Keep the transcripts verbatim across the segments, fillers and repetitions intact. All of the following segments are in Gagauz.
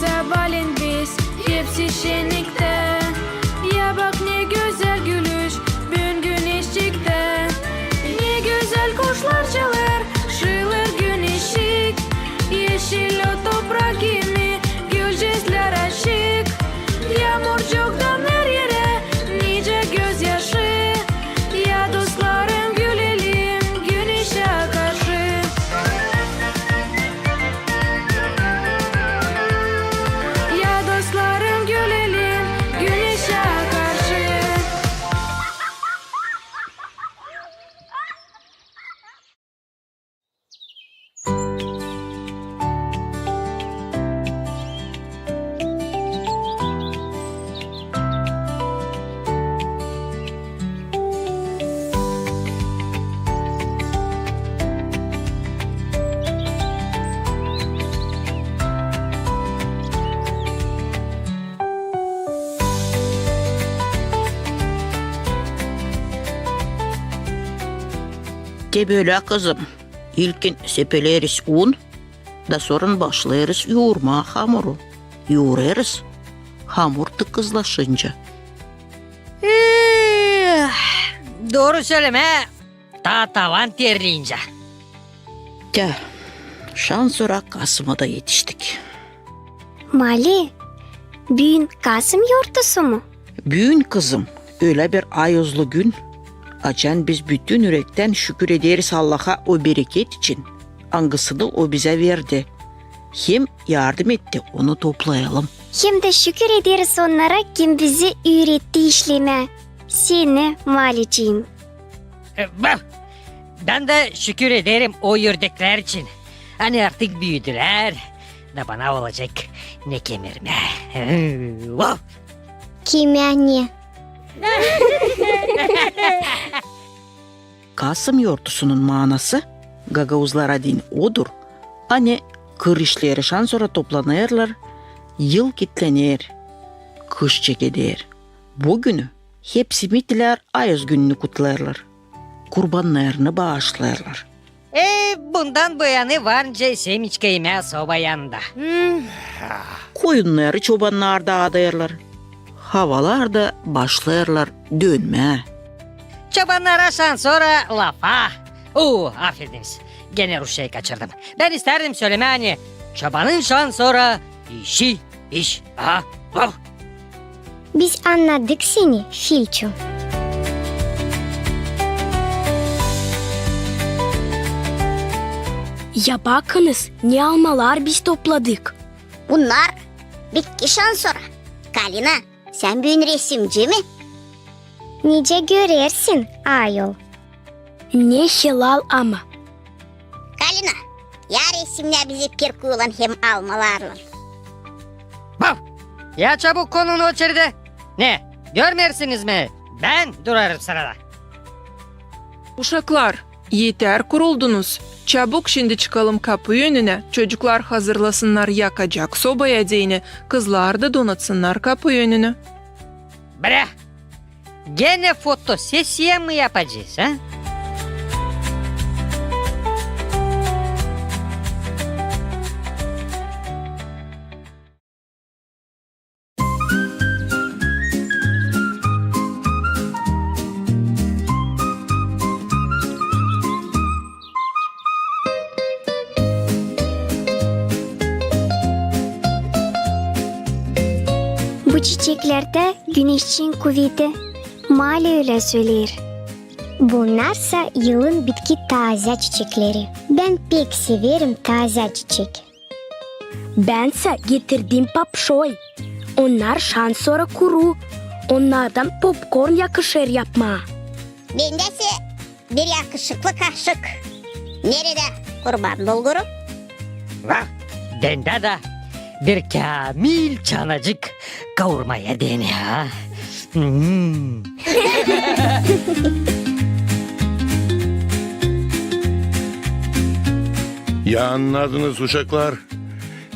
Sabaalän biz hepsi şenniktä. Ya bak, ne gözäl gülüş büün güneşçiktä. Ne gözäl kuşlar çalêr, şıılêr güneşçik. Eşil o toprak kimi, gülcüklär açık. Yaamurcuktan her erä nicä gözyaşı. Ya dostlarım, gülelim güneşä karşı. Ya dostlarım, gülelim güneşä karşı. Te bölä, kızım. İlkin sepeleriz un, da sora başlêêrız yuurmaa hamuru. Yuurêrız, hamur tıkızlaşınca. Ee, dooru sölemää, taa tavan terleyincä. Tä, şansora Kasıma da etiştik. Mali, büün Kasım yortusu mu? Büün, kızım, ölä bir ayozlu gün, açan biz bütün ürektän şükür ederiz Allaha o bereket için, angısını O bizä verdi. Hem yardım etti onu toplayalım. Hem dä şükür ederiz onnara, kim bizi üüretti işlemää. Seni, Malicim. E, bak, bän dä şükür ederim o ördeklär için. Ani artık büüdülär, da bana olacek ne kemirmää. Vau! Kimä ne? Kasım yortusunun maanası gagauzlara deyni odur, ani kır işleri şansora toplanêrlar, yıl kitlener, kış çekeder. Bu günü hepsi mitilär ayoz gününü kutlêêrlar, kurbannarını baaşlêêrlar. E, bundan bu yanı var nicä semiçka imää soba yanında. Koyunnarı çobannar daadêrlar. Havalar da başlêêrlar dönmää. Çobannara şansora lafa. Oo, afediniz. Genä rusçayı kaçırdım. Bän istärdim sölemää, ani çobanın şansora işi iş. Aha, vau! Biz annadık seni, Filçu. Ya bakınız, ne almalar biz topladık. Bunnar bitki şansora. Kalina, sän büün resimci mi? Nicä görersin, ayol. Ne helal ama. Kalina, ya resimnä bizi pirkuylan hem almalarlan. Bau! Ya çabuk konun oçeredä. Ne, görmeersiniz mi? Bän durêrım sırada. Uşaklar, eter kuruldunuz. Çabuk şindi çıkalım kapu önünä, çocuklar hazırlasınnar yakacak sobaya deyni, kızlar da donatsınnar kapu önünü. Brä! Genä fotosesiya mı yapacez, a? Bu çiçeklerdä güneşçin kuveti, Mali ölä söleer. Bunnarsa yılın bitki taazä çiçekleri. Bän pek severim taazä çiçek. Bänsä getirdim papşoy. Onnar şansora kuru. Onnardan popkorn yakışêr yapmaa. Bendä sä bir yakışıklı kaşık. Neredä kurban bulguru? Vah, bendä dä bir käämil çanacık kaurmaya deyni, a? Hmm. Ya annadınız, uşaklar,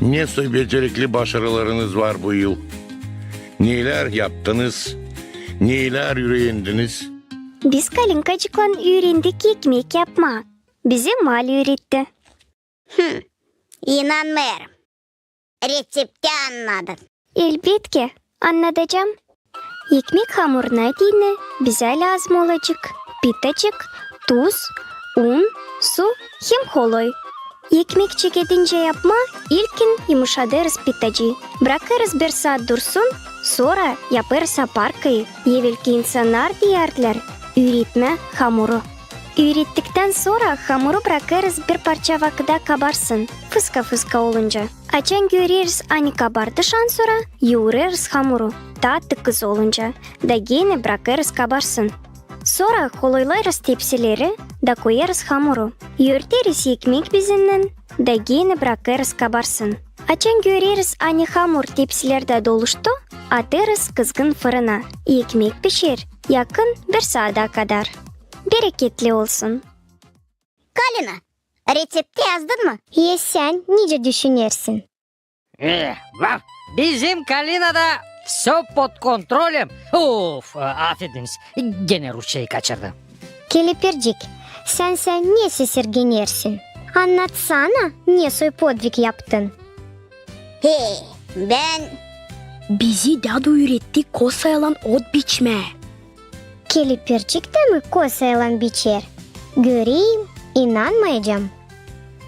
ne soy becerikli başarılarınız var bu yıl? Neylär yaptınız, neylär üürendiniz? Biz Kalinkacıklan üürendik ekmek yapmaa. Bizi Mali üüretti. Hım, inanmêêrım. reţepti annadın. Elbetki, annadacam. Ekmek hamuruna deyni bizä lääzım olacek pitacık, tuz, un, su hem holoy. Ekmek çekedincä yapmaa, ilkin yımışadêrız pitacıı, brakêrız bir saat dursun, sora yapêrız aparkayı, evelki insannar deyärdilär, üüretmää hamuru. Üürettiktän sora hamuru brakêrız bir parça vakıda kabarsın, fıska-fıska olunca. Açan göreriz, ani kabardı, şansora yuurêrız hamuru, taa tıkız olunca, da genä brakêrız kabarsın. Sora holoylêêrız tepsileri da koyêrız hamuru. Örteriz ekmek bezinnän da genä brakêrız kabarsın. Açan göreriz, ani hamur tepsilerdä doluştu, atêrız kızgın fırına, ekmek pişer, yakın bir saada kadar. Bereketli olsun. Kalina, reţepti yazdın mı? E sän nicä düşünersin? E, vah, bizim Kalinada всё под контролем. Of, e, afediniz, genä rusçayı kaçırdım. Kelepircik, sänsä ne sesirgenersin? Annatsana, ne soy podvig yaptın? He, bän... Bizi dädu üüretti kosaylan ot biçmää. Kelepircik dä mi kosaylan biçer? Göreyim, inanmayacam.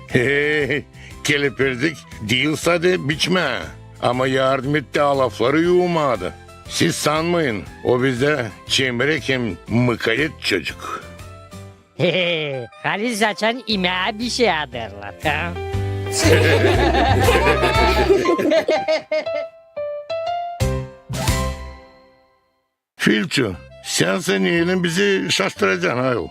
He, kelepircik diil sade biçmää, ama yardım etti alafları yuumaa da. Siz sanmayın, o bizdä çemerek hem mukayet çocuk. He, halis açan imää bişey adêrlar, ha? Filçu, sän sä neylän bizi şaştıracan, ayol?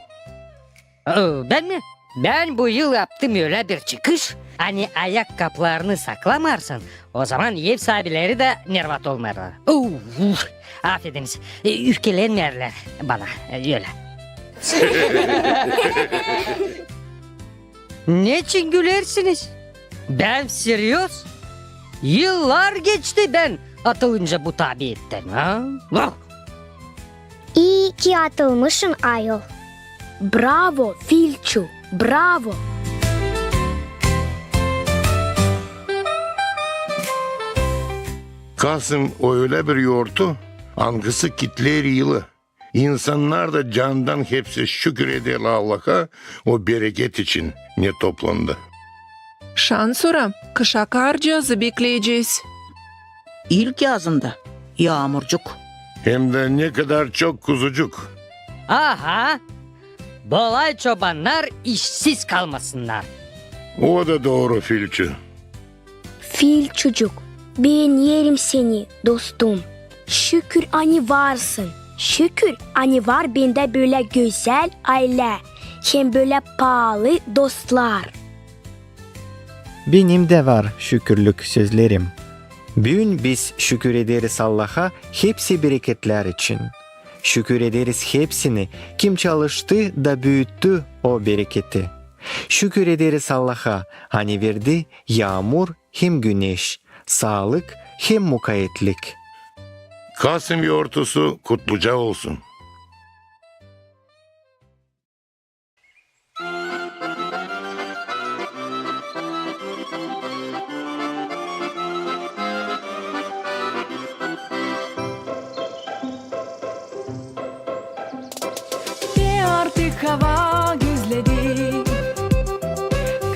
O, bän mi? Bän bu yıl yaptım ölä bir çıkış, ani ayak kaplarını saklamarsan, o zaman ev saabileri dä nervat olmêêrlar. Uf, afediniz, e, üfkelenmeerlär bana, e, ölä. Neçin gülersiniz? Bän seryoz. Yıllar geçti bän atılınca bu tabiattän, ha? Vah! İi ki atılmışın, ayol. Bravo, Filçu, bravo! Kasım o ölä bir yortu, angısı kitleer yılı. İnsannar da candan hepsi şükür eder Allaha o bereket için, ne toplandı. Şansora kışa karcıazı bekleyecez. İlk yazında yaamurcuk. Hem dä ne kadar çok kuzucuk. Aha! Bolay çobannar işsiz kalmasınnar. O da dooru, Filçu. Filçucuk, beenerim seni, dostum. Şükür, ani varsın. Şükür, ani var bendä bölä gözäl aylä, hem bölä paalı dostlar. Benim dä var şükürlük sözlerim. Büün biz şükür ederiz Allaha hepsi bereketlär için. Şükür ederiz hepsini, kim çalıştı da büüttü o bereketi. Şükür ederiz Allaha, ani verdi yaamur hem güneş, saalık hem mukayetlik. Kasım yortusu kutluca olsun. Te artık hava gözledi,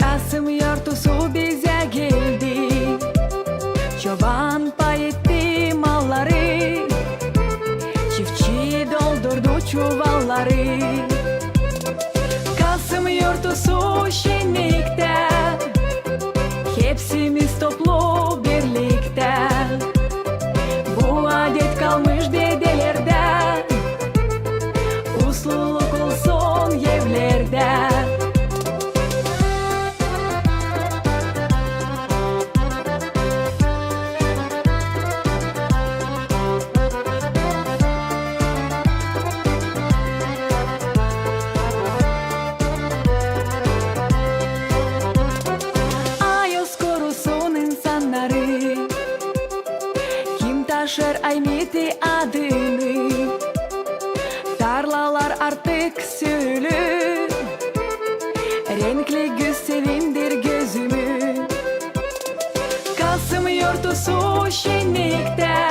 Kasım yortusu bizä geldi. Çoban pay etti malları, çiftçi doldurdu çuvalları. Kasım yortusu şenniktä, hepsimiz toplu birliktä. Bu adet kalmış dedelerdä, usluluk olsun evlerdä. Ayoz korusun insannarı, kim taşır Aymeti adını. Tarlalar artık sülü, renkli güz sevindir gözümü. Kasım şenniktä,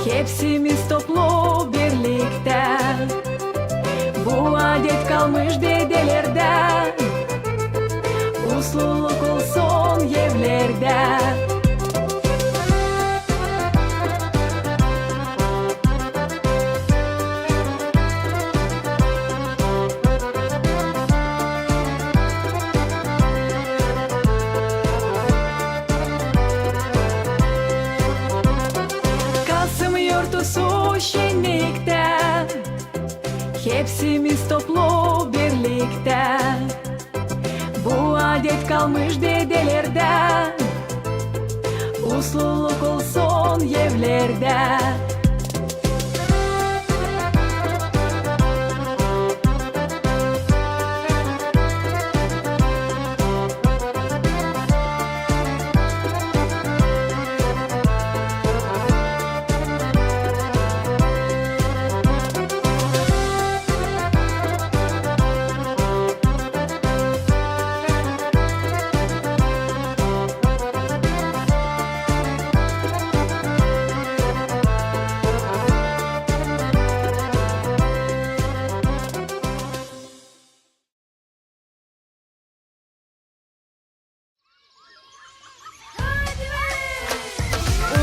hepsimiz toplu birliktä. Bu adet kalmış dedelerdän, usluluk olsun evlerdä. Kasım yortusu şenniktä, hepsimiz toplu birliktä. Bu adet kalmış dedelerdän, usluluk olsun evlerdä.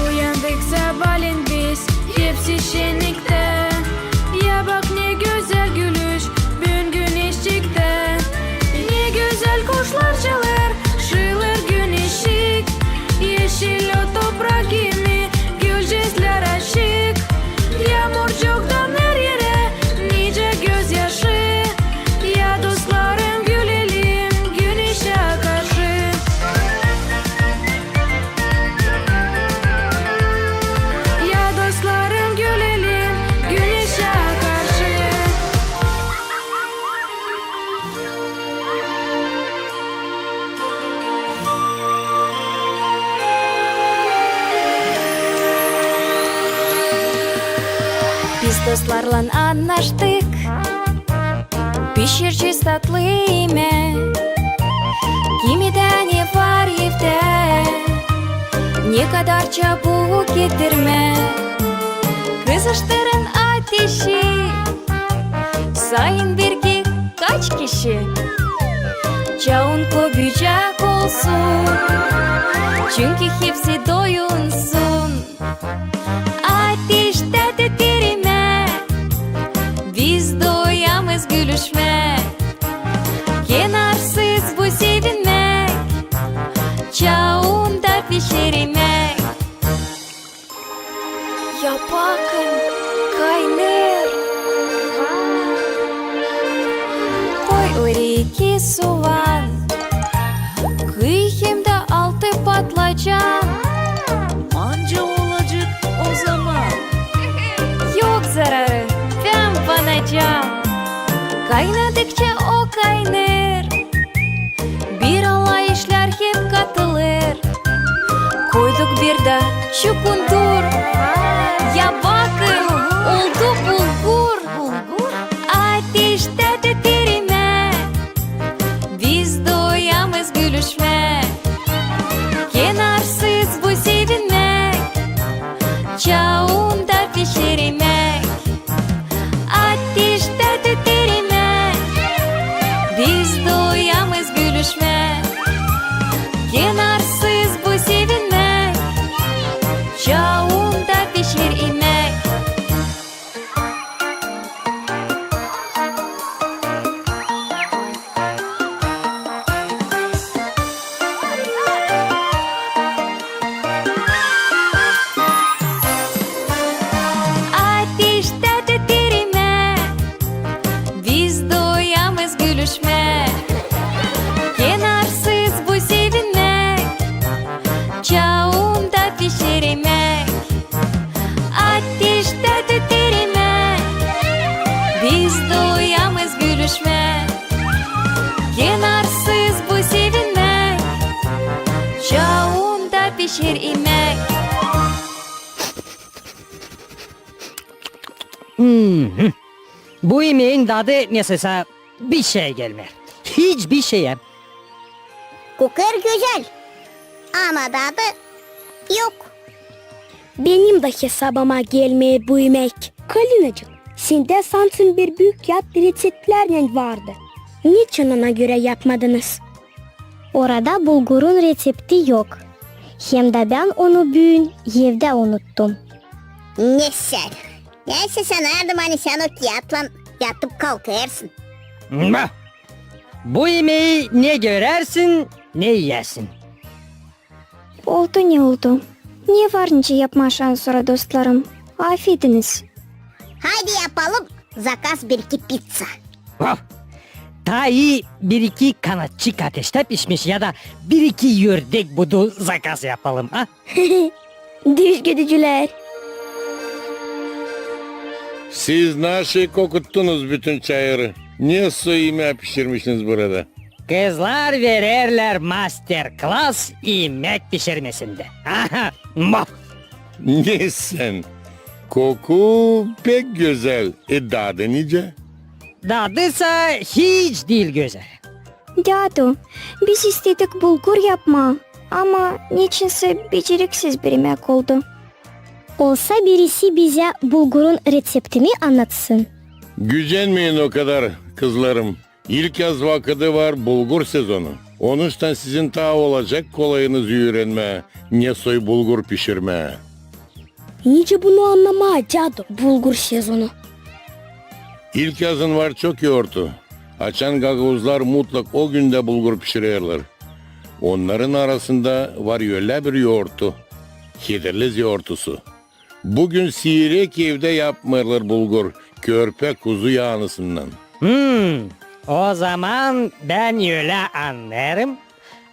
Uyandık sabaalän biz, hepsi şenniktä. Ya bak, ne gözäl gülüş, büün güneş çıktı. Ne gözäl kuşlar çalêr, şıılêr güneşçik. Eşil o toprak kimi, gülcäslär açık. Yaamurcuktan her erä nicä gözyaşı. Ya dostlarım, gülelim güneşä karşı. Ya dostlarım, gülelim güneşä karşı. Biz dostlarlan annaştık, pişirecez tatlı imäk. Kimidä ne var evdä, ne kadar çabuk getirmäk. Kızıştırın ateşi, sayın bir ki kaç kişi. Çaun köbücek olsun, çünkü hepsi doyunsun. Ateştä tüter imäk, biz doyamez gülüşmäk. Kenarsız bu sevinmäk, çaunda pişer imäk. Ya bakın, kaynêêr. Koy oraya iki suvan, kıy hem dä altı patlıcan. Manca olacek o zaman. Yok zararı, bän banacam. Kaynadıkça o kaynêêr, bir alay işlär hem katılêr. Koyduk bir dä çukundur. Ya bakın, oldu bulgur. Ateştä tüter imäk, biz doyamez gülüşmäk. Kenarsız bu sevinmäk, çaunda pişer imäk. Ateştä tüter imäk, biz doyamez gülüşmäk. Kenarsız bu sevinmäk, çaunda pişer imäk. Ateştä tüter imäk, biz doyamez gülüşmäk. Kenarsız bu sevinmäk, çaunda pişer imäk. Ateştä tüter imäk, biz doyamez gülüşmäk. Kenarsız bu sevinmäk, çaunda pişer imäk. Mhm. Bu imeyin dadı nesä bişey gelmeer. Hiç bişeyä. Kokêr gözäl, ama dadı Yok. Benim dä hesabıma gelmeer bu imek. Kalinacık, sendä sansın bir büük kiyat reţeptlärnän vardı. Neçin ona görä yapmadınız? Orada bulgurun reţepti yok. Hem dä bän onu büün evdä unuttum. Ne sän? Neysä sanardım, ani sän o kiyatlan yatıp kalkêrsın. Bah! Bu imeyi ne görersin, ne iyersin. Oldu ne oldu. Ne var nicä yapmaa şansora, dostlarım? Afediniz. Haydi yapalım zakaz bir-iki pitsa. Vah! Taa ii bir-iki kanatçık ateştä pişmiş ya da bir-iki ördek budu zakaz yapalım, a? Düzgüdücülär. Siz naşey kokuttunuz bütün çayırı. Ne soy imää pişirmişsiniz burada? Kızlar vererlär master-klas imek pişirmesindä. Aha, mah! Ne sän? Koku pek gözäl. E, dadı nicä? Dadı sa hiç diil gözäl. Dädu, biz istedik bulgur yapmaa, ama neçinsä beceriksiz bir imek oldu. Olsa birisi bizä bulgurun reţeptini annatsın. Gücenmeyin o kadar, kızlarım. İlk yaz vakıdı var, bulgur sezonu. Onuştan sizin taa olacek kolayınız üürenmää, ne soy bulgur pişirmää. Nicä bunu annamaa, dädu, bulgur sezonu? İlk yazın var çok yourtu. Açan gagauzlar mutlak o gündä bulgur pişirerlär. Onnarın arasında var ölä bir yourtu, Hederlez yourtusu. Bu gün siirek evdä yapmêêrlar bulgur, körpä kuzu yaanısından. Hmm, o zaman bän ölä annêêrım,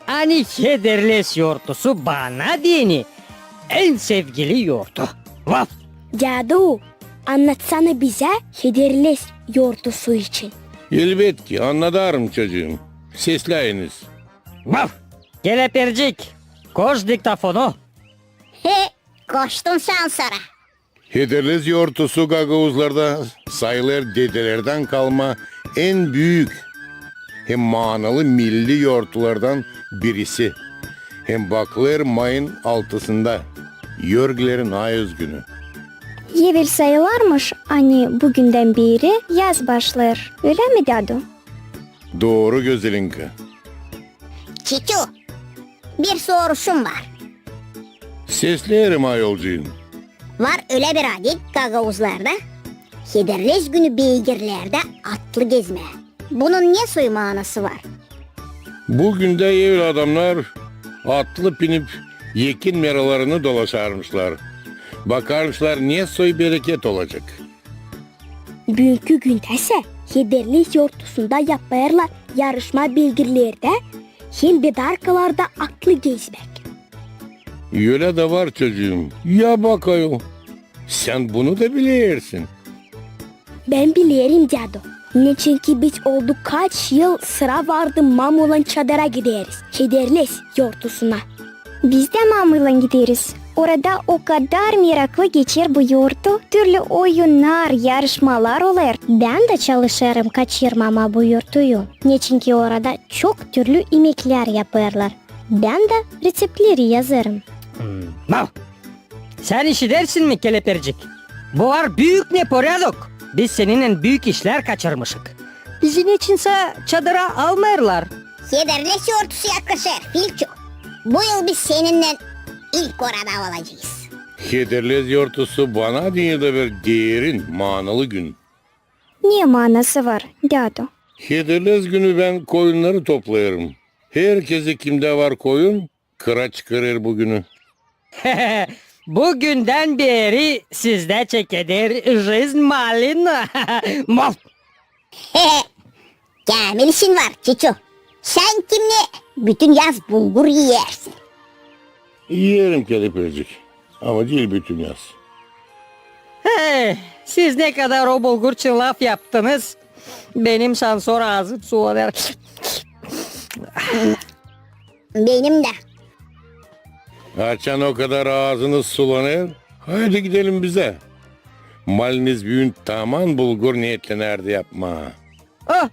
ani Hederlez yourtusu bana deyni en sevgili yourtu. Vaf! Dädu, annatsana bizä Hederlez yourtusu için. Elbetki, annadarım, çocuum. Sesläyiniz. Vaf! Kelepircik, koş diktofonu. He, koştum şansora. Hederlez yourtusu gagauzlarda sayılêr dedelerdän kalma en büük hem maanalı milli yourtulardan birisi. Hem bakılêr mayın altısında, Yorgilerin ay üzgünü. Evel sayılêrmış, ani bu gündän beeri yaz başlêêr, ölä mi, dädu? Dooru, Gözelinka. Çiçu, bir soruşum var. Sesleerim, ayolcuum. Var ölä bir adet gagauzlarda, Hederlez günü beygirlerdä atlı gezmää. Bunun ne soy maanası var? Bu gündä evel adamnar atlı pinip ekin meralarını dolaşarmışlar. Bakarmışlar, ne soy bereket olacek. Büünkü gündäsä Hederlez yourtusunda yapêrlar yarışma beygirlerdä hem bedarkalarda atlı gezmäk. Ölä dä var, çocuum. Ya bak ayol, sän bunu da bilersin. Bän bilerim, dädu. Neçinki biz oldu kaç yıl sıra vardı mamuylan çadıra gideriz, Hederlez yourtusuna. Biz dä mamuylan gideriz. Orada o kadar meraklı geçer bu yourtu, türlü oyunnar, yarışmalar olêr. Bän dä çalışêrım kaçırmamaa bu yourtuyu, neçinki orada çok türlü imeklär yapêrlar. Bän dä reţeptleri yazêrım. Hmm, bak! Sän işidersin mi, kelepircik? Bu var büük neporiadok. Biz seninnän büük işlär kaçırmışık. Bizi neçinsä çadıra almêêrlar. Hederlez yourtusu yaklaşêr, Filçu. Bu yıl biz seninnän ilk orada olacez. Hederlez yourtusu bana deyni dä bir derin, maanalı gün. Ne maanası var, dädu? Hederlez günü bän koyunnarı toplêêrım. Herkezi, kimdä var koyun, kıra çıkarêr bu günü. Bu gündän beeri sizdä çekeder jizn malina. Maf! Käämil işin var, Çiçu. Sän kimnä bütün yaz bulgur iyersin. İyerim, kelepircik, ama diil bütün yaz. He, siz ne kadar o bulgur için lafyaptınız, benim şansora aazım sulanêr. Benim dä. Açan o kadar aazınız sulanêr, haydi gidelim bizä. Maliniz büün taman bulgur neetlenärdi yapmaa. Oh,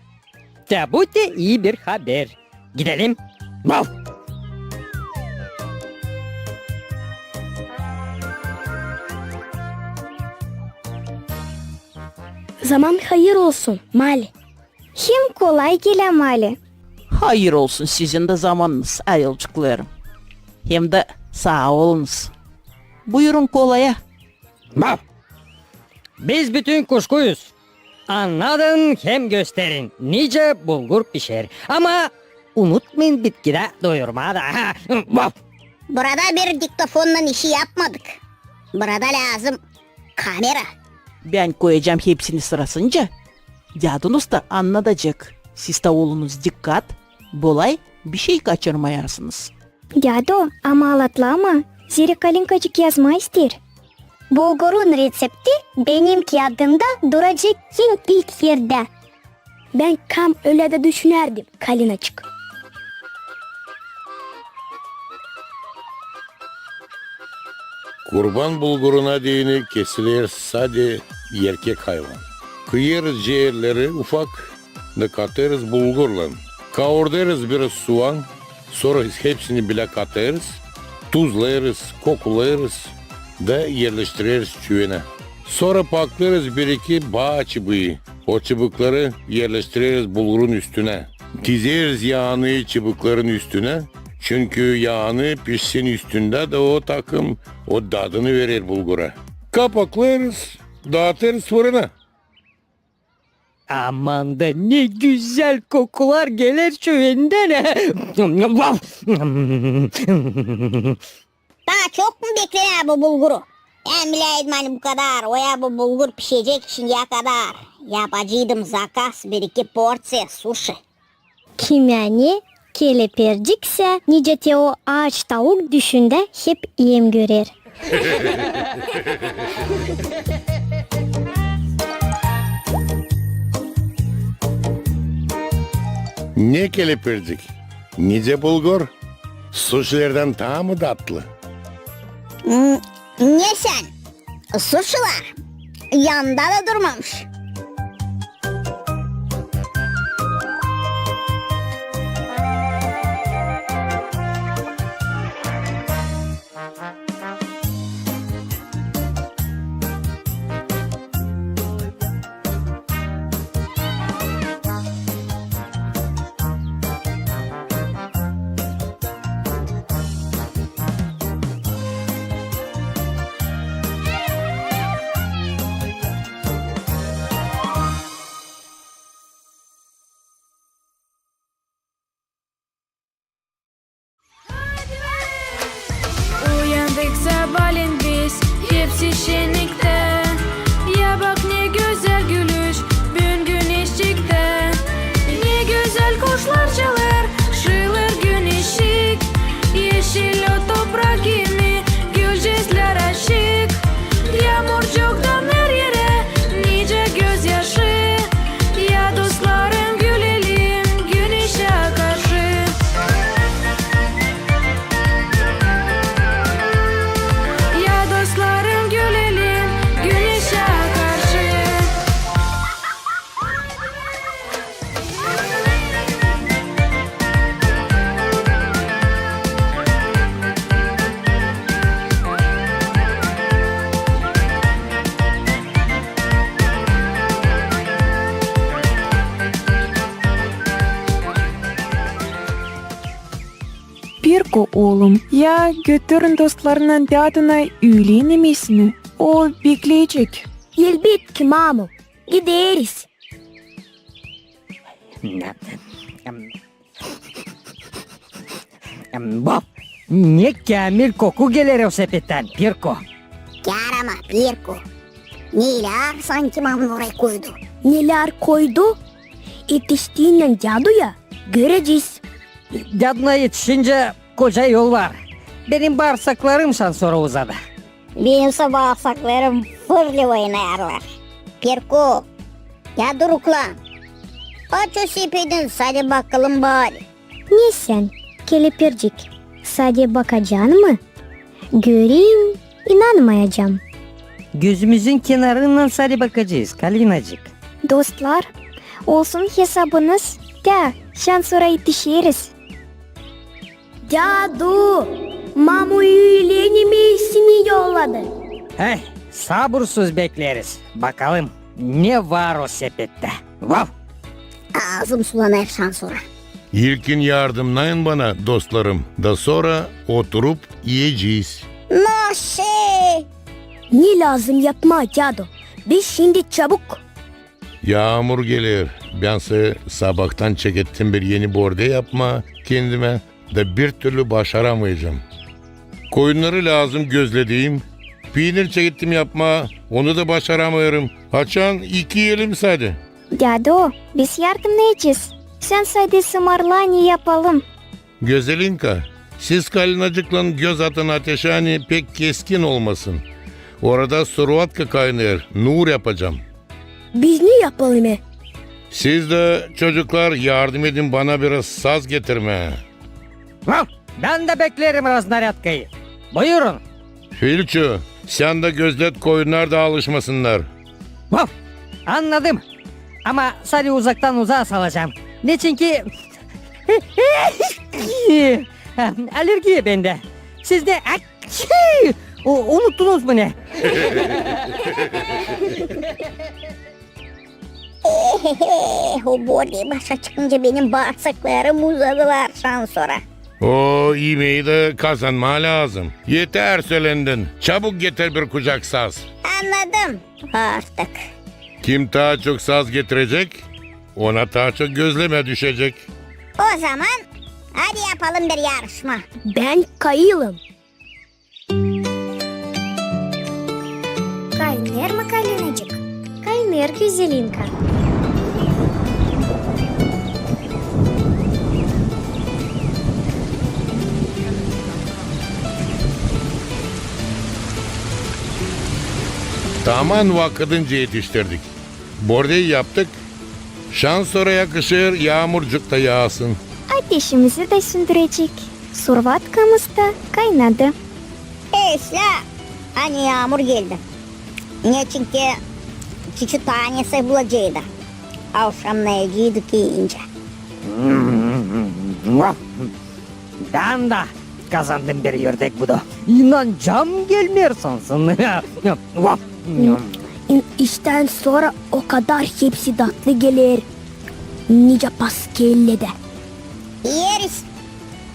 te bu te ii bir haber. Gidelim. Bal! Zaman hayır olsun, Mali. Hem kolay gelä, Mali. Hayır olsun sizin dä zamanınız, ayılcıklarım. Hem dä saa olunuz. Buyurun kolaya. Bak! Biz bütün kuşkuyuz. Annadın hem gösterin, nicä bulgur pişer. Ama unutmayın bitkidä doyurmaa da. Bak! Burada bir diktofonnan işi yapmadık. Burada lääzım kamera. Bän koyacam hepsini sırasınca. Dädunuz da annadacek. Siz dä olunuz dikkat, bolay bişey kaçırmayasınız. Dädu, ama alatlama, zerä Kalinkacık yazmaa isteer. Bulgurun reţepti benim kiyadımda duracek en ilk erdä. Bän kam ölä dä düşünärdim, Kalinacık. Kurban bulguruna deyni kesiler sade erkek hayvan. Kıyêrız ceerleri ufak da katêrız bulgurlan. Kaurdêrız biraz suan, sora hepsini bilä katêrız, tuzlêêrız, kokulêrız da erleştireriz çüvenä. Sora paklêêrız bir-iki baa çıbıı. O çıbıkları erleştireriz bulgurun üstünä. Dizeriz yaanı çıbıkların üstünä, çünkü yaanı pişsin üstündä da o takım o dadını verer bulgura. Kapaklêêrız, daatêrız fırına. Aman da ne gözäl kokular geler çüvendän. Taa çok mu beklemää bu bulguru? Bän biläydim, ani bu kadar oya bu bulgur pişecek şindiyä kadar, yapaceydım zakaz bir-iki porţiya suşi. Kimyani kelepircik sä, nicä te o aaç tauk, düşündä hep iim görer. Ne kelepircik? Nicä bulgur? Suşilerdän taa mı datlı? Hmm, ne sän? Suşilar yanda da durmamış. Uyandık sabaalän biz, hepsi şenniktä. Ya bak, ne gözäl gülüş büün güneşçiktä. Ne gözäl kuşlar çalêr, şıılêr güneşçik. Eşil o toprak kimi, gülcüklär açık. Yaamurcuktan her erä nicä gözyaşı. Ya dostlarım, gülelim güneşä karşı. Ya dostlarım, gülelim güneşä karşı. Pirko, oolum, ya götürün dostlarınnan dädunay üülen imesini. O bekleyecek. Elbetki, mamu. Gideriz. Em, em, bu ne käämil koku geler o sepettän, Pirko. Yaramaz, Pirko. Nelär sanki mamu orayı koydu? Nelär koydu? Etiştinnän däduya görecez. Däduna etişincä koca yol var. Benim baarsaklarım şansora uzadı. Benimsä baarsaklarım fırlı oynêêrlar. Pirko, ya duruklan. Aç o sepedin, sade bakalım bari. Ne sän, kelepircik, sade bakacan mı? Görerim, inanmayacam. Gözümüzün kenarından sade bakacez, Kalinacık. Dostlar, olsun hesabınız, tä şansora etişeriz. Dädu, mamu üülen imesini yolladı. Heh, sabursuz bekleriz. Bakalım, ne var o sepettä. Vav! Aazım sulanêr şansora. İlkin yardımnayın bana, dostlarım, da sora oturup iyecez. Naşe! Ne lääzım yapmaa, dädu? Biz şindi çabuk. Yaamur geler. Bän sa-, sabaadan çekettim bir eni bordey yapmaa kendimä, da bir türlü başaramayacam. Koyunnarı lääzım gözledeyim. Piinir çekettim yapmaa, onu da başaramêêrım. Açan iki elim sade. Dädu, biz yardımnayacez. Sän sade sımarla, ani yapalım. Gözelinka, siz Kalinacıklan göz atın ateşä, ani pek keskin olmasın. Orada survatka kaynêêr, nuur yapacam. Biz ne yapalım e? Siz dä, çocuklar, yardım edin bana biraz saz getirmää. Vav! Bän dä bekleerim raznarâdkayı. Buyurun. Filçu, sän dä gözlet, koyunnar da alışmasınnar. Vav! Annadım. Ama sade uzaktan uzaa salacam. Neçinki alergiya bendä. Siz dä u-, unuttunuz mu ne? Ehehe, o bordey başa çıkınca benim baarsaklarım uzadılar şansora. O imeyi dä kazanmaa lääzım. Eter sölendin. Çabuk getir bir kucak saz. Annadım artık. Kim taa çok saz getirecek, ona taa çok gözlemä düşecek. Ozaman hadi yapalım bir yarışma. Bän kayılım. Kaynêêr mı, Kalinacık? Kaynêêr, Gözelinka. Taman vakıdınca etiştirdik. Bordey yaptık. Şansora yakışêr yaamurcuk ta yaasın. Ateşimizi dä sündürecek. Survatkamız da kaynadı. Eslää, ani yaamur geldi. Neçinki çiçi tanesi bulaceydı. Avşamnayaceydık iincä. Bän dä kazandım bir ördek budu. İnancam gelmeer sansın. Vap! İ-, iştän sora o kadar hepsi datlı geler. Nicä paskellä dä. İeriz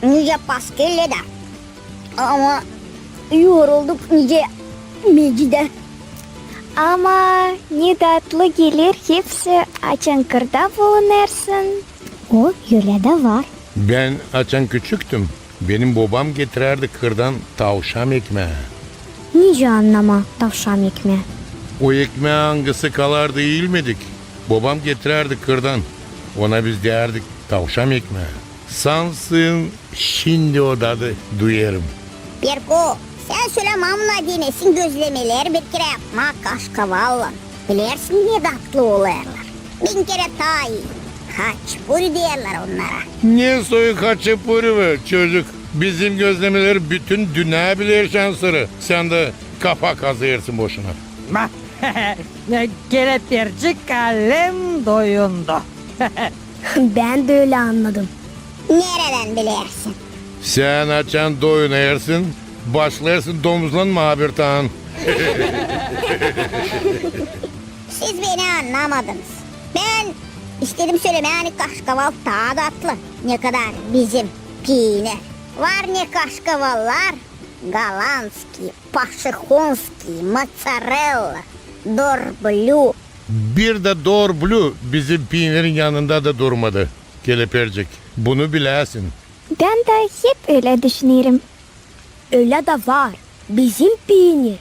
nicä paskellä dä. Ama yorulduk nicä meci dä. Ama ne datlı geler hepsi, açan kırda bulunêrsın. O, ölä dä var. Bän açan küçüktüm, benim bobam getirärdi kırdan tavşam ekmää. Nicä annamaa tavşam ekmää? O ekmää, angısı kalardı iilmedik. Bobam getirärdi kırdan. Ona biz deyärdik tavşam ekmää. Sansın, şindi o dadı duyêrım. Perko, sän sölä mamuna denesin gözlemeleri bir kerä yapmaa kaşkavallan. Bilersin, ne datlı olêrlar. Bin kerä taa ii. Haçpuri deerlär onnara. Ne soy haçpuri bu, çocuk? Bizim gözlemeleri bütün dünnä biler şansora. Sän dä kafa kazêrsın boşuna. Kelepircik alem doyundu. Bän dä ölä annadım. Neredän bilersin? Sän açan doyunêrsın, başlêêrsın domuzlanmaa bir taa. Siz beni annamadınız. Bän istedim sölemää, ani kaşkaval taa datlı, ne kadar bizim piinir. Var ne kaşkavallar, голландский, пошехонский, моцарелла, дорблю. Bir dä dor blü bizim piinirin yanında da durmadı, kelepircik. Bunu biläsin. Bän dä hep ölä düşünerim. Ölä dä var. Bizim piinir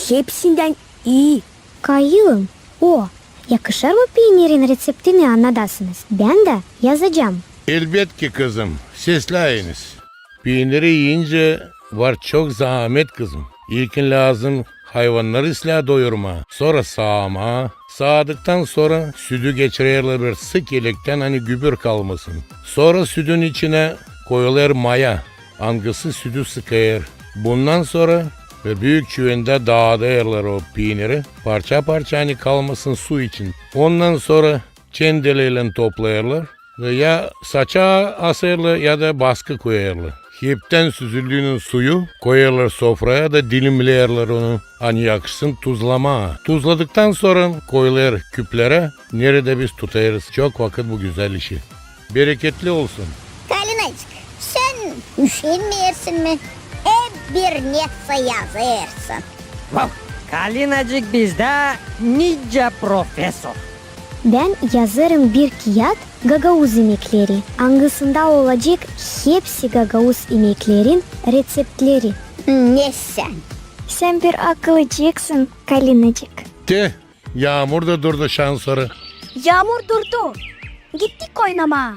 hepsindän ii. Kayılım, o, yakışêr mı piinirin reţeptini annadasınız? Bän dä yazacam. Elbetki, kızım, sesläyiniz. Piiniri iincä var çok zaamet, kızım. İlkin lääzım hayvannarı islää doyurmaa, sora saamaa. Saadıktan sora südü geçirerlär bir sık elektän, ani gübür kalmasın. Sora südün içinä koyulêr maya, angısı südü sıkêr. Bundan sora bir büük çüvendä daadêrlar o piiniri, parça-parça, ani kalmasın su için. Ondan sora çendeleylän toplêêrlar, ya saça asêrlar, ya da baskı koyêrlar. Keptän süzüldüünün suyu koyêrlar sofraya da dilimleerlär onu, ani yakışsın tuzlamaa. Tuzladıktan sora koyêrlar küplerä, neredä biz tutêrız çok vakıt bu gözäl işi. Bereketli olsun. Kalinacık, sän üşenmeersin mi? Hep bir nesä yazêrsın. Vav, Kalinacık bizdä nicä professor. Bän yazêrım bir kiyat gagauz imekleri, angısında olacek hepsi gagauz imeklerin reţeptleri. Ne sän? Sän bir akıllıcıksın, Kalinacık. Te, yaamur da durdu şansora. Yaamur durdu. Gittik oynamaa.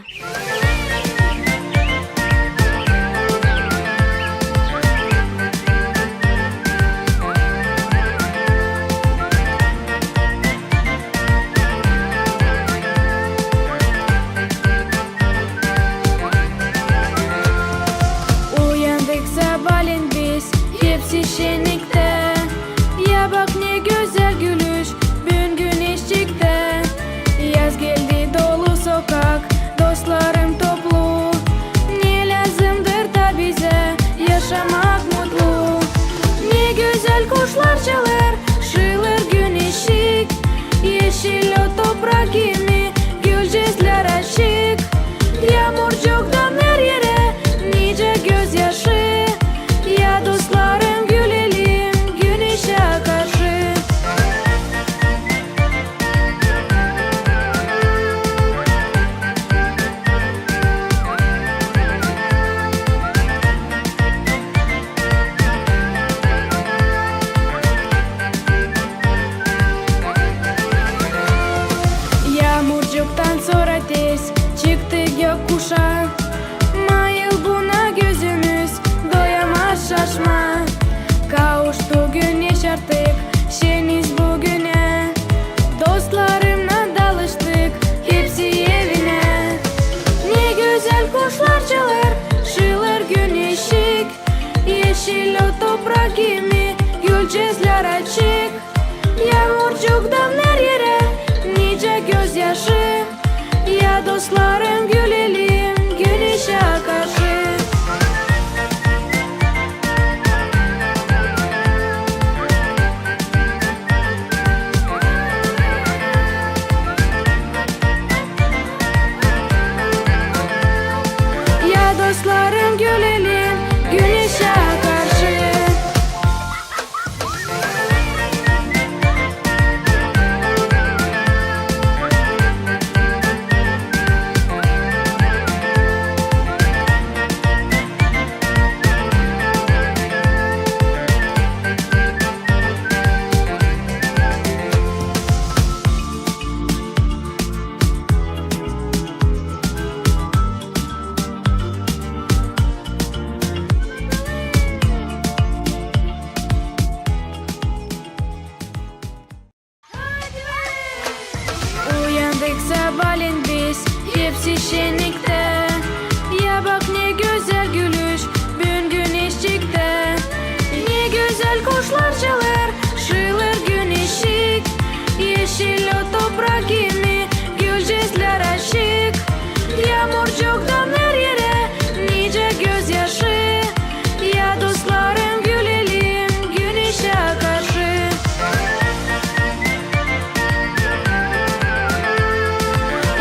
Uyandık sabaalän biz, hepsi şenniktä. Ya bak, ne gözäl gülüş, büün güneş çıktı. Yaz geldi, dolu sokak, dostlarım toplu. Ne lääzımdır da bizä yaşamak mutlu. Ne gözäl kuşlar çalêr, şıılêr güneşçik. Eşil o toprak kimi, gülcezlär açık. Yaamurcuktan her erä nicä gözyaşı. Ya dostlarım, gülelim güneşä karşı. Yaamurcuktan sora tez çıktık gökkuşa. Maa yıl buna gözümüz doyamaz şaşmaa. Kavuştu güneş artık şeniz bugünä. Dostlarımnan dalıştık hepsi evinä. Ne gözäl kuşlar çalêr, şıılêr güneşçik. Eşil o toprak kimi, gülcezlär açık. Yaamurcuktan her erä nicä gözyaşı. Ya dostlarım, gülelim güneşä karşı. Ya dostlarım, gülelim güneşä karşı. Uyandık sabaalän biz, hepsi şenniktä. Ya bak, ne gözäl gülüş, büün güneş çıktı. Ne gözäl kuşlar çalêr, şıılêr güneşçik. Eşil o toprak kimi, gülcezlär açık. Yaamurcuktan her erä nicä gözyaşı. Ya dostlarım, gülelim güneşä karşı.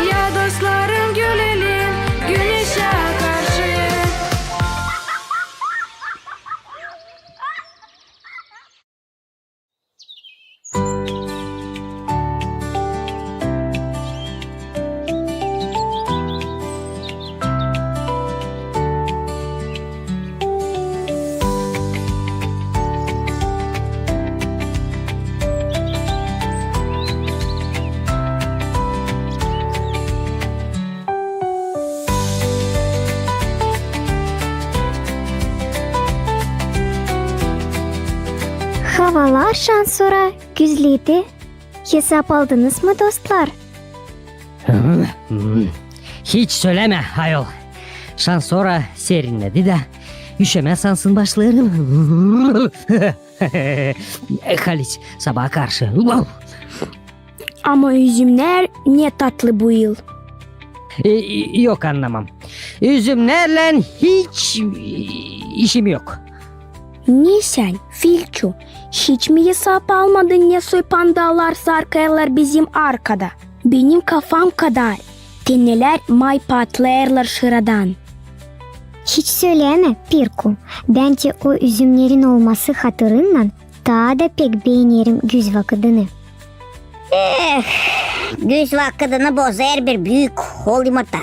Ya dostlarım, gülelim güneşä karşı. Havalar şansora gözledi. Hesap aldınız mı, dostlar? Hiç sölämä, ayol. Şansora serinledi dä, üşämä sansın başlêêrım. Haliç, sabaa karşı. Ama üzümnär ne tatlı bu yıl. E, yok, annamam. üzümnärlän hiç işim yok. Ne sän, Filçu, hiç mi esap almadın, ne soy pandalar sarkêrlar bizim arkada? Benim kafam kadar tenelär may patlêêrlar şıradan. Hiç sölämä, Pirku. Bän te o üzümnerin olması hatırınnan taa da pek beenerim güz vakıdını. Eh, güz vakıdını bozêr bir büük hol yumurta.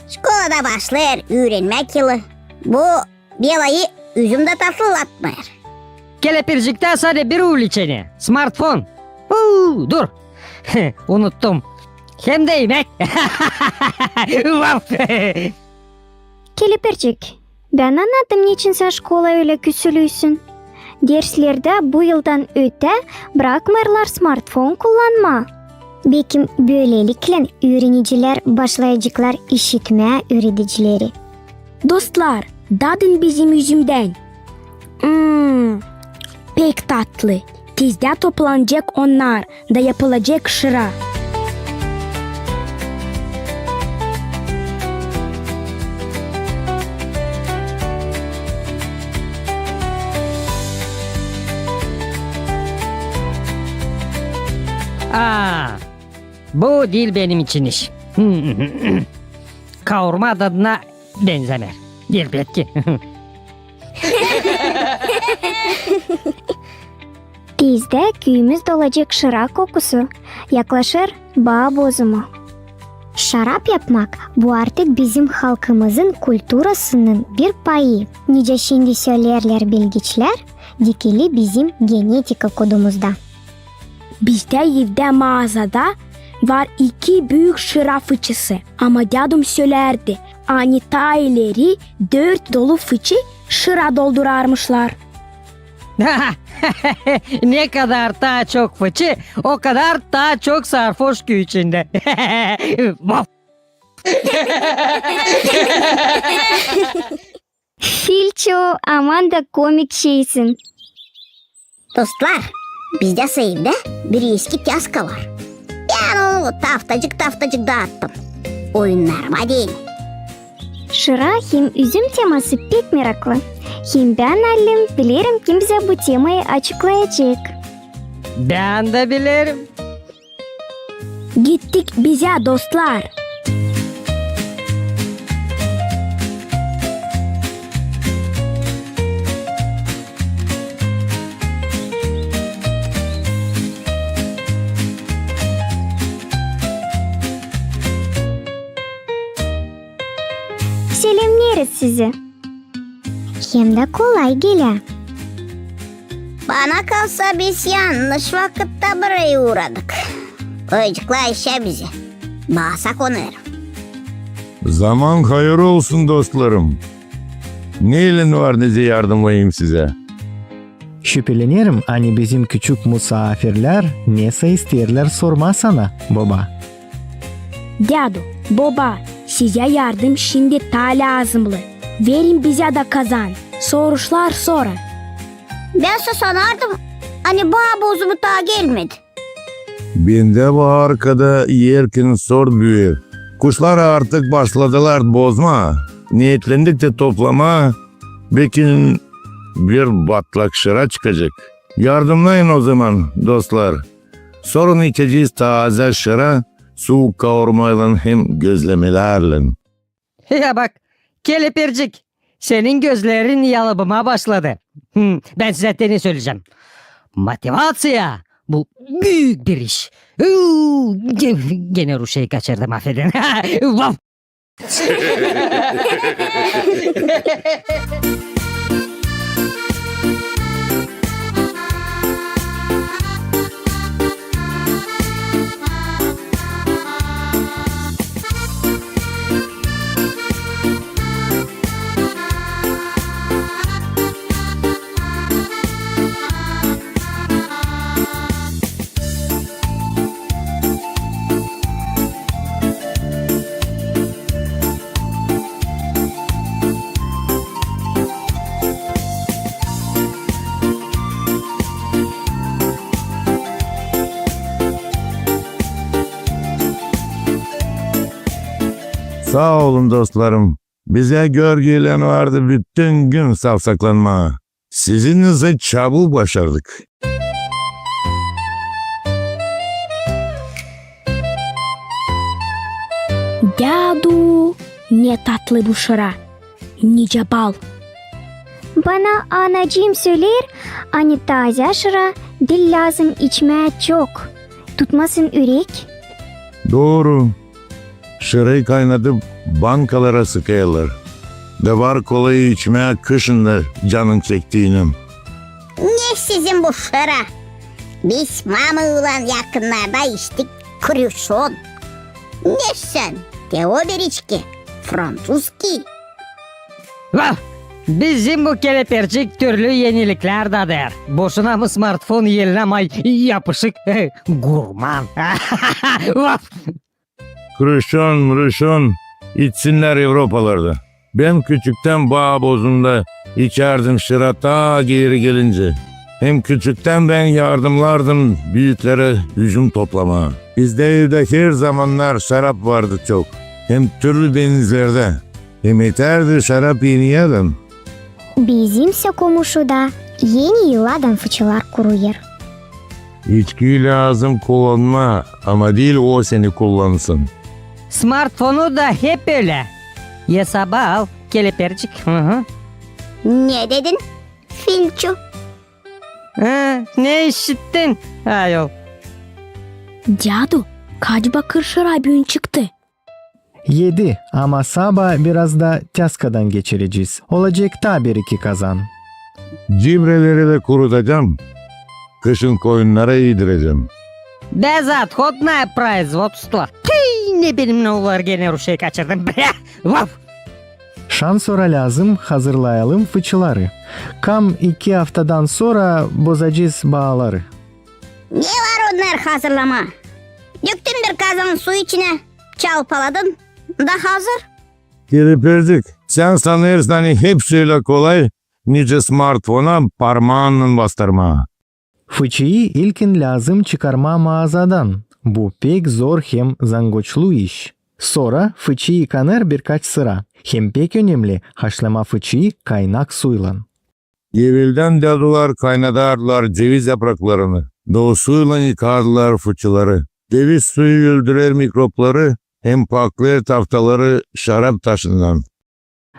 Şkolada başlêêr üürenmäk yılı. Bu belayı üzüm dä tatlılatmêêr. Kelepirciktä sade bir uliçeni. Smartfon. Huu, dur. Unuttum. Hem dä imäk. Vaf! Kelepircik, bän annadım, neçin sän şkolaya ölä küsülüysün. Derslerdä bu yıldan ötää brakmêêrlar smartfon kullanmaa. Bekim, bölelikle üürenicilär başlayaceklar işitmää üüredicileri. Dostlar, dadın bizim üzümdän. Mm, pek tatlı. Tezdä toplanacek onnar da yapılacek şıra. Aa, bu diil benim için iş. Kaurma dadına benzämeer. Elbetki. Tezdä küüyümüz dolacek şıra kokusu, yaklaşêr baa bozumu. Şarap yapmak, bu artık bizim halkımızın kulturasının bir payı. Nicä şindi sölerlär bilgiçlär, dikili bizim genetika kodumuzda. Bizdä evdä maazada var iki büük şıra fıçısı, ama dädum sölärdi, ani taa ileri dört dolu fıçı şıra doldurarmışlar. Ne kadar taa çok fıçı, o kadar taa çok sarhoş küüyü içindä. Vaf! Filço, aman da komik şeysin. Dostlar, bizdä evdä bir eski tyaska var. Bän onu taftacık-taftacık daattım. Oyunnarıma deyni. Şıra hem üzüm teması pek meraklı. Hem bän, allim, bilerim, kim bizä bu temayı açıklayacek. Bän dä bilerim. Gittik bizä, dostlar. Selämneeriz sizi. Hem dä kolay gelä. Bana kalsa, biz yannış vakıtta burayı uuradık. Oyuncuklar işä bizi basa konêr. Zaman hayır olsun, dostlarım. Neylän var nicä yardımlayım sizä? Şüpelenerim, ani bizim küçük musaafirlär nesä isteerlär sormaa sana, boba. Dädu, boba, sizä yardım şindi taa lääzımlı. Verin bizä dä kazan, soruşlar sorun. Bän sä sanardım, ani baa bozumu taa gelmedi. Bendä bu arkada erkin sort büüyer. Kuşlar artık başladılar bozmaa. Neetlendik te toplamaa, bekim bir batlak şıra çıkacek. Yardımlayın ozaman, dostlar. Sora içecez taazä şıra, suuk kaurmaylan hem gözlemelärlän. Ya bak, kelepircik, senin gözlerin yalıbımaa başladı. Hmm, bän sizä te ne söleyecäm. Motivaţiya, bu büük bir iş. Uuu, ge-, genä ruşeyi kaçırdım, afedin. Vaf! Saa olun, dostlarım. Bizä görgüylän vardı bütün gün savsaklanmaa. Sizinnän çabuk başardık. Dädu, ne tatlı bu şıra, nicä bal. Bana anacıım söleer, ani taazä şıra diil lääzım içmää çok, tutmasın ürek. Dooru. Şırayı kaynadıp bankalara sıkêrlar. Da var kolayı içmää kışın da canın çektiinän. Ne sizin bu şıra? Biz mamamnan yakınnarda içtik kruşon. Ne sän, te o bir içki, fransuzki. Vah! Bizim bu kelepircik türlü eniliklär dadêr. Boşuna mı smartfon elinä may yapışık, gurman. Vah! Kruşon, mruşon içsinnär Evropalarda. Bän küçüktän baa bozunda içärdim şıra taa geeri gelincä. Hem küçüktän bän yardımnardım büüklere üzüm toplamaa. Bizdä evdä her zamannar şarap vardı çok. Hem türlü benizlerdä. Hem etärdi şarap eni adam. Bizimsä komuşuda eni yıldan fıçılar kuruyêr. İçkiyi lääzım kullanmaa, ama diil o seni kullansın. Smartfonu da hep ölä. Esaba al, kelepircik. Hı hı. Ne dedin, filçu? Ha, ne işittin, ayol? Dädu, kaç bakır şıra büün çıktı? Edi, ama sabaa biraz da tyaskadan geçirecez. Olacek taa bir-iki kazan. Cibreleri dä kurudacam. Kışın koyunnara iidirecäm. Безотходное производство. Tüü, ne benimnän olar, genä ruşey kaçırdım. Brä! Vaf! Şansora lääzım hazırlayalım fıçıları. Kam iki aftadan sora bozacez baaları. Ne var onnar hazırlamaa? Döktün bir kazan su içinä, çalpaladın, da hazır. Kelepircik, sän sanêrsın, ani hepsi ölä kolay, nicä smartfona parmaannan bastırmaa. Fıçıyı ilkin lääzım çıkarmaa maazadan. Bu pek zor hem zangoçlu iş. Sora fıçı yıkanêr birkaç sıra, hem pek önemli, haşlamaa fıçıyı kaynak suylan. Eveldän dädular kaynadardılar ceviz yapraklarını, da o suylan yıkardılar fıçıları. Ceviz suyu öldürer mikropları hem paklêêr taftaları şarap taşından.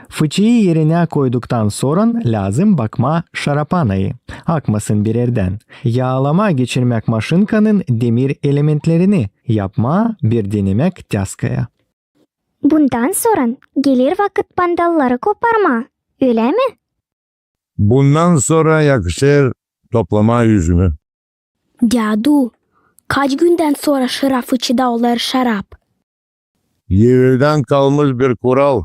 Fıçıyı erinä koyduktan soran lääzım bakmaa şarapanayı, akmasın bir erdän. Yaalamaa geçirmäk maşinkanın demir elementlerini, yapmaa bir denemäk tyaskaya. Bundan soran geler vakıt bandalları koparmaa, ölä mi? Bundan sora yakışêr toplamaa üzümü. Dädu, kaç gündän sora şıra fıçıda olêr şarap? Eveldän kalmış bir kural,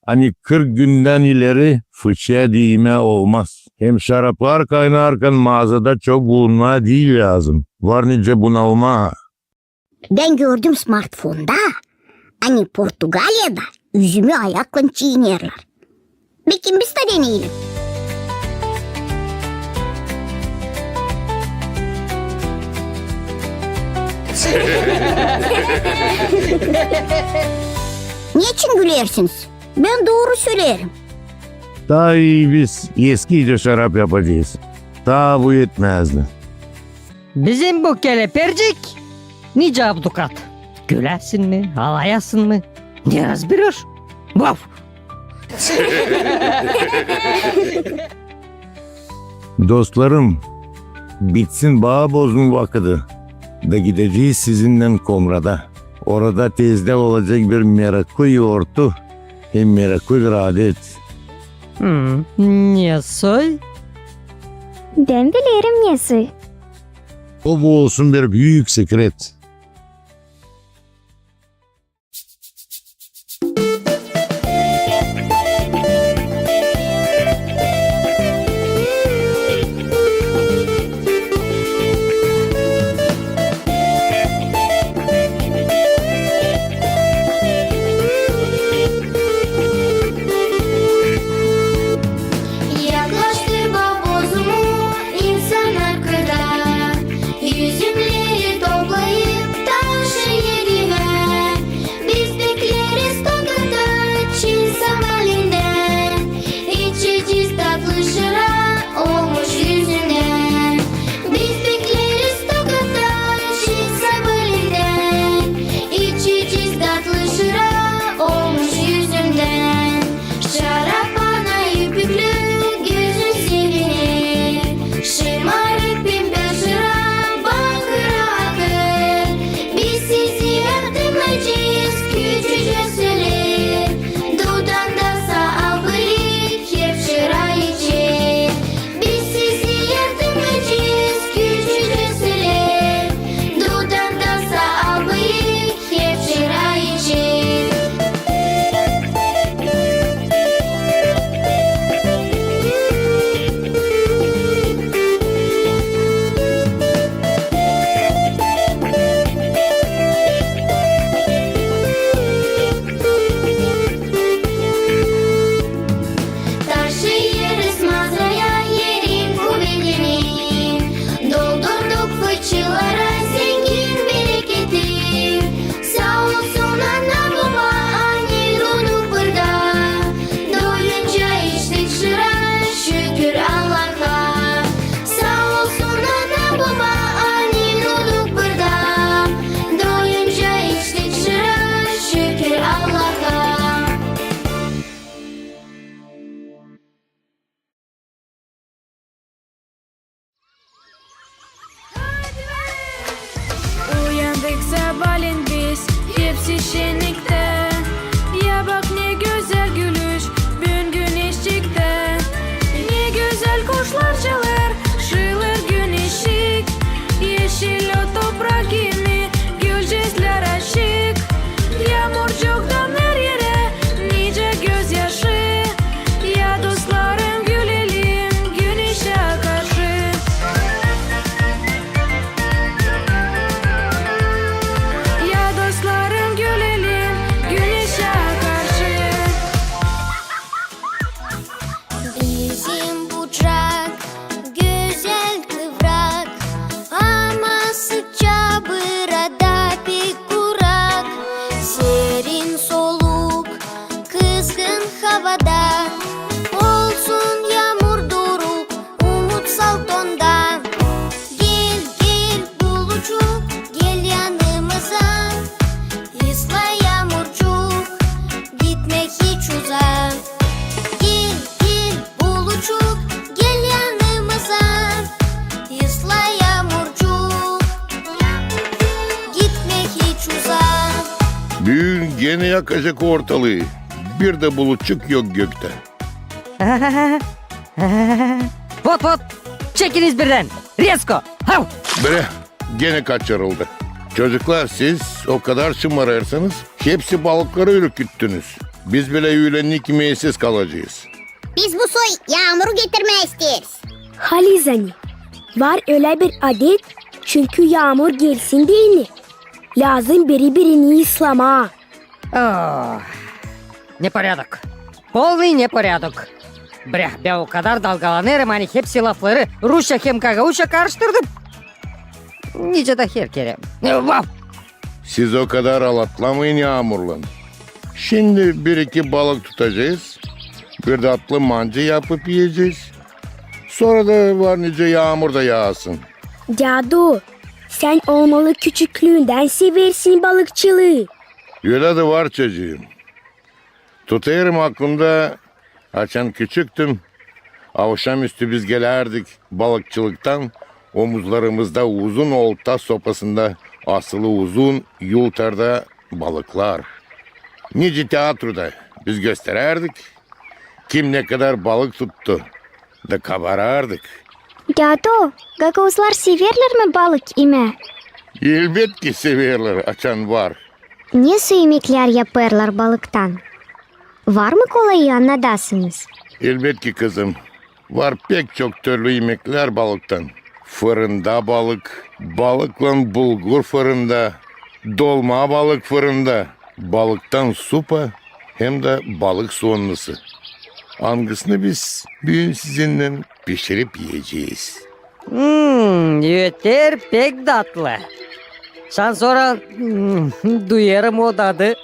ani kırk gündän ileri fıçıya diimää olmaz. Hem şaraplar kaynarkan maazada çok bulunmaa diil lääzım. Var nicä bunalmaa. Bän gördüm smartfonda, ani Portugaliyada üzümü ayaklan çiinerlär. Bekim biz dä deneyelim. Neçin gülersiniz? Bän dooru söleerim. Taa ii biz eskiyicä şarap yapacez. Taa bu etmäzdi. Bizim bu kelepircik nicä abdukat. Güläsin mi, alayasın mı? Ne razberiş? Vaf! Dostlarım, bitsin baa bozma vakıdı, da gidecez sizinnän Komrada. Orada tezdä olacek bir meraklı yortu hem meraklı bir adet. Hmm, ne soy? Bän bilerim ne soy. O bu olsun bir büük sekret. Yaklaştı baa bozumu insannar kırda, üzümleri toplayıp Şenniktä. Ya bak, ne gözäl gülüş büün güneşçiktä. Ne gözäl kuşlar çalêr, şıılêr güneşçik. Eşil o toprak kimi, gülcüklär açık. Yaamurcuktan her erä nicä gözyaşı. Ya dostlarım, gülelim güneşä karşı. Ya dostlarım, gülelim güneşä karşı. Bizim bucak gözäl kıvrak, ama sıkça burada pek kurak. Serin soluk kızgın havada, olsun yaamur duruk umutsal tonda. Gel, gel, bulucuk, gel yanımıza, ısla yaamurcuk, gitme hiç uzaa. Gel, gel, bulucuk, gel yanımıza, ısla yaamurcuk, gitme hiç uzaa. Büün genä yakacak ortalıı. Bir dä bulutçuk yok göktä. Vot, vot! Çekiniz birdän! Rezko! Hav! Bre, genä kaçırıldı. Çocuklar, siz o kadar şımarêrsınız, hepsi balıkları ürküttünüz. Biz bilä üülennik imeksiz kalacez. Biz bu soy yaamuru getirmää isteeriz. Halizdän ani, var ölä bir adet, çünkü yaamur gelsin deyni, lääzım biri-birini ıslamaa. Oh, непорядок. Полный непорядок. Brah, bän o kadar dalgalanêrım, ani hepsi lafları rusça hem gagauzça karıştırdım. Nicä dä her kerä. Vaf! Siz o kadar alatlamayın yaamurlan. Şindi bir-iki balık tutacez, bir tatlı mancı yapıp iyecez. Sora da var nicä yaamur da yaasın. Dädu, sän olmalı küçüklüündän seversin balıkçılıı. Ölä dä var, çocuum. Tutêrım aklımda, açan küçüktüm, avşamüstü biz gelärdik balıkçılıktan, omuzlarımızda uzun olta sopasında asılı uzun yultarda balıklar. Nicä teatroda biz gösterärdik, kim ne kadar balık tuttu, da kabarardık. Dädu, gagauzlar severlär mi balık imää? Elbetki severlär, açan var. Ne soy imeklär yapêrlar balıktan? Var mı kolayı annadasınız? Elbetki, kızım. Var pek çok türlü imeklär balıktan. Fırında balık, balıklan bulgur fırında, dolma balık fırında, balıktan supa hem dä balık soonması. Angısını biz büün sizinnän pişirip iyecez. Hmm, öter pek datlı. Şansora, hmm, duyêrım o dadı.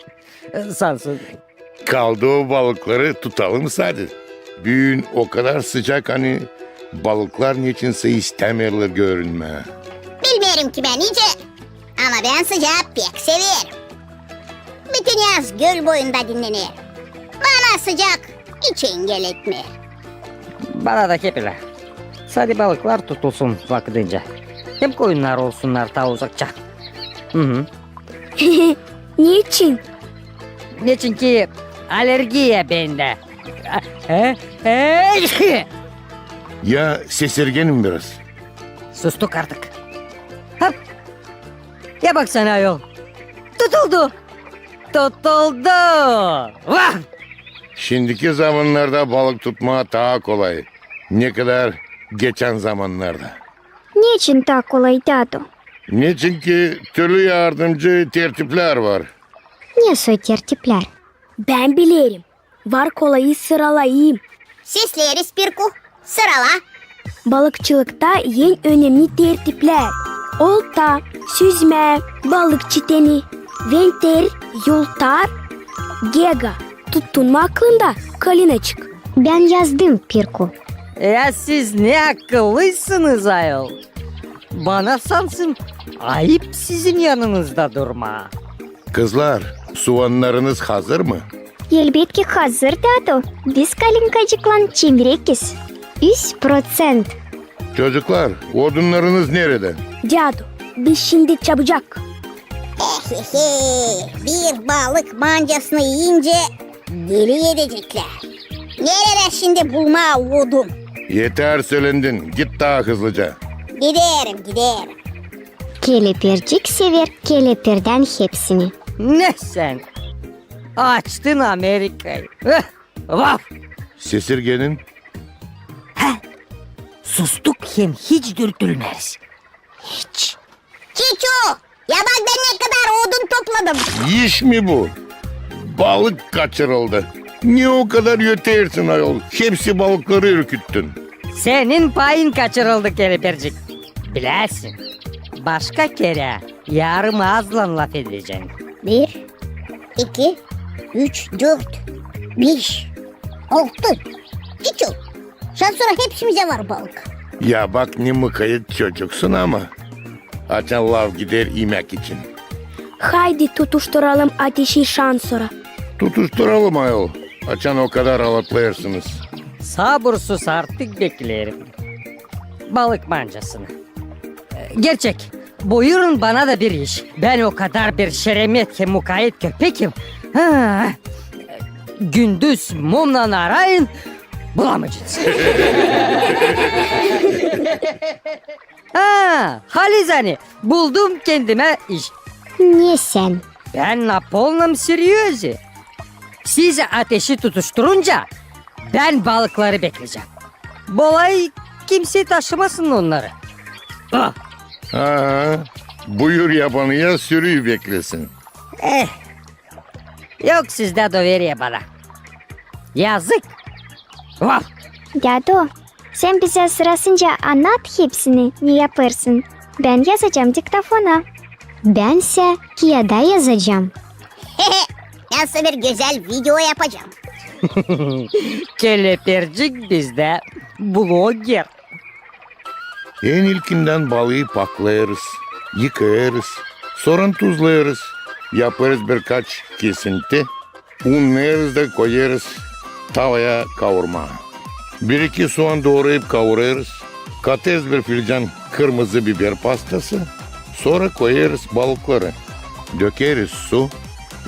Şansora. Kaldı o balıkları tutalım sade. Büün o kadar sıcak, ani balıklar neçinsä istämeerlär görünmää. Bilmeerim ki bän nicä, ama bän sıcaa pek severim. Bütün yaz göl boyunda dinnenerim. Bana sıcak hiç engel etmeer. Bana da hep ölä. Sade balıklar tutulsun vakıdınca. Hem koyunnar olsunnar taa uzakça. Hı hı. Neçin? Neçinki alergiya bendä. He? He? Ya sesirgenim biraz. Sustuk artık. Hop! Ya baksana ayol. Tutuldu! Tutuldu! Vah! Şindiki zamannarda balık tutmaa taa kolay, ne kadar geçän zamannarda. Neçin taa kolay, dädu? Neçinki türlü yardımcı tertiplär var. Ne soy tertiplär? Bän bilerim. Var kolayı sıralayım. Sesleeriz, Pirku. Sırala. Balıkçılıkta en önemni tertiplär: olta, süzmä, balık çiteni, venter, yultar, gega. Tuttun mu aklında, Kalinaçık? Bän yazdım, Pirku. Ya siz ne akıllıysınız ayol. Bana sansın ayıp sizin yanınızda durmaa. Kızlar, suannarınız hazır mı? Elbetki hazır, dädu. Biz Kalinkacıklan çevrekiz. Üz proţent. Çocuklar, odunnarınız neredä? Dädu, biz şindi çabucak. Eh, He, bir balık mancasını iyincä deli edeceklär. Neredä şindi bulmaa odun? Eter söländin, git taa hızlıca. Giderim, giderim. Kelepircik sever kelepirden hepsini. Ne sän? Açtın Amerikayı. Vaf! Sesirgenin. He. Sustuk hem hiç dürtülmeeriz. Hiç. Çiçu! Ya bak, bän ne kadar odun topladım. İş mi bu? Balık kaçırıldı. Ne o kadar ötersin ayol? Hepsi balıkları ürküttün. Senin payın kaçırıldı, kelepircik. Bilersin, başka kerä yarım aazlan lafedecän. Bir, iki, üç, dört, beş, altı. Çiçu, şansora hepsimizä var balık. Ya bak, ne mukayet çocuksun ama. Açan laf gider imäk için. Haydi tutuşturalım ateşi şansora. Tutuşturalım ayol, açan o kadar alıplêêrsınız. Sabursuz artık bekleerim balık mancasını. Gerçek, buyurun bana da bir iş. Bän o kadar bir şeremet hem mukayet köpekim. Ha, gündüz mumnan arayın, bulamayacenız. Ha, halizdän buldum kendimä iş. Ne sän? Bän на полном серьёзе. Siz ateşi tutuşturunca bän balıkları beklecäm. Bolay kimsey taşımasın onnarı. Ah! Ha, buyur yabanıya, sürüyü beklesin. Eh, yok sizdä doveriye bana. Yazık. Vaf! Dädu, sän bizä sırasınca annat hepsini, ne yapêrsın. Bän yazacam diktofona. Bän sä kiyada yazacam. Nasıl bir gözäl video yapacam. Kelepircik bizdä bloger. En ilkindän balıı paklêêrız, yıkêêrız, sora tuzlêêrız, yapêrız birkaç kesinti, unnêêrız da koyêrız tavaya kaurmaa. Bir-iki suan doorayıp kaurêrız, katêrız bir filcan kırmızı biber pastası, sora koyêrız balıkları, dökeriz su,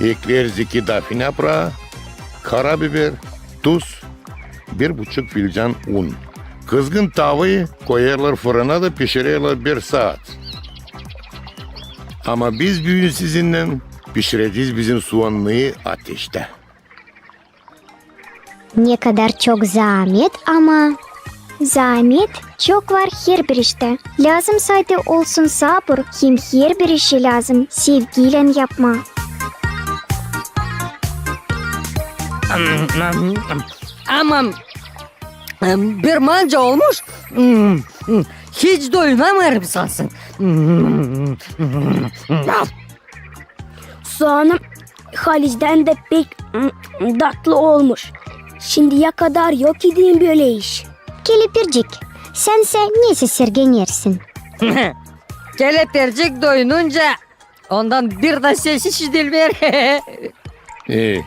ekleeriz iki dafina yapraa, karabiber, tuz, bir buçuk filcan un. Kızgın tavayı koyêrlar fırına da pişirerlär bir saat. Ama biz büün sizinnän pişirecez bizim suannıyı ateştä. Ne kadar çok zaamet ama. Zaamet çok var herbir iştä. Lääzım sade olsun sabur, hem herbir işi lääzım sevgiylän yapmaa. Ama bir manca olmuş, hiç doyunamêêrım sansın. Sanırım halizdän dä pek tatlı olmuş. Şindiyä kadar yok idin bölä iş. Kelepircik, sän sä ne sesirgenersin? Kelepircik doyununca ondan bir dä ses işidilmeer. E,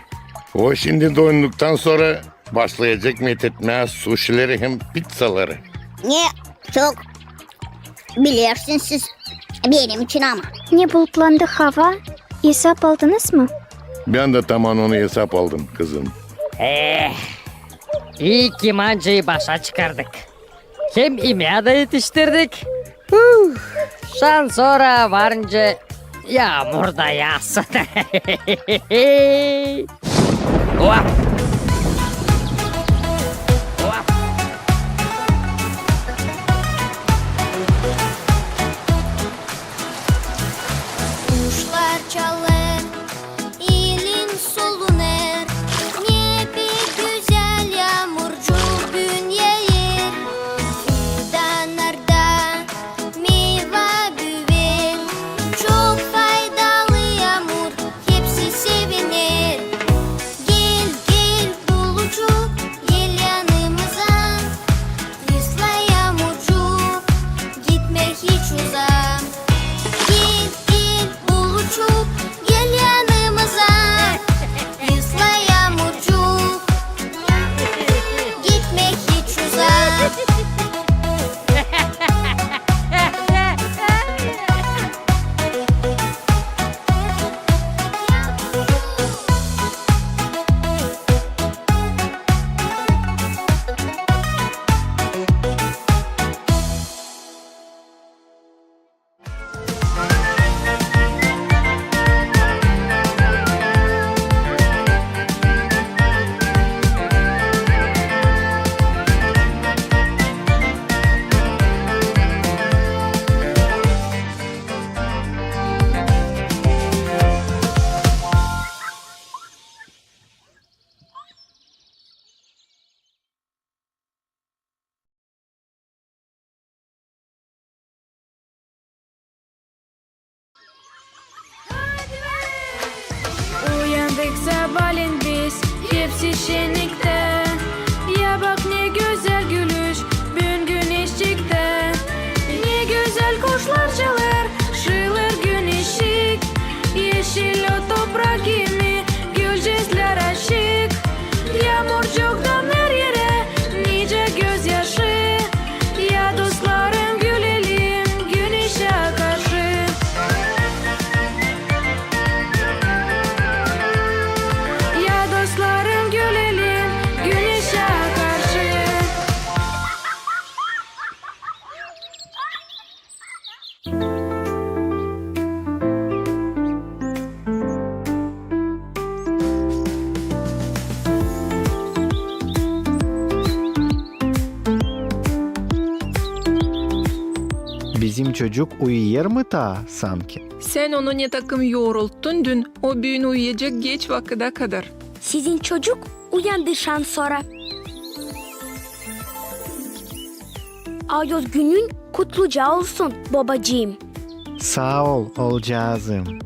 o şindi doyunduktan sora başlayacek metetmää suşileri hem pitsaları. Ne çok bilersiniz siz benim için ama. Ne bulutlandı hava, esap aldınız mı? Bän dä taman onu esap aldım, kızım. Eh, ii ki mancayı başa çıkardık. Hem imää dä etiştirdik. Huh, şansora varınca yaamur da yaassın. Hop! Hop! Kuşlar çalêr, ilin solunêr, ne pek gözäl yaamurcuk büün yaaêr. Fidanlarda meyva büüyer, çok faydalı yaamur, hepsi seviner. Gel, Sişenniktä. Ya bak, ne gözäl gülüş büün güneşçiktä. Ne gözäl kuşlar çalêr, şılêr güneşçik. Eşil o toprak kimi, gülcüklär açık. Yaamurcuk damêêr erä, nicä gözyaşı. Ya dostlarım, gülelim güneşä karşı. Ya dostlarım, gülelim güneşä karşı. Bizim çocuk uyuyêr mı taa sanki? Sän onu ne takım yorulttun dün, o büün uyuyacek geç vakıda kadar. Sizin çocuk uyandı şansora. Ayoz günün kutluca olsun, bobacıım. Saa ol, oolcaazım.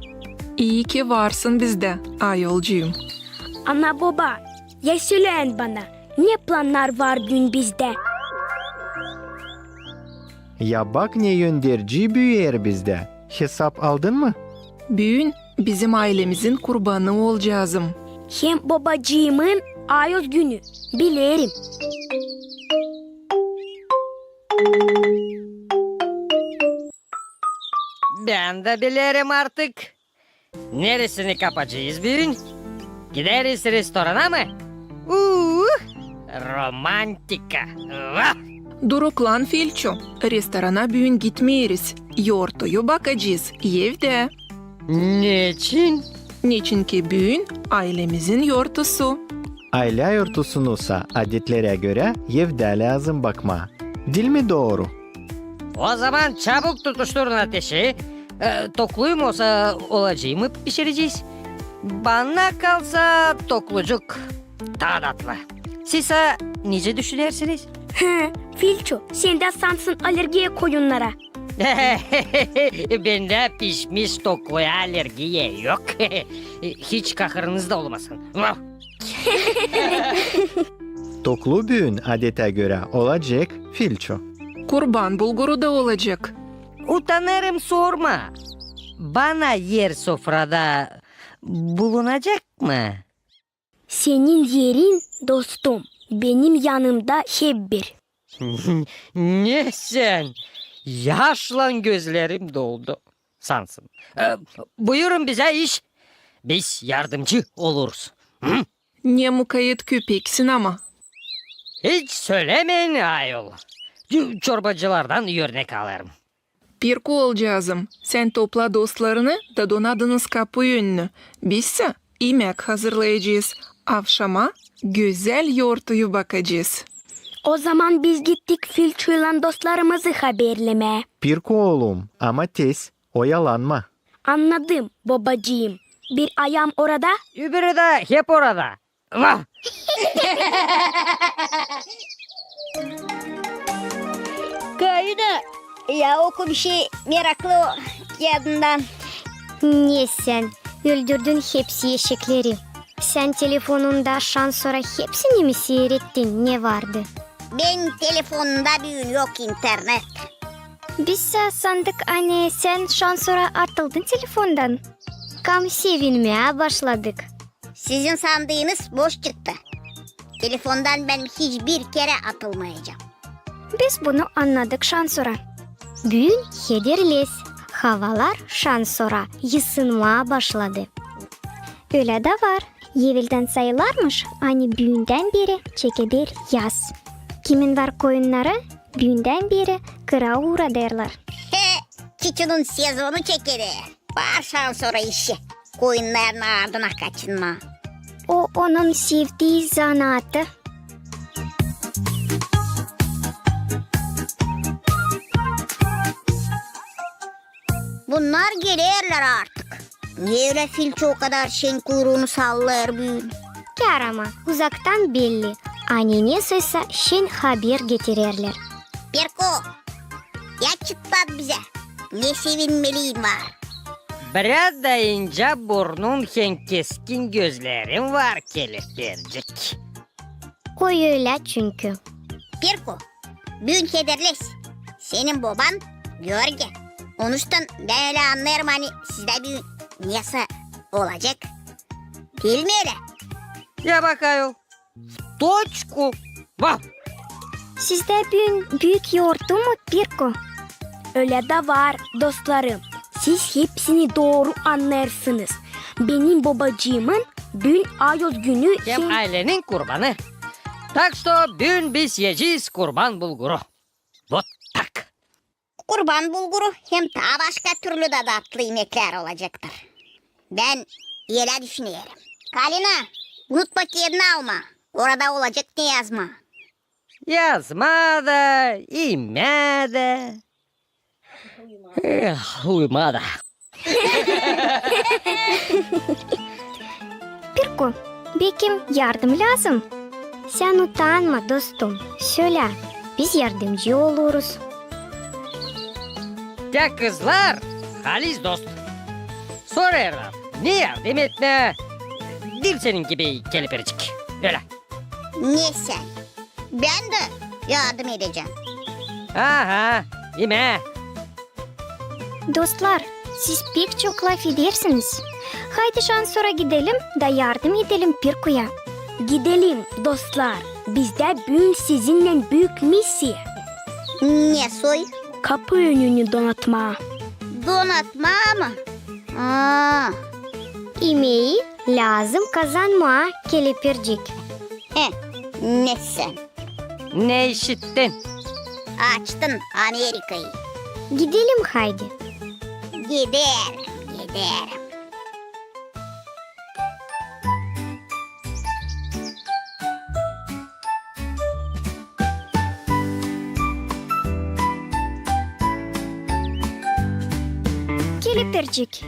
İi ki varsın bizdä, ayolcuum. Ana-boba, ya söleyin bana, ne plannar var büün bizdä? Ya bak, ne önderci büüyer bizdä. Hesap aldın mı? Büün bizim aylemizin kurbanı, oolcaazım. Hem bobacıımın ayoz günü, bilerim. Bän dä bilerim artık. Neresini kapacez büün? Gideriz restorana mı? Uuu, romantika! Vah! Duruklan, Filço, restorana büün gitmeeriz. Yortuyu bakacez evdä. Neçin? Neçinki büün aylemizin yortusu. Aylä yortusunusa adetlerä görä evdä lääzım bakmaa. Diil mi dooru? O zaman çabuk tutuşturun ateşi. E, tokluyum olsa, olacıımı pişirecez. Bana kalsa, toklucuk taa datlı. Siz sa nicä düşünersiniz? Hı, Filço, sendä sansın allergiya koyunnara. Bendä pişmiş tokluya allergiya yok. Hiç kahırınız da olmasın. Vah! Toklu büün, adetä görä, olacek, Filço. Kurban bulguru da olacek. Utanêrım, sorma. Bana er sofrada bulunacek mı? Senin erin, dostum, benim yanımda hep bir. Ne sän? Yaşlan gözlerim doldu sansın. E, buyurun bizä iş. Biz yardımcı oluruz. Hı? Ne mukayet köpeksin ama. Hiç sölämeyin, ayol. Çorbacılardan örnek alêrım. Pirko, oolcaazım, sän topla dostlarını da donadınız kapu önünü. Biz sä imäk hazırlayacez. Avşama gözäl yortuyu bakacez. O zaman biz gittik Filçoylan dostlarımızı haberlemää. Pirko, oolum, ama tez, oyalanma. Annadım, bobacıım. Bir ayaam orada, öbürü dä hep orada. Vah! Kaina, ya oku bişey meraklı o kiyadından. Ne sän, öldürdün hepsi eşekleri. Sän telefonunda şansora hepsini mi siirettin, ne vardı? Benim telefonumda büün yok internet. Biz sä sandık, ani sän şansora atıldın telefondan. Kam sevinmää başladık. Sizin sandıınız boş çıktı. Telefondan bän hiç bir kerä atılmayacam. Biz bunu annadık şansora. Büün hederlez. Havalar şansora yısınmaa başladı. Ölä dä var. Eveldän sayılarmış, ani büündän beri çekeder yaz. Kimin var koyunnarı, büündän beri kıra uuradêrlar. He, Çiçunun sezonu çeker. Var şansora işi. Koyunnarın ardına kaçınmaa. O onun sevdii zanaatı. Bunnar gelerlär artık. Ne ölä Filço o kadar şen kuyruunu sallêêr büün? Kär ama, uzaktan belli, ani nesoysa şen haber getirerlär. Pirko, ya çıtlat bizä, ne sevinmeliin var? biraz da incä burnun hem keskin gözlerin var, Kelepircik. Koy ölä çünkü. Pirku, büün kederliz. Senin boban Görge. Onuştan bän ölä annêêrım, ani sizdä büün nesä olacek. Diil mi ölä? Ya bak ayol. Toçku. Vah! Sizdä büün büük yortu mu, Pirku? Ölä dä var, dostlarım. Siz hepsini dooru annêêrsınız. Benim bobacıımın büün ayoz günü hem aylenin kurbanı. Tak što büün biz iyecez kurban bulguru. Вот так. Kurban bulguru hem taa başka türlü dä tatlı imeklär olacaktır. Bän ölä düşünerim. Kalina, unutma kedini almaa. Orada olacek ne yazmaa. Yazmaa da, imää dä. Eh, uyumaa da. Pirku, bekim yardım lääzım? Sän utanma, dostum, sölä, biz yardımcı oluruz. Tä kızlar halis dost. Sorêrlar, ne yardım etmää. Diil senin gibi, Kelepircik. Ölä. Ne sän? Bän dä yardım edecäm. Aha, imää. Dostlar, siz pek çok lafedersiniz. Haydi şansora gidelim da yardım edelim Pirkuya. Gidelim, dostlar. Bizdä büün sizinnän büük missiya. Ne soy? Kapı önünü donatmaa. Donatmaa mı? Aa. İmeyi lääzım kazanmaa, Kelepircik. He, ne sän? Ne işittin? Açtın Amerikayı. Gidelim haydi. Giderim, giderim. Kelepircik,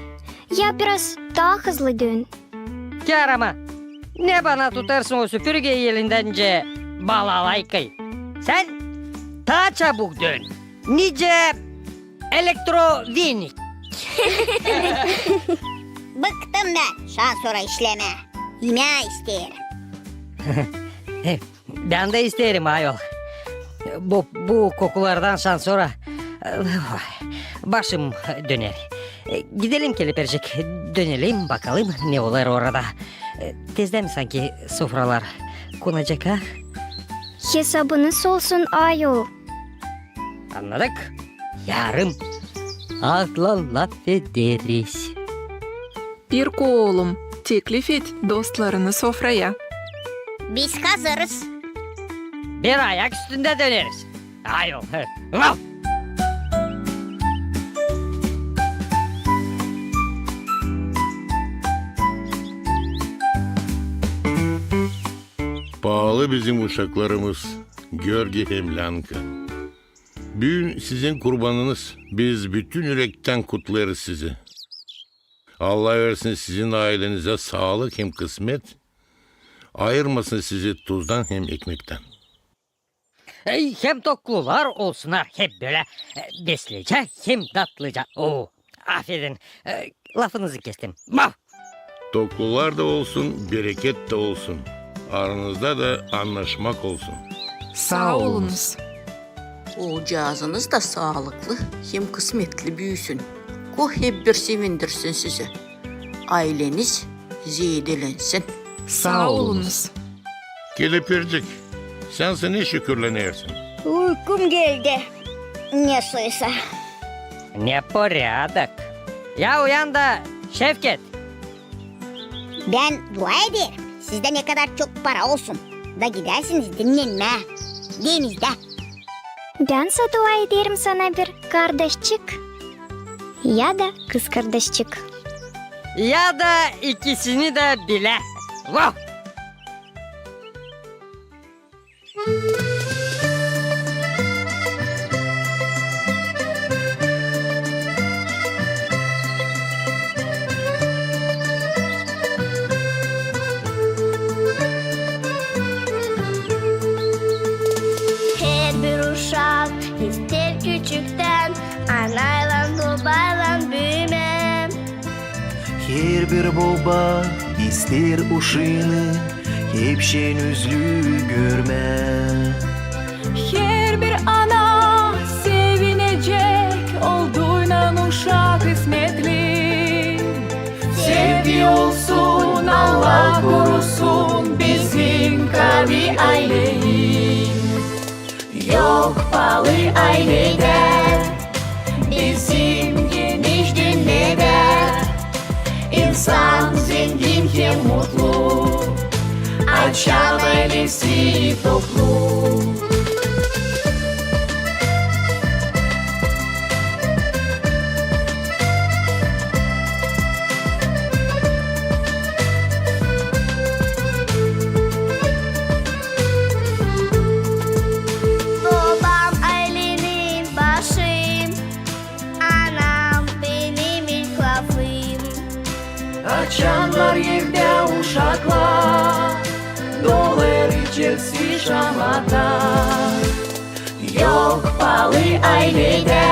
ya biraz taa hızlı dön. Kär ama, ne bana tutêrsın o süpürgeyi elindän nicä balalaykayı? Sän taa çabuk dön, nicä elektrovenik. Bıktım bän şansora işlemää. İmää isteerim. Bän dä isteerim, ayol. Bu, bu kokulardan şansora, başım döner. Gidelim, Kelepircik, dönelim, bakalım, ne olêr orada. Tezdä mi sanki sofralar konacek, ha? Hesabınız olsun, ayol. Annadık. Yarım. Azlan lafederiz. Pirku oolum, teklif et dostlarını sofraya. Biz hazırız. Bir ayak üstündä döneriz. Ayol. Vau! Paalı bizim uşaklarımız, Görgi hem Länka. Büün sizin kurbanınız. Biz bütün ürektän kutlêêrız sizi. Allah versin sizin aylenizä saalık hem kısmet, ayırmasın sizi tuzdan hem ekmektän. Ey, hem toklular olsunnar hep bölä, e, beslecä hem tatlıca. Oo, afedin, e, lafınızı kestim. Vau! Toklular da olsun, bereket dä olsun. Aranızda da annaşmak olsun. Saa olunuz. Oocaazınız da saalıklı hem kısmetli büüsün. Ko hep bir sevindirsin sizi. Ayleniz zeedelensin. Saa olunuz. Kelepircik, sän sä ne şükürlenersin? Uykum geldi. Ne soysa. Непорядок. Ya uyan da, Şevket. Bän dua ederim, sizdä ne kadar çok para olsun, da gidäsiniz dinnenmää denizdä. Bän sä dua ederim sana bir kardaşçık ya da kızkardaşçık. Ya da ikisini dä bilä. Vau! Herbir uşak isteer küçüktän anaylan, bobaylan büümää. Bir boba isteer uşaanı hepşeyin üzlü görmää. Herbir ana sevinecek, olduynan uşak ismetli. Sevgi olsun, Allah korusun, bizim kavi ayleyi. Yok paalı ayledä bizim geniş dünnedä. İnsan zengin hem mutlu, açan aylesi toplu. Bobam aylenin başı, anam benim ilk lafım. Açan var evdä uşaklar, dolar içerisi şamata. Yok paalı ayledä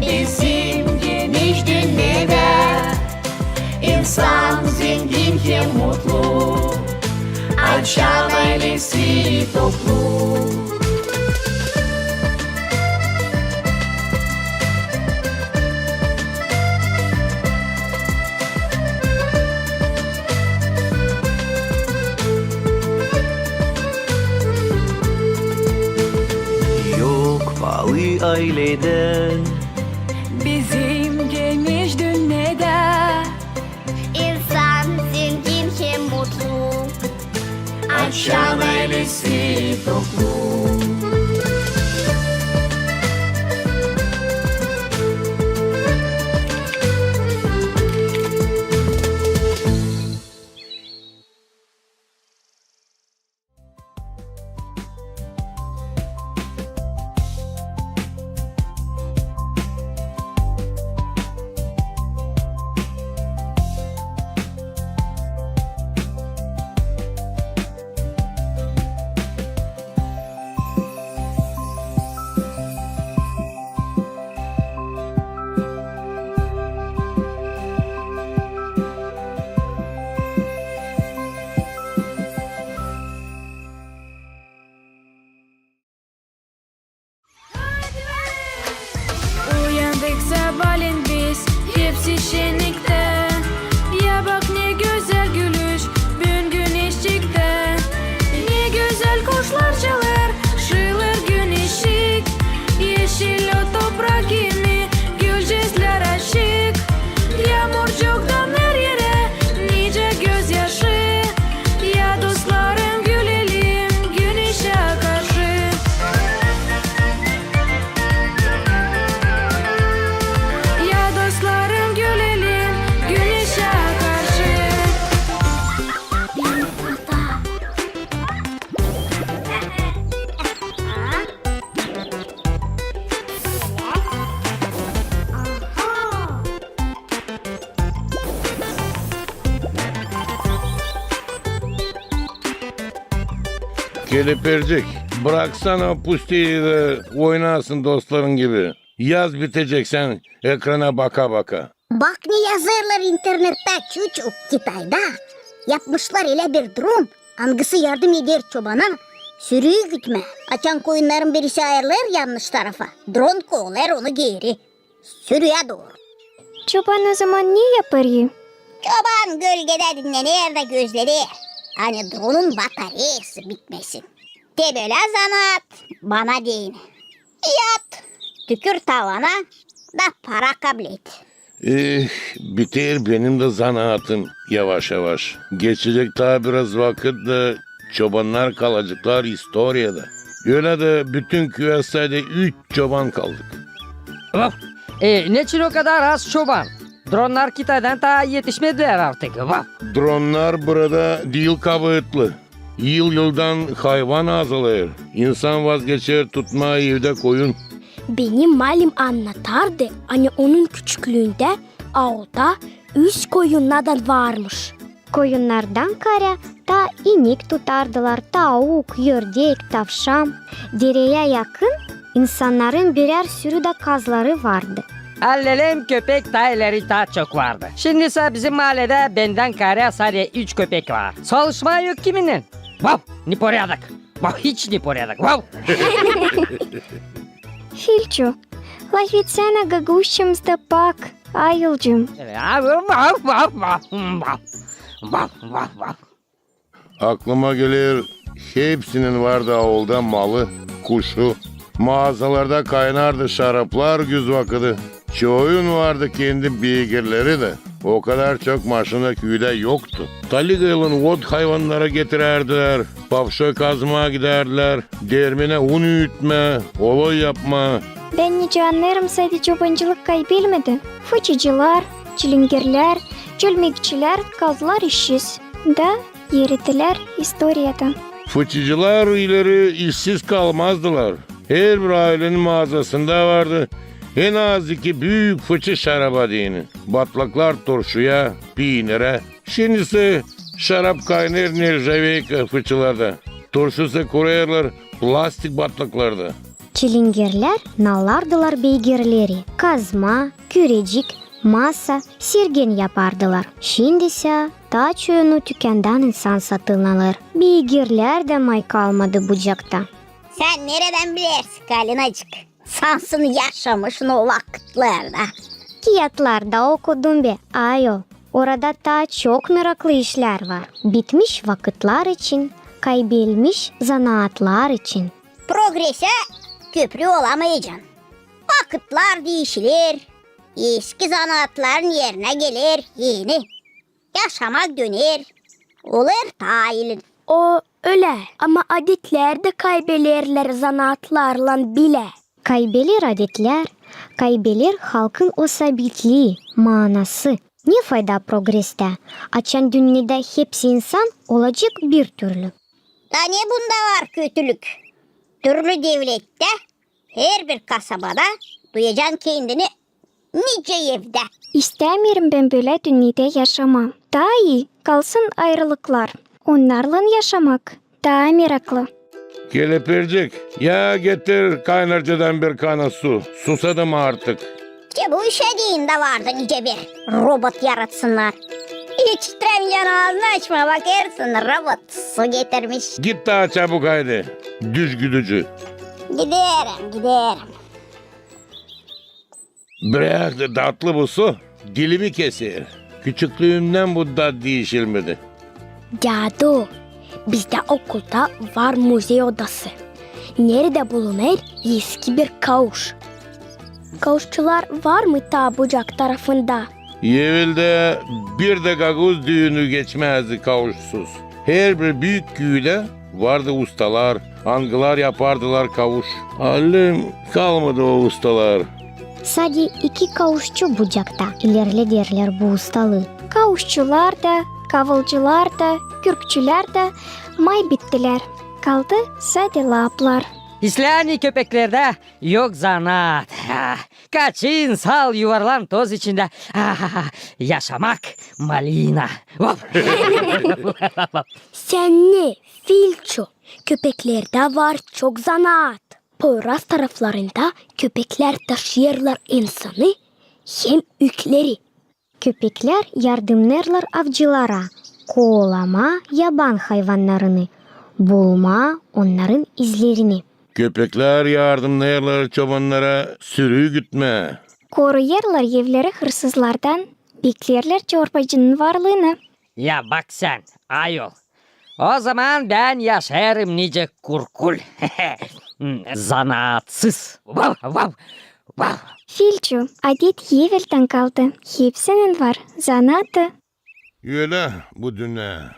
bizim geniş dünnedä. İnsan zengin hem mutlu, açan aylesi toplu. Yok paalı ayledä bizim geniş dünnedä. İnsan zengin hem mutlu, açan aylesi toplu. Uyandık sabaalän biz, hepsi şenniktä. Ya bak, ne gözäl gülüş büün güneşçiktä. Ne gözäl kuşlar çalêr, şiilêr güneşçik. Eşil o toprak kimi, gülücüklär açık. Yaamurcuktan her erä nicä gözyaşı. Ya dostlarım, gülelim güneşä karşı. Ya dostlarım, gülelim güneşä karşı. Kelepircik, braksana o pustiyi da oynasın dostların gibi. Yaz bitecek sän ekrana baka-baka. Bak, ne yazêrlar internettä, çuçu. Kitayda yapmışlar ölä bir dron, angısı yardım eder çobana sürüyü gütmää. Açan koyunnarın birisi ayırılêr yannış tarafa, dron kovalêr onu geeri sürüyä dooru. Çoban o zaman ne yapêr ya? Çoban gölgedä dinnener da gözleder, ani dronun batareyası bitmesin. Te bölä zanaat bana deyni. Yat, tükür tavana da para kablet. Eh, biter benim dä zanaatım yavaş-yavaş. Geçecek taa biraz vakıt da çobannar kalaceklar istoriyada. Ölä dä bütün küüyä sade üç çoban kaldık. Vaf! E, neçin o kadar az çoban? Dronnar Kitaydan taa etişmedilär artık. Vaf! Dronnar burada diil kabaatlı. Yıl-yıldan hayvan azalêr. İnsan vazgeçer tutmaa evdä koyun. Benim malim annatardı, ani onun küçüklüündä aoda üç koyunnadan varmış. Koyunnardan kaarä taa inik tutardılar, tauk, ördek, tavşan. Dereyä yakın insannarın birär sürü dä kazları vardı. Allelem köpek taa ileri taa çok vardı. Şindisä bizim mahalledä bendän kaarä sade üç köpek var. Saalışmaa yok kiminnän. Vav! Непорядок! Vav, hiç непорядок! Vav! Filçu, lafetsänä gagauzçamızda pak, ayolcuum. Aklıma geler, hepsinin vardı aulda malı, kuşu. Maazalarda kaynardı şaraplar güz vakıdı. Çoyunun vardı kendi beygirleri dä. O kadar çok maşina küüdä yoktu. Taligaylan ot hayvannara getirärdilär, pavşoy kazmaa gidärdilär, dermenä un üütmää, oloy yapmaa. Bän nicä annêêrım, sade çobancılık kaybelmedi. Fıçıcılar, çilingerlär, çölmekçilär kaldılar işsiz. Da eridilär istoriyada. Fıçıcılar ileri işsiz kalmazdılar. Herbir ailenin maazasında vardı en az iki büük fıçı şaraba deyni. Batlaklar turşuya, piinirä. Şindisä şarap kaynêêr nerjaveyka fıçılarda. Turşusını kurêrlar plastik batlaklarda. Çilingerlär nalardılar beygirleri, kazma, kürecik, masa, sergen yapardılar. Şindisä taa çoyunu tükändan insan satın alêr. Beygirlär dä may kalmadı Bucakta. Sän neredän bilersin, Kalinacık? Sansın yaşamışın o vakıtlarda. Kiyatlarda okudum be, ayol. Orada taa çok meraklı işlär var. Bitmiş vakıtlar için, kaybelmiş zanaatlar için. Progresä köprü olamayacan. Vakıtlar diişiler, eski zanaatların erinä geler eni. Yaşamak döner, olêr taa ilin. O ölä, ama adetlär dä kaybelerlär zanaatlarlan bilä. Kaybeler adetlär, kaybeler halkın o sabitlii, maanası. Ne fayda progrestä, açan dünnedä hepsi insan olacek bir türlü? Da ne bunda var kötülük? Türlü devlettä, herbir kasabada duyacan kendini nicä evdä. İstämeerim bän bölä dünnedä yaşamaa. Taa ii kalsın ayırılıklar. Onnarlan yaşamak taa meraklı. Kelepircik, ya getir kaynarcadan bir kana su. Susadım artık. İştä bu işä deyni dä vardı nicä bir robot yaratsınnar. Hiç istämeyecän aazını açmaa, bakêrsın, robot su getirmiş. Git taa çabuk, haydi, düzgüdücü. Giderim, giderim. Brak da, datlı bu su dilimi keser. Küçüklüümdän bu dat diişilmedi. Dädu, bizdä okulda var muzey odası, neredä bulunêr eski bir kauş. Kauşçular var mı taa Bucak tarafında? Eveldä bir dä gagauz düünü geçmäzdi kauşsuz. Herbir büük küüdä vardı ustalar, angılar yapardılar kauş. Allelem kalmadı o ustalar. Sade iki kauşçu Bucakta ilerlederlär bu ustalıı. Kauşçular da, kavılcılar da, kürkçülär dä may bittilär. Kaldı sade laaplar. İslää ani köpeklerdä yok zanaat. Ah, kaçın, sal yuvarlan toz içindä. Ah, yaşamak malina. Vap. Sän ne, Filçu, köpeklerdä var çok zanaat. Poyraz taraflarında köpeklär taşıyêrlar insanı hem ükleri. Köpeklär yardımnêêrlar avcılara koolamaa yaban hayvannarını, bulmaa onnarın izlerini. Köpeklär yardımnêêrlar çobannara sürü gütmää. Koruyêrlar evleri hırsızlardan, bekleerlär çorbacının varlıını. Ya bak sän, ayol, o zaman bän yaşêêrım nicä kurkul. Zanaatsız. Vav, vav, vav. Filçu, adet eveldän kaldı. Hepsinin var zanaatı. Ölä bu dünnä.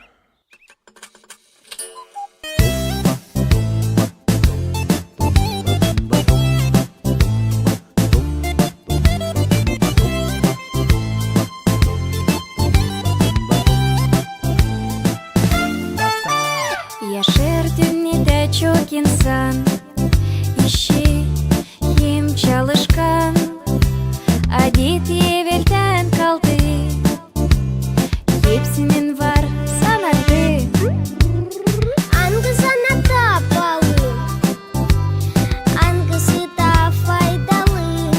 Yaşêêr dünnedä çok insan, işi hem çalışkan. Adet eveldän kaldı, hepsinin var zanaatı. Angı zanaat taa paalı, angısı taa faydalı?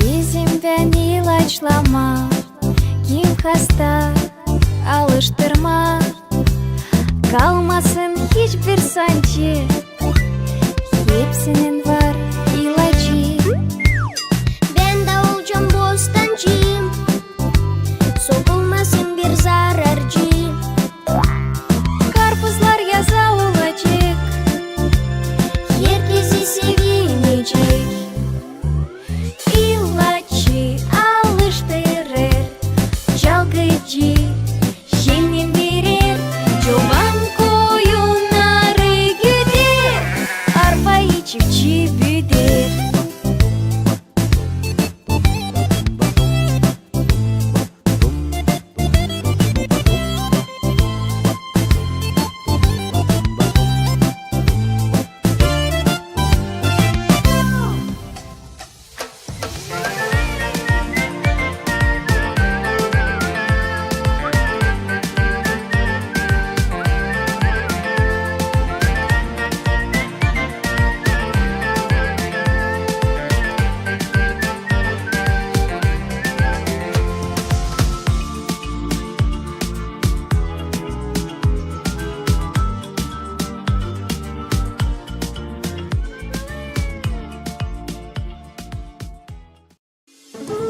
Bizim bän ilaçlamaa, kim hasta, alıştırmaa, kalmasın hiçbir sancı, hepsinin var ilacı. Bän dä olacam bostancı, sokulmasın bir zararcı. Karpuzlar yaza olacek, herkezi sevinecek. İlacı alıştırêr, çalgıcı şenlendirer, çoban koyunnarı güder, arpayı çiftçi büüder.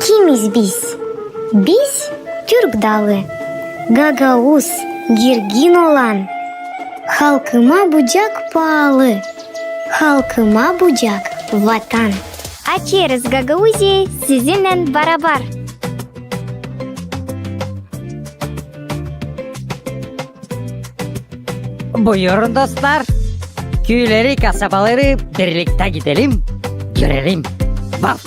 Kimiz biz? Biz türk dalı, gagauz, girgin olan. Halkıma bucak paalı, halkıma bucak vatan. Açêrız Gagauziyayı sizinnän barabar. Buyurun, dostlar. Küüleri, kasabaları birliktä gidelim, görelim. Vav!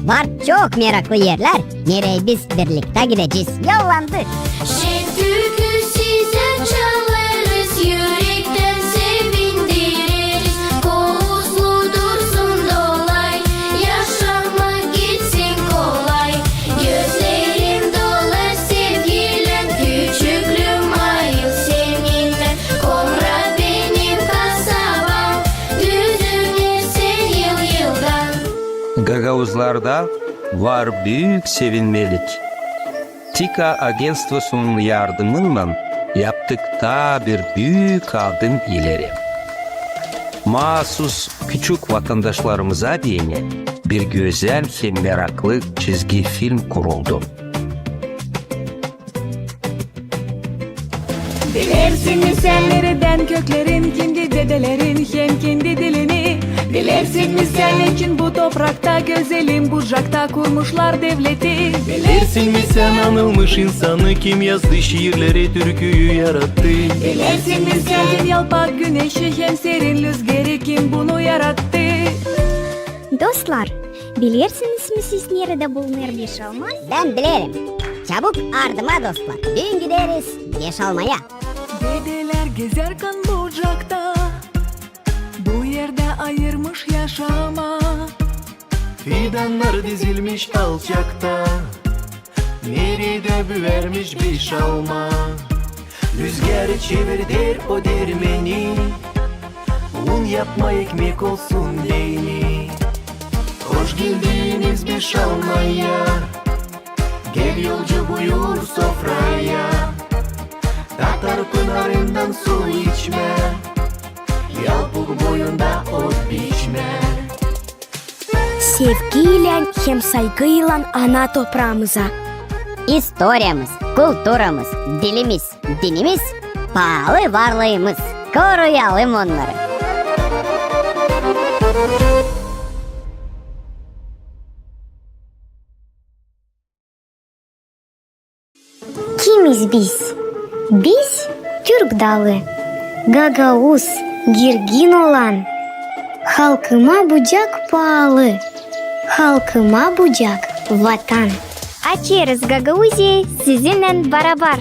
Var çok meraklı erlär, nereyi biz birliktä gidecez. Yollandı! Şen türkü sizä çalarız, ürektän sevindireriz. Kouzlu dursun dolay, yaşamak gitsin kolay. Gözlerim dolar sevgilän, küçüklüüm ayıl seninnän. Komra benim kasabam, düzüler sen yıl-yıldan. Gagauzlarda var büük sevinmelik. TİKA agentstvosunun yardımınnan yaptık taa bir büük adım ileri. Maasuz küçük vatandaşlarımıza deyni bir gözäl hem meraklı çizgi film kuruldu. Bilersin mi sän neredän köklerin, kimdi dedelerin hem kimdi dilini? Bilersin mi sän neçin bu toprakta gözelim bucakta kurmuşlar devleti? Bilersin mi sän anılmış insanı, kim yazdı şiirleri, türküyü yarattı? Bilersin mi sän kim yalpak güneşi hem serin lüzgeri, kim bunu yarattı? Dostlar, bilersiniz mi siz, neredä bulunêr Beşalma? Bän bilerim. Çabuk ardıma, dostlar, büün gideriz Beşalmaya. Dedelär gezärkän bucakta bu erdä ayırmış yaşamaa. Fidannar dizilmiş alçakta, neredä büärmiş Beşalma. Lüzgär çevirder o dermeni, un yapma, ekmek olsun deyni. Hoş geldiniz Beşalmaya, gel yolcu buyur sofraya. Tatar pınarından su içmä, Yalpuk boyunda ot biçmä. Sevgiylän hem saygıylan ana topraamıza. İstoriyamız, kulturamız, dilimiz, dinimiz, paalı varlıımız. Koruyalım onnarı. Kimiz biz? Biz türk dalı, gagauz, girgin olan. Halkıma bucak paalı, halkıma bucak vatan. Açêrız Gagauziyayı sizinnän barabar.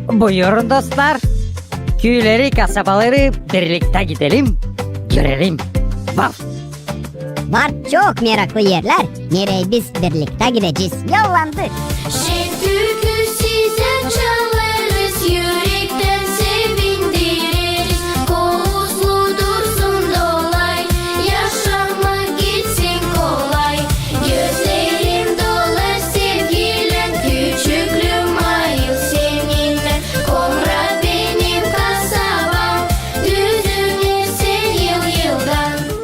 Buyurun, dostlar. Küüleri, kasabaları birliktä gidelim, görelim. Vav! Var çok meraklı erlär, nereyi biz birliktä gidecez. Yollandı! Şen türkü sizä çalarız, ürektän sevindireriz. Kouz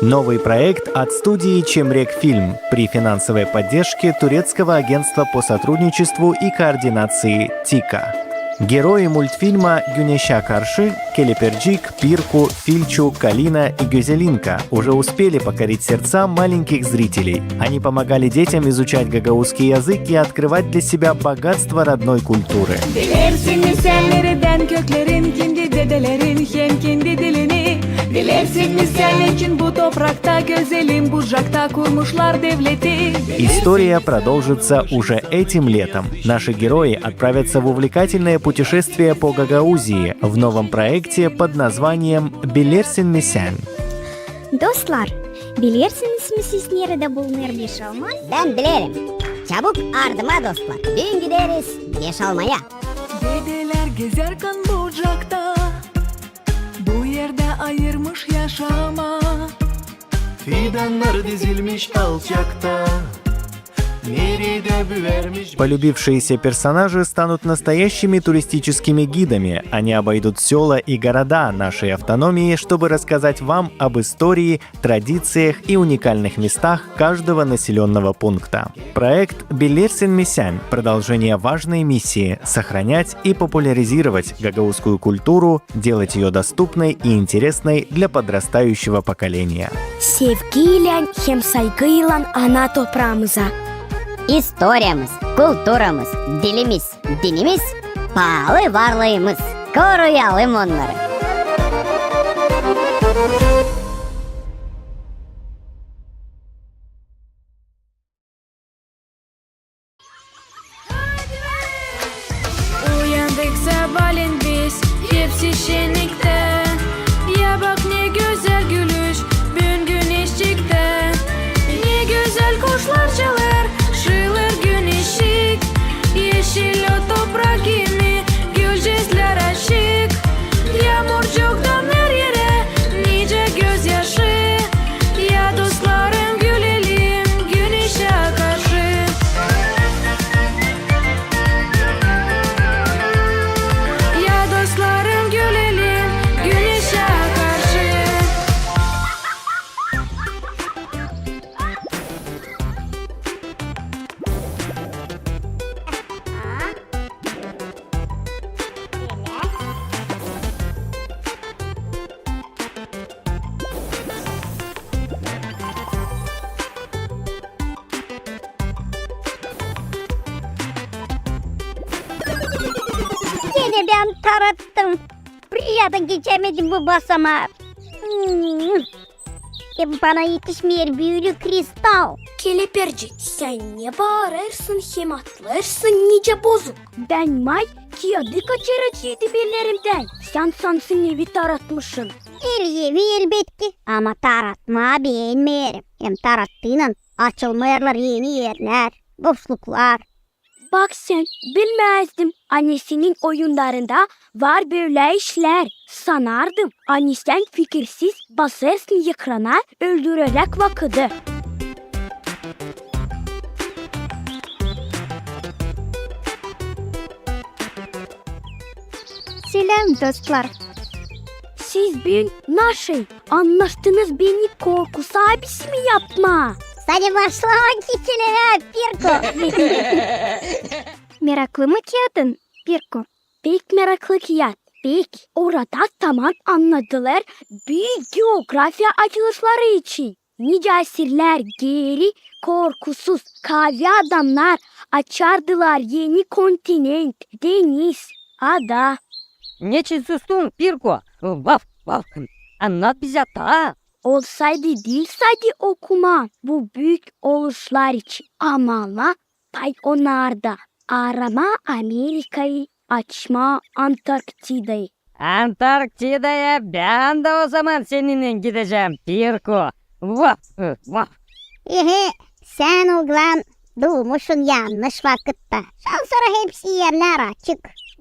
Новый проект от студии «Чемрек Фильм» при финансовой поддержке Турецкого агентства по сотрудничеству и координации ТИКа. Герои мультфильма «Güneşä karşı» Келеперджик, Пирку, Фильчу, Калина и Гёзелинка уже успели покорить сердца маленьких зрителей. Они помогали детям изучать гагаузский язык и открывать для себя богатство родной культуры. Bilersin mi sän neredän köklerin, kendi dedelerin hem kendi dilini? Bilersin mi sän neçin bu toprakta, gözelim Bucakta kurmuşlar devleti? История продолжится уже этим летом. Наши герои отправятся в увлекательное путешествие по Гагаузии в новом проекте под названием «Bilersin mi sän?». Dostlar, bilersiniz mi siz, neredä bulunêr Beşalma? Bän bilerim. Çabuk ardıma, dostlar. Büün gideriz Beşalmaya. Dedelär gezärkan Bucakta, bu erdä ayırmış yaşamaa. Fidannar dizilmiş alçakta, neredä büärmiş. Полюбившиеся персонажи станут настоящими туристическими гидами. Они обойдут сёла и города нашей автономии, чтобы рассказать вам об истории, традициях и уникальных местах каждого населённого пункта. Проект «Bilersin mi sän» — продолжение важной миссии — сохранять и популяризировать гагаузскую культуру, делать её доступной и интересной для подрастающего поколения. Sevgiylän hem saygıylan ana topraamıza. İstoriyamız, kulturamız, dilimiz, dinimiz, paalı varlıımız. Koruyalım onnarı. Uyandık sabaalän biz hepsi şenniktä. Ya bak, ne gözäl gülüş büün güneşçiktä. Ne gözäl kuşlar çalêr, şıılêr güneşçik. Eşil o toprak kimi gülücüklär açık. Yaamurcuktan her erä nicä gözyaşı. Ya dostlarım, gülelim güneşä karşı. Ya dostlarım, gülelim güneşä karşı. Genä bän tarattım. Biradan geçämedim bu basamaa. Hmm. E, bana etişmeer bölä kristal. Kelepercik, sän ne baarêrsın hem atlêêrsın nicä bozuk? Bän may kiyadı kaçıracıydım ellerimdän. Sän sansın evi taratmışın. El evi, elbetki, ama taratmaa beenmeerim. Hem tarattıynan açılmêêrlar eni erlär, boşluklar. Bak sän, bilmäzdim, ani senin oyunnarında var bölä işlär. Sanardım, ani sän fikirsiz basêrsın ekrana, öldüreräk vakıdı. Seläm, dostlar! Siz büün naşey annaştınız beni korku saabisi mi yapmaa? Sade başlamak için, Pirko. Meraklı mı kiyadın, Pirko? Pek meraklı kiyat, pek. Orada taman annadılar büük geografiya açılışları için. Nicä asirlär geeri korkusuz kaavi adamnar açardılar eni kontinent, deniz, ada. Neçin sustun, Pirko? Vaf, vaf. Annat bizä taa. Olsaydı diil sade okumaa bu büük oluşlar için, ama pay onnarda, aaramaa Amerikayı, açmaa Antarktidayı. Antarktidaya bän dä o zaman seninnän gidecäm, Pirko. Vah, vah. Ehe, sän, oglan, duumuşun yannış vakıtta. Şansora hepsi erlär açık.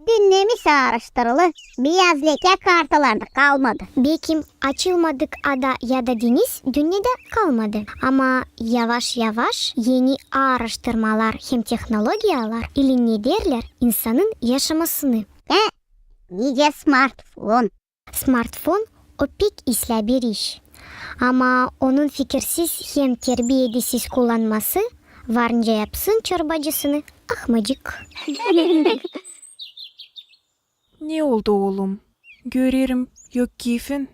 Dünnemis aaraştırılı, beyaz lekä kartalarda kalmadı. Bekim, açılmadık ada ya da deniz dünnedä kalmadı. Ama yavaş-yavaş eni aaraştırmalar hem tehnologiyalar ilinlederlär insanın yaşamasını. E, nicä smartfon. Smartfon o pek islää bir iş. Ama onun fikirsiz hem terbiyedesiz kullanması varınca yapsın çorbacısını ahmacık. Ne oldu, oolum? Görerim, yok keyfin.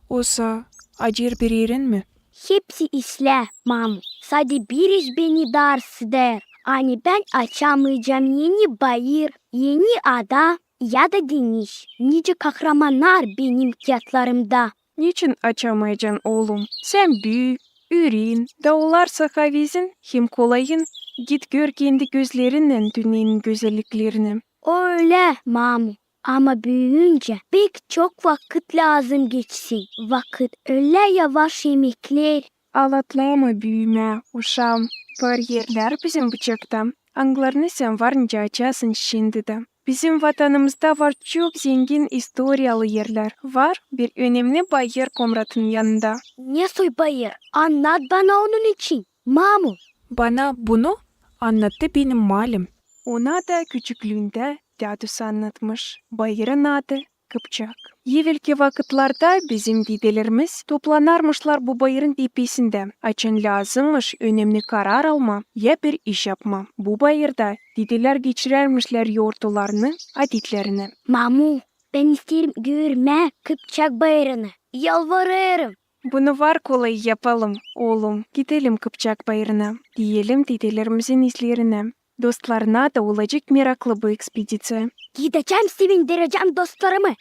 Osa acır bir erin mi? Hepsi islää, mamu. Sade bir iş beni dars eder. Ani bän açamayacam eni bayır, eni ada ya da deniz, nicä kahramannar benim kiyatlarımda. Neçin açamayacan, oolum? Sän büü, üüren, da olarsa havezin hem kolayın, git gör kendi gözlerinnän dünnenin gözelliklerini. O ölä, mamu. Ama büüyüncä pek çok vakıt lääzım geçsin. Vakıt ölä yavaş emekleer. Alatlama büümää, uşaam. Bariyerlär bizim bucakta, angılarını sän varınca açasın şindi dä. Bizim vatanımızda var çok zengin istoriyalı erlär. Var bir önemni bayır Komratın yanında. Ne soy bayır? Annat bana onun için, mamu. Bana bunu annattı benim malim. Ona da küçüklüündä dädusu annatmış. Bayırın adı Kıpçak. Evelki vakıtlarda bizim didelerimiz toplanarmışlar bu bayırın tepesindä, açan lääzımmış önemni karar almaa ya bir iş yapmaa. Bu bayırda didelär geçirärmişlär yortularını, adetlerini. Mamu, bän isteerim görmää Kıpçak bayırını. Yalvarêrım. Bunu var kolay yapalım, oolum. Gidelim Kıpçak bayırına, diyelim didelerimizin izlerinä. Dostlarına da olacek meraklı bu ekspediţiya. Gidecäm, sevindirecäm dostlarımı.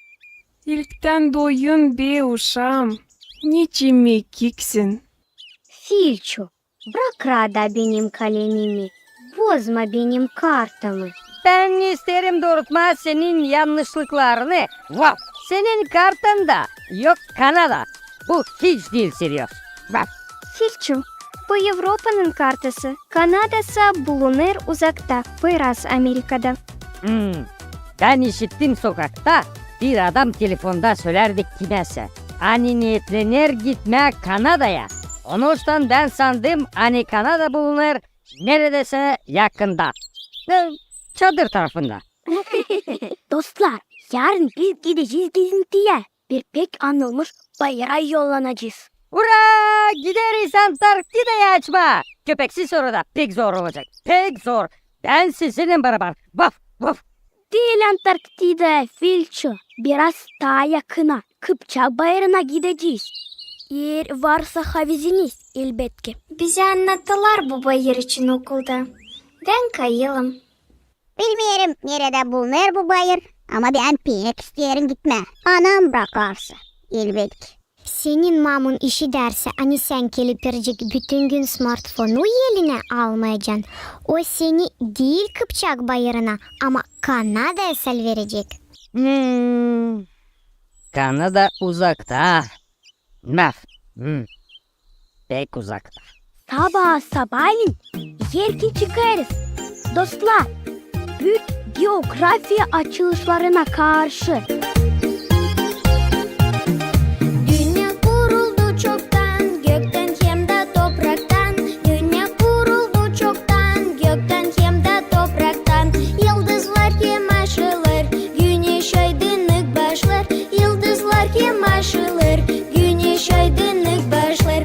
İlktän doyun be, uşaam. Neçin mekiksin? Filçu, brak raada benim kalemimi, bozma benim kartamı. Bän isteerim durutmaa senin yannışlıklarını. Vaf! Senin kartanda yok Kanada. Bu hiç diil seryoz. Vaf! Filçu, bu Evropanın kartası. Kanadasa bulunêr uzakta, biraz Amerikada. Hmm. Bän işittim sokakta, bir adam telefonda sölärdi kimäsä, ani neetlener gitmää Kanadaya. Onuştan bän sandım, ani Kanada bulunêr neredäsä yakında. E, Çadır tarafında. Dostlar, yarın biz gidecez gezintiyä. Bir pek anılmış bayıra yollanacez. Ura! Gideriz Antarktidayı açmaa! Köpeksiz orada pek zor olacek. Pek zor. Bän sizinnän barabar. Vaf, vaf. Diil Antarktidaya, Filçu. Biraz taa yakına. Kıpçak bayırına gidecez. Eer varsa haveziniz, elbetki. Bizä annattılar bu bayır için okulda. Bän kayılım. Bilmeerim, neredä bulunêr bu bayır, ama bän pek isteerim gitmää. Anam brakarsa, elbetki. Senin mamun işidärsä, ani sän gelip verecek bütün gün smartfonu elinä almayacan, o seni diil Kıpçak bayırına, ama Kanadaya salverecek. Hmm. Kanada uzakta. Maf. Hmm. Pek uzakta. Sabaa sabaalän erken çıkêrız. Dostlar, büük geografiya açılışlarına karşı. Dünnä kuruldu çoktan, göktän hem dä topraktan. Dünnä kuruldu çoktan, göktän hem dä topraktan. Yıldızlar hem ay açılêr, güneş aydınlık başlêr. Yıldızlar hem ay açılêr, güneş aydınlık başlêr.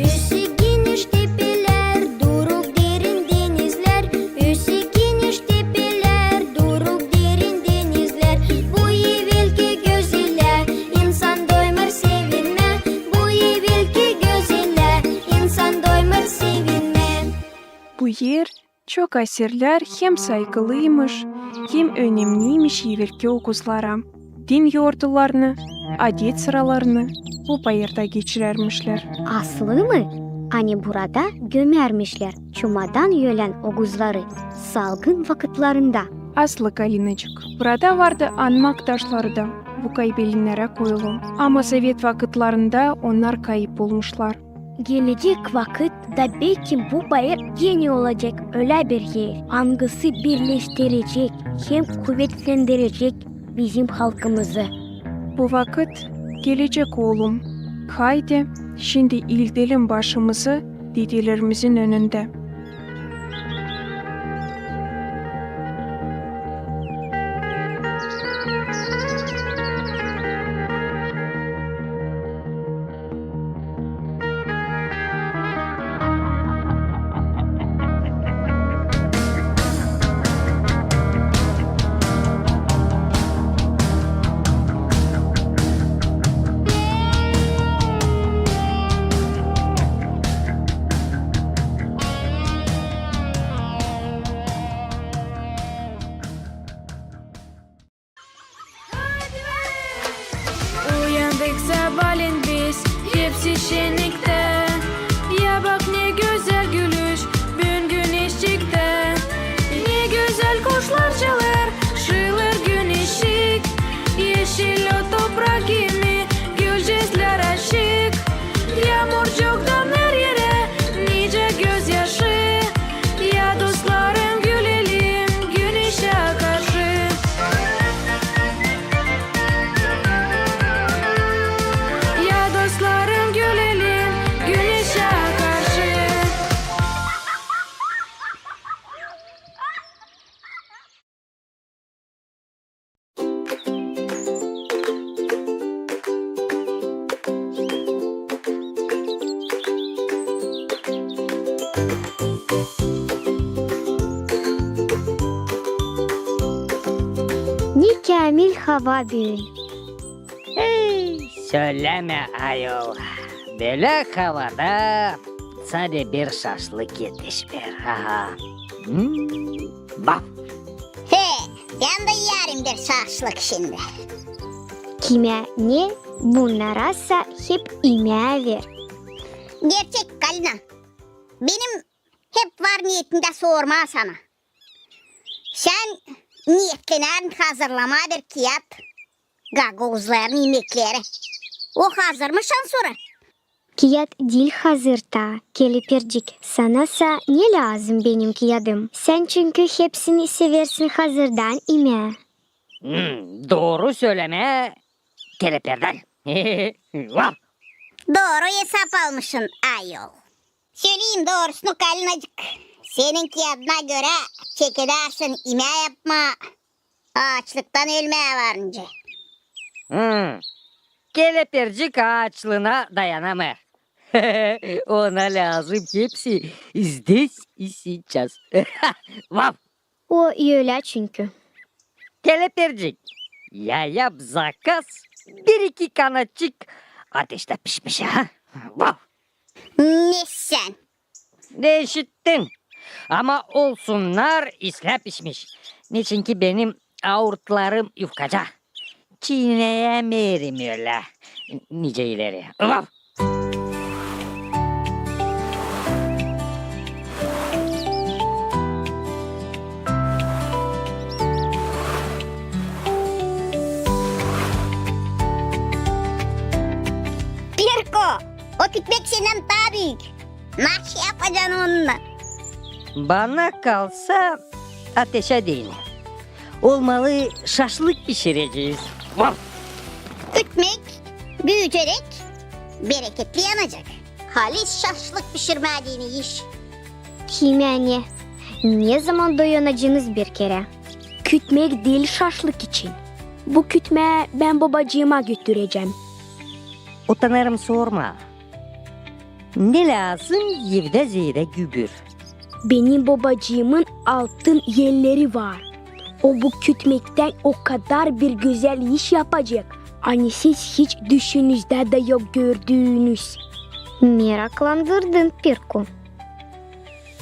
Üssü geniş tepelär, duruk derin denizlär. Üssü geniş tepelär, duruk derin denizlär. Bu evelki gözellää, insan doymêr sevinmää. Bu evelki gözellää, insan doymêr sevinmää. Bu er çok asirlär hem saygılıymış, hem önemniymiş evelki okuzlara. Din yortularını, adet sıralarını bu bayırda geçirärmişlär. Aslı mı? Ani burada gömärmişlär çumadan ölän okuzları salgın vakıtlarında. Aslı, Galinacık, burada vardı anmak taşları da bu kaybelennerä koyulu. Ama sovet vakıtlarında onnar kayıp olmuşlar. Gelecek vakıt da beki bu bayır genä olacek ölä bir er, angısı birleştirecek hem kuvetlendirecek bizim halkımızı. Bu vakıt gelecek, oolum. Haydi, şindi iildelim başımızı didelerimizin önündä. Şenniktä, ya bak, ne gözäl gülüş büün güneşçiktä. Ne gözäl kuşlar çalêr, şıılêr güneşçik. Eşil o toprak kimi, gülcäklär açık. Yaamurcuktan her erä nicä gözyaşı. Ya dostlarım, gülelim güneşä karşı. Ya dostlarım, gülelim güneşä karşı. Ne käämil hava büün. Hey, sölämä, ayol. Bölä havada sade bir şaşlık etişmeer. Aha. Hmm, baf. He, bän dä iyärim bir şaşlık şindi. Kimä ne, bunnara sa hep imää ver. Gerçek, Kalina. Benim hep var niyetimdä sormaa sana. Sän niyetlenärin hazırlamaa bir kiyat gagauzların imekleri. O hazır mı şansora? Kiyat diil hazır taa, kelepircik. Sana sa ne lääzım benim kiyadım? Sän çünkü hepsini seversin hazırdan imää. Hmm, dooru sölämä, keleperdal. Vaf! Dooru esap almışın, ayol. Söleyim doorusunu, Kalinacık, senin kiyadına görä çekedärsin imää yapmaa aaçlıktan ölmää varınca. Hmm. Kelepircik aaçlıına dayanamêêr. Ona lääzım hepsi здесь и сейчас. Vaf! O ölä çünkü. Kelepircik, ya yap zakaz, bir-iki kanatçık ateştä pişmiş, ha? Vaf! Ne sän? Ne işittin? Ama olsunnar islää pişmiş. Neçinki benim aurtlarım yufkaca. Çiineyämeerim ölä nicä ileri. Vaf! Pirko, o kütmek sendän taa büük. Naşey yapacan onunnan? Bana kalsa, ateşä deyni. Olmalı, şaşlık pişirecez. Vaf! Kütmek büüyüceräk, bereketli yanacek. Halis şaşlık pişirmää deyni iş. Kimä ne, ne zaman doyunacanız bir kerä? Kütmek diil şaşlık için. Bu kütmää bän bobacııma götürecäm. Utanêrım sormaa. Ne lääzım evdä zeedä gübür? Benim bobacıımın altın elleri var. O bu kütmektän o kadar bir gözäl iş yapacek, ani siz hiç düşünüzdä dä yok gördüünüz. Meraklandırdın, Pirko.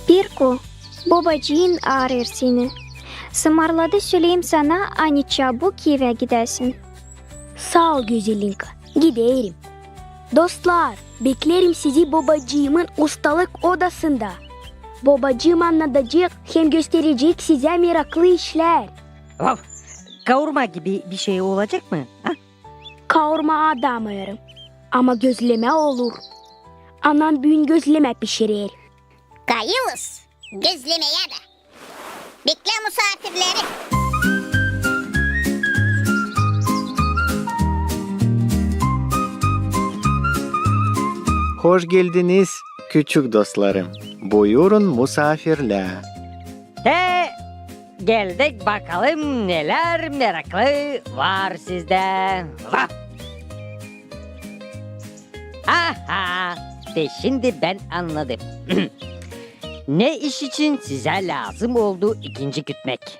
Pirko, bobacıın aarêêr seni. Sımarladı söleyim sana, ani çabuk evä gidäsin. Saa ol, Gözelinka, giderim. Dostlar, beklerim sizi bobacıımın ustalık odasında. Bobacıım annadacek hem gösterecek sizä meraklı işlär. Vaf! Kaurma gibi bir şey olacek mı, ha? Kaurma adamêêrım, ama gözlemä olur. Anam büün gözlemä pişirer. Kayılız gözlemeyä dä. Beklä musaafirleri. Hoş geldiniz, küçük dostlarım. Buyurun, musaafirlär. Te geldik, bakalım, nelär meraklı var sizdä. Vah! Aha! Te şindi bän annadım. Ne iş için sizä lääzım oldu ikinci kütmek?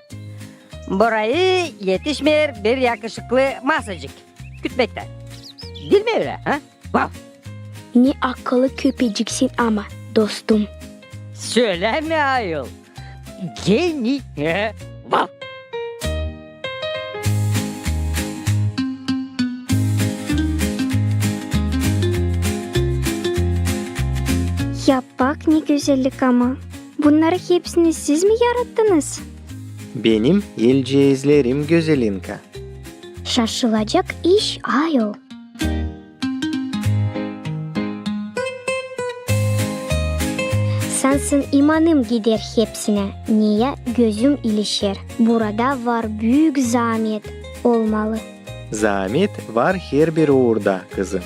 Burayı etişmeer bir yakışıklı masacık kütmektä. Diil mi ölä, ha? Vah! Ne akıllı köpeciksin ama, dostum. Sölämä ayol. Geni. Vah! Ya bak, ne gözellik ama! Bunnarı hepsini siz mi yarattınız? Benim elceezlerim, Gözelinka. Şaşılacak iş ayol. Sansın imanım gider hepsinä, niyä gözüm ilişer. Burada var büük zaamet olmalı. Zaamet var herbir uurda, kızım.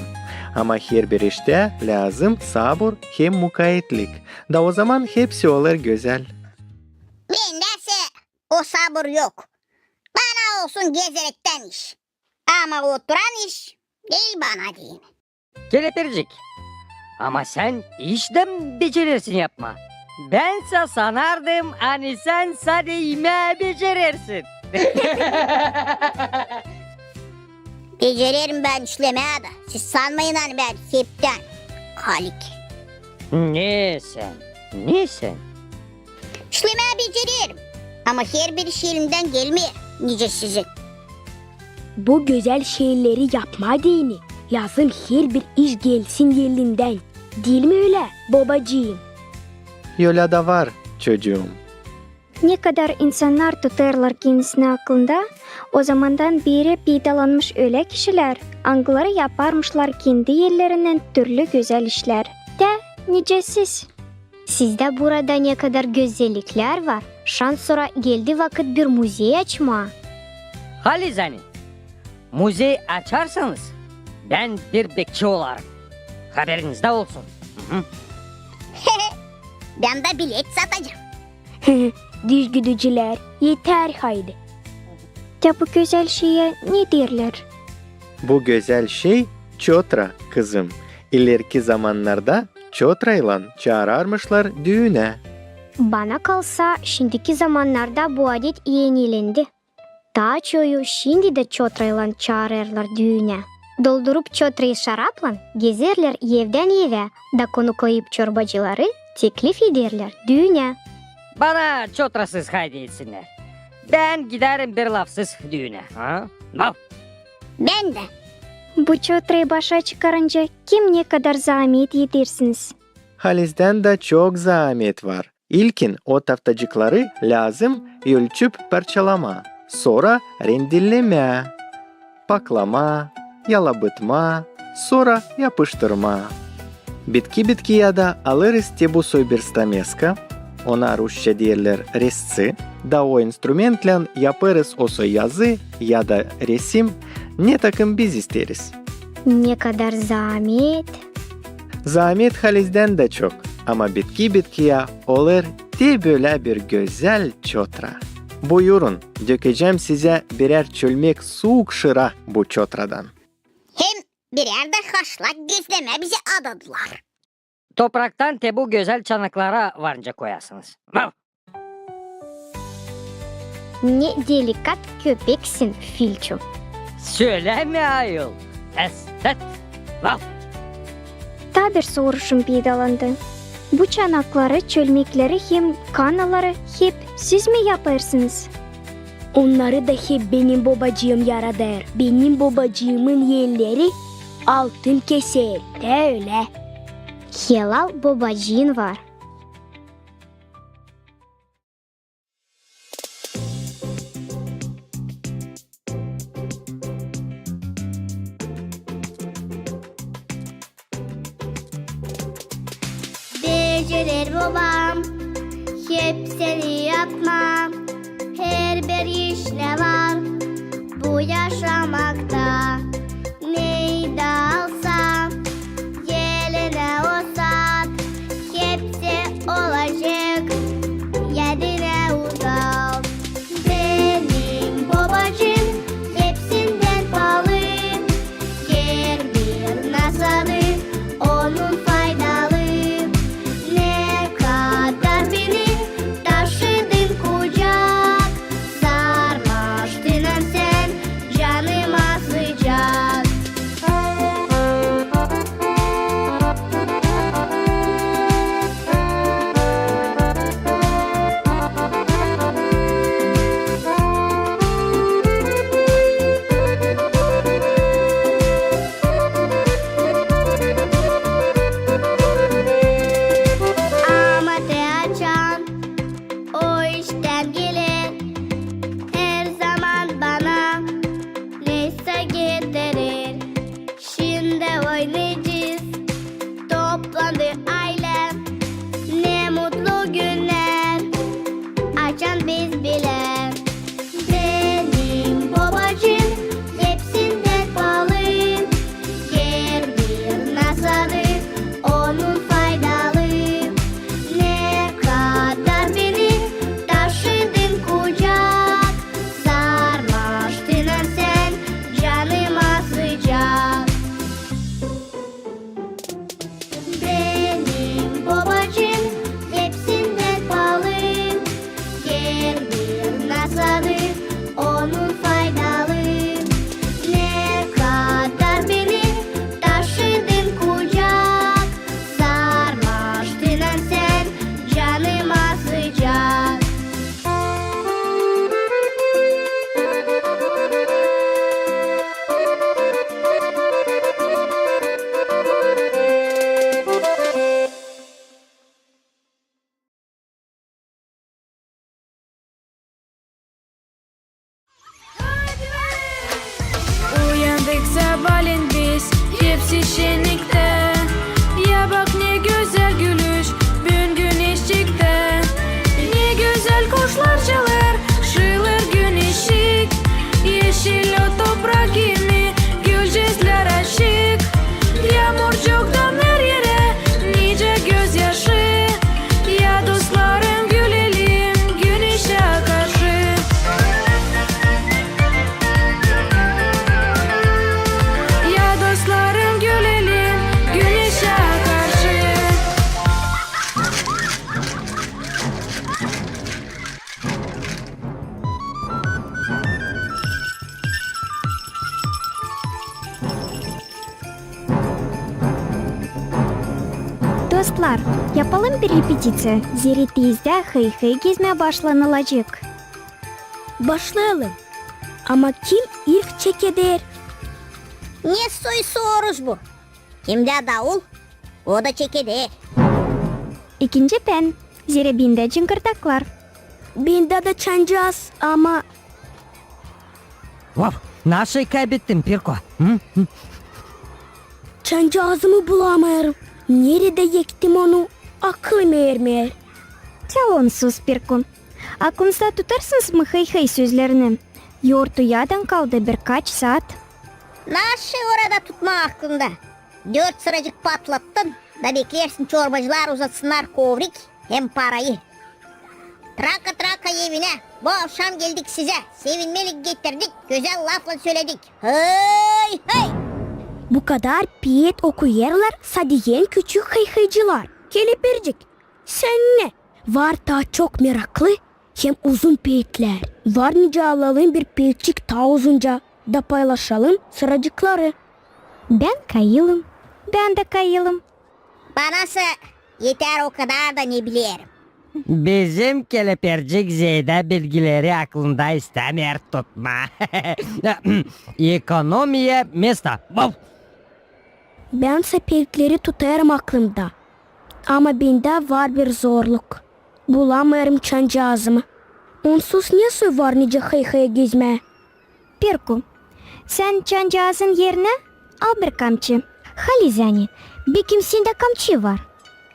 Ama herbir iştä lääzım sabur hem mukaetlik. Da ozaman hepsi olêr gözäl. Bendä sä o sabur yok. Bana olsun gezerektän iş. Ama oturan iş diil bana deyni. Kelepircik, ama sän iş dä becerersin yapmaa. Bän sä sanardım, ani sän sade imää becerersin. Becererim bän işlemää dä. Siz sanmayın, ani bän heptän kalik. Ne sän, ne sän? İşlemää becererim. Ama herbir iş elindän gelmeer, nicä sizin. Bu gözäl şeyleri yapmaa deyni lääzım herbir iş gelsin elindän. Diil mi ölä, bobacıım? Ölä dä var, çocuum. Ne kadar insannar tutêrlar kendisini aklında, o zamandan beeri peydalanmış ölä kişilär, angıları yaparmışlar kendi ellerinnän türlü gözäl işlär. Tä nicä siz. Sizdä burada ne kadar gözelliklär var, şansora geldi vakıt bir muzey açmaa. Halizdän, muzey açarsanız, bän bir bekçi olarım. Haberinizdä olsun. Hı-hı. Bän dä bilet satacam. Düzgüdücülär, etär haydi. Tä bu gözäl şeyä ne deerlär? Bu gözäl şey çotra, kızım. İlerki zamannarda çotraylan çaararmışlar düünä. Bana kalsa, şindiki zamannarda bu adet enilendi. Taa çoyu şindi dä çotraylan çaarêrlar düünä. Doldurup çotrayı şaraplan, gezerlär evdän evä, da konuklayıp çorbacıları teklif ederlär düünä. Bana çotrasız haydi etsinnär. Bän giderim birlafsız düünä. Ha? Laf! Bän dä. Bu çotrayı başa çıkarınca kim ne kadar zaamet edersiniz? Halizdän dä çok zaamet var. İlkin o taftacıkları lääzım ölçüp parçalamaa, sora rendellemää, paklamaa, yalabıtmaa, sora yapıştırmaa. Bitki-bitkiyä dä alêrız te bu soy bir stameska, ona rusça deerlär rezci, da o instrumentlän yapêrız o soy yazı ya da resim, ne takım biz isteeriz. Ne kadar zaamet! Zaamet halizdän dä çok, ama bitki-bitkiyä olêr te bölä bir gözäl çotra. Buyurun, dökecäm sizä birär çölmek suuk şıra bu çotradan. Hem birär dä haşlak gözlemä bizä adadılar. Topraktan te bu gözäl çanaklara varınca koyasınız. Vav! Ne delikat köpeksin, Filçu. Sölämä, ayol, estet. Vav! Taa bir soruşum peydalandı. Bu çanakları, çölmekleri hem kannaları hep siz mi yapêrsınız? Onnarı da hep benim bobacıım yaradêr. Benim bobacıımın elleri altın keser, tä ölä. Helal bobacıın var. Becerer bobam hepsini yapmaa, herbir iş ne var bu yaşamakta. Neydi alsa elinä o saat, hepsi olacek, yadına uzalt. Benim bobacıım hepsindän paalı, herbir nasadı onun faydalı. Ne kadar beni taşıdın kucak, sarmaştın sän canıma sıcak. Can biz bilä. Benim bobacıım hepsindän paalı. Herbir nasadı onun faydalı. Ne kadar beni taşıdın kucak, sarmaştın sän canıma sıcak. Benim bobacıım hepsindän paalı. Herbir nasadı onun faydalı. Ne kadar beni taşıdın kucak, sarmaştın sän canıma sıcak. Uyandık sabaalän biz, hepsi şenniktä. Ya bak, ne gözäl gülüş büün güneşçiktä. Ne gözäl kuşlar çalêr, şıılêr güneşçik. Eşil o toprak kimi, gülcüklär açık. Yaamurcuktan her erä nicä gözyaşı. Ya dostlarım, gülelim güneşä karşı. Ya dostlarım, gülelim güneşä karşı. Dostlar, yapalım bir repetiţiya, zerä tezdä hıy-hıy gezmää başlanılacek. Başlayalım. Ama kim ilk çekeder? Ne soy soruş bu? Kimdä daul, o da çekeder. İkinci bän, zerä bendä cıngırdaklar. Bendä dä çancaz, ama... Vaf, naşey kaybettim, Pirko? Hı? Hı? Çancazımı bulamêêrım. Neredä ektim onu, aklım ermeer. Çal onsuz, Pirko. Aklınızda tutarsınız mı hıy-hıy sözlerini? Yortuyadan kaldı birkaç saat. Naşey orada tutmaa aklında? Dört sıracık patlattın da beklersin, çorbacılar uzatsınnar kovrik hem parayı. Traka, traka evinä. Bu avşam geldik sizä. Sevinmelik getirdik, gözäl laflan söledik. Hıy-hıy! Bu kadar peet okuyêrlar sadeyä küçük hıy-hıycılar. Kelepircik, sän ne? Var taa çok meraklı hem uzun peetlär. Var nicä alalım bir peetçik taa uzunca da paylaşalım sıracıkları. Bän kayılım. Bän dä kayılım. Banasa eter o kadar da, ne bilerim. Bizim kelepircik zeedä bilgileri aklında istämeer tutmaa. Ekonomiya mesta. Vaf! Bän sä peetleri tutêrım aklımda. Ama bendä var bir zorluk. Bulamêêrım çancazımı. Onsuz ne soy var nicä hıy-hıya gezmää? Pirku, sän çancaazın erinä al bir kamçı. Halizdän, bekim sendä kamçı var.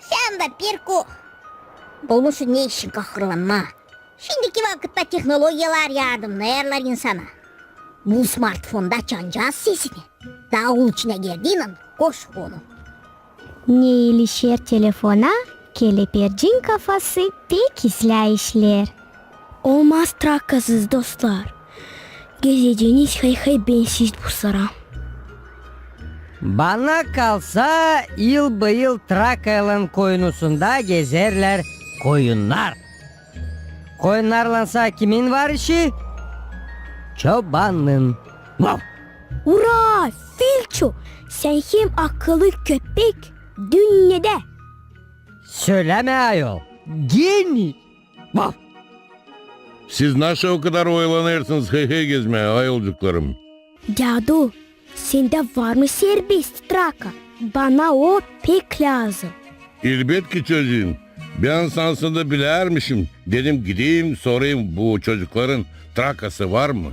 Sän dä, Pirku, bulmuşsun ne için kahırlanmaa. Şindiki vakıtta tehnologiyalar yardımnêêrlar insana. Bul smartfonda çancaaz sesini. Daul içinä girdiynän koş onu. Ne ilişer telefona, kelepircin kafası pek islää işleer. Olmaz trakasız, dostlar. Gezeceniz hıy-hıy bensiz bu sıra. Bana kalsa, yıl-bıyıl trakaylan koyunusunda gezerlär koyunnar. Koyunnarlansa kimin var işi? Çobanın. Vaf! Ura, Filçu! Sän hem akıllı köpek, dünnedä. Sölämä, ayol, genii! Vaf! Siz naşey o kadar oyalanêrsınız hıy-hıy gezmää, ayolcuklarım? Dädu, sendä var mı serbest traka? Bana o pek lääzım. Elbetki, çocuum. Bän sansın da bilärmişim. Dedim, gideyim, sorayım, bu çocukların trakası var mı?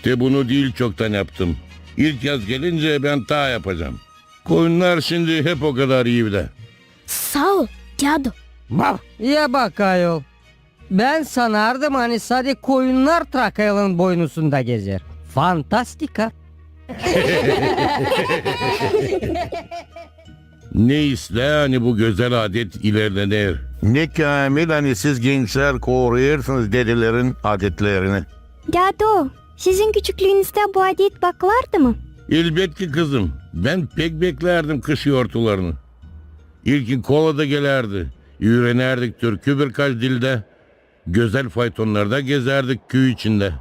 Te bunu diil çoktan yaptım. İlk yaz gelincä bän taa yapacam. Koyunnar şindi hep o kadar evdä. Saa ol, dädu. Vaf! Ya bak, ayol. Bän sanardım, ani sade koyunnar Trakayalın boynusunda gezer. Fantastika. Ne islää, ani bu gözäl adet ilerlener. Ne käämil, ani siz, gençlär, koruyêrsınız dedelerin adetlerini. Dädu, sizin küçüklüünüzdä bu adet bakılardı mı? Elbetki, kızım. Bän pek beklärdim kış yortularını. İlkin kola da gelärdi. Üürenärdik türkü birkaç dildä. Gözäl faytonnarda gezärdik küü içindä.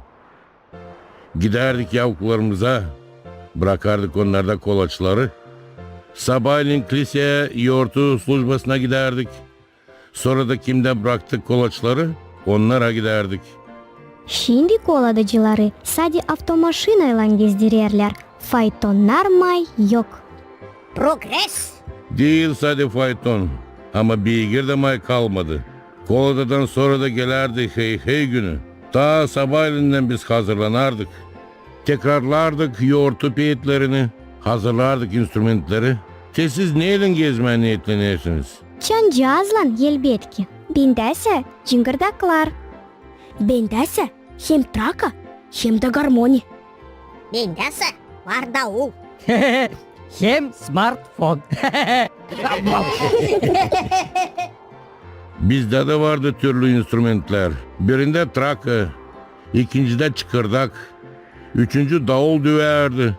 Gidärdik yavuklarımıza, brakardık onnarda kolaçları. Sabaalän kliseya yortu slujbasına gidärdik. Sora da kimdä braktık kolaçları, onnara gidärdik. Şindi koladacıları sade avtomaşinaylan gezdirerlär, faytonnar may yok. Progres! Diil sade fayton, ama beygir dä may kalmadı. Koladadan sora da gelärdi hey-hey günü. Taa sabaalendän biz hazırlanardık. Tekrarlardık yortu peetlerini, hazırlardık instrumentleri. Te siz neylän gezmää neetlenersiniz? Çancıazlan, elbetki. Bendäsä cıngırdaklar. Bendäsä hem traka, hem dä garmoni. Bendäsä var daul. Hem smartfon. Bizdä dä vardı türlü instrumentlär. Birindä traka, ikincindä çıkırdak, üçüncü daul düvärdi,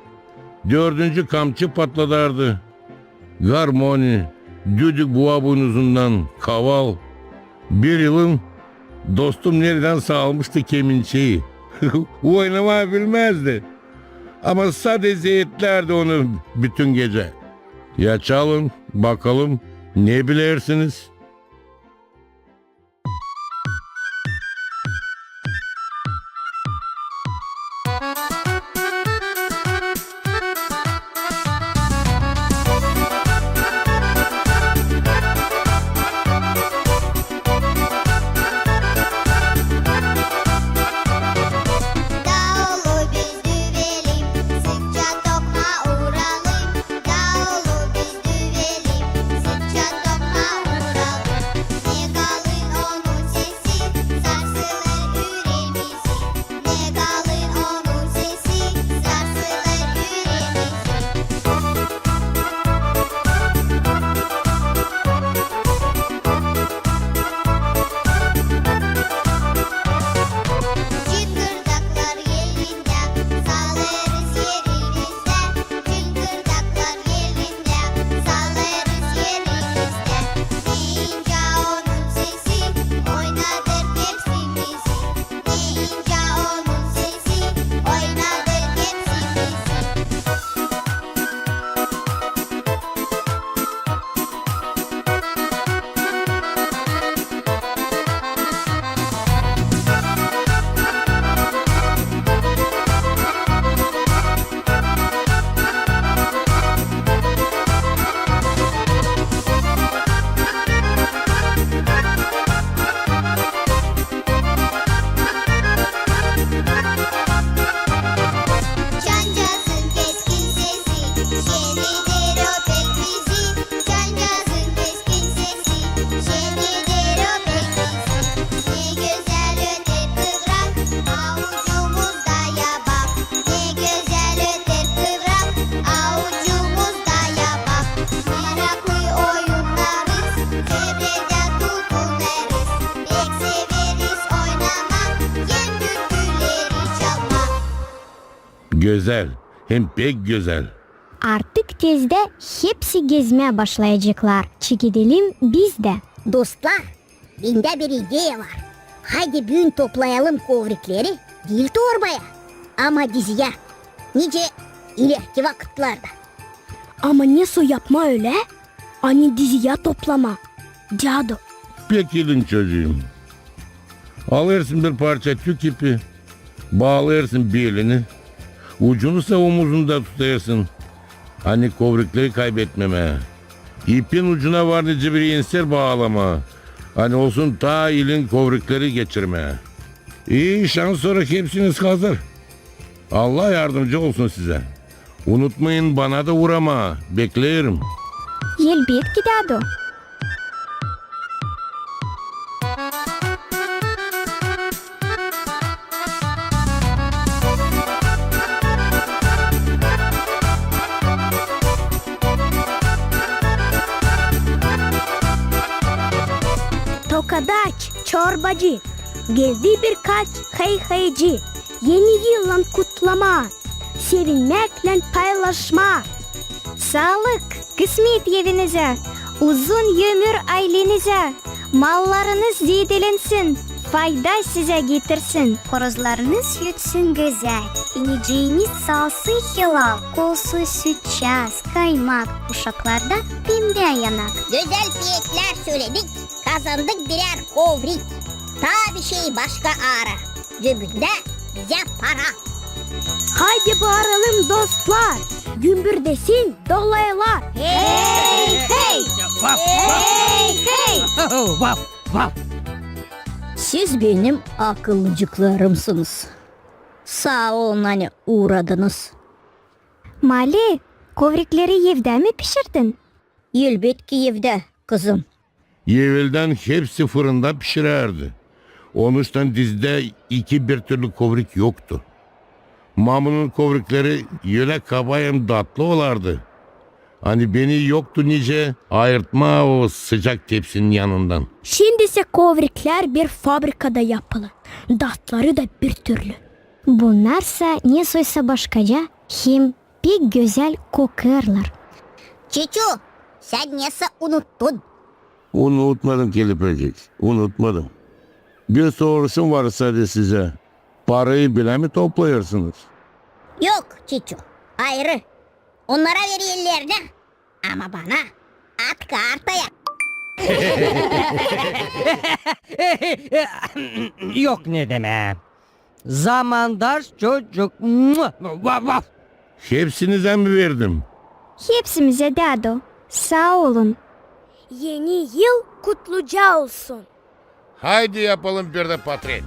dördüncü kamçı patladardı. Garmoni, düdük buva buynuzundan, kaval. Bir yılım dostum neredänsä almıştı kemençeyi. Oynamaa bilmäzdi. Ama sade zeetlärdi onu bütün gecä. Ya çalın, bakalım, ne bilersiniz? Daulu biz düvelim, sıkça tokmaa uralım. Daulu biz düvelim, sıkça tokmaa uralım. Ne kalın onun sesi, sarsılêr üreemizi. Ne kalın onun sesi, sarsılêr üreemizi. Cıngırdaklar elindä, salêrız erimizdä. Cıngırdaklar elindä, salêrız erimizdä. Ne incä onun sesi, oynadêr hepsimizi. Ne incä onun sesi, oynadêr hepsimizi. Çancazın keskin sesi şenleder o pek bizi. Çancazın keskin sesi şenleder o pek bizi. Ne gözäl öter kıvrak, avucumuzda yabak. Ne gözäl öter kıvrak, avucumuzda yabak. Meraklı oyunnarız, zerredä tulkunêrız. Pek severiz oynamak hem türküleri çalmak. Gözäl, hem pek gözäl. Artık tezdä hepsi gezmää başlayaceklar. Çekedelim biz dä. Dostlar, bendä bir ideya var. Haydi büün toplayalım kovrikleri, diil torbaya, ama diziyä, nicä ilerki vakıtlarda. Ama nesoy yapmaa ölä, ani diziyä toplamaa, dädu? Pek ilin, çocuum. Alêrsın bir parça tük ipi, baalêrsın belini, ucunu sa omuzunda tutêrsın, ani kovrikleri kaybetmemää. İpin ucuna var nicä bir enser baalamaa, ani olsun taa ilin kovrikleri geçirmää. İi şans, sora hepsiniz hazır. Allah yardımcı olsun sizä. Unutmayın bana da uuramaa, bekleerim. Elbetki, dädu. çorbacı. Geldi birkaç hıy-hıycı, Eni yıllan kutlamaa, sevinmäklän paylaşmaa. Saalık, kısmet evinizä, uzun ömür aylenizä, mallarınız zeedelensin, fayda sizä getirsin. Horozlarınız ötsün gözäl, ineciiniz salsın helal, olsun süt, çaaz, kaymak, uşaklarda pembä yanak. Gözäl peetlär söledik, kazandık birär kovrik. Taa bir şey başka aara, cöbündä bizä para. Haydi baaralım, dostlar, gümbürdesin dolaylar. Hey, hey! Vaf, vaf! Hey, hey! Vaf, vaf! Siz benim akıllıcıklarımsınız. Saa olun, ani uğradınız. Mali, kovrikleri evdä mi pişirdin? Elbetki evdä, kızım. Eveldän hepsi fırında pişirärdi. Onuştan dizdä iki birtürlü kovrik yoktu. Mamunun kovrikleri ölä kaba hem datlı olardı, ani beni yoktu nicä ayırtmaa o sıcak tepsinin yanından. Şindisä kovriklär bir fabrikada yapılı, datları da birtürlü. Bunnarsa nesoysa başkaca hem pek gözäl kokêrlar. Çiçu, sän nesä unuttun? Unutmadım, kelepircik, unutmadım. Bir soruşum var sade sizä. Parayı bölä mi toplayêrsınız? Yok, Çiçu, ayırı. Onnara vererlär dä, ama bana at kartaya. Yok ne demää. Zamandaş çocuk. Mua! Vaf, vaf! Hepsinizä mi verdim? Hepsimizä, dädu. Saa olun. Eni yıl kutluca olsun. Haydi yapalım bir dä potret.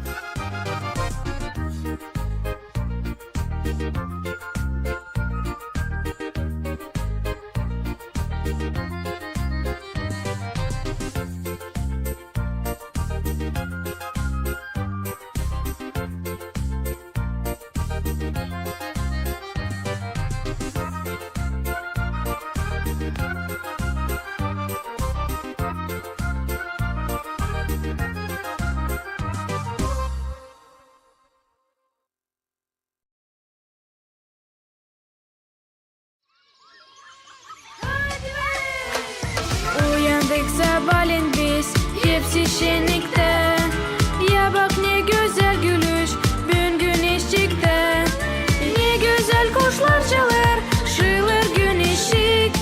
Uyandık sabaalän biz, hepsi şenniktä. Ya bak, ne gözäl gülüş büün güneşçiktä. Ne gözäl kuşlar çalêr, şıılêr güneşçik.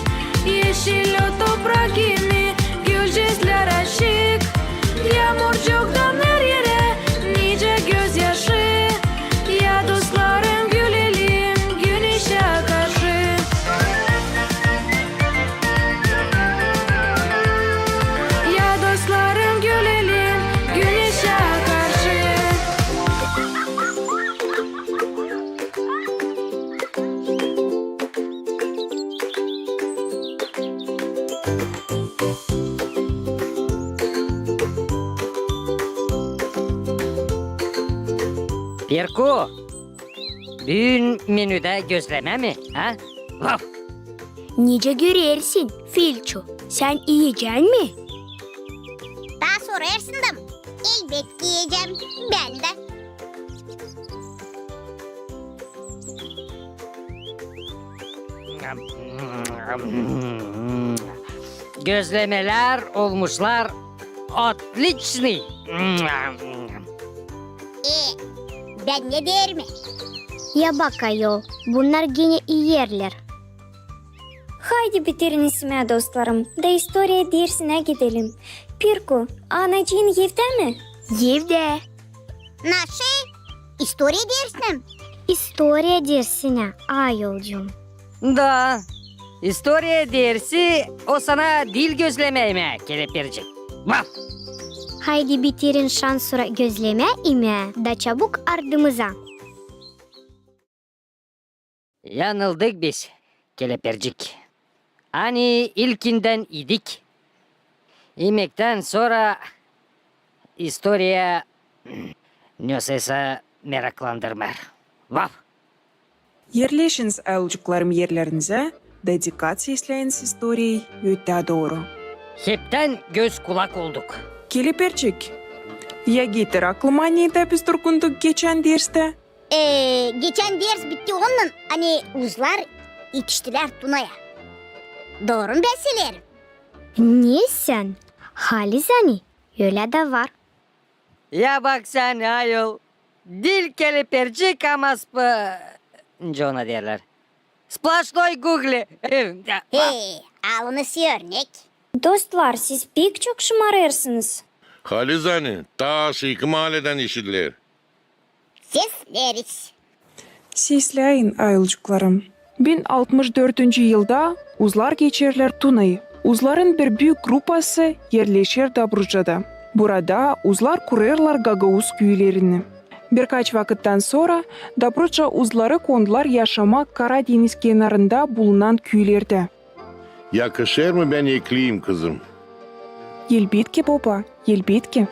Eşil o toprak kimi, gülcezlär açık. Yaamurcuktan her erä nicä gözyaşı. Ya dostlarım, gülelim güneşä karşı. Ya dostlarım, gülelim güneşä karşı. Pirku, büün menüdä gözlemä mi, ha? Vaf! Nicä görersin, Filçu, sän iyecän mi? Taa sorêrsın da, elbetki iyecäm bän dä. Gözlemelär olmuşlar отличный. E, bän ne deerim? Ya bak, ayol, bunnar genä iyerlär. Haydi bitirin isimää, dostlarım, da istoriya dersinä gidelim. Pirku, anacıın evdä mi? Evdä. Naşey? İstoriya dersinä mi? İstoriya dersinä, ayolcuum. Da, istoriya dersi o sana diil gözlemä imää, kelepircik. Vaf! Haydi bitirin şansora gözlemä imää, da çabuk ardımıza. Yanıldık biz, kelepircik. Ani ilkindän idik. İmektän sora istoriya nesoysa meraklandırmêêr. Vaf! Erleşiniz, ayolcuklarım, erlerinizä da dikkat sesläyiniz istoriyayı ötää dooru. Heptän göz-kulak olduk. Kelepircik, Ya getir aklıma, neredä biz durgunduk geçän derstä? Ee, geçän ders bitti onunnan, ani uzlar etiştilär Tunaya. Dooru mu bän söleerim? Ne sän, halizdän, ölä dä var. Ya bak sän, ayol, dil kelepercik, ama sp-, nicä ona deerlär? Splaşnoy Google. He, alınız örnek. Dostlar, siz pek çok şımarêrsınız. Halizdän, taa aşaakı maaledän işidiler. Sesleriz. Sesläyin, ayolcuklarım. Bin altmış dördüncü yılda uzlar geçerlär Tunayı. Uzların bir büük grupası erleşer Dobrucada. Burada uzlar kurêrlar gagauz küülerini. Birkaç vakıttan sora Dobruca uzları kondular yaşamaa Kara deniz kenarında bulunnan küülerdä. Yakışêr mı, bän ekleyim, kızım? Elbetki, boba, elbetki.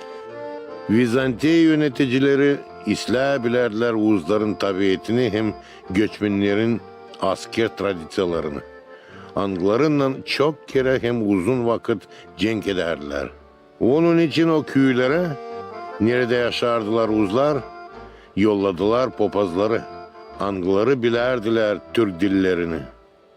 Vizantiya yöneticileri islää bilärdilär uzların tabietini hem göçmennerin asker tradiţiyalarını, angılarınnan çok kerä hem uzun vakıt cenk edärdilär. Onun için o küülerä, neredä yaşardılar uzlar, yolladılar popazları, angıları bilärdilär türk dillerini.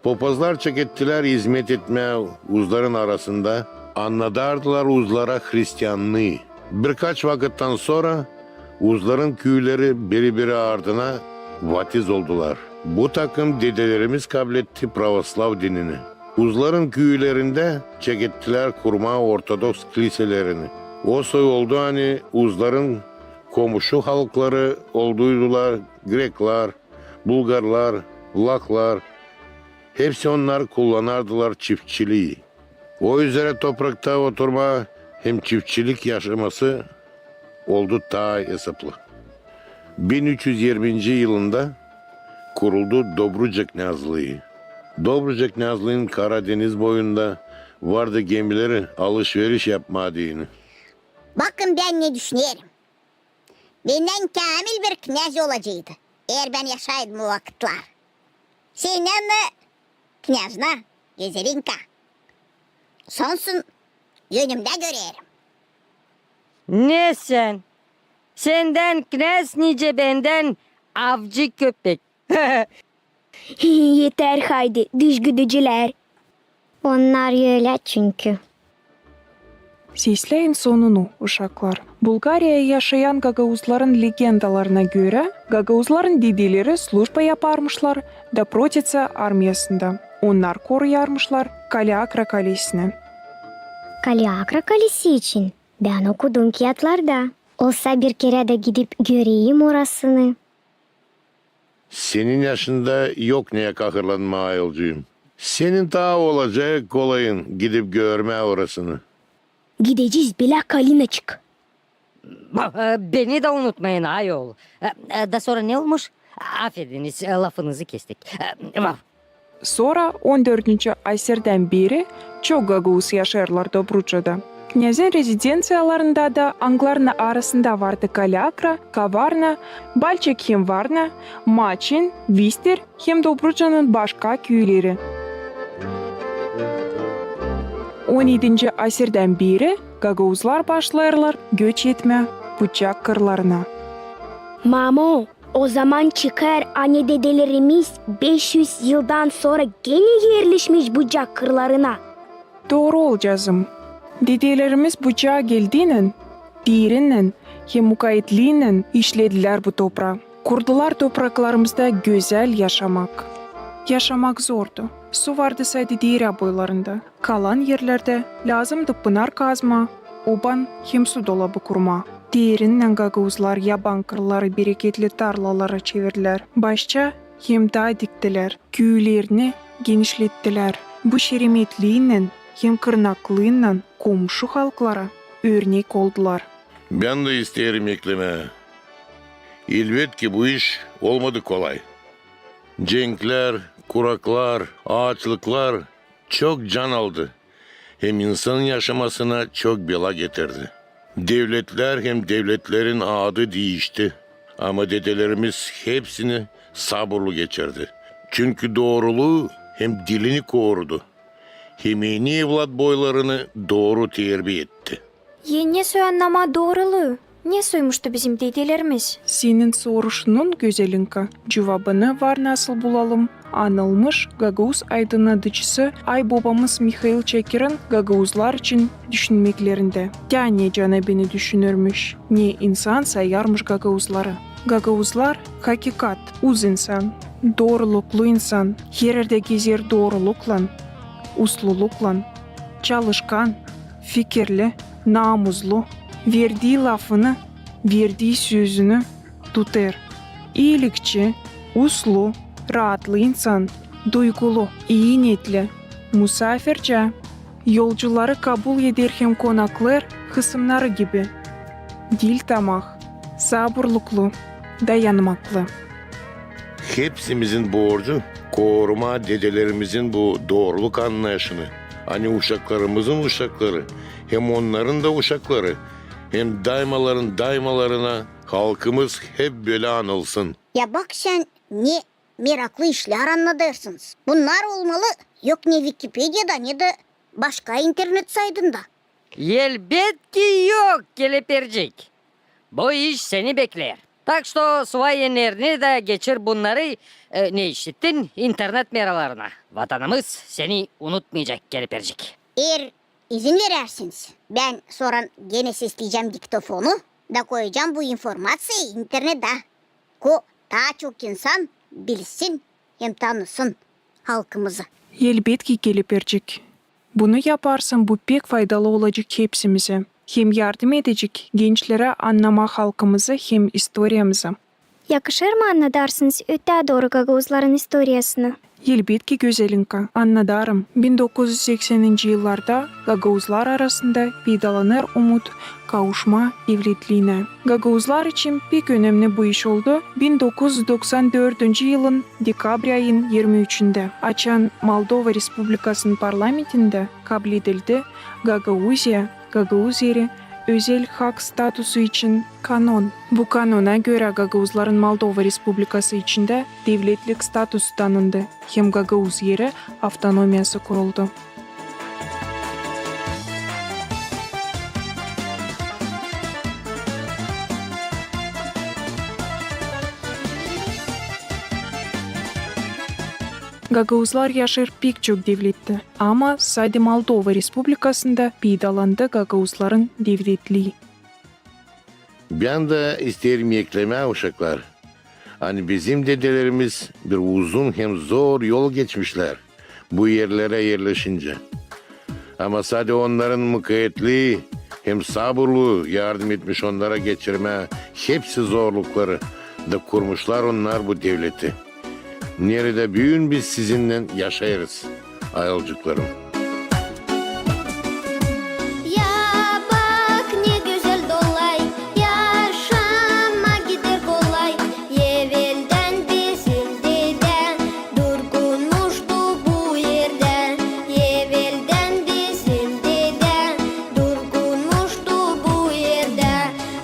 Popazlar çekettilär izmet etmää uzların arasında, annadardılar uzlara hristiannıı. Birkaç vakıttan sora uzların küüleri biri-biri ardına vatiz oldular. Bu takım dedelerimiz kabletti pravoslav dinini. Uzların küülerindä çekettilär kurmaa ortodoks kliselerini. O soy oldu, ani uzların komuşu halkları olduydular greklar, bulgarlar, vlahlar, hepsi onnar kullanardılar çiftçilii. O üzerä toprakta oturmaa hem çiftçilik yaşaması oldu taa esaplı. Bin üç üz irminci yılında kuruldu Dobruca knâzlıı. Dobruca knâzlıın Kara deniz boyunda vardı gemileri alış-veriş yapmaa deyni. Bakın, bän ne düşünerim. Bendän käämil bir knâz olaceydı, eer bän yaşaydım o vakıtlar. Sendän mi, knâjna Gözerinka? Sonsun önümdä görerim. Ne sän? Sendän knâz nicä bendän avcı köpek. Eter, haydi, düzgüdücülär. Onnar ölä çünkü. Sesläyin sonunu, uşaklar. Bulgariyada yaşayan gagauzların legendalarına görä, gagauzların dedeleri slujba yaparmışlar Dobruca armiyasında. Onnar koruyarmışlar Kaleakra kalesini. Kaleakra kalesi için bän okudum kiyatlarda. Olsa bir kerä dä gidip göreyim orasını. Senin yaşında yok neyä kahırlanmaa, ayolcuum. Senin taa olacek kolayın gidip görmää orasını. Gidecez, belä Kalinaçık. Ba-, e, beni dä unutmayın, ayol. E, e, da sora ne olmuş? Afediniz, e, lafınızı kestik. E, ba- Sora on dördüncü asirdän beri çok gagauz yaşêêrlar Dobrucada. Knâzın rezidenţiyalarında da, angılarının arasında vardı Kaleakra, Kavarna, Balçık hem Varna, Maçin, Vistir hem Dobrucanın başka küüleri. On edinci asirdän beri gagauzlar başlêêrlar göç etmää Bucak kırlarına. Mamo, o zaman çıkêr, ani dedelerimiz beş üz yıldan sora genä erleşmiş Bucak kırlarına. Dooru, olcazım. Dedelerimiz Bucağa geldiynän, deerinnän hem mukavetliinnän işledilär bu topraa. Kurdular topraklarımızda gözäl yaşamak. Yaşamak zordu. Su vardı sade deerä boylarında. Kalan erlerdä lääzımdı pınar kazmaa, oban hem su dolabı kurmaa. Deerinnän gagauzlar yaban kırları bereketli tarlalara çevirdilär. Başça hem daa diktilär, küülerini genişlettilär. Bu şeremetliinnän hem kırnaklıinnän komuşu halklara örnek oldular. Bän dä isteerim eklemää. Elbetki, bu iş olmadı kolay. Cenklär, kuraklar, aaçlıklar çok can aldı hem insanın yaşamasına çok bela getirdi. Devletlär hem devletlerin adı diişti, ama dedelerimiz hepsini saburlu geçirdi. Çünkü dooruluu hem dilini korudu. Hem eni evlatboylarını dooru terbiya etti. Eni sän ama dooruluu. Ne soymuştu bizim dedelerimiz? Senin soruşunun, Gözelinka, cuvabını var nasıl bulalım anılmış gagauz aydınnadıcısı aybobamız Mihail Çakirin gagauzlar için düşünmeklerindä. Tä ne canabini düşünürmüş, ne insan sayarmış gagauzları. Gagauzlar, hakikat, uz insan, dooruluklu insan, hererdä gezer dooruluklan, usluluklan, çalışkan, fikirli, namuzlu, verdii lafını, verdii sözünü tutêr. İilikçi, uslu, raatlı insan, duygulu, ii neetli, musaafirçä, yolcuları kabul eder hem konaklêêr hısımnarı gibi. Diil tamah, saburluklu, dayanmaklı. Hepsimizin borcu korumaa dedelerimizin bu dooruluk annayışını, ani uşaklarımızın uşakları, hem onnarın da uşakları, hem daymaların daymalarına halkımız hep bölä anılsın. Ya bak sän, ne meraklı işlär annadêrsınız. Bunnar olmalı yok ne Vikipediyada, ne dä başka internet saytında. Elbetki yok, Kelepircik. Bu iş seni bekleer. Tak što suvay ennerini dä geçir bunnarı, e, ne işittin, internet meralarına. Vatanımız seni unutmayacek, Kelepircik. Eer izin verärsiniz, bän sora genä sesleyecäm diktofonu da koyacam bu informaţiyayı internetä, ko taa çok insan bilsin hem tanısın halkımızı. Elbetki, Kelepircik. Bunu yaparsan, bu pek faydalı olacek hepsimizä hem yardım edecek gençlerä annamaa halkımızı hem istoriyamızı. Yakışêr mı annadarsınız ötää dooru gagauzların istoriyasını? Elbetki, Gözelinka, annadarım. Bin dokuz üz sekseninci yıllarda gagauzlar arasında peydalanêr umut kavuşmaa devletliinä. Gagauzlar için pek önemni bu iş oldu bin dokuz üz doksan dördüncü yılın dekabr ayın irmi üçündä, açan Moldova Respublikasının parlamentindä kabledildi Gagauziya, Gagauz Eri, özel hak statusu için kanon. Bu kanona görä gagauzların Moldova Respublikası içindä devletlik statusu tanındı hem Gagauz Eri avtonomiyası kuruldu. Gagauzlar yaşêêr pek çok devlettä, ama sade Moldova Respublikasında peydalandı gagauzların devletlii. Bän dä isteerim eklemää, uşaklar, ani bizim dedelerimiz bir uzun hem zor yol geçmişlär bu erlerä erleşincä. Ama sade onnarın mukayetli hem saburlu yardım etmiş onnara geçirmää hepsi zorlukları da kurmuşlar onnar bu devleti, neredä büün biz sizinnän yaşêêrız, ayılcıklarım. Ya bak, ne gözäl dolay, yaşamaa gider kolay. Eveldän bizim dedä durgunmuştu bu erdä. Eveldän bizim dedä durgunmuştu bu erdä.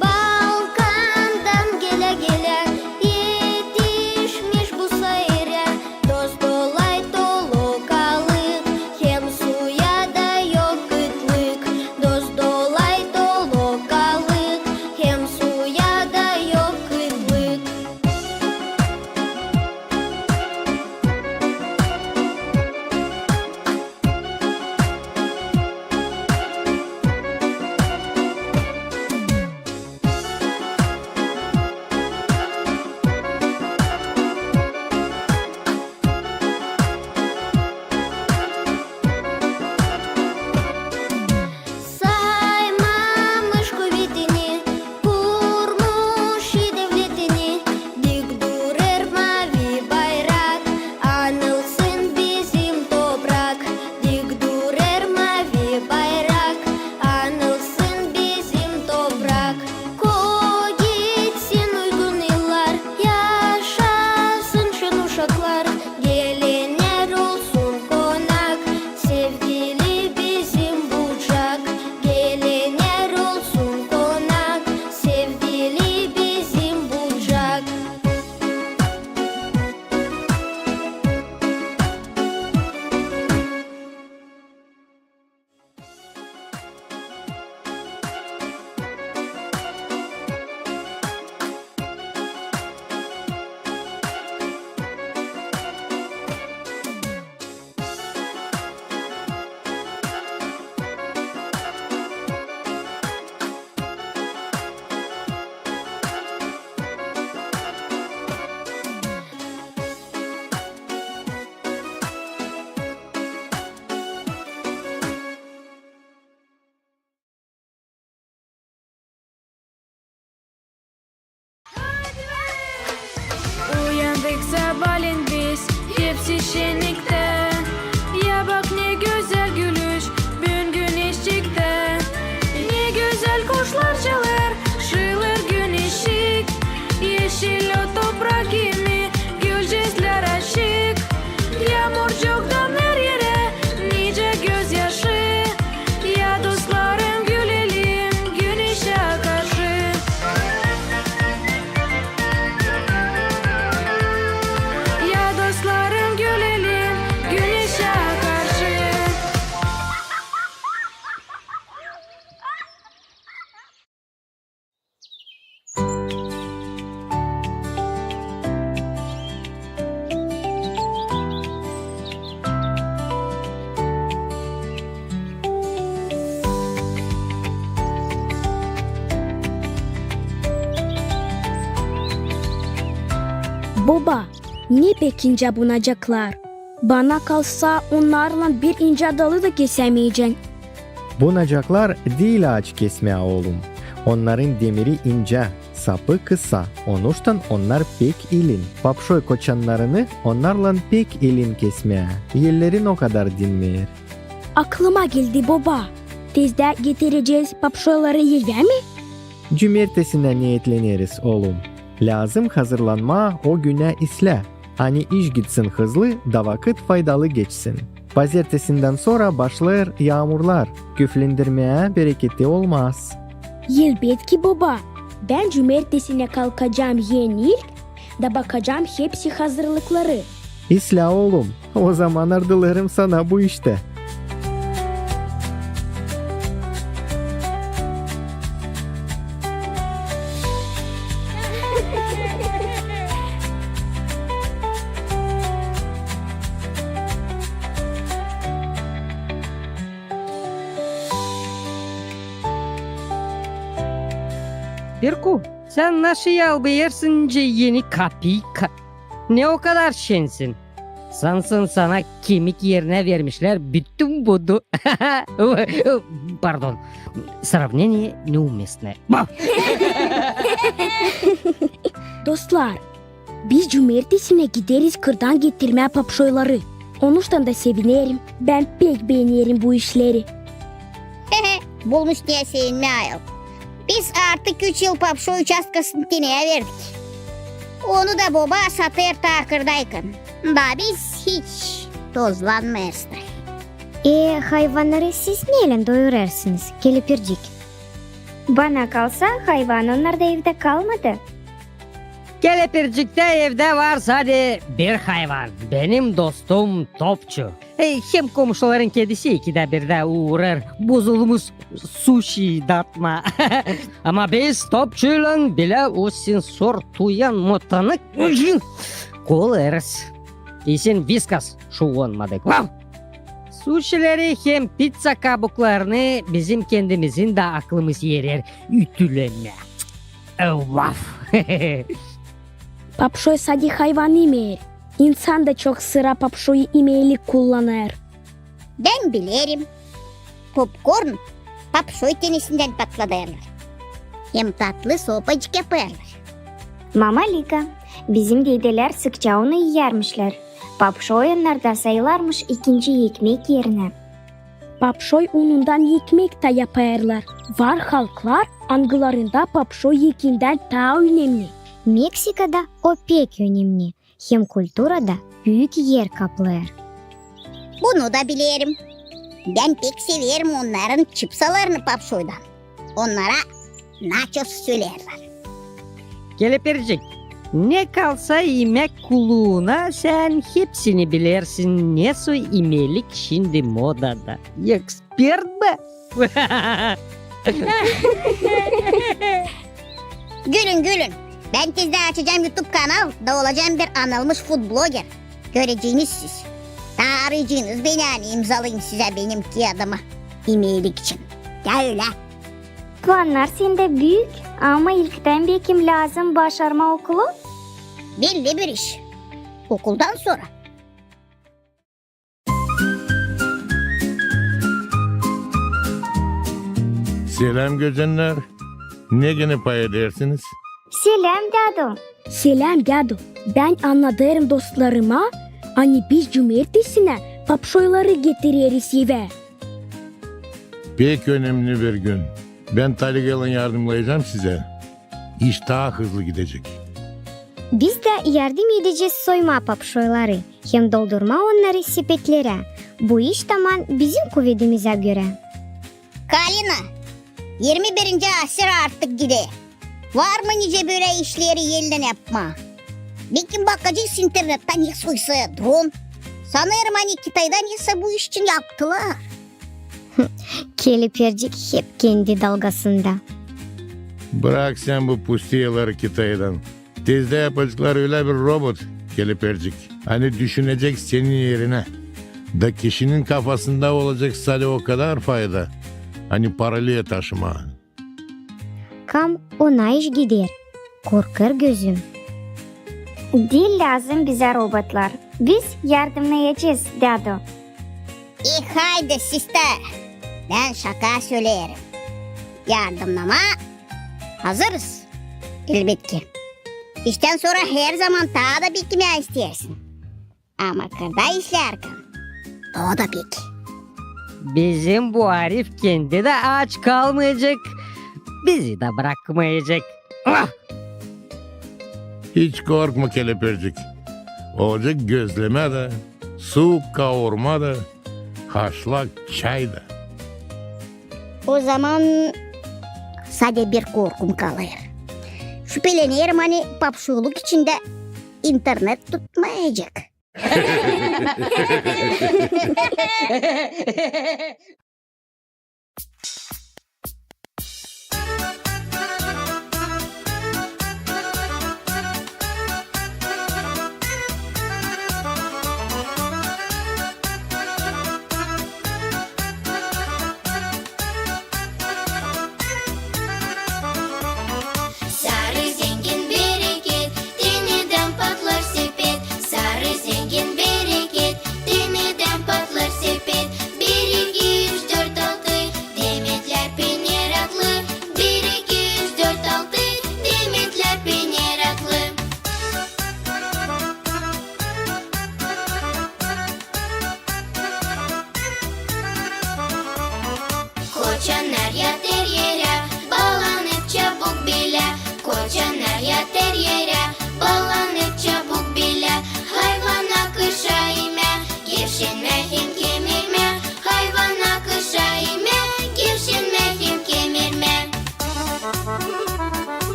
Balkandan gelä-gelä etişmiş bu saerä. Toz dolay, toluk alık hem Boba, ne pek incä bunacaklar. Bana kalsa, onnarlan bir incä dalı da kesämeyecän. Bunacaklar diil aaç kesmää, oolum. Onnarın demiri incä, sapı kısa, onuştan onnar pek ilin. Papşoy koçannarını onnarlan pek ilin kesmää. Ellerin o kadar dinmeer. Aklıma geldi, boba. Tezdä getirecez papşoyları evä mi? Cumertesinä neetleneriz, oolum. Lääzım hazırlanmaa o günä islää, ani iş gitsin hızlı da vakıt faydalı geçsin. Pazertesindän sora başlêêr yaamurlar, küflendirmää bereketi olmaz. Elbetki, boba. Bän cumertesinä kalkacam en ilk da bakacam hepsi hazırlıkları. İslää, oolum, ozaman ardılêrım sana bu iştä. Pirku, sän naşı yalbêêrsın nicä eni kapika? Ne o kadar şensin? Sansın sana kemik erinä vermişlär bütün budu. Pardon. Сравнение неуместное. Dostlar, biz cumertesinä gideriz kırdan getirmää papşoyları. Onuştan da sevinerim. Bän pek beenerim bu işleri. Bulmuş neyä sevinmää ayol. Biz artık üç yıl papşoy uçastkasını teneyä verdik. Onu da boba satêr taa kırdaykan. Da biz hiç tozlanmêêrız da. E, hayvannarı siz neylän doyurêrsınız, kelepircik? Bana kalsa, hayvan onnarda evdä kalmadı. Kelepirciktä evdä var sade bir hayvan. Benim dostum Topçu. E, hem komuşuların kedisi ikidä birdä uurêr bozulmuş suşi datmaa. Ama biz Topçuylan bilä o sensor tuyan motanı kolêrız. İsin Viskas şuvonmadık. Vav! Suşileri hem pizza kabuklarını bizim kendimizin dä aklımız erer ütülemää. E, vav! Papşoy sade hayvan imeer. İnsan da çok sıra papşoyu imeelik kullanêr. Bän bilerim. Popkorn papşoy tenesindän patladêrlar. Hem tatlı sopacık yapêrlar. Mama Lika, bizim dedelär sıkça onu iyärmişlär. Papşoy onnarda sayılarmış ikinci ekmek erinä. Papşoy unundan ekmek tä yapêrlar. Var halklar, angılarında papşoy ekindän taa önemni. Meksikada o pek önemni. Hem kulturada büük er kaplêêr. Bunu da bilerim. Bän pek severim onnarın çipsalarını papşoydan. Onnara naços söleerlär. Kelepircik, ne kalsa imäk kuluuna, sän hepsini bilersin, nesoy imelik şindi modada. Ekspert bä? Gülün, gülün. Bän tezdä açacam YouTube kanal da olacam bir anılmış food bloger. Göreceniz siz. Taa arayacınız beni, ani imzalayım sizä benim kiyadımı imelik için. Ya ölä. Plannar sendä büük, ama ilktän bekim lääzım başarmaa okulu? Belli bir iş. Okuldan sora. Seläm, gözellär. Ne genä pay edersiniz? Seläm, dädu. Seläm, dädu. Bän annadêrım dostlarıma, ani biz cumertesinä papşoyları getireriz evä. Pek önemni bir gün. Bän taligaylan yardımnayacam sizä. İş taa hızlı gidecek. Biz dä yardım edecez soymaa papşoyları hem doldurmaa onnarı sepetlerä. Bu iş taman bizim kuvedimizä görä. Kalina, irmi birinci asır artık gider. Var mı nicä bölä işleri ellän yapmaa? Bekim bakacez internettä nesoysa dron. Sanêrım, ani Kitayda nesä bu iş için yaptılar. Kelepircik hep kendi dalgasında. Brak sän bu pustiyaları Kitaydan. Tezdä yapaceklar ölä bir robot, Kelepircik, ani düşünecek senin erinä. Da kişinin kafasında olacek sade o kadar fayda, ani paralı taşımaa. Kam ona iş gider, korkêr gözüm. Diil lääzım bizä robotlar. Biz yardımnayacez, dädu. E, haydi, sister. Bän şaka söleerim. Yardımnamaa hazırız. Elbetki. İştän sora herzaman taa da beklemää isteersin. Ama kırda işlärkän, o da pek. Bizim bu arif kendi dä aaç kalmayacek, bizi dä brakmayacek. Ah! Hiç korkma, kelepircik. Olacek gözlemä dä, suuk kaurma da, haşlak çay da. O zaman sade bir korkum kalêr. Şüpelenerim, ani papşoyluk içindä internet tutmayacek. Sarı zengin bereket, denedän patlar sepet. Sarı zengin bereket, denedän patlar sepet. Bir, iki, üç, dört, altı, demetlär pek meraklı. Bir, iki, üç, dört, altı, demetlär pek meraklı. Koçannar yatêr erä, baallanıp çabuk bilä. Koçannar yatêr erä, baallanıp çabuk bilä. Hayvan akışa imä, gevşenmää hem kemirmää. Hayvan akışa imä, gevşenmää hem kemirmää.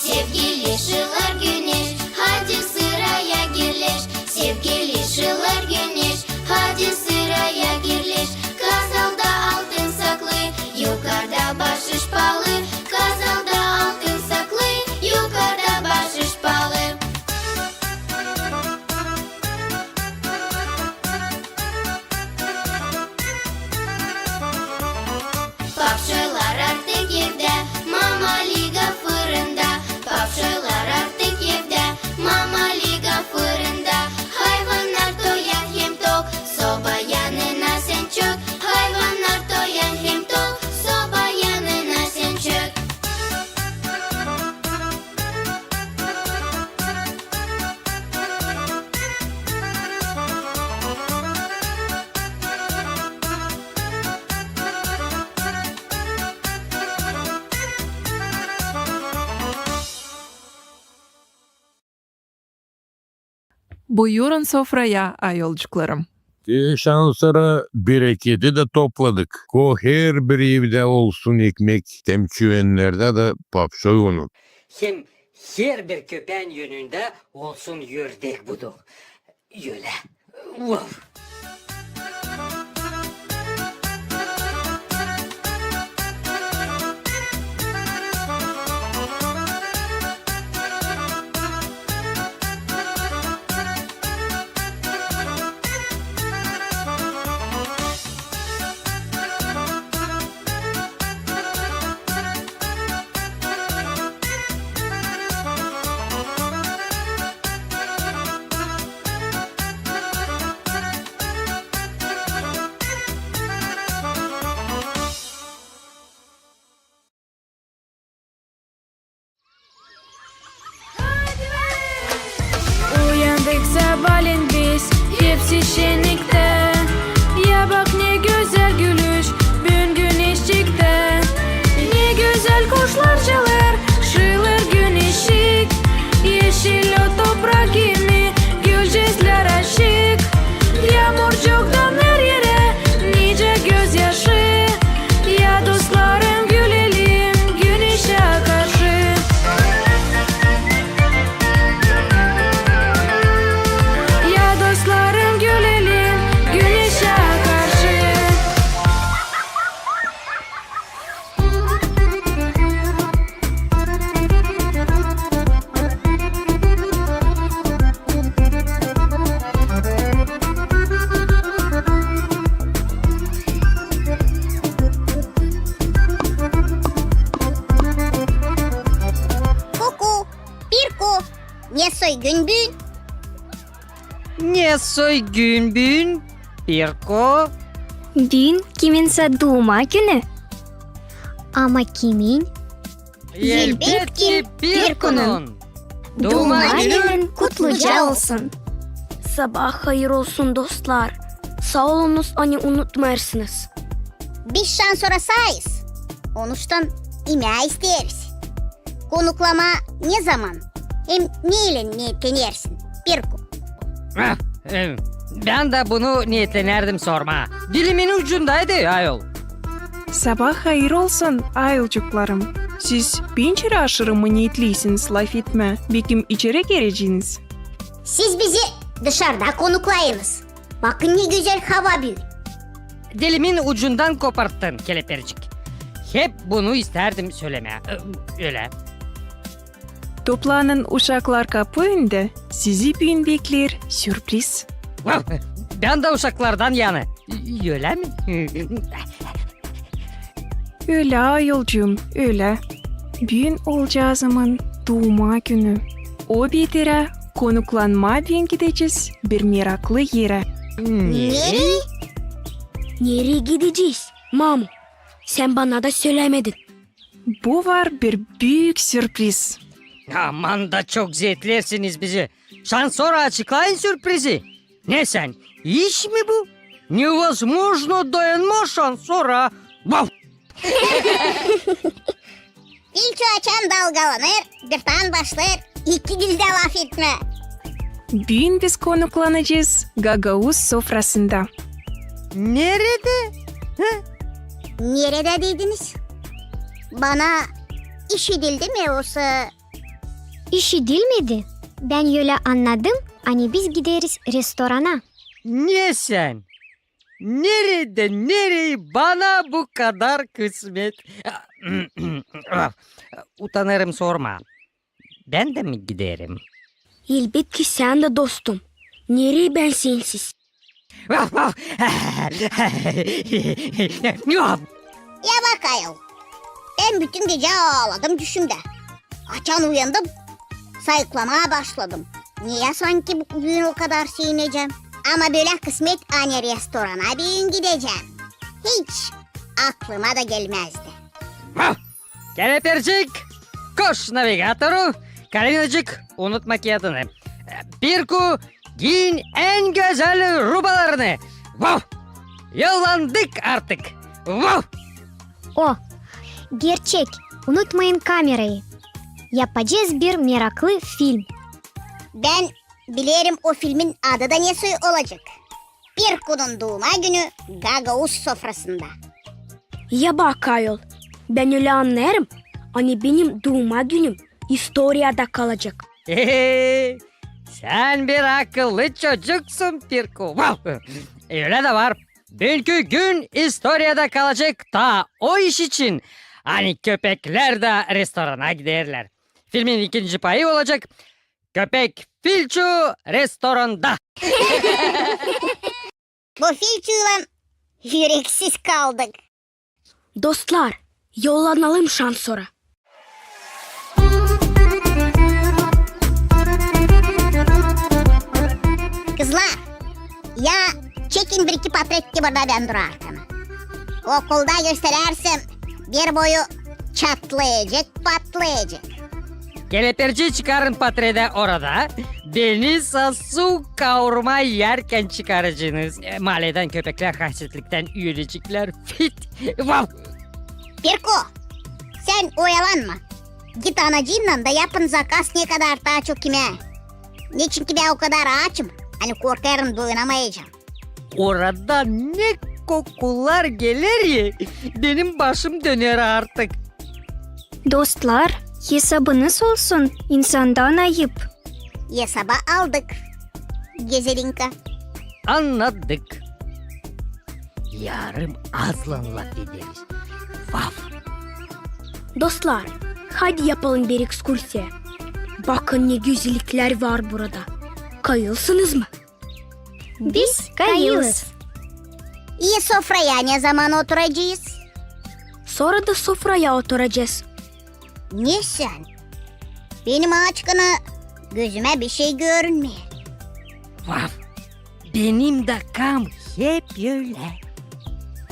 Sevgili şılır güneş, hadi sıraya girleş. Sevgili şılır güneş, hadi sıraya girleş. Kazalda altın saklı, yukarda baaşış paalı. Kazalda altın saklı, yukarda baaşış paalı. Papşoylar artık evdä, Mama Liga fırında. Papşoylar artık evdä, Mama Liga fırında. Hayvannar toyar hem tok, soba yanına sän çök. Hayvannar toyar hem tok, soba yanına sän çök. Buyurun sofraya, ayolcuklarım. Ii, şansora bereketi dä topladık. Ko herbir evdä olsun ekmek, hem çüvennerdä dä papşoy unu. Hem herbir köpään önündä olsun ördek buduk. Ölä. Uf! Uyandık sabaalän biz, hepsi şenniktä. Ya bak, ne gözäl gülüş, büün güneş çıktı. Ne gözäl kuşlar çalêr, şılır güneşik. Eşil o toprak kimi, gülcäklär aşık. Yaamurcuk damêr erä, nicä gözyaşı. Ya dostlarım, gülelim güneşä karşı. Ya dostlarım, gülelim Büün. Ne soy gün büün, Pirko? Büün kiminsä duuma günü. Ama kimin? Elbetki, Pirkonun. Duuma günün kutluca olsun. Sabaa hayır olsun, dostlar. Saa olunuz, ani unutmêêrsınız. Biz şansora saayız. Onuştan imää isteeriz. Konuklamaa ne zaman hem neylän niyetlenersin, Pirko? Ah, e, bän dä bunu niyetlenärdim sormaa. Dilimin ucundaydı, ayol. Sabaa hayır olsun, ayolcuklarım. Siz pencere aşırı mı niyetliysiniz lafetmää, bekim içeri gireceeniz? Siz bizi dışarda konuklayınız. Bakın, ne gözäl hava büün. Dilimin ucundan koparttın, Kelepircik. Hep bunu istärdim sölemää. Ö, ölä. Toplanın, uşaklar, kapu önündä. Sizi büün bekleer sürpriz. Bän dä uşaklardan yanı. Ölä mi? Ölä, ayolcuum, ölä. Büün oolcaazımın duuma günü. O beterä konuklanmaa büün gidecez bir meraklı erä. Nereyi? Nereyi gidecez, mamu? Sän bana da sölämedin. Bu var bir büük sürpriz. Aman da çok zeetleersiniz bizi. Şansora açıklayın sürprizi. Ne sän, iş mi bu? Невозможно dayanmaa şansora. Vau! Filçu açan dalgalanêr, birtaan başlêêr iki dildä lafetmää. Büün biz konuklanacez gagauz sofrasında. Neredä? Hı? Neredä dediniz? Bana işidildi mi osa? İşidilmedi. Bän ölä annadım, ani biz gideriz restorana. Ne sän? Neredä, nereyi bana bu kadar kısmet? Utanêrım sormaa. Bän dä mi giderim? Elbetki sän dä, dostum. Nereyi bän sensiz? Ya bak ayol, bän bütün gecä aaladım düşümdä. Açan uyandım, sayıklamaa başladım. Niye sanki büün o kadar sevinecäm? Ama bölä kısmet, ani restorana büün gidecäm, hiç aklıma da gelmäzdi. Kelepircik, koş navigatoru, Kalinacık, unutma kiyadını. Pirku, giyin en gözäl rubalarını. Vau! Yollandık artık. Vau! O, gerçek, unutmayın kamerayı. Yapacez bir meraklı film. Bän bilerim, o filmin adı da ne soy olacek. Pirkunun duuma günü gagauz sofrasında. Ya bak ayol, bän ölä annêêrım, ani benim duuma günüm istoriyada kalacek. Sän bir akıllı çocuksun, Pirku. Vau! Ölä dä var. Büünkü gün istoriyada kalacek taa o iş için, ani köpeklär dä restorana giderlär. Filmin ikinci payı olacek Köpek Filçu restoranda. Bu Filçuylan üreksiz kaldık. Dostlar, yollanalım şansora. Kızlar, ya çekin bir-iki patret ki burada bän durarkan. Okulda gösterärsem, bir boyu çatlayacek, patlayacek. Kelepirci çıkarın patredä orada. Beni sa su kaurma erkän çıkaracenız. E, maaledän köpeklär hasetliktän üüleceklär. Fit. Vau! Pirku, sän oyalanma. Git anacıınnan da yapın zakaz ne kadar taa çok imää. Neçinki bän o kadar aaçım, ani korkêrım doyunamayacam. Oradan ne kokular geler ya, benim başım döner artık. Dostlar, esabınız olsun, insandan ayıp. Esaba aldık, Gezelinka. Annadık. Yarım aazlan lafederiz. Vau! Dostlar, hadi yapalım bir ekskursiya. Bakın, ne gözelliklär var burada. Kayılsınız mı? Biz kayılız. İi, sofraya ne zaman oturacez? Sora da sofraya oturacez. Ne sän? Benim aaçkana Gözümä bişey görünmeer. Vaf! Benim dä kam hep ölä.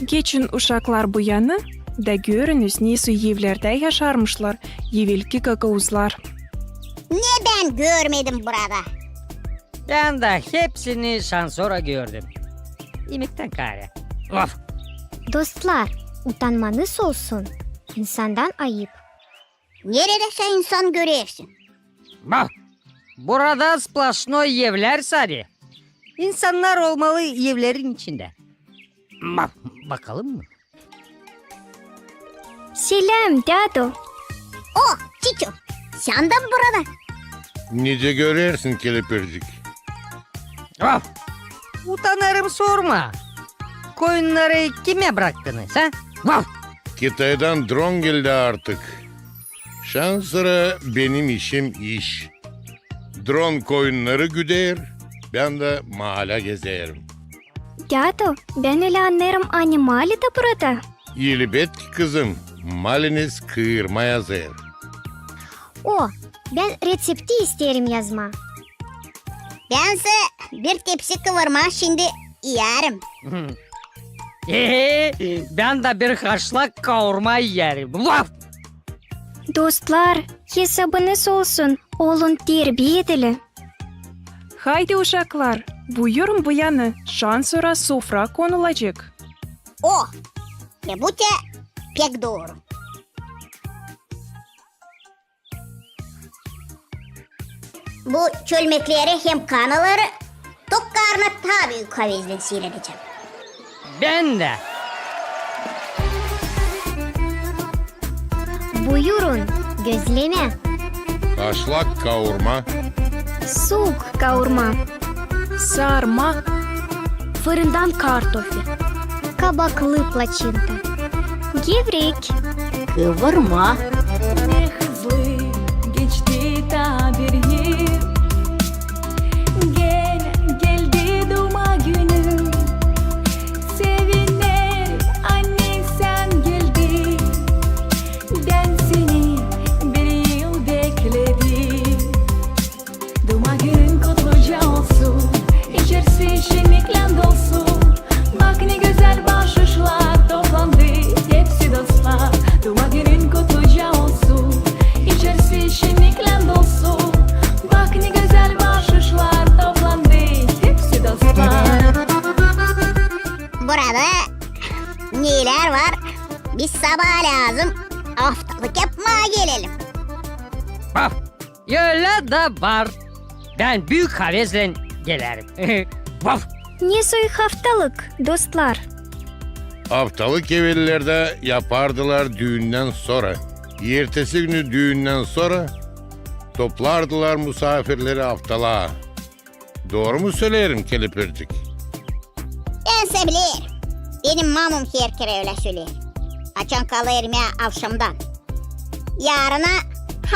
Geçin, uşaklar, bu yanı da görünüz, nesoy evlerdä yaşarmışlar evelki gagauzlar. Ne bän görmedim burada? Bän dä hepsini şansora gördüm. İmektän kaarä. Vaf! Dostlar, utanmanız olsun. İnsandan ayıp. Neredä sä insan görersin? Bak, burada splaşnoy evlär sade. İnsannar olmalı evlerin içindä. Bak, bakalım mı? Seläm, dädu. O, Çiçu, sän dä mi burada? Nicä görersin, kelepircik? Vaf! Utanêrım, sorma. Koyunnarı kimä bıraktınız, ha? Vaf! Kitaydan dron geldi artık. Şansora benim işim iş. Dron koyunnarı güder, bän dä maalä gezerim. Dädu, bän ölä annêêrım, ani maali dä burada? Elbetki, kızım, maaliniz kıvırma yazêr. O, bän reţepti isteerim yazmaa. Bän sä bir tepsi kıvırma şindi iyärim. Bän dä bir haşlak kaurma iyärim. Vaf! Dostlar, hesabınız olsun, olun terbiyedili. Haydi, uşaklar, buyurun bu yanı, şansora sofra konulacek. O, e bu te pek dooru. Bu çölmekleri hem kanaları tok karna taa büük havezlän siiredecäm. Bän dä. Buyurun, gözlemä. Haşlak kaurma. Suuk kaurma. Sarma. Fırından kartofi. Kabaklı plaçinta. Gevrek. Kıvırma. Ne hızlı geçti taa bir yıl. Gel, geldi duuma günüm. Sevinerim, ani sän geldin. Bän seni bir yıl bekledim. Duuma günün kutluca olsun, içerisi şenniklän dolsun. Bak, ne gözäl başışlar toplandı, hepsi dostlar. Duuma günün kutluca olsun, içerisi şenniklän dolsun. Bak, ne gözäl başışlar toplandı, hepsi dostlar. Burada nelär var? Biz sabaa lääzım aftalık yapmaa gelelim. Vaf! Ölä dä var. Bän büük havezlän gelerim. Vaf! Ne soy aftalık, dostlar? Aftalık evellerdä yapardılar düündän sora. Ertesi günü düündän sora toplardılar musaafirleri aftalaa. Dooru mu söleerim, kelepircik? Bän sä bilerim. Benim mamum herkerä ölä söleer, açan kalêrım avşamdan. Yaarına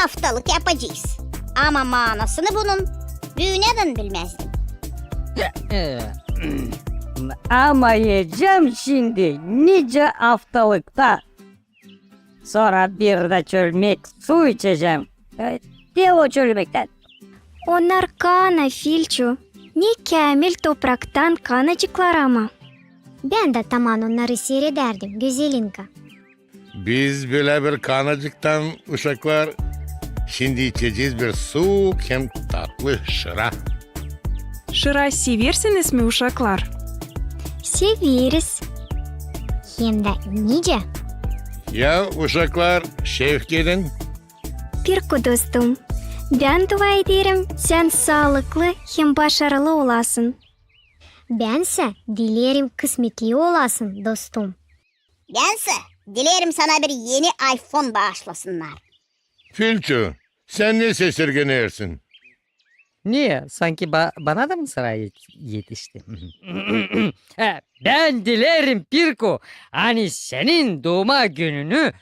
aftalık yapacez. Ama maanasını bunun büünädän bilmäzdim. Ama iyecäm şindi nicä aftalıkta. Sora bir dä çölmek su içecäm. E, ne o çölmektän? Onnar kana, Filçu. Ne käämil topraktan kanacıklar ama. Bän dä taman onnarı siiredärdim, Gözelinka. Biz bölä bir kanacıktan, uşaklar, şindi içecez bir suuk hem tatlı şıra. Şıra seversiniz mi, uşaklar? Severiz. Hem dä nicä. Ya, uşaklar, şevk edin. Pirku dostum, bän dua ederim, sän saalıklı hem başarılı olasın. Bän sä dilerim, kısmetli olasın, dostum. Bän sä dilerim, sana bir eni iPhone baaşlasınnar. Filçu, sän ne sesirgenersin? Niye? Sanki ba-, bana da mı sıra yet-, yetişti? E, bän dilerim, Pirku, ani senin duuma gününü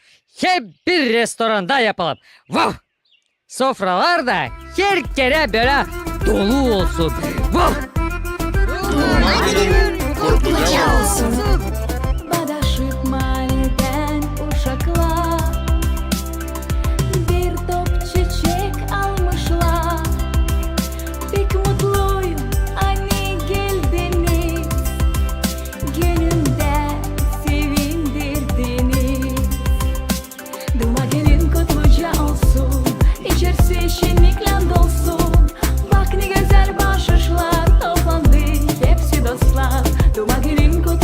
hep bir restoranda yapalım. Vah! Sofralar da herkerä bölä dolu olsun. Vah! Duuma günün kutluca olsun. Badaşık maallän uşaklar bir top çiçek almışlar.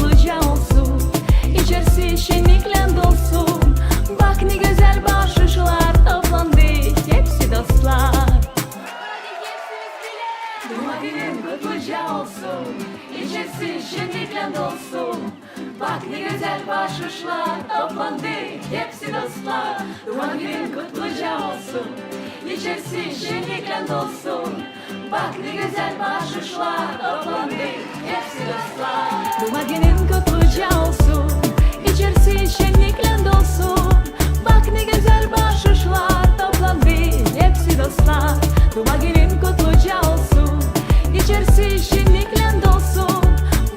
Kutluca olsun, içerisi şenniklän dolsun. Bak, ne gözäl baaşışlar toplandı, hepsi dostlar. Duuma günün kutluca olsun, içerisi şenniklän dolsun. Bak, ne gözäl baaşışlar toplandı, hepsi dostlar. Duuma günün kutluca olsun, içerisi şenniklän dolsun. Bak, ne gözäl baaşışlar toplandı, hepsi dostlar. Duuma günün kutluca olsun, içerisi şenniklän dolsun. Bak, ne gözäl baaşışlar toplandı, hepsi dostlar. Duuma günün kutluca olsun, içerisi şenniklän dolsun.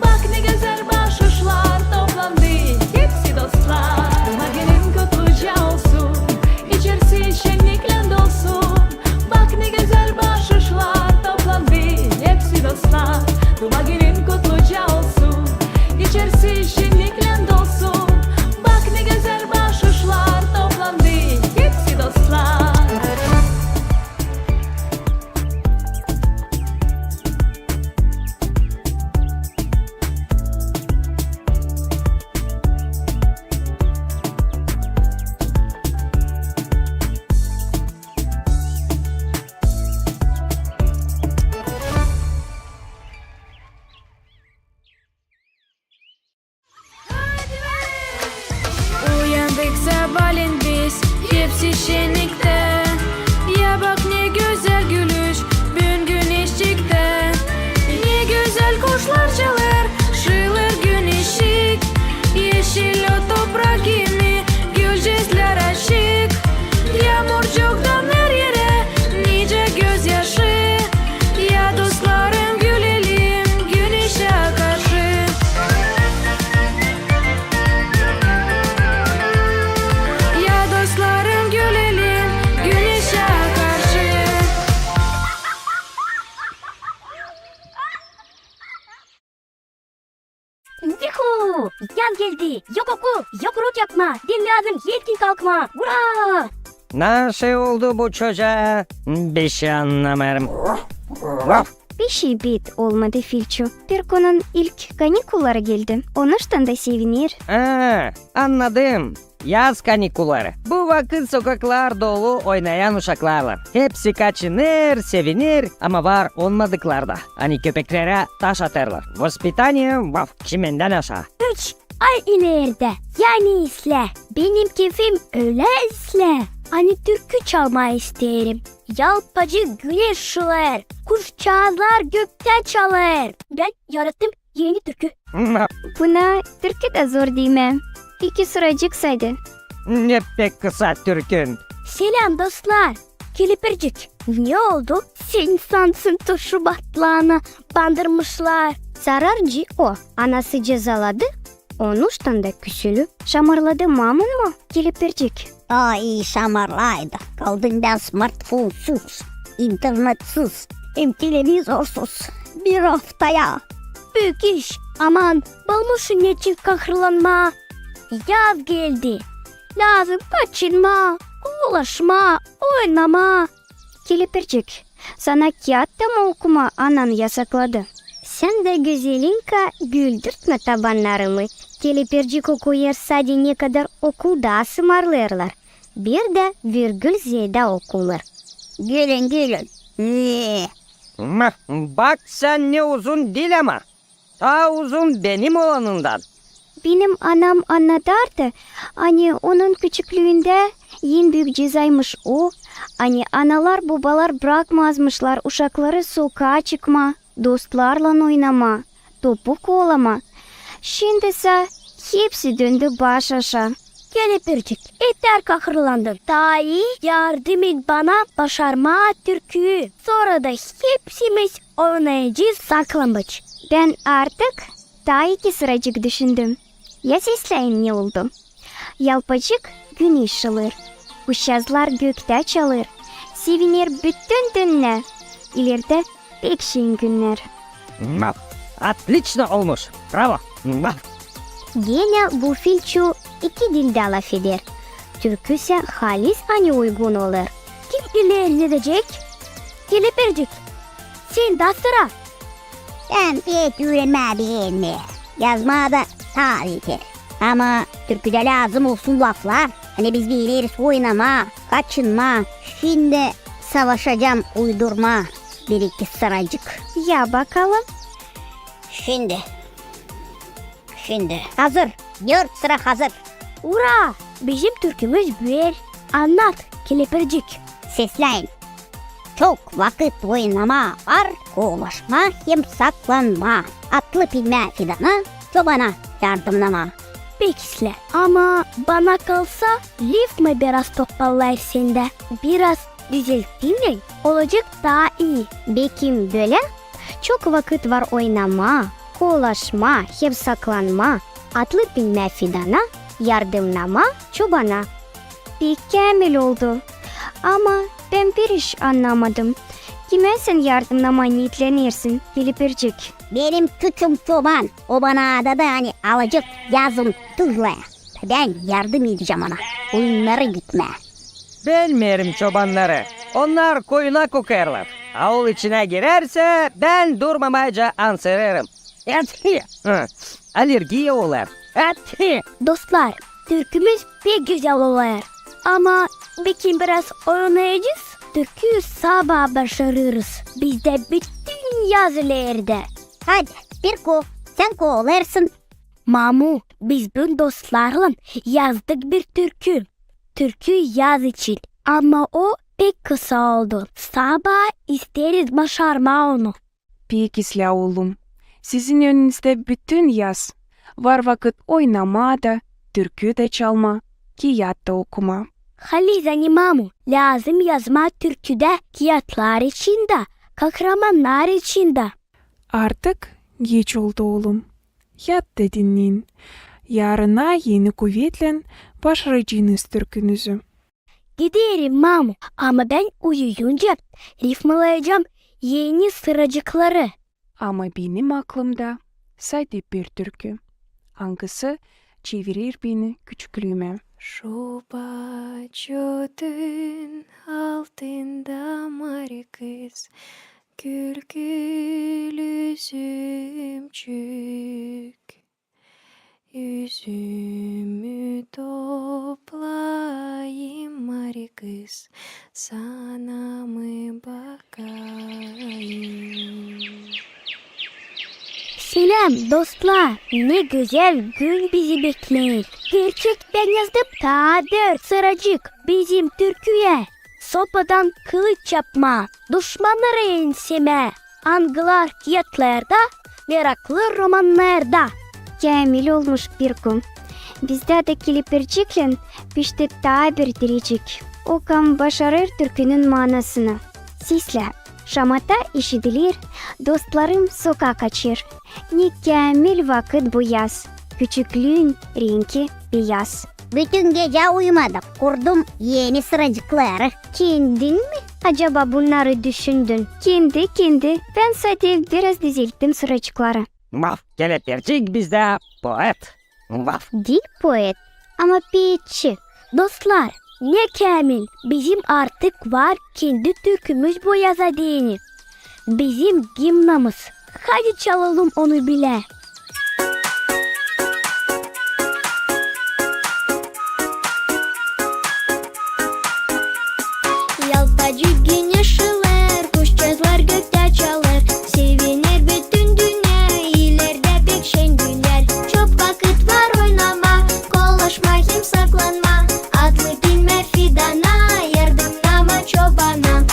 Bak, ne gözäl baaşışlar toplandı, hepsi dostlar. Duuma günün kutluca olsun, içerisi şenniklän dolsun. Bak, ne gözäl baaşışlar toplandı, hepsi dostlar. Duuma günün kutluca olsun, içerisi şenniklän dolsun. Bak, ne gözäl baaşışlar toplandı, hepsi dostlar. Uyandık sabaalän biz, hepsi şenniktä. Ya bak, ne gözäl gülüş büün güneşçiktän. Ne gözäl kuşlar çalêr, şıılêr güneşçik. Eşil o toprak, gimi gülücüklär açık. Yaamurcuktan her erä nicä gözyaşı. Ya dostlarım, gülelim güneşä karşı. Ya dostlarım, gülelim güneşä karşı. Yuhu! Yaz geldi! Yok okul, yok urok yapmaa, bän lääzım erkin kalkmaa! Ura! Nasıl oldu bu çocaa? Bişey annamêêrım. Bişey bit olmadı, Filçu. Türkünün ilk kanikulları geldi. Onuştan da seviner. A, annadım. Yaz kanikulları. Bu vakıt sokaklar dolu oynayan uşaklarlan. Hepsi kaçınêr, sevinêr, ama var olmadıklar da, ani köpeklerä taş atêrlar. Vospitaniye, vaf, çimendän aşaa. Üç ay ileerdä, yani islää. Benim kefim ölä islää, ani türkü çalmaa isteerim. Yalpacık güneş şılêêr, kuşçaazlar göktä çalêr. Bän yarattım eni türkü. Buna türkü dä zor diymää. İki sıracık sade. Ne pek kısa türkün. Seläm, dostlar. Kelepircik, ne oldu? Sän sansın, tu şubatlanı bandırmışlar. Zararcı o, anası cezaladı, onuştan da küsülü. Şamarladı mamun mu, Kelepircik? Ay, şamarlaydı. Kaldım bän smartfonsuz, internetsiz hem televizorsuz bir aftaya. Büük iş. Aman, bulmuşsun neçin kahırlanmaa. Yaz geldi. Lääzım kaçınmaa, ulaşmaa, oynamaa. Kelepircik, sana kiyat da mı okumaa anan yasakladı? Sän dä, gözelinka, güldürtmä tabannarımı. Kelepircik okuyêr sade ne kadar okulda sımarlêêrlar. Bir dä virgül zeedä okunêr. Gülün, gülün. Ne? Bak, sän ne uzun dil ama. Taa uzun benim olanımdan. Benim anam annadardı, ani onun küçüklüündä en büük cezaymış o, ani analar-bobalar brakmazmışlar uşakları sokaa çıkmaa, dostlarlan oynamaa, topu koolamaa. Şindi sä hepsi döndü baş aşaa. Kelepircik, etär kahırlandın. Taa ii yardım et bana başarmaa türküyü. Sora da hepsimiz oynayacez saklambaç. Bän artık taa iki sıracık düşündüm. Ya sesläyim ne oldu? Yalpacık güneş şılêêr. Kuşçaazlar göktä çalêr. Seviner bütün dünnä. İleerdä pek şirin günnär. Vaf! Otliçno olmuş! Bravo! Vaf! Genä bu Filçu iki dildä lafeder. Türkü sä halis ani uygun olêr. Kim ileri ne deyecek? Kelepircik, sendä sıra. Bän pek üremää beenmeerim. yazmaa da taa beter. Ama türküdä lääzım olsun laflar. Ani biz bekleriz oynamaa, kaçınmaa. Şindi savaşacam uydurmaa bir-iki sıracık. Ya bakalım. Şindi. Şindi. Hazır. Dört sıra hazır. Ura! Bizim türkümüz büer. Annat, Kelepircik. Sesläyin. Çok vakıt oynamaa var, kovalaşmaa hem saklanmaa. Atlı bilmää fidana, çobana yardımnamaa. Pek islää. Ama bana kalsa, rifma biraz topallayır sendä. Biraz düzelttiynän olacek taa ii. Bekim bölä? Çok vakıt var oynamaa, kovalaşmaa hem saklanmaa. Atlı bilmää fidana, yardımnamaa çobana. Pek käämil oldu. Ama bän bir iş annamadım. Kimä sän yardımnamaa neetlenersin, Kelepircik? Benim küçüm çoban, o bana adadı, ani alacık yazın tuzlaya. Bän yardım edecäm ona koyunnarı gütmää. Bilmeerim çobannarı. Onnar koyuna kokêrlar. Aul içinä girärsä, bän durmamayca ansırêrım. Etsi! Hı. Allergiya olêr. Etsi! Dostlar, türkümüz pek gözäl olêr. Ama bekim biraz oynayacez, türkü sabaa başarırız. Bizdä bütün yaz ileerdä. Hadi, Pirku, sän kovalêrsın. Mamu, biz büün dostlarlan yazdık bir türkü. Türkü yaz için. Ama o pek kısa oldu. Sabaa isteeriz başarmaa onu. Pek islää, oolum. Sizin önünüzdä bütün yaz. Var vakıt oynamaa da, türkü dä çalmaa, kiyat da okumaa. Halizdän, mamu, lääzım yazmaa türküdä kiyatlar için dä, kahramannar için dä. Artık geç oldu, oolum. Yat da dinnän. Yarına eni kuvetlän başaracanız türkünüzü. Giderim, mamu, ama bän uyuyunca rifmalayacam eni sıracıkları. Ama benim aklımda sade bir türkü, angısı çevirer beni küçüklüümä. Şoba çötün altında maari kız, kül-kül üzümcük. Üzümü toplayım, maari kız, sana mı bakayım? Seläm, dostlar! Ne gözäl gün bizi bekleer. Gerçek, bän yazdım taa dört sıracık bizim türküyä. Sopadan kılıç yapmaa, duşmannarı ensemää, angılar kiyatlarda, meraklı romannarda. Käämil olmuş, Pirku. Bizdä dä Kelepirciklän pişti taa bir direcik. O kam başarêr türkünün maanasını. Seslä, şamata işidiler, dostlarım sokaa kaçêr. Ne käämil vakıt bu yaz, küçüklüün renki beyaz. Bütün gecä uyumadım, kurdum eni sıracıkları. Kendin mi acaba bunnarı düşündün? Kendi, kendi. Bän sade biraz düzelttim sıracıkları. Vaf, Kelepircik bizdä poet. Vaf. Diil poet, ama peetçi. Dostlar, ne käämil, bizim artık var kendi türkümüz bu yaza deyni. Bizim gimnamız. Hadi çalalım onu bilä. Yaltacık güneş iler, kuşçazlar göktä çalêr. Seviner bütün dünnä, ilerdä pek şen günner. Çok vakıt var oynamaa, kovalaşmaa hem saklanmaa. Atlı bilmää fidana, yardımnamaa çobana.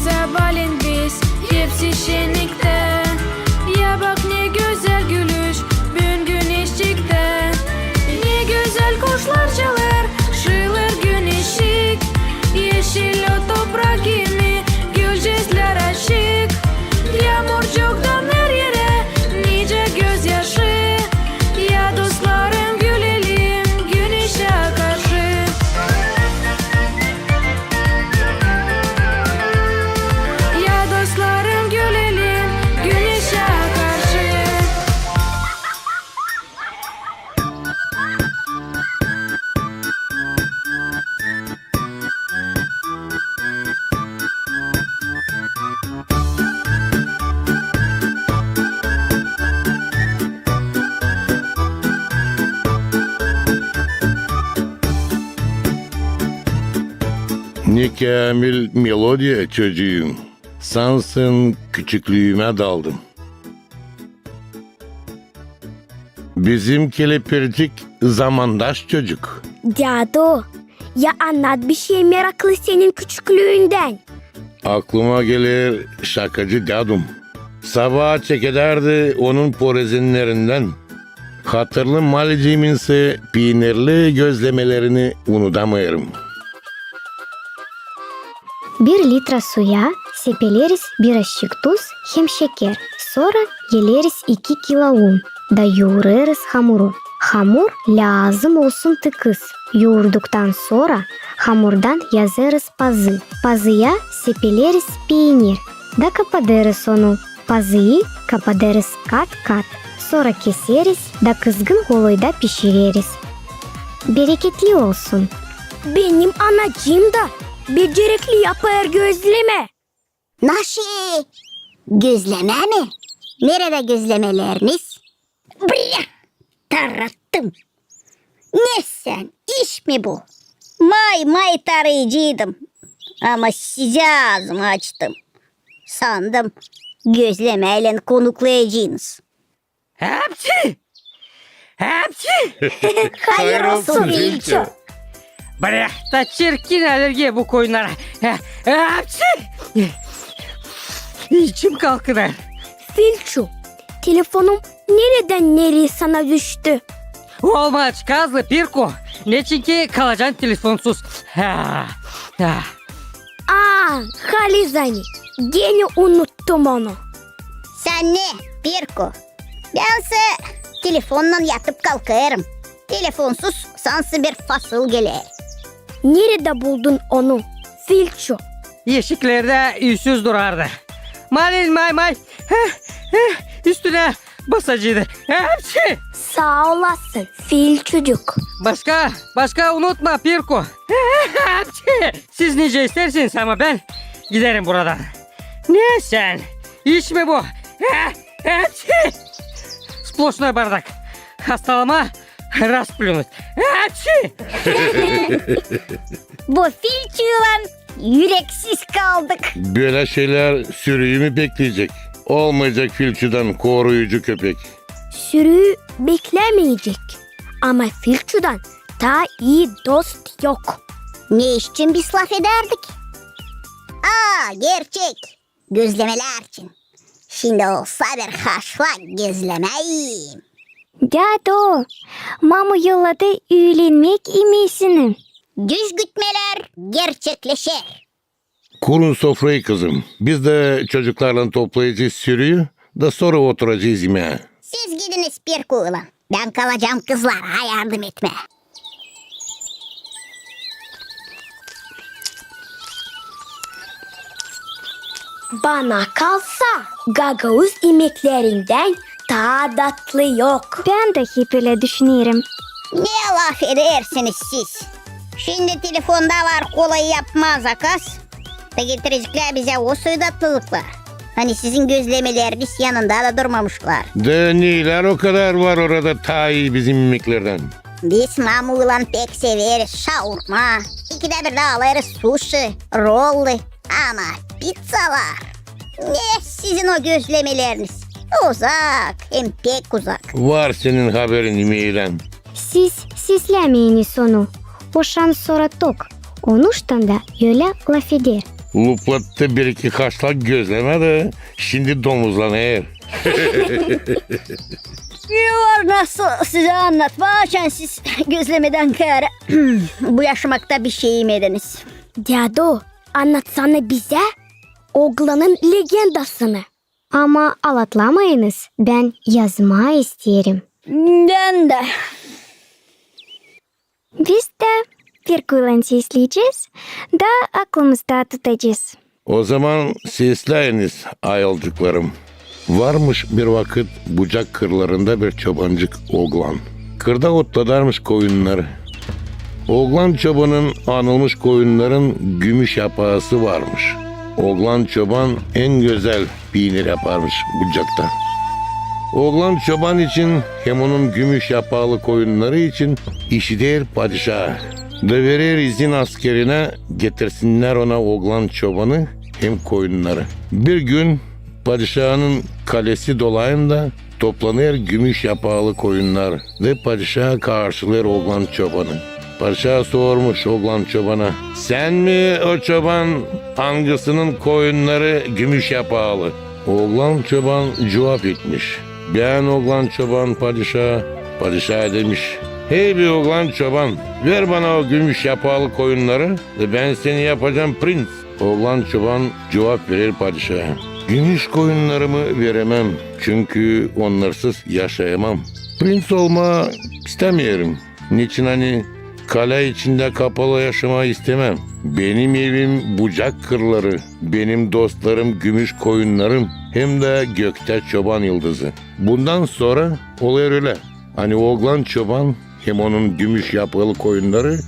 Sabaalän biz hepsi şenniktä. Ya bak, ne gözäl gülüş büün güneşçiktä. Ne gözäl kuşlar çalêr, şıılêr güneşçik. Eşil o toprak kimi, gülcezlär açık. Yaamurcuktan her erä nicä gözyaşı. Ya dostlarım, gülelim güneşä karşı. Ya dostlarım, gülelim güneşä karşı. Ne käämil melodiya, çocuum. Sansın küçüklüümä daldım. Bizim kelepircik zamandaş çocuk. Dädu, ya annat bişey meraklı senin küçüklüündän. Akluma geler şakacı dädum. Sabaa çekedärdi onun porezinnerindän. Hatırlı Malicimin sä piinirli gözlemelerini unudamêêrım. Bir litra suya sepeleriz bir aşçık tuz hem şeker, sora eleriz iki kilo un da yuurêrız hamuru. Hamur lääzım olsun tıkız. Yuurduktan sora hamurdan yazêrız pazı. Pazıya sepeleriz piinir da kapadêrız onu. Pazıyı kapadêrız kat-kat, sora keseriz da kızgın koloyda pişireriz. Bereketli olsun! Benim anacıım da becerekli yapêr gözlemä. Naşi? Gözlemä mi? Neredä gözlemeleriniz? Brä! Tarattım! Ne sän, iş mi bu? May-may tarıycıydım, ama sizä aazımı açtım. Sandım, gözlemäylän konuklayacenız. Hepsi! Hepsi! Hayır olsun, Filçu! Brä, da çirkin alergiya bu koyunnara. Hepsi! İçim kalkınêr. Filçu, telefonum neredän nereyä sana düştü? Olmaz, kazlı Pirku, neçinki kalacan telefonsuz. Ha, ha. Aa, halizdän, genä unuttum onu. Sän ne, Pirku? Bän sä telefonnan yatıp kalkêrım. Telefonsuz sansın bir fasıl geler. Neredä buldun onu, Filçu? Eşiklerdä üüsüz durardı. Malin may-may, heh, heh, üstünä basacıydı. Hepsi! Saa olasın, Filçucuk. Başka, başka unutma, Pirku. Hepsi! Siz nicä istersiniz, ama bän giderim buradan. Ne sän? İş mi bu? Hepsi! Splошнэй bardak. Hastalama rasplünüt. Hepsi! Bu Filçuylan üreksiz kaldık. Bölä şeylär sürüyü mü bekleyecek? Olmayacak Filçudan koruyucu köpek. Sürüyü beklämeyecek. Ama Filçudan taa ii dost yok. Ne için biz lafedärdik? Aa, gerçek. Gözlemelär için. Şindi olsa bir haşlak gözlemä iyeyim. Dädu, mamu yolladı üülenmäk imeesini. Düz gütmelär gerçekleşer. Kurun sofrayı, kızım. Biz dä çocuklarlan toplayacez sürüyü da sora oturacez imää. Siz gidiniz Pirkuylan. Bän kalacam kızlara yardım etmää. Bana kalsa, gagauz imeklerindän taa datlı yok. Bän dä hep ölä düşünerim. Ne lafedersiniz siz? Şindi telefonda var kolay yapmaa zakaz. Da getireceklär bizä o soy datlılıklar. Ani sizin gözlemeleriniz yanında da durmamışlar. Da neylär o kadar var orada taa ii bizim imeklerdän? Biz mamuylan pek severiz şaurma. İkidä birdä alêrız suşi, rollu. Ama pizzalar. Ne sizin o gözlemeleriniz? Uzak, hem pek uzak. Var senin haberin imeedän. Siz seslämeyiniz onu. O şansora tok. Onuştan da ölä lafeder. Luplattı bir-iki haşlak gözlemä da şindi domuzlanêr. Var nasıl sizä annatmaa, açan siz gözlemedän kaarä bu yaşamakta bişey imediniz. Dädu, annatsana bizä oglanın legendasını. Ama alatlamayınız, bän yazmaa isteerim. Bän dä. Biz dä Pirkuylan sesleyecez da aklımızda tutacez. O zaman sesläyiniz, ayılcıklarım. Varmış bir vakıt bucak kırlarında bir çobancık oglan. Kırda otladarmış koyunnarı. Oglan çobanın anılmış koyunnarın gümüş yapaası varmış. Oglan çoban en gözäl piinir yaparmış bucakta. Oglan çoban için hem onun gümüş yapaalı koyunnarı için işider padişaa da verer izin askerinä getirsinnär ona oglan çobanı hem koyunnarı. Bir gün padişaanın kalesi dolayında toplanêr gümüş yapaalı koyunnar da padişaa karşılêêr oglan çobanı. Padişaa sormuş oglan çobana: "Sän mi o çoban, angısının koyunnarı gümüş yapaalı?" Oglan çoban cuvap etmiş: "Bän, oglan çoban, padişaa." Padişaa demiş: "Hey be, oglan çoban, ver bana o gümüş yapaalı koyunnarı, da bän seni yapacam prinţ." Oglan çoban cuvap verer padişaa: "Gümüş koyunnarımı veremem, çünkü onnarsız yaşayamam. Prinţ olmaa istämeerim. Neçin ani kalä içindä kapalı yaşamaa istämem. Benim evim bucak kırları, benim dostlarım gümüş koyunnarım hem dä göktä çoban yıldızı." Bundan sora olêr ölä, ani oglan çoban hem onun gümüş yapaalı koyunnarı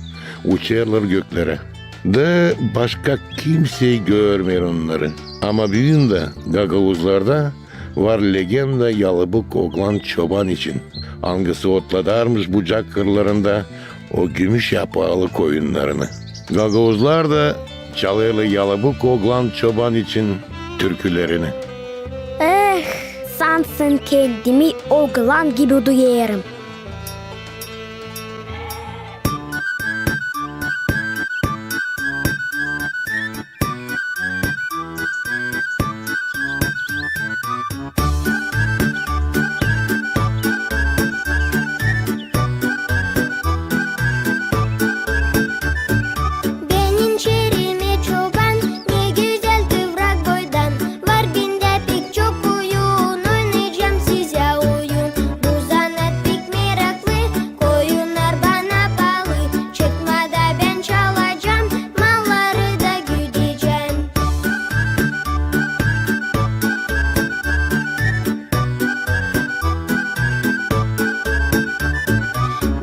uçêrlar göklerä. Da başka kimsey görmeer onnarı. Ama büün dä gagauzlarda var legenda yalabuk oglan çoban için, angısı otladarmış bucak kırlarında o gümüş yapaalı koyunnarını. Gagauzlar da çalêrlar yalabuk oglan çoban için türkülerini. Eh, sansın kendimi oglan gibi duyêrım. Benim şeerimä çoban, ne gözäl kıvrak boydan, var bendä pek çok oyun, oynayacam sizä oyun. Bu zanaat pek meraklı, koyunnar bana paalı. Çıkma da bän çalacam, malları da güdecäm.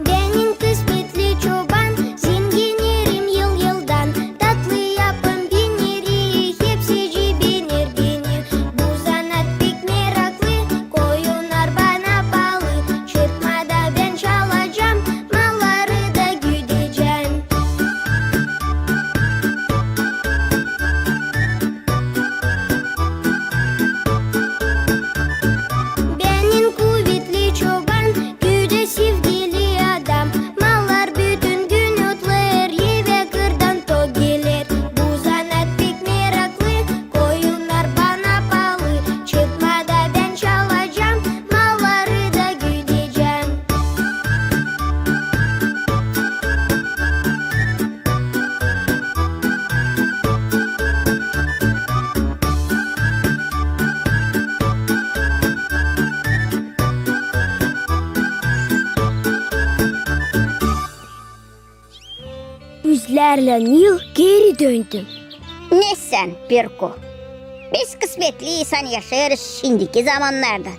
Benim kısmetli çoban, zenginerim yıl-yıldan. Tatlı yapım, piniri hepsicii bener benim. Bu zanaat pek meraklı, koyunnar bana paalı. Çıkma da bän çalacam, malları da güdecäm. Benim kuvetli çoban, güdä sevgili adam. Mallar bütün gün otlêêr, evä kırdan tok geler. Bu zanaat pek meraklı, koyunnar bana paalı. Çıkma da bän çalacam, malları da güdecäm. Üzlärlän yıl geeri döndüm. Ne sän, Pirku? Biz kısmetli insan, yaşêêrız şindiki zamannarda,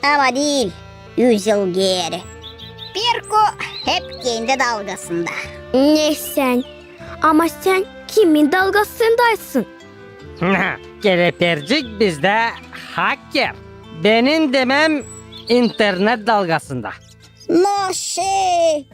ama diil üz yıl geeri. Pirku hep kendi dalgasında. Ne sän? Ama sän kimin dalgasındaysın? Kelepircik bizdä haker. Benim demäm, internet dalgasında. Naşe!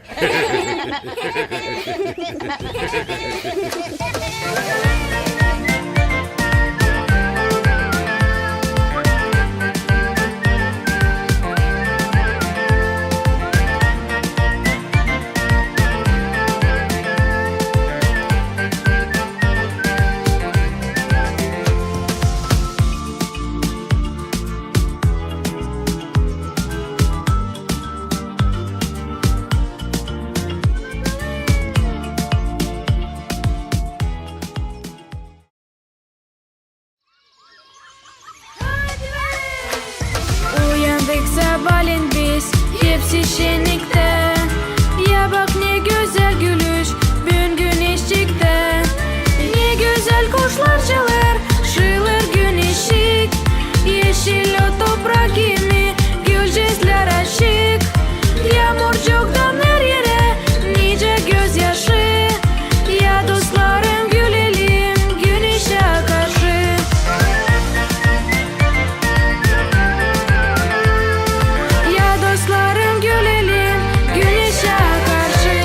Valin biz hepsi şenniktä. Ya bak, ne gözäl gülüş büün güneşçiktä. Ne gözäl kuşlar çalêr, şıılêr güneşçik. Eşil o toprak kimi, gülücüklär açık. Yaamurcuktan her erä nicä gözyaşı. Ya dostlarım, gülelim güneşä karşı. Ya dostlarım, gülelim güneşä karşı.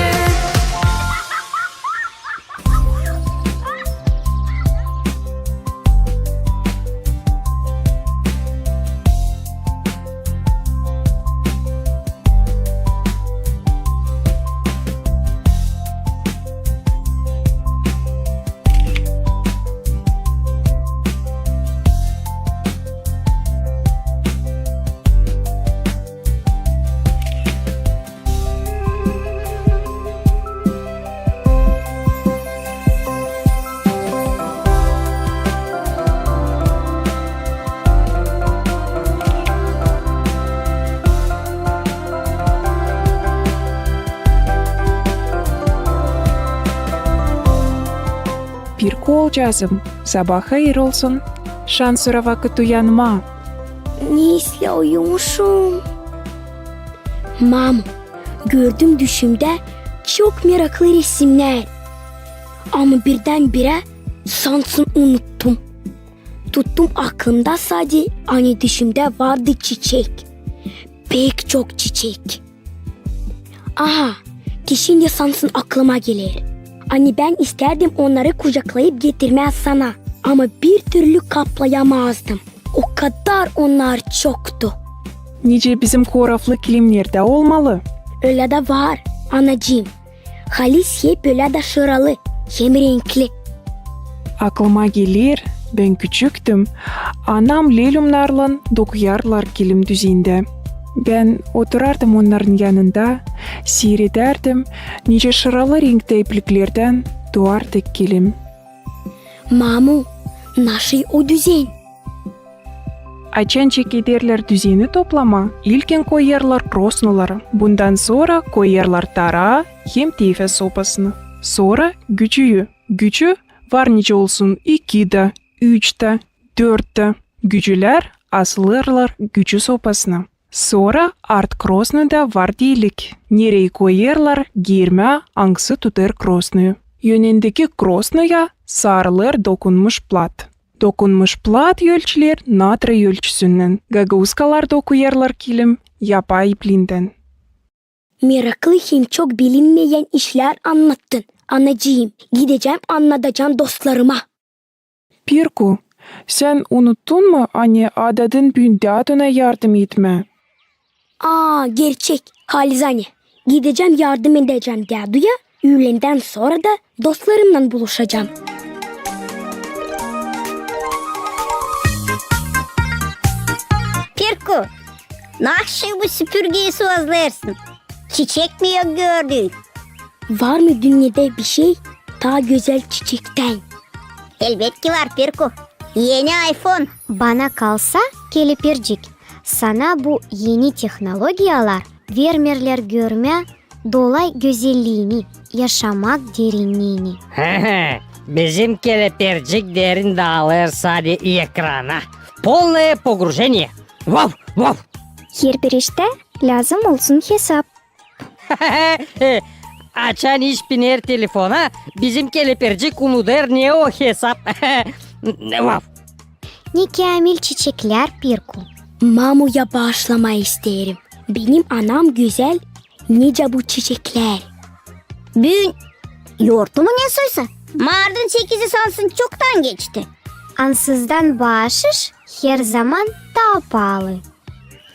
Pirku olcaazım, sabaa hayır olsun. Şansora vakıt uyanmaa. Ne islää uyumuşum. Mamu, gördüm düşümdä çok meraklı resimnär. Ama birdän-birä sansın unuttum. Tuttum aklımda sade, ani düşümdä vardı çiçek. Pek çok çiçek. Aha, şindi sansın aklıma geler. Ani bän istärdim onnarı kucaklayıp getirmää sana. Ama bir türlü kaplayamazdım. O kadar onnar çoktu. Nicä bizim koraflı kilimnerdä olmalı. Ölä dä var, anacıım. Halis hep ölä dä şıralı hem renkli. Aklıma geler, bän küçüktüm, anam lelumnarlan dokuyardılar kilim düzendä. Bän oturardım onnarın yanında, siiredärdim, nicä şıralı renktä ipliklerdän duardı kilim. Mamu, naşey o düzen? Açan çekederlär düzeni toplamaa, ilkin koyêrlar krosnaları, bundan sora koyêrlar taraa hem tefä sopasını. Sora gücüyü. Gücü var nicä olsun iki dä, üç dä, dört dä. Gücülär asılêrlar gücü sopasına. Sora art krosnada var delik, nereyi koyêrlar giirmää, angısı tutêr krosnayı. Önündeki krosnaya sarılêr dokunmuş plat. Dokunmuş plat ölçüler natrıy ölçüsünnän. Gagauskalar dokuyêrlar kilim yapay iplindän. Meraklı hem çok bilinmeyän işlär annattın, anacıım. Gidecäm, annadacam dostlarıma. Pirku, sän unuttun mu, ani adadın büün däduna yardım etmää? Aa, gerçek, halis ani. Gidecäm, yardım edecäm däduya, üülendän sora da dostlarımnan buluşacam. Pirku, naşı bu süpürgeyi suvazlêêrsın? Çiçek mi yok gördüün? Var mı dünnedä bişey taa gözäl çiçektän? Elbetki var, Pirku. Eni iPhone. Bana kalsa, kelepircik, sana bu eni tehnologiyalar vermeerlär görmää dolay gözelliini, yaşamak derinniini. Bizim kelepircik derin daalêr sade ekrana. Полное погружение. Vav, vav. Herbir iştä lääzım olsun hesap. Açan iş biner telefona, bizim kelepircik unudêr ne o hesap. Vav. Ne käämil çiçeklär, Pirku. Mamuya baaşlamaa isteerim. Benim anam gözäl, nicä bu çiçeklär. Büün yortu mu ne soysa? Martın sekizi sansın çoktan geçti. Ansızdan baaşış herzaman taa paalı.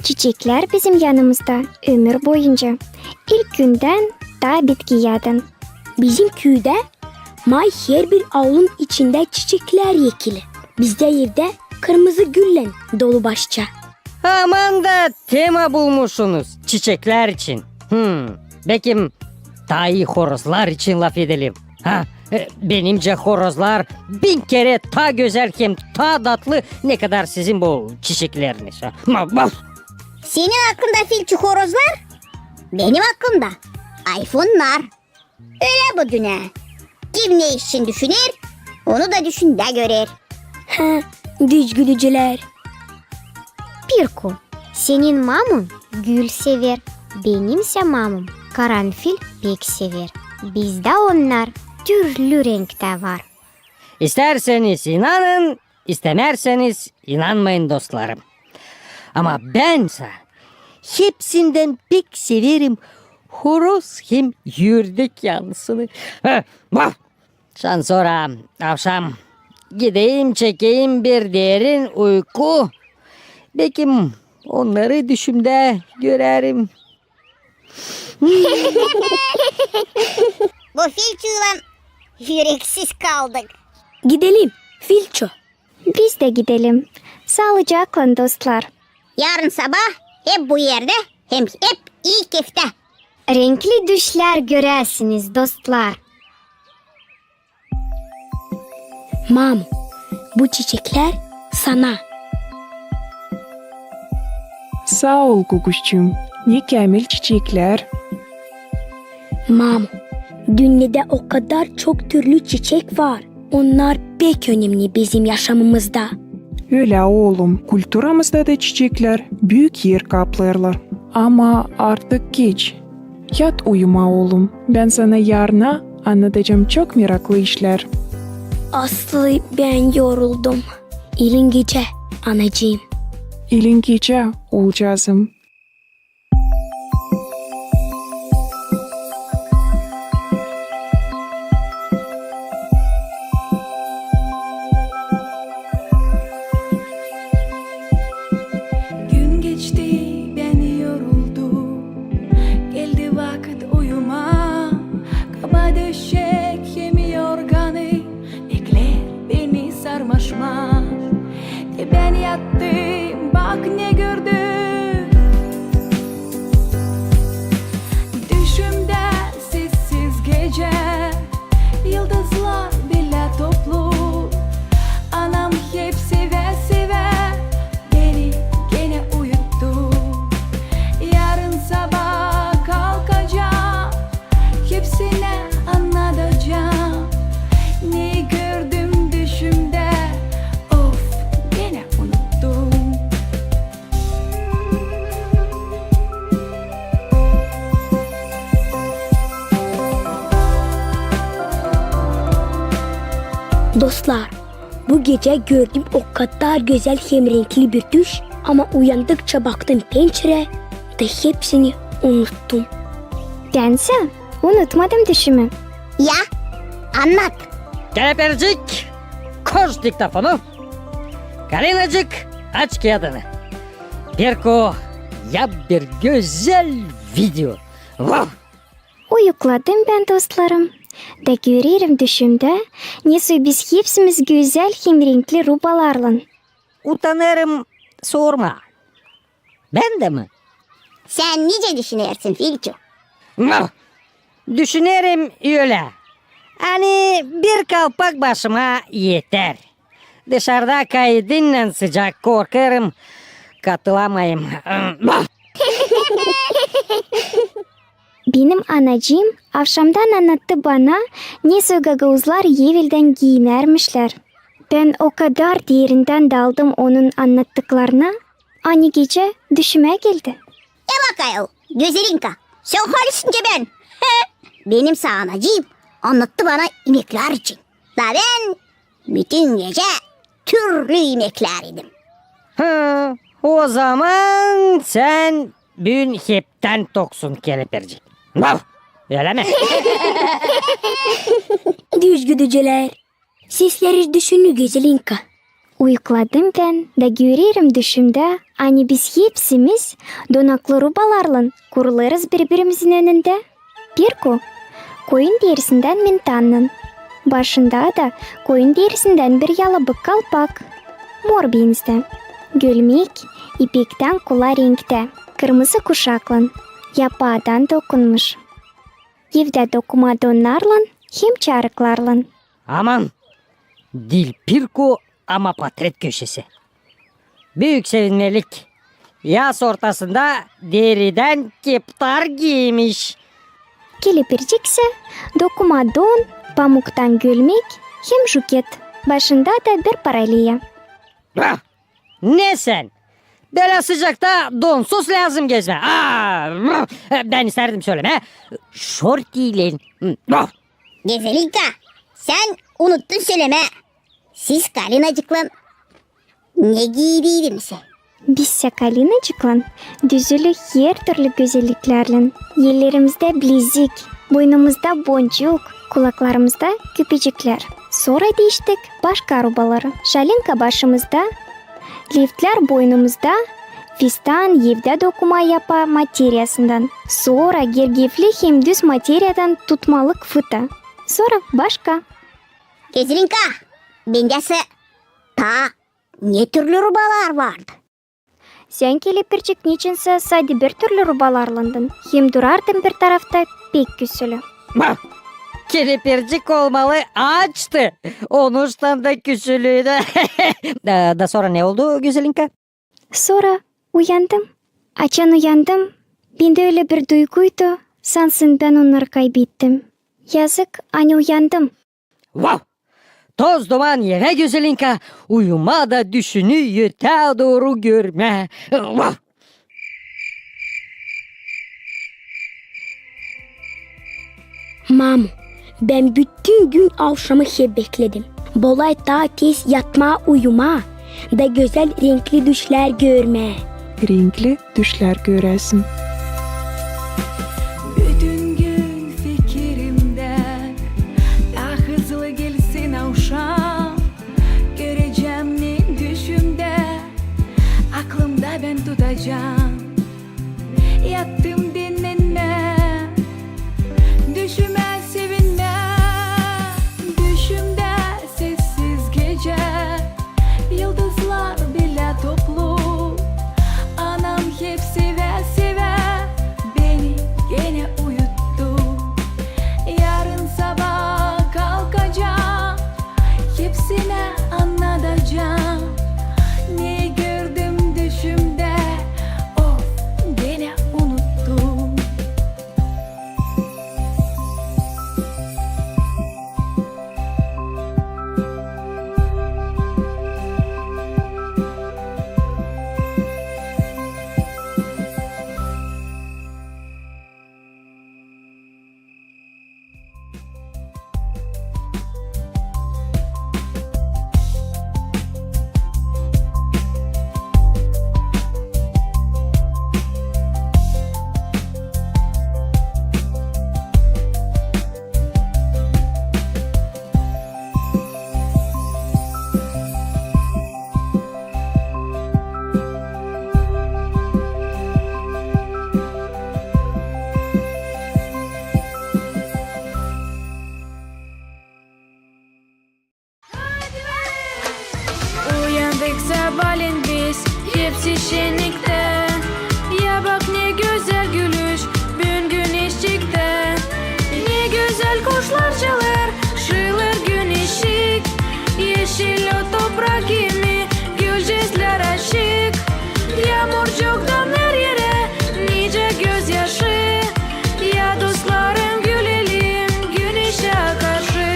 Çiçeklär bizim yanımızda ömür boyunca. İlk gündän taa bitkiyädän. Bizim küüdä may herbir aulun içindä çiçeklär ekili. Bizdä evdä kırmızı güllän dolu başça. Aman da tema bulmuşsunuz çiçeklär için. Hmm, bekim taa ii horozlar için lafedelim. Ha, e, benimcä horozlar bin kerä taa gözäl hem taa datlı, ne kadar sizin bu çiçekleriniz. Ha, ma-, ma-. Senin aklında, Filçu, horozlar, benim aklımda ayfonnar. Ölä bu dünnä. Kim ne için düşüner, onu da düşündä görer. Ha, düz gülücülär. Pirku, senin mamun gül sever, benimsä mamum karanfil pek sever. Bizdä onnar türlü renktä var. İstärseniz inanın, istämärseniz inanmayın, dostlarım. Ama bensä hepsindän pek severim horoz hem ördek yannısını. Heh, vah! Şansora avşam gideyim, çekeyim bir derin uyku. Bekim onnarı düşümdä görerim. Bu Filçuylan üreksiz kaldık. Gidelim, Filçu. Biz dä gidelim. Saalıcaklan, dostlar. Yarın sabaa hep bu erdä hem hep ilk eftää. Renkli düşlär göräsiniz, dostlar. Mam, bu çiçeklär sana. Saa ol, Guguşçum, ne käämil çiçeklär. Mam, dünnedä o kadar çok türlü çiçek var. Onnar pek önemli bizim yaşamımızda. Ölä, oolum, kulturamızda da çiçeklär büük er kaplêêrlar. Ama artık geç. Yat uyumaa, oolum. Bän sana yarına annadacam çok meraklı işlär. Aslı bän yoruldum. İlin gecä, anacıım. İlin gecä, oolcaazım. Gün geçti, bän yoruldum. Geldi vakıt uyumaa. Kaba döşek hem yorganı bekleer beni sarmaşmaa. Te bän yattım, bak ne gördüm. Düşümdä sessiz gecä, yıldızlar bilä toplu. Anam hep sevä-sevä beni genä uyuttu. Yarın sabaa kalkacam, hepsinä annadacam, neyi gördüm düşümdä. Of, genä unuttum. Dostlar, bu gecä gördüm o kadar gözäl hem renkli bir düş, ama uyandıkça baktım pençerä da hepsini unuttum. Bänsä unutmadım düşümü. Ya, annat. Kelepircik, koş diktofonu. Galinacık, aç kiyadını. Pirku, yap bir gözäl video. Vah! Uyukladım bän, dostlarım. Da görerim düşümdä, nesoy biz hepsimiz gözäl hem renkli rubalarlan. Utanêrım sormaa. Bän dä mi? Sän nicä düşünersin, Filçu? Noh, düşünerim ölä. Ani bir kalpak başıma eter. Dışarda kaydinnän sıcak, korkêrım, katılamayım. Benim anacıım avşamdan annattı bana, nesoy gagauzlar eveldän giiyinärmişlär. Bän o kadar derindän daldım onun annattıklarına, ani gecä düşümä geldi. E bak ayol, Gözelinka, sän halisin nicä bän. Benim sa anacıım annattı bana imeklär için. Da bän bütün gecä türlü imeklär idim. Ha, ozaman sän büün heptän toksun, kelepircik. Vah! Ölä mi? Düz gülücülär. Sesleri düşünü, Gözelinka. Uyukladım bän da görerim düşümdä, ani biz hepsimiz donaklı rubalarlan kurulêrız biri-birimizin önündä. Pirku koyun derisindän mintannan. Başında da koyun derisindän bir yalabık kalpak. Mor bendä. Gölmek ipektän kula renktä, kırmızı kuşaklan, yapaadan dokunmuş. Evdä dokuma donnarlan hem çarıklarlan. Aman, diil Pirku, ama potret köşesi. Büük sevinmelik. Yaz ortasında deridän keptar giiymiş. Kelepircik sä dokuma don, pamuktan gölmäk hem juket. Başında da bir paraliya. Ah! Ne sän? Bölä sıcakta donsuz lääzım gezmää. Aa! Bän istärdim sölemää şortiylän. Hı, ah! Gözelinka, sän unuttun sölemää. Siz Kalinacıklan ne giidiydiniz? Biz sä Kalinacıklan düzülü hertürlü gözelliklärlän. Ellerimizdä bilezik, boynumuzda boncuk, kulaklarımızda küpeciklär. Sora diiştik başka rubaları. Şalinka başımızda, liftlär boynumuzda, fistan evdä dokuma yapa materiyasından. Sora gergefli hem düz materiyadan tutmalık fıta. Sora başka. Gözelinka, bendä sä taa ne türlü rubalar vardı? Sän, kelepircik, neçinsä sade bir türlü rubalarlandın hem durardın bir tarafta pek küsülü. Bah! Kelepircik olmalı açtı. Onuştan da küsülüydü. Da, da sora ne oldu, Gözelinka? Sora uyandım. Açan uyandım, bendä ölä bir duyguydu, sansın bän onnarı kaybettim. Yazık, ani uyandım. Vav! Toz duman evä, Gözelinka, uyumaa da düşünü ötää dooru görmää. Vav! Mamu, bän bütün gün avşamı hep bekledim. Bolay taa tez yatmaa, uyumaa da gözäl renkli düşlär görmää. Renkli düşlär göräsin. Bütün gün fikirimdä, taa hızlı gelsin avşam. Görecäm ne düşümdä, aklımda bän tutacam. Yattım dinnenmää, düşümä sevinmää. Düşümdä sessiz gecä, yıldızlar bilä toplu. Anam hep sevä-sevä beni genä uyuttu. Yarın sabaa kalkacam, hepsinä annadacam. Ne gördüm düşümdä, of, genä unuttum. Uyandık sabaalän biz, hepsi şenniktä. Ya bak, ne gözäl gülüş büün güneşçiktä. Ne gözäl kuşlar çalêr, şıılır güneşçik. Eşil o toprak kimi, gülcüklär açık. Yaamurcuktan her erä nicä gözyaşı. Ya dostlarım, gülelim güneşä karşı.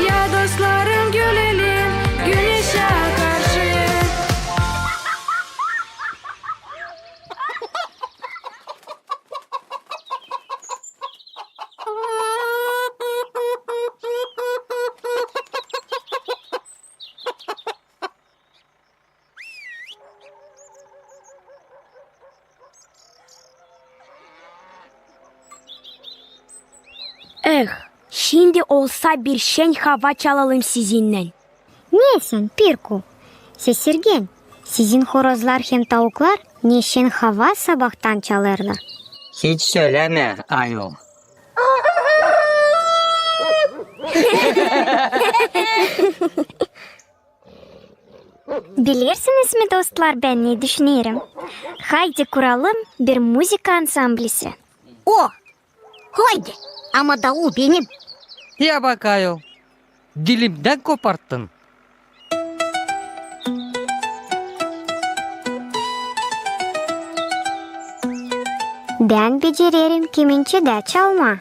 Ya dostlarım, gülelim güneşä karşı. Eh, şindi olsa bir şen hava çalalım sizinnän. Ne sän, Pirku? Sesirgen, sizin horozlar hem tauklar ne şen hava sabaadan çalêrlar. Hiç sölämä, ayol. Bilersiniz mi, dostlar, bän ne düşünerim? Haydi kuralım bir muzıka ansamblisi. O, haydi, ama davul benim. Ya bak, ayol, dilimdän koparttın. Bän becererim kemençedä çalmaa.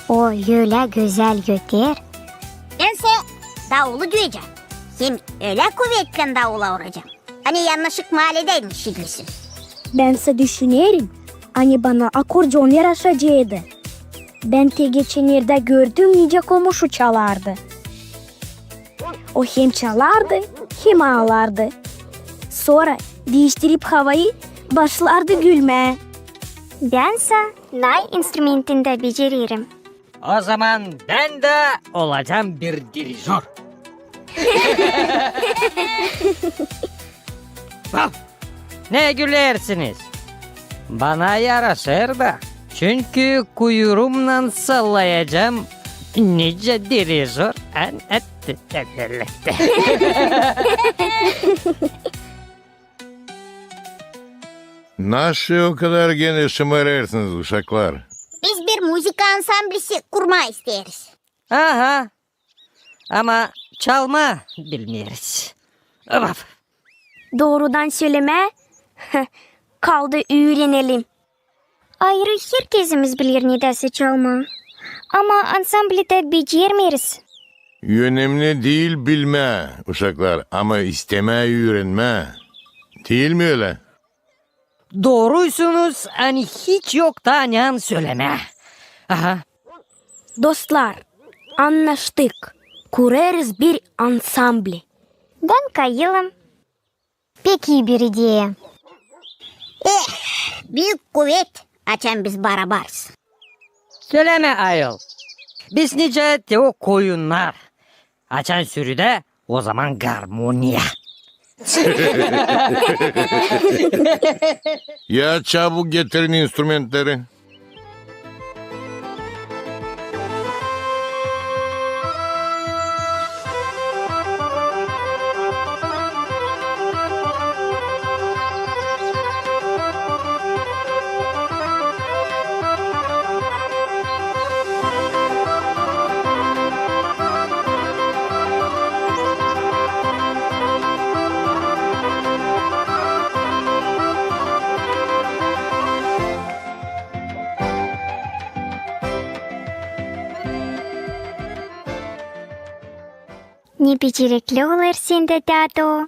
O ölä gözäl öter. Bän sä davulu düüyecäm. Hem ölä kuvetlän davula uracam, ani yannışık maalidä işidilsin. Bän sä düşünerim, ani bana akkordeon yaraşaceydı. Bän te geçennerdä gördüm, nicä komuşu çalardı. O hem çalardı, hem aalardı. Sora diiştirip havayı, başlardı gülmää. Bän sä nay instrumentindä becererim. O zaman bän dä olacam bir dirijor. Vah! Ne gülersiniz? Bana yaraşêr da. Çünkü kuyruumnan sallayacam nicä dirijor. An-, et-, et-, et-, et-, Naşı o kadar genä şımarêrsınız, uşaklar? Biz bir muzıka ansamblisi kurmaa isteeriz. Aha. Ama çalmaa bilmeeriz. Vaf. Doorudan sölemää, kaldı üürenelim. Ayırı herkezimiz biler nedä sä çalmaa. Ama ansambledä becermeeriz. Önemli diil bilmää, uşaklar, ama istemää üürenmää. Diil mi ölä? Dooruysunuz, ani hiç yok taa ne sölemää. Aha. Dostlar, annaştık. Kurêrız bir ansambli. Bän kayılım. Pek ii bir ideya. Eh, büük kuvet, açan biz barabarız. Sölemä, ayol. Biz nicä te o koyunnar. Açan sürüdä, o zaman garmoniya. Ya çabuk getirin instrumentleri. Ne becerekli olêr sendä, dädu.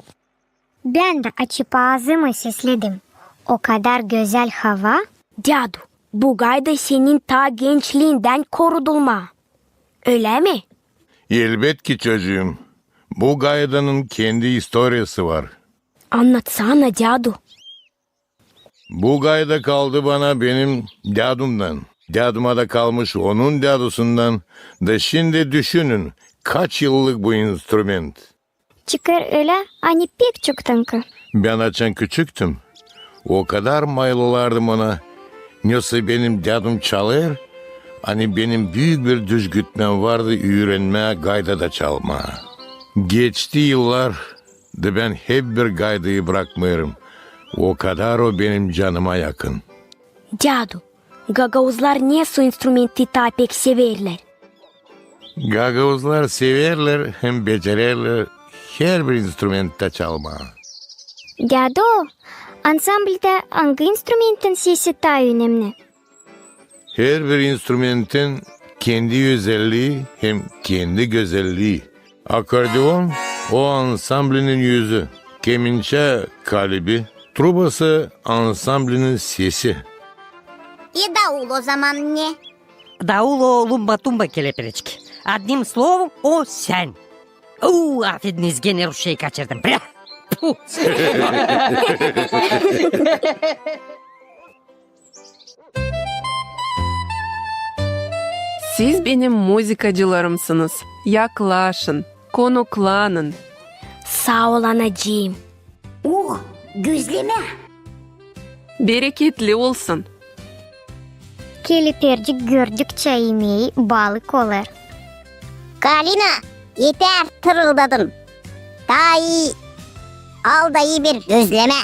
Bän dä açıp aazımı sesledim. O kadar gözäl hava. Dädu, bu gayda senin taa gençliindän korudulma. Ölä mi? Elbetki, çocuum. Bu gaydanın kendi istoriyası var. Annatsana, dädu. Bu gayda kaldı bana benim dädumdan. Däduma da kalmış onun dädusundan. Da şindi düşünün, kaç yıllık bu instrument. Çıkêr ölä, ani pek çoktankı. Bän açan küçüktüm, o kadar mayılardım ona. Nesoy benim dädum çalêr, ani benim büük bir düzgütmem vardı üürenmää gayda da çalmaa. Geçti yıllar, da bän hep bir gaydayı brakmêêrım. O kadar o benim canıma yakın. Dädu, gagauzlar nesoy instrumenti taa pek severlär? Gagauzlar severlär hem becererlär herbir instrumentta çalmaa. Dädu, ansamblda angı instrumentin sesi taa önemni? Herbir instrumentin kendi özellii hem kendi gözellii. Akkordeon o ansamblinin üzü, kemençä kalibi, trubası ansamblinin sesi. E, daul o zaman ne? Daul o lumba-tumba, kelepereçik. Одним словом, o sän. Uu, afediniz, genä rusçayı kaçırdım. Brä! Puh! Siz benim muzıkacılarımsınız. Yaklaşın, konuklanın. Saa ol, anacıım. Oh, gözlemä! Bereketli olsun. Kelepercik gördükçä imeyi balık olêr. Kalina, etär tırıldadın. Taa ii, al da ii bir gözlemä.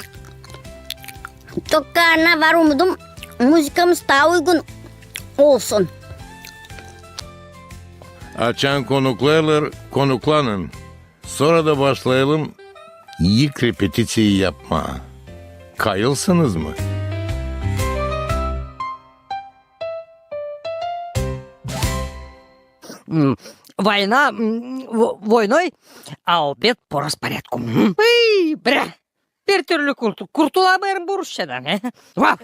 Çok kaarına var umudum, muzıkamız taa uygun olsun. Açan konuklêêrlar, konuklanın. Sora da başlayalım ilk repetiţiyayı yapmaa. Kayılsınız mı? М, война, м, во-, войной, а обед по распорядку. М. Ый, бря! Bir türlü kurtu-, kurtulamêêrım bu rusçadan, he? Vah!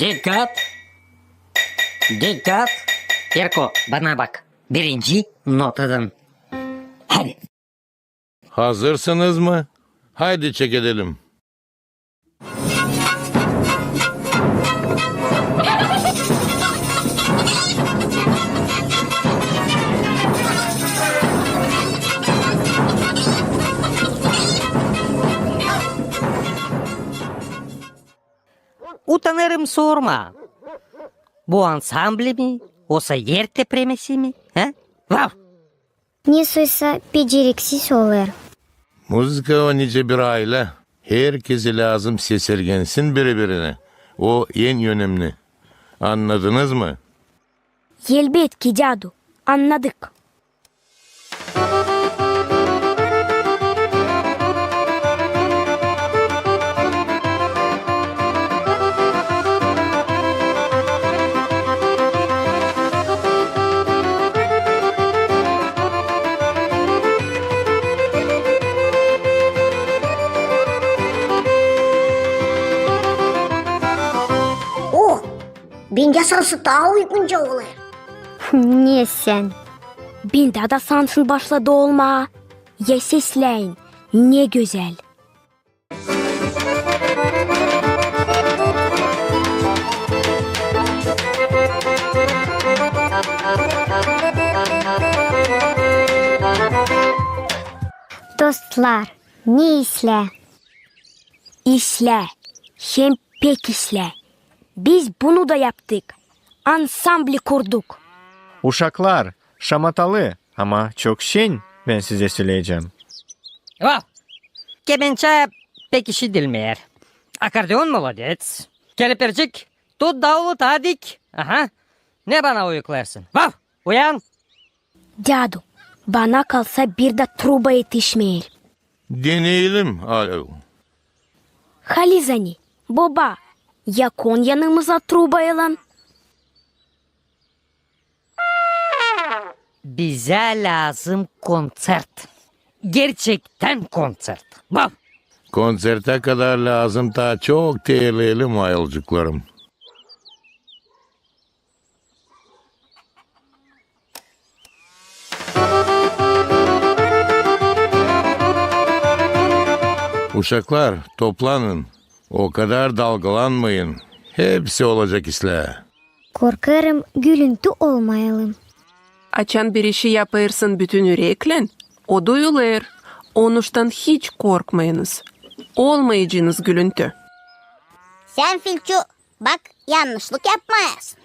Dikkat! Dikkat! Terko, bana bak. Birinci notadan. Hadi. Hazırsınız mı? Haydi çekedelim. Utanêrım sormaa. Bu ansambli mi, osa er tepremesi mi, he? Vah! Ne soysa beceriksiz olêr. Muzıka o nicä bir aylä. Herkezi lääzım sesergensin biri-birinä. O en önemni. Annadınız mı? Elbetki, dädu, annadık. O, bendä sansın taa uygunca olêr. Ne sän? Bendä dä sansın başladı olmaa. Ya sesläyin, ne gözäl. Dostlar, ne islää? İslää, hem pek islää. Biz bunu da yaptık. Ansambli kurduk. Uşaklar, şamatalı, ama çok şen, bän sizä söleyecäm. Vah! Kemençä pek işidilmeer. Akordeon molodets. Kelepircik, tut davulu taa dik. Aha. Ne bana uyuklêêrsın? Vah! Uyan! Dädu, bana kalsa, bir dä truba etişmeer. Deneyelim, alo. Halizdän, boba, ya kon yanımıza trubaylan. Bizä lääzım konţert. Gerçektän konţert. Vah! Konţertä kadar lääzım taa çok terleyelim, ayılcıklarım. Uşaklar, toplanın. O kadar dalgalanmayın. Hepsi olacak islää. Korkêrım, gülüntü olmayalım. Açan bir işi yapêrsın bütün üreklän, o duyulêr. Onuştan hiç korkmayınız. Olmayacınız gülüntü. Sän, Filçu, bak, yannışlık yapmayasın.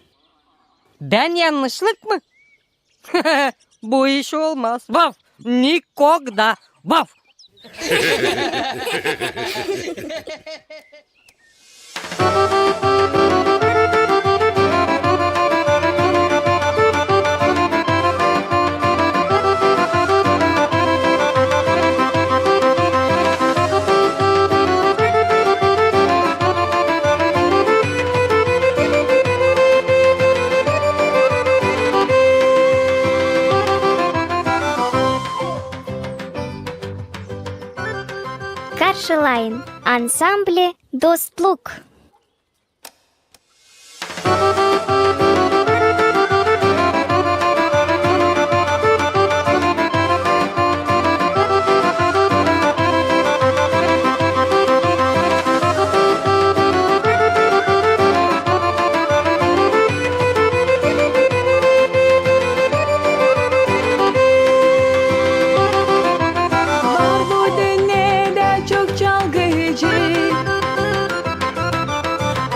Bän yannışlık mı? Bu iş olmaz. Vaf! Nikogda! Vaf! Karşılayın, ansambli Dostluk. Var bu dünnedä çok çalgıcı,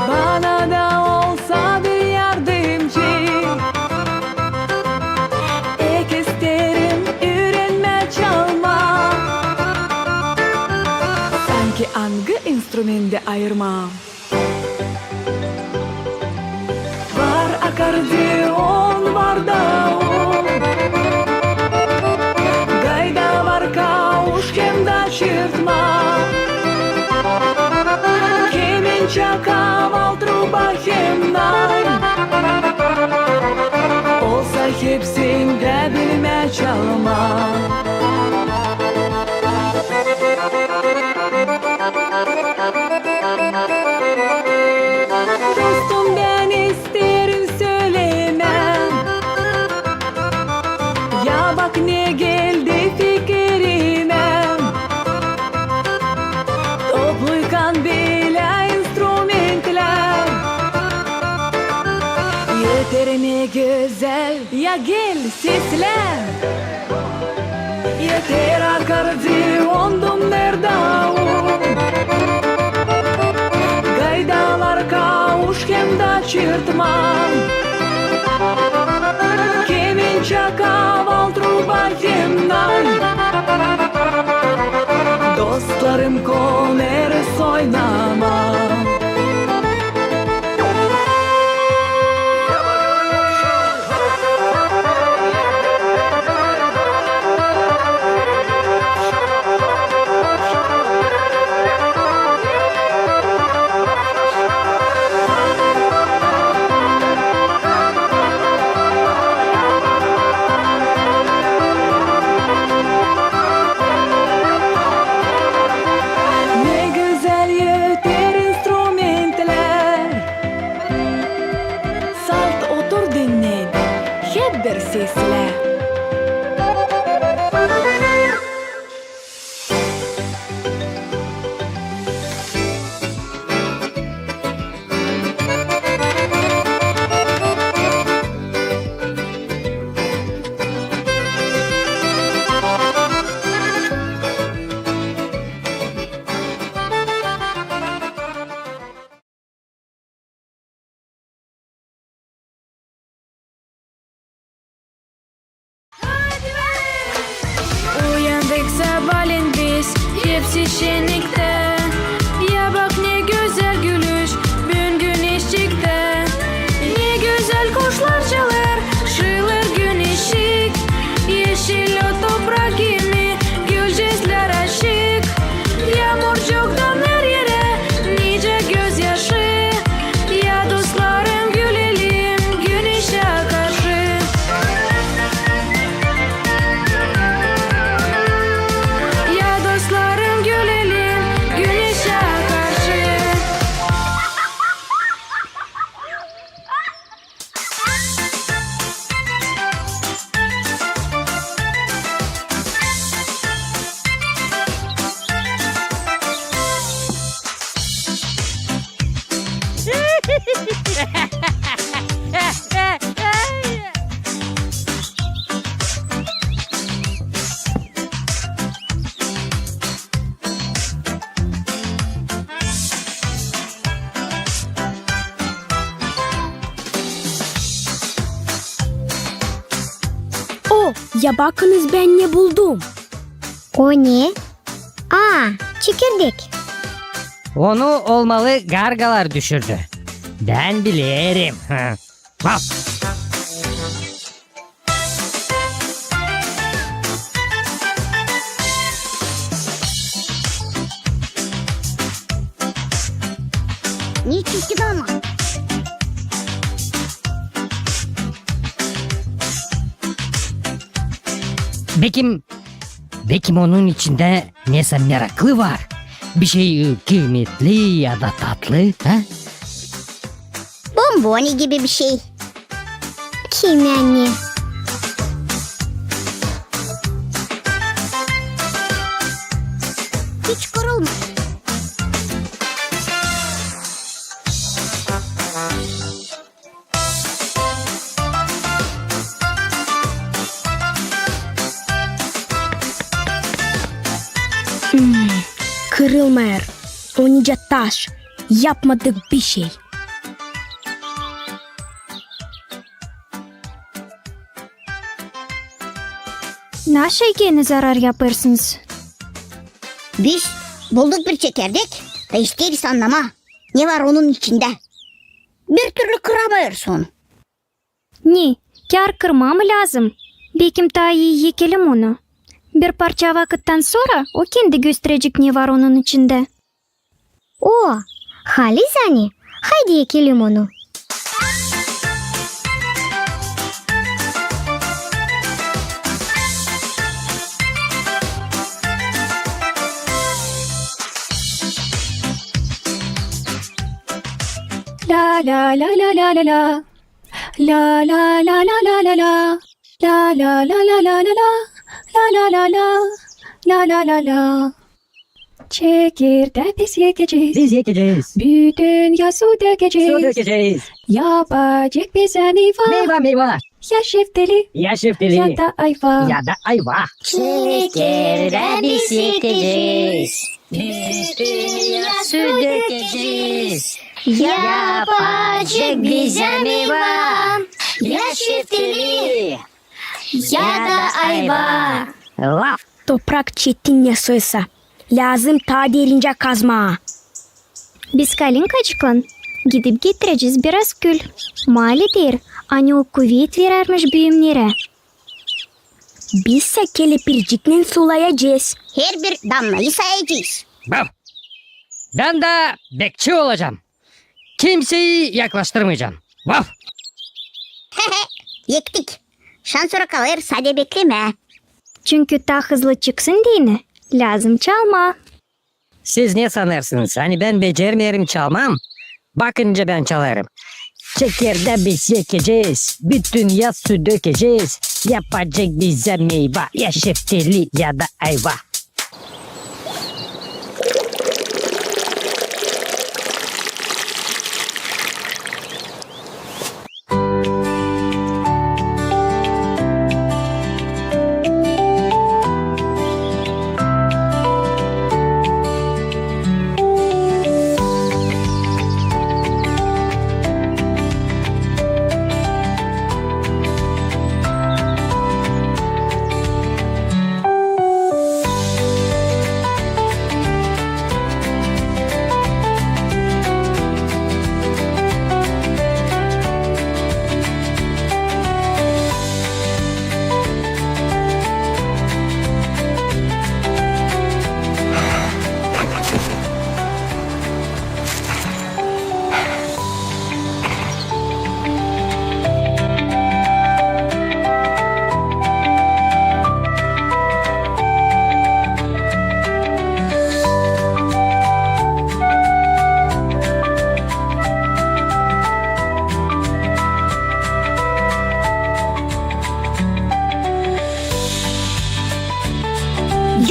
bana da olsa bir yardımcı. Pek isteerim üürenmää çalmaa. Sansın angı instrumendi ayırmaa? Var akordeon, var davul, gayda, var kauşt hem dä çırtma. Kemençä, kaval, truba hem nä. çalmaa. Dostum, bän isteerim sölemää. Ya bak ne geldi fikirimä. Topluykan bilä instrumentlär. Eter ne gözäl, ya gel seslä. Eter akordeon, dumner, daul. Gaydalar, kauş hem da çırtma. Kemençä, kaval, truba hem nay. Dostlarım konêr oynamaa. Ne gözäl öter instrumentlär. Salt otur, dinnä, hep bir seslä. Uyandık sabaaleen biz, hepsi şenniktä. Ya bak ne gözäl gülüş büün güneşçiktä. Ne gözäl kuşlar çalêr, şıılır güneşçik. Eşil o toprak kimi, gülücüklär açık. Yaamurcuktan her erä, nicä gözyaşı. Ya dostlarım, gülelim güneşä karşı. Ya dostlarım, gülelim güneşä karşı. O, ya bakınız, bän ne buldum. O ne? A, çekirdek. Onu olmalı gargalar düşürdü. Bän bilerim. Hap. Ne çirkin ama. Bekim, bekim onun içindä nesä meraklı var. Bir şey, e, kıymetli ya da tatlı, ha? Bomboni gibi bir şey. Kim yani? Hiç kırılmadı. Hmm, kırılmêêr. O nicä taş. Yapmadık bişey. Naşey genä zarar yapêrsınız? Biz bulduk bir çekirdek da isteeriz annamaa, ne var onun içindä. Bir türlü kıramêêrız onu. Ne, kär kırmaa mı lääzım? Bekim taa ii ekelim onu. Bir parça vakıttan sora o kendi gösterecek, ne var onun içindä. O, halizdän ani, haydi ekelim onu. La la la la la la. La la la la la la la. La la la la la la la. La la la la. La la la la. Çekirdää biz ekecez. Biz ekecez. Bütün yaz su dökecez. Su dökecez. Yapacek bizä meyva. Meyva, meyva. Ya şeftali. Ya şeftali. Ya da ayva. Ya da ayva. Çekirdää biz ekecez. Bütün yaz su dökecez. Yapacek bizä meyva. Ya şeftali. Ya da ayva. Laf. Toprak çetin ne soysa. Lääzım taa derincä kazmaa. Biz kalinkacıklan gidip getirecez biraz kül. Mali deer, ani o kuvet verärmiş büümnerä. Biz sä kelepirciknän sulayacez. Herbir damnayı sayacez. Bam! Bän dä bekçi olacam. Kimseyi yaklaştırmayacam. Vaf! Ektik. Şansora kalêr sade beklemää. Çünkü taa hızlı çıksın deyni, lääzım çalmaa. Siz ne sanêrsınız, ani bän becermeerim çalmaa? Bakın nicä bän çalêrım. Çekirdää biz ekecez, bütün yaz su dökecez, yapacek bizä meyva, ya şeftali, ya da ayva.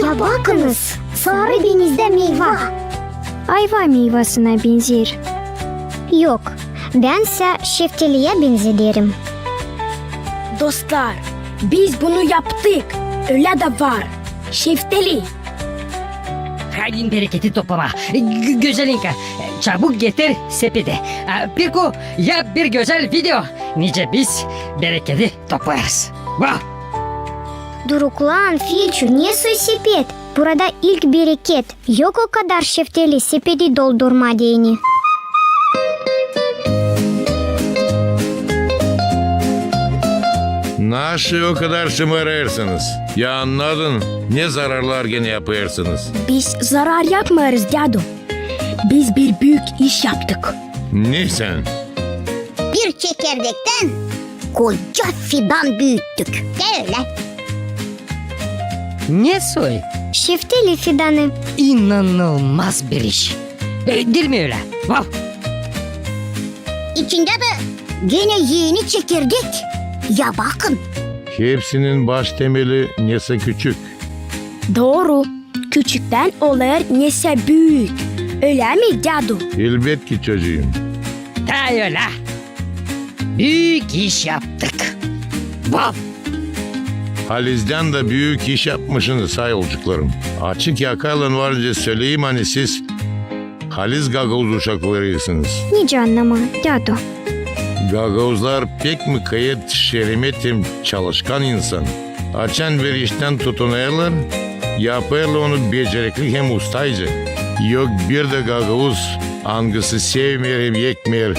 Ya bakınız, sarı denizdä meyva. Ayva meyvasına benzeer. Yok, bän sä şeftaliyä benzederim. Dostlar, biz bunu yaptık. Ölä dä var. Şeftali. Hadi bereketi toplamaa. Gö-, Gözelinka, çabuk getir sepeti. A, Pirku, yap bir gözäl video. Nicä biz bereketi toplêêrız. Vah! Duruklan, Filçu, ne soy sepet? Burada ilk bereket. Yok o kadar şeftali sepeti doldurmaa deyni. Naşı o kadar şımarêrsınız? Ya annadın, ne zararlar genä yapêrsınız? Biz zarar yapmêêrız, dädu. Biz bir büük iş yaptık. Ne sän? Bir çekirdektän koca fidan büüttük. Dä ölä. Ne soy? Şeftali fidanı. İnanılmaz bir iş. E, diil mi ölä? Vaf! İçindä dä genä eni çekirdek. Ya bakın. Hepsinin baş temeli nesä küçük. Dooru. Küçüktän olêr nesä büük. Ölä mi, dädu? Elbetki, çocuum. Taa ölä. Büük iş yaptık. Vaf! Halizdän dä büük iş yapmışınız, say olcuklarım. Açık yakaylan var nicä söleyim, ani siz haliz gagauz uşaklarıysınız. Nicä annamaa, dädu? Gagauzlar pek mukayyet, şeremet hem çalışkan insan. Açan bir iştän tutunêrlar, yapêrlar onu becerekli hem ustayca. Yok bir dä gagauz, angısı sevmeer hem ekmeer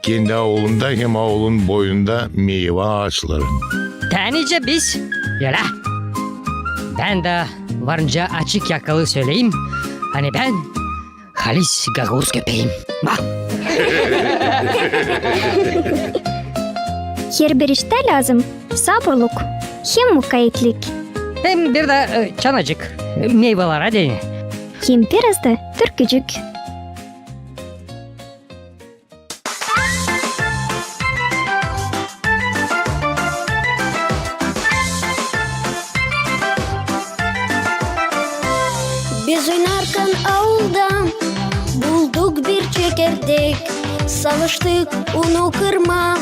kendi aulunda hem aulun boyunda meyva aaçların. Taa nicä biz, ölä. Bän dä var nicä açık yakalı söleyim, ani bän halis gagauz köpeeyim. Vah! Herbir iştä lääzım saburluk hem mukayyetlik. Hem bir dä, e, çanacık, e, meyvalara deyni. Hem biraz da türkücük. çekirdek, savaştık onu kırmaa,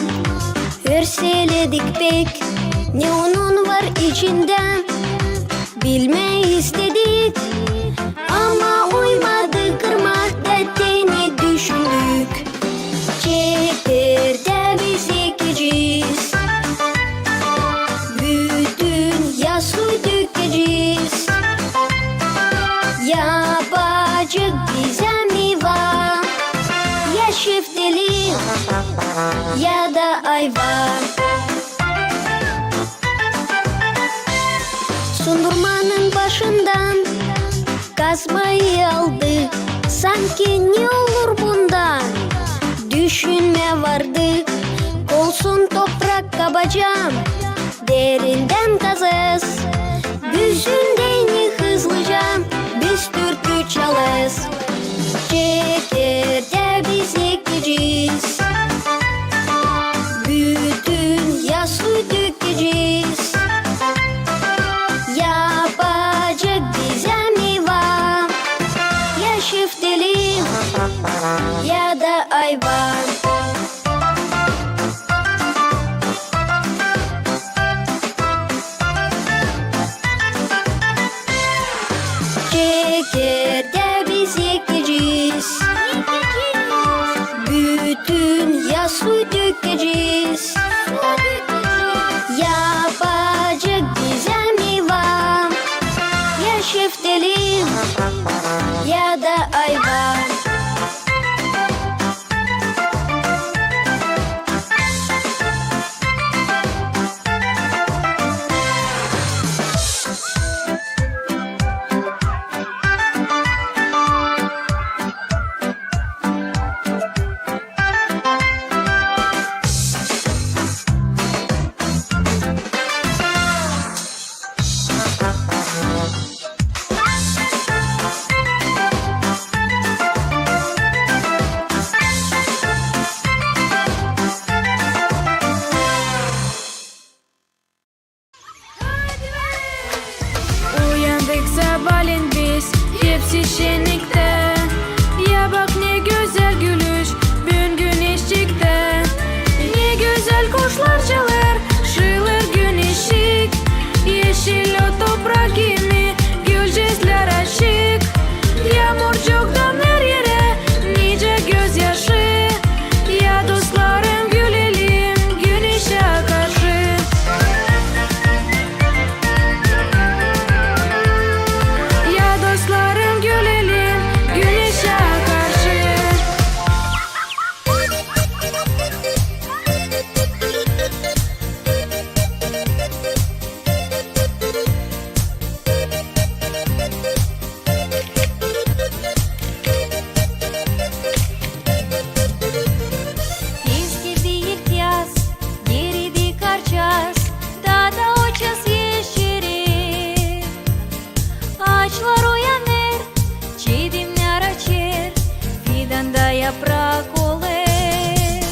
örseledik pek, ne onun var içindä, bilmää istedik, ama uymadı kırmaa, da tenä düşündük. Çekirdää biz ekecez, bütün yaz suyu dökecez. Yapacek bizä meyva, ya şeftali, ya da ayva. Sundurmanın başından kazmayı aldı. Sanki ne olur bundan? Düşünmää vardı. Olsun, toprak kabacam, derindän kazêz. Büzündän hızlıca biz türkü çalêz. Çekirdää biz ekecez, bütün yaz suyu dökecez. Yapacek bizä meyva, ya şeftali, ya da ayva. Çekirdää biz ekecez, bütün yaz suyu dökecez. Yapacek bizä meyva, ya şeftali, ya da ayva. Uyandık sabaalän biz, hepsi şenniktä. Ya bak, ne gözäl gülüş, büün güneş çıktı. Ne gözäl kuşlar çalêr, şıılır güneşçik. Eşil o toprak kimi, gülücüklär açık. Yaamurcuk damêêr erä, nicä gözyaşı. Ya dostlarım, gülelim güneşä karşı. Ya dostlarım, gülelim güneşä karşı. Keskildi ilk yaz, eridi karçaaz, taa da o çaas eşeri. Aaçlar uyanêr, çidemnär açêr, fidanda yaprak olêr.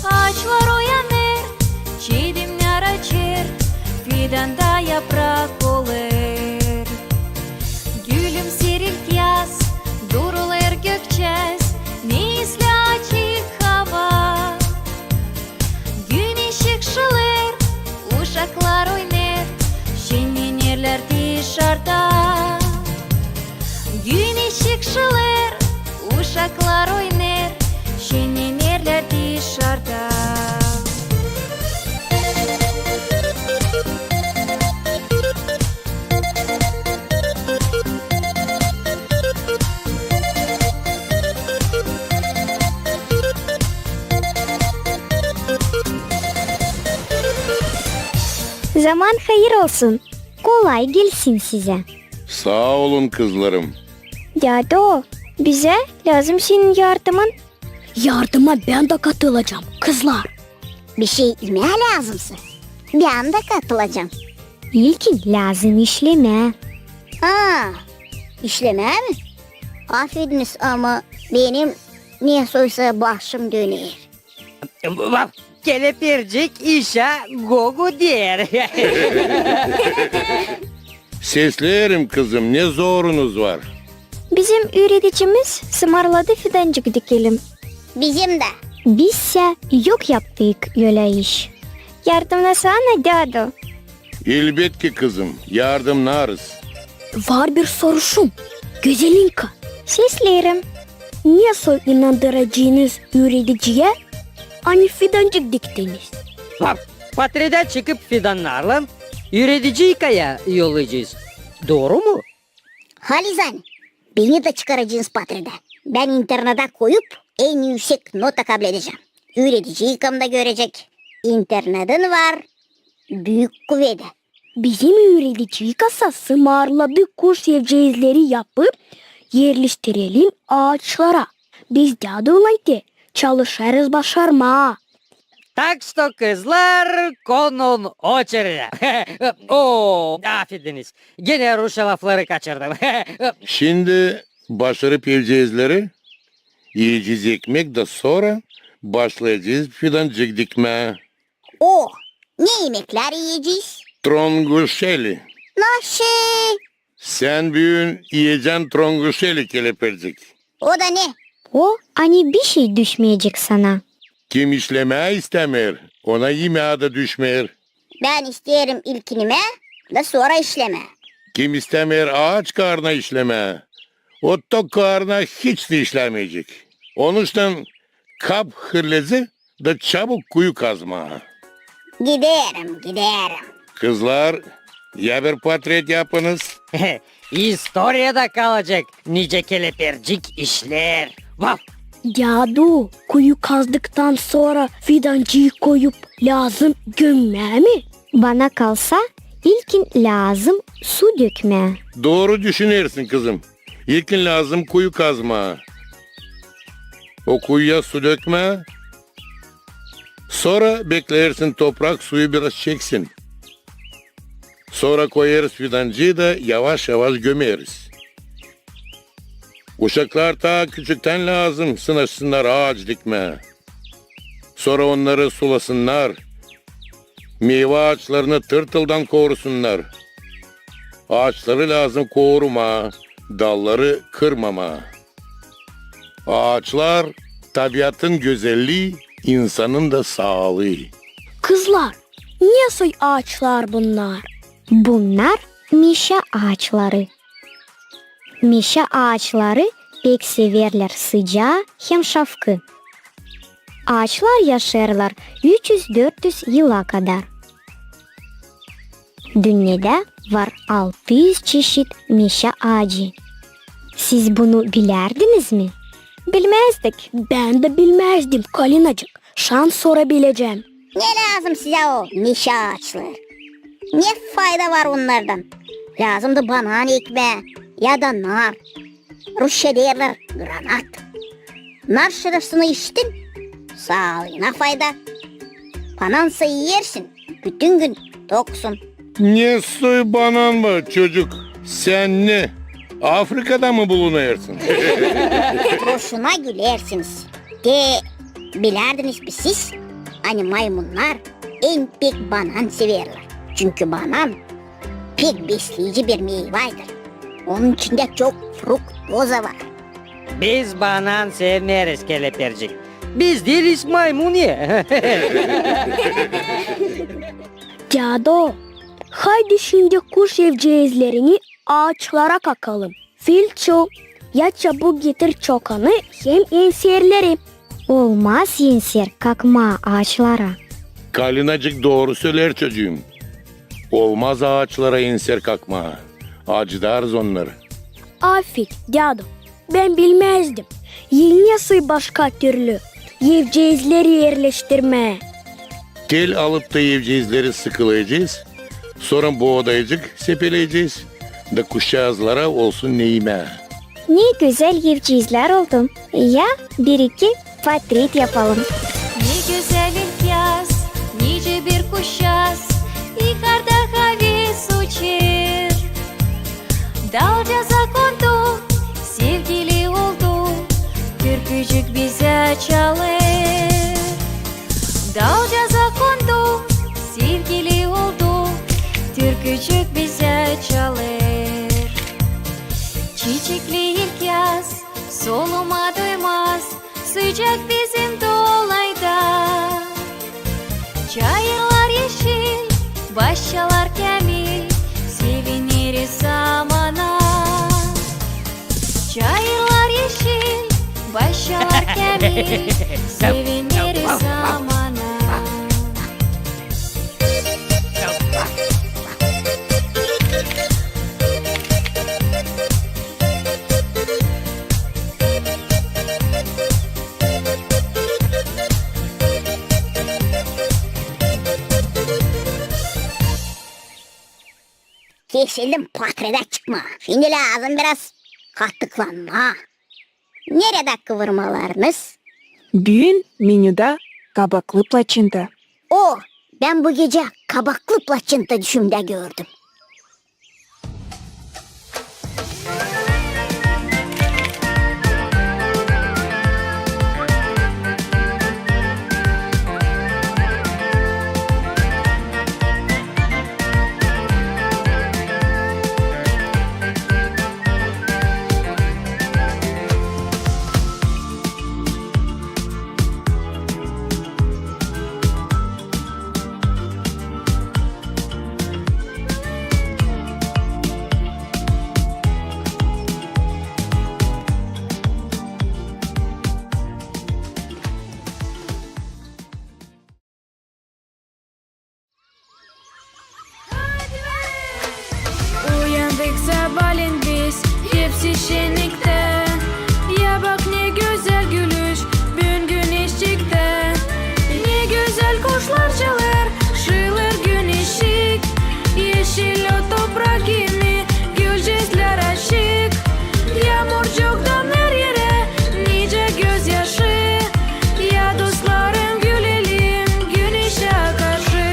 Aaçlar uyanêr, çidemnär açêr, fidanda yaprak olêr. Gülümseer ilk yaz, durulêr gökçäaz, ne islää açık hava. Güneşçik şılêr, uşaklar oynêr, şennenerlär dışarda. Güneşçik şılêr, uşaklar oynêr, şennenerlär dışarda. Zaman hayır olsun, kolay gelsin sizä. Saa olun, kızlarım. Dädu, bizä lääzım senin yardımın. Yardıma bän dä katılacam, kızlar. Bişey imää lääzımsa, bän dä katılacam. İlkin lääzım işlemää. Aa, işlemää mi? Afediniz, ama benim nesoysa başım döner. Bak, kelepircik işä gogu deer. Sesleerim, kızım, ne zorunuz var? Bizim üüredicimiz sımarladı fidancık dikelim. Bizim dä. Biz sä yok yaptık ölä iş. Yardımnasana, dädu. Elbetki, kızım, yardımnarız. Var bir soruşum, Gözelinka. Sesleerim. Nesoy inandıracınız üürediciyä, ani fidancık diktiniz? Bak, patredä çıkıp fidannarlan üürediciyi kayaya yollayacez. Dooru mu? Halizdän, beni dä çıkaracınız patredä. Bän internada koyup, en üüsek nota kabledecäm. Üürediciyi kayam da görecek. İnternadın var büük kuvedi. Bizim üürediciyka sa sımarladı kuş evceezleri yapıp erleştirelim aaçlara. Biz däduylan te çalışêrız başarmaa. Так что, kızlar, konun oçeredä. O, afediniz. Genä rusça lafları kaçırdım. Şindi başarıp evceezleri, iyecez ekmek da sora başlayacez fidancık dikmää. O, ne emeklär iyecez? Tronguşeli. Naşey? Sän büün iyecän tronguşeli, kelepircik. O da ne? O, ani bişey düşmeyecek sana. Kim işlemää istämeer, ona imää da düşmeer. Bän isteerim ilkinmää da sora işlemää. Kim istämeer aaç kaarna işlemää, o tok kaarna hiç dä işlämeyecek. Onuştan kap hırlezi da çabuk kuyu kazmaa. Giderim, giderim. Kızlar, ya bir patret yapınız. İstoriyada kalacek, nicä kelepircik işleer. Vaf! Dädu, kuyu kazdıktan sora fidancıyı koyup lääzım gömmää mi? Bana kalsa, ilkin lääzım su dökmää. Dooru düşünersin, kızım. İlkin lääzım kuyu kazmaa. O kuyuya su dökmää. Sora bekleersin, toprak suyu biraz çeksin. Sora koyêrız fidancıyı da yavaş-yavaş gömeriz. Uşaklar taa küçüktän lääzım sınaşsınnar aaç dikmää. Sora onnarı sulasınnar. Meyva aaçlarını tırtıldan korusunnar. Aaçları lääzım korumaa, dalları kırmamaa. Aaçlar, tabiatın gözellii, insanın da saalıı. Kızlar, ne soy aaçlar bunnar? Bunnar meşä aaçları. Meşä aaçları pek severlär sıcaa hem şafkı. Aaçlar yaşêêrlar üç üz dört üz yıla kadar. Dünnedä var altı üz çeşit meşä aacı. Siz bunu bilärdiniz mi? Bilmäzdik. Bän dä bilmäzdim, Kalinacık. Şansora bilecäm. Ne lääzım sizä o meşä aaçları? Ne fayda var onnardan? Lääzımdı banan ekmää ya da nar. Rusça deerlär granat. Nar şırıltısını işittin, saalıına fayda. Banansa iyersin, bütün gün toksun. Ne soy banan var, çocuk? Sän ne, Afrikada mı bulunêrsın? Boşuna gülersiniz. Te bilärdiniz mi siz, ani maymunnar en pek banan severlär? Çünkü banan pek besleyici bir meyvaydır. Onun içindä çok fruktoza var. Biz banan sevmeeriz, kelepircik. Biz diiliz maymun ya. Dädu, haydi şindi kuş evceezlerini aaçlara kakalım. Filçu, ya çabuk getir çokanı hem enserleri. Olmaz enser kakmaa aaçlara. Kalinacık dooru söleer, çocuum. Olmaz aaçlara enser kakmaa. Acıdarız onnarı. Afet, dädu, bän bilmäzdim. Ya ne soy başka türlü evceezleri erleştirmää? Tel alıp da evceezleri sıkılayacez, sora boodaycık sepeleyecez da kuşçaazlara olsun ne imää. Ne gözäl evceezlär oldu. Ya bir-iki patret yapalım. Ne gözäl ilkyaz, nicä bir kuşçaaz, yukarda haves uçêr. Dalcaaza kondu, sevgili oldu, türkücük bizä çalêr. Dalcaaza kondu, sevgili oldu, türkücük bizä çalêr. Çiçekli ilkyaz. Soluma doymaz sıcak bizim dolayda. Çayırlar yeşil, başçalar käämil, sevineriz zamana. Çayırlar yeşil, başçalar käämil, sevineriz zamana. Kesildim portredä çıkmaa. Şindi lääzım biraz katıklanmaa. Neredä kıvırmalarınız? Büün menüdä kabaklı plaçenta. O, bän bu gecä kabaklı plaçenta düşümdä gördüm. Uyandık sabaalän biz, hepsi şenniktä. Ya bak, ne gözäl gülüş, büün güneş çıktı. Ne gözäl kuşlar çalêr, şıılêr güneşçik. Yeşil o toprak, gülücüklär açık. Yaamurcuk damêêr erä, nicä gözyaşı. Ya dostlarım, gülelim güneşä karşı.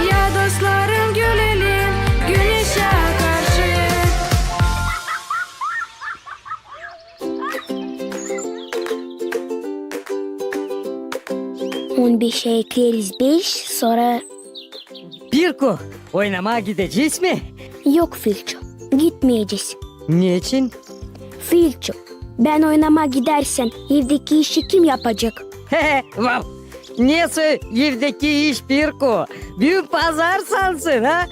Ya dostlarım, gülelim güneşä karşı. On beşä ekleriz beş, sora... Pirku, oynamaa gidecez mi? Yok, Filço, gitmeyecez. Neçin? Filço, bän oynamaa gidärsän, evdeki işi kim yapacek? He he, vav! Nesoy evdeki iş, Pirku? Büün pazar sansın, ha?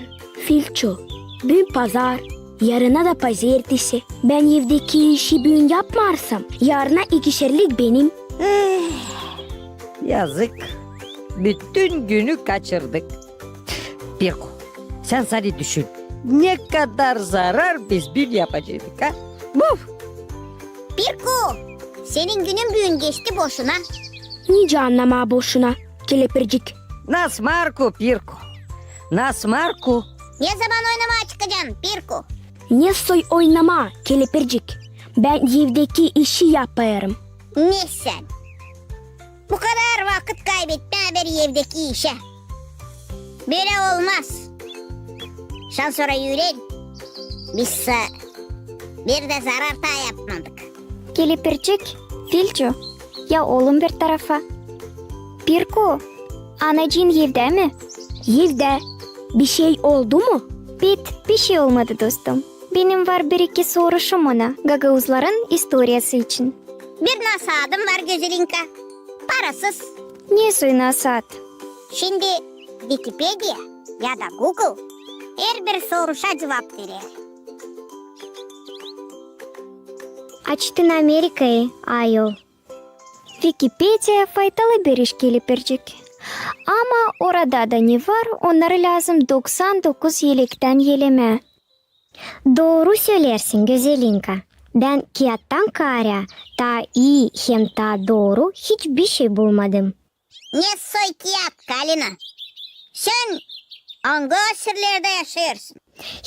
Filço, büün pazar, yarına da pazertesi. Bän evdeki işi büün yapmarsam, yarına ikişerlik benim. Eh, yazık. Bütün günü kaçırdık. Pirku, sän sade düşün, ne kadar zarar biz büün yapaceydık, ha? Buf! Pirku, senin günün büün geçti boşuna. Nicä annamaa boşuna, kelepircik? Nasmarku, Pirku. Nasmarku. Ne zaman oynamaa çıkacan, Pirku? Nesoy oynamaa, kelepircik? Bän evdeki işi yapêrım. Ne sän? Bu kadar vakıt kaybetmää bir evdeki işä. Bölä olmaz. Şansora üüren, biz sä bir dä zarar taa yapmadık. Kelepircik, Filço, ya olun bir tarafa. Pirku, anacıın evdä mi? Evdä. Bişey oldu mu? Bit, bişey olmadı, dostum. Benim var bir-iki soruşum ona gagauzların istoriyası için. Bir nasaadım var, Gözelinka. Parasız. Nesoy nasaat? Şindi Vikipediya ya da Google herbir soruşa cuvap verer. Açtın Amerikayı, ayol. Vikipediya faydalı bir iş, kelepircik. Ama orada da ne var, onnarı lääzım doksan dokuz elektän elemää. Dooru söleersin, Gözelinka. Bän kiyattan kaarä taa ii hem taa dooru hiç bişey bulmadım. Ne soy kiyat, Kalina? Sän angı asirlerdä yaşêêrsın?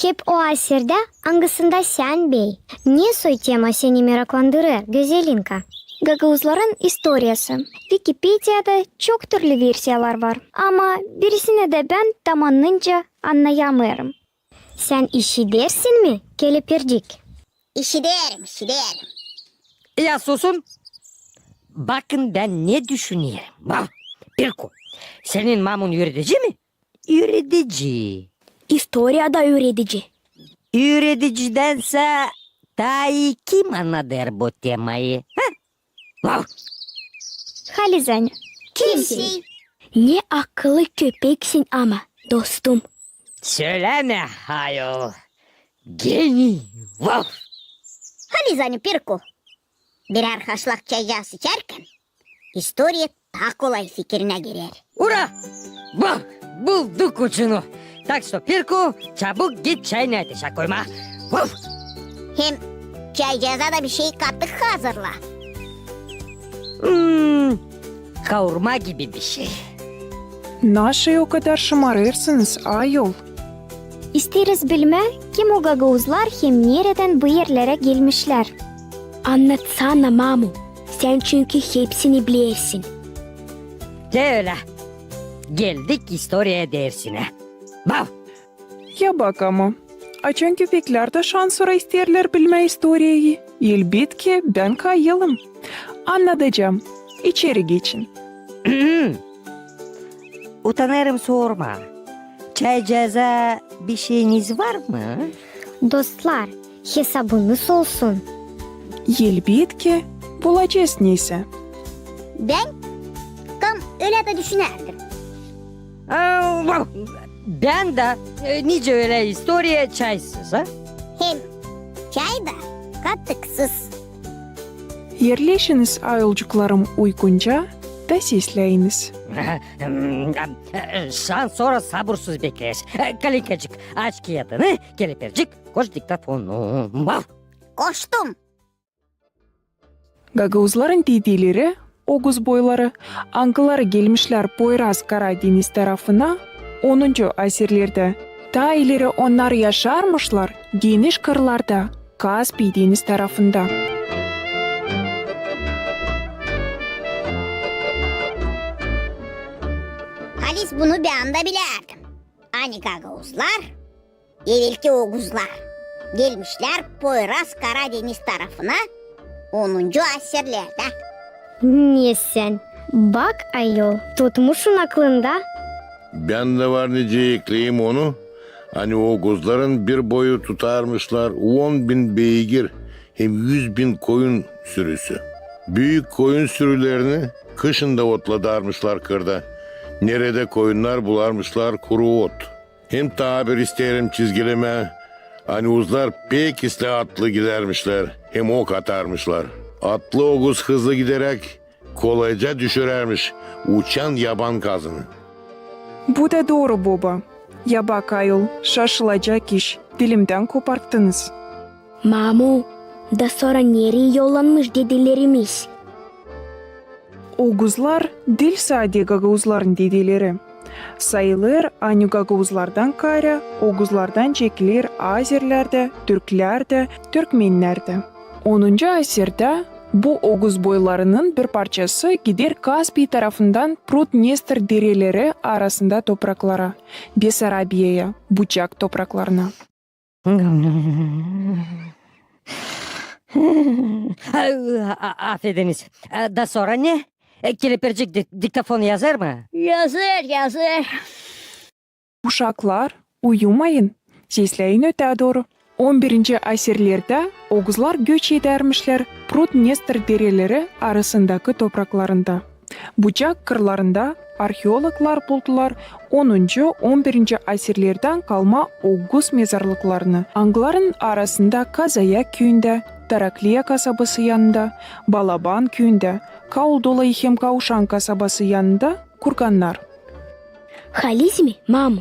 Hep o asirdä, angısında sän bey. Ne soy tema seni meraklandırêr, Gözelinka? Gagauzların istoriyası. Vikipediyada çok türlü versiyalar var, ama birisinä dä bän tam anınca annayamêêrım. Sän işidersin mi, kelepircik? İşiderim, işiderim. Ya susun. Bakın, bän ne düşünerim. Bak, Pirku, senin mamun üüredici mi? Üüredici. İstoriyada üüredici. üüredicidersä taa ii kim annadêr bu temayı? Ha? Vav! Haliz, Aña. Kimsey. Ne akıllı köpeksin ama, dostum. Sölämä, ayol. Geniy. Vav! Haliz, Aña, Pirku. Birär haşlak çaycaa içärkän, istoriya taa kolay fikirinä girer. Ura! Bak, bulduk ucunu. Tak što, Pirku, çabuk git çayın ateşä koymaa. Vuf! Hem çaycaaza da bişey katık hazırla. Hmm, kaurma gibi bişey. Naşey o kadar şımarêrsınız, ayol? İsteeriz bilmää, kim o gagauzlar hem neredän bu erlerä gelmişlär. Annatsana, mamu, sän çünkü hepsini bilersin. Te ölä. Geldik istoriya dersinä. Bav! Ya bak ama, açan köpeklär dä şansora isteerlär bilmää istoriyayı, elbetki, bän kayılım. Annadacam. İçeri geçin. Utanêrım sormaa. Çaycaaza bişeyiniz var mı? Dostlar, hesabınız olsun. Elbetki, bulacez neysä. Bän kam ölä dä düşünärdim. Aa, bän dä, e, nicä ölä istoriya çaysız, ha? Hem çay da katıksız. Erleşiniz, ayolcuklarım, uygunca da sesläyiniz. Şansora sabursuz bekleeriz. Kalinkacık, aç kiyadını, Kelepercik, koş diktafonu. Koştum. Gagauzların dedeleri, oguz boyları, angıları gelmişlär Poyraz Karadeniz tarafına onuncu asirlerdä. Taa ileri onnar yaşarmışlar geniş kırlarda, Kaspiy deniz tarafında. Haliz, bunu bän dä bilärdim. Ani gagauzlar, evelki oguzlar, gelmişlär Poyraz Karadeniz tarafına onuncu asirlerdä. Ne sän? Bak, ayol, tutmuşsun aklında. Bän dä var nicä ekleyim onu, ani oguzların bir boyu tutarmışlar on bin beygir hem üz bin koyun sürüsü. Büük koyun sürülerini kışın da otladarmışlar kırda. Neredä koyunnar bularmışlar kuru ot. Hem taa bir isteerim çizgilemää, ani oguzlar pek islää atlı gidärmişlär hem ok atarmışlar. Atlı oguz hızlı gideräk kolayca düşürärmiş uçan yaban kazını. Bu da dooru, boba. Ya bak, ayol, şaşılacak iş, dilimdän koparttınız. Mamu, da sora nereyi yollanmış dedelerimiz? Oguzlar diil sade gagauzların dedeleri. Sayılêr, ani gagauzlardan kaarä oguzlardan çekiler azerlär dä, türklär dä, türkmennär dä. Onuncu asirdä bu oguz boylarının bir parçası gider Kaspiy tarafından Prut-Dnestr dereleri arasında topraklara, Besarabiyaya, Bucak topraklarına. A-, a-, afediniz. E, da sora ne? E, Kelepercik dik-, diktafon yazêr mı? Yazêr, yazêr. Uşaklar, uyumayın, sesläyin ötää dooru. On birinci asirlerdä oguzlar göç edärmişlär Prut-Dnestr dereleri arasındakı topraklarında. Bucak kırlarında arheologlar buldular onuncu, on birinci asirlerdän kalma oguz mezarlıklarını, angıların arasında Kazayak küüyündä, Tarakliya kasabası yanında, Balaban küüyündä, Kauldolayı hem Kauşan kasabası yanında kurgannar. Haliz mi, mamu?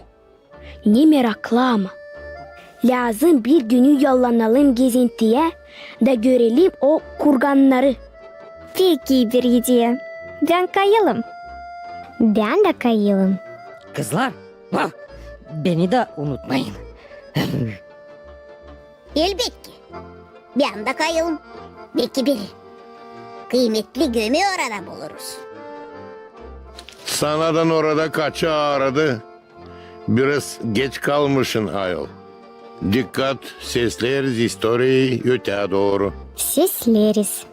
Ne meraklı ama. Lääzım bir günü yollanalım gezintiyä da görelim o kurgannarı. Pek ii bir ideya. Bän kayılım. Bän dä kayılım. Kızlar, beni dä unutmayın. Elbetki. Bän dä kayılım. Beki bir kıymetli gömü orada buluruz. Sanadan orada kaçı aaradı. Biraz geç kalmışın, ayol. Dikkat, sesleriz istoriyayı ötää dooru. Sesleriz.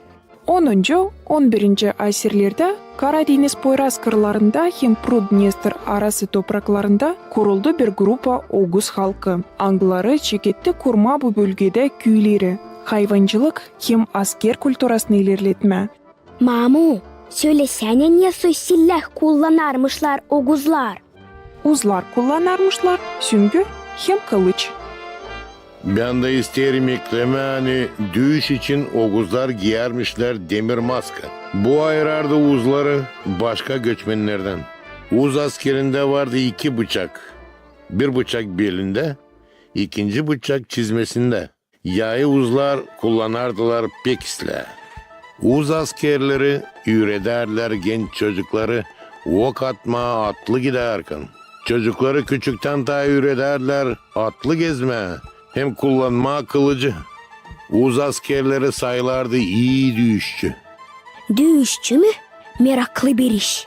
Onuncu, on birinci asirlerdä Kara deñiz poyraz kırlarında hem Prut Dnestr arası topraklarında kuruldu bir grupa oguz halkı, angıları çeketti kurmaa bu bölgedä küüleri, hayvancılık hem asker kulturasını ilerletmää. Mamu, sölesänä, nesoy siläh kullanarmışlar oguzlar? Uzlar kullanarmışlar süngü hem kılıç. Bän dä isteerim eklemää, ani düüş için oguzlar giyärmişlär demir maska. Bu ayırardı uzları başka göçmennerdän. Uz askerindä vardı iki bıçak. Bir bıçak belindä, ikinci bıçak çizmesindä. Yayı uzlar kullanardılar pek islää. Uz askerleri üüredärdilär genç çocukları ok atmaa atlı gidärkän. Çocukları küçüktän taa üüredärdilär atlı gezmää hem kullanmaa kılıcı. Uz askerleri sayılardı ii düüşçü. Düüşçü mü? Meraklı bir iş.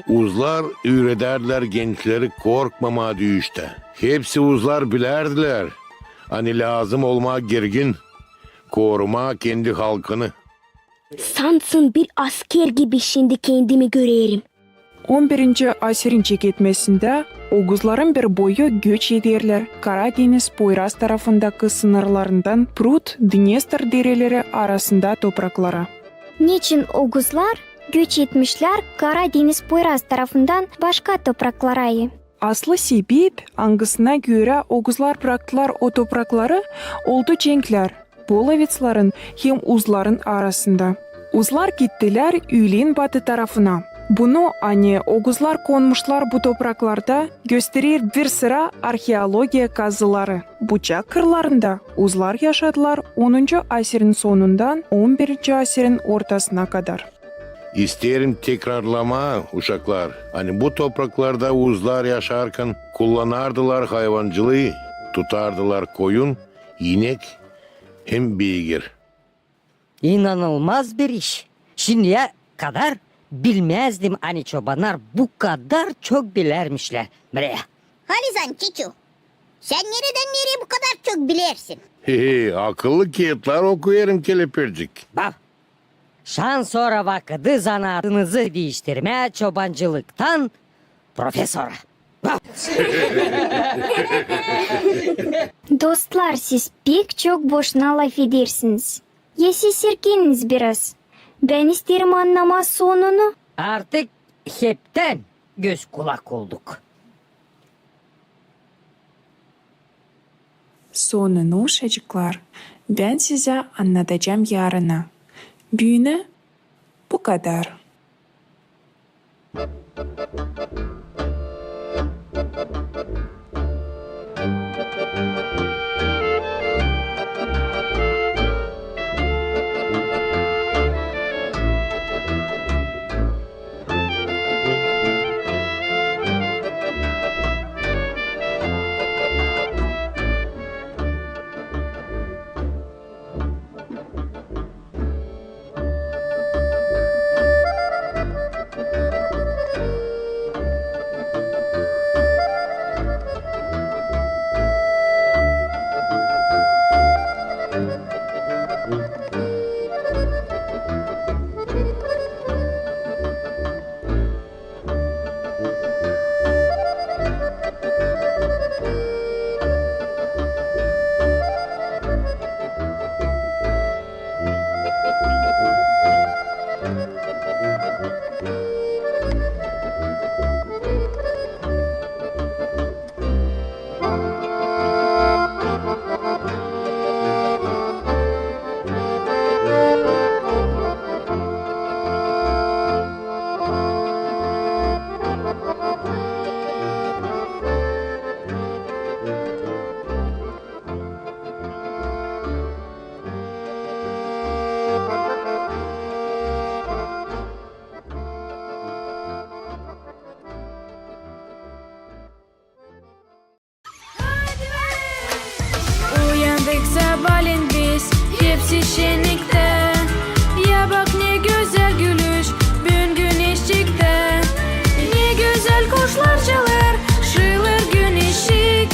Uzlar üüredärdilär gençleri korkmamaa düüştä. Hepsi uzlar bilärdilär, ani lääzım olmaa girgin, korumaa kendi halkını. Sansın bir asker gibi şindi kendimi görerim. On birinci asirin çeketmesindä oguzların bir boyu göç ederlär Kara deñiz poyraz tarafındakı sınırlarından Prut, Dnestr dereleri arasında topraklara. Neçin oguzlar göç etmişlär Kara deñiz poyraz tarafından başka topraklara? Aslı sebep, angısına görä oguzlar braktılar o toprakları, oldu cenklär polovetsların hem uzların arasında. Uzlar gittilär üülen batı tarafına. Bunu, ani oguzlar konmuşlar bu topraklarda, gösterer bir sıra arheologiya kazıları. Bucak kırlarında uzlar yaşadılar onuncu asirin sonundan on birinci asirin ortasına kadar. İsteerim tekrarlamaa, uşaklar, ani bu topraklarda uzlar yaşarkan kullanardılar hayvancılıı, tutardılar koyun, inek hem beygir. İnanılmaz bir iş. Şindiyä kadar bilmäzdim, ani çobannar bu kadar çok bilärmişlär. Halizan, çiçu, sän neredän nereyä bu kadar çok bilersin? He he, akıllı kiyatlar okuyêrım, kelepircik. Bak, şansora vakıdı zanaatınızı diiştirmää çobancılıktan profesora. Dostlar, siz pek çok boşuna lafedersiniz. Ya siz serkeniniz biraz. Bän isteerim annamaa sonunu. Artık heptän göz-kulak olduk. Sonunu, uşacıklar, bän sizä annadacam yarına. Büünä bu kadar. Uyandık sabaalän biz, hepsi şenniktä. Ya bak, ne gözäl gülüş büün güneşçiktä. Ne gözäl kuşlar çalêr, şiilêr güneşçik.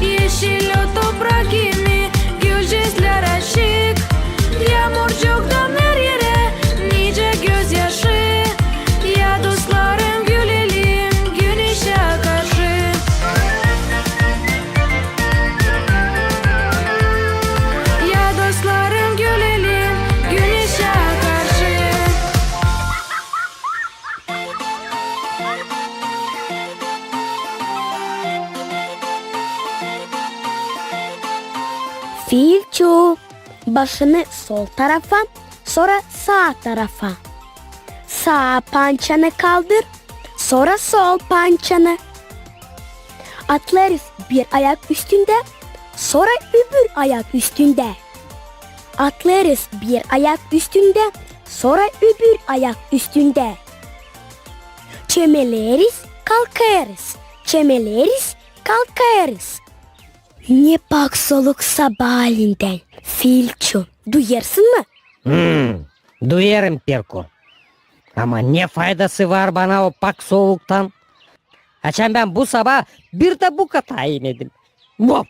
Eşil o toprak, kimi gülücüklär açık. Yaamurcuktan her erä Başını sol tarafa, sora saa tarafa. Saa pançanı kaldır, sora sol pançanı. Atlêêrız bir ayak üstündä, sora öbür ayak üstündä. Atlêêrız bir ayak üstündä, sora öbür ayak üstündä. Çömeleriz, kalkêrız, çömeleriz, kalkêrız. Ne pak soluk sabaaliindän, Filçu, duyêrsın mı? Hmm, duyêrım, Pirku. Ama ne faydası var bana o pak soluktan? Açan bän bu sabaa bir dä buka imedim. Vah!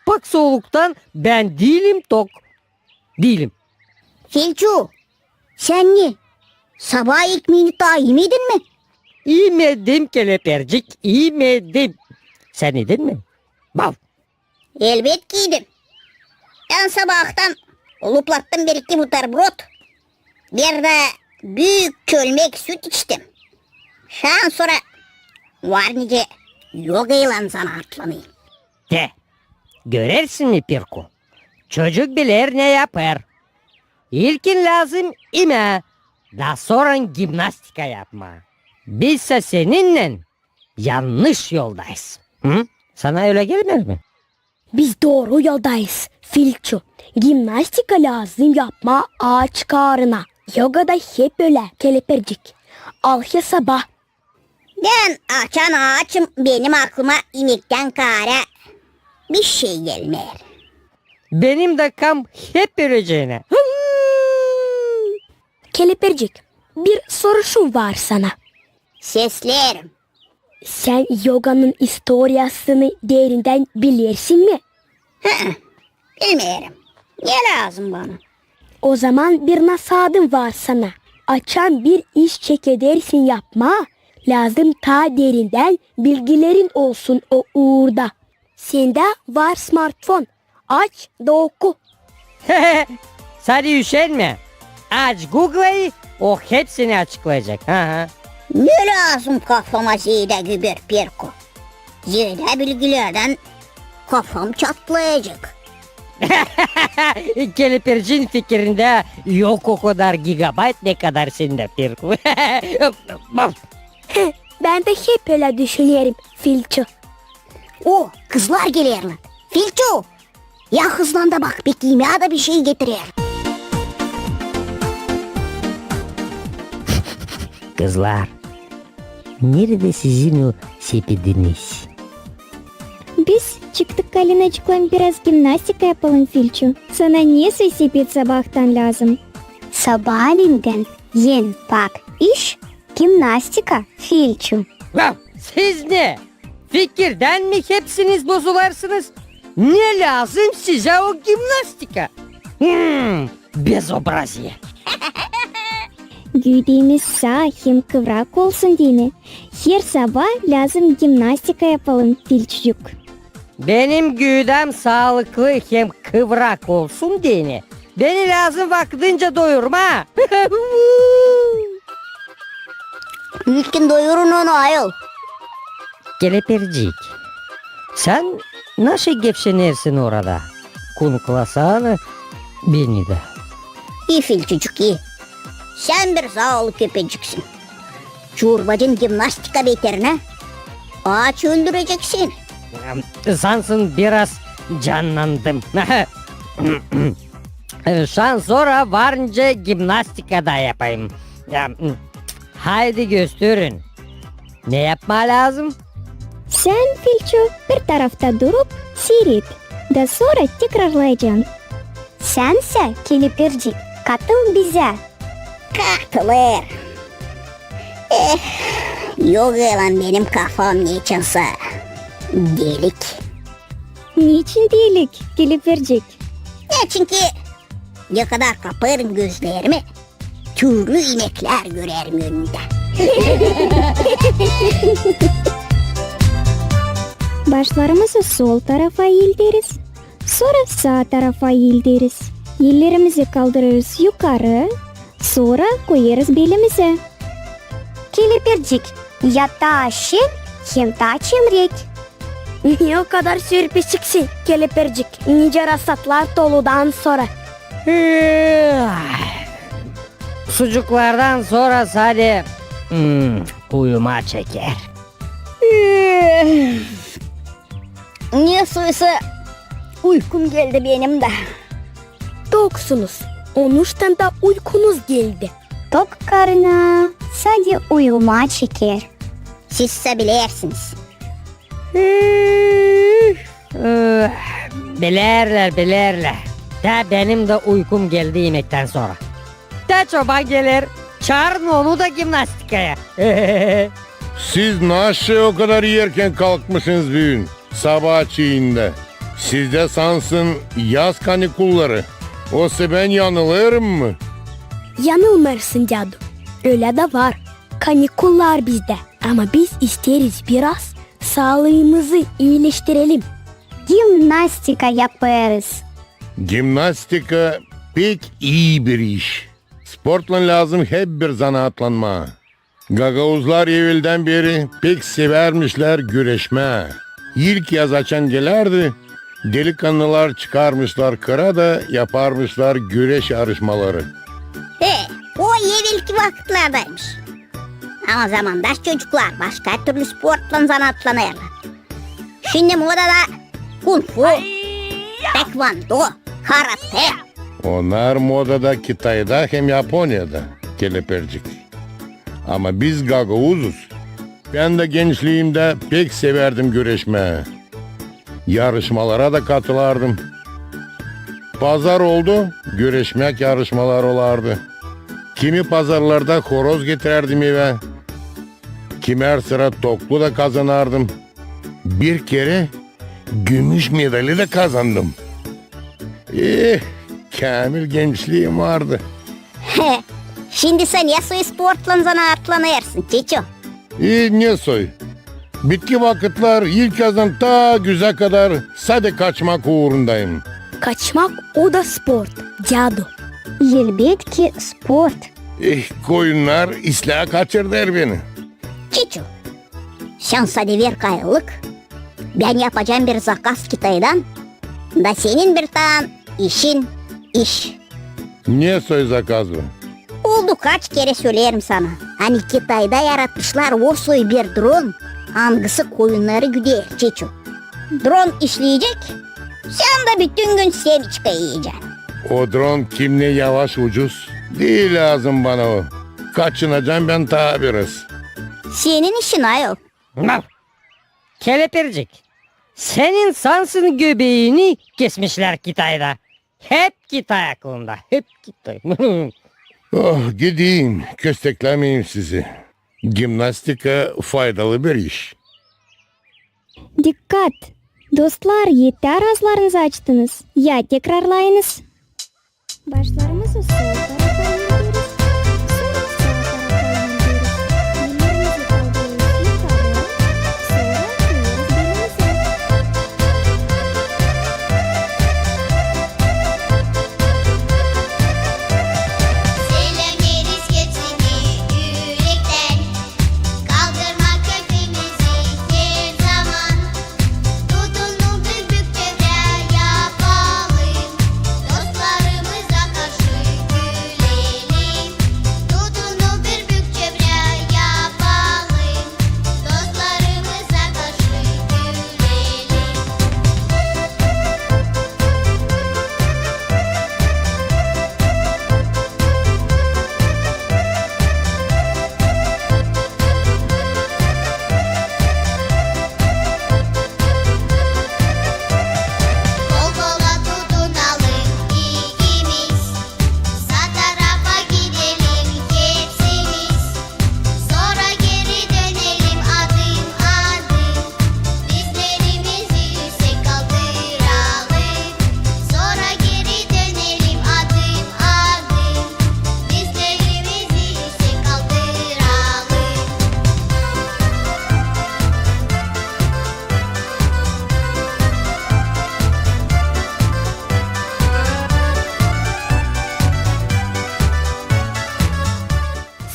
Pak soluktan bän diilim tok. Diilim. Filçu, sän ne, sabaa ekmeeni taa imedin mi? İmedim, Kelepircik, imedim. Sän idin mi? Vah! Elbetki idim. Bän sabaahtan luplattım bir-iki buterbrod, bir dä büük çölmek süt içtim. Şansora var nicä yogaylan zanaatlanêrım. Te, görersin mi, Pirku? Çocuk biler ne yapêr. İlkin lääzım imää, da sora gimnastika yapmaa. Bizsä seninnän yannış yoldayız. Hı? Sana ölä gelmeer mi? Biz dooru yoldayız, Filçu. Gimnastika lääzım yapmaa aaç kaarına. Yogada hep ölä, Kelepircik. Al hesaba. Bän açan aaçım, benim aklıma imektän kaarä bişey gelmeer. Benim dä kam hep ölecänä. Kelepircik, bir soruşum var sana. Sesleerim. Sän yoganın istoriyasını derindän bilersin mi? Hı-hı, bilmeerim. Ne lääzım bana? Ozaman bir nasaatım var sana. Açan bir iş çekedersin yapmaa, lääzım taa derindän bilgilerin olsun o uurda. Sendä var smartfon. Aç da oku. Sade üşenmä. Aç Google'ı, o hepsini açıklayacek. Hı hı. Ne lääzım kafama zeedä giber, Pirku? Zeedä bilgilerdän kafam çatlayacek. Kelepircin fikirindä yok o kadar gigabayt, ne kadar sendä, Pirku. Bän dä hep ölä düşünerim, Filçu. O, kızlar gelerlär. Filçu, ya hızlan da bak, beki imää da bişey getirer. Kızlar, neredä sizin o sepediniz? Biz çıktık Kalinacıklan biraz gimnastika yapalım, Filçu. Sana ne sepet sabaahtan lääzım? Sabaaliindän en pak iş gimnastika, Filçu. Ya, siz ne? Fikirdän mi hepsiniz bozulêrsınız? Ne lääzım sizä o gimnastika? Hmm, bezobraziye. Güüdemiz saa hem kıvrak olsun deyni, her sabaa lääzım gimnastika yapalım, Filçucuk. Benim güüdäm saalıklı hem kıvrak olsun deyni, beni lääzım vakıdınca doyurmaa. İlkin doyurun onu, ayol. Kelepircik, sän naşey gevşenersin orada? Kunuklasana beni dä. İi, Filçucuk, ii. Sän bir zaalı köpeciksin. Çorbacın gimnastika beterinä aaç öldüreceksin. Sansın biraz cannandım. Şansora var nicä gimnastika da yapayım. Haydi gösterin. Ne yapmaa lääzım? Sän, Filçu, bir tarafta durup siiret, da sora tekrarlayacan. Sän sä, Kelepircik, katıl bizä. Katılêr. Eh, yogaylan benim kafam neçinsä delik. Neçin delik, Kelepircik? Neçinki ne kadar kapêrım gözlerimi, türlü ineklär görerim önümdä. Başlarımızı sol tarafa eelderiz, sora saa tarafa eelderiz. Ellerimizi kaldırêrız yukarı, sora koyêrız belimizä. Kelepircik, ya taa şen hem taa çemrek. Ne o kadar sürpişiksin, Kelepircik, nicä rasatlar toludan sora. Sucuklardan sora sade, hmm, uyuma çeker. Nesoysa uykum geldi benim dä. Toksunuz, onuştan da uykunuz geldi. Tok karına sade uyuma çeker. Sizsä bilersiniz. Üf, üf, bilerlär, bilerlär. Dä benim dä uykum geldi imektän sora. Dä çoban geler, çaarın onu da gimnastikaya. Siz naşey o kadar erken kalkmışınız büün, sabaa çiindä? Sizdä sansın yaz kanikulları. Osa bän yanılêrım mı? Yanılmêêrsın, dädu. Ölä dä var. Kanikullar bizdä. Ama biz isteeriz biraz saalıımızı iileştirelim. Gimnastika yapêrız. Gimnastika pek ii bir iş. Sportlan lääzım hep bir zanaatlanmaa. Gagauzlar eveldän beri pek sevärmişlär güreşmää. İlk yaz açan gelärdi, delikannılar çıkarmışlar kıra da yaparmışlar güreş yarışmaları. E, o evelki vakıtlardaymış. Ama zamandaş çocuklar başka türlü sportlan zanaatlanêrlar. Şindi modada kung-fu, taekvondo, karate. Onnar modada Kitayda hem Yaponiyada, Kelepircik. Ama biz gagauzuz. Bän dä gençliimdä pek sevärdim güreşmää. Yarışmalara da katılardım. Pazar oldu, güreşmäk yarışmaları olardı. Kimi pazarlarda horoz getirärdim evä. Kimär sıra toklu da kazanardım. Bir kerä gümüş medali da kazandım. Eh, käämil gençliim vardı. Şindi sän nesoy sportlan zanaatlanêrsın, Çiçu? E, nesoy. Bitki vakıtlar ilk yazdan taa güzä kadar sade kaçmak uurundayım. Kaçmak o da sport, dädu. Elbetki sport. Eh, koyunnar islää kaçırêr beni. Çiçu, sän sade ver kayıllık, bän yapacam bir zakaz Kitaydan, da senin bir taa işin iş. Nesoy zakaz bu? Oldu kaç kerä söleerim sana, ani Kitayda yaratmışlar o soy bir dron, angısı koyunnarı güder, Çiçu. Dron işleyecek, sän dä bütün gün semiçka iyecän. O dron kimney yavaş, ucuz? Diil lääzım bana o. Kaçınacam bän taa biraz. Senin işin ayol. Kelepircik, senin sansın göbeeni kesmişlär Kitayda. Hep Kitay aklında, hep Kitay. Oh, gideyim, kösteklämeyim sizi. Gimnastika faydalı bir iş. Dikkat! Dostlar, etär aazlarınızı açtınız. Ya tekrarlayınız. Başlarımızı sol tarafa indiriyoruz. Sora saa tarafa indiriyoruz. Ellerimizi kaldırıyoruz yukarı. Sora koyuyoruz belimize. Selämeriz hepsini ürektän. Kaldırmak hepimizi her zaman. Tutunun bir büük çevrä yapalım. Dostlarımıza karşı gülelim. Tutunun bir büük çevrä yapalım. Dostlarımıza karşı gülelim. Kol kola tutunalım ikimiz. Saa tarafa gidelim hepsimiz. Sora geri dönelim adım adım. Dizlerimizi üüsek kaldıralım. Sora geri dönelim adım adım. Dizlerimizi üüsek kaldıralım.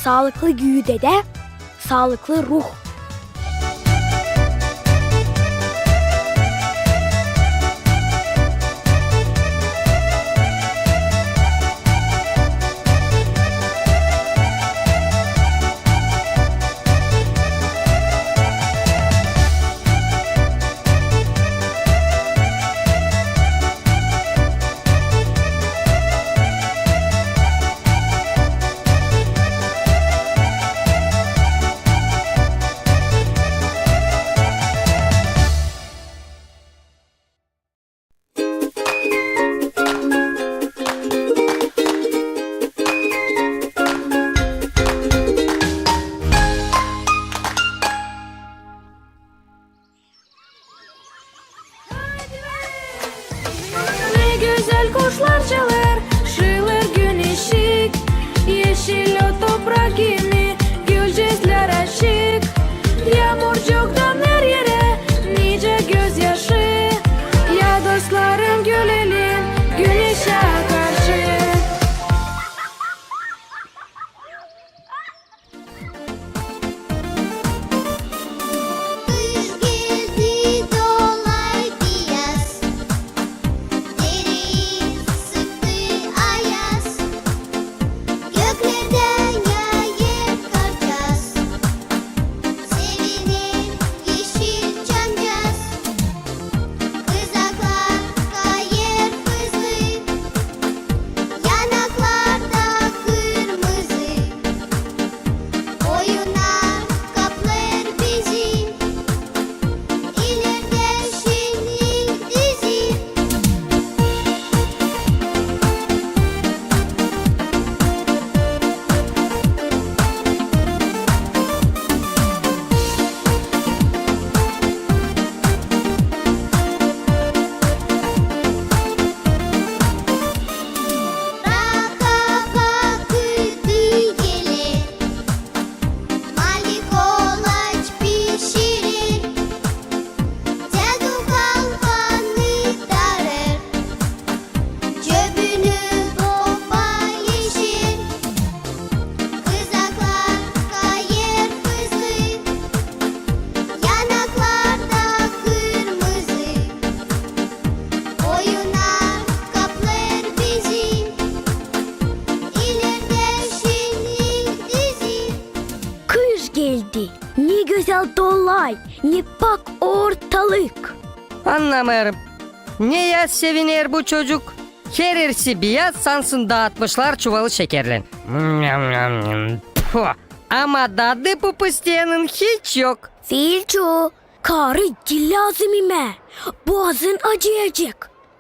Saalıklı güüdedä saalıklı ruh. Gözäl dolay, ne pak ortalık. Annamêêrım, neyä seviner bu çocuk? Herisi biyaz, sansın daatmışlar çuvalı şekerlän. Pfu! Ama dadı bu pıstıyannın hiç yok. Filçu, kaarı diil lääzım imää. Boğazın acıyacek.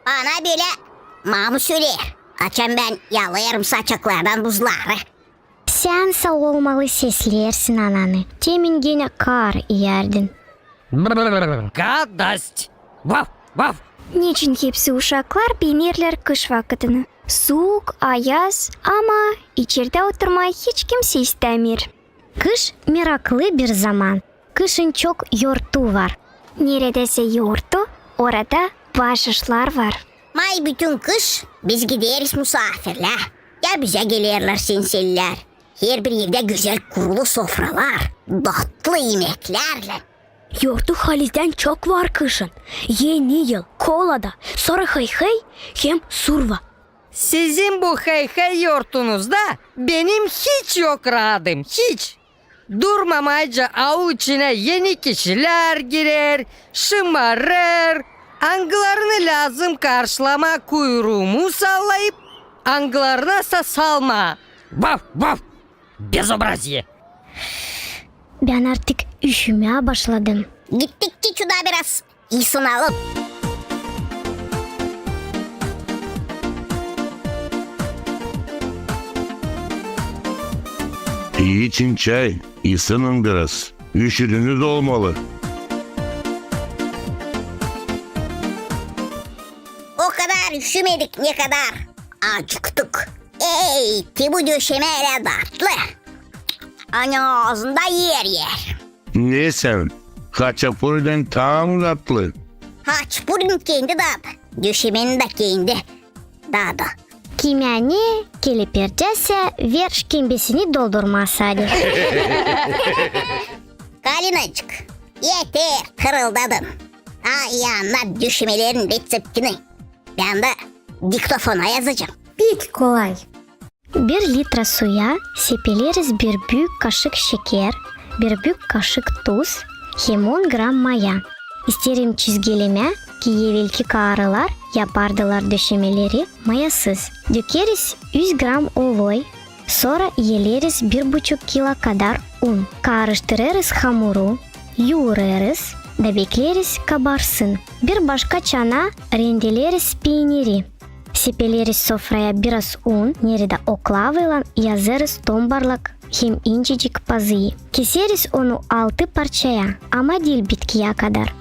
Bana bölä mamu söleer, açan bän yalêêrım saçaklardan buzları. Sän sa olmalı sesleersin ananı. Temin genä kaar iyärdin. Brrr, gadost! Vaf, vaf! Neçin hepsi uşaklar beenerlär kış vakıdını? Suuk, ayaz, ama içerdä oturmaa hiç kimsey istämeer. Kış meraklı bir zaman. Kışın çok yortu var. Neredäsä yortu, orada baaşışlar var. May bütün kış biz gideriz musaafirlää. Ya bizä gelerlär senselilär. Herbir evdä gözäl kurulu sofralar, datlı imeklärlän. Yortu halizdän çok var kışın. Eni yıl, kolada, sora hıy-hıy hem surva. Sizin bu hıy-hıy yortunuzda benim hiç yok raadım, hiç. Durmamayca aul içinä eni kişilär girer, şımarêr, angılarını lääzım karşılamaa kuyruumu sallayıp, angılarınasa salmaa. Vaf, vaf! Bezobraziye! Bän artık üşümää başladım. Gittik ki çuda biraz isınalım. İçin çay, isının biraz. Üşüdünüz olmalı. O kadar üşümedik, ne kadar acıktık. Ey, te bu döşemä ölä datlı. Ani aazında er-er. Ne sän, haçapurinin taa mı datlı? Haçapurinin kendi dadı, döşemenin dä kendi dadı. Kimä ne kelepircäsä, ver şkembesini doldurmaa sade. Kalinacık, eter, hırıldadın. Taa ii annat döşemelerin reţeptini. Bän dä diktofona yazacam. Pek kolay. Bir litra suya sepeleriz bir büük kaşık şeker, bir büük kaşık tuz hem on gram maya. İsteerim çizgilemää, ki evelki kaarılar yapardılar döşemeleri mayasız. Dökeriz üz gram oloy, sora eleriz bir buçuk kilo kadar un. Kaarıştırêrız hamuru, yuurêrız da bekleeriz kabarsın. Bir başka çanaa rendeleeriz peyniri. Sepeleriz sofraya biraz un, neredä oklavaylan yazêrız tombarlak hem incecik pazıyı. Keseriz onu altı parçaya, ama diil bitkiyä kadar.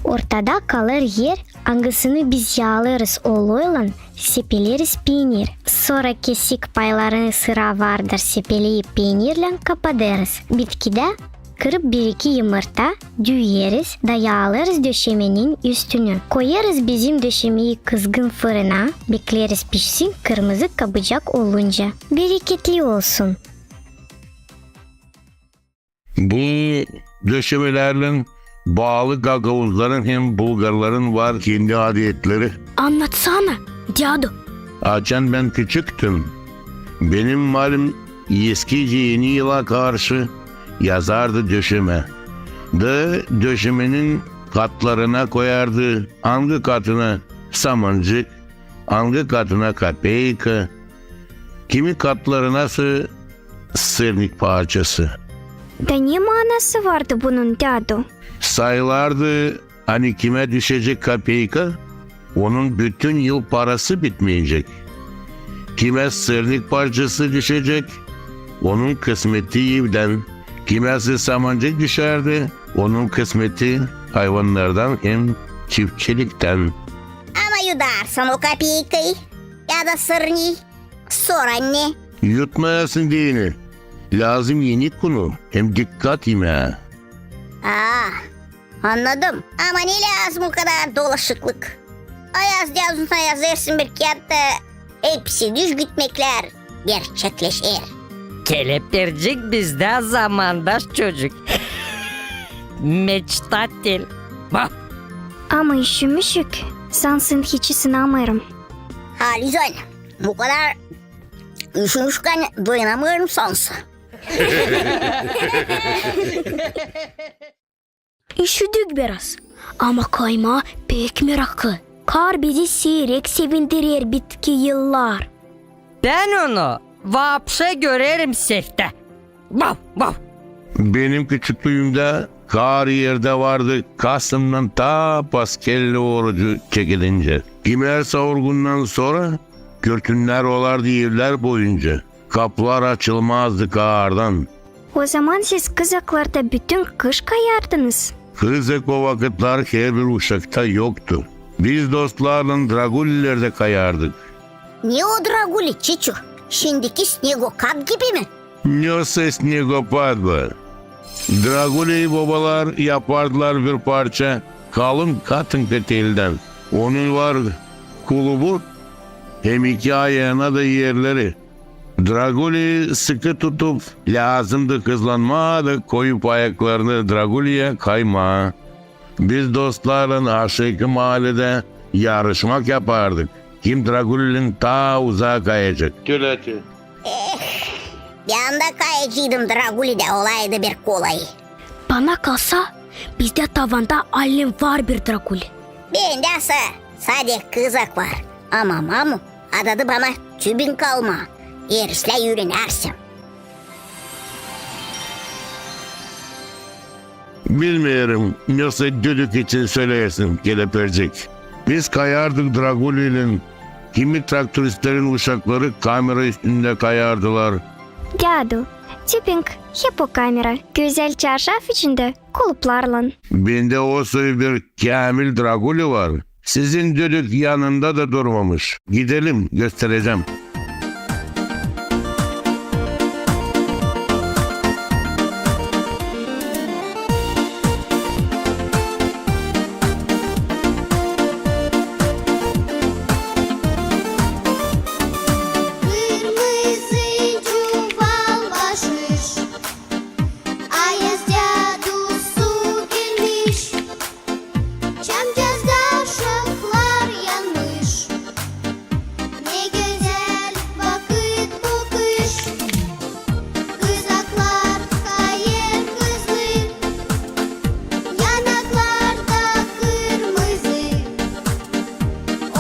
Ortada kalêr er, angısını biz yaalêrız oloylan, sepeleriz peynir. Sora kesik paylarını sıra vardır sepeleyip peynirlän kapadêrız. Bitkidä kırıp bir-iki yımırta, düüyeriz da yaalêrız döşemenin üstünü. Koyêrız bizim döşemeyi kızgın fırına, bekleeriz pişsin kırmızı kabucak olunca. Bereketli olsun! Bu döşemelärlän baalı gagauzların hem bulgarların var kendi adetleri. Annatsana, dädu. Açan bän küçüktüm, benim malim eskicä Eni yıla karşı yazardı döşemä. Da döşemenin katlarına koyardı, angı katına samancık, angı katına kapeyka, kimi katlarınasa sırnik parçası. Da ne maanası vardı bunun, dädu? Sayılardı, ani kimä düşecek kapeyka, onun bütün yıl parası bitmeyecek. Kimä sırnik parçası düşecek, onun kısmeti evdän. Kimäsä samancık düşärdi, onun kısmeti hayvannardan hem çiftçiliktän. Ama yudarsan o kapeykayı ya da sırniyi, sora ne? Yutmayasın deyni. Lääzım enik unu hem dikkat imää. Aa, annadım. Ama ne lääzım o kadar dolaşıklık? Ayaz däzuna yazêrsın bir kiyatı, hepsi düzgütmeklär gerçekleşer. Kelepircik bizdä zamandaş çocuk. Meçtatel. Vah! Ama üşümüşük, sansın hiç isınamêêrım. Halizdän, bu kadar üşümüşkän dayanamêêrım sansa. Üşüdük biraz, ama kaymaa pek meraklı. Kar bizi siirek sevindirer bitki yıllar. Bän onu vapşe görerim seftä. Vav, vav. Benim küçüklüümdä kar erdä vardı kasımdan taa paskelle orucu çekilincä. Kimär savurgundan sora kürtünnär olardı evlär boyunca. Kapılar açılmazdı kardan. Ozaman siz kızaklarda bütün kış kayardınız? Kızak o vakıtlar herbir uşakta yoktu. Biz dostlarlan Dragulilerdä kayardık. Ne o Draguli, Çiçu? Şindiki snegopad gibi mi? Nasıl snegopad bu? Draguli bobalar yapardılar bir parça kalın katınkı teldän. Onun var kulubu hem iki ayana da erleri. Draguli sıkı tutup, lääzımdı hızlanmaa da koyup ayaklarını Draguliyä kaymaa. Biz dostlarlan aşaakı maaledä yarışmak yapardık, kim Dragulilän taa uzaa kayacek. Tületi. Eh, bän dä kayaceydım Dragulidä, olaydı bir kolay. Bana kalsa, bizdä tavanda allen var bir Draguli. Bendä sa-, sade kızak var. Ama mamu adadı bana tübing almaa. Erişlää üürenärsin. Bilmeerim, nasıl düdük için söleersin, kelepircik. Biz kayardık Dragulilän, kimi traktoristlerin uşakları kamera üstündä kayardılar. Dädu, tübing hep o kamera, gözäl çarşaf içindä, kuluplarlan. Bendä o soy bir käämil Draguli var. Sizin düdük yanında da durmamış. Gidelim, gösterecäm. Kırmızı çuval başış. Ayaz dädusu gelmiş, çamcazda şaflar yanmış. Ne gözäl vakıt bu kış, kızaklar kayêr hızlı, yanaklarda kırmızı.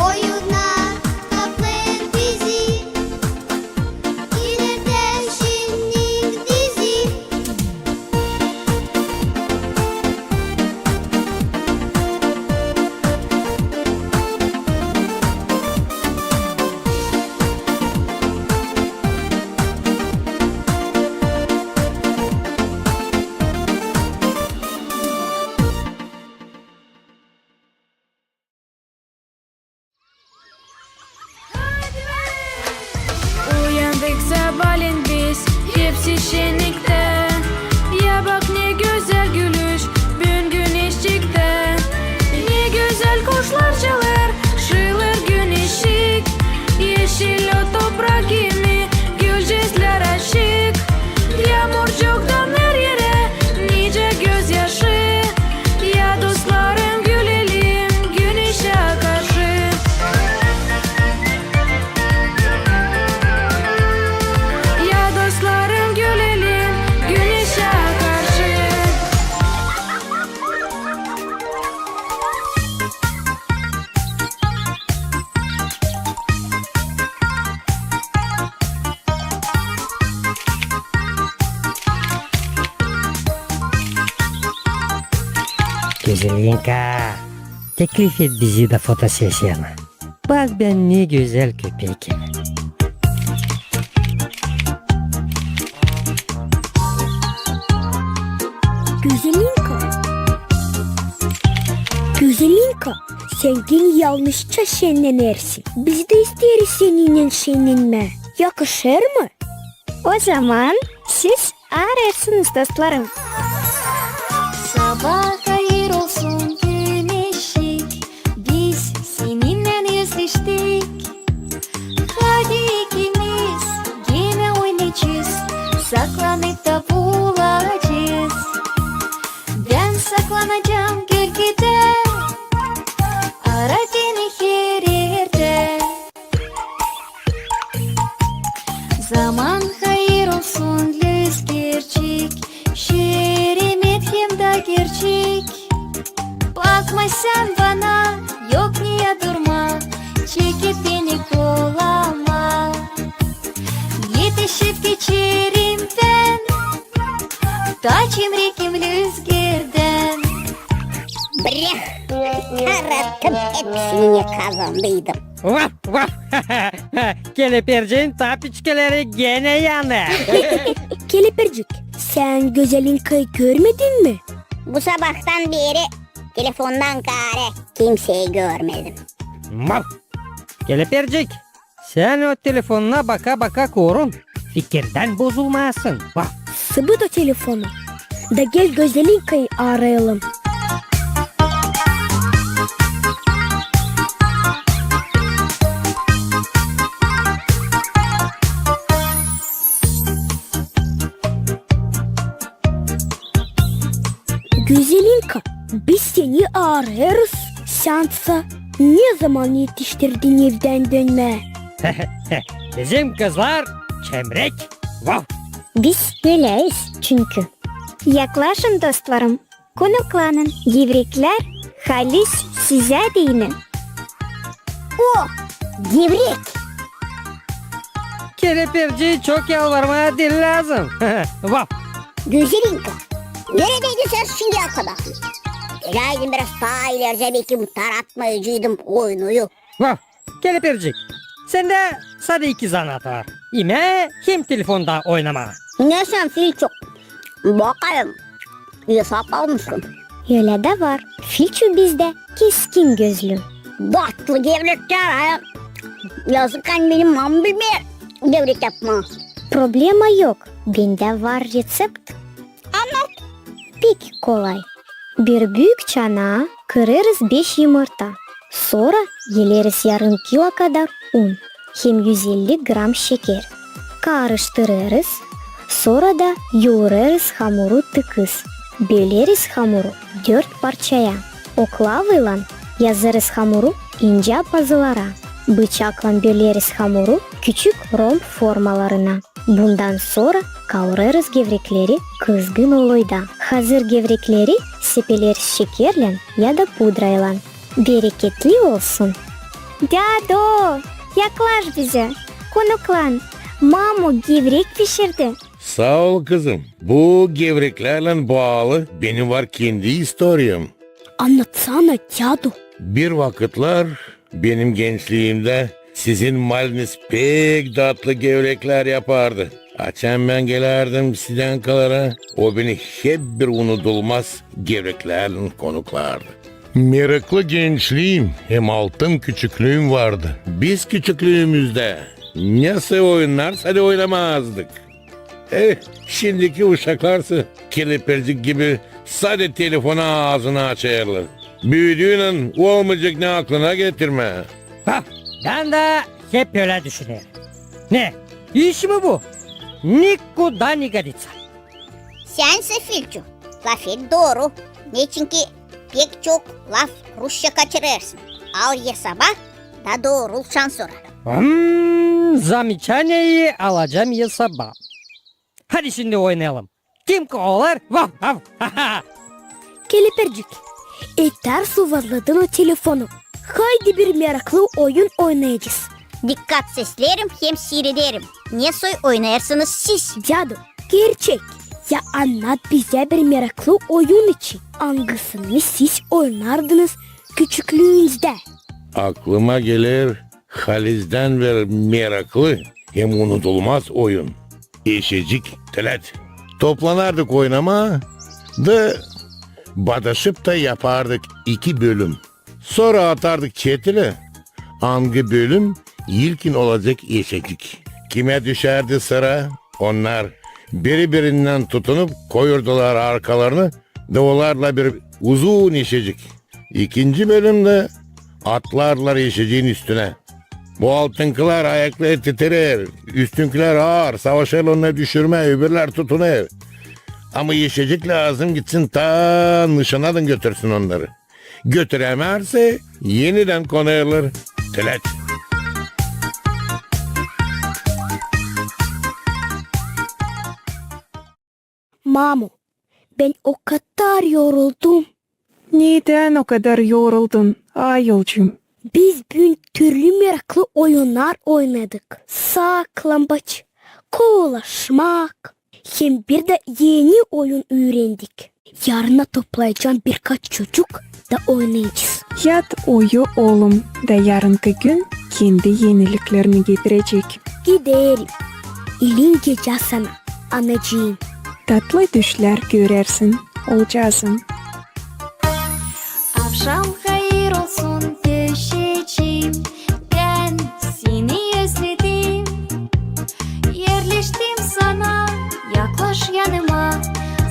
Oyunnar kaplêêr bizi, ilerdä şennik dizi. Uyandık sabaalän biz, hepsi şenniktä. Ya bak, ne gözäl gülüş büün güneşçiktä. Ne gözäl kuşlar çalêr, şıılêr güneşçik. Eşil o toprak gibi, gülücüklär açık. Yaamurcuk damêêr erä, nicä gözyaşı. Ya dostlarım, gülelim güneşä karşı. Ya dostlarım, gülelim güneşä karşı. Gözelinka, teklif et bizi dä fotosesiyana. Bak bän, ne gözäl köpek. Gözelinka. Gözelinka, sän genä yalnızça şennenersin. Biz dä isteeriz seninnän şennenmää. Yakışêr mı? Ozaman siz arêrsınız, dostlarım. Sabaa hayır olsun, güneşçik, biz seninnän özleştik. Hadi ikimiz genä oynaycez, saklanıp da bulacez. Bän saklanacam gölgedä, ara beni her erdä. Zaman hayır olsun, lüzgär. Sän bana yok niye durma, çekip beni kolama. Etişip geçerim bän ta çimrekim lüzgerdän. Breh! Tarattım, hepsini ne kazandıydım. Vaf, vaf! Kelepirciin ta piçkileri genä yanêr. Kelepircik, sän Gözelinkayı görmedin mi? Bu sabahtan beri telefondan kaarä kimseyi görmedim. Vaf! Kelepircik, sän o telefonuna baka-baka korun, fikirdän bozulmayasın. Vaf! Sıbıt o telefonu da gel Gözelinkayı aarayalım. Gözelinka, biz seni aarêêrız. Sän sa ne zaman etiştirdin evdän dönmää? Bizim kızlar çemrek. Vaf! Biz öleyz çünkü. Yaklaşın, dostlarım, konuklanın, gevreklär halis sizä deyni. O, gevrek! Kelepirciyi çok yalvarmaa diil lääzım. Vaf! Gözelinka, neredeydin sän şindiyä kadar? Geläydin biraz taa ilericä, bekim taratmayaceydım oyunuyu. Vaf! Kelepircik, sendä sade iki zanaat var. İmää hem telefonda oynamaa. Ne sän, Filçu? Bakayım, esap almışsın. Ölä dä var. Filçu bizdä keskin gözlü. Datlı gevreklär, ha? Yazık, ani benim mamam bilmeer gevrek yapmaa. Problema yok. Bendä var reţept. Annat. Pek kolay. Bir büük çanaa kırêrız beş yımırta. Sora eleriz yarım kilo kadar un hem üz elli gram şeker. Karıştırêrız, sora da yourêrız hamuru tıkız. Böleriz hamuru dört parçaya. Oklavaylan yazêrız hamuru incä pazılara. Bıçaklan böleriz hamuru küçük romb formalarına. Bundan sora kaurêrız gevrekleri kızgın oloyda. Hazır gevrekleri sepeleriz şekerlän ya da pudraylan. Bereketli olsun! Dädu, yaklaş bizä, konuklan, mamu gevrek pişirdi. Saa ol, kızım. Bu gevreklärlän baalı benim var kendi istoriyam. Annatsana, dädu. Bir vakıtlar benim gençliimdä sizin maliniz pek datlı gevreklär yapardı. Açan bän gelärdim Sidenkalara, o beni hep bir unudulmaz gevreklärlän konuklardı. Meraklı gençliim hem altın küçüklüüm vardı. Biz küçüklüümüzdä ne soy oyunnar sade oynamazdık. E, şindiki uşaklarsa kelepircik gibi sade telefona aazını açêrlar. Büüdüynän olmayacek ne aklına getirmää. Ha, bän dä hep ölä düşünerim. Ne, iş mi bu? Nikuda ne goditsa. Sän sä, Filçu, lafet dooru. Neçinki pek çok laf rusça kaçırêrsın. Al esaba da doorulşan sora. Hmm, zamiçaniyeyi alacam esaba. Hadi şindi oynayalım. Kim kovalar? Vaf, vaf, ha, ha. Kelepircik, etär suvazladın o telefonu. Haydi bir meraklı oyun oynayacez. Dikkat, seslerim hem siirederim. Ne soy oynêêrsınız siz? Dädu, gerçek. Ya annat bizä bir meraklı oyun için, angısını siz oynardınız küçüklüünüzdä. Aklıma geler halizdän bir meraklı hem unudulmaz oyun. Eşecik. Tilät. Toplanardık oynamaa da badaşıp ta yapardık iki bölüm. Sora atardık çetilä, angı bölüm ilkin olacek eşecik. Kimä düşärdi sıra, onnar biri-birindän tutunup koyurdular arkalarını da olardılar bir uzun eşecik. İkinci bölümdä atlardılar eşeciin üstünä. Bu altınkılar ayakları titirer, üstünkilär aar, savaşêr onnarı düşürmää, öbürlär tutunêr. Ama eşecik lääzım gitsin ta nışanadın götürsün onnarı. Götürämärsä, enidän konêrlar. Tilät. Mamu, bän o kadar yoruldum. Needän o kadar yoruldun, ayılcıım? Biz büün türlü meraklı oyunnar oynadık. Saklambaç, kovalaşmak. Hem bir dä eni oyun üürendik. Yarına toplayacam birkaç çocuk da oynayacez. Yat uyu, oolum, da yarınkı gün kendi eniliklerini getirecek. Giderim. İlin gecä sana, anacıım. Tatlı düşlär görersin, oolcaazım. Avşam hayır olsun, döşecim, bän seni özledim. Erleştim sana, yaklaş yanıma,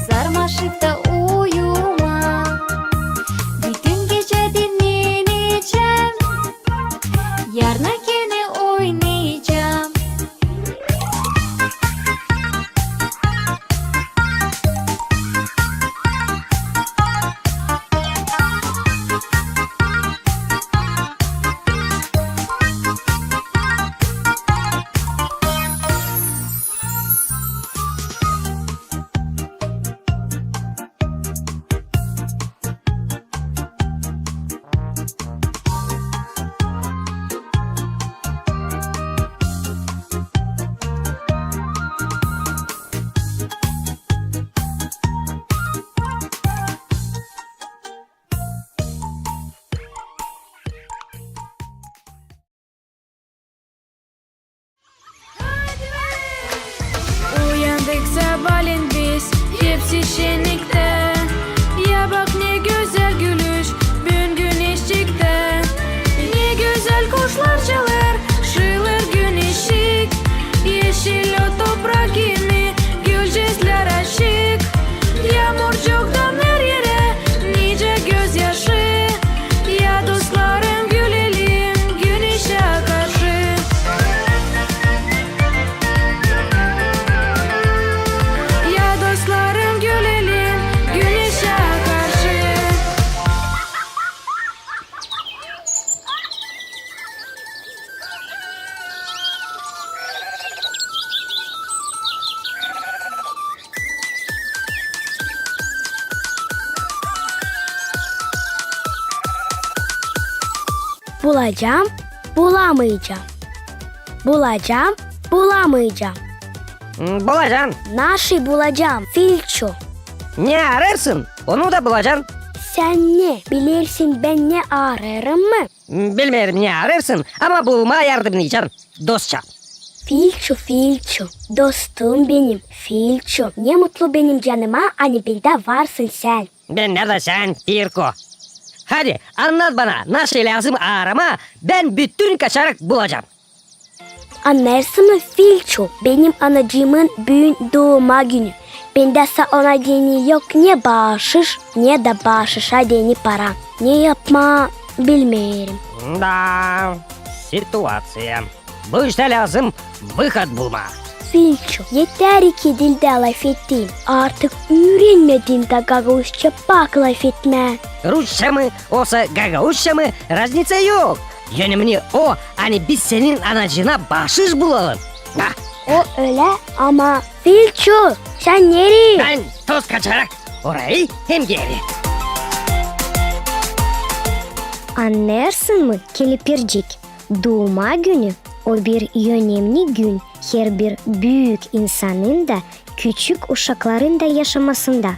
sarmaşıp da uyuma. Bütün gecä dinnenecäm, yarına genä oynayacam. Uyandık sabaalän biz, hepsi şenniktä. Ya bak, ne gözäl gülüş büün güneşçiktä. Ne gözäl kuşlar çalêr, şıılêr güneşçik. Eşil o toprak gibi, gülücüklär açık. Yaamurcuktan her erä nicä gözyaşı. Ya dostlarım, gülelim güneşä karşı. Ya dostlarım, gülelim güneşä karşı. Bulacam, bulamayacam. Bulacam, bulamayacam. Hmm, bulacan. Naşey bulacam, Filço? Ne arêêrsın, onu da bulacan. Sän ne bilersin, bän ne arêêrım mı? Hmm, bilmeerim, ne arêêrsın, ama bulmaa yardımnaycan, dostça. Filço, Filço, dostum benim, Filço. Ne mutlu benim canıma, ani bendä varsın sän. Bendä dä sän, Pirko. Hadi, annat bana, naşey lääzım aaramaa, bän bütün kaçarak bulacam. Annêêrsın mı, Filço, benim anacıımın büün duuma günü. Bendä sa ona deyni yok ne baaşış, ne dä baaşışa deyni para. Ne yapmaa, bilmeerim. Da, situaţiya. Bu iştä lääzım vıhod bulmaa. Filço, eter iki dildä lafettin. Artık üürenmedin dä gagauzça pak lafetmää. Rusça mı, osa gagauzça mı, razniţa yok. Önemni o, ani biz senin anacıına baaşış bulalım. Ha. O ölä, ama Filço, sän nereyi? Bän toz kaçarak orayı hem geeri. Annêêrsın mı, kelepircik? Duuma günü o bir önemni gün herbir büük insanın da, küçük uşakların da yaşamasında.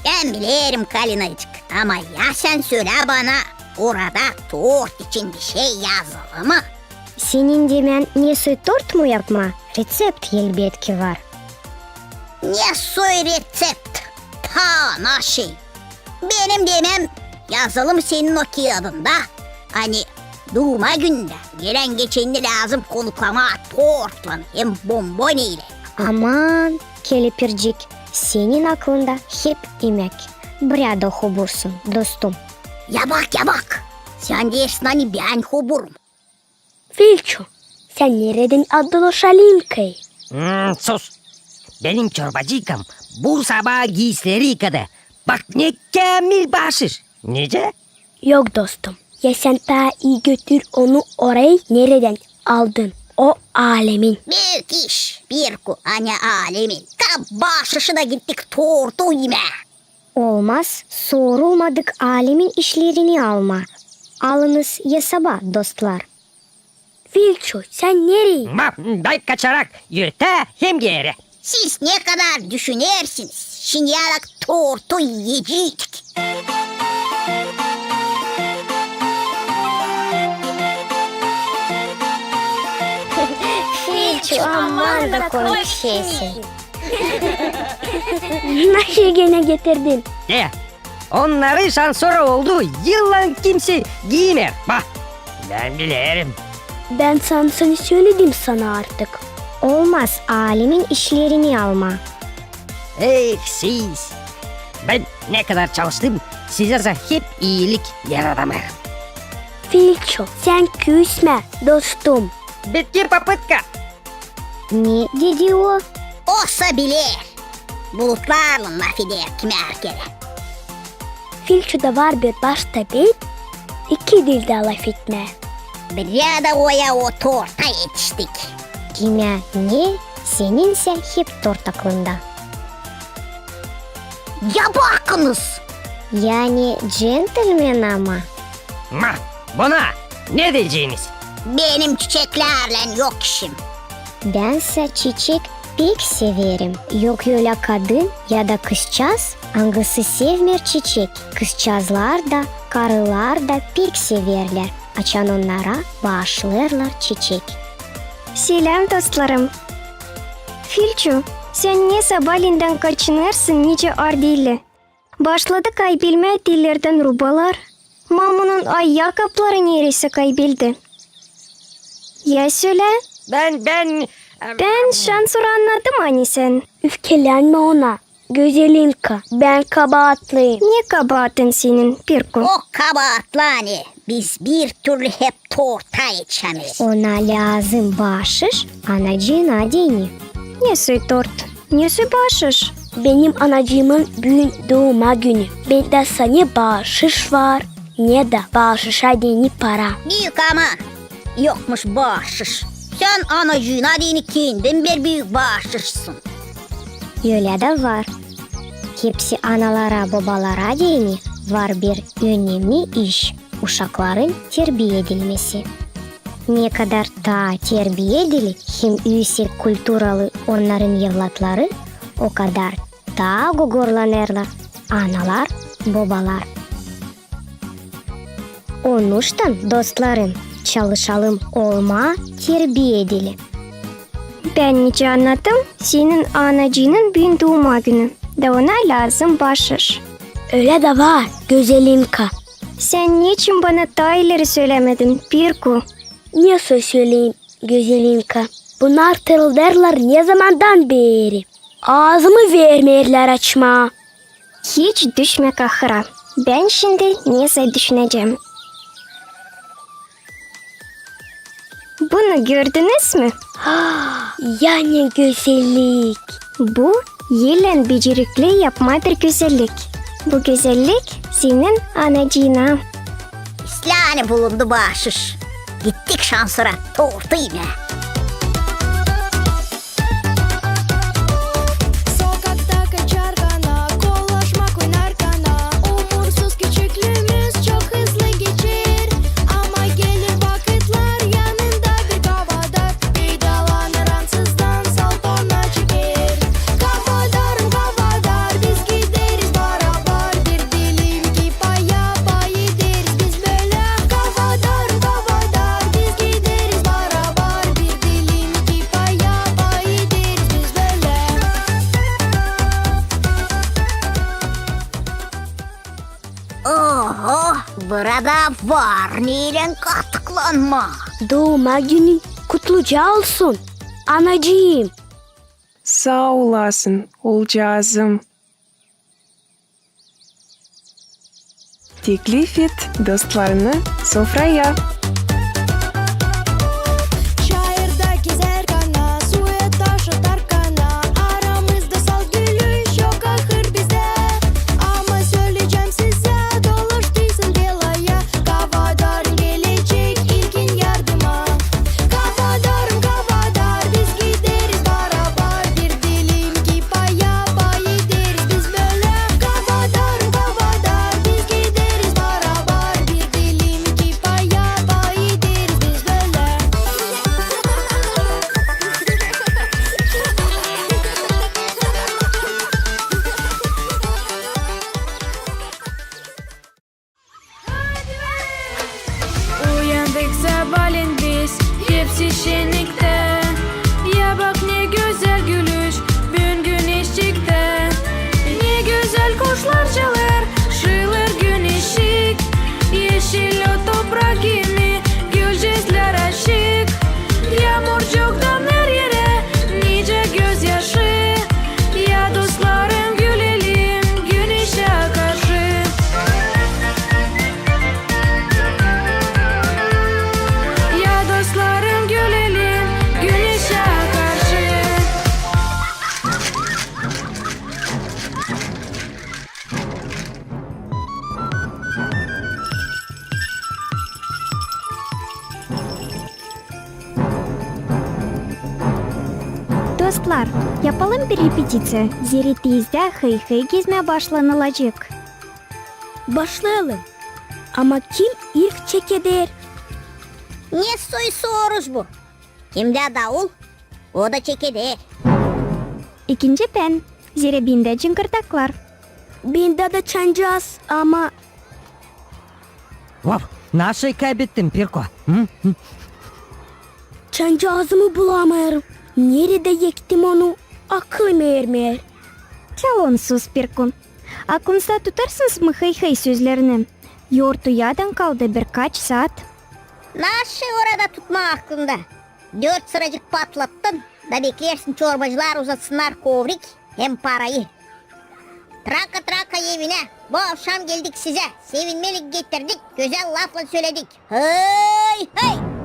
Bän bilerim, Kalinacık, ama ya sän sölä bana, orada tort için bişey yazılı mı? Senin demän nesoy tort mu yapmaa? Reţept elbetki var. Nesoy reţept? Pa, naşey! Benim demem yazılı mı senin o kiyadında, ani duuma günündä gelän geçenni lääzım konuklamaa tortlan hem bomboniylän? Aman, kelepircik, senin aklında hep imäk. Bräda hobursun, dostum. Ya bak, ya bak! Sän deersin, ani bän hoburum. Filço, sän neredän aldın o şalinkayı? Hmm, sus! Benim çorbacıykam bu sabaa giisileri yıkadı. Bak, ne käämil baaşış! Nicä? Yok, dostum. Ya sän taa ii götür onu orayı, neredän aldın. O alemin. Büük iş, Pirko, ani alemin. Kap baaşışı da gittik tortu imää. Olmaz sorulmadık alemin işlerini almaa. Alınız esaba, dostlar. Filçu, sän nereyi? Ma, bän kaçarak yürütä hem geeri. Siz ne kadar düşünersiniz, şindi yarak tortu iyeceydik. Filçu, aman da komik şeysin. Nasıl genä getirdin? De, onnarı şansora oldu yıllan kimsey giimer. Bak, bän bilerim. Bän sana seni söledim sana artık. Olmaz alemin işlerini almaa. Eh, siz! Bän ne kadar çalıştım, sizä sa hep iilik yaradamêêrım. Filçu, sän küsmä, dostum. Bitki popıtka. Ne dedi o? O sa biler. Bulutlarlan lafeder kimär kerä. Filçuda var bir başta bey, iki dildä lafetmää. Birä dä oya o torta etiştik. Kimä ne, seninsä hep tort aklında. Ya bakınız! Yani centlmen ama. Ma, buna ne deyeceniz? Benim çiçeklärlän yok işim. Bän sa çiçek pek severim. Yok ölä kadın ya da kızçaaz, angısı sevmeer çiçek. Kızçaazlar da, karılar da pek severlär, açan onnara baaşlêêrlar çiçek. Seläm, dostlarım! Filçu, sän ne sabalendän kaçınêrsın nicä ardiili? Başladı kaybelmää tellerdän rubalar. Mamunun ayakkapları nereysä kaybeldi. Ya sölä? Bän, bän, em, bän şansora annadım, ani sän. Üfkelenmä ona, Gözelinka, bän kabaatlıyım. Ne kabaatın senin, Pirku? O kabaatlı, ani biz bir türlü hep torta etişämeeriz. Ona lääzım baaşış anacıına deyni. Ne soy tort, ne soy baaşış? Benim anacıımın büün duuma günü. Bendä sa ne baaşış var, ne dä baaşışa deyni para. Büük ama yokmuş baaşış. Sän anacıına deyni kendin bir büük baaşışsın. Ölä dä var. Hepsi analara, bobalara deyni var bir önemni iş, uşakların terbiya edilmesi. Ne kadar taa terbiyedili hem üüsek kulturalı onnarın evlatları, o kadar taa gogorlanêrlar analar, bobalar. Onuştan, dostlarım, çalışalım olmaa terbiyedili. Bän nicä annadım, senin anacıının büün duuma günü, da ona lääzım baaşış. Ölä dä var, Gözelinka. Sän neçin bana taa ileri sölämedin, Pirku? Ne soy söleyim, Gözelinka? Bunnar tırıldêrlar ne zamandan beeri. Aazımı vermeerlär açmaa. Hiç düşmä kahıra. Bän şindi nesä düşünecäm. Bunu gördünüz mü? Ya ne gözellik! Bu ellän becerikli yapmaa bir gözellik. Bu gözellik senin anacıına. İslää, ani bulundu baaşış. Gittik şansora tortu imää. Sokakta kaçarkana, kolaşmak oynarkana, umursuz küçüklüümüz çok hızlı geçer. Ama gelir vakıtlar, yanında bir kafadar, peydalanır ansızdan, saltona çeker. Kafadarım, kafadar, biz gideriz barabar, bir dilim kipaya pay ederiz biz bölä. Kafadarım, kafadar, biz gideriz barabar, bir dilim kipaya pay ederiz biz bölä. Oho, burada var neylän katıklanmaa. Duuma günün kutluca olsun, anacıım. Saa olasın, oolcaazım. Teklif et dostlarını sofraya. Çayırda gezärkana, suya taş atarkana, aramızda salt gülüş yok ahır bizdä. Ama söleyecäm sizä, dolaştıysın belaya, kafadar gelecek ilkin yardıma. Kafadarım, kafadar, biz gideriz barabar, bir dilim kipaya pay ederiz biz bölä. Kafadar Dostlar, yapalım bir repetiţiya, zerä bizdä hıy-hıy gezmää başlanılacek. Başlayalım. Ama kim ilk çekeder? Ne soy soruş bu? Kimdä daul, o da çekeder. İkinci bän, zerä bendä cıngırdaklar. Bendä dä çancaz, ama... Vap, naşey kaybettim, Pirko? Hı? Hı? Çancazımı bulamêêrım. Neredä ektim onu, aklım ermeer. Çal onsuz, Pirko. Aklınızda tutarsınız mı hıy-hıy sözlerini? Yortu yadan kaldı birkaç saat. Naşey orada tutmaa aklında? Dört sıracık patlattın da beklersin çorbacılar uzatsınnar kovrik hem parayı. Traka, traka evinä. Bu avşam geldik sizä. Sevinmelik getirdik, gözäl laflar söledik. Hıy, hıy!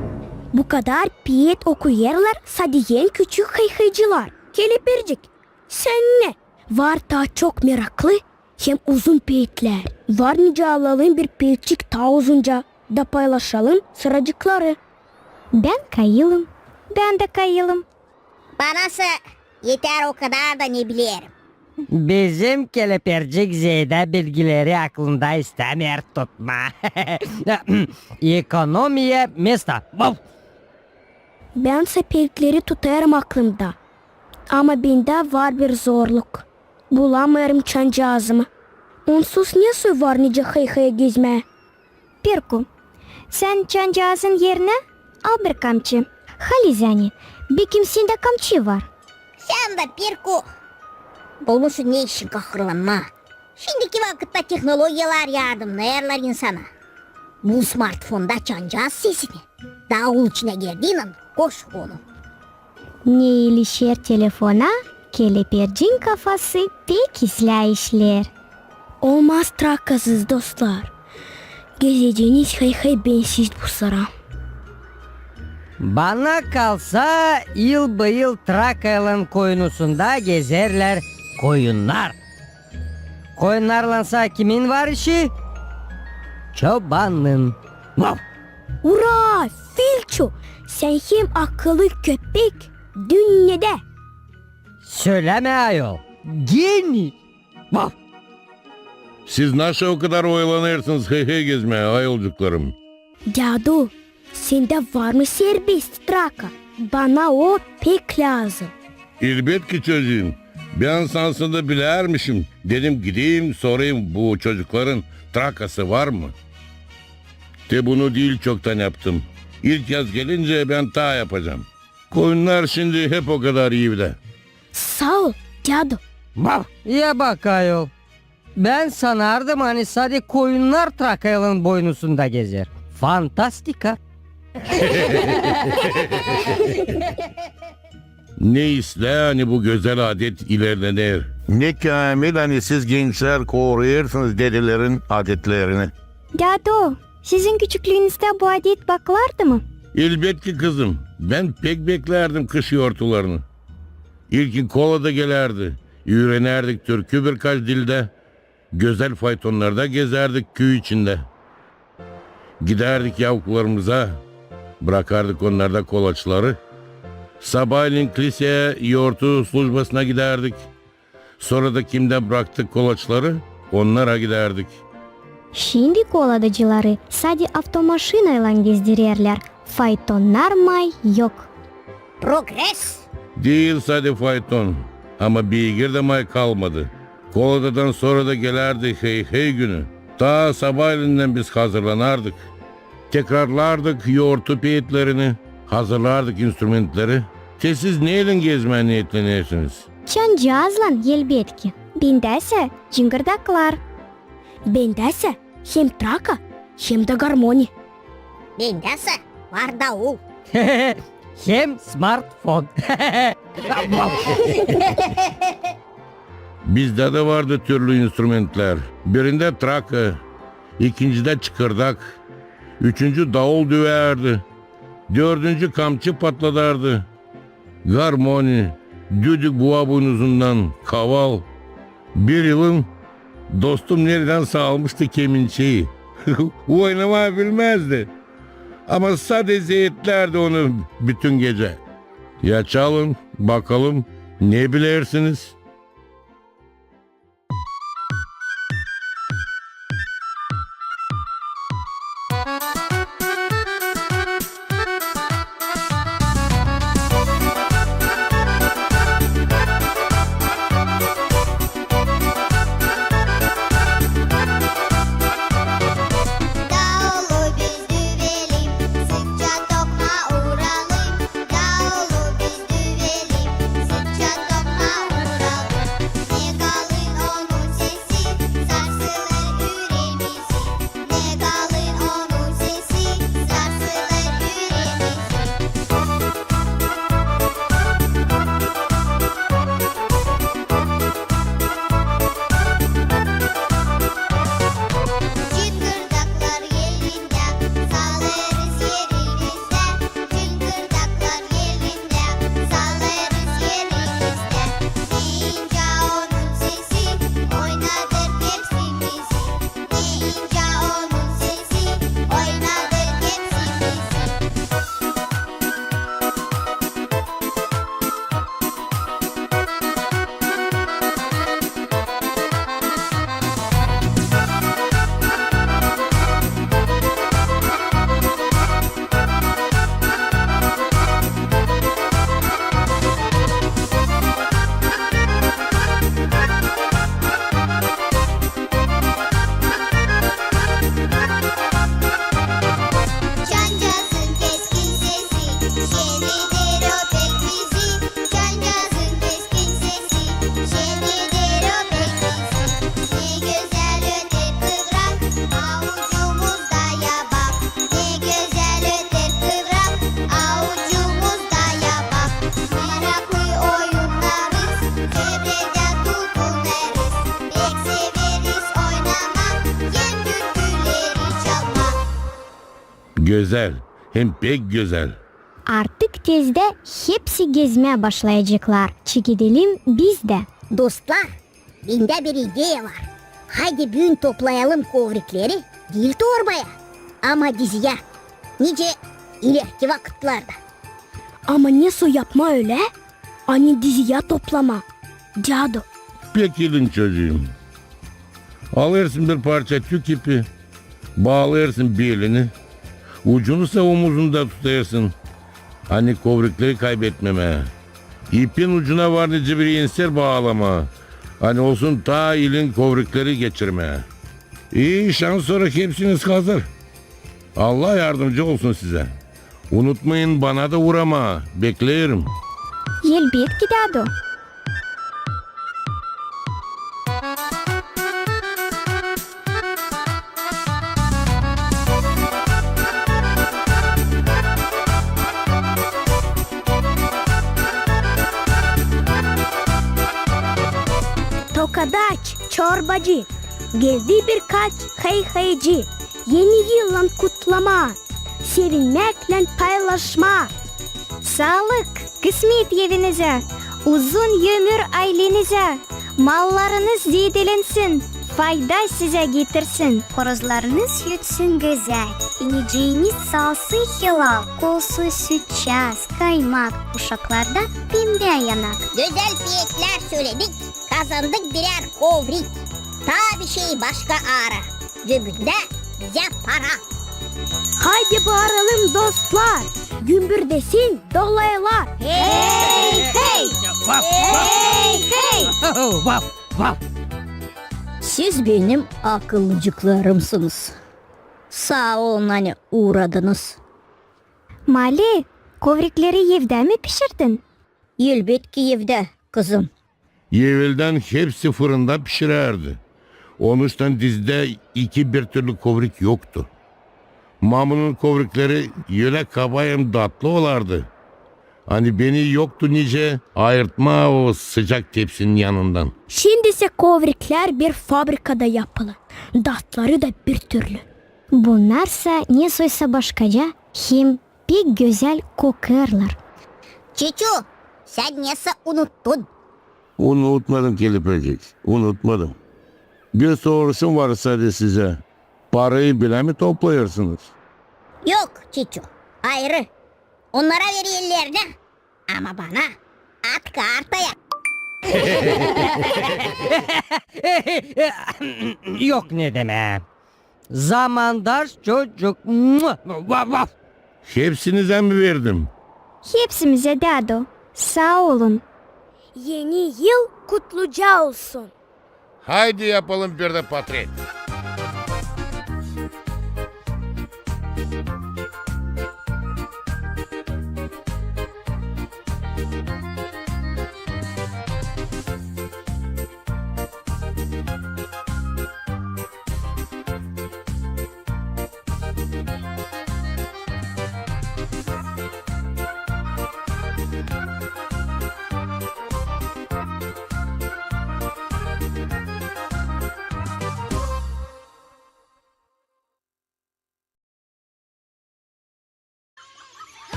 Bu kadar peet okuyêrlar sade en küçük hıy-hıycılar. Kelepircik, sän ne? Var taa çok meraklı hem uzun peetlär. Var nicä alalım bir peetçik taa uzunca da paylaşalım sıracıkları. Bän kayılım. Bän dä kayılım. Banasa eter o kadar da ne bilerim. Bizim kelepircik zeedä bilgileri aklında istämeer tutmaa. Ekonomiya mesta. Vap! Bänsä peetleri tutêrım aklımda. Ama bendä var bir zorluk. Bulamêêrım çancazımı. Onsuz ne soy var nicä hıy-hıy gezmää? Pirko, sän çancazın erinä al bir kamçı. Halizdän, bekim sendä kamçı var. Sän dä, Pirko, bulmuşsun ne için kahırlanmaa. Şindiki vakıtta tehnologiyalar yardımnêêrlar insana. Bul smartfonda çancaz sesini. Daul içinä girdiynän koş onu. Ne ilişer telefona, kelepircin kafası pek islää işleer. Olmaz trakasız, dostlar. Gezeceniz hıy-hıy bensiz bu sıra. Bana kalsa, yıl-bıyıl trakaylan koyunusunda gezerlär koyunnar. Koyunnarlansa kimin var işi? Çobanın. Vap! Ura, Filço, sän hem akıllı köpek dünnedä. Sölämä, ayol. Genij. Vap! Siz naşey o kadar oyalanêrsınız hıy-hıy gezmää, ayolcuklarım? Dädu, sendä var mı serbest traka? Bana o pek lääzım. Elbetki, çocuum. Bän sansın da bilärmişim. Dedim, gideyim, sorayım, bu çocukların trakası var mı? Te bunu diil çoktan yaptım. İlk yaz gelincä bän taa yapacam. Koyunnar şindi hep o kadar evdä. Saa ol, dädu. Vap! Ya bak, ayol. Bän sanardım, ani sade koyunnar trakaylan boynusunda gezer. Fantastika. Ne islää, ani bu gözäl adet ilerlener. Ne käämil, ani siz, gençlär, koruyêrsınız dedelerin adetlerini. Dädu, sizin küçüklüünüzdä bu adet bakılardı mı? Elbetki, kızım. Bän pek beklärdim kış yortularını. İlkin kola da gelärdi. Üürenärdik türkü birkaç dildä. Gözäl faytonnarda gezärdik küü içindä. Gidärdik yavuklarımıza, brakardık onnarda kolaçları. Sabaalän kliseya yortu slujbasına gidärdik. Sora da kimdä braktık kolaçları, onnara gidärdik. Şindi koladacıları sade avtomaşinaylan gezdirerlär, faytonnar may yok. Progres! Diil sade fayton, ama beygir dä may kalmadı. Koladadan sora da gelärdi hıy-hıy günü. Taa sabaalendän biz hazırlanardık. Tekrarlardık yortu peetlerini, hazırlardık instrumentleri. Te siz neylän gezmää neetlenersiniz? Çancazlan, elbetki. Bendäsä cıngırdaklar. Bendäsä hem traka, hem dä garmoni. Bendäsä var daul. Hem smartfon. Bizdä dä vardı türlü instrumentlär. Birindä traka, ikincide çıkırdak, üçüncü daul düvärdi, dördüncü kamçı patladardı. Garmoni, düdük buva buynuzundan, kaval. Bir yılım dostum neredänsä almıştı kemençeyi. Oynamaa bilmäzdi. Ama sade zeetlärdi onu bütün gecä. Ya çalın, bakalım, Ne bilersiniz? Daulu biz düvelim, sıkça tokmaa uuralım. Daulu biz düvelim, sıkça tokmaa uuralım. Ne kalın onun sesi, sarsılêr üreemizi. Ne kalın onun sesi, sarsılêr üreemizi. Cıngırdaklar elindä, salêrız elimizlär. Cıngırdaklar elindä, salêrız elimizlär. Ne incä onun sesi, oynadêr hepsimizi. Ne incä onun sesi, oynadêr hepsimizi. Çancazın keskin sesi, şevider o pek bizi. Çancazın keskin sesi, şevider o pek bizi. Ne gözäl öter kıvrak, avucumuzda yabak. Ne gözäl öter kıvrak, avucumuzda yabak. Meraklı oyunnarız, çevredä toplanêrız. Pek severiz oynamak, hem türküleri çalmak. Gözäl, hem pek gözäl. Artık tezdä hepsi gezmää başlayaceklar. Çekedelim biz dä. Dostlar, bendä bir ideya var. Haydi büün toplayalım kovrikleri, diil torbaya, ama diziyä, nicä ilerki vakıtlarda. Ama nesoy yapmaa ölä, ani diziyä toplamaa, dädu? Pek ilin, çocuum. Alêrsın bir parça tük ipi, baalêrsın belini, ucunu sa omuzunda tutêrsın, ani kovrikleri kaybetmemää. İpin ucuna var nicä bir enser baalamaa, ani olsun taa ilin kovrikleri geçirmää. İi şans, sora hepsiniz hazır. Allah yardımcı olsun sizä. Unutmayın bana da uuramaa, bekleerim. Elbetki, dädu. Tokadaç, çorbacı, geldi birkaç hıy-hıycı. Eni yıllan kutlamaa, sevinmäklän paylaşmaa. Saalık, kısmet evinizä, uzun ömür aylenizä, mallarınız zeedelensin, fayda sizä getirsin. Horozlarınız ötsün gözäl, ineciiniz salsın hilal, olsun sütçaz, kaymak, uşaklarda pembä yanak. Gözäl peetlär söledik, kazandık birär kovrik. Taa bir şey başka aara, cöbündä bizä para. Haydi baaralım, dostlar, gümbürdesin dolaylar. Hey, hey! Vaf, vaf! Hey, hey! Vaf, vaf! Siz benim akıllıcıklarımsınız. Saa olun, ani uğradınız. Mali, kovrikleri evdä mi pişirdin? Elbetki evdä, kızım. Eveldän hepsi fırında pişirärdi. Onuştan dizdä iki bir türlü kovrik yoktu. Mamunun kovrikleri ölä kaba hem datlı olardı, ani beni yoktu nicä ayırtmaa o sıcak tepsinin yanından. Şindisä kovriklär bir fabrikada yapılı, datları da bir türlü. Bunnarsa nesoysa başkaca, hem pek gözäl kokêrlar. Çiçu, sän nesä unuttun? Unutmadım, kelepecik, unutmadım. Bir soruşum var sade sizä. Parayı bilä mi toplayêrsınız? Yok, Çiçu, ayırı. Onnara vererlär, ama bana at kartaya. Yok ne demää. Zamandaş çocuk. Vaf, vaf. Hepsinizä mi verdim? Hepsimizä, dädu. Saa olun. Eni yıl kutluca olsun. Haydi yapalım bir dä potret.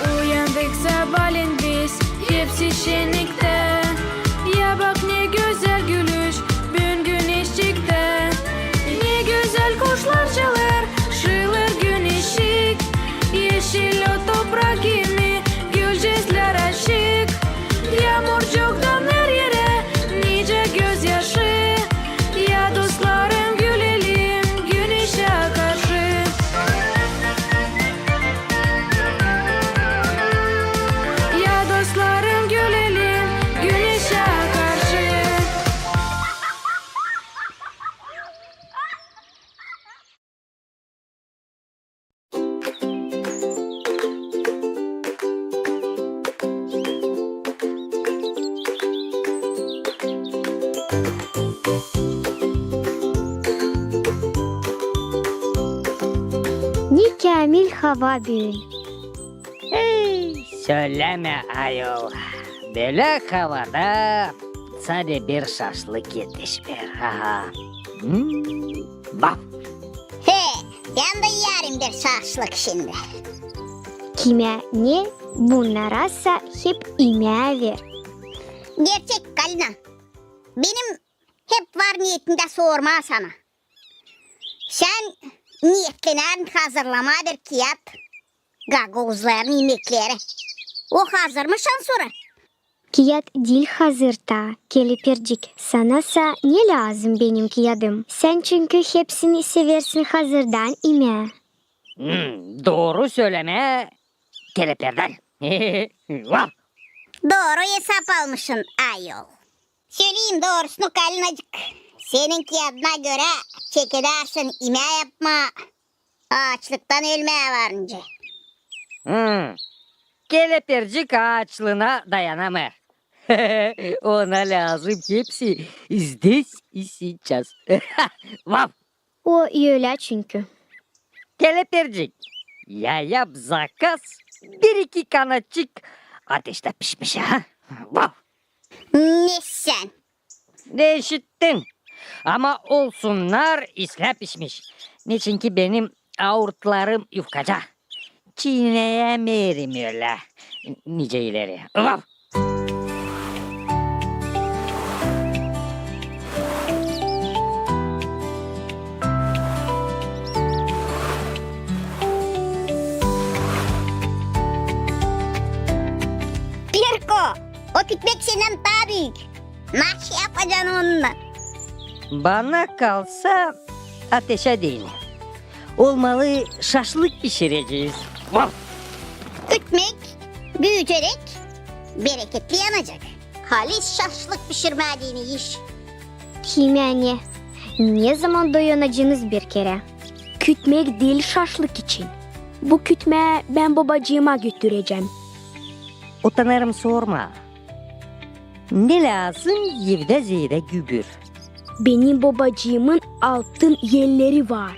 Uyandık sabaalän biz, hepsi şenniktä. Ya bak, ne gözäl gülüş, büün güneş çıktı. Ne gözäl kuşlar çalêr, şıılır güneşçik. Eşil o toprak kimi, gülcezlär açık. Yaamurcuktan her erä nicä gözyaşı. Ya dostlarım, gülelim güneşä karşı. Ya dostlarım, gülelim güneşä karşı. Ne käämil hava büün. Ey, sölämä, ayol. Bölä havada sade bir şaşlık etişmeer. Aha. Hmm, baf. He, bän dä iyärim bir şaşlık şindi. Kimä ne, bunnarasa hep imää ver. Gerçek, Kalina. Benim hep var niyetimdä sormaa sana. Sän niyetlenärin hazırlamaa bir kiyat gagauzların imekleri. O hazır mı şansora? Kiyat diil hazır taa, Kelepircik. Sana sa ne lääzım benim kiyadım? Sän çünkü hepsini seversin hazırdan imää. Hmm, dooru sölämää, Keleperdal. Vaf! Dooru esap almışın, ayol. Söleyim doorusunu, Kalinacık, senin kiyadına görä çekedärsin imää yapmaa, aaçlıktan ölmää var nicä. Hmm. Kelepircik aaçlıına dayanamêêr. Ona lääzım hepsi здесь и сейчас. Vaf! O ölä çünkü. Kelepircik, ya yap zakaz, bir-iki kanaçık ateştä pişmiş, ha? Vaf! Ne sän? Ne işittin? Ama olsunnar islää pişmiş. Neçinki benim aurtlarım yufkaca. Çiineyämeerim ölä nicä ileri. Vaf! Pirko, o kütmek sendän taa büük. Naşey yapacan onunnan? Bana kalsa, ateşä deyni. Olmalı, şaşlık pişirecez. Vaf! Kütmek büüyüceräk, bereketli yanacek. Halis şaşlık pişirmää deyni iş. Kimä ne, ne zaman doyunacenız bir kerä? Kütmek diil şaşlık için. Bu kütmää bän bobacııma götürecäm. Utanêrım sormaa. Ne lääzım evdä zeedä gübür? Benim bobacıımın altın elleri var.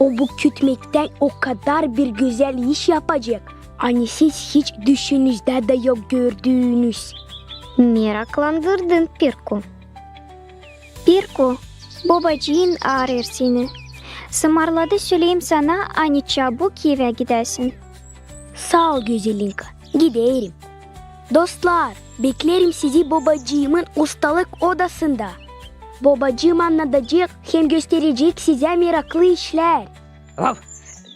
O bu kütmektän o kadar bir gözäl iş yapacek, ani siz hiç düşünüzdä dä yok gördüünüz. Meraklandırdın, Pirko. Pirko, bobacıın aarêêr seni. Sımarladı söleyim sana, ani çabuk evä gidäsin. Saa ol, Gözelinka, giderim. Dostlar, beklerim sizi bobacıımın ustalık odasında. Bobacıım annadacek hem gösterecek sizä meraklı işlär. Vaf!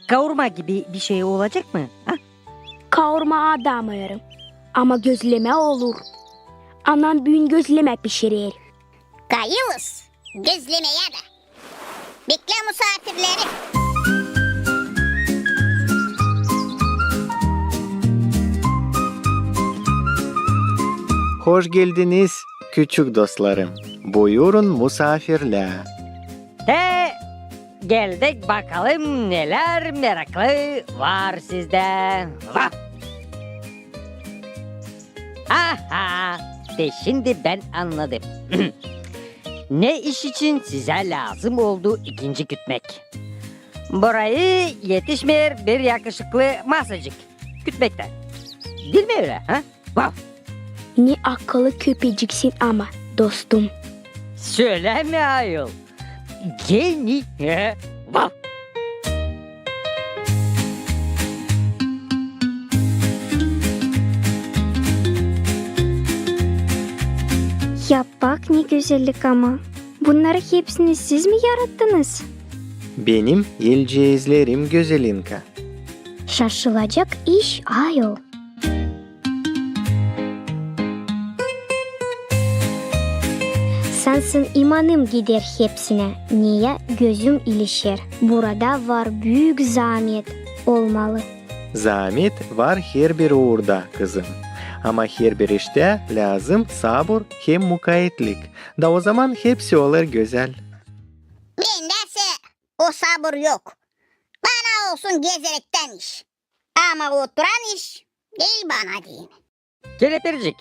Kaurma gibi bir şey olacek mı, ha? Kaurma adamêêrım, ama gözlemä olur. Anam büün gözlemä pişirer. Kayılız gözlemeyä dä. Beklä musaafirleri. Hoş geldiniz, küçük dostlarım. Buyurun, musaafirlär. Te geldik, bakalım, nelär meraklı var sizdä. Vah! Aha! Te şindi bän annadım. Ne iş için sizä lääzım oldu ikinci kütmek? Burayı etişmeer bir yakışıklı masacık kütmektän. Diil mi ölä, ha? Vah! Ne akıllı köpeciksin ama, dostum. Sölämä ayol. Geni, he? Vah! Ya bak ne gözellik ama. Bunnarı hepsini siz mi yarattınız? Benim elceezlerim, Gözelinka. Şaşılacak iş ayol. Sansın imanım gider hepsinä, neyä gözüm ilişer. Burada var büük zaamet olmalı. Zaamet var herbir uurda, kızım. Ama herbir iştä lääzım sabur hem mukaetlik. Da ozaman hepsi olêr gözäl. Bendä sä o sabur yok. Bana olsun gezerektän iş. Ama oturan iş diil bana deyni. Kelepircik,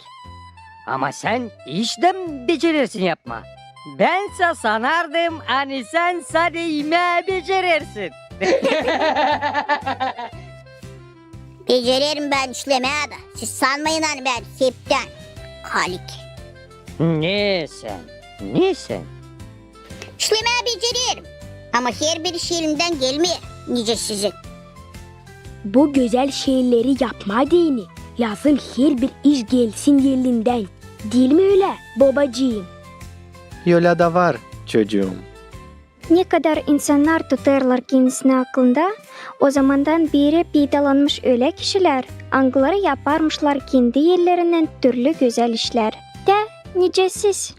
ama sän iş dä becerersin yapmaa. Bän sä sanardım, ani sän sade imää becerersin. Becererim bän işlemää dä. Siz sanmayın, ani bän heptän halik. Ne sän, ne sän? İşlemää becererim. Ama herbir iş elimdän gelmeer, nicä sizin. Bu gözäl şeyleri yapmaa deyni lääzım herbir iş gelsin elindän. Diil mi ölä, bobacıım? Ölä dä var, çocuum. Ne kadar insannar tutêrlar kendisini aklında, o zamandan beeri peydalanmış ölä kişilär, angıları yaparmışlar kendi ellerinnän türlü gözäl işlär. Tä nicä siz.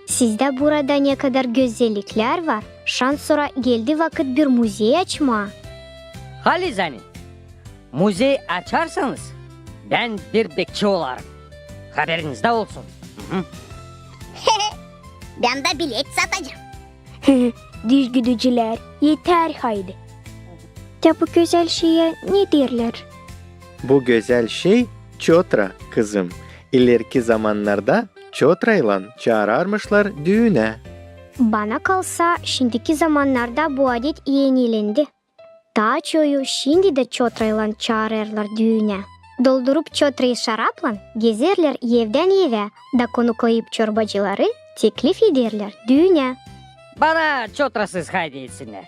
Sizdä burada ne kadar gözelliklär var. Şansora geldi vakıt bir muzey açmaa. Halizdän, muzey açarsanız, bän bir bekçi olarım. Haberinizdä olsun. Hı-hı. Bän dä bilet satacam. Düz gidicilär, eter haydi. Tä bu gözäl şeyä ne deerlär? Bu gözäl şey çotra, kızım. İlerki zamannarda çotraylan çaararmışlar düünä. Bana kalsa, şindiki zamannarda bu adet enilendi. Taa çoyu şindi dä çotraylan çaarêrlar düünä. Doldurup çotrayı şaraplan, gezerlär evdän evä, da konuklayıp çorbacıları, teklif ederlär düünä. Bana çotrasız haydi etsinnär.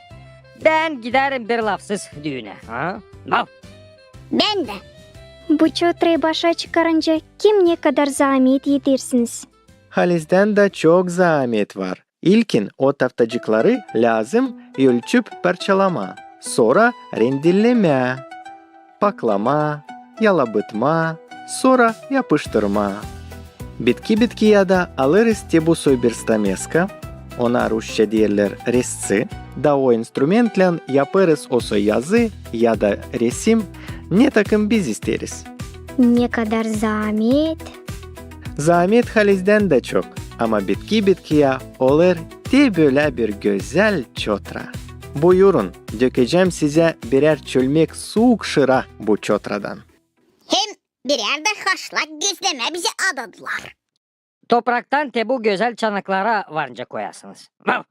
Bän giderim bir lafsız düünä. Ha? Laf! Bän dä. Bu çotrayı başa çıkarınca kim ne kadar zaamet edersiniz? Halizdän dä çok zaamet var. İlkin o taftacıkları lääzım ölçüp parçalamaa, sora rendellemää, paklamaa, yalabıtmaa, sora yapıştırmaa. Bitki-bitkiyä dä alêrız te bu soy bir stameska, ona rusça deerlär rezci, da o instrumentlän yapêrız o soy yazı ya da resim, ne takım biz isteeriz. Ne kadar zaamet. Zaamet halizdän dä çok, ama bitki-bitkiyä olêr te bölä bir gözäl çotra. Buyurun, dökecäm sizä birär çölmek suuk şıra bu çotradan. Hem birär dä haşlak gözlemä bizä adadılar. Topraktan te bu gözäl çanaklara varınca koyasınız. Vav!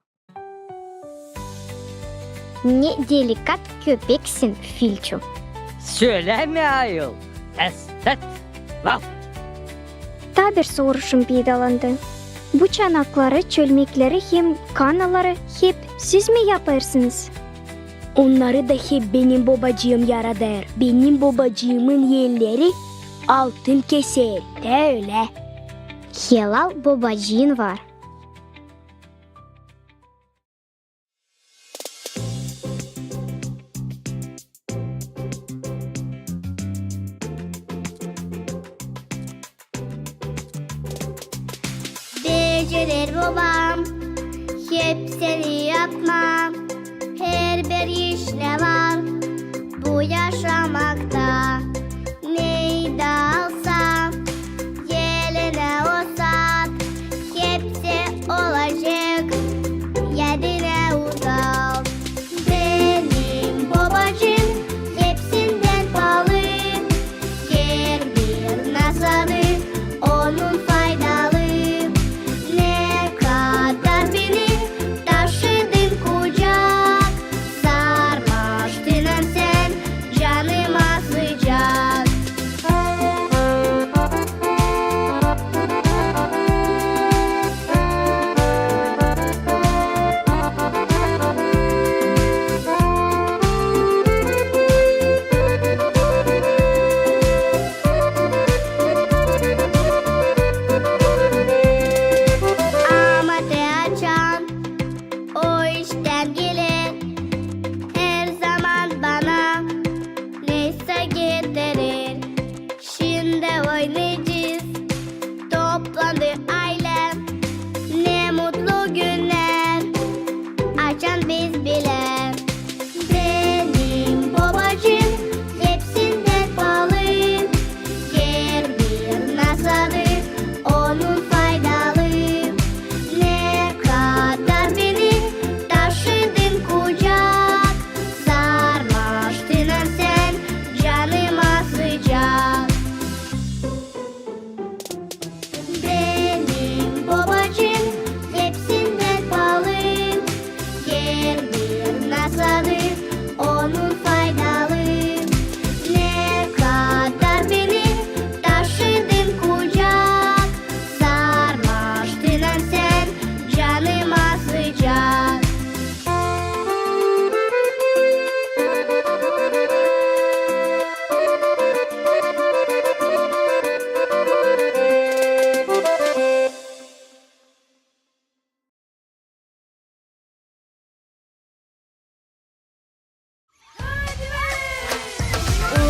Ne delikat köpeksin, Filçu. Sölämä ayol, estet. Vav! Taa bir soruşum peydalandı. Bu çanakları, çölmekleri hem kannaları hep siz mi yapêrsınız? Onnarı da hep benim bobacıım yaradêr. Benim bobacıımın elleri altın keser, tä ölä. Helal bobacıın var. Geceler bobam hep seni yapma, herbir iş ne var bu yaşamakta. Neydi alsa, elinä o saat, hepsi olacek, yadına uzalt. Benim bobacıım hepsindän paalı, herbir nasadı onun faydalı. Ne kadar beni taşıdın kucak, sarmaştın sän canıma sıcak. Ama te açan o iştän geler, herzaman bana neysä getirer. Şindi oynayacez, toplandı aylä. Ne mutlu günnär, açan biz bilä. Benim bobacıım hepsindän paalı, herbir nasadı onun faydalı. Ne kadar beni taşıdın kucak, sarmaştın sän canıma sıcak. Benim bobacıım hepsindän paalı, herbir nasadı onun faydalı. Ne kadar beni taşıdın kucak, sarmaştın sän canıma sıcak.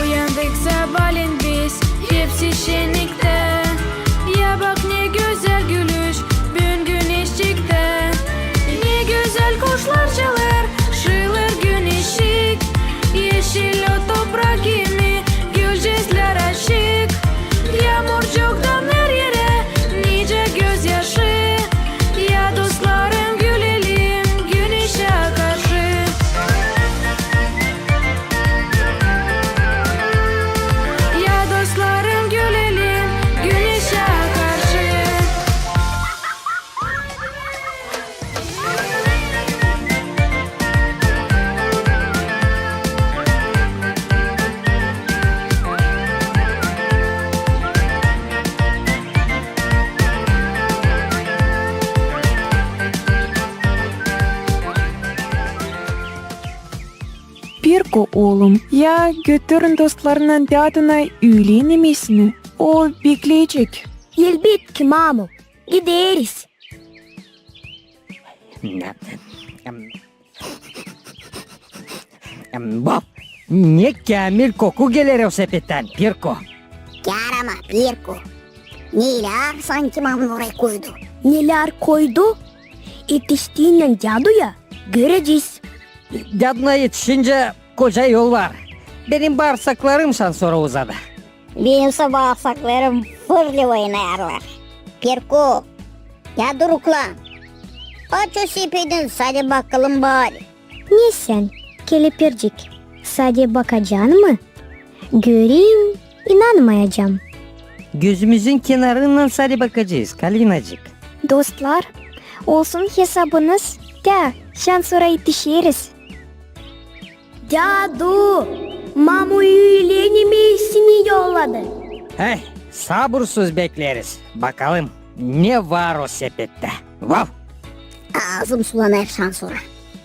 Uyandık sabaalän biz, hepsi şenniktä. Ya bak, ne gözäl gülüş büün güneşçiktä. Ne gözäl kuşlar çalêr, şıılır güneşçik. Eşil o toprak kimi, gülücüklär açık. Yaamurcuktan her erä nicä gözyaşı. Ya dostlarım, gülelim güneşä karşı. Ya dostlarım, gülelim güneşä karşı. Pirko, oolum, ya götürün dostlarınnan dädunay üülen imesini. O bekleyecek. Elbetki, mamu, gideriz. Em, em, bu ne käämil koku geler o sepettän, Pirko. Kärama, Pirko. Nelär sanki mamu orayı koydu? Nelär koydu? Etiştinnän däduya görecez. Däduna etişincä koca yol var. Benim baarsaklarım şansora uzadı. Benimsä baarsaklarım fırlı oynêêrlar. Pirko, ya durukla. Aç o sepedin, sade bakalım bari. Ne sän, kelepircik, sade bakacan mı? Göräm, inanmayacam. Gözümüzün kenarınnan sade bakacez, Kalinacık. Dostlar, olsun hesabınız, tä şansora etişeriz. Dädu, mamu üülen imesini yolladı. Hey, sabursuz bekleriz. Bakalım, ne var o sepettä. Vav! Aazım sulanêr şansora.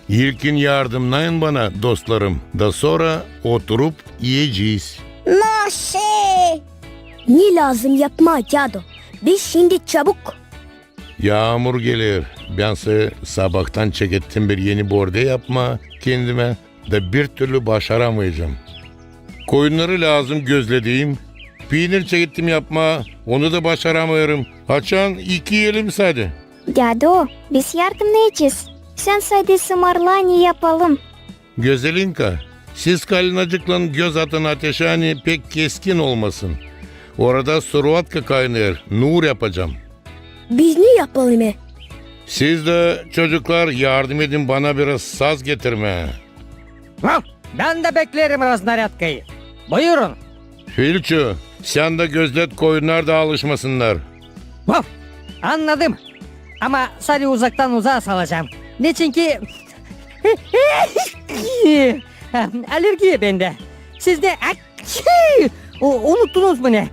İlkin yardımnayın bana, dostlarım, da sora oturup iyecez. Naşe! Ne lääzım yapmaa, dädu? Biz şindi çabuk. Yaamur geler. Bän sä sabaadan çekettim bir eni bordä yapmaa kendimä, da bir türlü başaramayacam. Koyunnarı lääzım gözledeyim. Piinir çekettim yapmaa, onu da başaramêêrım. Açan iki elim sade. Dädu, biz yardımnayacez. Sän sade sımarla, ne yapalım. Gözelinka, siz Kalinacıklan göz atın ateşä, ani pek keskin olmasın. Orada survatka kaynêêr, nuur yapacam. Biz ne yapalım e? Siz dä, çocuklar, yardım edin bana biraz saz getirmää. Vaf! Bän dä bekleerim raznarядкayı. Buyurun. Filçu, sän dä gözlet, koyunnar da alışmasınnar. Vaf! Annadım. Ama sade uzaktan uzaa salacam. Neçinki alergiya bendä. Siz dä, u-, unuttunuz mu ne?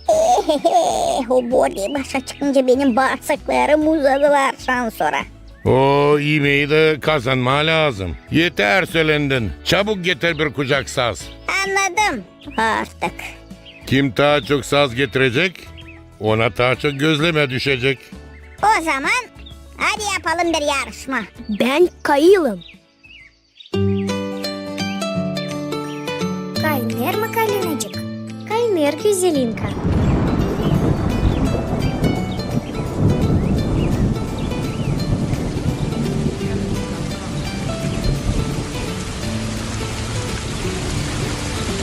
Ehehe, o Bordeyi başa çıkınca benim baarsaklarım uzadılar şansora. O, imeyi dä kazanmaa lääzım. Eter sölendin. Çabuk getir bir kucak saz. Annadım artık. Kim taa çok saz getirecek, ona taa çok gözlemä düşecek. O zaman hadi yapalım bir yarışma. Bän kayılım. Kaynêêr mı, Kalinacık? Kaynêêr, Gözelinka.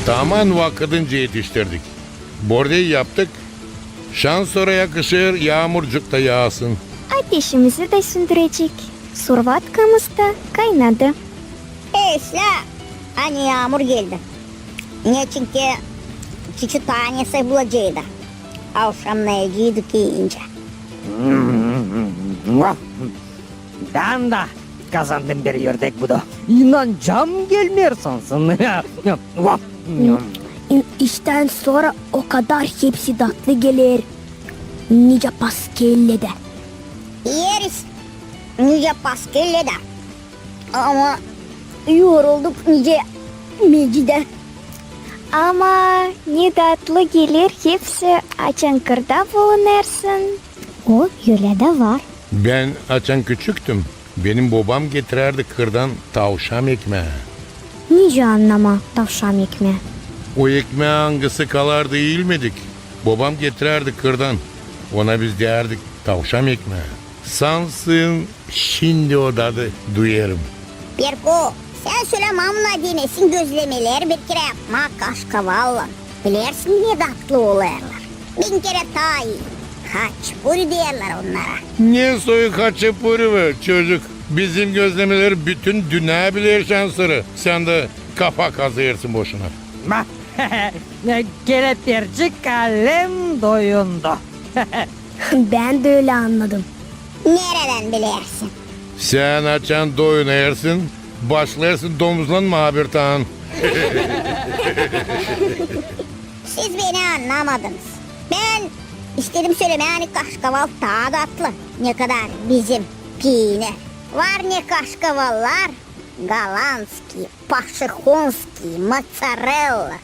Taman vakıdınca etiştirdik. Bordeyi yaptık. Şansora yakışêr yaamurcuk ta yaasın. Ateşimizi dä sündürecek. Survatkamız da kaynadı. Eslää, ani yaamur geldi. Neçinki çiçi tanesi bulaceydı. Avşamnayaceydık iyincä. Bän dä kazandım bir ördek budu. İnancam gelmeer sansın. İ-, iştän sora o kadar hepsi datlı geler. Nicä paskellä dä. İeriz nicä paskellä dä. Ama yorulduk nicä mecä dä. Ama ne datlı geler hepsi, açan kırda bulunêrsın. O, ölä dä var. Bän açan küçüktüm, benim bobam getirärdi kırdan tavşan ekmää. Nicä annamaa tavşan ekmää? O ekmää, angısı kalardı iilmedik, bobam getirärdi kırdan. Ona biz deyärdik tavşan ekmää. Sansın, şindi o dadı duyêrım. Perko, sän sölä mamuna denesin gözlemeleri bir kerä yapmaa kaşkavallan. Bilersin, ne datlı olêrlar. Bin kerä taa ii. Haçpuri deerlär onnara. Ne soy haçpuri mı, çocuk? Bizim gözlemeleri bütün dünnä biler şansora. Sän dä kafa kazêrsın boşuna. Kelepircik alem doyundu. Bän dä ölä annadım. Neredän bilersin? Sän açan doyunêrsın, başlêêrsın domuzlanmaa birtaan. Siz beni annamadınız. Bän istedim sölemää, ani kaşkaval taa datlı, nekadar bizim piinir. Var ne kaşkavallar, голландский, пошехонский, моцарелла,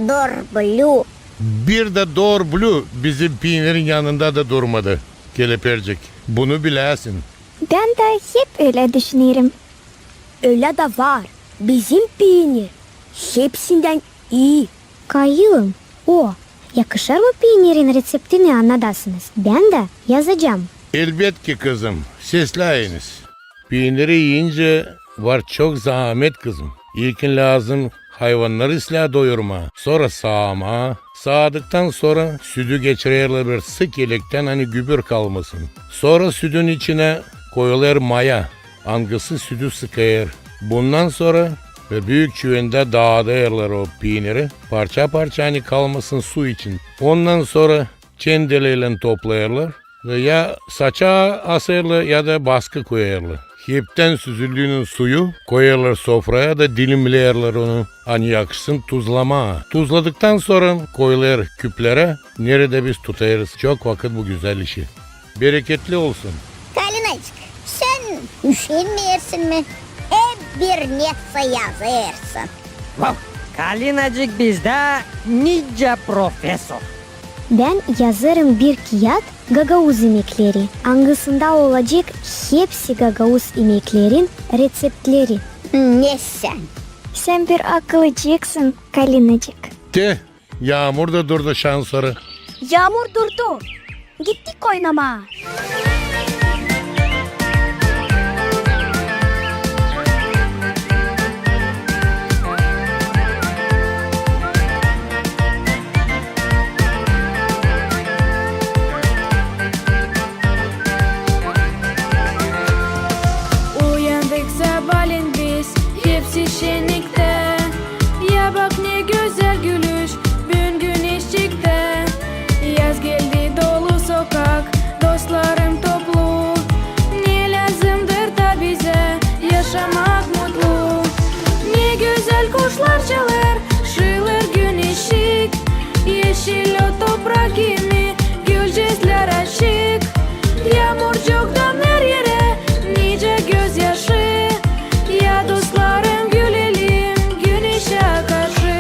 дорблю. Bir dä dörblü bizim piinirin yanında da durmadı, kelepircik. Bunu biläsin. Bän dä hep ölä düşünerim. Ölä dä var. Bizim piinir hepsindän ii. Kayılım, o, yakışêr mı piinirin reţeptini annadasınız? Bän dä yazacam. Elbetki, kızım, sesläyiniz. Piiniri iincä var çok zaamet, kızım. İlkin lääzım hayvannar islää doyurmaa, sora saamaa, saadıktan sora südü geçirerlär bir sık elektän, ani gübür kalmasın. Sora südün içinä koyulêr maya, angısı südü sıkêr. Bundan sora bir büük çüvendä daadêrlar o piiniri, parça-parça, ani kalmasın su için. Ondan sora çendeleylän toplêêrlar, ya saça asêrlar, ya da baskı koyêrlar. Heptän süzüldüünün suyu koyêrlar sofraya da dilimleerlär onu, ani yakışsın tuzlamaa. Tuzladıktan sora koyulêr küplerä, neredä biz tutêrız çok vakıt bu gözäl işi. Bereketli olsun. Kalinacık, sän üşenmeersin mi? Hep bir nesä yazêrsın. Vau, Kalinacık bizdä nicä profesor. Bän yazêrım bir kiyat gagauz imekleri, angısında olacek hepsi gagauz imeklerin reţeptleri. Ne sän? Sän bir akıllıcıksın, Kalinacık. Te, yaamur da durdu şansora. Yaamur durdu. Gittik oynamaa. Uyandık sabaaleen biz, hepsi şenniktä. Ya bak, ne gözäl gülüş, büün güneş çıktı. Yaz geldi, dolu sokak, dostlarım toplu. Ne lääzımdır da bizä yaşamak mutlu. Ne gözäl kuşlar çalêr, şıılêr güneşçik. Eşil o toprak kimi, gülcezlär açık. Yaamurcuk damnêr erä, nicä gözyaşı. Ya dostlarım, gülelim güneşä karşı.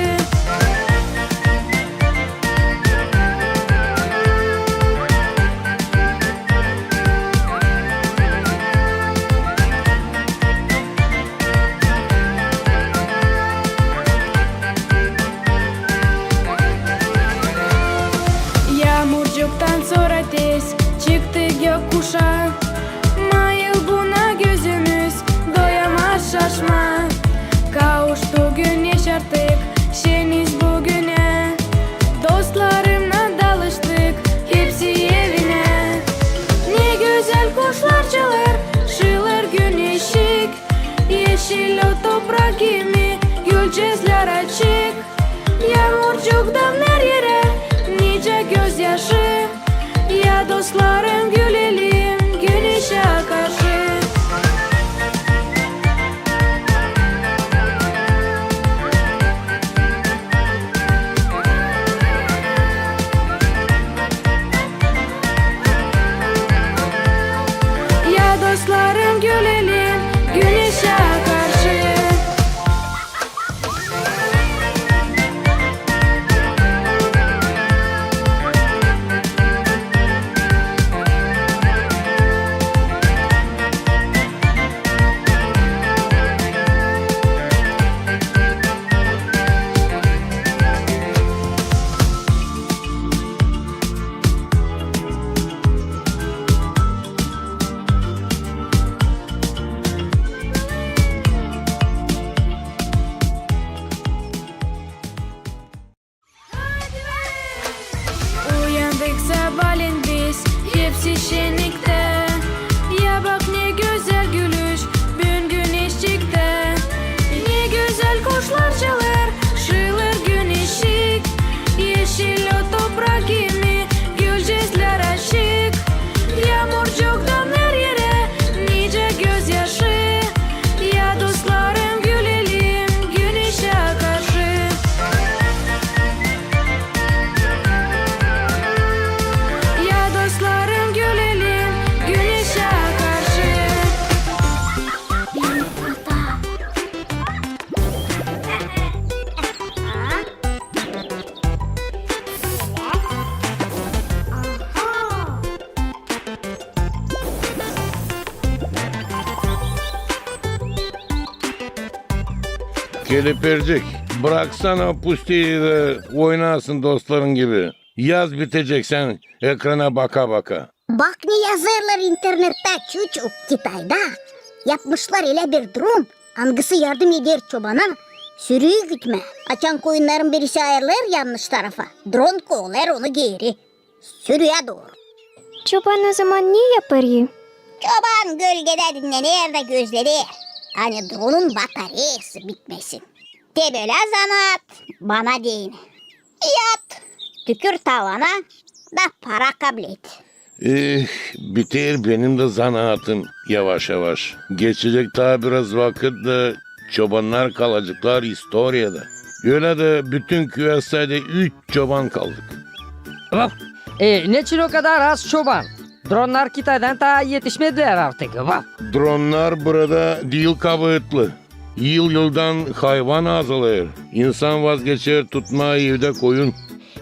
Yaamurcuktan sora tez çıktı gök kuşa. Mayıl buna gözümüz doyamaz şaşmaa. Kavuştu güneş artık şeniz büünä. Dostlarımnan dalıştık hepsi evinä. Ne gözäl kuşlar çalêr, şıılêr güneşçik. Eşil o toprak kimi, gülcezlär açık. Yaamurcuk damnêr erä, nicä gözyaşı. Ya dostlarım, gülelim güneşä karşı. Ya dostlarım, gülelim güneşä karşı. Uyandık sabaaleen biz, hepsi şenniktä. Ya bak, ne gözäl gülüş, büün güneş çıktı. Ne gözäl kuşlar çalêr, şıılêr güneşçik. Eşil o toprak kimi, gülcezlär açık. Yaamurcuk damnêr erä, nicä gözyaşı. Ya dostlarım, gülelim güneşä karşı. Ya dostlarım, gülelim güneşä karşı. Kelepercik, braksana o pustiri da oynasın dostların gibi. Yaz bitecek sän ekrana baka-baka. Bak, ne yazêrlar internettä, Çuçu. Kitayda yapmışlar ölä bir dron, angısı yardım eder çobana sürüyü gütmää. Açan koyunnarın birisi ayırılêr yannış tarafa, dron kovalêr onu geeri, sürüyä dooru. Çoban o zaman ne yapêr? Çoban gölgedä dinnener da gözleder, ani dronun batareyası bitmesin. Te bölä zanaat bana deyni. Yat, tükür tavana da para kablet. Eh, biter benim dä zanaatım yavaş-yavaş. Geçecek taa biraz vakıt da çobannar kalaceklar istoriyada. Ölä dä bütün küüyä sade üç çoban kaldık. Vap! E, neçin o kadar az çoban? Dronnar Kitaydan taa etişmedilär artık. Vap! Dronnar burada diil kabaatlı. Yıl-yıldan hayvan azalêr. İnsan vazgeçer tutmaa evdä koyun.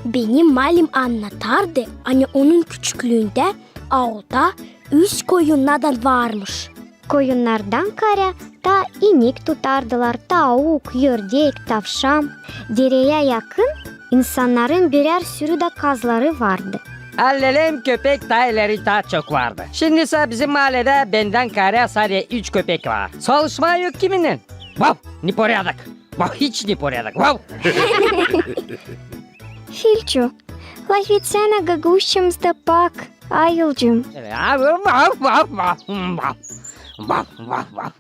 Benim malim annatardı, ani onun küçüklüündä aulda üz koyunnadan varmış. Koyunnardan kaarä taa inik tutardılar, tauk, ördek, tavşan. Dereyä yakın İnsannarın birär sürü dä kazları vardı. Allelem köpek taa ileri taa çok vardı. Şindisä bizim maaledä bendän kaarä sade üç köpek var. Salışmaa yok kiminnän. Vav! Neporядок! Vav, hiç neporядок! Vav! Filçu, lafetsänä gagauzçamızda pak, ayılcım. Vav, vav, vav, vav. Vav, vav, vav.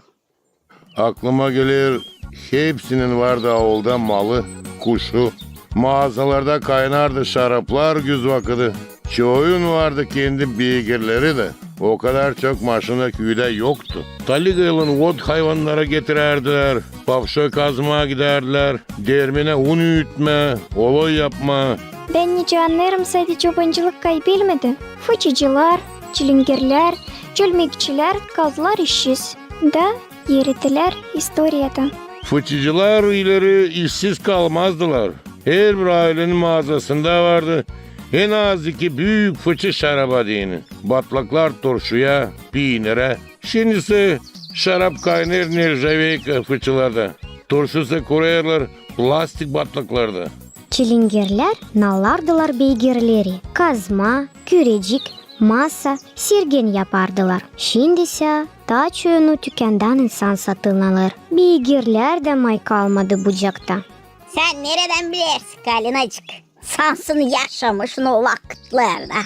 Aklıma geler, hepsinin vardı aulda malı, kuşu. Maazalarda kaynardı şaraplar güz vakıdı. Çoyunun vardı kendi beygirleri dä. O kadar çok maşina küüdä yoktu. Taligaylan ot hayvannara getirärdilär, pafşoy kazmaa gidärdilär, dermenä un üütmää, oloy yapmaa. Bän nicä annêêrım, sade çobancılık kaybelmedi. Fıçıcılar, çilingirlär, çölmekçilär kaldılar işsiz. Da eridilär istoriyada. Fıçıcılar ileri işsiz kalmazdılar. Herbir aylenin maazasında vardı en az iki büük fıçı şaraba deyni. Batlaklar turşuya, piinirä. Şindisä şarap kaynêêr nerjaveyka fıçılarda. Turşusını kurêrlar plastik batlaklarda. Çilingirlär nallardılar beygirleri, kazma, kürecik, masa, sirgen yapardılar. Şindisä taa çoyunu tükendän insan satın alêr. Beygirlär dä may kalmadı Bucakta. Sän neredän bilersin, Galinacık? Sansın yaşamışın o vakıtlarda.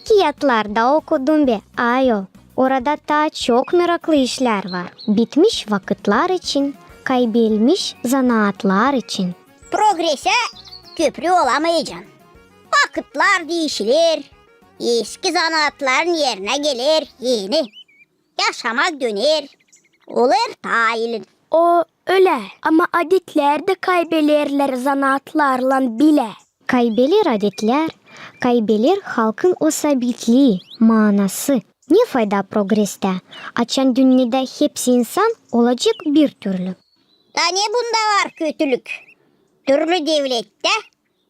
Kiyatlarda okudum be, ayol. Orada taa çok meraklı işlär var. Bitmiş vakıtlar için, kaybelmiş zanaatlar için. Progresä köprü olamayacan. Vakıtlar diişiler, eski zanaatların erinä geler eni. Yaşamak döner, olêr taa ilin. O ölä, ama adetlär dä kaybelerlär zanaatlarlan bilä. Kaybeler adetlär, kaybeler halkın o sabitlii, maanası. Ne fayda progrestä, açan dünnedä hepsi insan olacek bir türlü? Da ne bunda var kötülük? Türlü devlettä,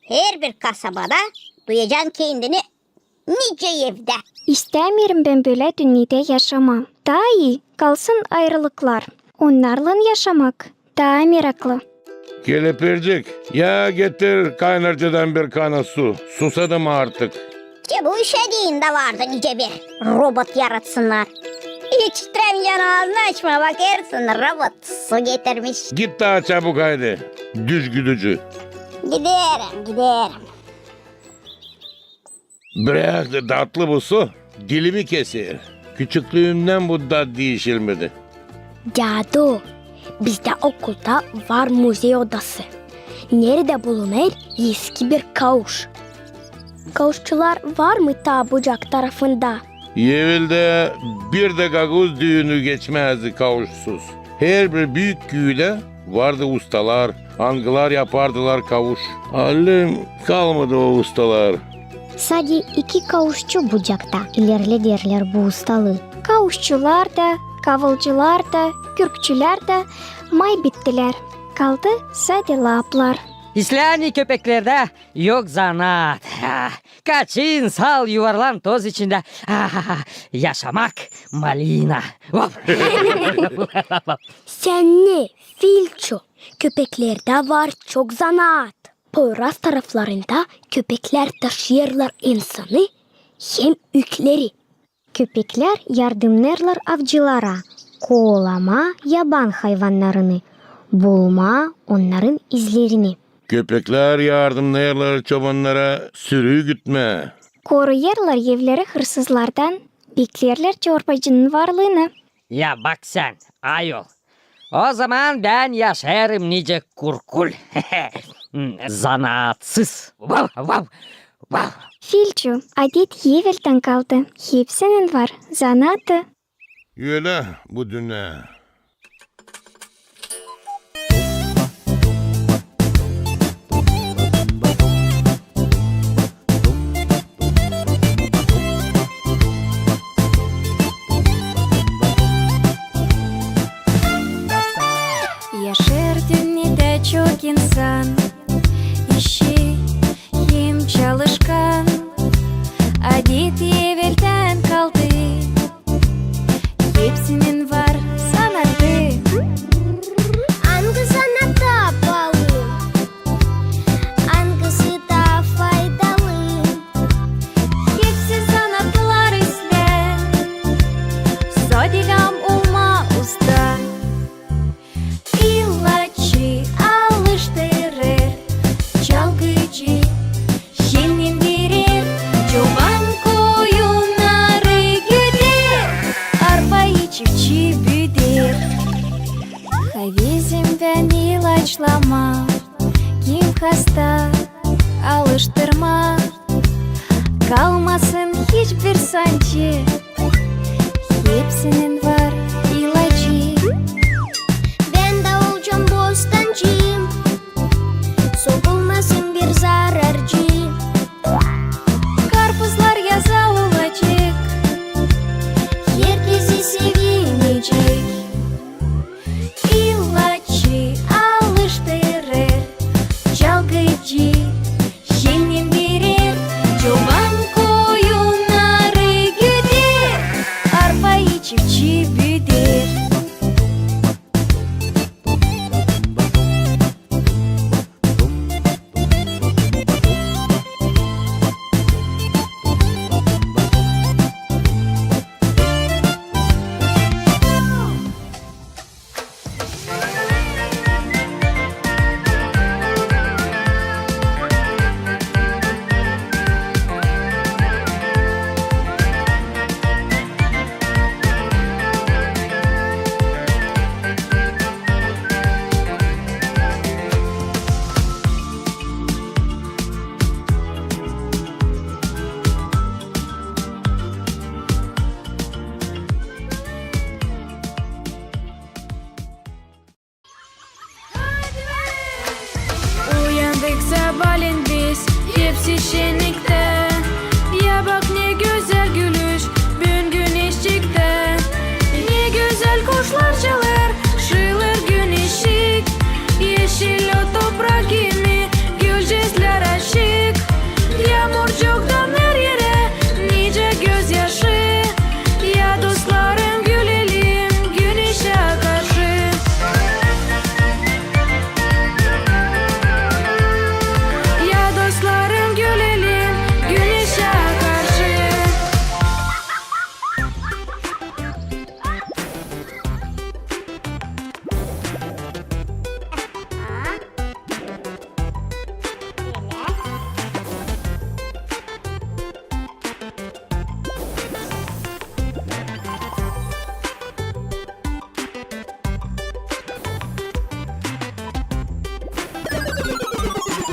herbir kasabada duyacan kendini nicä evdä. İstämeerim bän bölä dünnedä yaşamaa. Taa ii kalsın ayırılıklar. Onnarlan yaşamak taa meraklı. Kelepircik, ya getir kaynarcadan bir kana su. Susadım artık. Te bu işä deyni dä vardı nicä bir robot yaratsınnar. Hiç istämeycän aazını açmaa, bakêrsın, robot su getirmiş. Git taa çabuk, haydi, düş güdücü. Giderim, giderim. Brak da, datlı bu su dilimi keser. Küçüklüümdän bu dat diişilmedi. Dädu, bizdä okulda var muzey odası, neredä bulunêr eski bir kauş. Kauşçular var mı taa Bucak tarafında? Eveldä bir dä gagauz düünü geçmäzdi kauşsuz. Herbir büük küüdä vardı ustalar, angılar yapardılar kauş. Allelem kalmadı o ustalar. Sade iki kauşçu Bucakta ilerlederlär bu ustalıı. Kauşçular da, kavulcular da, kürkçülär dä may bittilär. Kaldı sade laaplar. İslää ani köpeklerdä yok zanaat. Ah, kaçın, sal, yuvarlan toz içindä. Ah, yaşamak malina. Vap. Sän ne, Filçu, köpeklerdä var çok zanaat. Poyraz taraflarında köpeklär taşıyêrlar insanı hem ükleri. Köpeklär yardımnêêrlar avcılara koolamaa yaban hayvannarını, bulmaa onnarın izlerini. Köpeklär yardımnêêrlar çobannara sürü gütmää. Koruyêrlar evleri hırsızlardan, bekleerlär çorbacının varlıını. Ya bak sän, ayol. O zaman bän yaşêêrım nicä kurkul. Zanaatsız. Vav, vav, vav. Filçu, adet eveldän kaldı. Hepsinin var zanaatı. Ölä bu dünnä. Yaşêêr dünnedä çok insan, işçi hem çalışkan. Adet eveldän kaldı. Hepsinin var Başlamaa, kim hasta, alıştırmaa, kalmasın hiçbir sancı, hepsinin var ilacı. Bän dä olacam bostancı, sokulmasın bir zararcı. Karpuzlar yazan olacek, herkezi sevinecek. İlacı alıştırêr, çalgıcı jenendirer, çoban koyunnarı güder, arpayı çiftçi büder. Uyandık sabaalän biz, hepsi şenniktä. Ya bak, ne gözäl gülüş, büün güneş çıktı. Ne gözäl kuşlar çalêr, şıılêr güneşçik. Eşil o toprak kimi, gülcäklär açık. Yaamurcuk damêêr erä, nicä gözyaşı. Ya dostlarım, gülelim güneşä karşı. Ya dostlarım, gülelim güneşä karşı.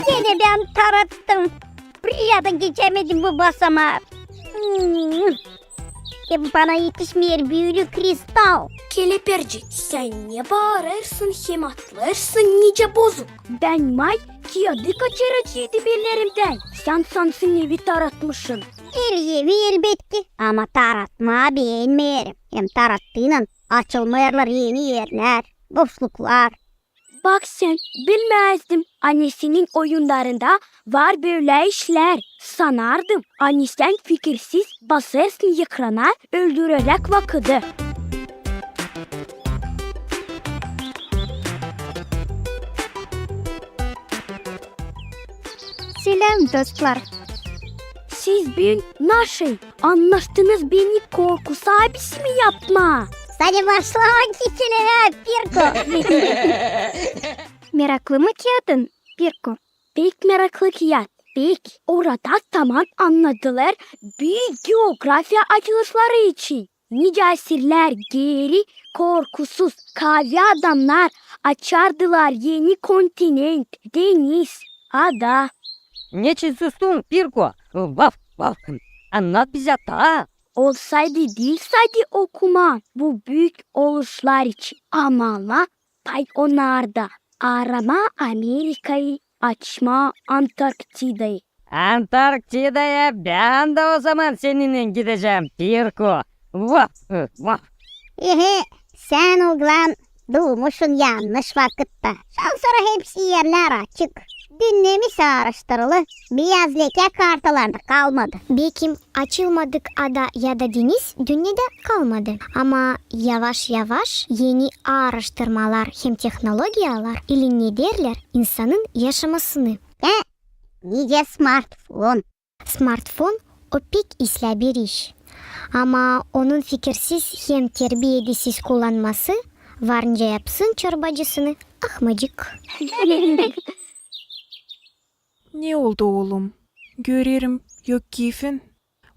Genä bän taarattım. Priyadan geçämedim bu basamaı. Hmm. Hem bana etişmeer bölä kristal. Kelepircik, sän ne baarêrsın hem atlêêrsın nicä bozuk? Bän may kiyadı kaçıraceydım ellerimdän. Sän sansın evi taaratmışın. Er evi, elbetki, ama taaratmaa beenmeerim. Hem taarattıınan açılmêêrlar eni ernär, boşluklar. Bak sän, bilmäzdim, ani senin oyunnarında var bölä işlär. Sanardım, ani sän fikirsiz basêrsın ekrana, öldüreräk vakıdı. Seläm, dostlar! Siz büün naşey annaştınız beni korku saabisi mi yapmaa? Sade başlamak için, hä, Pirko? Meraklı mı kiyadın, Pirko? Pek meraklı kiyat, pek. Orada taman annadılêr büük geografiya açılışları için. Nicä asirlär geeri korkusuz kaavi adamnar açardılar eni kontinent, deniz, ada. Neçin sustun, Pirko? Vaf, vaf. Annat bizä taa. Olsaydı diil sade okumaa bu büük oluşlar için, ama pay onnarda. Aaramaa Amerikayı, açmaa Antarktidayı. Antarktidaya bän dä ozaman seninnän gidecäm, Pirko. Vah, vah. Ehe, sän, oglan, duumuşun yannış vakıtta. Şansora hepsi ernär açık. Dünnemiz aaraştırılı, biyaz lekä kartalarda kalmadı. Bekim, açılmadık ada ya da deniz dünnedä kalmadı. Ama yavaş-yavaş eni aaraştırmalar hem tehnologiyalar ilindederlär insanın yaşamasını. Hä, nicä smartfon. Smartfon o pek islää bir iş. Ama onun fikirsiz hem terbiyedesiz kullanması var nicä yapsın çorbacısını ahmacık. Ne oldu, oolum? Görerim, yok keyfin.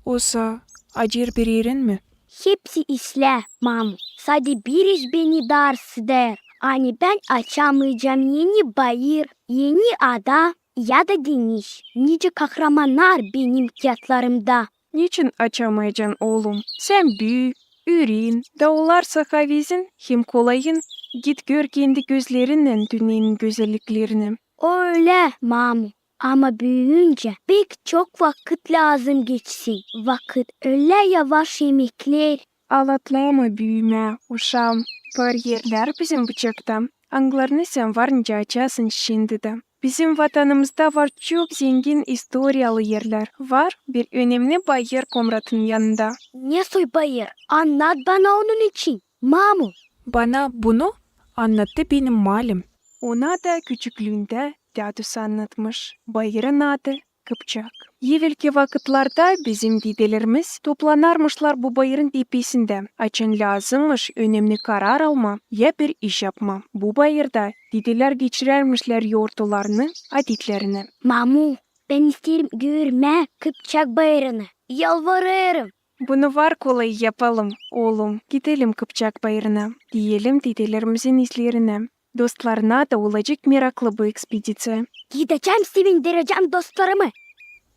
Osa, acêr bir erin mi? Hepsi islää, mamu. Sade bir iş beni darahatsız eder. ani bän açamayacam eni bayır, eni ada ya da deñiz, nicä kahramannar benim kiyatlarımda. Neçin açamayacan, oolum? Sän büü, üüren, da olarsa havezin hem kolayın, git gör kendi gözlerinnän dünnenin gözelliklerini. O ölä, mamu. Ama büüyüncä pek çok vakıt lääzım geçsin. Vakıt ölä yavaş emekleer. Alatlama büümää, uşaam. Var erlär bizim bucakta, angılarını sän var nicä açasın şindi dä. Bizim vatanımızda var çok zengin istoriyalı erlär. Var bir önemni bayır Komratın yanında. Ne soy bayır? Annat bana onun için, mamu. Bana bunu annattı benim malim. Ona da küçüklüündä dädüsü annatmış. Bayırın adı Kıpçak. Evelki vakıtlarda bizim didelerimiz toplanarmışlar bu bayırın tepesindä, açan lääzımmış önemni karar alma ya bir iş yapma. Bu bayırda didelär geçirärmişlär yortularını, adetlerini. Mamu, bän isteerim görmää Kıpçak bayırını. Yalvarêrım. Bunu var kolay yapalım, oolum. Gidelim Kıpçak bayırına, diyelim didelerimizin izlerinä. Dostlarına da olacek meraklı bu ekspediţiya. Gidecäm, sevindirecäm dostlarımı.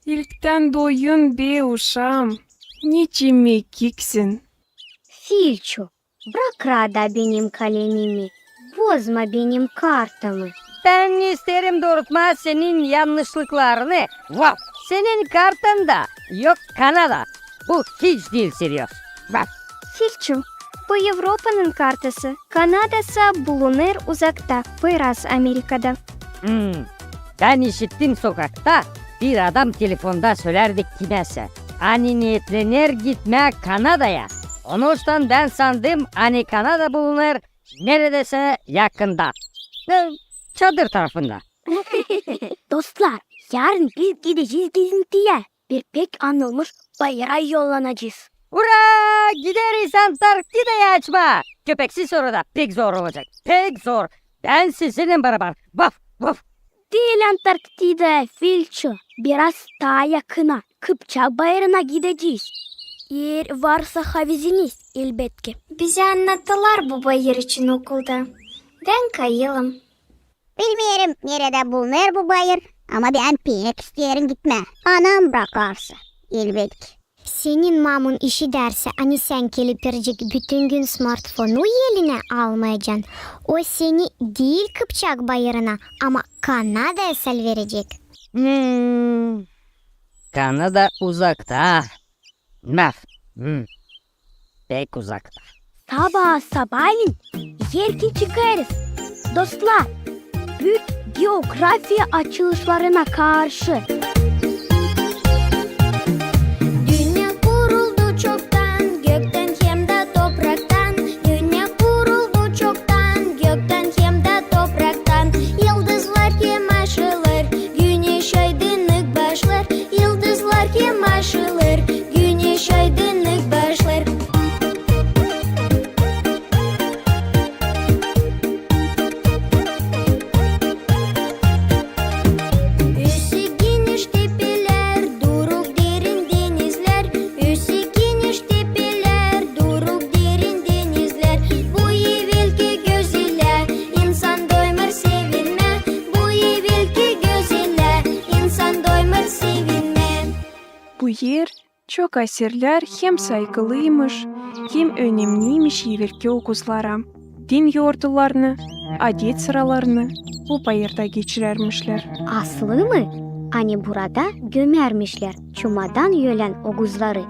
İlktän doyun be, uşaam. Nicä mekiksin. Filçu, brak raada benim kalemimi, bozma benim kartamı. Bän isteerim durutmaa senin yannışlıklarını. Vap! Senin kartanda yok Kanada. Bu hiç diil seryoz. Vap! Filçu, bu Evropanın kartası. Kanadasa bulunêr uzakta, biraz Amerikada. Hmm. Bän işittim sokakta, bir adam telefonda sölärdi kimesä, ani neetlener gitmää Kanadaya. Onuştan bän sandım, ani Kanada bulunêr neredäsä yakında. E, çadır tarafında. Dostlar, yarın biz gidecez gezintiyä. Bir pek anılmış bayıra yollanacez. Ura! Gideriz Antarktidayı açmaa! Köpeksiz orada pek zor olacek. Pek zor. Bän sizinnän barabar. Vaf, vaf. Diil Antarktidaya, Filçu. Biraz taa yakına. Kıpçak bayırına gidecez. Eer varsa haveziniz, elbetki. Bizä annattılar bu bayır için okulda. Bän kayılım. Bilmeerim, neredä bulunêr bu bayır, ama bän pek isteerim gitmää. Anam brakarsa, elbetki. Senin mamun işidärsä, ani sän gelip verecek bütün gün smartfonu elinä almayacan, o seni diil Kıpçak bayırına, ama Kanadaya salverecek. Hmm. Kanada uzakta. Maf. Hmm. Pek uzakta. Sabaa sabaalän erkin çıkêrız. Dostlar, büük geografiya açılışlarına karşı. Dünnä kuruldu çoktan, göktän hem dä topraktan. Dünnä kuruldu çoktan, göktän hem dä topraktan. Yıldızlar hem aşılêr, güneş aydınlık başlêr. Yıldızlar hem aşılêr, güneş aydınlık başlêr. Üssü geniş tepelär, duruk derin denizlär. Üssü geniş tepelär, duruk derin denizlär. Bu evelki gözellää, insan doymêr sevinmää. Bu evelki gözellää, insan doymêr sevinmää. Bu er çok asirlär hem saygılıymış, hem önemniymiş evelki oguzlara. Din yortularını, adet sıralarını bu bayırda geçirärmişlär. Aslı mı? Ani burada gömärmişlär çumadan ölän oguzları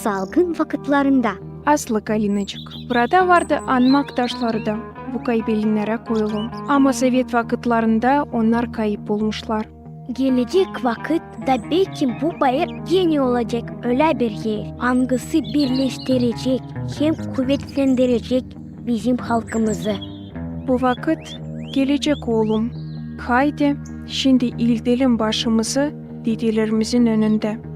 salgın vakıtlarında. Aslı, Galinacık, burada vardı anmak taşları da bu kaybelinnere koyulu. Ama sovet vakıtlarında onnar kayıp olmuşlar. Gelecek vakıt da beki bu bayır genä olacek ölä bir er, angısı birleştirecek hem kuvetlendirecek bizim halkımızı. Bu vakıt gelecek, oolum. Haydi, şindi iildelim başımızı dedelerimizin önündä.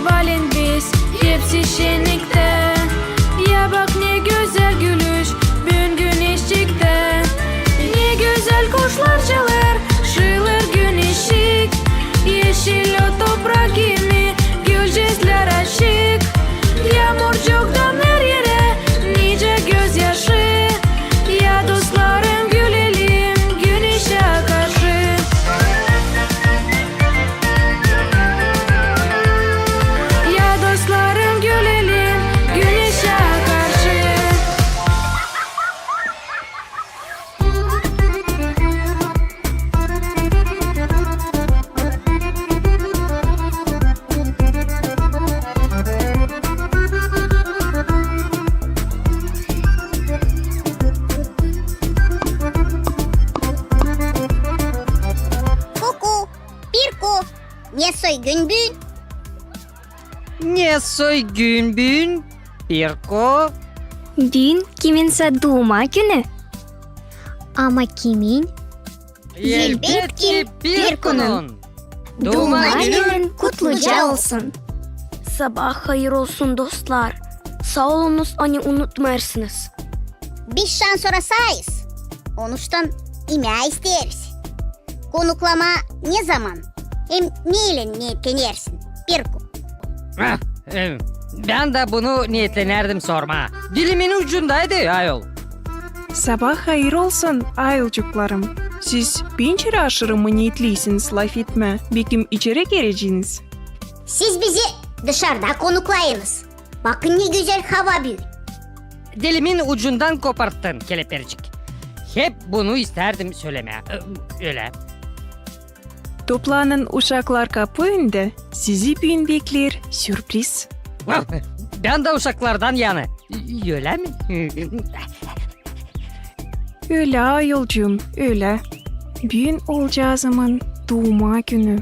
Valin biz hepsi şenniktä. Ya bak, ne gözäl gülüş büün güneşçiktä. Ne gözäl kuşlar çalêr, şıılêr güneşçik. Eşil o toprak kimi, gülcezlär açık. Yaamurcuktan her erä nicä gözyaşı. Ya dostlarım, gülelim güneşä karşı. Ya dostlarım, gülelim güneşä karşı. Kuku, Pirku, ne soy gün büün? Ne soy gün büün, Pirku? Büün kiminsä duuma günü. Ama kimin? Elbetki, Pirkunun. Duuma günün kutluca olsun. Sabaa hayır olsun, dostlar. Saa olunuz, ani unutmêêrsınız. Biz şansora saayız. Onuştan imää isteeriz. Konuklamaa ne zaman hem neylän neetlenersin, Pirku? Ah, e, bän dä bunu neetlenärdim sormaa. Dilimin ucundaydı, ayol. Sabaa hayır olsun, ayolcuklarım. Siz pencere aşırı mı neetleysiniz lafetmää, bekim içeri gireceniz? Siz bizi dışarda konuklayınız. Bakın, ne gözäl hava büün. Dilimin ucundan koparttın, Kelepercik. Hep bunu istärdim sölemää. Ö-, ölä. Toplanın, uşaklar, kapu öndä. Sizi büün bekleer sürpriz. Bän dä uşaklardan yanı. Ölä mi? Ölä, ayolcuum, ölä. Büün oolcaazımın duuma günü.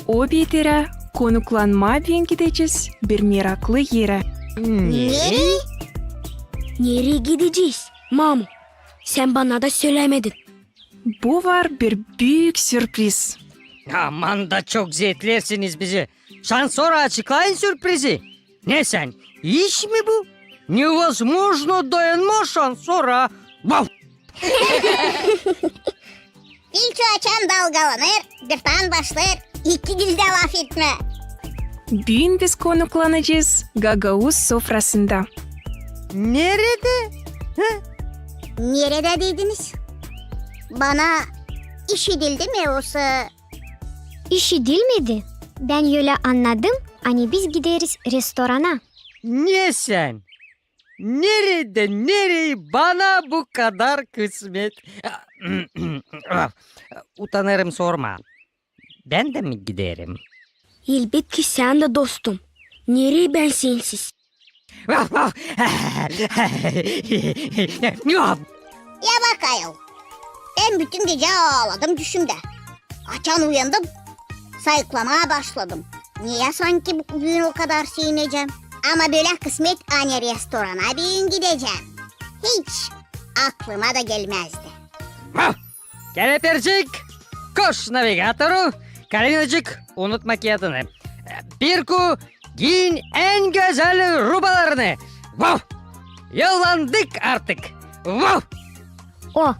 O beterä konuklanmaa büün gidecez bir meraklı erä. Nereyi? Nereyi gidecez, mamu? Sän bana da sölämedin. Bu var bir büük sürpriz. Aman da çok zeetlersiniz bizi. Şansora, açıklayın sürprizi. Ne sän, iş mi bu? Невозможно, dayanmaa şansora. Vau! Filçu açan dalgalanêr, birtaan başlêêr iki dildä lafetmää. Büün biz konuklanacez gagauz sofrasında. Neredä? Hı? Neredä dediniz? Bana işidildi mi osa? İşidilmedi. Bän ölä annadım, ani biz gideriz restorana. Ne sän? Neredä, nereyi bana bu kadar kısmet? Utanêrım sormaa. Bän dä mi giderim? Elbetki sän dä, dostum. Nereyi bän sensiz? Ya bak, ayol. Bän bütün gecä aaladım düşümdä. Açan uyandım, sayıklamaa başladım. Neyä sanki bu büün o kadar sevinecäm? Ama bölä kısmet, ani restorana büün gidecäm, hiç aklıma da gelmäzdi. Vau! Kelepercik, koş navigatoru, Kalinacık, unutma kiyadını. Pirku, giyin en gözäl rubalarını. Vau! Yollandık artık. Vau! O,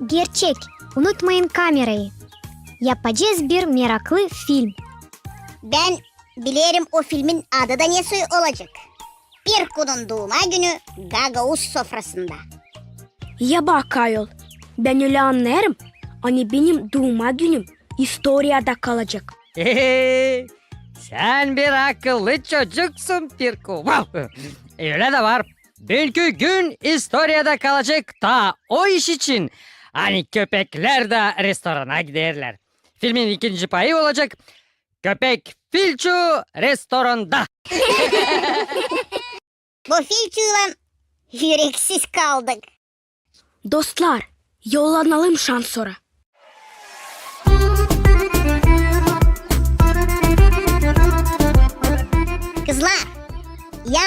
gerçek, unutmayın kamerayı. Yapacez bir meraklı film. Bän bilerim, o filmin adı da ne soy olacek. Pirkunun duuma günü gagauz sofrasında. Ya bak, ayol, bän ölä annêêrım, ani benim duuma günüm istoriyada kalacek. He-he, sän bir akıllı çocuksun, Pirku. Vau! Ölä dä var. Büünkü gün istoriyada kalacek taa o iş için, ani köpeklär dä restorana giderlär. Filmin ikinci payı olacek Köpek Filçu restoranda. Bu Filçuylan üreksiz kaldık. Dostlar, yollanalım şansora. Kızlar, ya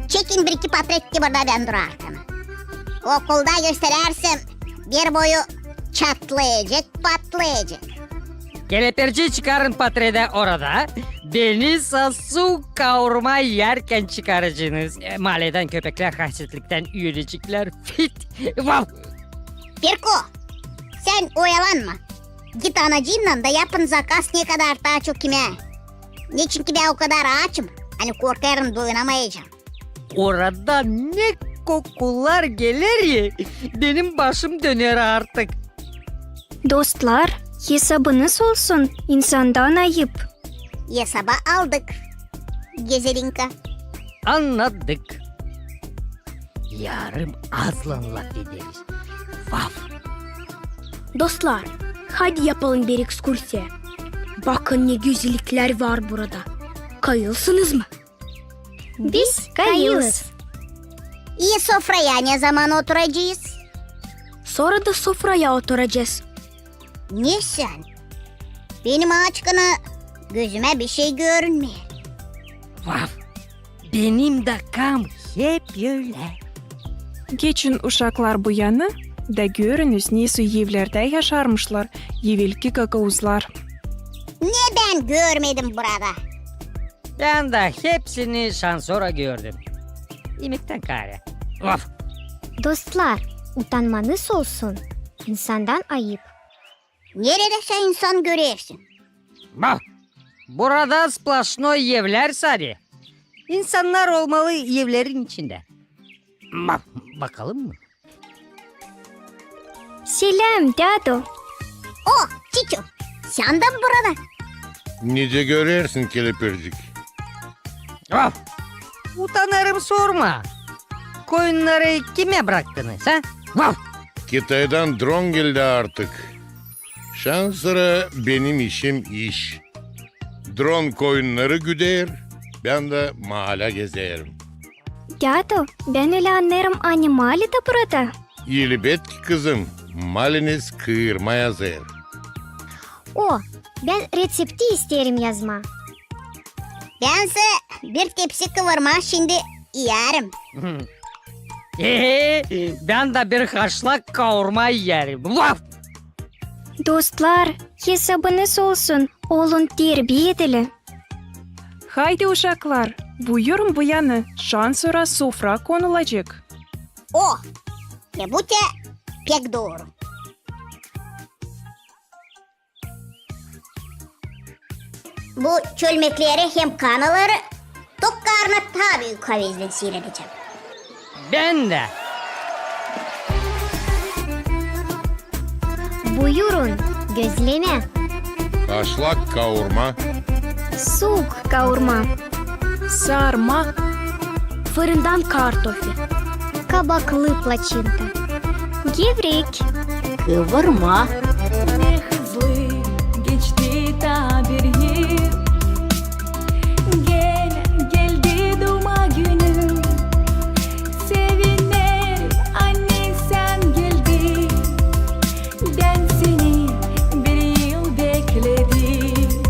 çekin bir-iki portret, ki burada bän durarkana. Okulda gösterärsem, bir boyu çatlayacek, patlayacek. Keleperci, çıkarın portredä orada. Beni sa suuk kaurma iyärkän çıkaracenız. E, maaledän köpeklär hasetliktän üöleceklär. Fit! Vav! Pirko, sän oyalanma. Git anacıınnan da yapın zakaz ne kadar taa çok imää. Neçinki bän o kadar aaçım, ani korkêrım doyunamayacam. Oradan ne kokular geler, benim başım döner artık. Dostlar, esabınız olsun, insandan ayıp. Esaba aldık, Gözelinka. Annadık. Yarım aazlan lafederiz. Vaf! Dostlar, haydi yapalım bir ekskursiya. Bakın ne gözeliklär var burada. Kayılsınız mı? Biz kayılız. İi sofraya ne zaman oturacez? Sora da sofraya oturacez. Ne sän? Benim aaçkana gözümä bişey görünmeer. Vaf! Benim dä kam hep ölä. Geçin, uşaklar, bu yanı da görünüz, nesoy evlerdä yaşarmışlar evelki gagauzlar. Ne bän görmedim burada? Bän dä hepsini şansora gördüm. İmektän kaarä. Vaf! Dostlar, utanmanız olsun, insandan ayıp. Neredä sän insan görersin? Bah! Burada splaşnoy evlär sade. İnsannar olmalı evlerin içindä. Bah, bakalım mı? Seläm, dädu. O, Çiçu, sän dä mi burada? Nicä görersin, kelepircik. Vaf! Utanêrım sormaa. Koyunnarı kimä braktınız, ha? Vaf! Kitaydan dron geldi artık. Şansora benim işim iş. Dron koyunnarı güder, bän dä maalä gezerim. Dädu, bän ölä annêêrım, ani maali dä burada? Elbetki, kızım, maaliniz kıvırma yazêr. O, bän reţepti isteerim yazmaa. Bän sä bir tepsi kıvırma şindi iyärim. Bän dä bir haşlak kaurma iyärim. Vaf! Dostlar, esabınız olsun, olun terbiyeli. Haydi, uşaklar, buyurun bu yanı, şansora sofra konulacek. O, e bu te pek dooru. Bu çölmekleri hem kanaları tok karna taa büük havezlän siiredecäm. Bän dä. Buyurun, gözlemä. Haşlak kaurma. Suuk kaurma. Sarma. Fırından kartofi. Kabaklı plaçinta. Gevrek. Kıvırma. Ne hızlı geçti taa bir yıl. Gel, geldi duuma günüm. Sevinerim, ani sän geldin. Bän seni bir yıl bekledim.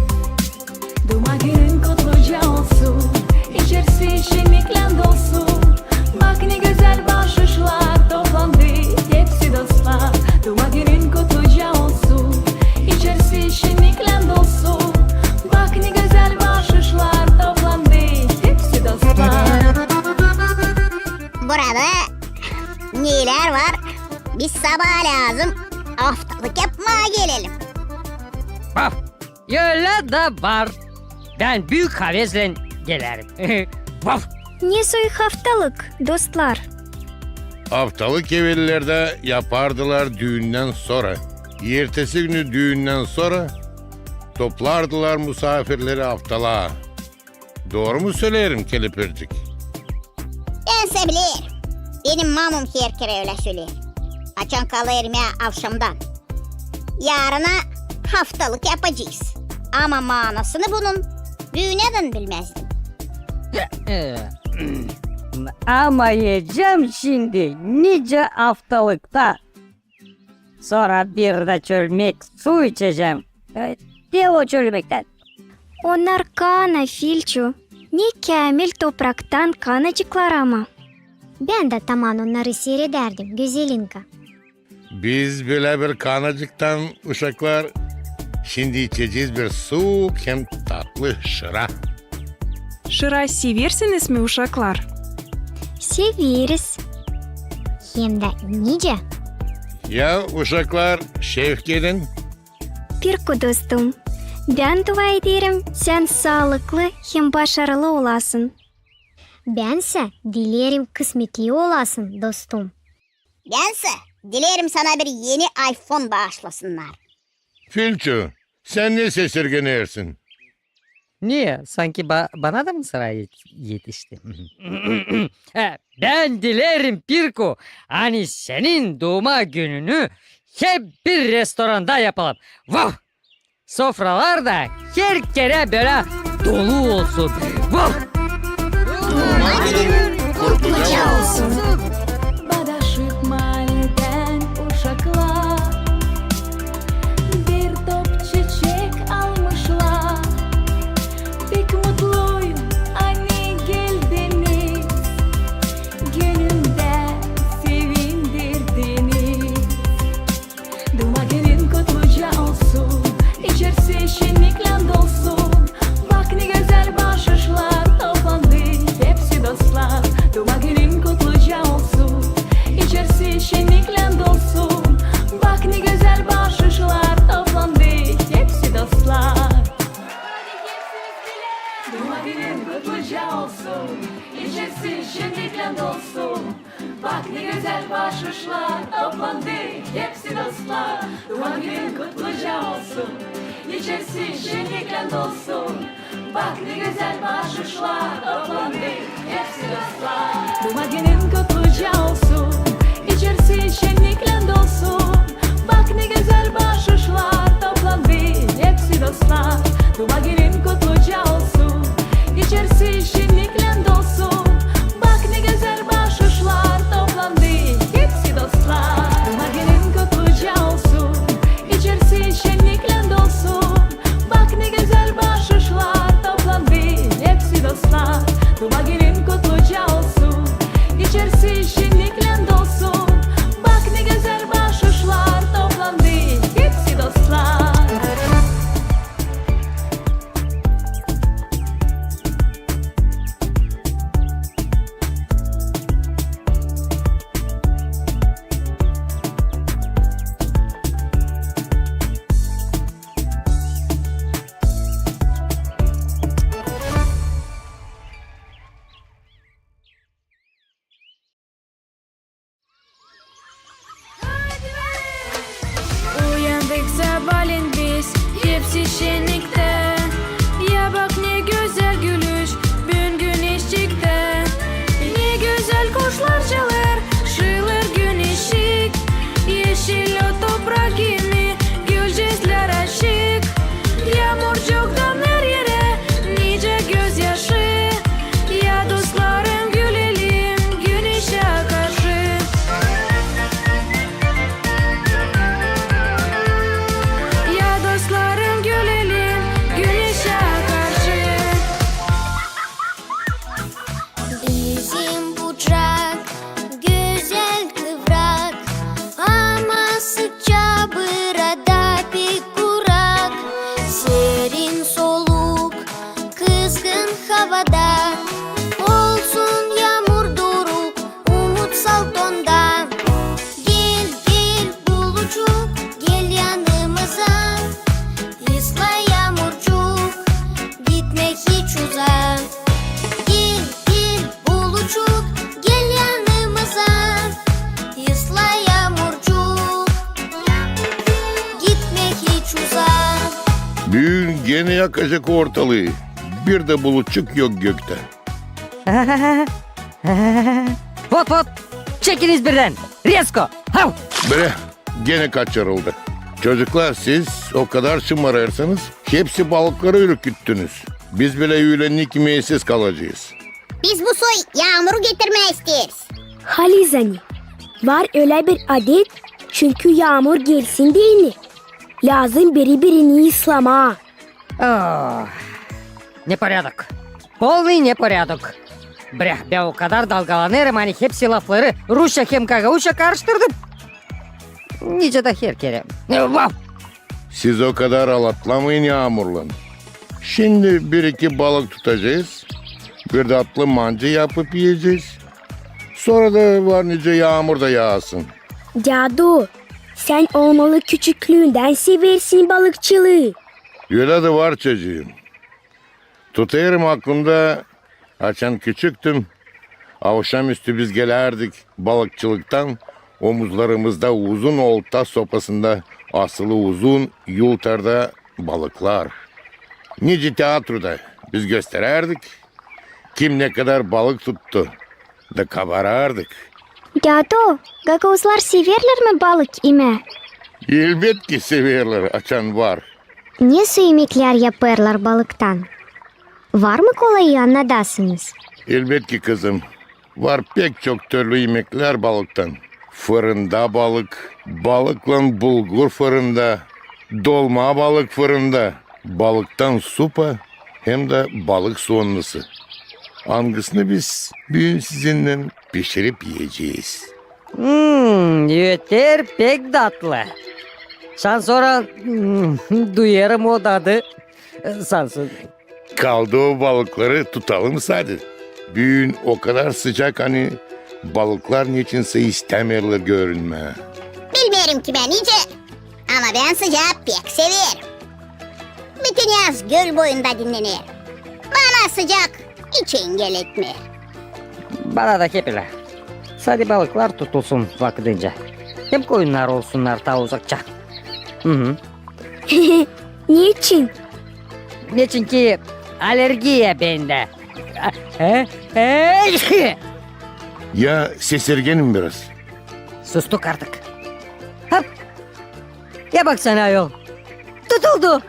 Duuma günün kutluca olsun, içerisi şenniklän dolsun. Bak, ne gözäl başışlar toplandı, hepsi dostlar. Duuma günün kutluca olsun, içerisi şenniklän dolsun. Bak, ne gözäl başışlar toplandı, hepsi dostlar. Burada nelär var? Biz sabaa lääzım aftalık yapmaa gelelim. Vaf! Ölä dä var. Bän büük havezlän gelerim. Vaf! Ne soy aftalık, dostlar? Aftalık evellerdä yapardılar düündän sora. Ertesi günü düündän sora toplardılar musaafirleri aftalaa. Dooru mu söleerim, kelepircik? Bän sä bilerim. Benim mamum herkerä ölä söleer, açan kalêr imää avşamdan. Yaarına aftalık yapacez. Ama maanasını bunun büünädän bilmäzdim. Ama iyecäm şindi nicä aftalıkta. Sora bir dä çölmek su içecäm. E, te o çölmektän. Onnar kana, Filçu. Ne käämil topraktan kanacıklar ama. Bän dä taman onnarı siiredärdim, Gözelinka. Biz bölä bir kanacıktan, uşaklar, Şindi içecez bir suuk hem tatlı şıra. Şıra seversiniz mi, uşaklar? Severiz. Hem dä nicä. Ya, uşaklar, şevk edin. Pirku dostum, bän dua ederim, sän saalıklı hem başarılı olasın. Bän sä dilerim, kısmetli olasın, dostum. Bän sä dilerim, sana bir eni iPhone baaşlasınnar. Filçu, sän ne sesirgenersin? Niye? Sanki ba-, bana da mı sıra yet-, etişti? E, bän dilerim, Pirku, ani senin duuma gününü hep bir restoranda yapalım. Vah! Sofralar da her kerä bölä dolu olsun. Vah! Duuma günün kutluca olsun. Badaşık maallän uşaklar bir top çiçek almışlar. Pek mutluyum, ani geldiniz. Gönlümdä sevindirdiniz. Duuma günün kutluca olsun, içersi şenniklän dolsun. Bak, ne gözäl baaşışlar toplandı, hepsi dostlar. Duuma günün kutluca olsun, içersi şenniklän dolsun. Bak, ne gözäl baaşışlar toplandı, hepsi dostlar. Duuma günün kutluca olsun, içersi şenniklän dolsun. Bak, ne gözäl baaşışlar toplandı, hepsi dostlar. Duuma günün kutluca olsun, içersi şenniklän dolsun. Bak, ne gözäl baaşışlar toplandı, hepsi dostlar. Duuma günün kutluca olsun, içersi şenniklän dolsun. Bak, ne gözäl baaşışlar toplandı, hepsi dostlar. Duuma günün kutluca olsun, içersi şenniklän dolsun. Bak, ne gözäl baaşışlar toplandı, hepsi dostlar. Duuma günün kutluca olsun, içersi şenniklän dolsun. Bak, ne gözäl baaşışlar toplandı, hepsi dostlar. Duuma günün kutluca olsun, içersi şenniklän dolsun. Bak, ne gözäl baaşışlar toplandı, hepsi dostlar. Uyandık sabaalän biz, hepsi şenniktä. Ya bak, ne gözäl gülüş büün güneşçiktä. Ne gözäl kuşlar çalêr, şılêr güneşçik. Eşil o toprak, yeni gülücüklär açık. Yaamurcuktan her erä nicä gözyaşı. Ya dostlarım, gülelim güneşä karşı. Ya dostlarım, gülelim güneşä karşı. Bizim bucak gözäl kıvrak, ama sıkça burada pek kurak. Serin soluk kızgın havada, olsun yaamur duruk umutsal tonda. Gel, gel, bulucuk, gel yanımıza, ısla yaamurcuk, gitme hiç uzaa. Gel, gel, bulucuk, gel yanımıza, ısla yaamurcuk, gitme hiç uzaa. Büün genä yakacek ortalıı, bir dä bulutçuk yok göktä. Vot, vot! Çekiniz birdän! Rezko! Hav! Bre, genä kaçırıldı. Çocuklar, siz o kadar şımarêrsınız, hepsi balıkları ürküttünüz. Biz bilä üülennik imeksiz kalacez. Biz bu soy yaamuru getirmää isteeriz. Halizdän ani, var ölä bir adet, çünkü yaamur gelsin deyni, lääzım biri-birini ıslamaa. Oh, непорядок. Полный непорядок. Brä, bän o kadar dalgalanêrım, ani hepsi lafları rusça hem gagauzça karıştırdım. Nicä dä her kerä. E, vau! Siz o kadar alatlamayın yaamurlan. Şindi bir-iki balık tutacez, bir datlı manca yapıp iyecez. Sora da var nicä yaamur da yaasın. Dädu, sän olmalı küçüklüündän seversin balıkçılıı. Ölä dä var, çocuum. Tutêrım aklımda, açan küçüktüm, avşamüstü biz gelärdik balıkçılıktan, omuzlarımızda uzun olta sopasında asılı uzun yultarda balıklar. Nicä teatroda biz gösterärdik, kim ne kadar balık tuttu, da kabarardık. Dädu, gagauzlar severlär mi balık imää? Elbetki severlär, açan var. Ne soy imeklär yapêrlar balıktan? Var mı kolayı annadasınız? Elbetki, kızım. Var pek çok türlü imeklär balıktan. Fırında balık, balıklan bulgur fırında, dolma balık fırında, balıktan supa hem dä balık soonlusu. Angısını biz büün sizinnän pişirip iyecez. Hmm, öter pek datlı. Şansora, hmm, duyêrım o dadı. Şansora. Kaldı o balıkları tutalım sade. Büün o kadar sıcak, ani balıklar neçinsä istämeerlär görünmää. Bilmeerim ki bän nicä, ama bän sıcaa pek severim. Bütün yaz göl boyunda dinnenerim. Bana sıcak hiç engel etmeer. Bana da hep ölä. Sade balıklar tutulsun vakıdınca. Hem koyunnar olsunnar taa uzakça. Hı hı. Neçin? Neçinki alergiya bendä. He? He? Ya sesirgenim biraz? Sustuk artık. Hop! Ya baksana ayol. Tutuldu.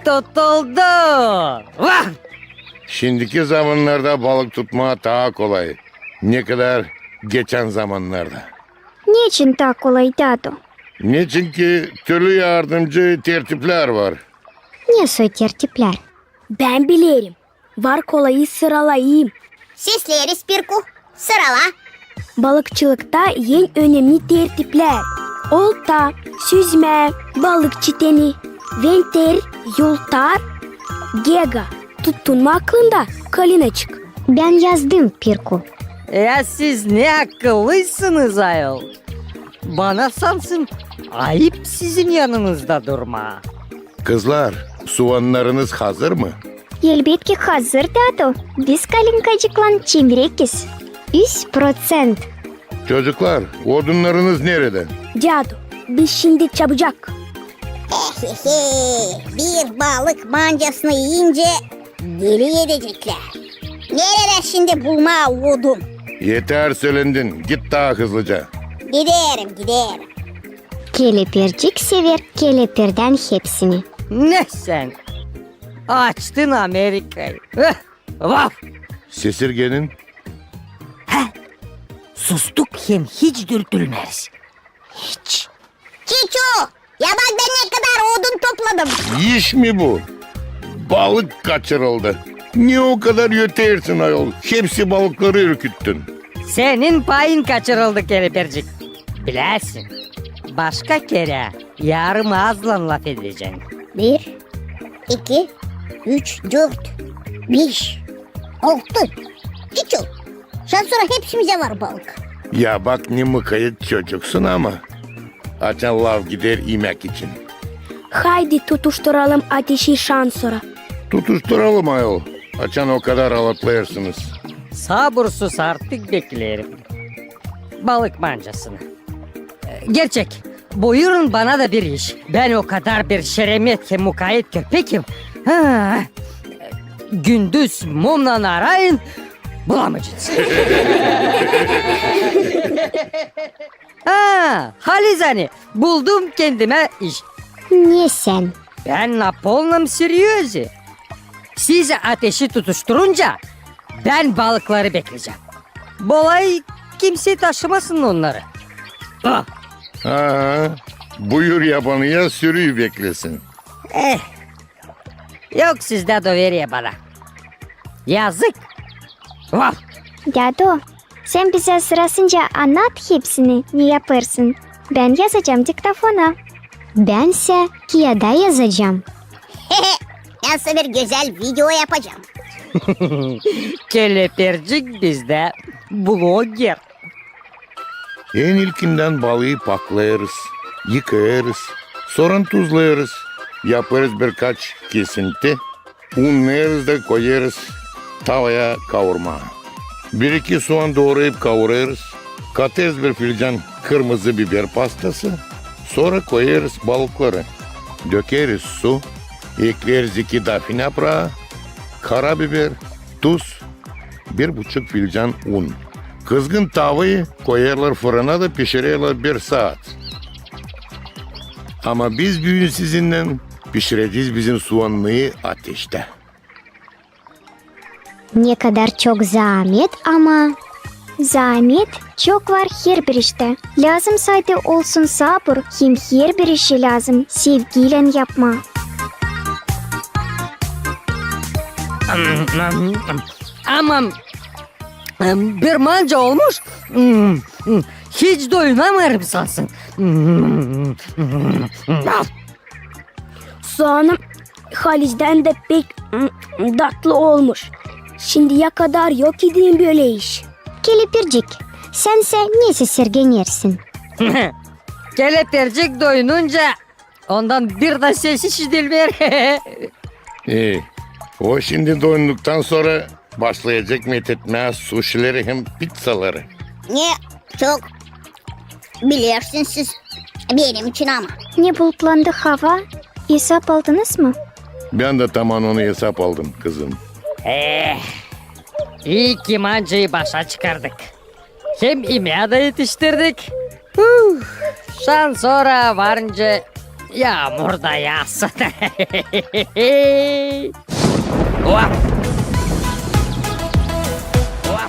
Tutuldu. Vah! Şindiki zamannarda balık tutmaa taa kolay, ne kadar geçän zamannarda. Neçin taa kolay, dädu? Neçinki türlü yardımcı tertiplär var. Ne soy tertiplär? Bän bilerim. Var, kolayı sıralayım. Sesläriz, Pirku. Sırala. Balıkçılıkta en önemni tertiplär: olta, süzmä, balık çiteni, venter, yultar, gega. Tuttun mu aklında, Kalinaçık? Bän yazdım, Pirku. Ya siz ne akıllıysınız ayol. Bana sansın ayıp sizin yanınızda durmaa. Kızlar, suonnarınız hazır mı? Elbetki hazır, dädu. Biz Kalinkacıklan çevrekiz. Üz proţent. Çocuklar, odunnarınız neredä? Dädu, biz şindi çabucak. Ehehe, bir balık mancasını iyincä deli edeceklär. Neredä şindi bulmaa odun? Etär sölendin, git taa hızlıca. Giderim, giderim. Kelepircik sever kelepirden hepsini. Ne sän? Açtın Amerikayı. Eh, vaf! Sesirgenin? He? Sustuk hem hiç dürtülmeriz. Hiç. Çiçu, ya bak da ne kadar odun topladım. İş mi bu? Balık kaçırıldı. Ne o kadar ötersin ayol? Hepsi balıkları ürküttün. Senin payın kaçırıldı, kelepircik. Bilersin, başka kerä yarım azlan lafedecän. Bir, iki, üç, dört, beş, altı. Çiçu, şansora hepsimizä var balık. Ya bak, ne mukayet çocuksun ama. Açan laf gider imäk için. Haydi tutuşturalım ateşi şansora. Tutuşturalım ayol, açan o kadar alatlêêrsınız. Sabursuz artık bekleerim balık mancasını. Gerçek, buyurun bana da bir iş. Bän o kadar bir şeremet hem mukayet köpekim. Ha, gündüz mumnan arayın, bulamayacenız. Ha, halizdän buldum kendimä iş. Ne sän? Bän na polnom seryozi. Siz ateşi tutuşturunca bän balıkları beklecäm. Bolay kimsey taşımasın onnarı. Ah! Aha, buyur yabanıya, sürüyü beklesin. Eh, yok sizdä doveriye bana. Yazık. Vaf! Dädu, sän bizä sırasınca annat hepsini, ne yapêrsın. Bän yazacam diktofona. Bän sä kiyada yazacam. Bän sä bir gözäl video yapacam. Kelepircik bizdä bloger. En ilkindän balıı paklêêrız, yıkêêrız, sora tuzlêêrız, yapêrız birkaç kesinti, unlêêrız da koyêrız tavaya kaurmaa. Bir-iki suan doorayıp kaurêrız, katêrız bir filcan kırmızı biber pastası, sora koyêrız balıkları. Dökeriz su, ekleeriz iki dafina pıraa, karabiber, tuz, bir buçuk filcan un. Kızgın tavayı koyêrlar fırına da pişirerlär bir saat. Ama biz büün sizinnän pişirecez bizim suannıyı ateştä. Ne kadar çok zaamet ama. Zaamet çok var herbir iştä. Lääzım sade olsun sabur, hem herbir işi lääzım sevgiylän yapmaa. Ama, em, bir manca olmuş, hiç doyunamêêrım sansın. Suanım halizdän dä pek, m, datlı olmuş. Şindiyä kadar yok idin bölä iş. Kelepircik, sän sä nesä sergenersin? Kelepircik doyununca ondan bir dä ses işidilmeer. E, o şindi doyunduktan sora başlayacek metetmää suşileri hem pizzaları. Ne çok bilersiniz siz benim için ama. Ne bulutlandı hava? Esap aldınız mı? Bän dä taman onu esap aldım, kızım. Eh, ii ki mancayı başa çıkardık. Hem imää dä etiştirdik. Huh, şansora varınca yaamur da yaasın. Hop! Hop!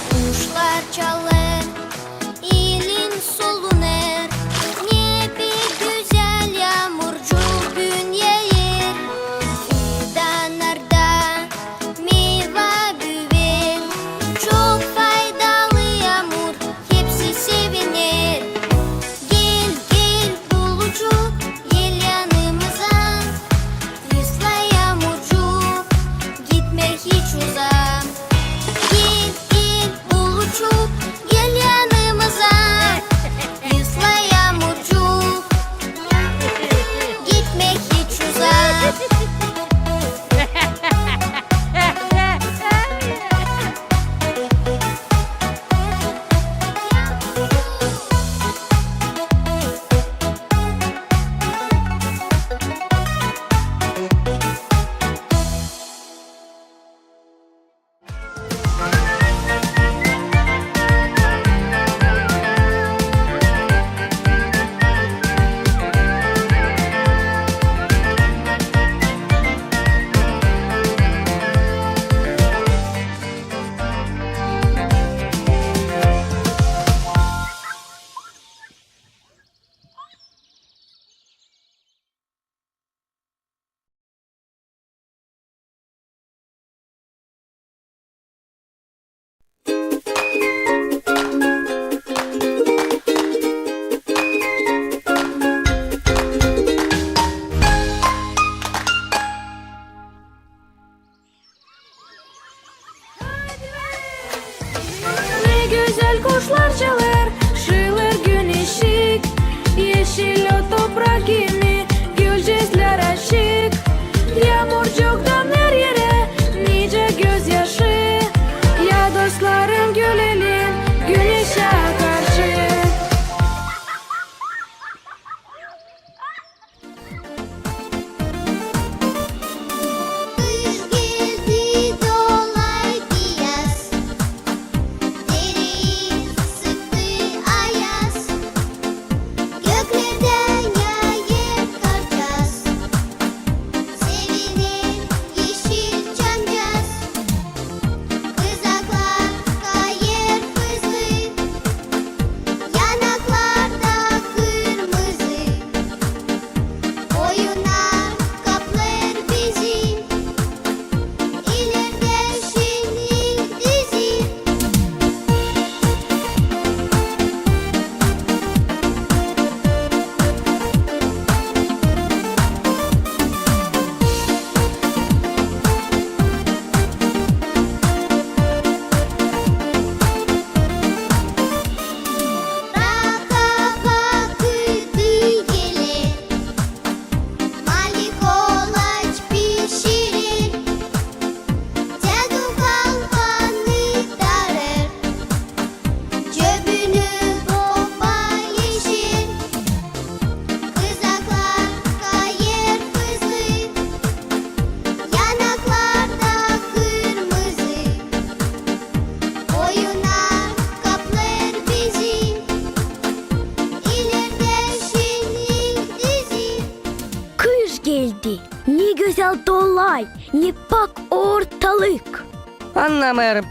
Kuşlar çalêr, elin solunêr, ne pek gözäl yaamurcuk büün yaaêr. Fidanlarda meyva büüyer, çok faydalı yaamur, hepsi seviner. Gel, gel, bulucuk, gel yanımıza. Isla, yaamurcuk, gitme hiç uzaa. Gel, gel, bulucuk, gel yanımıza. Isla, yaamurcuk, gitme hiç uzaa. Ne gözäl kuşlar çalêr, şılêr güneşik. Eşil o toprak kimi gülücüklär açık. Yaamurcuktan her erä nicä gözyaşı. Ya dostlarım, gülelim güneşä karşı. Kış geldi, dolaydı yaz, dereyi sıktı ayaz. Göklerdän yaaêr dolay, ne pak ortalık. Annamêêrım.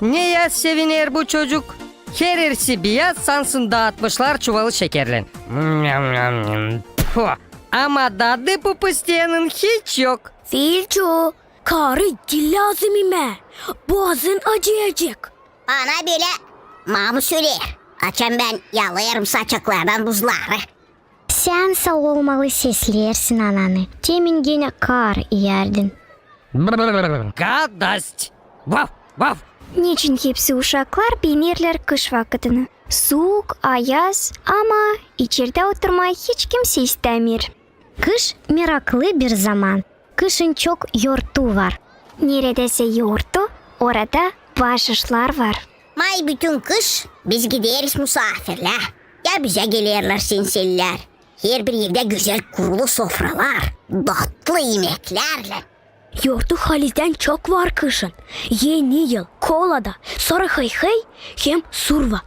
Neyä seviner bu çocuk? Herisi biyaz, sansın daatmışlar çuvalı şekerlän. Pfu! Ama dadı bu pıstıyannın hiç yok. Filçu, kaarı diil lääzım imää. Boğazın acıyacek. Bana bölä mamu söleer, açan bän yalêêrım saçaklardan buzları. Sän sa olmalı sesleersin ananı. Temin genä kaar iyärdin. Бррр, гадость! Ваф, ваф! Neçin hepsi uşaklar beenerlär kış vakıtını? Suuk, ayaz, ama içerdä oturmaa hiç kimsey istämeer. Kış meraklı bir zaman. Kışın çok yortu var. Neredäsä yortu, orada baaşışlar var. May bütün kış biz gideriz musaafirlää. Ya bizä gelerlär senselilär. Herbir evdä gözäl kurulu sofralar, datlı imeklärlän. Yortu halizdän çok var kışın. Eni yıl, kolada, sora hıy-hıy hem surva.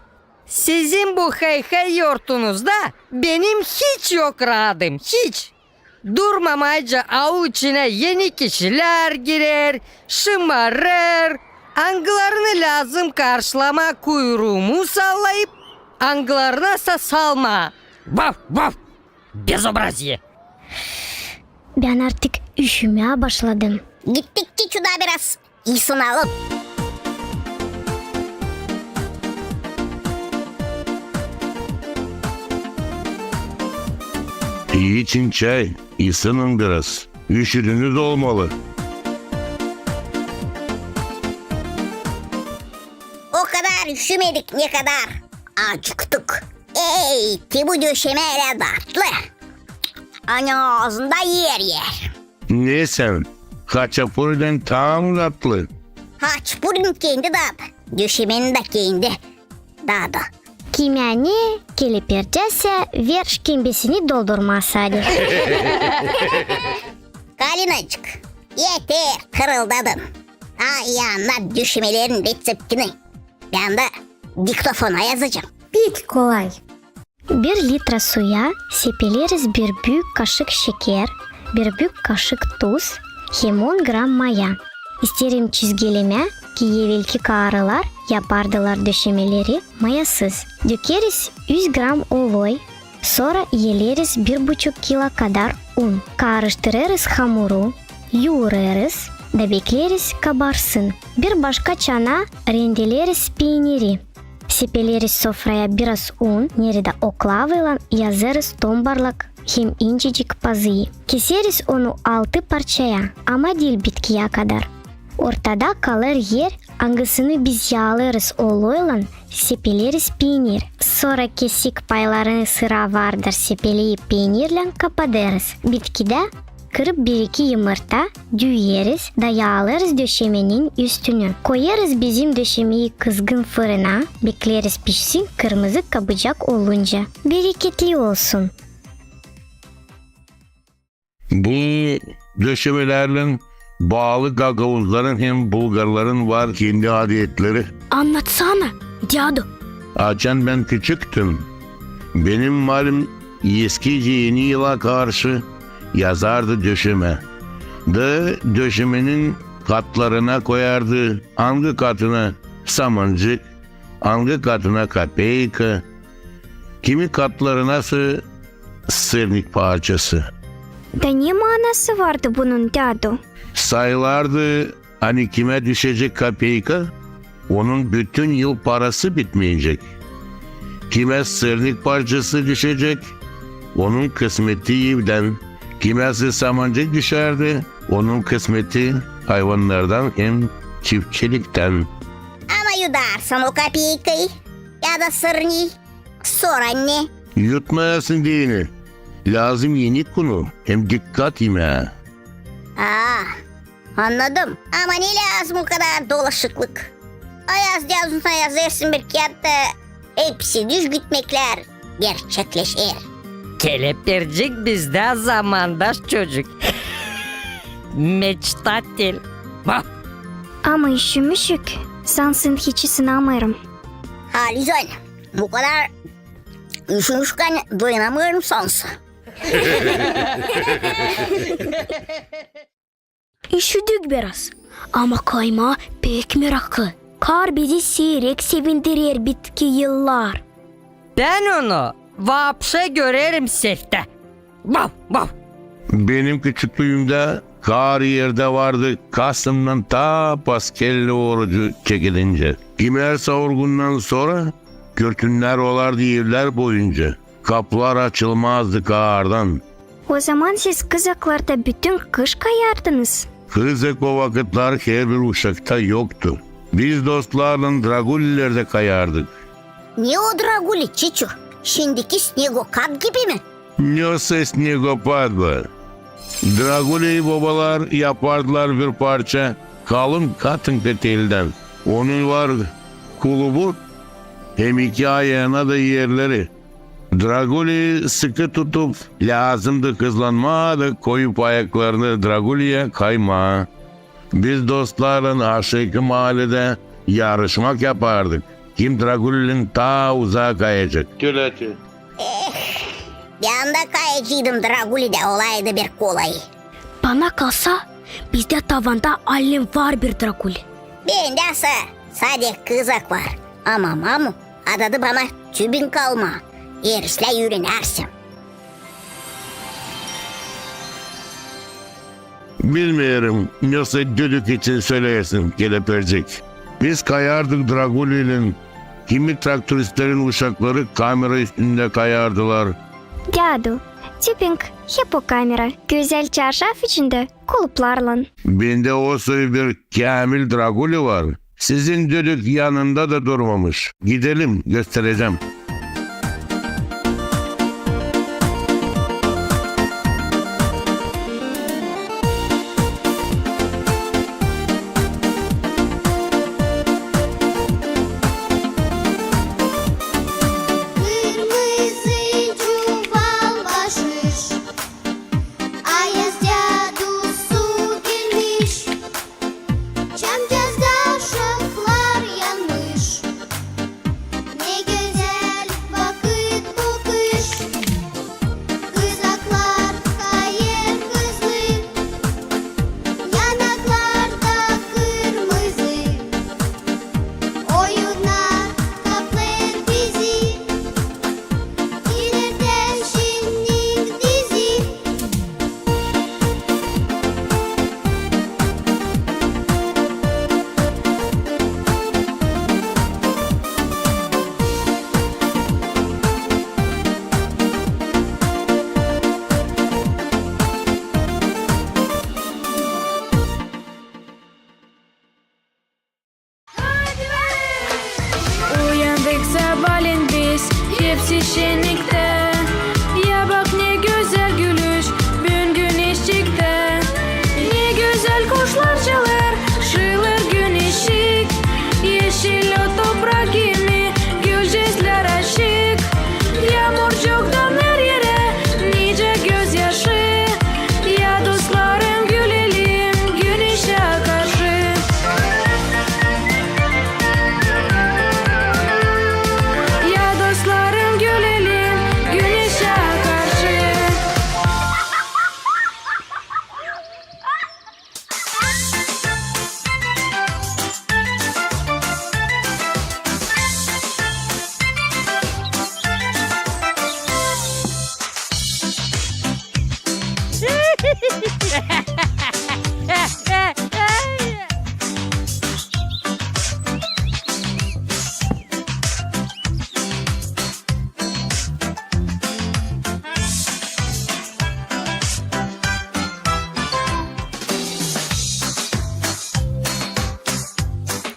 Sizin bu hıy-hıy yortunuzda benim hiç yok raadım, hiç. Durmamayca aul içinä eni kişilär girer, şımarêr, angılarını lääzım karşılamaa kuyruumu sallayıp, angılarınasa salmaa. Ваф, ваф! Безобразие! Bän artık üşümää başladım. Gittik Çiçuda biraz isınalım. İçin çay, isının biraz. Üşüdünüz olmalı. O kadar üşümedik, ne kadar acıktık. Ey, te bu döşemä ölä datlı. Ani aazında er-er. Ne sän, haçapurinin taa mı datlı? Haçapurinin kendi dadı, döşemenin dä kendi dadı. Kimä ne, kelepircäsä, ver şkembesini doldurmaa sade. Kalinacık, eter, hırıldadın. Ay, annat döşemelerin reţeptini. Bän dä diktofona yazacam. Pek kolay. Bir litra suya sepeleriz bir büük kaşık şeker, bir büük kaşık tuz hem on gram maya. İsteerim çizgilemää, ki evelki kaarılar yapardılar döşemeleri mayasız. Dökeriz üz gram oloy, sora eleriz bir buçuk kilo kadar un. Kaarıştırêrız hamuru, yuurêrız da bekleeriz kabarsın. Bir başka çanaa rendeleriz peyniri. Sepeleriz sofraya biraz un, neredä oklavaylan yazêrız tombarlak hem incecik pazıyı. Keseriz onu altı parçaya, ama diil bitkiyä kadar. Ortada kalêr er, angısını biz yaalêrız oloylan, sepeleriz peynir. Sora kesik paylarını sıra vardır sepeleyip peynirlän kapadêrız. Bitkidä kırıp bir-iki yımırta, düüyeriz da yaalêrız döşemenin üstünü. Koyêrız bizim döşemeyi kızgın fırına, bekleeriz pişsin kırmızı kabucak olunca. Bereketli olsun! Bu döşemelärlän baalı gagauzların hem bulgarların var kendi adetleri. Annatsana, dädu. Açan bän küçüktüm, benim malim eskicä Eni yıla karşı yazardı döşemä. Da döşemenin katlarına koyardı, angı katına samancık, angı katına kapeyka, kimi katlarınasa sırnik parçası. Da ne maanası vardı bunun, dädu? Sayılardı, ani kimä düşecek kapeyka, onun bütün yıl parası bitmeyecek. Kimä sırnik parçası düşecek, onun kısmeti evdän. Kimäsä samancık düşärdi, onun kısmeti hayvannardan hem çiftçiliktän. Ama yudarsan o kapeykayı ya da sırniyi, sora ne? Yutmayasın deyni. Lääzım enik unu hem dikkat imää. Aa, annadım. Ama ne lääzım o kadar dolaşıklık? Ayaz dädusuna yazêrsın bir kiyat da hepsi düzgütmeklär gerçekleşer. Kelepircik bizdä zamandaş çocuk. Meçtatel. Vah! Ama üşümüşük, sansın hiç isınamêêrım. Halizdän, bu kadar üşümüşkän dayanamêêrım sansın. Üşüdük biraz. Ama kaymaa pek meraklı. Kar bizi siirek sevindirer bitki yıllar. Bän onu vapşe görerim seftä. Vav, vav. Benim küçüklüümdä kar erdä vardı kasımdan ta paskelli orucu çekilince. Kimär savurgundan sora kürtünnär olardı evlär boyunca. Kapılar açılmazdı kardan. O zaman siz, kızaklar da, bütün kış kayardınız? Kızak o vakıtlar herbir uşakta yoktu. Biz dostlarlan Dragulilerdä kayardık. Ne o Draguli, Çiçu? Şindiki снегопад gibi mi? Nasıl снегопад bu? Draguli bobalar yapardılar bir parça kalın katın peteldän. Onun var kulubu hem iki ayana da erleri. Draguli sıkı tutup, lääzımdı hızlanmaa da koyup ayaklarını Draguliyä kaymaa. Biz dostlarlan aşaakı maaledä yarışmak yapardık, kim Dragulilän taa uzaa kayacek. Tölä te. Eh, bän dä kayaceydım Dragulidä, olaydı bir kolay. Bana kalsa, bizdä tavanda allim var bir Draguli. Bendä sa-, sade kızak var. Ama mamu adadı bana tübing almaa. Erislää üürenärsin. Bilmeerim, nasıl düdük için söleersin, kelepircik. Biz kayardık Dragulilän, kimi traktoristlerin uşakları kamera üstündä kayardılar. Dädu, tübing hep o kamera, gözäl çarşaf içindä, kuluplarlan. Bendä o soy bir käämil Draguli var. Sizin düdük yanında da durmamış. Gidelim, gösterecäm. Kırmızı çuval başmış, Ayaz dädusu gelmiş. Çamcazda şaflar yanmış. Ne gözäl vakıt bu kış. Kızaklar kayêr hızlı, yanaklarda kırmızı. Oyunnar kaplêêr bizi, ilerdeşinin dizi. Uyandık sabaalän biz, hepsi şenniktä. Ya bak, ne gözäl gülüş, büün güneş çıktı. Ne gözäl kuşlar çalêr, şıılêr güneşçik. Eşil o toprak kimi, gülcäklär açık. Yaamurcuk damer erä, nicä gözyaşı. Ya dostlarım, gülelim güneşä karşı. Ya dostlarım, gülelim güneşä karşı.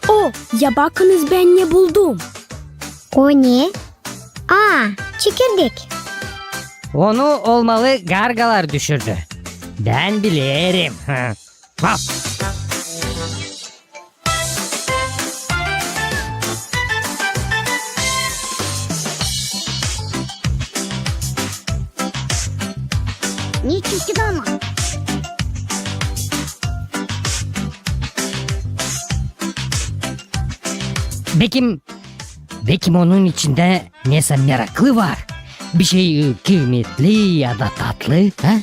O, ya bakınız, bän ne buldum. O ne? A, çekirdek. Onu olmalı gargalar düşürdü. Bän bilerim. Vaf! Ne çirkin ama. Bekim, bekim onun içindä nesä meraklı var. Bişey, e, kıymetli ya da tatlı, ha?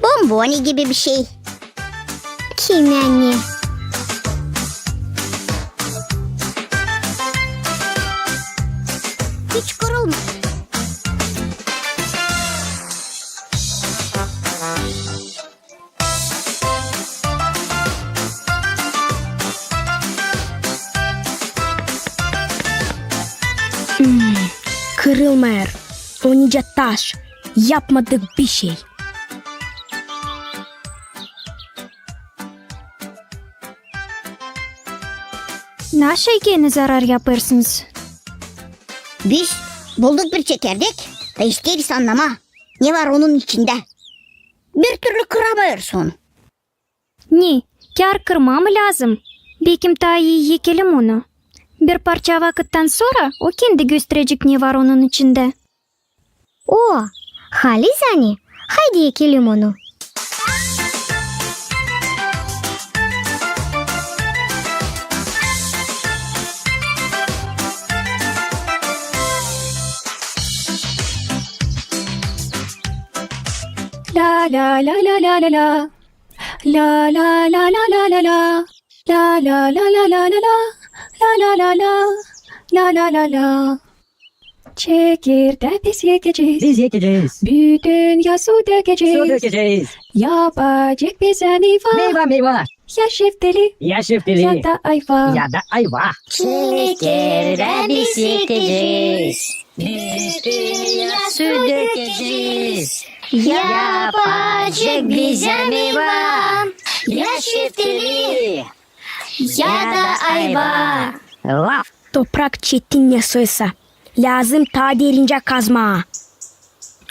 Bomboni gibi bişey. Bakayım ani. Hiç kırılmadı. Hmm, kırılmêêr. O nicä taş. Yapmadık bişey. Naşey genä zarar yapêrsınız? Biz bulduk bir çekirdek da isteeriz annamaa, ne var onun içindä. Bir türlü kıramêêrız onu. Ne, kär kırmaa mı lääzım? Bekim taa ii ekelim onu. Bir parça vakıttan sora o kendi gösterecek, ne var onun içindä. O, halizdän ani, haydi ekelim onu. La, la, la, la. La, la, la, la. La, la, la, la. La, la, la, la. Çekirdää biz ekecez. Biz ekecez. Bütün yaz su dökecez. Su dökecez. Yapacek bizä meyva. Meyva, meyva. Ya şeftali. Ya şeftali. Ya da ayva. Ya da ayva. Çekirdää biz ekecez. Bütün yaz su dökecez. Yapacek bizä meyva. Ya şeftali. Ya da ayva. Laf. Toprak çetin ne soysa. Lääzım taa derincä kazmaa.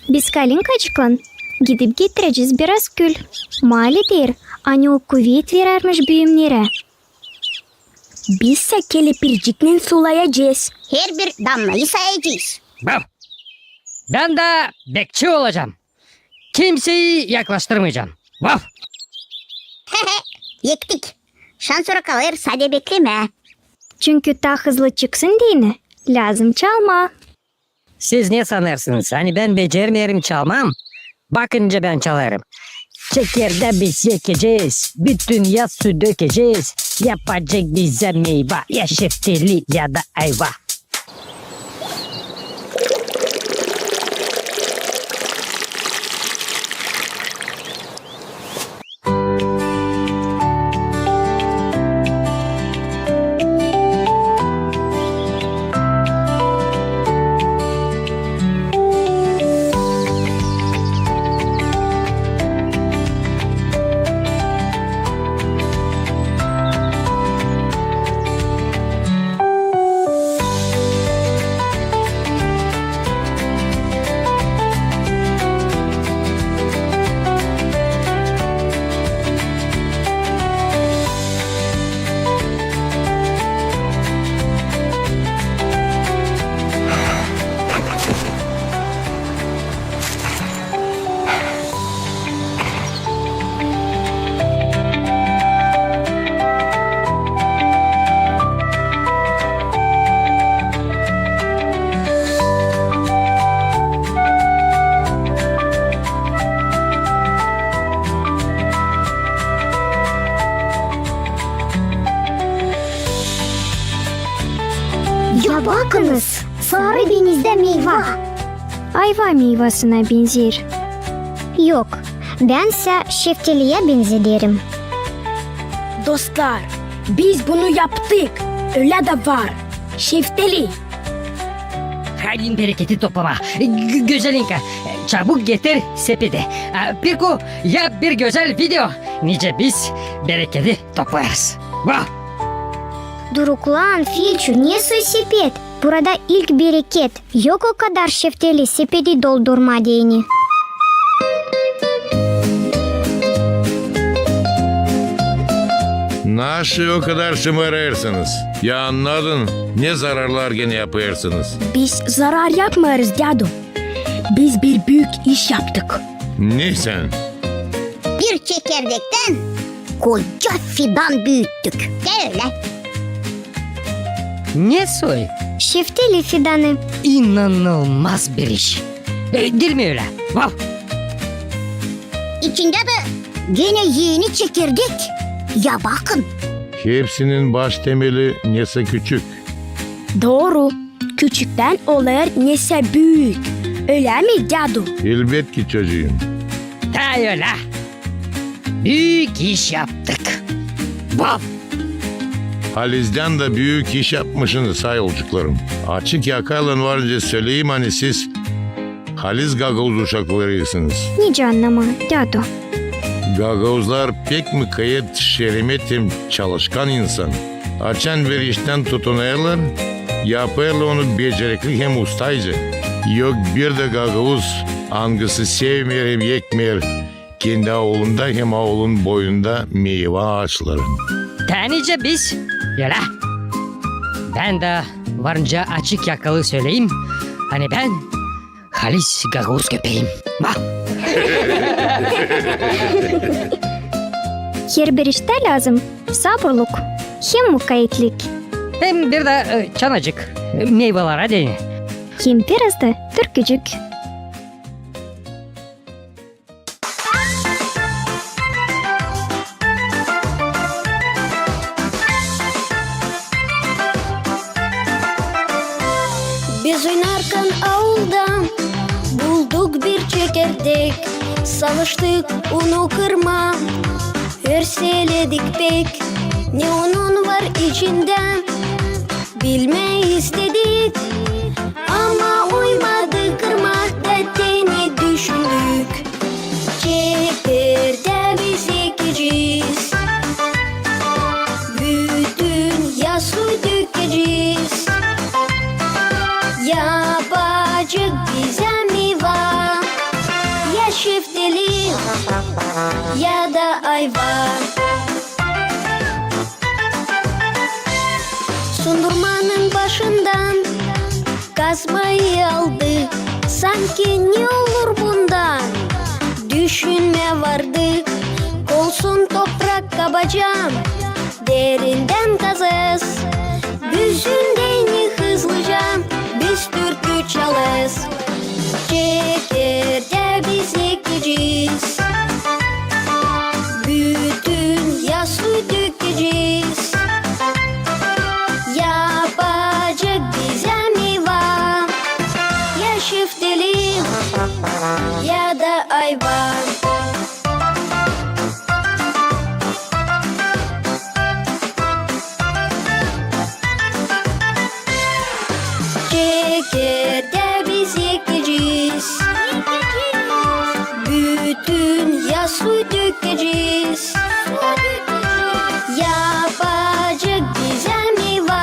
Biz kalinkacıklan gidip getirecez biraz kül. Mali deer, ani o kuvet verärmiş büümnerä. Bizsä kelepircinnän sulayacez. Herbir damnayı sayacez. Bam! Bän dä bekçi olacam. Kimseyi yaklaştırmayacam. Vaf! Ektik. Şansora kalêr sade beklemää. Çünkü taa hızlı çıksın deyni, lääzım çalmaa. Siz ne sanêrsınız, ani bän becermeerim çalmaa? Bakın nicä bän çalêrım. Çekirdää biz ekecez, bütün yaz su dökecez. Yapacek bizä meyva, ya şeftali, ya da ayva. Ya bakınız, sarı benizdä meyva. Ayva meyvasına benzeer. Yok, bän sä şeftaliyä benzederim. Dostlar, biz bunu yaptık. Ölä dä var. Şeftali. Haydi bereketi toplamaa. Gö-, Gözelinka, çabuk getir sepeti. A, Pirku, yap bir gözäl video, nicä biz bereketi toplêêrız. Vah! Duruklan, Filçu, ne soy sepet? Burada ilk bereket. Yok o kadar şeftali sepeti doldurmaa deyni. Naşey o kadar şımarêrsınız? Ya annadın, ne zararlar genä yapêrsınız? Biz zarar yapmêêrız, dädu. Biz bir büük iş yaptık. Ne sän? Bir çekirdektän koca fidan büüttük. Te ölä. Ne soy? Şeftali fidanı. İnanılmaz bir iş. E, diil mi ölä? Vah! İçindä dä genä eni çekirdek. Ya bakın. Hepsinin baş temeli nesä küçük. Dooru. Küçüktän olêr nesä büük. Ölä mi, dädu? Elbetki, çocuum. Taa ölä. Büük iş yaptık. Vav! Halizdän dä büük iş yapmışınız, sayılcıklarım. Açık yakaylan var nicä söleyim, ani siz haliz gagauz uşaklarıysınız. Nicä annamaa, dädu? Gagauzlar pek mukayet, şeremet hem çalışkan insan. Açan bir iştän tutunêrlar, yapêrlar onu becerikli hem ustayca. Yok bir dä gagauz, angısı sevmeer hem ekmeer kendi aulunda hem aulun boyunda meyva aaçların. Taa nicä biz, ölä. Bän dä var nicä açık yakalı söleyim, ani bän halis gagauz köpeeyim. Vah! Herbir iştä lääzım saburluk hem mukayetlik. Hem bir dä, e, çanacık, e, meyvalara deyni. Hem biraz da türkücük. Biz oynarkan aulda bulduk bir çekirdek. Savaştık onu kırmaa, örseledik pek, ne onun var içindä, bilmää istedik. Ama uymadı kırmaa, da tenä düşündük. Çekirdää biz ekecez, bütün yaz suyu dökecez. Yapacek bizä meyva, ya şeftali, ya da ayva. Sundurmanın başından kazmayı aldık. Sanki ne olur bundan düşünmää vardık. Olsun toprak kabaca, derindän kazêz. Büzün deyni hızlıca, biz türkü çalêz. Çekirdää biz ekecez, bütün yaz suyu dökecez. Yapacek bizä meyva, ya şeftali, ya da ayva. Çekirdää biz ekecez, bütün yaz suyu dökecez. Yapacek bizä meyva,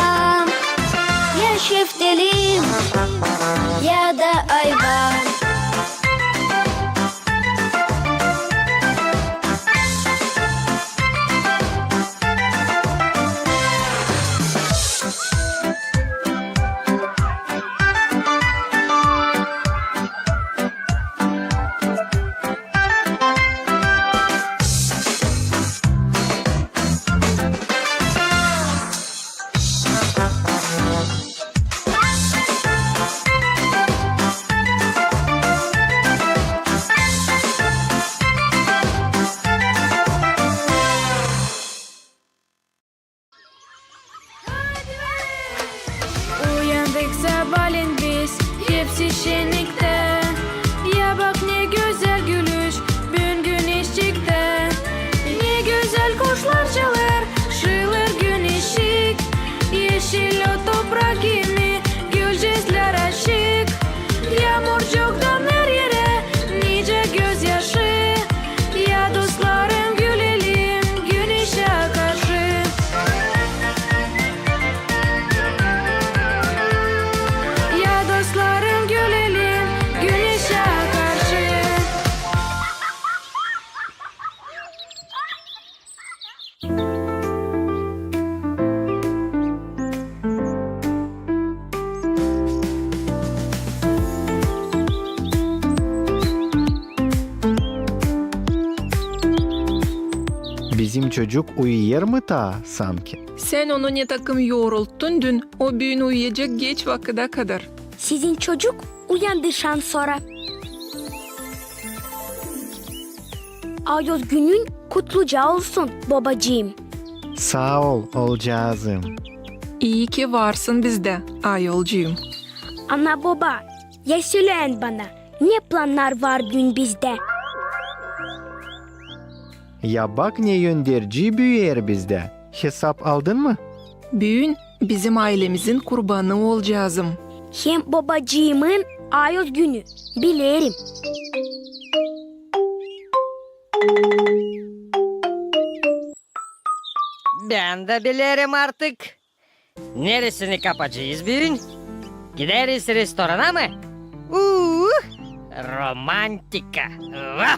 ya şeftali, ya da ayva. Uyandık sabaalän biz, hepsi şenniktä. Ya bak, ne gözäl gülüş, büün güneş çıktı. Ne gözäl kuşlar çalêr, şıılır güneşçik. Eşil o toprak kimi, gülcüklär açık. Yaamurcuk danar erä, nicä gözyaşı. Ya dostlarım, gülelim güneşä karşı. Ya dostlarım, gülelim güneşä karşı. Bizim çocuk uyuyêr mı taa sanki? Sän onu ne takım yorulttun dün, o büün uyuyacek geç vakıda kadar. Sizin çocuk uyandı şansora. Ayoz günün kutluca olsun, bobacıım. Saa ol, oolcaazım. İi ki varsın bizdä, ayolcuum. Ana-boba, ya sölä bana, ne plannar var büün bizdä? Ya bak, ne önderci büüyer bizdä. Hesap aldın mı? Büün bizim aylemizin kurbanı, oolcaazım. Hem bobacıımın ayoz günü, bilerim. Bän dä bilerim artık. Neresini kapacez büün? Gideriz restorana mı? Uuu, romantika. Vah!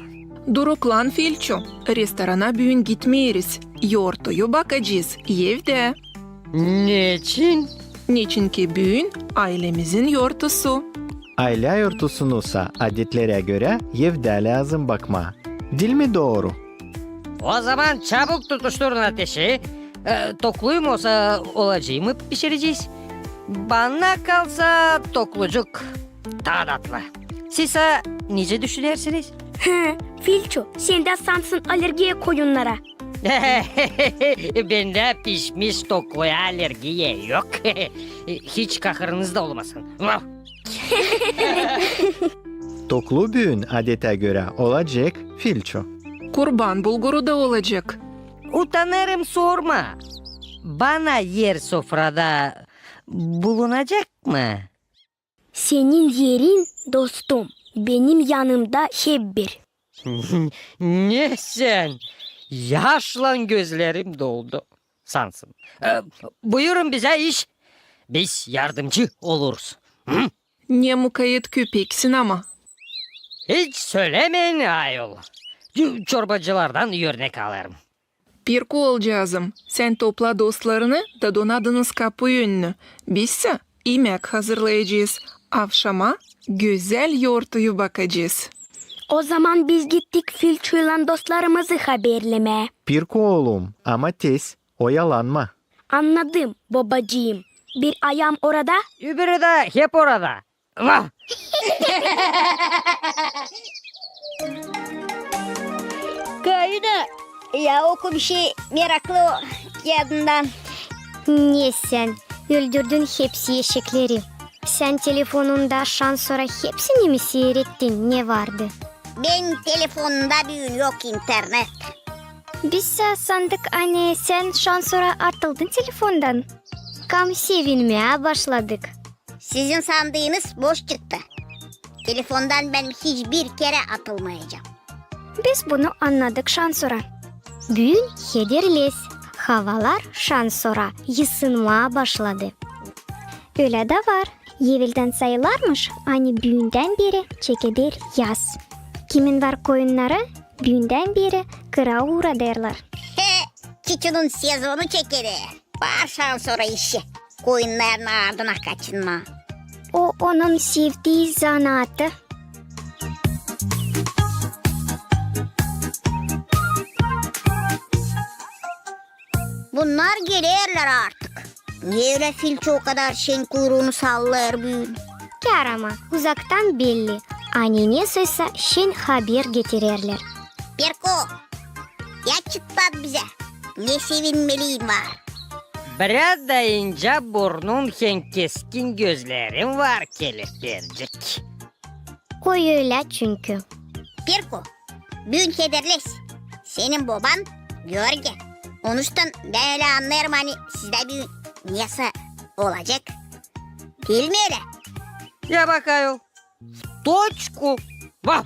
Duruklan, Filço, restorana büün gitmeeriz. Yortuyu bakacez evdä. Neçin? Neçinki büün aylemizin yortusu. Aylä yortusunusa adetlerä görä evdä lääzım bakmaa. Diil mi dooru? O zaman çabuk tutuşturun ateşi. E, tokluyum olsa, olacıımı pişirecez. Bana kalsa, toklucuk taa datlı. Siz sa nicä düşünersiniz? Hı, Filço, sendä sansın allergiya koyunnara. Bendä pişmiş tokluya allergiya yok. Hiç kahırınız da olmasın. Vah! Toklu büün, adetä görä, olacek, Filço. Kurban bulguru da olacek. Utanêrım sormaa. Bana er sofrada bulunacek mı? Senin erin, dostum, benim yanımda hep bir. Ne sän? Yaşlan gözlerim doldu sansın. E, buyurun bizä iş. Biz yardımcı oluruz. Hı? Ne mukayet köpeksin ama. Hiç sölämeyin, ayol. Çorbacılardan örnek alêrım. Pirko, oolcaazım, sän topla dostlarını da donadınız kapu önünü. Biz sä imäk hazırlayacez. Avşama gözäl yortuyu bakacez. O zaman biz gittik Filçoylan dostlarımızı haberlemää. Pirko, oolum, ama tez, oyalanma. Annadım, bobacıım. Bir ayaam orada, öbürü dä hep orada. Vah! Kaina, ya oku bir şey meraklı o kiyadından. Ne sän, öldürdün hepsi eşekleri. Sän telefonunda şansora hepsini mi siirettin, ne vardı? Benim telefonumda büün yok internet. Biz sä sandık, ani sän şansora atıldın telefondan. Kam sevinmää başladık. Sizin sandıınız boş çıktı. Telefondan bän hiç bir kerä atılmayacam. Biz bunu annadık şansora. Büün hederlez. Havalar şansora yısınmaa başladı. Ölä dä var. Eveldän sayılarmış, ani büündän beri çekeder yaz. Kimin var koyunnarı, büündän beri kıra uuradêrlar. He, çiçunun sezonu çekeder. Var şansora işi. Koyunnarın ardına kaçınmaa. O onun sevdii zanaatı. Bunnar gelerlär artık. Ne ölä Filço o kadar şen kuyruunu sallêêr büün? Kär ama, uzaktan belli, ani nesoysa şen haber getirerlär. Pirko, ya çıtlat bizä, ne sevinmelin var? Biraz da incä burnun hem keskin gözlerin var, kelepircik. O ölä çünkü. Pirko, büün hederlez. Senin boban Georgi. Onuştan bän ölä annêêrım, ani sizdä büün nesä olacek. Diil mi ölä? Ya bak ayol. Toçku. Vah!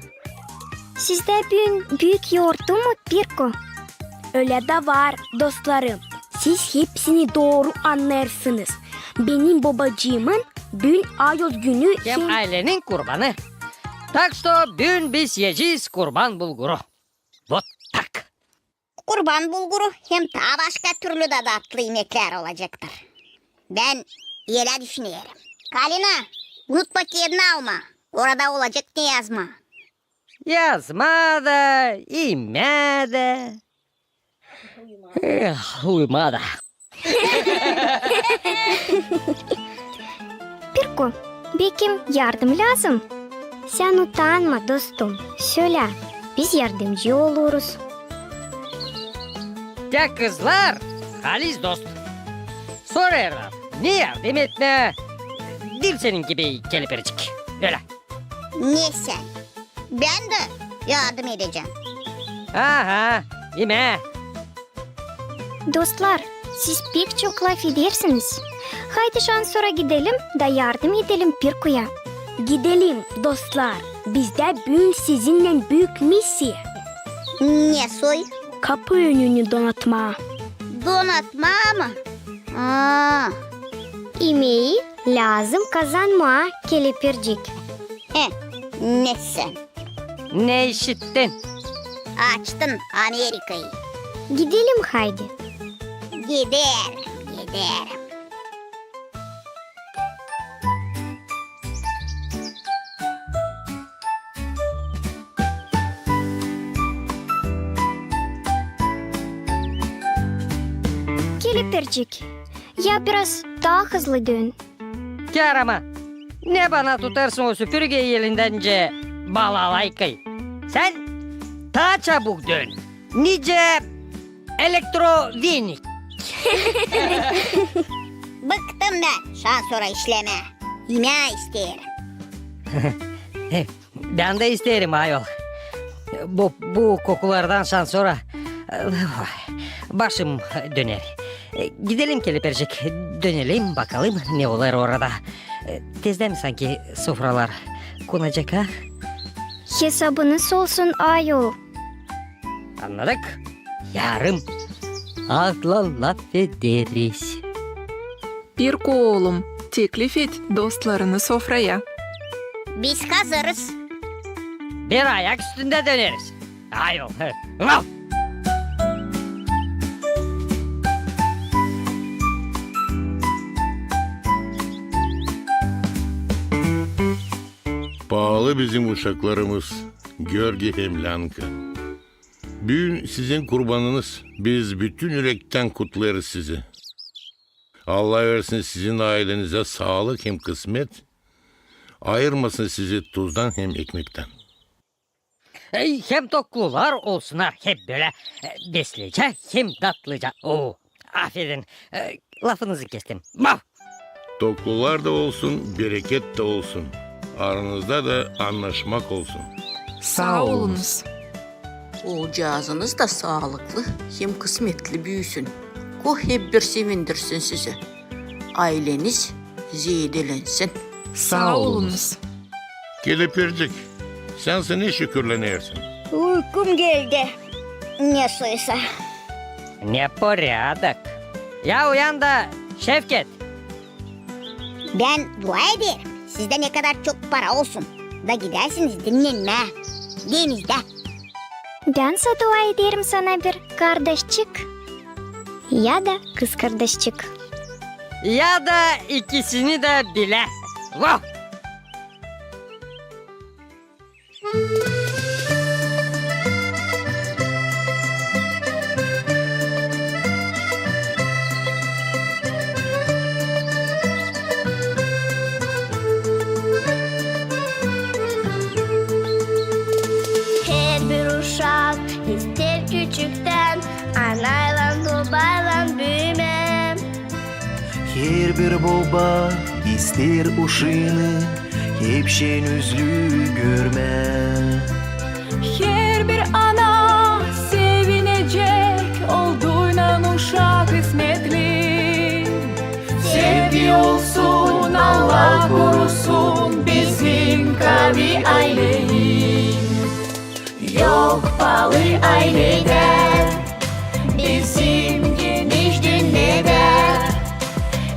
Sizdä büün büük yortu mu, Pirko? Ölä dä var, dostlarım. Siz hepsini dooru annêêrsınız. Benim bobacıımın büün ayoz günü hem aylenin kurbanı. Так что büün biz iyecez kurban bulguru. Вот так. Kurban bulguru hem taa başka türlü dä datlı imeklär olacaktır. Bän ölä düşünerim. Kalina, unutma kedini almaa. Orada olacek ne yazmaa. Yazmaa da, imää dä. Eh, uyumaa da. Pirko, bekim yardım lääzım? Sän utanma, dostum, sölä. biz yardımcı oluruz. Tä kızlar halis dost. Sorêrlar, ne yardım etmää? Diil senin gibi, Kelepircik. Ölä. Ne sän? Bän dä yardım edecäm. Aha, imä. Dostlar, siz pek çok lafedersiniz. Haydi şansora gidelim da yardım edelim Pirkuya. Gidelim, dostlar. Bizdä büün sizinnän büük missiya. Ne soy? Kapı önünü donatmaa. Donatmaa mı? Aa. İmeyi lääzım kazanmaa, Kelepircik. He, ne sän? Ne işittin? Açtın Amerikayı. Gidelim haydi. Giderim, giderim. Kelepircik, ya biraz taa hızlı dön. Kär ama, ne bana tutêrsın o süpürgeyi elindän nicä balalaykayı? Sän taa çabuk dön, nicä elektrovenik. Bıktım bän şansora işlemää. İmää isteerim. Bän dä isteerim, ayol. Bu, bu kokulardan şansora, başım döner. Gidelim, Kelepircik, dönelim, bakalım, ne olêr orada. Tezdän mi sanki sofralar konacek, ha? Hesabınız olsun, ayol. Annadık. Yarım. Azlan lafederiz. Pirku oolum, teklif et dostlarını sofraya. Biz hazırız. Bir ayak üstündä döneriz. Ayol. Vau! Paalı bizim uşaklarımız, Görgi hem Länka. Büün sizin kurbanınız. Biz bütün ürektän kutlêêrız sizi. Allah versin sizin aylenizä saalık hem kısmet, ayırmasın sizi tuzdan hem ekmektän. Ey, hem toklular olsunnar hep bölä, e, beslicä hem datlıca. Oo, afedin, e, lafınızı kestim. Vau! Toklular da olsun, bereket dä olsun. Aranızda da annaşmak olsun. Saa olunuz. Oolcaazınız da saalıklı hem kısmetli büüsün. Ko hep bir sevindirsin sizi. Ayleniz zeedelensin. Saa olunuz. Kelepircik, sän sä ne şükürlenersin? Uykum geldi. Ne soysa. Neporядок. Ya uyan da şef et. Bän dua ederim, sizdä ne kadar çok para olsun, da gidäsiniz dinnenmää denizdä. Bän sä dua ederim sana bir kardaşçık ya da kızkardaşçık. Ya da ikisini dä bilä. Vau! Herbir uşak isteer küçüktän anaylan, bobaylan büümää. Herbir boba isteer uşaanı hep şen üzlü görmää. Herbir ana sevinecek, olduynan uşak kısmetli. Sevgi olsun, Allah korusun bizim kavi ayleyi. Yok paalı ayledä bizim geniş dünnedä.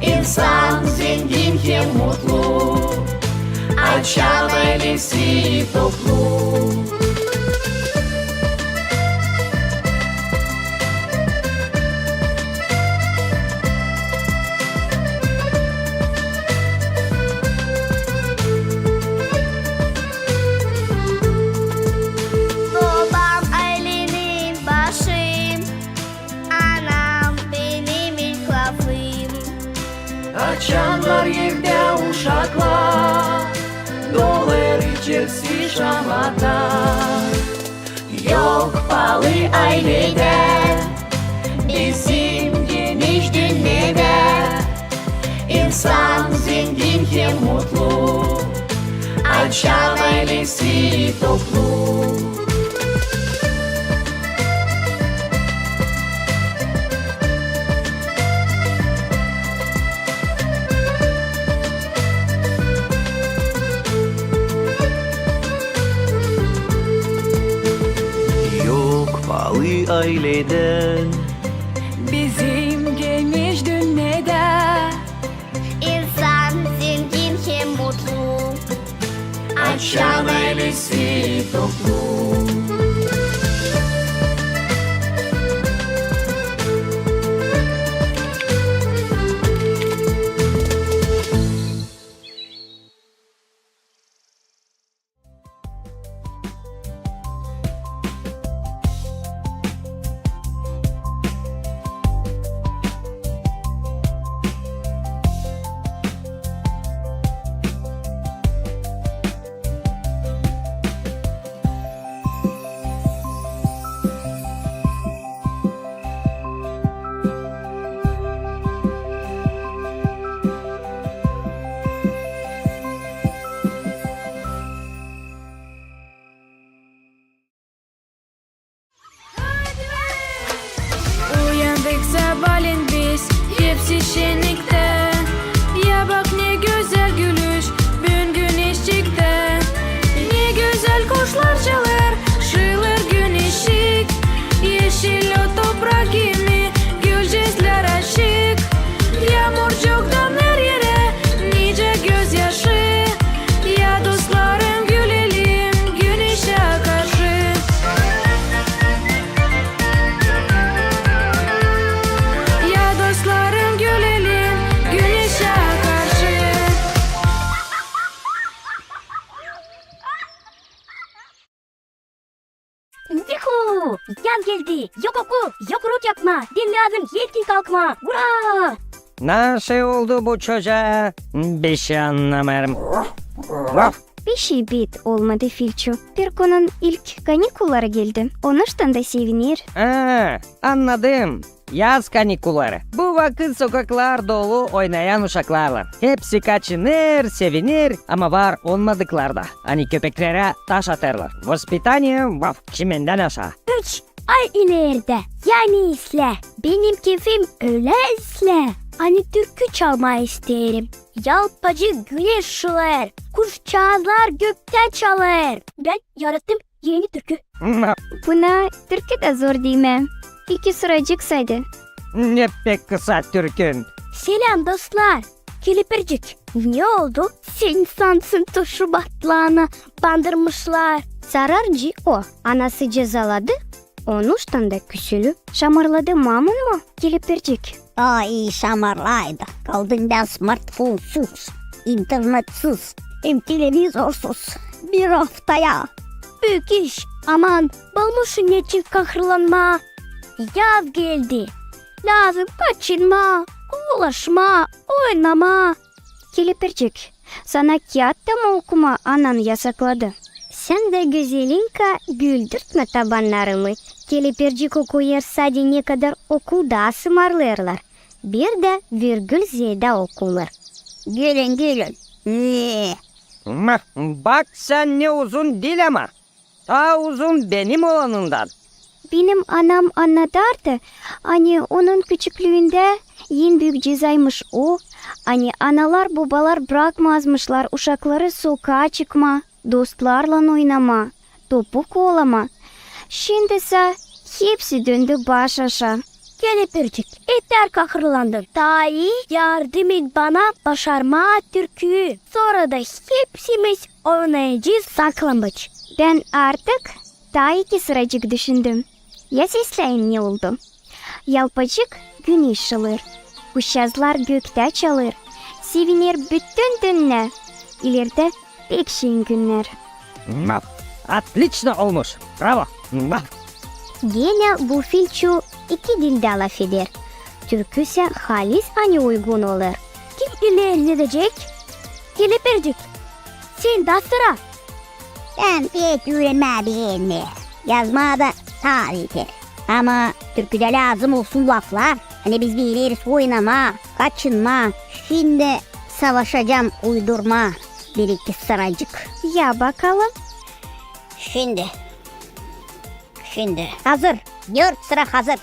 İnsan zengin hem mutlu, açan aylesi toplu. Bobam aylenin başı, anam benim ilk lafım. Açannar evdä uşaklar, dolêr içerisi şamata. Çok paalı ayledä, bizim geniş dünnedä, insan zengin hem mutlu, açan aylesi toplu. Yok paalı ayledä, bizim geniş dünnedä, insan zengin hem mutlu, açan aylesi toplu. Uyandık sabaalän biz, hepsi şenniktä. Ya bak, ne gözäl gülüş büün güneşçiktä. Ne gözäl kuşlar çalêr, şıılêr güneşçik. Eşil o toprak kimi, gülcüklär açık. Yaamurcuktan her erä nicä gözyaşı. Ya dostlarım, gülelim güneşä karşı. Ya dostlarım, gülelim güneşä karşı. Yuhu! Yaz geldi! Yok okul, yok urok yapmaa, bän lääzım erkin kalkmaa! Ura! Nasıl oldu bu çocaa? Bişey annamêêrım. Bişey bit olmadı, Filçu. Türkünün ilk kanikulları geldi. Onuştan da seviner. A, annadım. Yaz kanikulları. Bu vakıt sokaklar dolu oynayan uşaklarlan. Hepsi kaçınêr, sevinêr, ama var olmadıklar da, ani köpeklerä taş atêrlar. Vospitanie, vaf, çimendän aşaa. Üç ay ileerdä, yani islää. Benim keyfim ölä islää, ani türkü çalmaa isteerim. Yalpacık güneş şılêêr, kuşçaazlar göktä çalêr. Bän yarattım eni türkü. Buna türkü dä zor diymää. İki sıracık sade. Ne pek kısa türkün. Seläm, dostlar. Kelepircik, ne oldu? Sän sansın, tuşu batlanı bandırmışlar. Zararcı o, anası cezaladı, onuştan da küsülü. Şamarladı mamun mu, Kelepircik? Ay, şamarlaydı. Kaldın bän smartfonsuz, internetsiz hem televizorsuz bir aftaya. Büük iş, aman, bulmuşsun neçin kahırlanmaa. Yaz geldi. Lääzım kaçınmaa, ulaşmaa, oynamaa. Kelepircik, sana kiyat da mı okumaa anan yasakladı? Sän dä, gözelinka, güldürtmä tabannarımı. Kelepircik okuyêr sade, ne kadar okulda sımarlêêrlar. Bir dä virgül zeedä okunêr. Gülün, gülün. Ne? Mah, bak sän, ne uzun dil ama. Taa uzun benim olanımdan. Benim anam annadardı, ani onun küçüklüündä en büük cezaymış o, ani analar-bobalar brakmazmışlar uşakları sokaa çıkmaa, dostlarlan oynamaa, topu kovalamaa. Şindi sä hepsi döndü baş aşaa. Kelepircik, etär kahırlandın. Taa ii yardım et bana başarmaa türküyü. Sora da hepsimiz oynayacez saklambaç. Bän artık taa iki sıracık düşündüm. Ya sesläyim ne oldu? Yalpacık güneş şılêêr, kuşçaazlar göktä çalêr, seviner bütün dünnä. İlerdä pek şirin günnär. Maf! Otliçno olmuş! Bravo! Maf! Genä bu Filçu iki dildä lafeder. Türkü sä halis ani uygun olêr. Kim ileri gidecek? Kelepircik, sendä sıra. Bän pek üürenmää beenmeerim. Yazmaa da taa beter. Ama türküdä lääzım olsun laflar. Ani biz begeneriz oynamaa, kaçınmaa. Şindi savaşacam uydurmaa bir-iki sıracık. Ya bakalım. Şindi. Şindi. Hazır. Dört sıra hazır.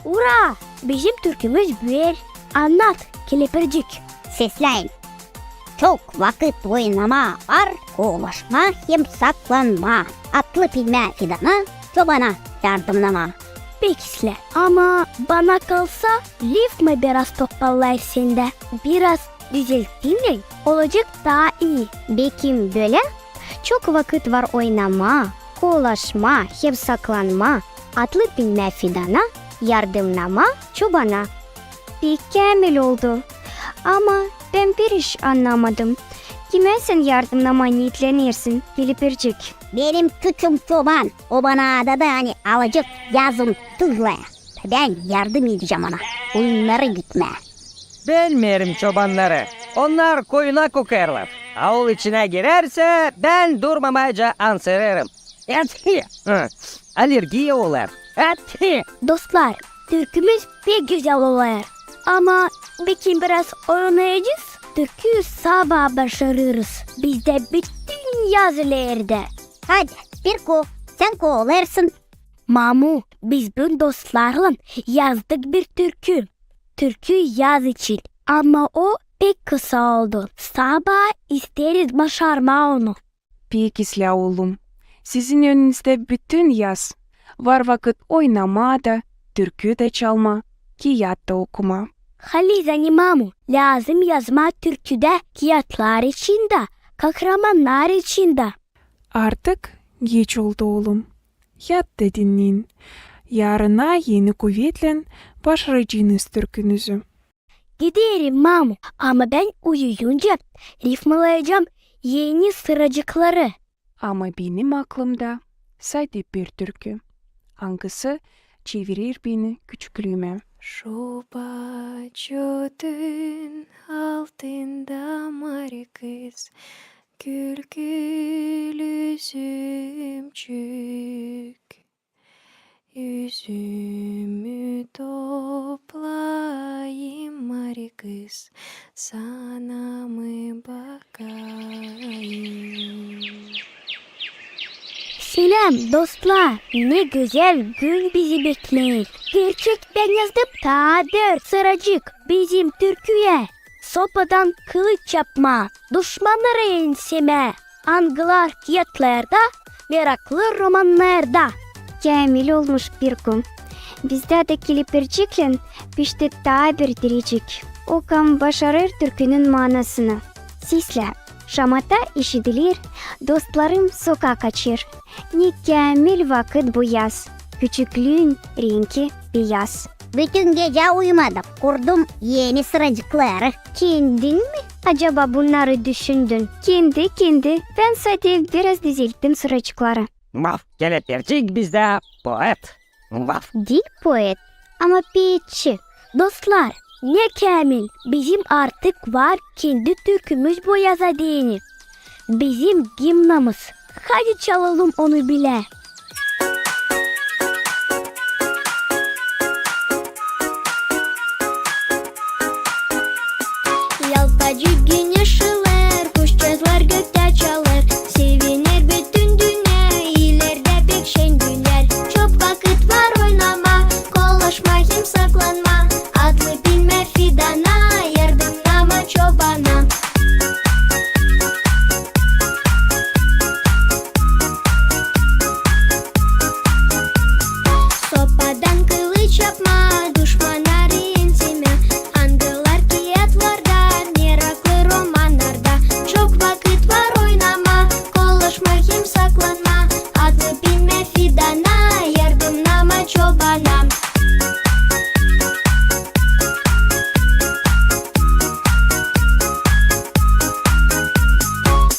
Ura! Bizim türkümüz büel. Annat, Kelepircik. Sesläyin. Çok vakıt oynamaa var, kovalaşmaa hem saklanmaa. Atlı bilmää fidana, çobana yardımnamaa. Pek islää. Ama bana kalsa, rifma biraz topallayır sendä. Biraz düzelttiynän olacek taa ii. Bekim bölä? Çok vakıt var oynamaa, kovalaşmaa hem saklanmaa. Atlı bilmää fidana, yardımnamaa çobana. Pek käämil oldu. Ama bän bir iş annamadım. Kimä sän yardımnamaa niyetlenirsän, Kelepircik? Benim küçüm çoban, o bana adadı, ani alacek yazın tuzlaya. Bän yardım edecäm ona koyunnarı gütmää. Bän benerim çobannarı. Onnar koyuna kokêrlar. Aul içinä girärsä, bän durmamayca ansırêrım. Etki! Hı. Allergiya olêr. Etki! Dostlar, türkümüz pek gözäl olêr. Ama bekim biraz oynayacez, türkü sabaa başarırız. Bizdä bütün yaz ilerdä. Hadi, Pirku, sän kovalêrsın. Mamu, biz büün dostlarlan yazdık bir türkü. Türkü yaz için. Ama o pek kısa oldu. Sabaa isteeriz başarmaa onu. Pek islää, oolum. Sizin önünüzdä bütün yaz. Var vakıt oynamaa da, türkü dä çalmaa, kiyat ta okumaa. Halizdän, mamu, lääzım yazmaa türküdä kiyatlar için dä, kahramannar için dä. Artık geç oldu, oolum. Yat da dinnän. Yarına eni kuvetlän başaracenız türkünüzü. Giderim, mamu, ama bän uyuyunca rifmalayacam eni sıracıkları. Ama benim aklımda sade bir türkü, angısı çevirir beni küçüklüümä. Şoba çötün altında mari kız, kül-kül üzümcük. Üzümü toplayım, mari kız, sana mı bakayım. Seläm, dostlar! Ne gözäl gün bizi bekleer. Gerçek, bän yazdım taa dört sıracık. Bizim türküyä. Sopadan kılıç yapmaa, duşmannarı ensemää. Angılar kiyatlarda, meraklı romannarda. Käämil olmuş, Pirku. Bizdä dä Kelepirciklän pişti taa bir direcik. O kam başarêr türkünün maanasını. Seslä, şamata işidiler, dostlarım sokaa kaçêr. Ne käämil vakıt bu yaz, küçüklüün renki beyaz. Bütün gecä uyumadım, kurdum eni sıracıkları. Kendin mi acaba bunnarı düşündün? Kendi, kendi. Bän sade biraz dizelttim sıracıkları. Vaf, Kelepircik bizdä poet. Vaf. Diil poet, ama peetçi. Dostlar, ne käämil, bizim artık var kendi türkümüz bu yaza deyni. Bizim gimnamız. Hadi çalalım onu bilä. Yalpacık güneş şılêêr, kuşçazlar göktä çalêr. Seviner bütün dünnä, ilerdä pek şen günnär. Çok vakıt var oynamaa, kolaşmaa hem saklanmaa. Atlı bilmää fidana, yardımnamaa çobana. Sopadan kılıç yapmaa, duşmannarı ensemää. Angılar kiyatlarda, meraklı romannarda. Çok vakıt var oynamaa, kolaşmaa hem saklanmaa. Atlı bilmää fidana, yardımnamaa çobana.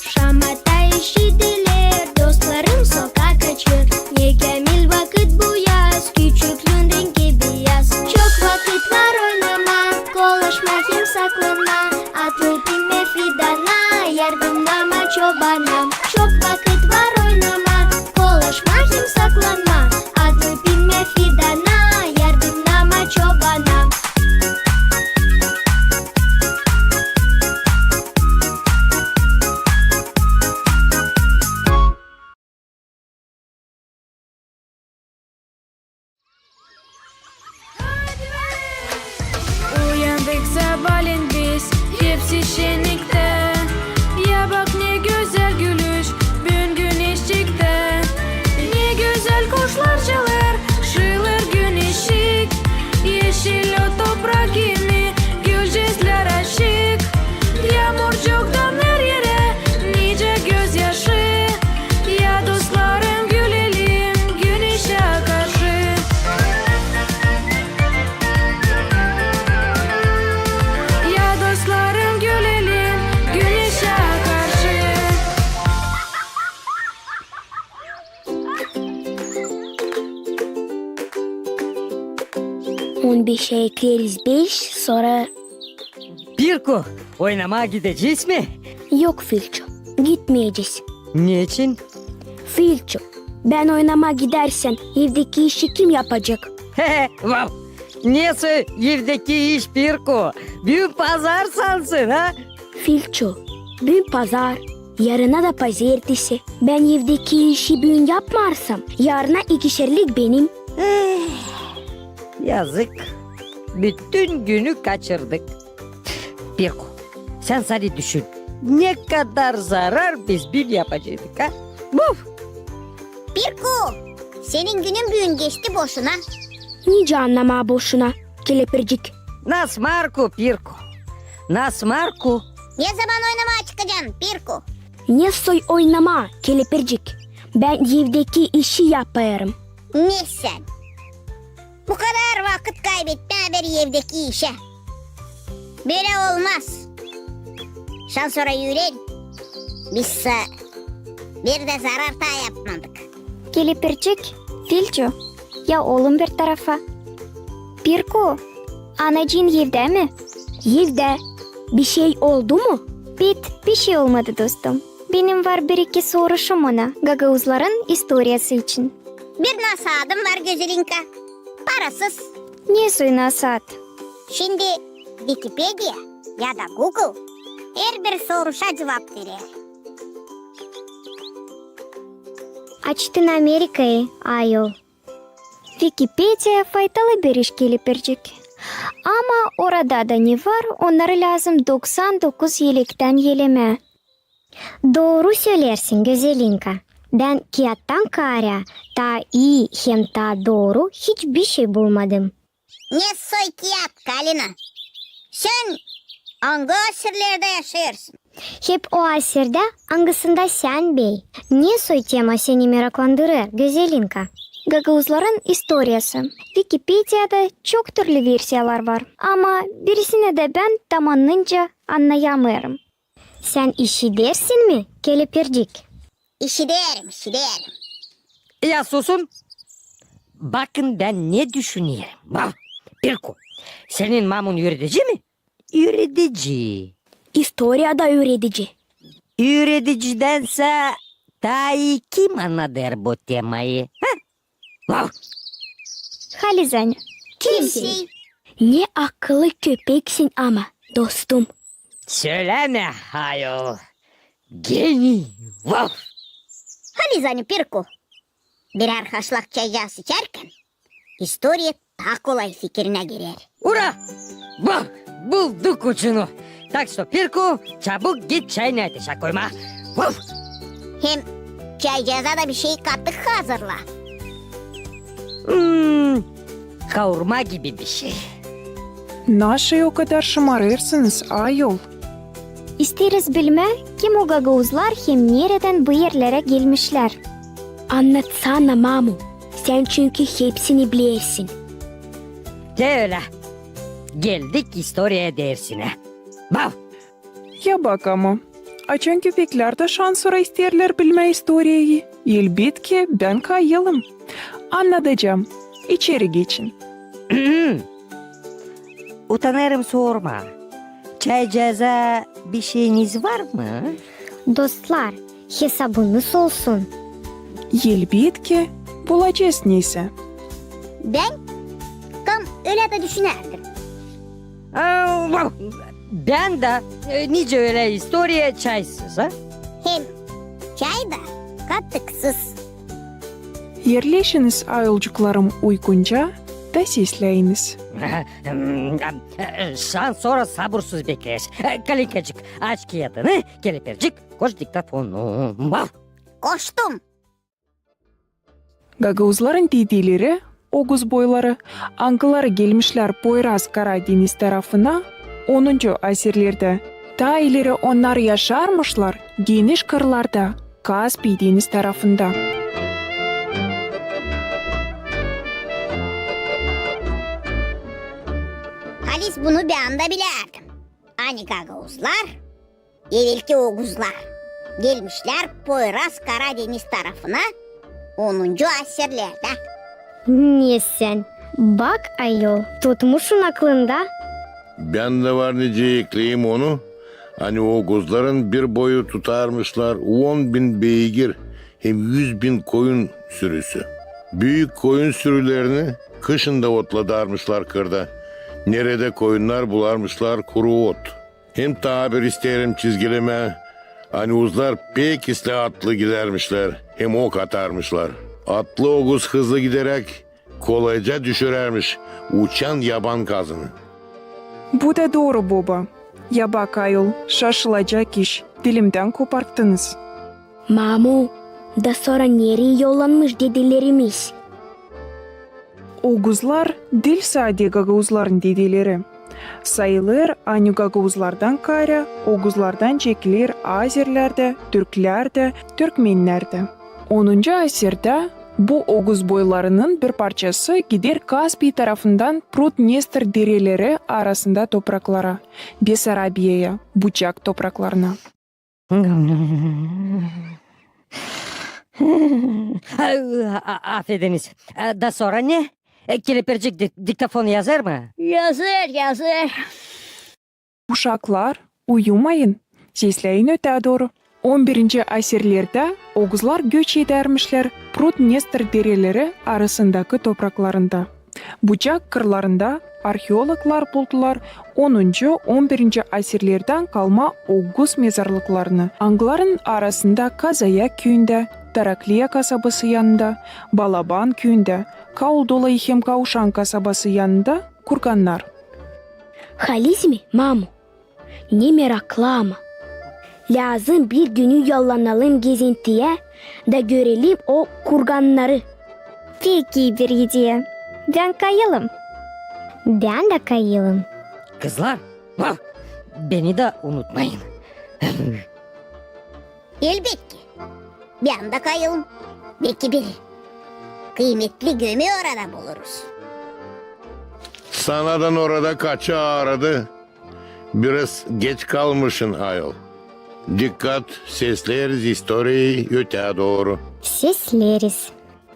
Şamata işidiler, dostlarım sokaa kaçêr. Ne käämil vakıt bu yaz, küçüklüün renki beyaz. Çok vakıt var oynamaa, kolaşmaa hem saklanmaa. Atlı bilmää fidana, yardımnamaa çobana. Çok vakıt var oynamaa, kolaşmaa hem saklanmaa. Atlı bilmää Bişey ekleriz beş, sora... Pirku, oynamaa gidecez mi? Yok, Filço, gitmeyecez. Neçin? Filço, bän oynamaa gidersän, evdeki işi kim yapacek? He he, vav! Nesoy evdeki iş, Pirku? Büün pazar sansın, ha? Filço, büün pazar, yarına da pazertesi. Bän evdeki işi büün yapmarsam, yarına ikişerlik benim. Eh, yazık. Bütün günü kaçırdık. Pirku, sän sade düşün, ne kadar zarar biz büün yapaceydık, ha? Buf! Pirku, senin günün büün geçti boşuna. Nicä annamaa boşuna, Kelepircik? Nasmarku, Pirku, nasmarku. Ne zaman oynamaa çıkacan, Pirku? Nesoy oynamaa, Kelepircik? Bän evdeki işi yapêrım. Ne sän? Bu kadar vakıt kaybetmää bir evdeki işä. Bölä olmaz. Şansora üüren. Biz sä bir dä zarar taa yapmadık. Kelepircik, Filço, ya olun bir tarafa. Pirku, anacıın evdä mi? Evdä. Bişey oldu mu? Bit, bişey olmadı, dostum. Benim var bir-iki soruşum ona gagauzların istoriyası için. Bir nasaadım var, Gözelinka. Parasız. Nesoy nasaat? Şindi Vikipediya ya da Google herbir soruşa cuvap verer. Açtın Amerikayı, ayol. Vikipediya faydalı bir iş, Kelepircik. Ama orada da ne var, onnarı lääzım doksan dokuz elektän elemää. Dooru söleersin, Gözelinka. Bän kiyattan kaarä taa ii hem taa dooru hiç bişey bulmadım. Ne soy kiyat, Kalina? Sän angı asirlerdä yaşêêrsın? Hep o asirdä, angısında sän bey. Ne soy tema seni meraklandırêr, Gözelinka? Gagauzların istoriyası. Vikipediyada çok türlü versiyalar var, ama birisinä dä bän tam anınca annayamêêrım. Sän işidersin mi, Kelepircik? İşiderim, işiderim. Ya susun. Bakın, bän ne düşünerim. Bak, Pirku, senin mamun üüredici mi? Üüredici. İstoriyada üüredici. Üüredicidän sä taa ii kim annadêr bu temayı, ha? Vav! Haliz, Aня. Kimsey. Ne akıllı köpeksin ama, dostum. Sölämä, ayol. Geniy, vav! Haliz, Aня, Pirku. Birär haşlak çaycaaz içärkän, istoriya taa kolay fikirinä girer. Ura! Bak, bulduk ucunu. Tak što, Pirku, çabuk git çayını ateşä koymaa. Vuf! Hem çaycaaza da bişey katık hazırla. Hmm, kaurma gibi bişey. Naşey o kadar şımarêrsınız, ayol? İsteeriz bilmää, kim o gagauzlar hem neredän bu erlerä gelmişlär. Annatsana, mamu, sän çünkü hepsini bilersin. Te ölä. Geldik istoriya dersinä. Bav! Ya bak ama, açan köpeklär dä şansora isteerlär bilmää istoriyayı, elbetki, bän kayılım. Annadacam. İçeri geçin. Utanêrım sormaa. Çaycaaza bişeyiniz var mı? Dostlar, hesabınız olsun. Elbetki, bulacez neysä. Bän tam ölä dä düşünärdim. Aa, bän dä, e, nicä ölä istoriya çaysız, ha? Hem çay da katıksız. Erleşiniz, ayolcuklarım, uygunca da sesleyiniz. Şansora sabursuz bekleeriz. Kalinkacık, aç kiyadını, Kelepircik, koş diktofonu. Bav! Koştum. Gagauzların dedeleri, ögüz boyları, angıları gelmişlär Poyraz-Kara deniz tarafına onuncu asirlerdä. Taa ileri onnar yaşarmışlar geniş kırlarda, Kaspiy deniz tarafında. Haliz, bunu bän dä bilärdim. Ani gagauzlar, evelki ögüzlär, gelmişlär Poyraz-Kara deniz tarafına onuncu asirlerdä. Ne sän, Bak, ayol, tutmuşsun aklında. Bän dä var nicä ekleyim onu, ani oguzların bir boyu tutarmışlar on bin beygir hem üz bin koyun sürüsü. Büük koyun sürülerini kışın da otladarmışlar kırda, neredä koyunnar bularmışlar kuru ot. Hem taa bir isteerim çizgilemää, ani uzlar pek islää atlı gidärmişlär hem ok atarmışlar. Atlı oguz hızlı gideräk kolayca düşürärmiş uçan yaban kazını. Bu da dooru, boba. Ya bak, ayol, şaşılacak iş, dilimdän koparttınız. Mamu, da sora nereyi yollanmış dedelerimiz? Oguzlar diil sade gagauzların dedeleri. Sayılêr, ani gagauzlardan kaarä oguzlardan çekiler azerlär dä, türklär dä, türkmennär dä. Onuncu asirdä bu oguz boylarının bir parçası gider Kaspiy tarafından Prut-Dnestr dereleri arasında topraklara, Besarabiyaya, bucak topraklarına. A-, a-, afediniz. E, da sora ne? E, Kelepircik dik-, diktafon yazêr mı? Yazêr, yazêr. Uşaklar, uyumayın. Sesläyin ötää dooru. On birinci asirlerdä oguzlar göç edärmişlär Prut-Dnestr dereleri arasındakı topraklarında. Bucak kırlarında arheologlar buldular onuncu, on birinci asirlerdän kalma oguz mezarlıklarını, angıların arasında Kazayak küüyündä, Tarakliya kasabası yanında, Balaban küüyündä, Kaudolay hem Kauşan kasabası yanında kurgannar. Haliz mi, mamu? Ne meraklı ama. Lääzım bir günü yollanalım gezintiyä da görelim o kurgannarı. Pek ii bir ideya. Bän kayılım. Bän dä kayılım. Kızlar, beni dä unutmayın. Elbetki. Bän dä kayılım. Beki bir kıymetli gömü orada buluruz. Sanadan orada kaçı aaradı. Biraz geç kalmışın, ayol. Dikkat, sesleriz istoriyayı ötää dooru. Sesleriz.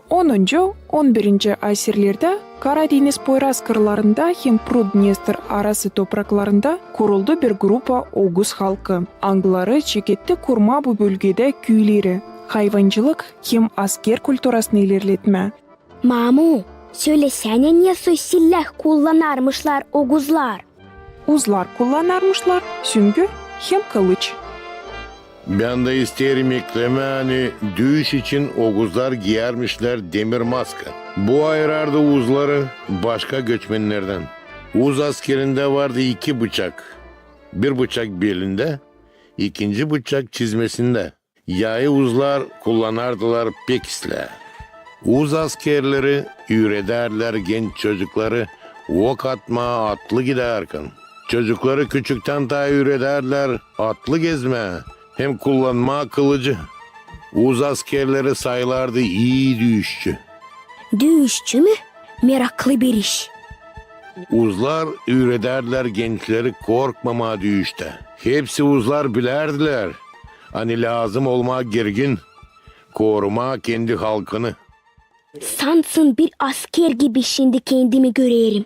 Onuncu, on birinci asirlerdä Kara deñiz poyraz kırlarında hem Prut-Dnestr arası topraklarında kuruldu bir grupa oguz halkı, angıları çeketti kurmaa bu bölgedä küüleri, hayvancılık hem asker kulturasını ilerletmää. Mamu, sölesänä, ne soy silää kullanarmışlar oguzlar? Uzlar kullanarmışlar süngü hem kılıç. Bän dä isteerim eklemää, ani düüş için oguzlar giyärmişlär demir maska. Bu ayırardı uzları başka göçmennerdän. Uz askerindä vardı iki bıçak. Bir bıçak belindä, ikinci bıçak çizmesindä. Yayı uzlar kullanardılar pek islää. Uz askerleri üüredärdilär genç çocukları ok atmaa atlı gidärkän. Çocukları küçüktän taa üüredärdilär atlı gezmää hem kullanmaa kılıcı. Uz askerleri sayılardı ii düüşçü. Düüşçü mü? Meraklı bir iş. Uzlar üüredärdilär gençleri korkmamaa düüştä. Hepsi uzlar bilärdilär, ani lääzım olmaa girgin, korumaa kendi halkını. Sansın bir asker gibi şindi kendimi görerim.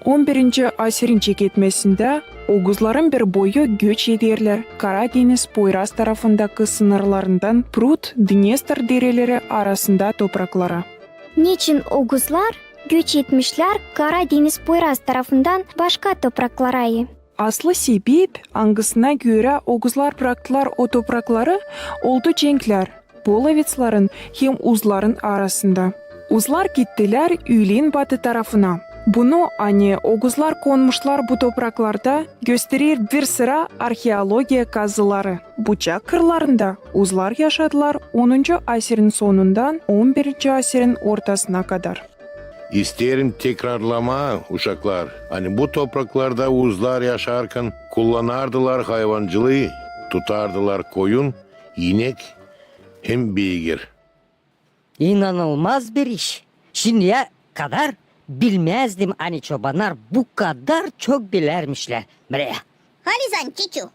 On birinci asirin çeketmesindä oguzların bir boyu göç ederlär Kara deñiz poyraz tarafındakı sınırlarından Prut, Dnestr dereleri arasında topraklara. Neçin oguzlar göç etmişlär Kara deñiz poyraz tarafından başka topraklara? Aslı sebep, angısına görä oguzlar braktılar o toprakları, oldu cenklär polovetsların hem uzların arasında. Uzlar gittilär üülen batı tarafına. Bunu, ani oguzlar konmuşlar bu topraklarda, gösterer bir sıra arheologiya kazıları. Bucak kırlarında uzlar yaşadılar onuncu asirin sonundan on birinci asirin ortasına kadar. İsteerim tekrarlamaa, uşaklar, ani bu topraklarda uzlar yaşarkan kullanardılar hayvancılıı, tutardılar koyun, inek hem beygir. İnanılmaz bir iş. Şindiyä kadar bilmäzdim, ani çobannar bu kadar çok bilärmişlär. Bile. Halizan Çiçu,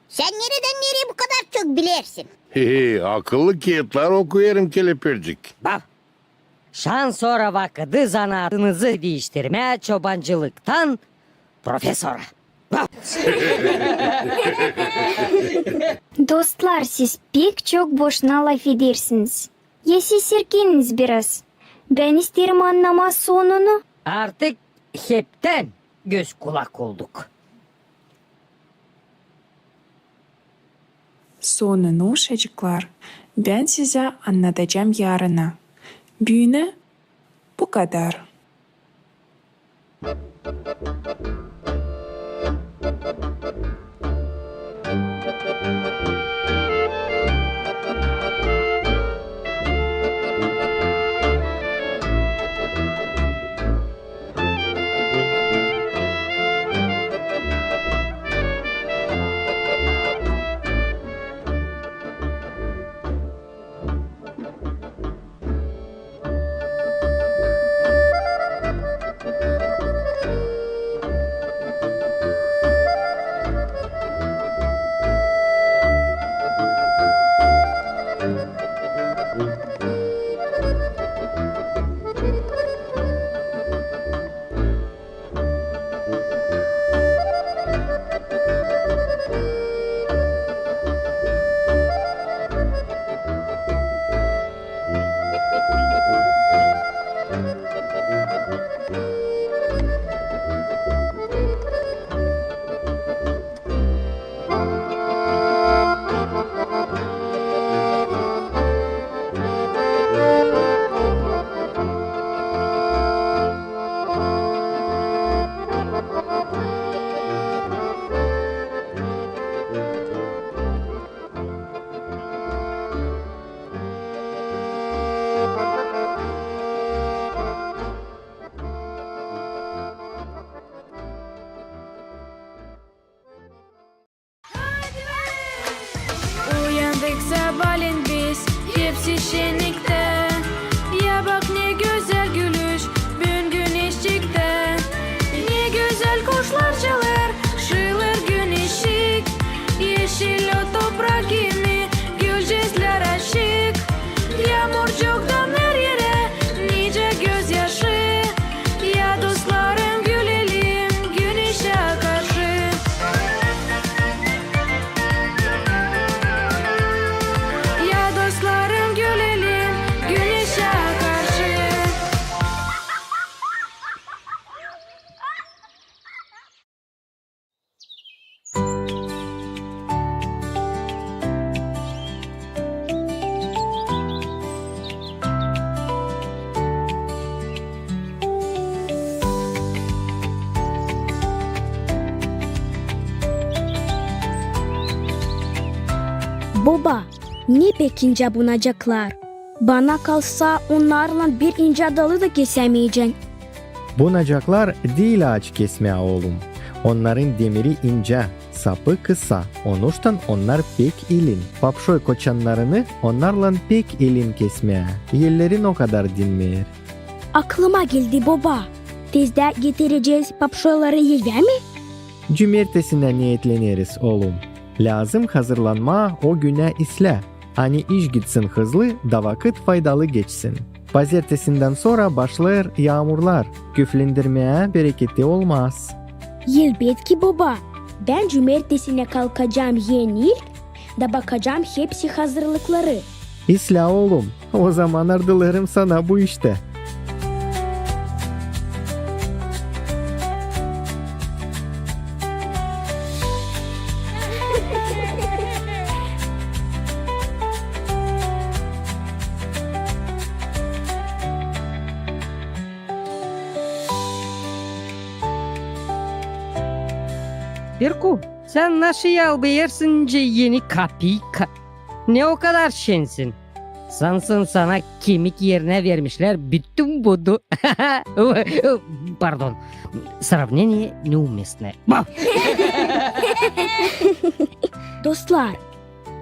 sän neredän nereyä bu kadar çok bilersin? He he, akıllı kiyatlar okuyêrım, Kelepircik. Bak, Şansora vakıdı zanaatınızı diiştirmää çobancılıktan profesora. Dostlar, siz pek çok boşuna lafedersiniz. Ya siz serkeniniz biraz. Bän isteerim annamaa sonunu. Artık heptän göz-kulak olduk. Sonunu, uşacıklar, bän sizä annadacam yarına. Büünä bu kadar. Uyandık sabaalän biz, hepsi şenniktä. Ya bak, ne gözäl gülüş büün güneşçiktä. Ne gözäl kuşlar çalêr, şiilêr güneşçik. Eşil o toprak gibi, gülücüklär açık. Yaamurcuktan her erä nicä gözyaşı. Ya dostlarım, gülelim güneşä karşı. Ya dostlarım, gülelim güneşä karşı. Boba, ne pek incä bunacaklar! Bana kalsa, onnarlan bir incä dalı da kesämeyecän. Bunacaklar diil aaç kesmää, oolum. Onnarın demiri incä, sapı kısa, onuştan onnar pek ilin. Papşoy koçannarını onnarlan pek ilin kesmää. Ellerin o kadar dinmeer. Aklıma geldi, boba. Tezdä getirecez papşoyları evä mi? Cumertesinä neetleneriz, oolum. Lääzım hazırlanmaa o günä islää, ani iş gitsin hızlı da vakıt faydalı geçsin. Pazertesindän sora başlêêr yaamurlar, küflendirmää bereketi olmaz. Elbetki, boba. Bän cumertesinä kalkacam en ilk da bakacam hepsi hazırlıkları. İslää, oolum, ozaman ardılêrım sana bu iştä. Pirku, sän naşı yalbêêrsın nicä eni kapiyka? Ne o kadar şensin? Sansın sana kemik erinä vermişlär bütün budu. Pardon, сравнение неуместное. Dostlar,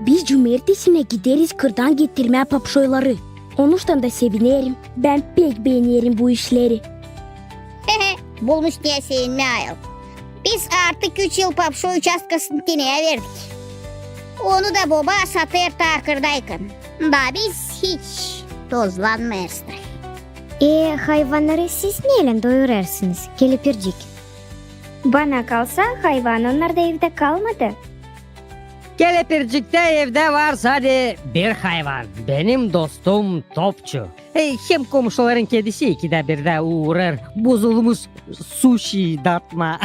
biz cumertesinä gideriz kırdan getirmää papşoyları. Onuştan da sevinerim. Bän pek beenerim bu işleri. Bulmuş neyä sevinmää ayol. Biz artık üç yıl papşoy uçastkasını teneyä verdik. Onu da boba satêr taa kırdaykan. Da biz hiç tozlanmêêrız da. E, hayvannarı siz neylän doyurêrsınız, kelepircik? Bana kalsa, hayvan onnarda evdä kalmadı. Kelepirciktä evdä var sade bir hayvan, benim dostum Topçu. E, hem komuşuların kedisi ikidä birdä uurêr bozulmuş suşi datmaa.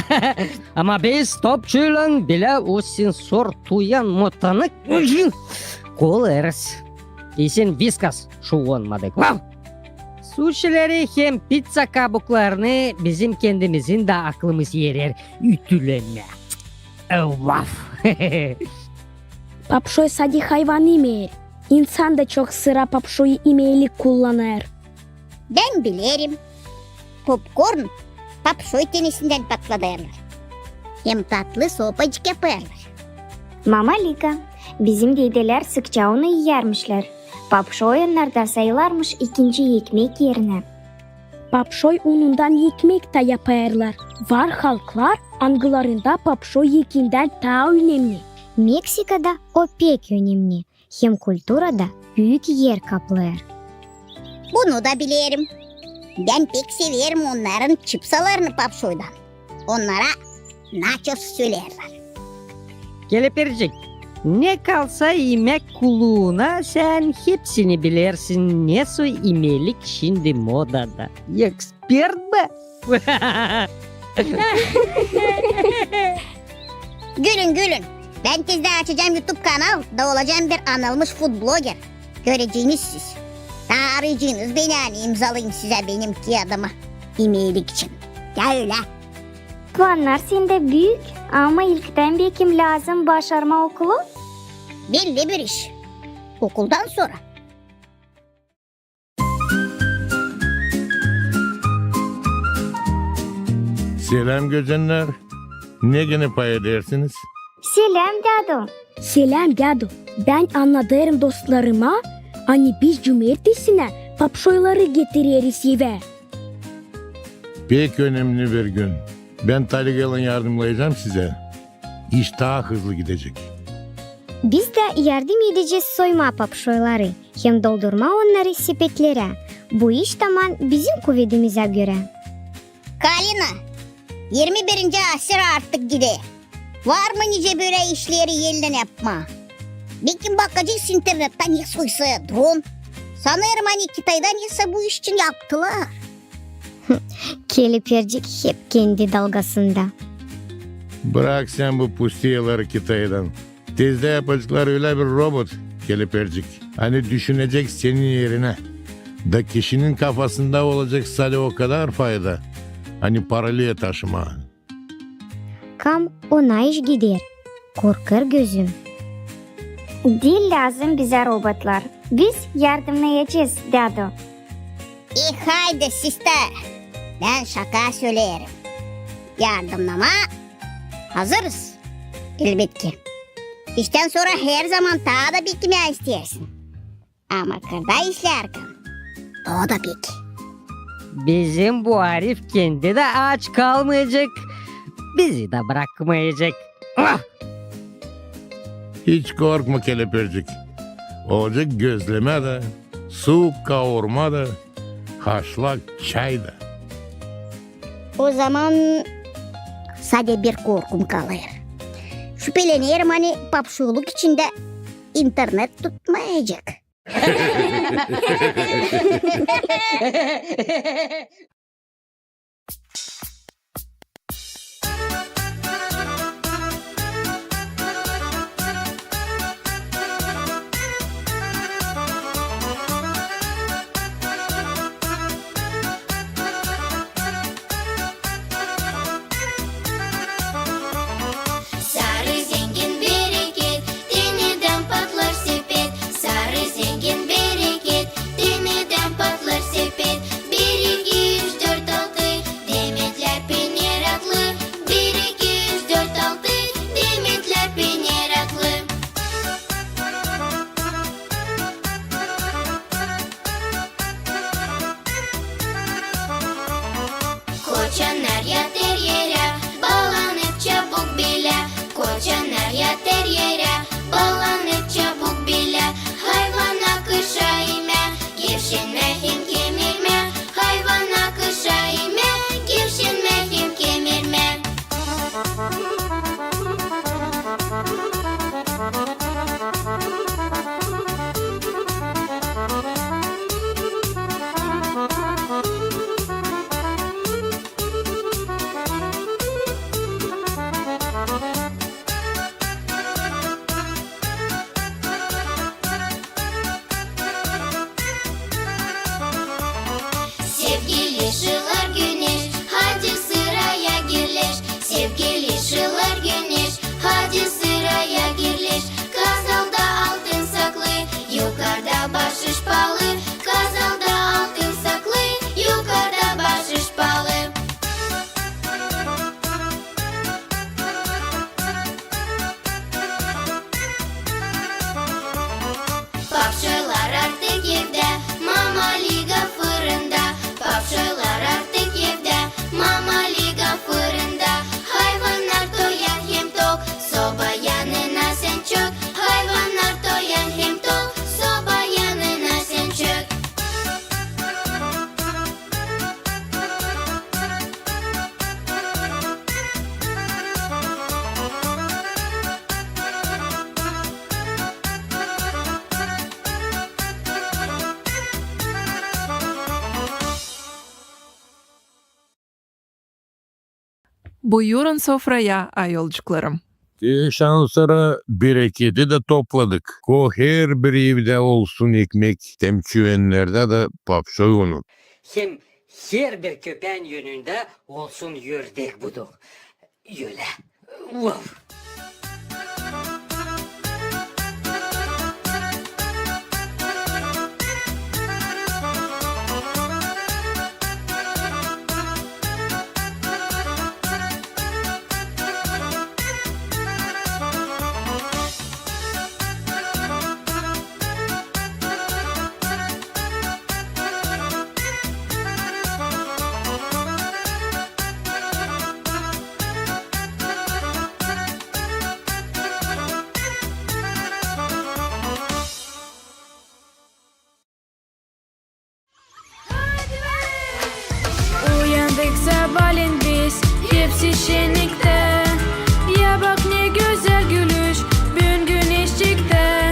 Ama biz Topçuylan bilä o sensor tuyan motanı kolêrız. İsin Viskas şuvonmadık. Vav! Suşileri hem pizza kabuklarını bizim kendimizin dä aklımız erer ütülemää. E, vav! Papşoy sade hayvan imeer. İnsan da çok sıra papşoyu imeerlik kullanêr. Bän bilerim. Popkorn papşoy tenesindän patladêrlar. Hem tatlı sopacık yapêrlar. Mama Lika, bizim dedelär sıkça onu iyärmişlär. Papşoy onnarda sayılarmış ikinci ekmek erinä. Papşoy unundan ekmek tä yapêrlar. Var halklar, angılarında papşoy ekindän taa önemni. Meksikada o pek önemni. Hem kulturada büük er kaplêêr. Bunu da bilerim. Bän pek severim onnarın çipsalarını papşoydan. Onnara naços söleerlär. Kelepircik, ne kalsa imäk kuluuna, sän hepsini bilersin, ne soy imelik şindi modada. Ekspert bä! Gülün, gülün. Bän tezdä açacam YouTube kanal da olacam bir anılmış food bloger. Göreceniz siz. Taa arayacınız beni, ani imzalayım sizä benim kiyadımı imelik için. Ya ölä. Plannar sendä büük, ama ilktän bekim lääzım başarmaa okulu? Belli bir iş. Okuldan sora. Seläm, gözennär. Ne genä pay edersiniz? Seläm, dädu. Seläm, dädu. Bän annadêrım dostlarıma, ani biz cumertesinä papşoyları getireriz evä. Pek önemni bir gün. Bän taligaylan yardımnayacam sizä. İş taa hızlı gidecek. Biz dä yardım edecez soymaa papşoyları hem doldurmaa onnarı sepetlerä. Bu iş taman bizim kuvedimizä görä. Kalina, irmi birinci asır artık gider. Var mı nicä bölä işleri ellän yapmaa? Bekim bakacez internettä, ne soysa dron. Sanêrım, ani Kitayda nesä bu iş için yaptılar. Kelepircik hep kendi dalgasında. Brak sän bu pustiyaları Kitaydan. Tezdä yapaceklar ölä bir robot, kelepircik, ani düşünecek senin erinä. Da kişinin kafasında olacek sade o kadar fayda, ani paralıya taşımaa. Kam ona iş gider, korkêr gözüm. Diil lääzım bizä robotlar. Biz yardımnayacez, dädu. E, haydi, sistä. Bän şaka söleerim. Yardımnamaa hazırız, elbetki. İştän sora herzaman taa da beklemää isteersin. Ama kırda işlärkän, o da pek. Bizim bu arif kendi dä aç kalmayacek, bizi dä brakmayacek. Ah! Hiç korkma, kelepircik. Olacek gözlemä dä, suuk kaurma da, haşlak çay da. O zaman sade bir korkum kalêr. Şüpelenerim, ani papşoyluk içindä internet tutmayacek. Sarı zengin bereket, tenedän patlar sepet. Sarı zengin bereket, tenedän patlar sepet. Bir, iki, üç, Buyurun sofraya, ayolcuklarım. E, şansora bereketi dä topladık. Ko herbir evdä olsun ekmek, hem çüvennerdä dä papşoy unu. Hem herbir köpään önündä olsun ördek buduu. Ölä. Vov! Uyandık sabaalän biz, hepsi şenniktä. Ya bak, ne gözäl gülüş büün güneşçiktä.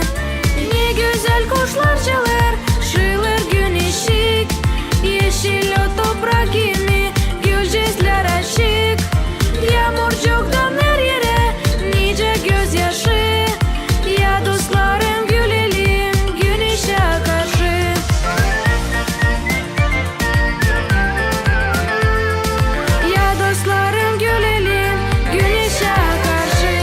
Ne gözäl kuşlar çalêr, şıılır güneşçik. Eşil o toprak, yeni gülücüklär açık. Yaamurcuk damer erä, nicä gözyaşı. Ya dostlarım, gülelim güneşä karşı. Ya dostlarım, gülelim güneşä karşı.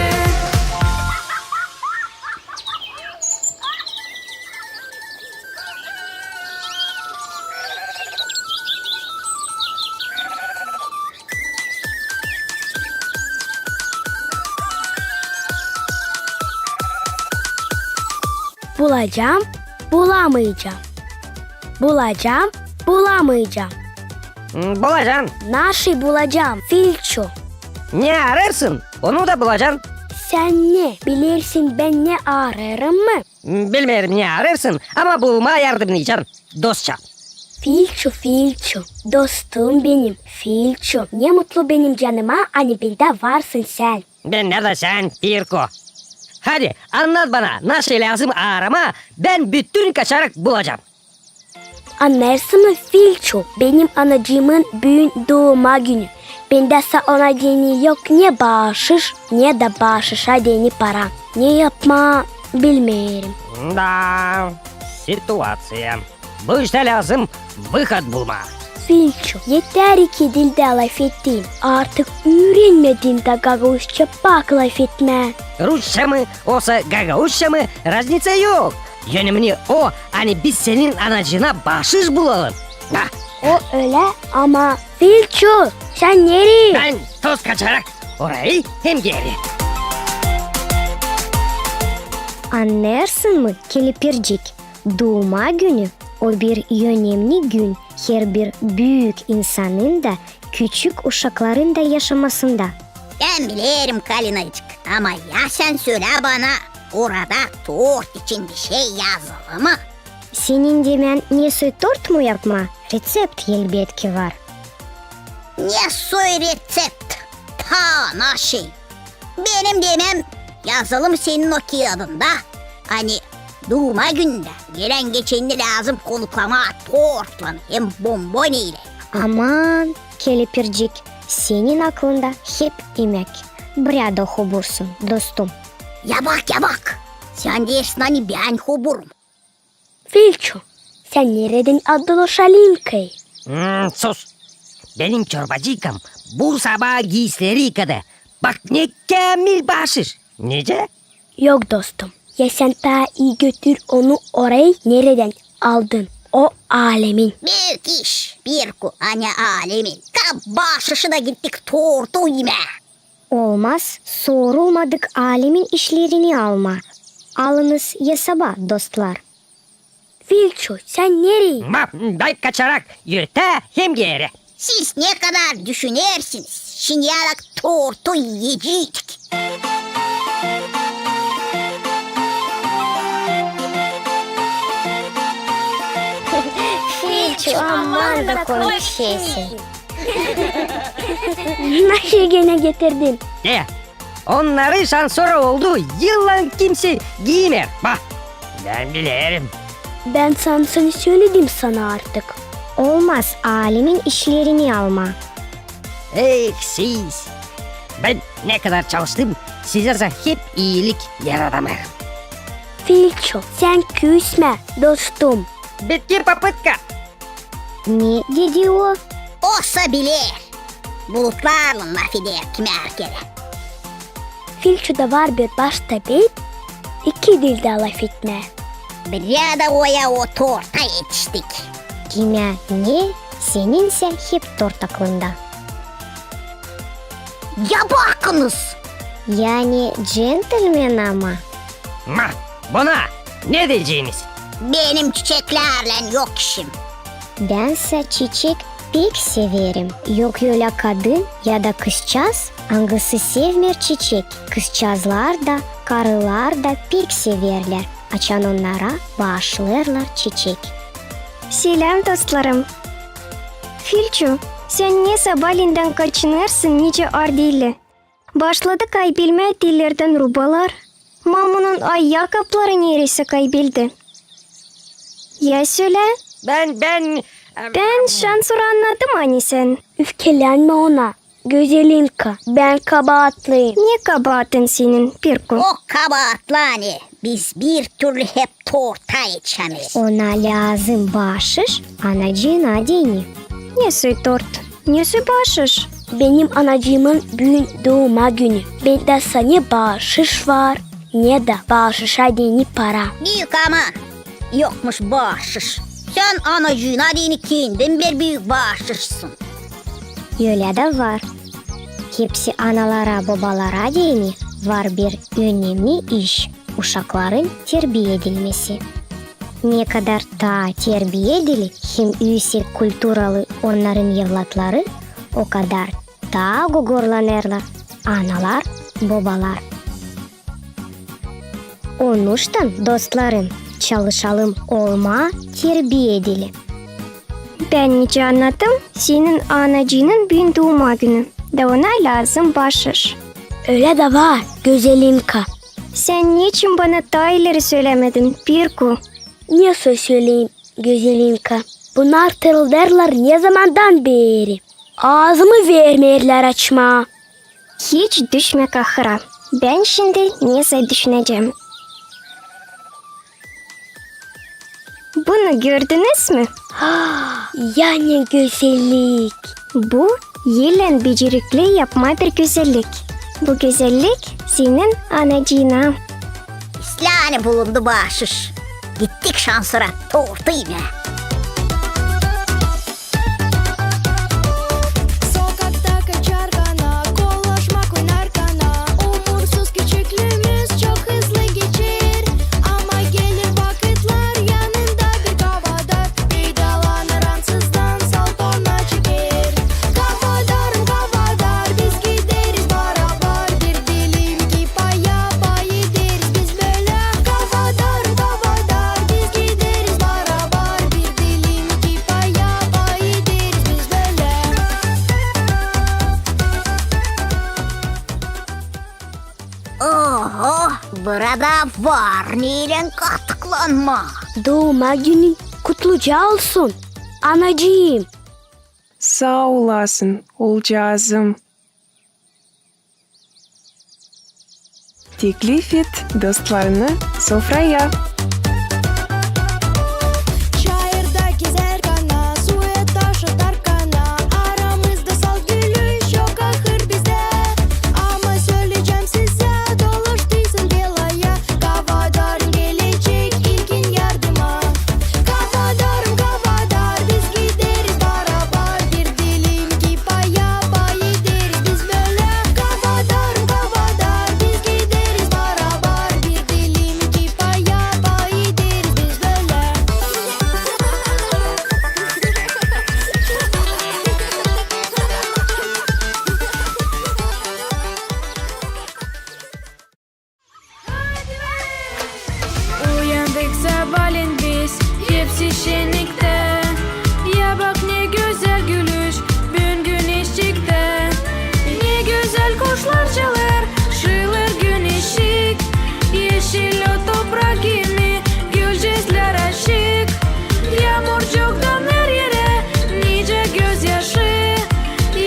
Bulacam, bulamayacam. Bulacam, bulamayacam. Hmm, bulacan. Naşey bulacam, Filço? Ne arêêrsın, onu da bulacan. Sän ne bilersin, bän ne arêêrım mı? Hmm, bilmeerim, ne arêêrsın, ama bulmaa yardımnaycan, dostça. Filço, Filço, dostum benim, Filço. Ne mutlu benim canıma, ani bendä varsın sän. Bendä dä sän, Pirko. Hadi, annat bana, naşey lääzım aaramaa, bän bütün kaçarak bulacam. Annêêrsın mı, Filço, benim anacıımın büün duuma günü. Bendä sa ona deyni yok ne baaşış, ne dä baaşışa deyni para. Ne yapmaa, bilmeerim. Da, situaţiya. Bu iştä lääzım выход bulmaa. Filço, eter iki dildä lafettin. Artık üürenmedin dä gagauzça pak lafetmää. Rusça mı, osa gagauzça mı, razniţa yok. Önemni o, ani biz senin anacıına baaşış bulalım. Ha. O ölä, ama Filço, sän nereyi? Bän toz kaçarak orayı hem geeri. Annêêrsın mı, kelepircik? Duuma günü o bir önemni gün herbir büük insanın da, küçük uşakların da yaşamasında. Bän bilerim, Kalinacık, ama ya sän sölä bana, orada tort için bişey yazılı mı? Senin demän nesoy tort mu yapmaa? Reţept elbetki var. Nesoy reţept? Ta naşey. Benim demem yazılı mı senin o kiyadında, ani duuma günündä gelän-geçeni lääzım konuklamaa tortlan hem bomboniylän? Aman, kelepircik, senin aklında hep imäk. Bräda hobursun, dostum. Ya bak, ya bak! Sän deersin, ani bän hoburum. Filço, sän neredän aldın o şalinkayı? Hmm, sus! Benim çorbacıykam bu sabaa giisileri yıkadı. Bak, ne käämil baaşış! Nicä? Yok, dostum, ya sän taa ii götür onu orayı, neredän aldın. O alemin. Büük iş, Pirko, ani alemin. Kap baaşışı da gittik tortu imää. Olmaz, sorulmadık alemin işlerini almaa. Alınız esaba, dostlar. Filço, sän nereyi? Ma, bän kaçarak, erä hem geeri. Siz ne kadar düşünersiniz, şinyarak tortu iyeceydik. Filço, aman da komik şeysin. Naşey genä getirdin? Ne? Onnarı şansora oldu yıllan kimsey giimeer. Bak, bän bilerim. Bän şansını söledim sana artık. Olmaz alemin işlerini almaa. Eh, siz! Bän ne kadar çalıştım, sizä hep iilik yaradamêêrım. Filçu, sän küsmä, dostum. Bitki popıtka. Ne dedi o? Osa biler. Bulutlarlan lafeder kimi herkerä. Filçuda var bir baş tabip, iki dildä lafetmää. Birä dä oya o torta etiştik. Kimä ne, seninsä hep tort aklında. Ya bakınız! Yani džentelmen ama. Ma, buna ne deyeceniz? Benim çiçeklärlän yok işim. Bänsä çiçek pek severim. Yok ölä kadın ya da kızçaaz, angısı sevmeer çiçek. Kızçaazlar da, karılar da pek severlär, açan onnara baaşlêêrlar çiçek. Seläm, dostlarım! Filçu, sän ne sabalendän kaçınêrsın nicä ardilli? Başladı kaybelmää tellerdän rubalar. Mamunun ayakapları nereysä kaybeldi. Ya sölä. Bän, bän, em, bän şansora annadım, ani sän. Üfkelenmä ona, Gözelinka, bän kabaatlıyım. Ne kabaatın senin, Pirku? O kabaatlı, ani biz bir türlü hep torta etişämeeriz. Ona lääzım baaşış anacıına deyni. Ne soy tort? Ne soy baaşış? Benim anacıımın büün duuma günü. Bendä sana baaşış var, ne dä baaşışa deyni para. Büük aman, yokmuş baaşış. Sän anacıına deyni kendin bir büük baaşışsın. Ölä dä var. Hepsi analara, bobalara deyni var bir önemni iş, uşakların terbiya edilmesi. Ne kadar taa terbiyedili hem üüsek kulturalı onnarın evlatları, o kadar taa gogorlanêrlar analar, bobalar. Onuştan, dostlarım, çalışalım olmaa terbiyedili. Bän nicä annadım, senin anacıının büün duuma günü, da ona lääzım baaşış. Ölä dä var, Gözelinka. Sän neçin bana taa ileri sölämedin, Pirku? Ne soy söleyim, Gözelinka? Bunnar tırıldêrlar ne zamandan beri. Aazımı vermeerlär açmaa. Hiç düşmä kahıra. Bän şindi nesä düşünecäm. Bunu gördünüz mü? Ya ne gözellik! Bu ellän becerikli yapmaa bir gözellik. Bu gözellik senin anacıına. İslää, ani bulundu baaşış. Gittik şansora tortu imää. Sokakta kaçarkana, kolaşmak oynarkana, umursuz küçüklüümüz çok hızlı geçer. Ama gelir vakıtlar, yanında bir kavadar, peydalanır ansızdan, salpana çeker. Kavadarım, kavadar, biz gideriz barabar, bir dilim ki paya pay ederiz biz bölä. Kavadarım, kavadar, biz gideriz barabar, bir dilim ki paya pay ederiz biz bölä. Oho, burada var neylän katıklanmaa. Duuma günün kutluca olsun, anacıım. Saa olasın, oolcaazım. Teklif et dostlarını sofraya. Çayırda gezärkana, suya taş atarkana, aramızda salt gülüş yok ahır bizdä. Ama söleyecäm sizä, dolaştıysın belaya, kavadarın gelecek ilkin yardıma. Kavadarım, kavadar, biz gideriz barabar, bir dilim ki paya pay ederiz biz bölä. Kavadarım, kavadar, biz gideriz barabar, bir dilim ki paya pay ederiz biz bölä. Uyandık sabaalän biz, hepsi şenniktä. Ya bak, ne gözäl gülüş, büün güneş çıktı. Ne gözäl kuşlar çalêr, şıılır güneşçik. Eşil o toprak kimi, gülcäklär açık. Yaamurcuk damêêr erä, nicä gözyaşı.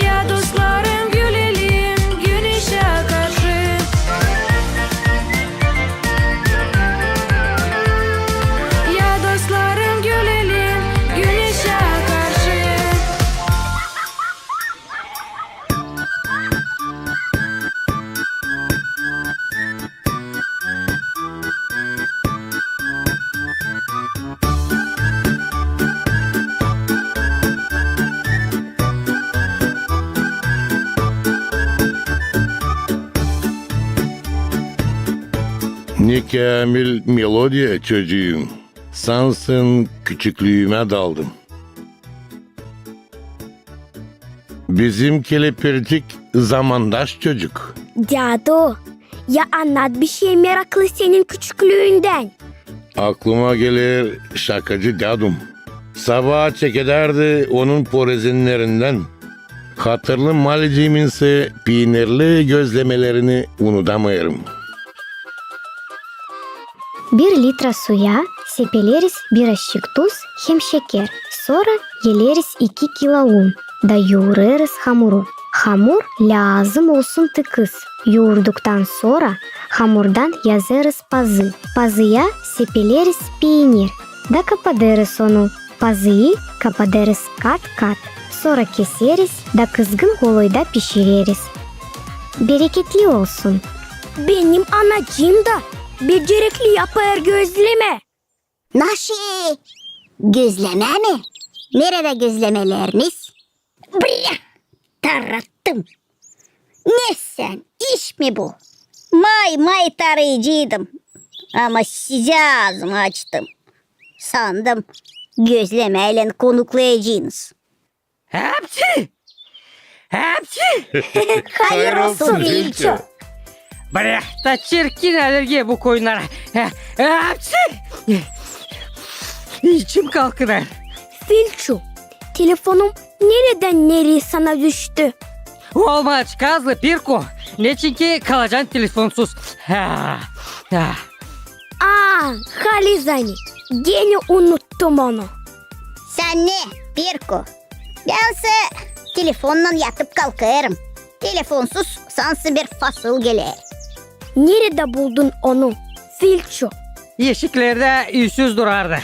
Ya dostlarım, gülelim, güneş Ne käämil melodiya, çocuum. Sansın küçüklüümä daldım. Bizim kelepircik zamandaş çocuk. Dädu, ya annat bişey meraklı senin küçüklüündän. Aklıma geler şakacı dädum. Sabaa çekedärdi onun porezinnerindän. Hatırlı malicimin sä piinirli gözlemelerini unudamêêrım. Bir litra suya sepeleriz bir aşçık tuz hem şeker, sora eleriz iki kilo un da yuurêrız hamuru. Hamur lääzım olsun tıkız. Yuurduktan sora hamurdan yazêrız pazı. Pazıya sepeleriz piinir da kapadêrız onu. Pazıyı kapadêrız kat-kat. Sora keseriz da kızgın oloyda pişireriz. Bereketli olsun. Benim anacıım da becerekli yapêr gözlemä. Naşey? Gözlemä mi? Neredä gözlemeleriniz? Brä! Tarattım. Ne sän, iş mi bu? May-may tarayaceydım. Ama sizä aazımı açtım. Sandım, gözlemäylän konuklayacenız. Hepsi! Hepsi! Hayır olsun, Filçu! Brä, da çirkin alergiya bu koyunnara. Hepsi! İçim kalkınêr. Filçu, telefonum neredän nereyä sana düştü? Olma açkazlı, Pirku. Neçin ki kalacan telefonsuz. Ha, ha. Aa, halizdän, genä unuttum onu. Sän ne, Pirku? Bän sä telefonnan yatıp kalkêrım. Telefonsuz sansın bir fasıl geler. Neredä buldun onu, Filçu? Eşiklerdä üüsüz durardı.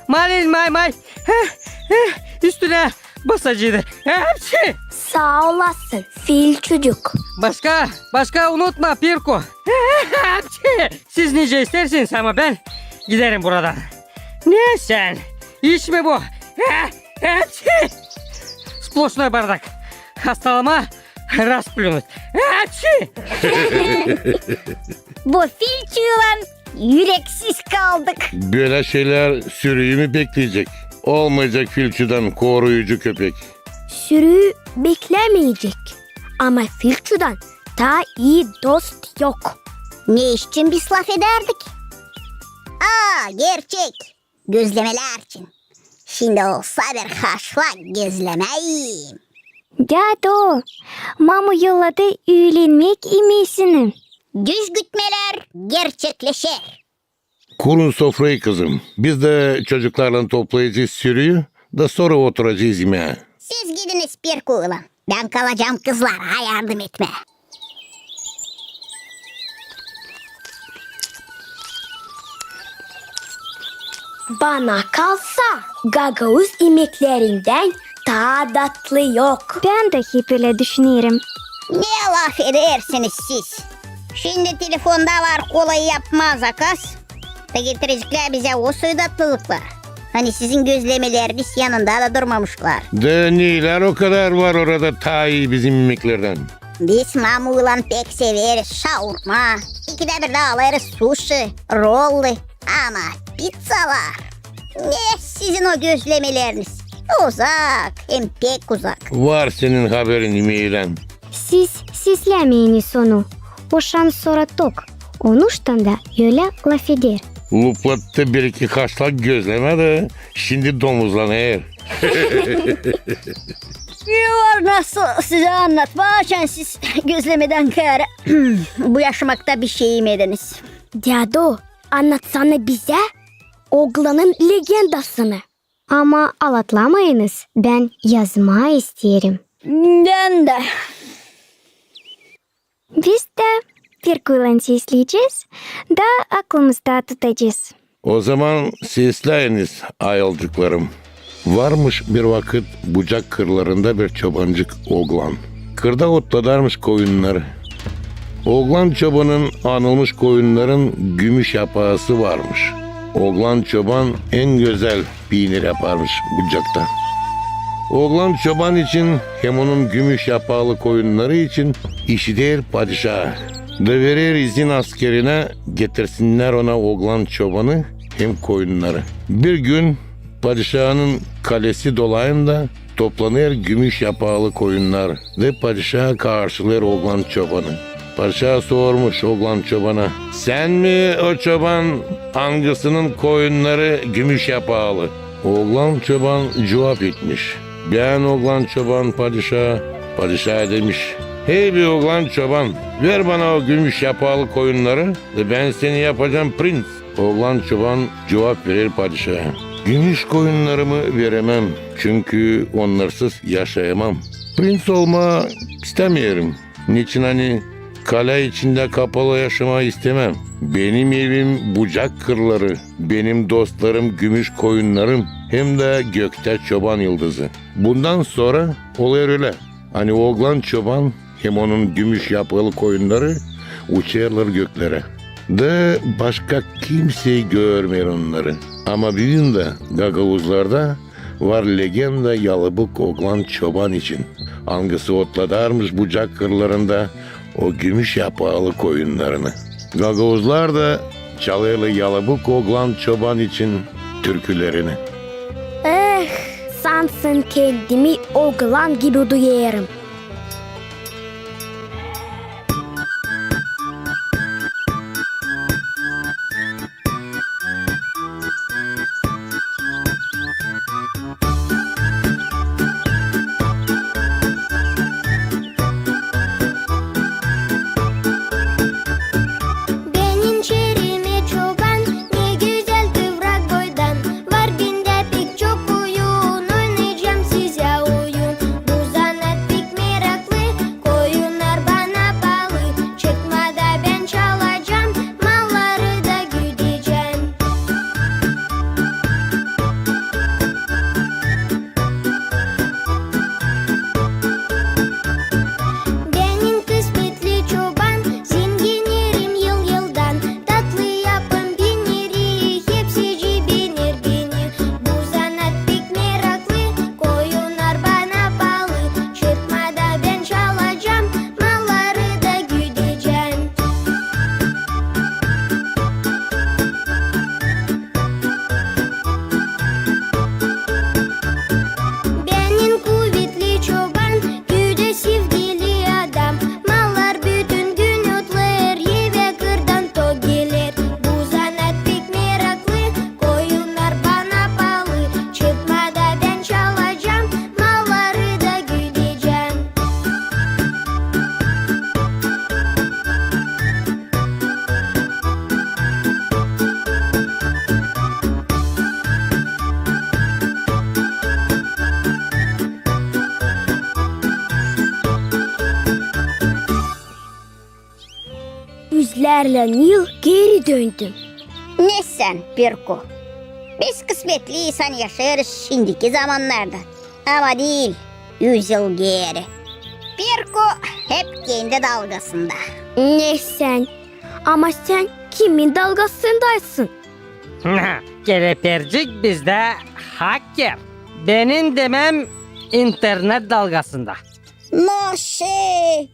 Malin may-may, heh, heh, üstünä basaceydı. Hepsi! Saa olasın, Filçucuk. Başka, başka unutma, Pirku. Hepsi! Siz nicä isteersiniz, ama bän giderim buradan. Ne sän? İş mi bu? Hepsi! Сплошной бардак. Hastalama rasplюнуть. Hepsi! Bu Filçuylan üreksiz kaldık. Bölä şeylär sürüyü mü bekleyecek? Olmayacek Filçudan koruyucu köpek. Sürüyü beklämeyecek. Ama Filçudan taa ii dost yok. Ne için biz lafedärdik? Aa, gerçek. Gözlemelär için. Şindi olsa bir haşlak gözlemä iyeyim. Dädu, mamu yolladı üülenmäk imesini. Düz gütmelär gerçekleşer. Kurun sofrayı, kızım. Biz dä çocuklarlan toplayacez sürüyü da sora oturacez imää. Siz gidiniz, Pirkuylan. Bän kalacam kızlara yardım etmää. Bana kalsa, gagauz imeklerindän taa datlı yok. Bän dä hep ölä düşünerim. Ne lafedersiniz siz? Şindi telefonda var kolay yapmaa zakaz. Da getireceklär bizä o soy datlılıkları. Ani sizin gözlemeleriniz yanında da durmamışlar. Da neylär o kadar var orada taa ii bizim imeklerdän? Biz mamuylan pek severiz şaurma. İkidä birdä alêrız suşi, rollı. Ama pizzalar. Ne sizin o gözlemeleriniz? Uzak, hem pek uzak. Var senin haberin, imeylän. Siz seslämeyiniz onu. O şansora tok. Onuştan da ölä lafeder. Luplattı bir-iki haşlak gözlemä da şindi domuzlanêr. Var nasıl sizä annatmaa, açan siz gözlemedän kaarä bu yaşamakta bişey imediniz. Dädu, annatsana bizä oglanın legendasını. Ama alatlamayınız, bän yazmaa isteerim. Bän dä. Biz dä Pirkuylan sesleyecez da aklımızda tutacez. O zaman sesläyiniz, ayılcıklarım. Varmış bir vakıt bucak kırlarında bir çobancık oglan. Kırda otladarmış koyunnarı. Oglan çobanın anılmış koyunnarın gümüş yapaası varmış. Oglan çoban en gözäl piinir yaparmış bucakta. Oglan çoban için hem onun gümüş yapaalı koyunnarı için işider padişaa da verer izin askerinä getirsinnär ona oglan çobanı hem koyunnarı. Bir gün padişaanın kalesi dolayında toplanêr gümüş yapaalı koyunnar da padişaa karşılêêr oglan çobanı. Padişaa sormuş oglan çobana: "Sän mi o çoban, angısının koyunnarı gümüş yapaalı?" Oglan çoban cuvap etmiş: "Bän, oglan çoban, padişaa." Padişaa demiş: "Hey bi, oglan çoban, ver bana o gümüş yapaalı koyunnarı da bän seni yapacam prinţ." Oglan çoban cuvap verer padişaa: "Gümüş koyunnarımı veremem, çünkü onnarsız yaşayamam. Prinţ olmaa istämeerim. Neçin ani kalä içindä kapalı yaşamaa istämem. Benim evim bucak kırları, benim dostlarım gümüş koyunnarım hem dä göktä çoban yıldızı." Bundan sora olêr ölä, ani oglan çoban hem onun gümüş yapaalı koyunnarı uçêrlar göklerä. Da başka kimsey görmeer onnarı. Ama büün dä gagauzlarda var legenda yalabık oglan çoban için, angısı otladarmış bucak kırlarında o gümüş yapaalı koyunnarını. Gagauzlar da çalêrlar yalabık oglan çoban için türkülerini. Eh, sansın kendimi oglan gibi duyêrım. Benim çerimä çoban, ne gözäl kıvrak boydan, var bendä pek çok koyun, oynayacam sizä oyun. Bu zanaat pek meraklı, koyunnar bana paalı. Çıkma da bän çalacam, malları da güdecäm. Benim kısmetli çoban, zenginerim yıl-yıldan. Tatlı yapım bineri, hepsicii bener beni. Bu zanaat pek meraklı, koyunnar bana paalı. Çıkma da bän çalacam, malları da güdecäm. Benim kuvetli çoban, güdä sevgili adam. Mallar bütün gün otlêêr, evä kırdan tok geler. Bu zanaat pek meraklı, koyunnar bana paalı. Çıkma da bän çalacam, malları da güdecäm. Üzlärlän yıl geeri döndüm. Ne sän, Pirko? Biz kısmetli insan, yaşêêrız şindiki zamannarda. Ama diil üz yıl geeri. Pirko hep kendi dalgasında. Ne sän? Ama sän kimin dalgasındaysın? Kelepircik bizdä haker. Benim demem internet dalgasında. Naşe!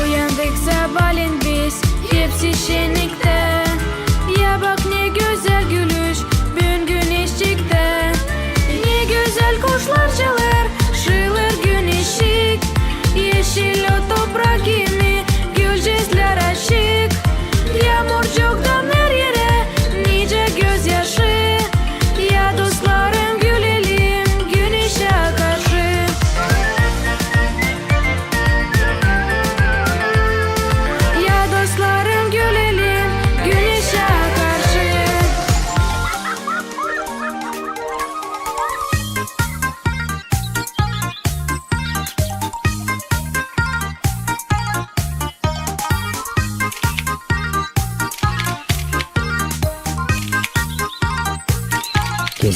Uyandık sabaalän biz, hepsi şenniktä. Ya bak, ne gözäl gülüş, büün güneş çıktı. Ne gözäl kuşlar çalêr, şıılêr güneşçik. Eşil o toprak kimi, gülcezlär açık. Yaamurcuktan her erä nicä gözyaşı. Ya dostlarım, gülelim,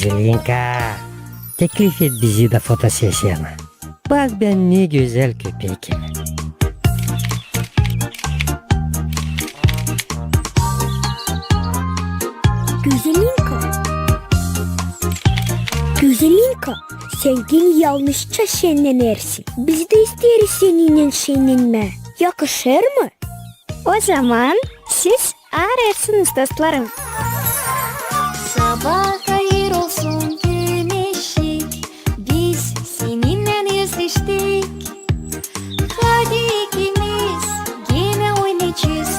Gözelinka, teklif et bizi dä fotosesiyana. Bak, bän ne gözäl köpekim. Gözelinka. Gözelinka, sän genä yalnızça şennenersin. Biz dä isteeriz seninnän şennenmää. Yakışêr mı? Ozaman siz aarêrsınız, dostlarım. Sabaa hayır olsun, güneşik, biz seninnän üzleştik. Hadi ikimiz genä oynaycez,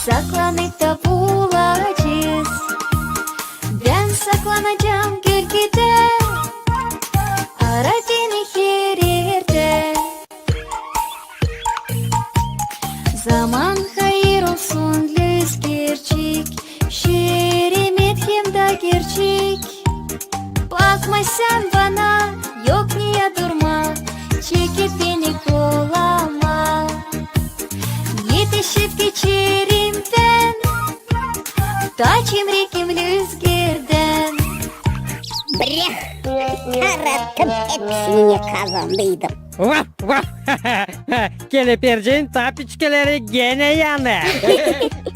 saklanıp da bulacez. Bän saklanacam gölgedä, ara beni her erdä. Zaman hayır olsun, lüzgercik, şeremet hem dä gerçek. Bakma sän bana, yok niye durma, çekip beni kolama. Etişip geçerim bän, ta çimrekim lüzgerdän. Breh! Taratım, hepsini kazandıydım. Vaf, vaf! Keleperciin tapiçkaları genä yanêr.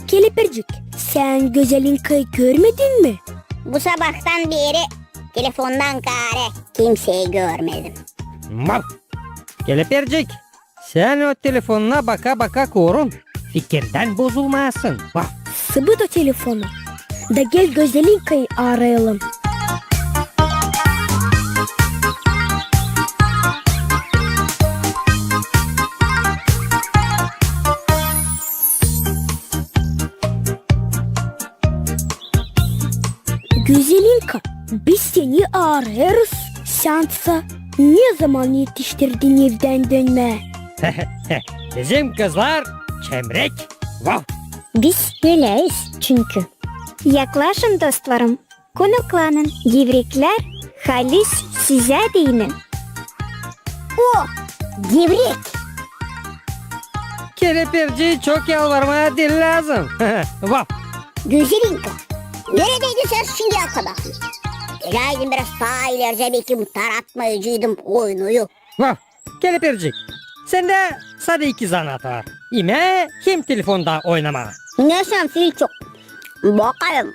Kelepercik, sän Gözelinkayı görmedin mi? Bu sabahtan beeri telefondan kaarä kimseyi görmedim. Vaf! Kelepercik, sän o telefonuna baka-baka korun, fikirdän bozulmayasın. Vaf! Sıbıt o telefonu da gel Gözelinkayı aarayalım. Gözelinka, biz seni aarêrız, sän sä ne zaman etiştirdin evdän dönmää? Bizim kızlar çemrek. Vaf! Biz öleyz çünkü. Yaklaşın, dostlarım, konuklanın, gevreklär halis sizä deyni. O, gevrek! Keleperciyi çok yalvarmaa diil lääzım. Vaf! Gözelinka, neredäydin sän şindiyä kadar? Geläydin biraz taa ileri, beki taratmayaceydım oyunuyu. Vaf! Kelepercik, sendä sade iki zanaat var: imää hem telefonda oynamaa. Ne sän, Filçu? Bakayım,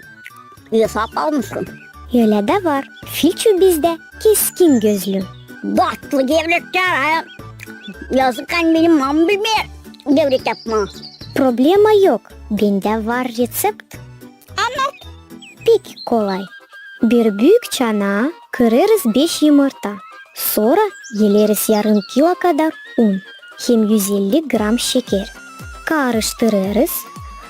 esap almışsın. Ölä dä var. Filçu bizdä keskin gözlü. Datlı gevreklär, ha? Yazık, ani benim mamam bilmeer gevrek yapmaa. Problema yok. Bendä var reţept. Annat. Pek kolay. Bir büük çanaa kırêrız beş yımırta, sora eleriz yarım kilo kadar un hem üz elli gram şeker. Kaarıştırêrız,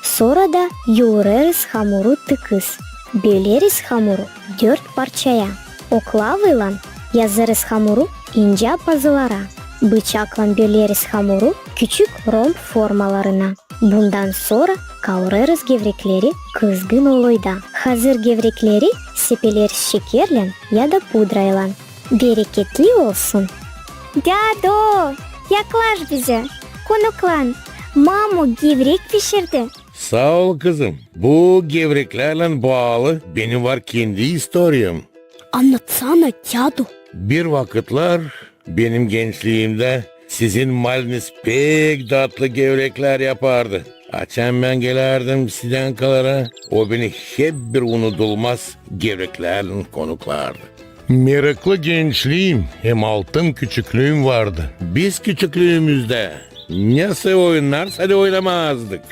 sora da yuurêrız hamuru tıkız. Böleriz hamuru dört parçaya. Oklavaylan yazêrız hamuru incä pazılara. Bıçaklan böleriz hamuru küçük romb formalarına. Bundan sora kaurêrız gevrekleri kızgın oloyda. Hazır gevrekleri sepeleriz şekerlän ya da pudraylan. Bereketli olsun! Dädu, yaklaş bizä. Konuklan, mamu gevrek pişirdi. Saa ol, kızım. Bu gevreklärlän baalı benim var kendi istoriyam. Annatsana, dädu. Bir vakıtlar benim gençliimdä sizin maliniz pek datlı gevreklär yapardı. Açan bän gelärdim sizin kalara, o beni hep bir unudulmaz gevreklärlän konuklardı. Meraklı gençliim hem altın küçüklüüm vardı. Biz küçüklüümüzdä ne soy oyunnar sade oynamazdık.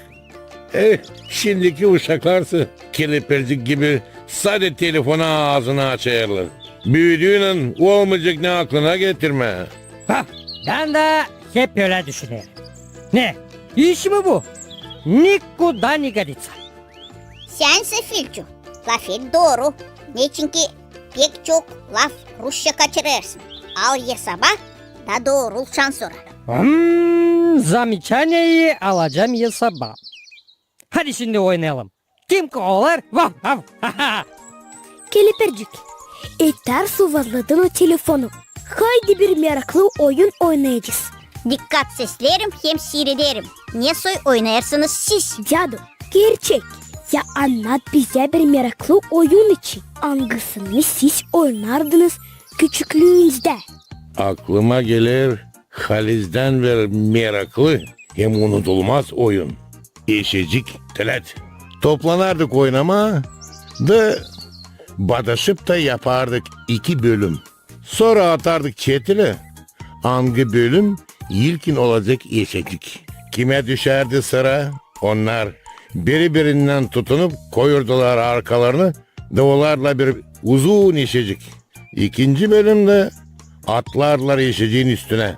Eh, şindiki uşaklarsa kelepercik gibi sade telefona aazını açêrlar. Büüdüynän olmayacek ne aklına getirmää. Ha, bän dä hep ölä düşünerim. Ne, iş mi bu? Nikuda ne goditsa. Sän sä, Filçu, lafet dooru. Neçinki pek çok laf rusça kaçırêrsın. Al esaba da doorul şansora. Hmm, замечание alacam esaba. Hadi şindi oynayalım. Kim kovalar? Vaf, vaf, ha, ha. Kelepercik, etär suvazladın o telefonu. Haydi bir meraklı oyun oynayacez. Dikkat seslerim hem siirederim. Ne soy oynêêrsınız siz? Dädu, gerçek. Ya annat bizä bir meraklı oyun için, angısını siz oynardınız küçüklüünüzdä? Aklıma geler halizdän beri meraklı hem unudulmaz oyun. Eşecik. Tölät. Toplanardık oynamaa da badaşıp ta yapardık iki bölüm. Sora atardık çetili, angı bölüm ilkin olacek eşecik. Kimä düşärdi sıra, onnar biri-birindän tutunup koyurdular arkalarını da olardılar bir uzun eşecik. İkinci bölümdä atlardılar eşeciin üstünä.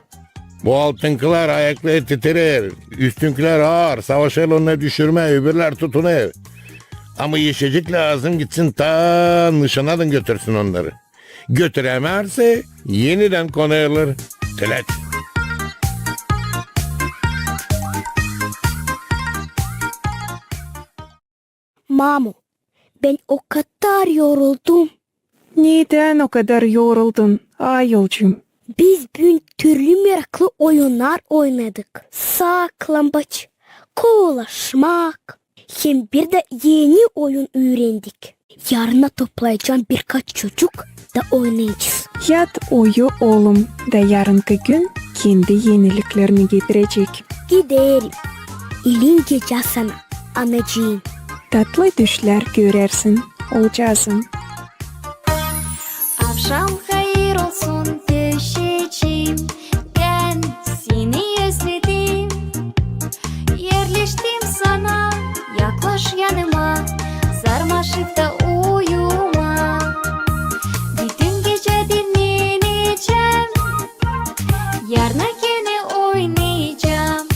Bu altınkılar ayakları titrer, üstünkilär aar, savaşêr onnarı düşürmää, öbürlär tutunêr. Ama eşecik lääzım gitsin ta nışanadın götürsün onnarı. Götürämärsä, enidän konêrlar. Tölät. Mamu, bän o kadar yoruldum. Nedän o kadar yoruldun, ayolcuum? Biz büün türlü meraklı oyunnar oynadık. Saklambaç, kovalaşmak. Hem bir dä eni oyun üürendik. Yarına toplayacam birkaç çocuk da oynayacez. Yat uyu, oolum, da yarınkı gün kendi eniliklerini getirecek. Giderim. İlin gecä sana, anacıım. Tatlı düşlär görersin, oolcaazım. Avşam hayır olsun, peşecim, bän seni özledim. Erleştim sana, yaklaş yanıma, sarmaşıp ta uyuma. Bütün gecä dinnenecäm, yarına genä oynayacam.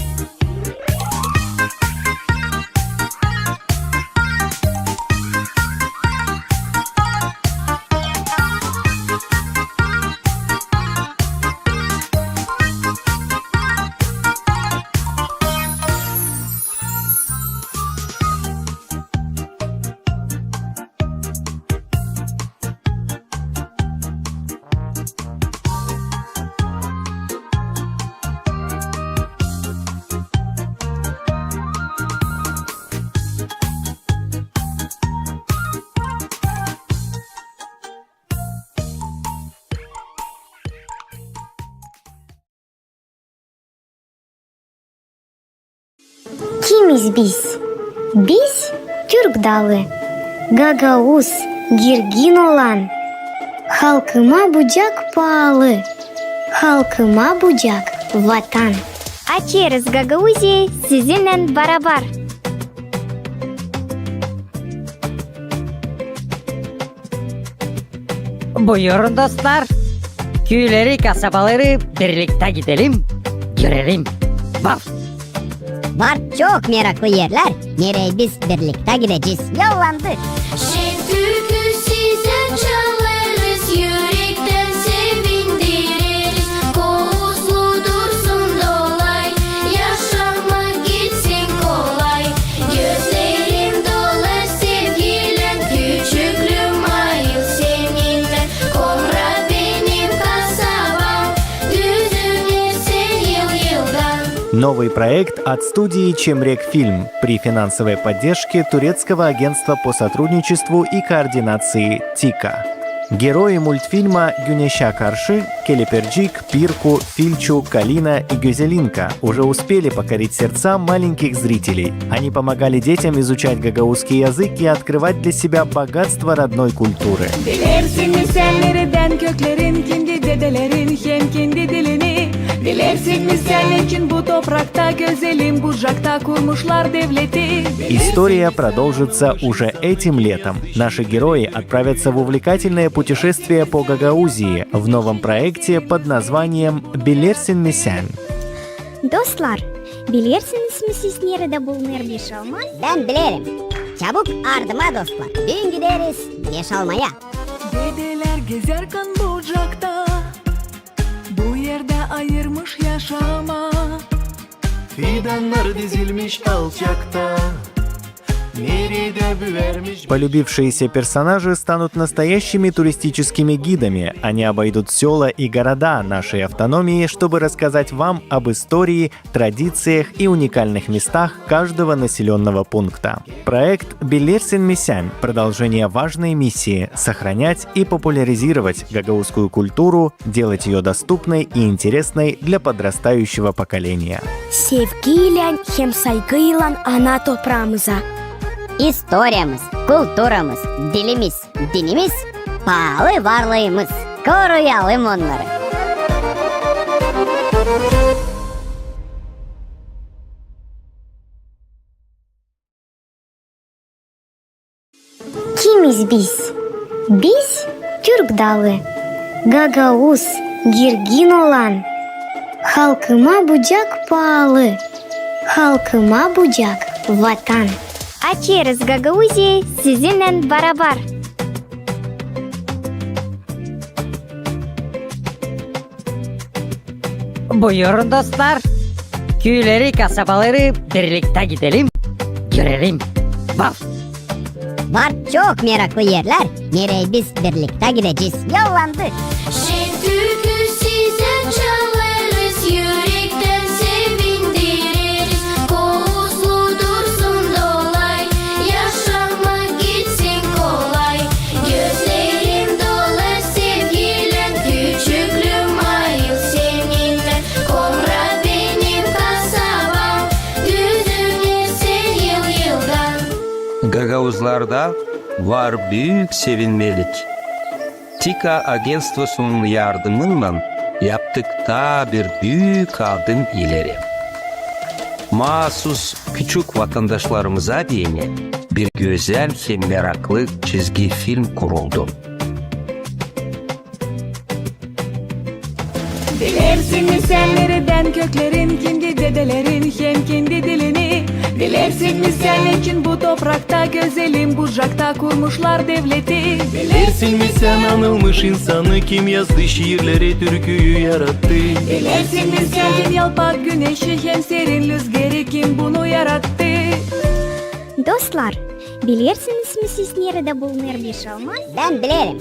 Kimiz biz? Biz türk dalı, gagauz, girgin olan. Halkıma bucak paalı, halkıma bucak vatan. Açêrız Gagauziyayı sizinnän barabar. Buyurun, dostlar. Küüleri, kasabaları birliktä gidelim, görelim. Vaf! Var çok meraklı erlär, nereyi biz birliktä gidecez. Yollandı! Şen türkü sizä çalêrız, ürektän sevindireriz. Kovuzlu dursun dolay, yaşamak gitsin kolay. Gözlerim dolar sevgilän, küçüklüüm ayıl seninnän. Komra benim kasabam, düzünersin yıl-yıldan. Новый проект от студии «Чемрек Фильм» при финансовой поддержке Турецкого агентства по сотрудничеству и координации ТИКА. Герои мультфильма «Güneşä karşı», Kelepircik, Pirku, Filçu, Kalina и Gözelinka уже успели покорить сердца маленьких зрителей. Они помогали детям изучать гагаузский язык и открывать для себя богатство родной культуры. Bilersin mi sän neredän köklerin, kendi dedelerin hem kendi dilini? Bilersin mi sän neçin bu toprakta, gözelim Bucakta kurmuşlar devleti? История продолжится уже этим летом. Наши герои отправятся в увлекательное путешествие по Гагаузии в новом проекте под названием «Bilersin mi sän?». Dostlar, bilersiniz mi siz, neredä bulunêr Beşalma? Bän bilerim. Çabuk ardıma, dostlar. Büün gideriz Beşalmaya. Dedelär gezärkän Bucakta, bu erdä ayırmış yaşamaa. Fidannar dizilmiş alçakta, Полюбившиеся персонажи станут настоящими туристическими гидами. Они обойдут сёла и города нашей автономии, чтобы рассказать вам об истории, традициях и уникальных местах каждого населённого пункта. Проект «Билерсин mi sän» — продолжение важной миссии — сохранять и популяризировать гагаузскую культуру, делать её доступной и интересной для подрастающего поколения. Sevgiylän hem saygıylan ana topraamıza. İstoriyamız, kulturamız, dilimiz, dinimiz, paalı varlıımız. Koruyalım onnarı. Kimiz biz? Biz türk dalı, gagauz, girgin olan. Halkıma bucak paalı, halkıma bucak vatan. Açêrız Gagauziyayı sizinnän barabar. Buyurun, dostlar. Küüleri, kasabaları birliktä gidelim, görelim. Var çok meraklı erlär, nereyi biz birliktä gidecez. Yollandık! Şen türkü sizä çalêrız, ürektän sevindireriz. Kovuzlu dursun dolay, yaşamak gitsin kolay. Gözlerim dolar sevgilän, küçüklüüm ayıl seninnän. Komra benim kasabam, düzüler sen yıl-yıldan. Gagauzlarda var büük sevinmelik. TİKA agentstvosunun yardımınnan yaptık taa bir büük adım ileri. Maasus küçük vatandaşlarımıza deyni bir gözäl hem meraklı çizgi film kuruldu. Bilersin mi sän neredän köklerin, kimdi dedelerin hem kimdi dilini? Bilersin mi sän neçin bu toprakta, gözälim Bucakta kurmuşlar devleti? Bilersin mi sän anılmış insanı, kim yazdı şiirleri, türküyü yarattı? Bilersin mi sän kim yalpak güneşi hem serin lüzgeri, kim bunu yarattı? Dostlar, bilersiniz mi siz, neredä bulunêr Beşalma? Bän bilerim.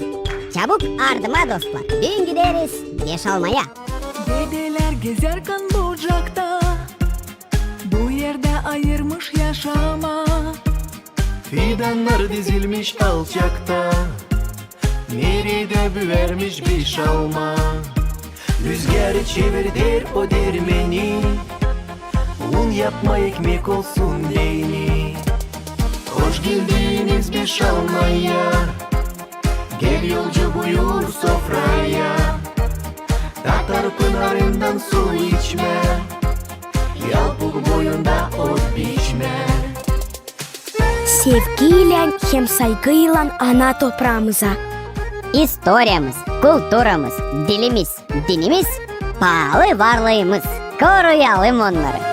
Çabuk ardıma, dostlar. Büün gideriz Beşalmaya. Dedelär gezärkän Bucakta, bu erdä ayırmış yaşamaa. Fidannar dizilmiş alçakta, neredä büärmiş Beşalma. Lüzgeri çevirder o dermeni, un yapmaa ekmek olsun deyni. Hoş geldiniz Beşalmaya, gel yolcu buyur sofraya. Tatar pınarından su içmää, Yalpuk boyunda ot biçmää. Sevgiylän hem saygıylan ana topraamıza. İstoriyamız, kulturamız, dilimiz, dinimiz, paalı varlıımız. Koruyalım onnarı.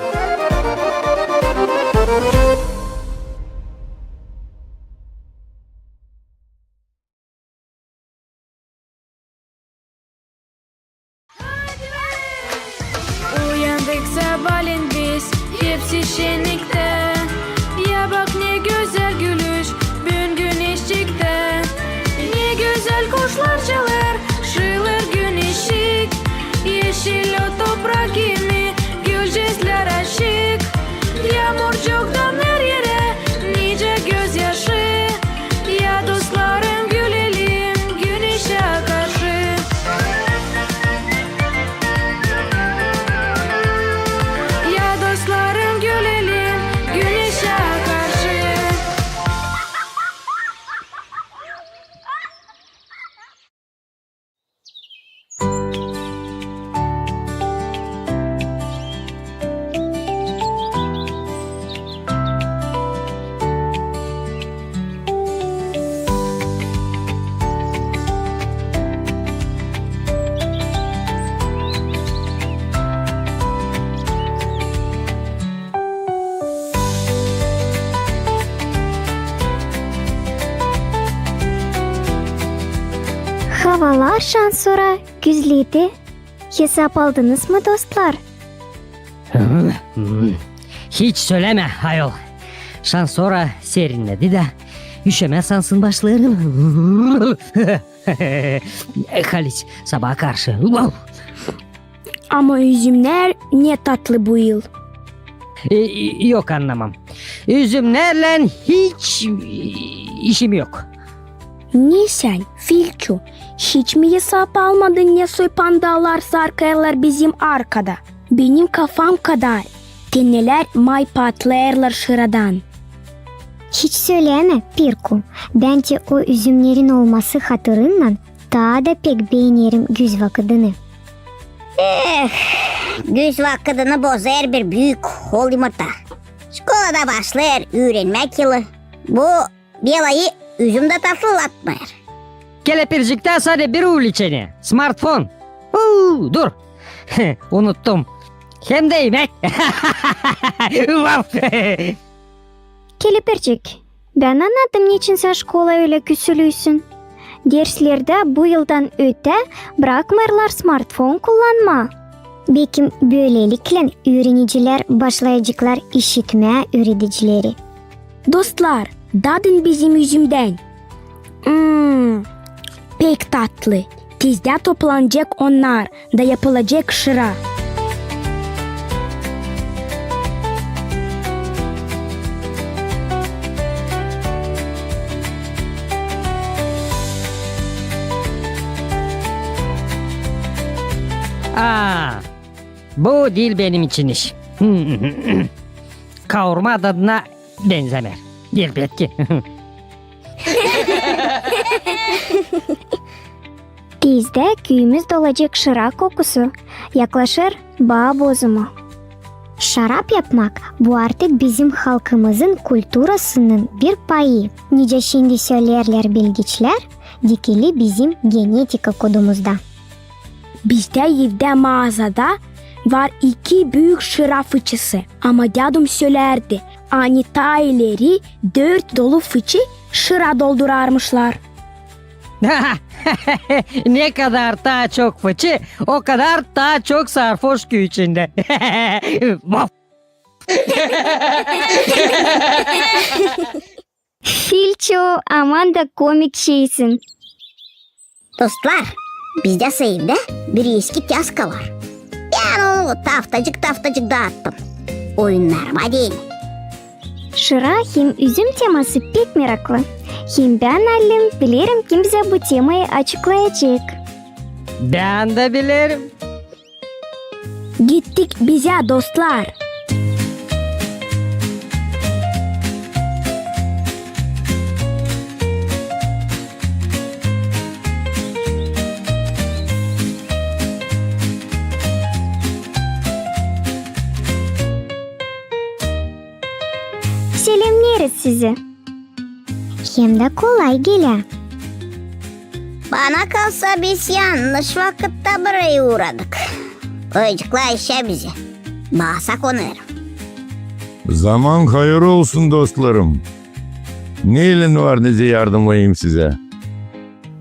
Uyandık sabaalän biz, hepsi şenniktä. Ya bak, ne gözäl gülüş büün güneşçiktä. Ne gözäl kuşlar çalêr, şıılêr güneşçik. Eşil ot toprak kimi, gülcezlär aşık. Yaamurcuktan her erä nicä gözyaşı. Ya dostlarım, gülelim güneşä karşı. Ya dostlarım, gülelim güneşä karşı. Havalar şansora güzledi. Hesap aldınız mı, dostlar? Hiç sölämä, ayol. Şansora serinledi dä, üşämä sansın başlêêrım. Haliç, sabaa karşı. Ama üzümnär ne tatlı bu yıl. E, yok, annamam. Üzümnärlän hiç işim yok. Ne sän, Filçu, hiç mi esap almadın, ne soy pandalar sarkêrlar bizim arkada? Benim kafam kadar tenelär may patlêêrlar şıradan. Hiç sölämä, Pirku. Bän dä o üzümnerin olması hatırınnan taa da pek beenerim güz vakıdını. Eh, güz vakıdını bozêr bir büük hol yımırta. Şkolada başlêêr üürenmäk yılı. Bu belayı üzüm dä tatlılatmêêr. Kelepirciktä sade bir uliçeni. Smartfon. Uu, dur. Unuttum. Hem dä imäk. Vaf! Kelepircik, bän annadım, neçin sän şkolaya ölä küsülüysün. Derslerdä bu yıldan ötää brakmêêrlar smartfon kullanmaa. Bekim, bölelikle üürenicilär başlayaceklar işitmää üüredicileri. Dostlar, dadın bizim üzümdän. Mm, pek tatlı. Tizdä toplanacek onnar da yapılacek şıra. Aa, bu diil benim için iş. Kaurma dadına benzämeer. Elbetki. Tizdä küüyümüz dolacek şıra kokusu, yaklaşêr baa bozumu. Şarap yapmak, bu artık bizim halkımızın kulturasının bir payı. Nicä şindi söleerlär bilgiçlär, dikili bizim genetika kodumuzda. Bizdä evdä maazada var iki büük şıra fıçısı, ama dädum sölärdi, ani taa ileri dört dolu fıçı şıra doldurarmışlar. Ne kadar taa çok fıçı, o kadar taa çok sarhoş küüyü içindä. Vaf! Filço, aman da komik şeysin. Dostlar, bizdä evdä bir eski tyaska var. Bän onu taftacık-taftacık daattım. Oyunnarıma deyni. Şıra hem üzüm teması pek meraklı. Hem bän, Allim, bilerim, kim bizä bu temayı açıklayacek. Bän dä bilerim. Gittik bizä, dostlar. Selemneeriz sizi. Hem dä kolay gelä. Bana kalsa, biz yannış vakıtta burayı uuradık. Oyuncuklar işä bizi baasa konêr. Zaman hayır olsun, dostlarım. Neylän var nicä yardımnayım sizä?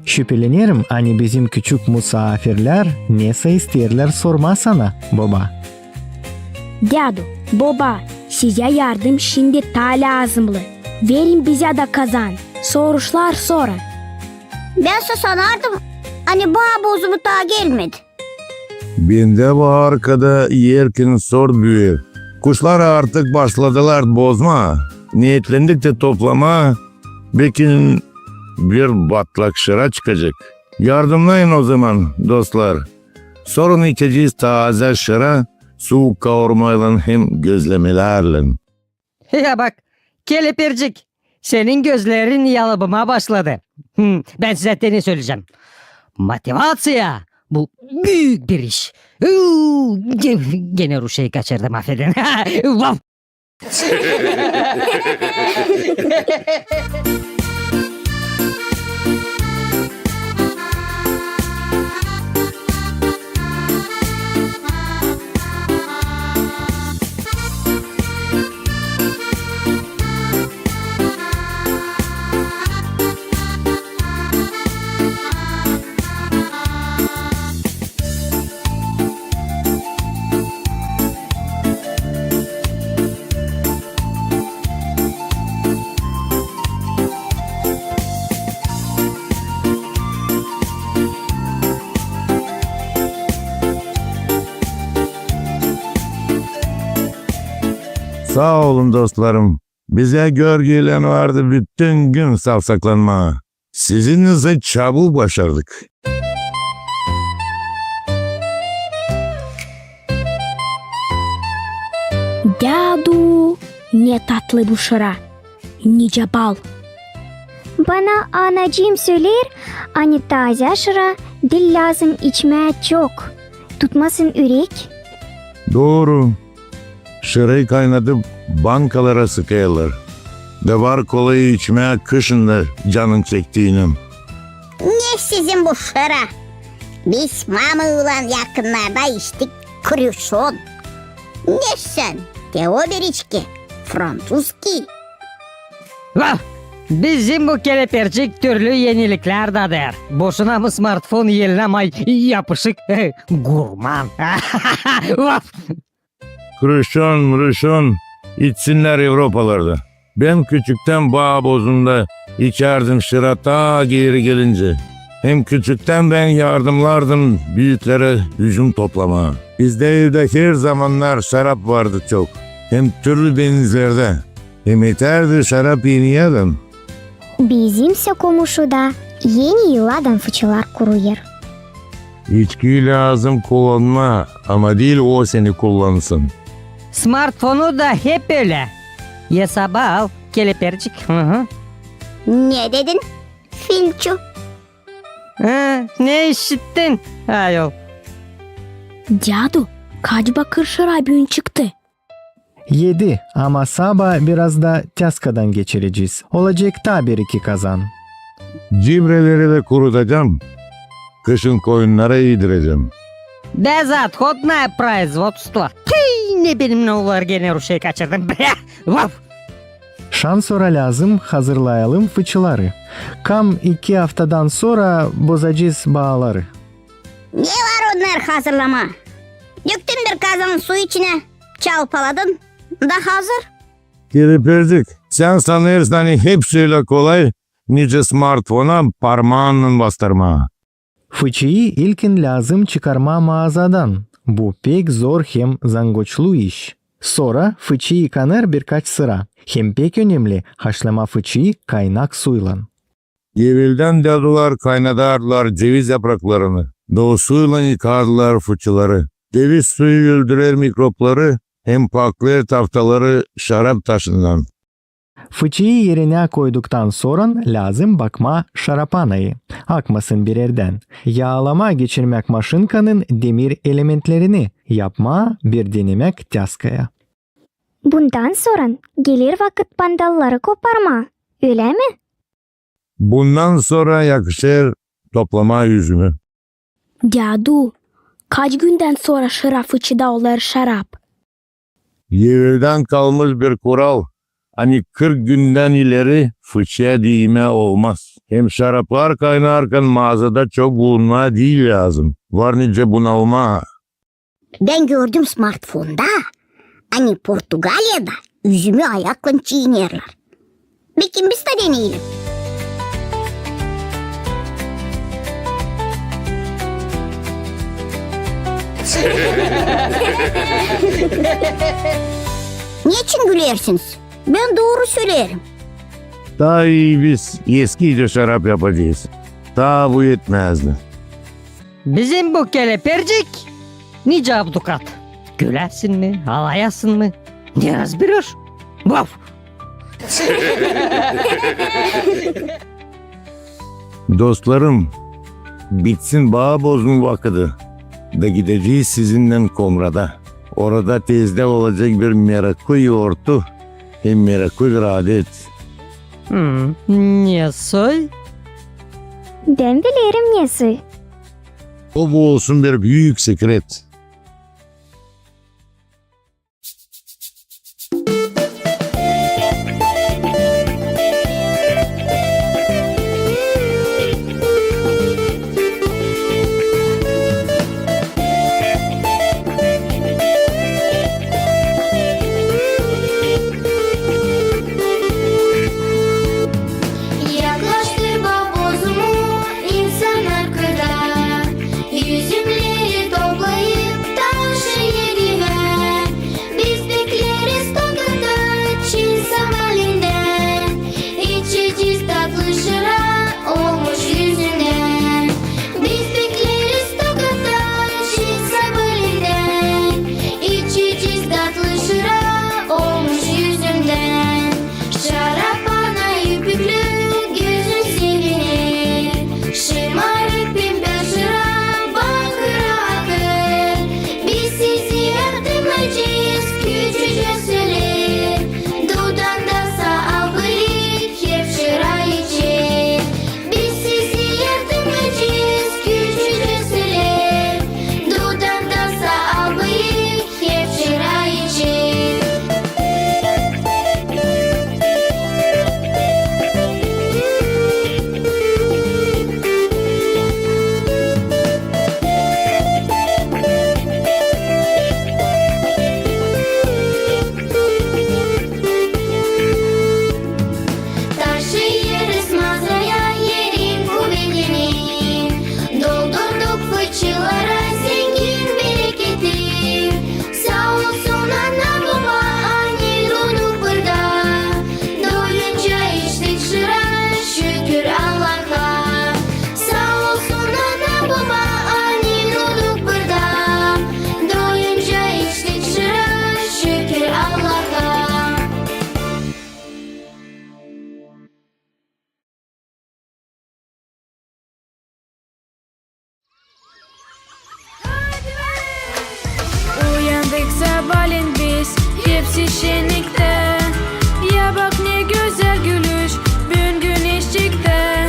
Şüpelenerim, ani bizim küçük musaafirlär nesä isteerlär sormaa sana, boba. Dädu, boba, sizä yardım şindi taa lääzımlı. Verin bizä dä kazan, soruşlar sorun. Bän sä sanardım, ani baa bozumu taa gelmedi. Bendä bu arkada erkin sort büüyer. Kuşlar artık başladılar bozmaa. Neetlendik dä toplamaa, bekim bir batlak şıra çıkacek. Yardımnayın ozaman, dostlar. Sorun içecez taazä şıra, suuk kaurmaylan hem gözlemelärlän. Ya bak, Kelepircik, senin gözlerin yalıbımaa başladı. Hmm, bän sizä te ne söleyecäm. Motivaţiya, bu büük bir iş. Uuu, ge-, genä ruşeyi kaçırdım, afedin. Vaf! Saa olun, dostlarım. Bizä görgüylän vardı bütün gün savsaklanmaa. Sizinnän ise çabuk başardık. Dädu, ne tatlı bu şıra, nicä bal. Bana anacıım söleer, ani taazä şıra diil lääzım içmää çok, tutmasın ürek. Dooru. Şırayı kaynadıp bankalara sıkêrlar. Da var kolayı içmää kışın da canın çektiinän. Ne sizin bu şıra? Biz mamıylan yakınnarda içtik kruşon. Ne sän, te o bir içki, franţuzki. Vah! Bizim bu kelepircik türlü eniliklär dadêr. Boşuna mı smartfon elinä may yapışık, gurman. Vah! Kruşon, mruşon içsinnär Evropalarda. Bän küçüktän baa bozunda içärdim şıra taa geeri gelincä. Hem küçüktän bän yardımnardım büüklere üzüm toplamaa. Bizdä evdä her zamannar şarap vardı çok. Hem türlü benizlerdä. Hem etärdi şarap eni adam. Bizimsä komuşuda eni yıllardan fıçılar kuruyêr. İçkiyi lääzım kullanmaa, ama diil o seni kullansın. Smartfonu da hep ölä. Esaba al, kelepircik. Hı hı. Ne dedin, filçu? Ha, ne işittin, ayol? Dädu, kaç bakır şıra büün çıktı? Edi, ama sabaa biraz da tyaskadan geçirecez. Olacek taa bir-iki kazan. Cibreleri dä kurudacam. Kışın koyunnara iidirecäm. Безотходное производство. Tüü, ne benim ne olar, genä ruşayı kaçırdım. Bre, vaf! Şansora lääzım hazırlayalım fıçıları. Kam iki aftadan sora bozacez baaları. Ne var onnar hazırlamaa? Döktün bir kazan su içinä, çalpaladın, da hazır. Kelepircik, sän sanêrsın, ani hepsi ölä kolay, nicä smartfona parmaannan bastırmaa. Fıçıyı ilkin lääzım çıkarmaa maazadan. Bu pek zor hem zangoçlu iş. Sora fıçı yıkanêr birkaç sıra. Hem pek önemli, haşlamaa fıçıyı kaynak suylan. Eveldän dädular kaynadardılar ceviz yapraklarını, da o suylan yıkardılar fıçıları. Ceviz suyu öldürer mikrobları hem paklêêr taftaları şarap taşından. Fıçıyı erinä koyduktan soran lääzım bakmaa şarapanayı, akmasın bir erdän. Yaalamaa geçirmäk maşinkanın demir elementlerini, yapmaa bir denemäk tyaskaya. Bundan soran geler vakıt bandalları koparmaa, ölä mi? Bundan sora yakışêr toplamaa üzümü. Dädu, kaç gündän sora şıra fıçıda olêr şarap? Eveldän kalmış bir kural, ani kırk gündän ileri fıçıya diimää olmaz. Hem şaraplar kaynarkan maazada çok bulunmaa diil lääzım. Var nicä bunalmaa. Bän gördüm smartfonda, ani Portugaliyada üzümü ayaklan çiinerlär. Bekim biz dä deneyelim. Neçin gülersiniz? Bän dooru söleerim. Taa ii biz eskici şarap yapacez. Taa bu etmäzdi. Bizim bu kelepircik nicä abdukat. Güläsin mi, alayasın mı? Ne razberiş? Vaf! Dostlarım, bitsin baa bozma vakıdı, da gidecez sizinnän Komrada. Orada tezdä olacek bir meraklı yortu hem meraklı bir adet. Hmm, ne soy? Bän bilerim ne soy. O bu olsun bir büük sekret. Yaklaştı baa bozma, insannar kırda üzümleri toplayıp, Sabaalän biz hepsi şenniktä. Ya bak, ne gözäl gülüş büün güneşçiktä.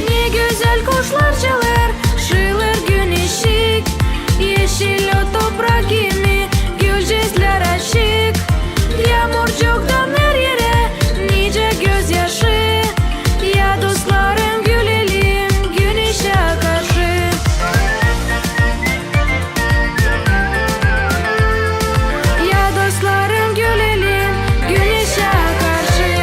Ne gözäl kuşlar çalêr, şıılêr güneşçik. Eşil o toprak kimi, gülcüklär açık. Yaamurcuktan her erä nicä gözyaşı. Ya dostlarım, gülelim güneşä karşı. Ya dostlarım, gülelim güneşä karşı.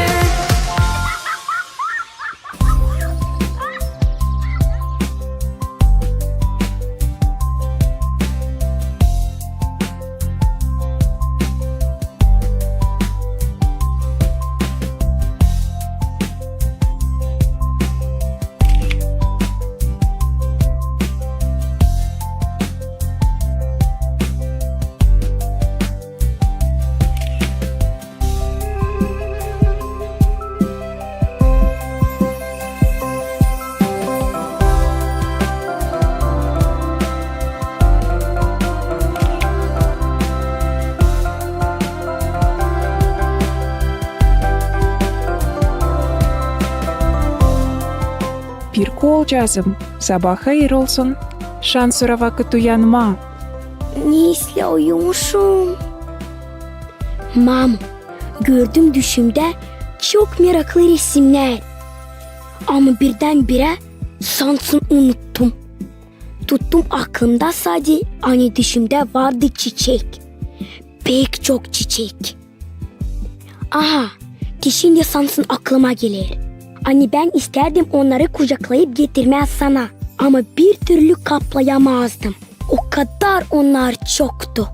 Pirku oolcaazım, sabaa hayır olsun. Şansora vakıt uyanmaa. Ne islää uyumuşum. Mamu, gördüm düşümdä çok meraklı resimnär. Ama birdän-birä sansın unuttum. Tuttum aklımda sade, ani düşümdä vardı çiçek. Pek çok çiçek. Aha, te şindi sansın aklıma geler. Ani bän istärdim onnarı kucaklayıp getirmää sana, ama bir türlü kaplayamazdım. O kadar onnar çoktu.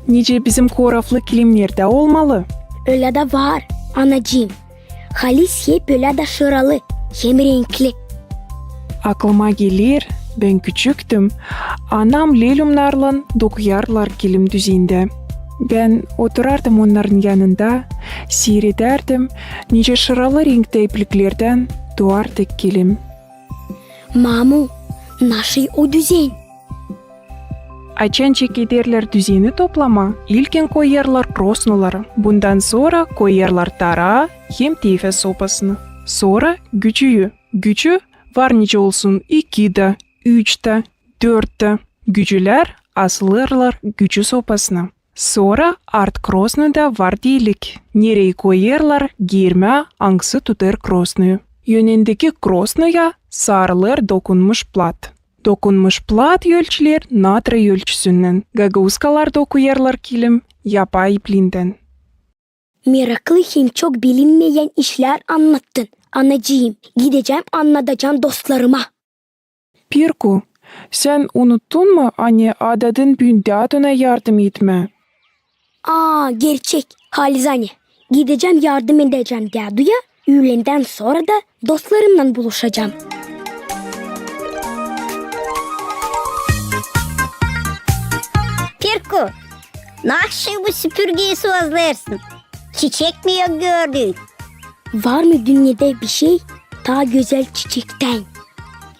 Nicä bizim koraflı kilimnerdä olmalı. Ölä dä var, anacıım. Halis hep ölä dä şıralı hem renkli. Aklıma geler, bän küçüktüm, anam lelümnarlan dokuyardılar kilim düzendä. Bän oturardım onnarın yanında, siiredärdim, nicä şıralı renktä ipliklerdän duardı kilim. Mamu, naşey o düzen? Açan çekederlär düzeni toplamaa, ilkin koyêrlar krosnoları, bundan sora koyêrlar taraa hem tefä sopasını, sora gücüyü. Gücü var nicä olsun iki dä, üç dä, dört dä. Gücülär asılêrlar gücü sopasına. Sora art krosnoda var delik, nereyi koyêrlar giirmää, angısı tutêr krosnoyu. Önündeki krosnoya sarılêr dokunmuş plat. Dokunmuş plat ölçüler natrıy ölçüsünnän. Gagauskalar dokuyêrlar kilim yapay iplindän. Meraklı hem çok bilinmeyän işlär annattın, anacıım. Gidecäm, annadacam dostlarıma. Pirku, sän unuttun mu, ani adadın büün däduna yardım etmää? Aa, gerçek, halis ani. Gidecäm, yardım edecäm däduya, üülendän sora da dostlarımnan buluşacam. Pirku, naşey bu süpürgeyi sozlêêrsın? Çiçek mi yok gördüün? Var mı dünnedä bişey taa gözäl çiçektän?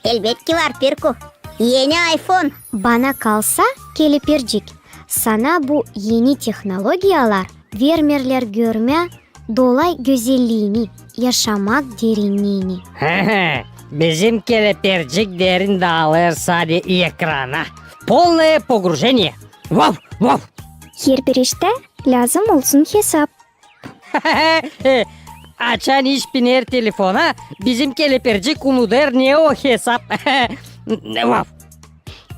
Elbetki var, Pirku. Eni iPhone. Bana kalsa, kelepircik, sana bu eni tehnologiyalar vermeerlär görmää dolay gözelliini, yaşamak derinniini. Bizim kelepircik derin daalêr sade ekrana. Полное погружение. Vav, vav. Herbir iştä lääzım olsun hesap. Açan iş biner telefona, bizim kelepircik unudêr, ne o hesap. Vav.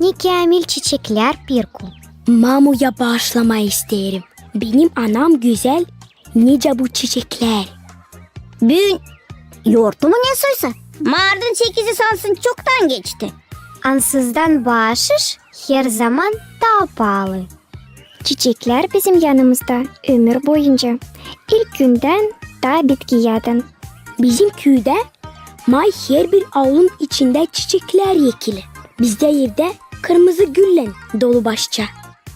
Ne käämil çiçeklär, Pirku. Mamuya baaşlamaa isteerim. Benim anam gözäl, nicä bu çiçeklär. Büün yortu mu ne soysa? Martın sekizi sansın çoktan geçti. Ansızdan baaşış herzaman taa paalı. Çiçeklär bizim yanımızda ömür boyunca. İlk gündän taa bitkiyädän. Bizim küüdä may herbir aulun içindä çiçeklär ekili. Bizdä evdä kırmızı güllän dolu başça.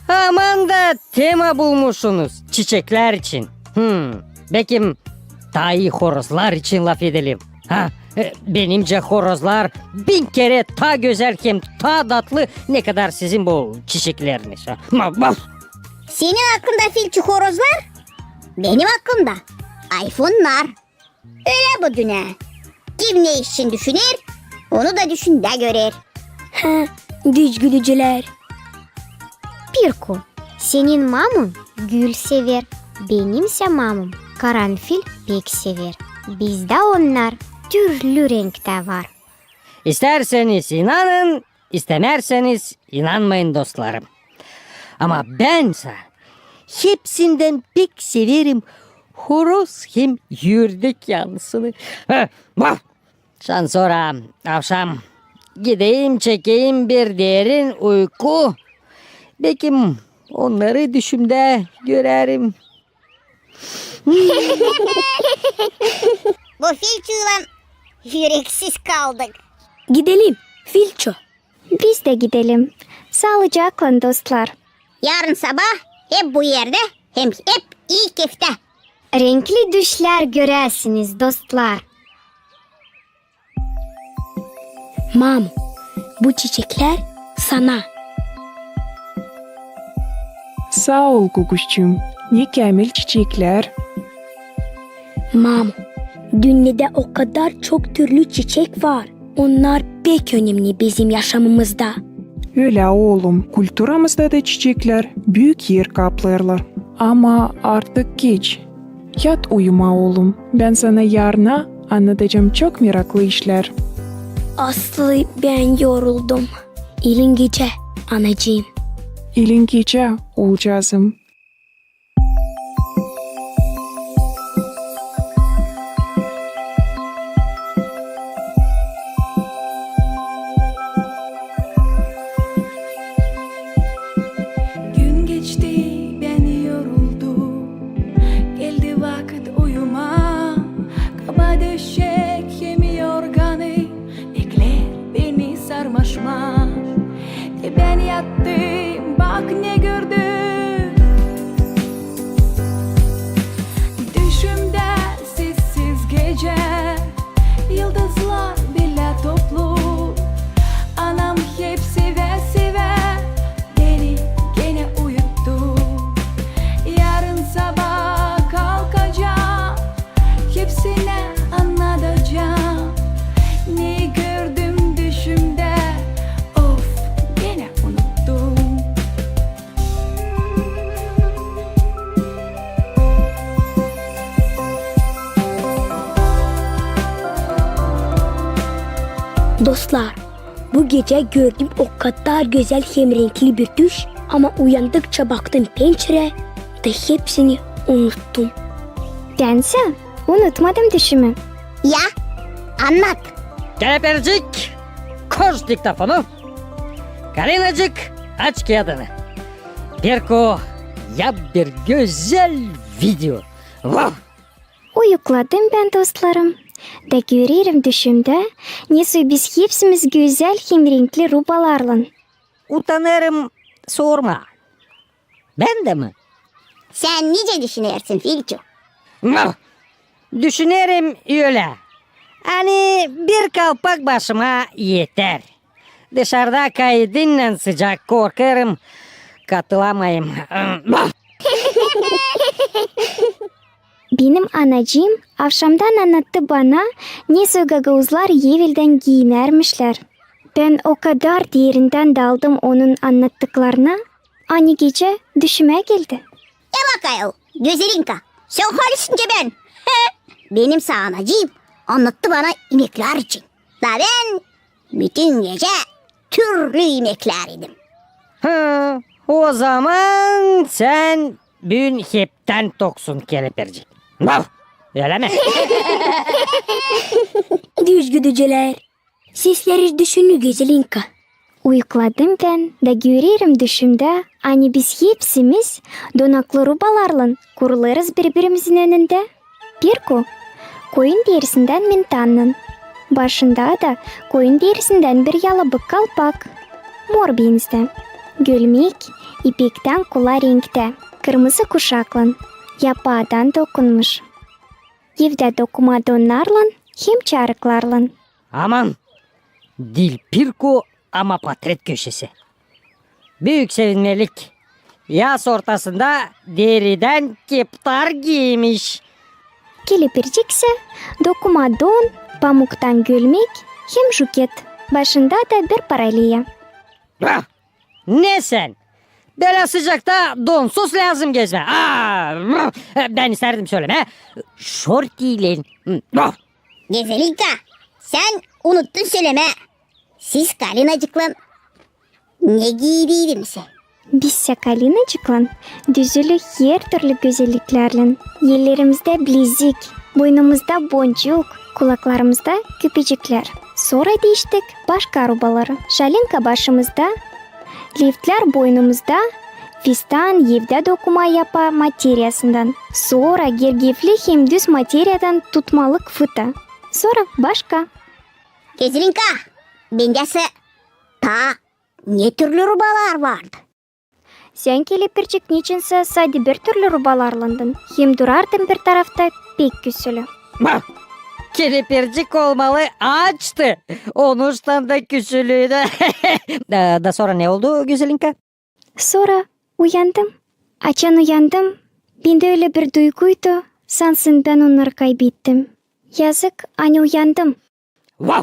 Aman da tema bulmuşsunuz çiçeklär için. Hmm, bekim taa ii horozlar için lafedelim. Ha, e, benimcä horozlar bin kerä taa gözäl hem taa datlı, ne kadar sizin bu çiçekleriniz. Ha, ma-, baf! Senin aklında, Filçu, horozlar, benim aklımda ayfonnar. Ölä bu dünnä. Kim ne için düşüner, onu da düşündä görer. Ha, düz gülücülär. Pirku, senin mamun gül sever, benimsä mamum karanfil pek sever. Bizdä onnar türlü renktä var. İstärseniz inanın, istämärseniz inanmayın, dostlarım. Ama bensä hepsindän pek severim horoz hem ürdek yanısını. Heh, vah! Şansora avşam gideyim, çekeyim bir derin uyku. Bekim onnarı düşümdä görerim. Bu Filçuylan üreksiz kaldık. Gidelim, Filçu. Biz dä gidelim. Saalıcaklan, dostlar. Yarın sabaa hep bu erdä hem hep ii keftä. Renkli düşlär göräsiniz, dostlar. Mamu, bu çiçeklär sana. Saa ol, Kukuşçuum, ne käämil çiçeklär. Mamu, dünnedä o kadar çok türlü çiçek var. Onnar pek önemni bizim yaşamamızda. Ölä, oolum, kulturamızda da çiçeklär büük er kaplêêrlar. Ama artık geç. Yat uyumaa, oolum. Bän sana yarına annadacam çok meraklı işlär. Aslı, bän yoruldum. İlin gecä, anacıım. İlin gecä, oolcaazım. Gün geçti, bän yoruldum. Geldi vakıt uyumaa. Kaba döşek hem yorganı bekleer beni sarmaşmaa. Te bän yattım, bak ne gördüm. Düşümdä sessiz gecä, yıldızlar bilä toplu. Anam hep sevä-sevä beni genä uyuttu. Yarın sabaa kalkacam, hepsinä annadacam, ne gördüm düşümdä. Of, genä unuttum. Dostlar, bu gecä gördüm o kadar gözäl hem renkli bir düş, ama uyandıkça baktım pençerä da hepsini unuttum. Bensä unutmadım düşümü. Ya, annat. Kelepircik, koş diktofonu. Kalinacık, aç kiyadını. Pirku, yap bir gözäl video. Vav! Uyukladım bän, dostlarım, da görerim düşümdä, nesoy biz hepsimiz gözäl hem renkli rubalarlan. Utanêrım sormaa. Bän dä mi? Sän nicä düşünersin, Filçu? Mah! Düşünerim ölä. Ani bir kalpak başıma eter. Dışarda kaydınnän sıcak, korkêrım, katılamayım. Mah! Benim anacıım avşamdan annattı bana, nesoy gagauzlar eveldän giinermişlär. Bän o kadar derindän daldım onun annattıklarına, ani gecä düşümä geldi. E bak ayol, Gözelinka, sän halisin nicä bän. Benim sa anacıım annattı bana imeklär için. Da bän bütün gecä türlü imeklär idim. Ha, ozaman sän büün heptän toksun, kelepircik. Vav! Ölä mi? Düz gülücülär. Sesleri düşünü, Gözelinka. Uyukladım bän da görerim düşümdä, ani biz hepsimiz donaklı rubalarlan kurulêrız biri-birimizin önündä. Pirku koyun derisindän mintannan. Başında da koyun derisindän bir yalabık kalpak. Mor benzdä. Gölmek ipektän kula renktä, kırmızı kuşaklan, yapaadan dokunmuş. Evdä dokuma donnarlan hem çarıklarlan. Aman, diil Pirku, ama potret köşesi. Büük sevinmelik. Yaz ortasında deridän keptar giymiş. Kelepirciksä dokuma don, pamuktan gölmäk hem juket. Başında da bir paraliya. Ah! Ne sän? Bölä sıcakta donsuz lääzım gezmää. Aa! Bän istärdim sölemää. Şortiylän. Hı, ah! Gözelinka, sän unuttun sölemää. Siz Kalinacıklan ne giidiydiniz? Bizsä Kalinacıklan düzülü hertürlü gözelliklärlän. Ellerimizdä bilezik, boynumuzda boncuk, kulaklarımızda küpeciklär. Sora diiştik başka rubaları. Şalinka başımızda, liftlär boynumuzda, fistan evdä dokuma yapa materiyasından. Sora gergefli hem düz materiyadan tutmalık fıta. Sora başka. Gözelinka, bendä sä taa ne türlü rubalar vardı? Sän, kelepircik, neçinsä sade bir türlü rubalarlandın, hem durardın bir tarafta pek küsülü. Bah! Kelepircik olmalı açtı. Onuştan da küsülüydü. Da, da sora ne oldu, Gözelinka? Sora uyandım. Açan uyandım, bendä ölä bir duyguydu, sansın bän onnarı kaybettim. Yazık, ani uyandım. Vav!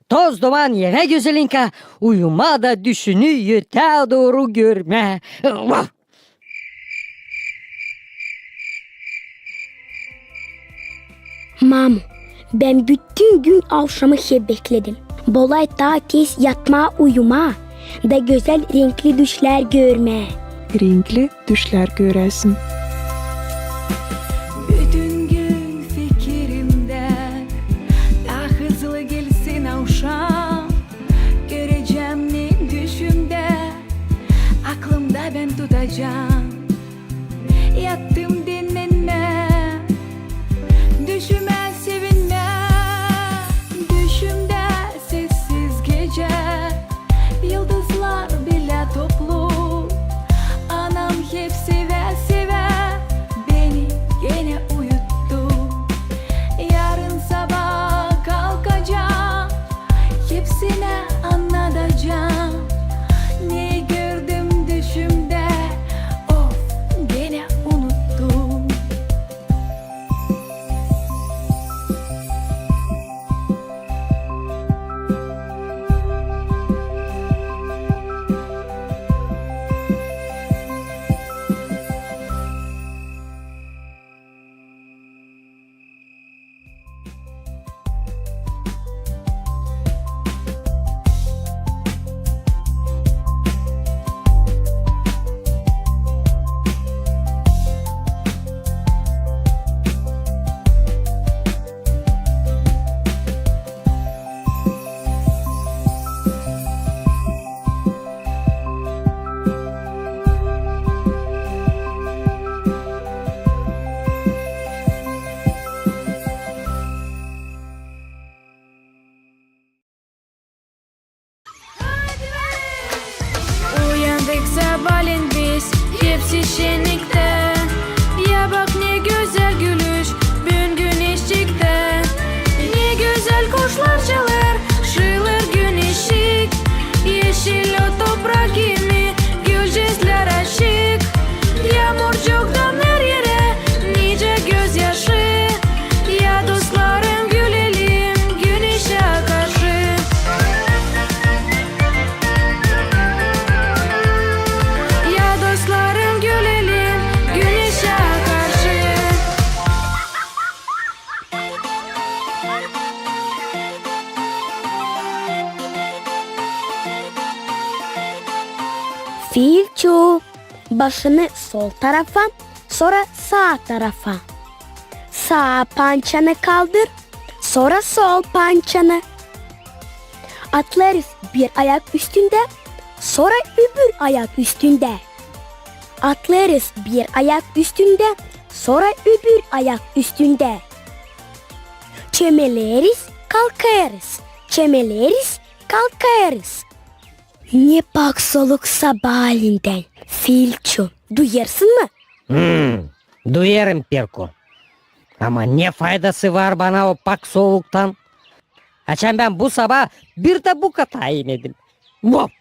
Toz duman evä, Gözelinka, uyuma da düşünü ötää dooru görmää. Vav! Mamu, bän bütün gün avşamı hep bekledim. Bolay taa tez yatmaa, uyumaa da gözäl renkli düşlär görmää. Renkli düşlär göräsin. Bütün gün fikirimdä, taa hızlı gelsin avşam. Görecäm ne düşümdä, aklımda bän tutacam. Yattım dinnenmää, düşümä sevinmää. Düşümdä sessiz gecä, yıldızlar bilä toplu. Anam hep sevä-sevä beni genä uyuttu. Yarın sabaa kalkacam, hepsinä annadacam, ne gördüm düşümdä. Of, genä unuttum. Uyandık sabaalän biz, hepsi şenniktä. Ya bak, ne gözäl gülüş büün güneşçiktä. Ne gözäl kuşlar çalêr, şıılêr güneşçik. Eşil o toprak kimi, gülcüklär açık. Yaamurcuktan her erä nicä gözyaşı. Ya dostlarım, gülelim güneşä karşı. Ya dostlarım, gülelim güneşä karşı. Filçu, başını sol tarafa, sora saa tarafa. Saa pançanı kaldır, sora sol pançanı. Atlêêrız bir ayak üstündä, sora öbür ayak üstündä. Atlêêrız bir ayak üstündä, sora öbür ayak üstündä. Çömeleriz, kalkêrız, çömeleriz, kalkêrız. Ne pak soluk sabaalendän, Filçu, duyêrsın mı? Hmm, duyêrım, Pirku. Ama ne faydası var bana o pak soluktan? Açan bän bu sabaa bir dä bu kata inedim. Vap!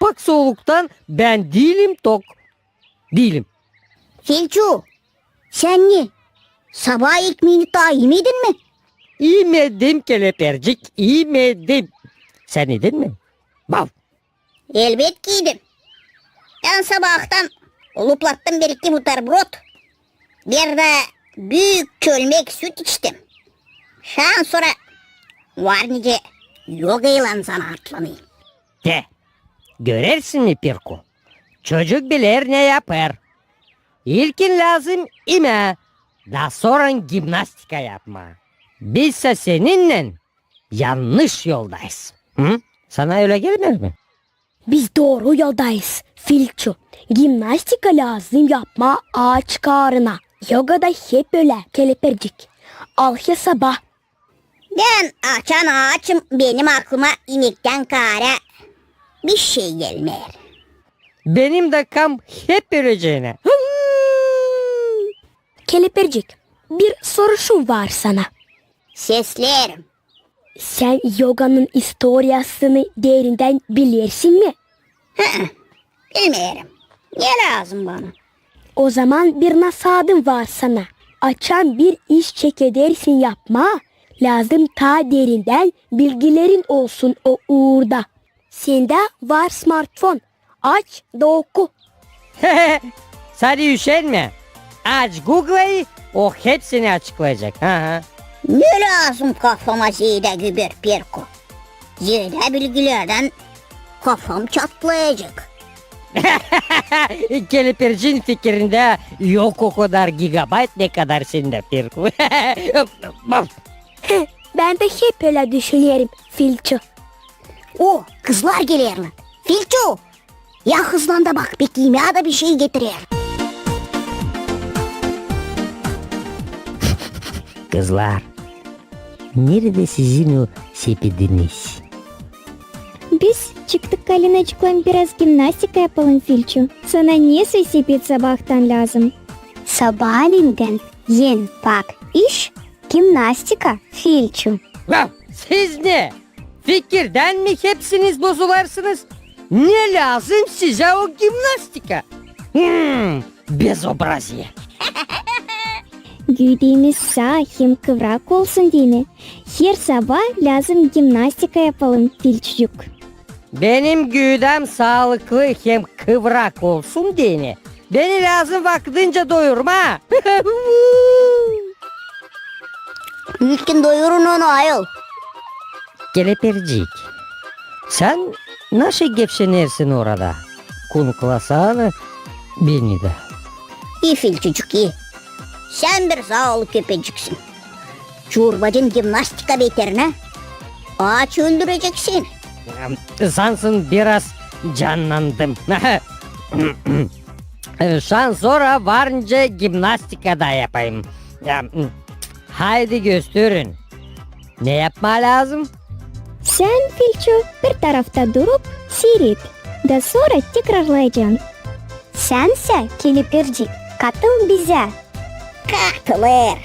Pak soluktan bän diilim tok. diilim. Filçu, sän ne, sabaa ekmeeni taa imedin mi? İmedim, Kelepircik, imedim. Sän idin mi? Vav! Elbetki idim. Bän sabaahtan luplattım bir-iki buterbrod, bir dä büük çölmek süt içtim. Şan sora var nicä yogaylan zanaatlanêrım. Te, görersin mi, Pirku? Çocuk biler ne yapêr. İlkin lääzım imää, da sora gimnastika yapmaa. Biz sä seninnän yannış yoldayız. Hı? Sana ölä gelmeer mi? Biz dooru yoldayız, Filçu. Gimnastika lääzım yapmaa aaç kaarına. Yoga da hep ölä, Kelepircik. Al hesaba. Bän açan aaçım, benim aklıma imektän kaarä bişey gelmeer. Benim dä kam hep ölecänä. Kelepircik, bir soruşum var sana. Sesleerim. Sän yoganın istoriyasını derindän bilersin mi? Hı-ı, bilmeerim. Ne lääzım bana? Ozaman bir nasaadım var sana. Açan bir iş çekedersin yapmaa, lääzım taa derindän bilgilerin olsun o uurda. Sendä var smartfon. Aç da oku. Sade üşenmä. Aç Google'ı, o hepsini açıklayacek. Aha. Ne lääzım kafama zeedä güber, Pirku? Zeedä bilgilerdän kafam çatlayacek. Kelepircin fikirindä yok o kadar gigabayt, ne kadar sendä, Pirku. Bän dä hep ölä düşünerim, Filçu. O, kızlar gelerlär. Filçu, ya hızlan da bak, beki imää da bişey getirer. Kızlar, neredä sizin o sepediniz? Biz çıktık Kalinacıklan biraz gimnastika yapalım, Filçu. Sana nesoy sepet sabaahtan lääzım. Sabaalendän en pak iş gimnastika, Filçu. Ya, siz ne? Fikirdän mi hepsiniz bozularsınız? Ne lääzım sizä o gimnastika? Hmm, bezobraziye. Güüdämiz saa hem kıvrak olsun deyni, her sabaa lääzım gimnastika yapalım, Filçucuk. Benim güüdäm saalıklı hem kıvrak olsun deyni, beni lääzım vakıdınca doyurmaa. İlkin doyurun onu, ayol. Kelepircik, sän naşey gevşenersin orada? Kunklasana beni dä. İi, Filçucuk, ii. Sän bir zaalı köpeciksin. Çorbacın gimnastika beterinä aaç öldüreceksin. Sansın biraz cannandım. Şansora var nicä gimnastika da yapayım. Haydi gösterin. Ne yapmaa lääzım? Sän, Filçu, bir tarafta durup siiret, da sora tekrarlayacan. Sänsä, Kelepircik, katıl bizä. Katılêr.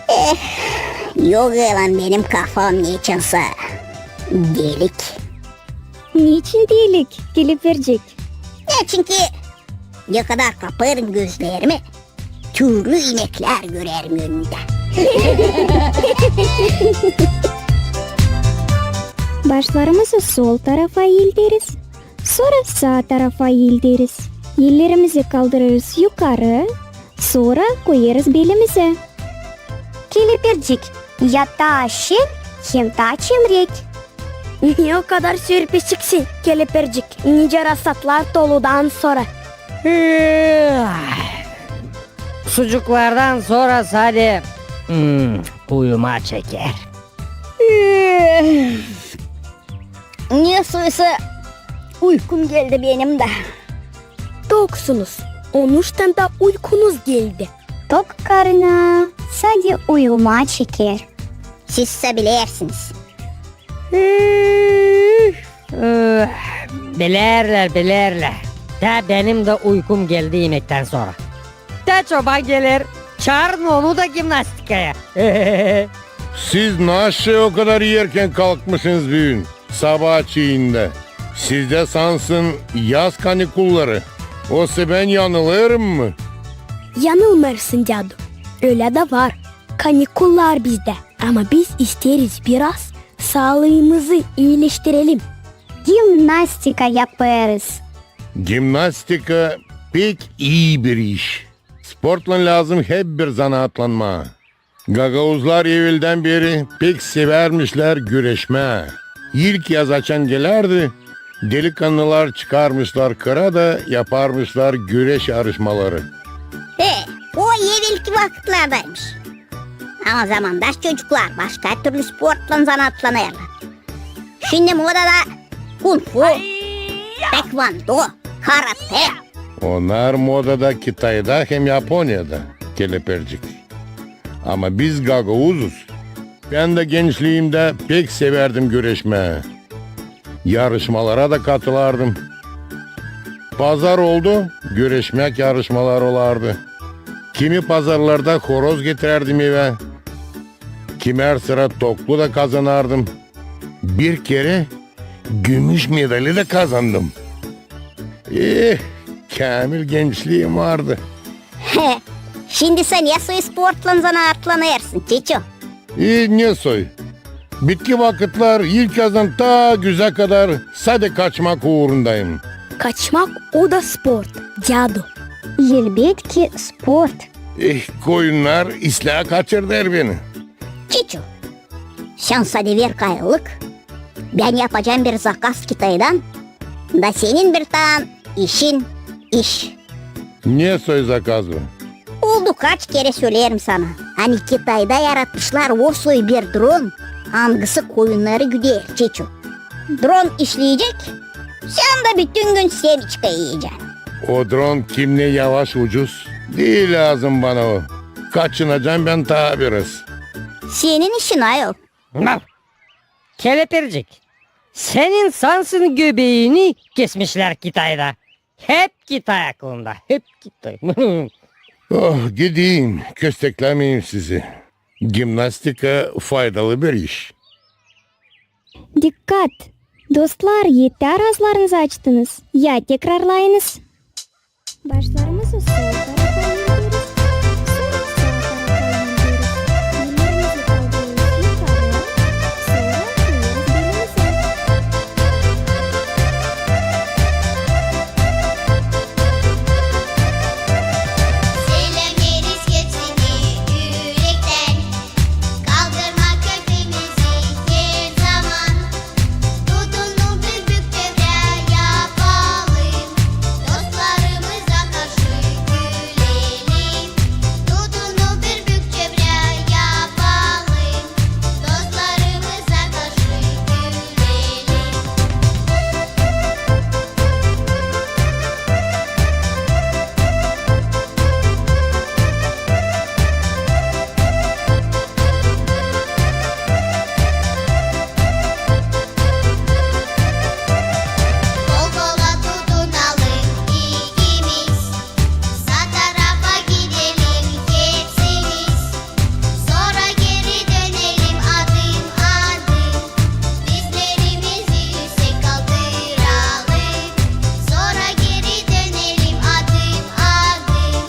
Eh, yogaylan benim kafam neçinsä delik. Neçin delik, Kelepircik? Neçinki ne kadar kapêrım gözlerimi, türlü ineklär görerim önümdä. Başlarımızı sol tarafa eelderiz, sora saa tarafa eelderiz. Ellerimizi kaldırêrız yukarı, sora koyêrız belimizä. Kelepircik, ya taa şen hem taa çemrek. Ne o kadar sürpişiksin, Kelepircik, nicä rasatlar toludan sora. Sucuklardan sora sade, hmm, uyumaa çeker. Nesoysa uykum geldi benim dä. Toksunuz, onuştan da uykunuz geldi. Tok karına sade uyumaa çeker. Sizsä bilersiniz. Üf, üf, bilerlär, bilerlär. Tä benim dä uykum geldi imektän sora. Tä çoban geler, çaarın onu da gimnastikaya. Siz naşey o kadar erken kalkmışınız büün, sabaa çiindä? Sizdä sansın yaz kanikulları. Osa bän yanılêrım mı? Yanılmêêrsın, dädu. Ölä dä var. Kanikullar bizdä. Ama biz isteeriz biraz saalıımızı iileştirelim. Gimnastika yapêrız. Gimnastika pek ii bir iş. Sportlan lääzım hep bir zanaatlanmaa. Gagauzlar eveldän beri pek sevärmişlär güreşmää. İlk yaz açan gelärdi, delikannılar çıkarmışlar kıra da yaparmışlar güreş yarışmaları. E, o evelki vakıtlardaymış. Ama zamandaş çocuklar başka türlü sportlan zanaatlanêrlar. Şindi modada kung-fu, taekvondo, karate. Onnar modada Kitayda hem Yaponiyada, Kelepircik. Ama biz gagauzuz. Bän dä gençliimdä pek sevärdim güreşmää. Yarışmalara da katılêrdım. Pazar oldu, güreşmäk yarışmaları olardı. Kimi pazarlarda horoz getirärdim evä. Kimär sıra toklu da kazanardım. Bir kerä gümüş medali da kazandım. Eh, käämil gençliim vardı. Şindi sän ne soy sportlan zanaatlanêrsın, Çiçu? E, ne soy? Bitki vakıtlar ilk yazdan ta güzä kadar sade kaçmak uurundayım. Kaçmak, o da sport, dädu. Elbetki, sport. Eh, koyunnar islää kaçırêr beni. Çiçu, sän sade ver kayıllık, bän yapacam bir zakaz Kitaydan, da senin bir taa işin iş. Ne soy zakaz bu? Oldu kaç kerä söleerim sana, ani Kitayda yaratmışlar o soy bir dron, angısı koyunnarı güder, Çiçu. Dron işleyecek, sän dä bütün gün semiçka iyecän. O dron kimnä yavaş, ucuz? Diil lääzım bana o. Kaçınacam bän taa biraz. Senin işin, ayol. Kelepircik, senin sansın göbeeni kesmişlär Kitayda. Hep Kitay aklında, hep Kitay. Oh, gideyim, kösteklämeyim sizi. Gimnastika faydalı bir iş. Dikkat! Dostlar, etär aazlarınızı açtınız. Ya tekrarlayınız. Başlarımızı sol tarafa indiriyoruz. Sora saa tarafa indiriyoruz. Ellerimizi kaldırıyoruz yukarı. Sora koyuyoruz belimize. Selämeriz hepsini ürektän. Kaldırmak hepimizi her zaman. Tutunun bir büük çevrä yapalım. Dostlarımıza karşı gülelim. Tutunun bir büük çevrä yapalım. Dostlarımıza karşı gülelim. Kol kola tutunalım ikimiz, saa tarafa gidelim hepsimiz. Sora geri dönelim adım adım, dizlerimizi üüsek kaldıralım. Sora geri dönelim adım adım,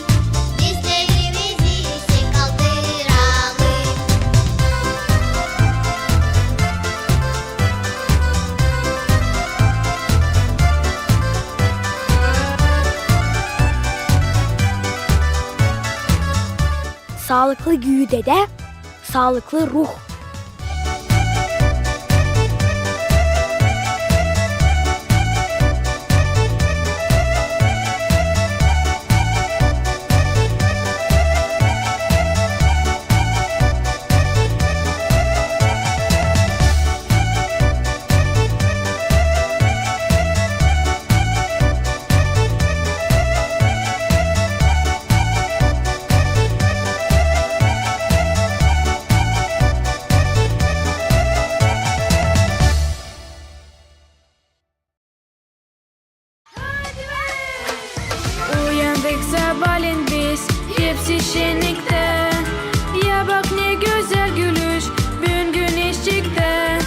dizlerimizi üüsek kaldıralım. Saalıklı güüdedä saalıklı ruh. Uyandık sabaalän biz hepsi şenniktä. Ya bak, ne gözäl gülüş büün güneşçiktä.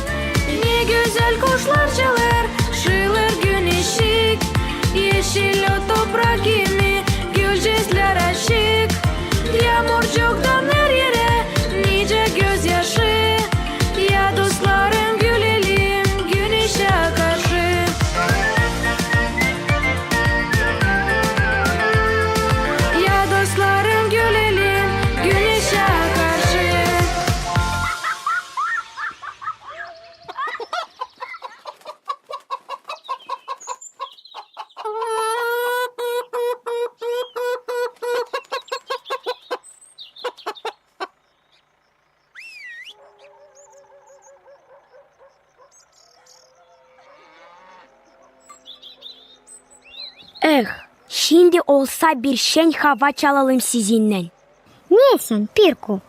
Ne gözäl kuşlar çalêr, şıılır güneşçik. Şilo toprak kimi, gülcezlär açık. Yaamurcuktan her erä nicä gözyaşı. Ya dostlarım, gülelim güneşä karşı. Ya dostlarım, gülelim güneşä karşı. Eh, şindi olsa bir şen hava çalalım sizinnän. Ne sän, Pirku?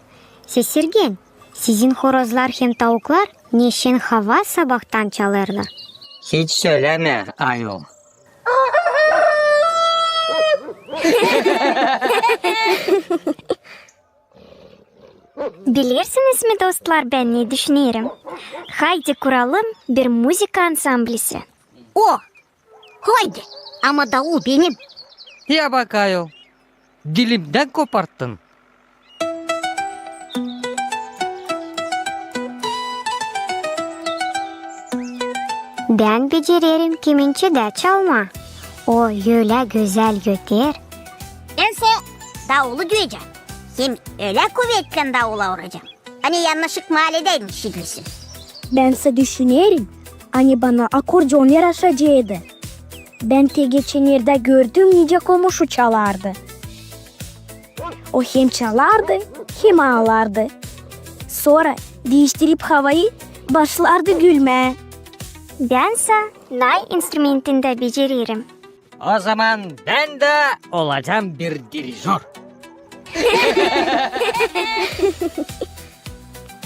Sesirgen, sizin horozlar hem tauklar ne şen hava sabaadan çalêrlar. Hiç sölämä, ayol. Bilersiniz mi, dostlar, bän ne düşünerim? Haydi kuralım bir muzıka ansamblisi. O, haydi, ama daul benim. Ya bak, ayol, dilimdän koparttın. Bän becererim kemençedä çalmaa. O ölä gözäl öter. Bän sä daulu düüyecäm. Hem ölä kuvetlän daula uracam, ani yannışık maaledä işidilsin. Bän sä düşünerim, ani bana akordeon yaraşaceydı. Bän te geçennerdä gördüm, nicä komuşu çalardı. O hem çalardı, hem aalardı. Sora diiştirip havayı, başlardı gülmää. Bän sä nay instrumentindä becererim. O zaman bän dä olacam bir dirijör.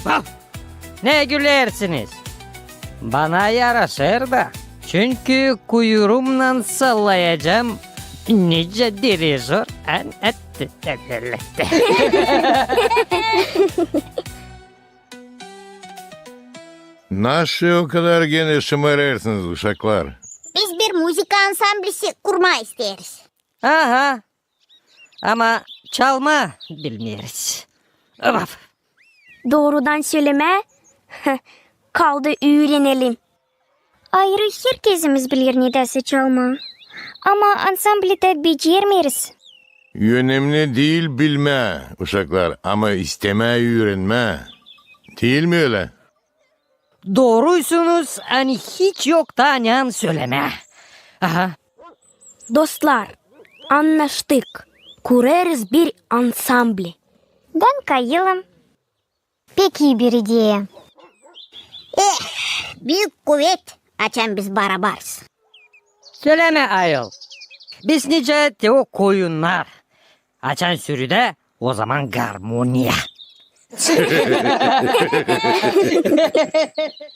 Vah! Ne gülersiniz? Bana yaraşêr da. Çünkü kuyruumnan sallayacam nicä dirijör. An, et, et, et, et. Naşı o kadar genä şımarêrsınız, uşaklar? Biz bir muzıka ansamblisi kurmaa isteeriz. Aha. Ama çalmaa bilmeeriz. Vaf. Doorudan sölemää, kaldı üürenelim. Ayırı herkezimiz biler nedä sä çalmaa. Ama ansambledä becermeeriz. Önemli diil bilmää, uşaklar, ama istemää üürenmää. Diil mi ölä? Dooruysunuz, ani hiç yok taa ne sölemää. Aha. Dostlar, annaştık. Kurêrız bir ansambli. Bän kayılım. Pek ii bir ideya. Eh, büük kuvet, açan biz barabarız. Sölämä, ayol. Biz nicä te o koyunnar. Açan sürüdä, o zaman garmoniya.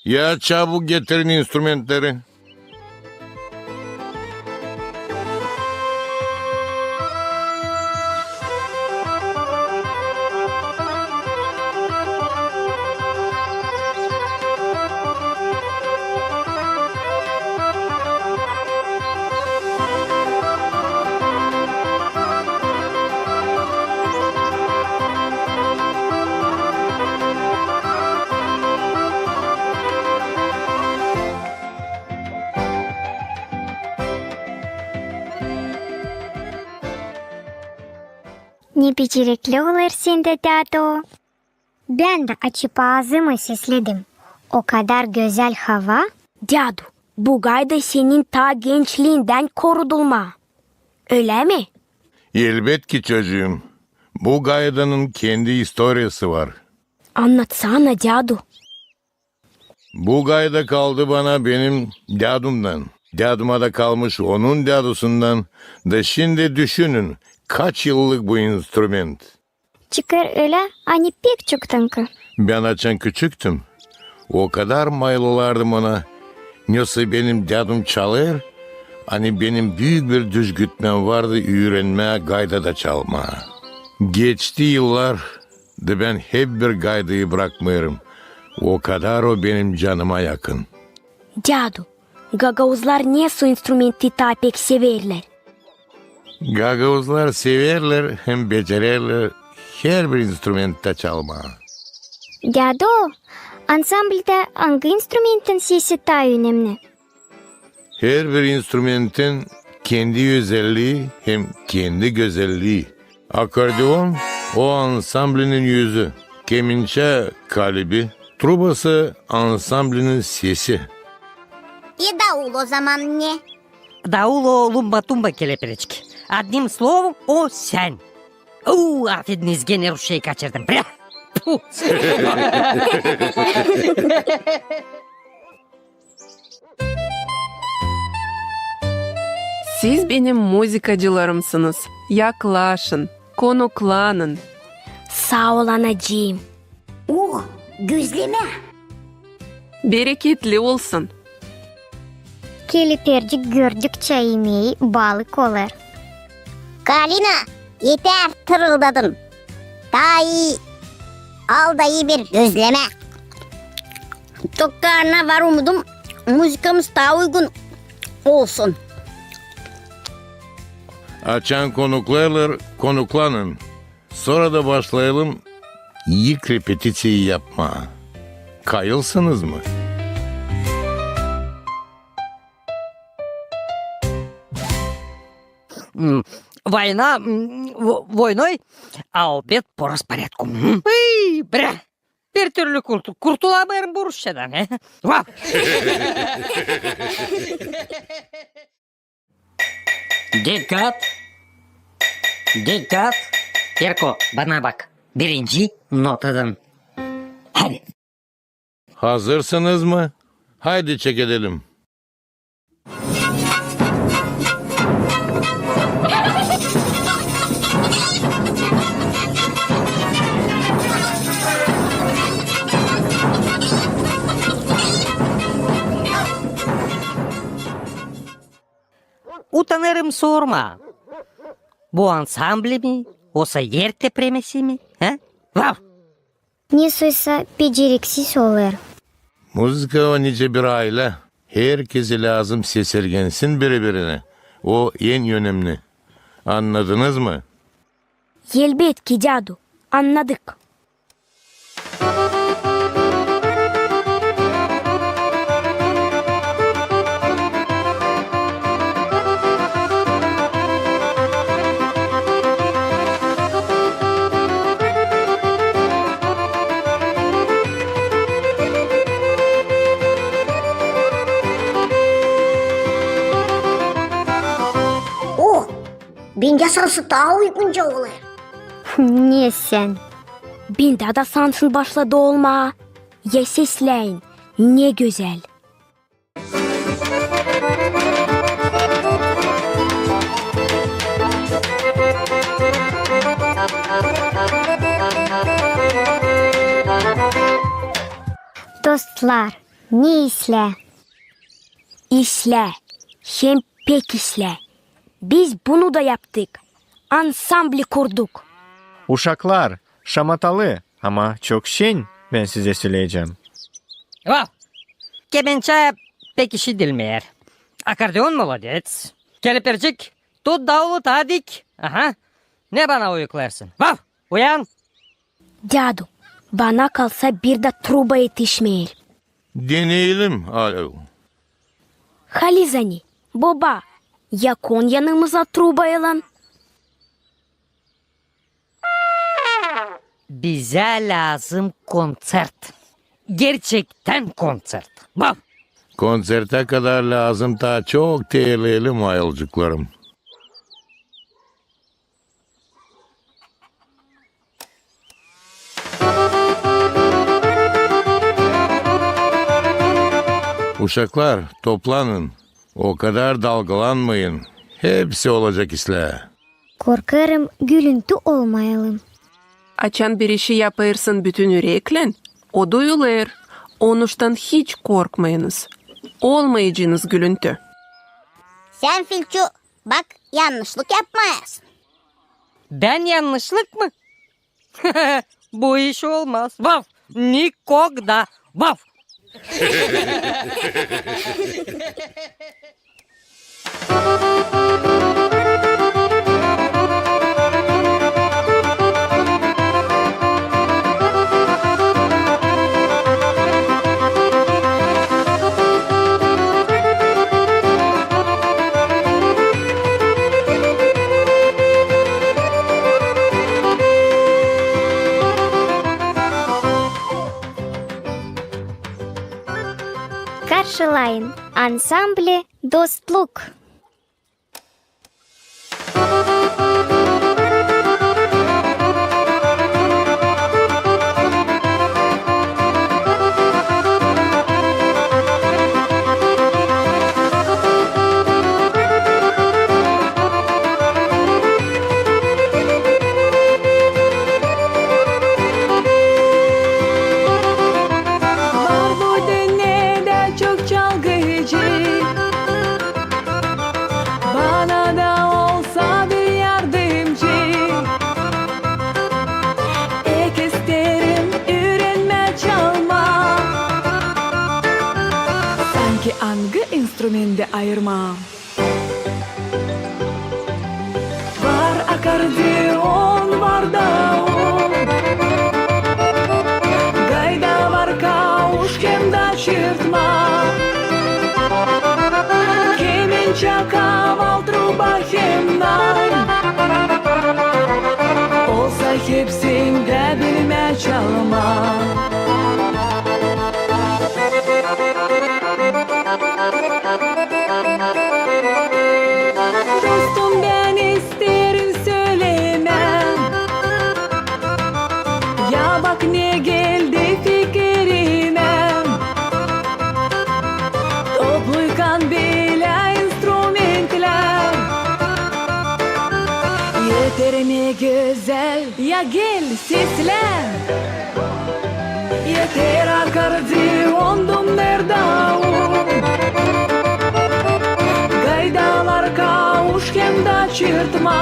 Ya çabuk getirin instrumentleri. Ne becerekli olêr sendä, dädu. Bän dä açıp aazımı sesledim. O kadar gözäl hava. Dädu, bu gayda senin taa gençliindän korudulma. Ölä mi? Elbetki, çocuum. Bu gaydanın kendi istoriyası var. Annatsana, dädu. Bu gayda kaldı bana benim dädumdan. Däduma da kalmış onun dädusundan. Da şindi düşünün, kaç yıllık bu instrument. Çıkêr ölä, ani pek çoktankı. Bän açan küçüktüm, o kadar mayıl olardım ona, nesoy benim dädum çalêr, ani benim büük bir düzgütmem vardı üürenmää gayda da çalmaa. Geçti yıllar, da bän hep bir gaydayı brakmêêrım. O kadar o benim canıma yakın. Dädu, Gagauzlar nesoy instrumentti taa pek severlär? Gagauzlar severlär hem becererlär herbir instrumentta çalmaa. Dädu, ansamblda angı instrumentin sesi taa önemni? Herbir instrumentin kendi özellii hem kendi gözellii. Akordeon o ansamblinin üzü, kemençä kalibi, trubası ansamblinin sesi. E, daul o zaman ne? Daul o lumba-tumba, kelepircik. Одним словом, o sän. Uu, afediniz, genä rusçayı kaçırdım. Brä! Pu! Siz benim muzıkacılarımsınız. Yaklaşın, konuklanın. Saa ol, anacıım. O, gözlemä. Bereketli olsun. Kelepircik gördükçä imeyi balık olêr. Kalina, eter tırıldadın. Taa ii, al da ii bir gözlemä. Tok karına var umudum, muzıkamız taa uygun olsun. Açan konuklêêrlar, konuklanın. Sora da başlayalım ilk repetiţiyayı yapmaa. Kayılsınız mı? М, война, м, во-, войной, а обед по распорядку. М. Ый, бря! Bir türlü kurtul-, kurtulamêêrım bu rusçadan, he? Vah! Dikkat! Dikkat! Terko, bana bak. Birinci notadan. Hadi. Hazırsınız mı? Haydi çekedelim. Utanêrım sormaa. Bu ansambli mi, osa er tepremesi mi, he? Vav! Nesoysa beceriksiz olêr. Muzıka o nicä bir aylä. Herkezi lääzım sesirgensin biri-birinä. O en önemni. Annadınız mı? Elbetki, dädu, annadık. O, bendä sansı taa uygunca olêr. Ne sän? Bendä dä sansın başladı olmaa. Ya sesläyin, ne gözäl. Dostlar, ne islää? İslää, hem pek islää. Biz bunu da yaptık. Ansambli kurduk. Uşaklar, şamatalı, ama çok şen, bän sizä söleyecäm. Vav! Kemençä pek işidilmeer. Akordeon molodets. Kelepircik, tut daulu taa dik. Aha. Ne bana uyuklêêrsın? Vav! Uyan! Dädu, bana kalsa, bir dä truba etişmeer. Deneyelim, alo. Halizdän, boba, yak on yanımıza trubaylan. Bizä lääzım konţert. Gerçektän konţert. Vav! Konţertä kadar lääzım taa çok terleyelim, ayılcıklarım. Uşaklar, toplanın. O kadar dalgalanmayın. Hepsi olacek islää. Korkêrım, gülüntü olmayalım. Açan bir işi yapêrsın bütün üreklän, o duyulêr. Onuştan hiç korkmayınız. Olmayacınız gülüntü. Sän, Filçu, bak, yannışlık yapmayasın. Bän yannışlık mı? Bu iş olmaz. Vav! Nikogda! Vav! Karşılayın, ansambli "Dostluk". Var bu dünnedä çok çalgıcı, bana da olsa bir yardımcı. Pek isteerim üürenmää çalmaa, sansın angı instrumentä ayırmaa. Var akordeon, var davul, gayda var kauş hem da çırtma, kemençä, kaval, truba hem nay. Olsa hepsindä bilmää çalmaa. Dostum, bän isteerim sölemää, ya bak ne geldi fikirimä. Topluykan bilä instrumentlär, eter ne gözäl. Ya gel, seslä! Eter akordeon, dunnêr, davul, gaydalar, kauş hem da çırtma,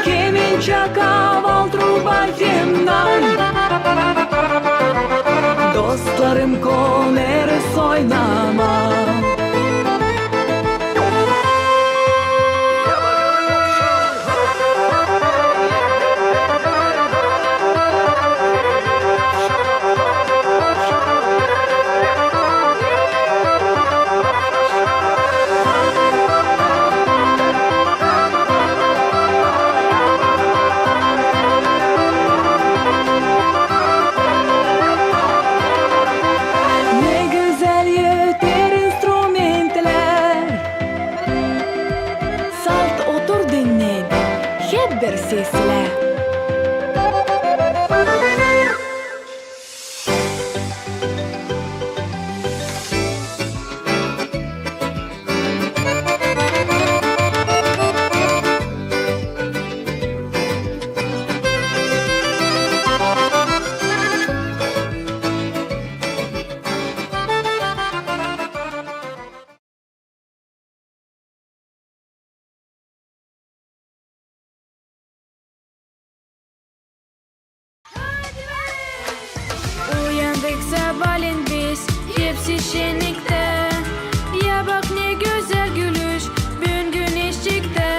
kemençä, kaval, truba hem nay. Dostlarım, konêrız oynamaa. Ne gözäl öter instrumentlär. Salt otur, dinnä, hep bir seslä. Uyandık sabaalän biz, hepsi şenniktä. Ya bak, ne gözäl gülüş büün güneşçiktä.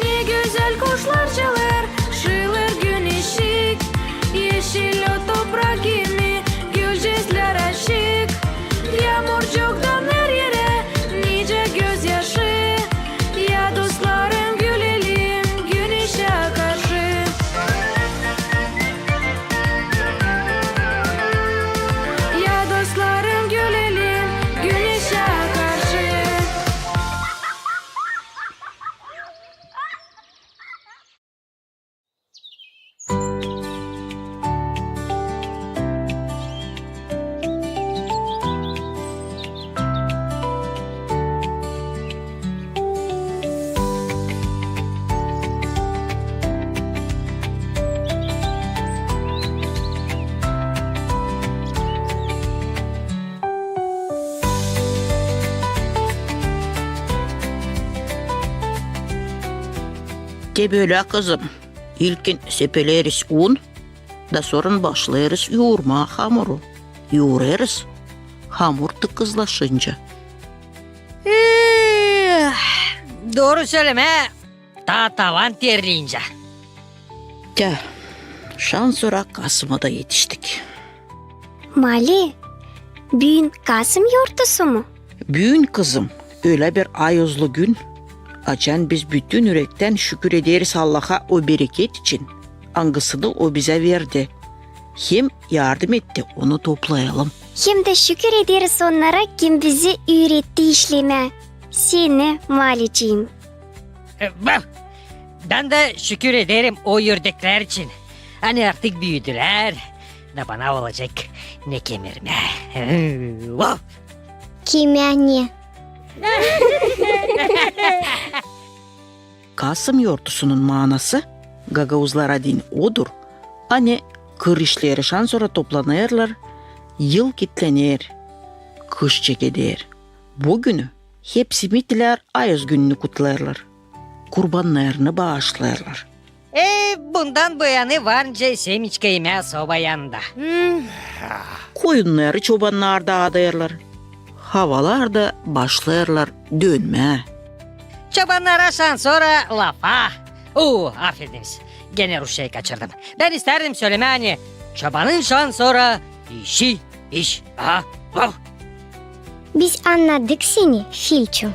Ne gözäl kuşlar çalêr, şılêr güneşçik. Eşil o toprak kimi, gülcezlär açık. Yaamurcuktan her erä nicä gözyaşı. Ya dostlarım, gülelim güneşä karşı. Ya dostlarım, gülelim güneşä karşı. Te bölä, kızım. İlkin sepeleriz un, Da sora başlêêrız yuurmaa hamuru. Yuurêrız, hamur tıkızlaşınca. Eh, dooru sölemää, taa tavan terleyincä. Tä, şansora Kasıma da etiştik. Mali, büün Kasım yortusu mu? Büün, kızım, ölä bir ayozlu gün, açan biz bütün ürektän şükür ederiz Allaha o bereket için, angısını O bizä verdi hem yardım etti onu toplayalım. Hem dä şükür ederiz onnara, kim bizi üüretti işlemää, seni, Malicim. E, bak, bän dä şükür ederim o ördeklär için. Ani artık büüdülär, da bana olacek ne kemirmää. Vov! Kimä ne? Kasım yortusunun maanası gagauzlara deyni odur, ani kır işleri şansora toplanêrlar, yıl kitlener, kış çekeder. Bu günü hepsi mitilär ayoz gününü kutlêêrlar. Kurbannarını baaşlêêrlar. E, bundan bu yanı var nicä semiçka imää soba yanında. Koyunnarı çobannar daadêrlar. Havalar da başlêêrlar dönmää. Çobannara şansora lafa. Oo, afediniz. Genä rusçayı kaçırdım. Bän isteerdim sölemää, ani çobanın şansora işi iş. Aha, vov. Biz annadık seni, Filçu.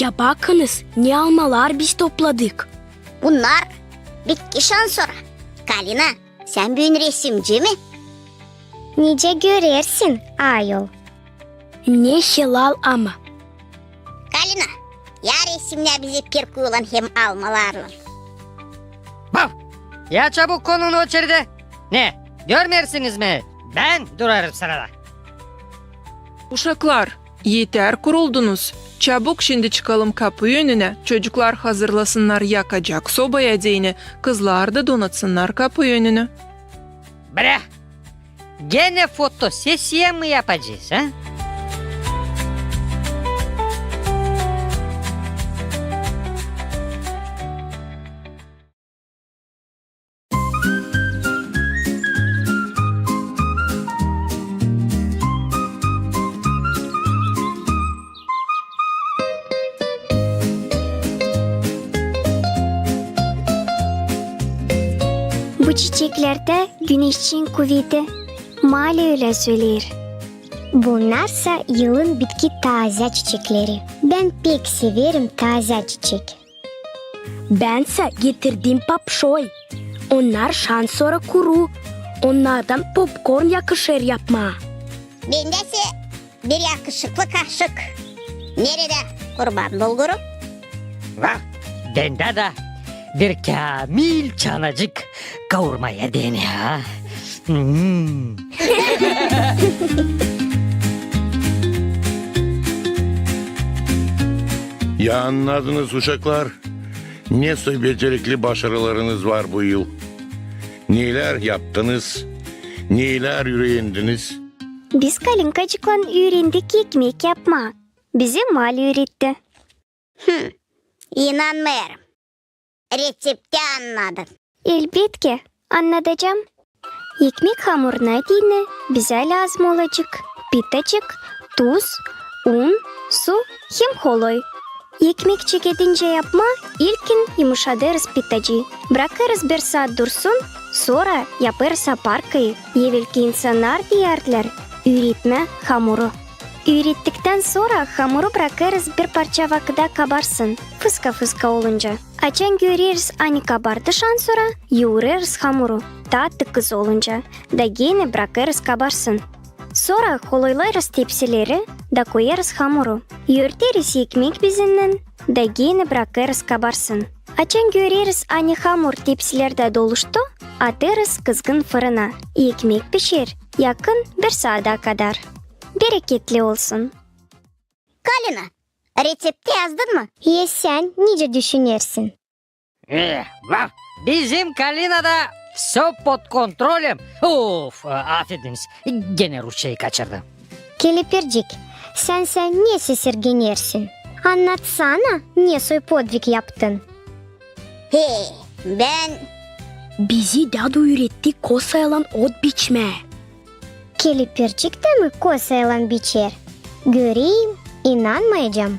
Ya bakınız, ne almalar biz topladık. Bunnar bitki şansora. Kalina, sän büün resimci mi? Nicä görersin, ayol. Ne helal ama. Kalina, ya resimnä bizi pirkuylan hem almalarlan. Vov! Ya çabuk konun o içerdä. Ne, görmeersiniz mi? Bän durêrım sırada. Uşaklar, eter kuruldunuz. Çabuk şindi çıkalım kapu önünä. Çocuklar hazırlasınnar yakacak sobaya deyni, kızlar da donatsınnar kapu önünü. Brä! Genä fotosesiya mı yapacez, a? Bu çiçeklerdä güneşçiin kuveti, Mali ölä söleer. Bunnarsa yılın bitki taazä çiçekleri. Bän pek severim taazä çiçek. Bän sä getirdim papşoy. Onnar şansora kuru. Onnardan popkorn yakışêr yapmaa. Bendä sä bir yakışıklı kaşık. Neredä kurban bulguru? Vah, bendä dä bir käämil çanacık kaurmaya deyni, a? Hmm. Ya annadınız, uşaklar, ne soy becerikli başarılarınız var bu yıl? Neylär yaptınız? Neylär üürendiniz? Biz Kalinkacıklan üürendik ekmek yapmaa. Bizi Mali üüretti. Hım, inanmêêrım. Reţepti annadın? Elbetki, annadacam. Ekmek hamuruna deyni bizä lääzım olacek pitacık, tuz, un, su hem holoy. Ekmek çekedincä yapmaa ilkin yumuşadêrız pitacıı. Brakêrız bir saat dursun, sora yapêrız aparkayı. Evelki insannar deyärdilär üüretmää hamuru. Üürettiktän sora hamuru brakêrız bir parça vakıda kabarsın, fıska-fıska olunca. Açan göreriz, ani kabardı şansora, yuurêrız hamuru, taa tıkız olunca, da genä brakêrız kabarsın. Sora holoylêêrız tepsileri da koyêrız hamuru. Örteriz ekmek bezinnän da genä brakêrız kabarsın. Açan göreriz, ani hamur tepsilerdä doluştu, atêrız kızgın fırına. Ekmek pişer yakın bir saada kadar. Bereketli olsun! Kalina, reţepti yazdın mı? Ya sän nicä düşünersin? E, vah! Bizim Kalinada всё под контролем. Of, e, afediniz, genä rusçayı kaçırdım. Kelepircik, sän sä ne sesirgenersin? Annatsana, ne soy podvig yaptın? He, bän... Bizi dädu üüretti kosaylan ot biçmää. Kelepircik dä mi kosaylan biçer? Göreyim, inanmayacam.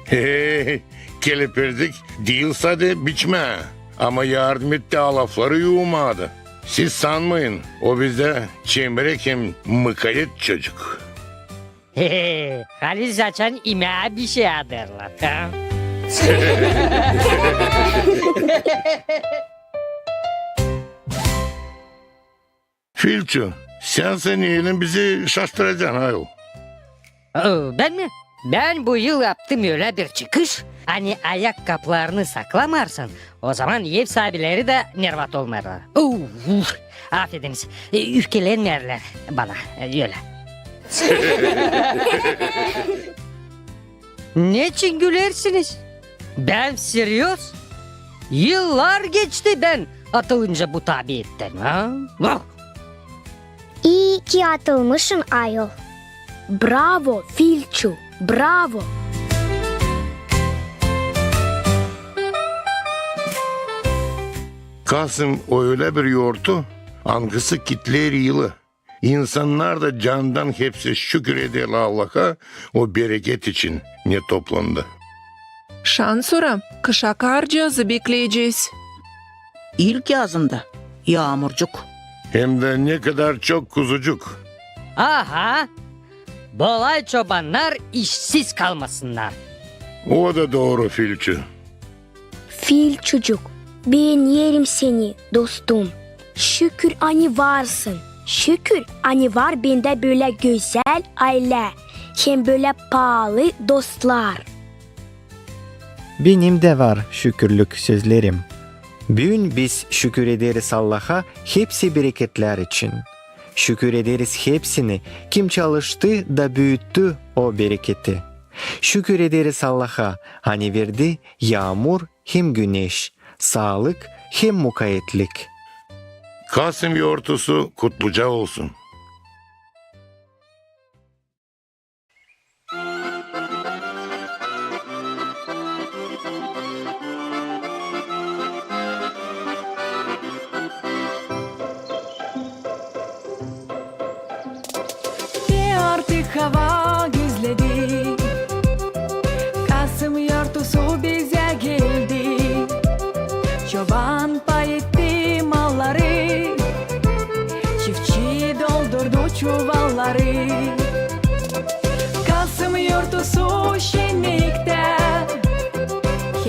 He, kelepircik diil sade biçmää, ama yardım etti alafları yuumaa da. Siz sanmayın, o bizdä çemerek hem mukayet çocuk. He, halis açan imää bişey adêrlar, ha? Filçu, sän sä neylän bizi şaştıracan, ayol? Oo, bän mi? Bän bu yıl yaptım ölä bir çıkış, ani ayak kaplarını saklamarsan, o zaman ev saabileri dä nervat olmêêrlar. Oo, uf, afediniz, e, üfkelenmeerlär bana, e, ölä. Neçin gülersiniz? Bän seryoz. Yıllar geçti bän atılınca bu tabiattän, ha? Vah! İi ki atılmışın, ayol. Bravo, Filçu, bravo! Kasım o ölä bir yortu, angısı kitleer yılı. İnsannar da candan hepsi şükür ederlär Allaha o bereket için, ne toplandı. Şansora kışa karcıazı bekleyecez. İlk yazında yaamurcuk. Hem dä ne kadar çok kuzucuk. Aha! Bolay çobannar işsiz kalmasınnar. O da dooru, Filçu. Filçucuk, beenerim seni, dostum. Şükür, ani varsın. Şükür, ani var bendä bölä gözäl aylä hem bölä paalı dostlar. Benim dä var şükürlük sözlerim. Büün biz şükür ederiz Allaha hepsi bereketlär için. Şükür ederiz hepsini, kim çalıştı da büüttü o bereketi. Şükür ederiz Allaha, ani verdi yaamur hem güneş, saalık hem mukayetlik. Kasım yortusu kutluca olsun. Te artık hava gözledi, Kasım yortusu bizä geldi. Çoban pay etti malları, çiftçi doldurdu çuvalları. Kasım yortusu şenliktä,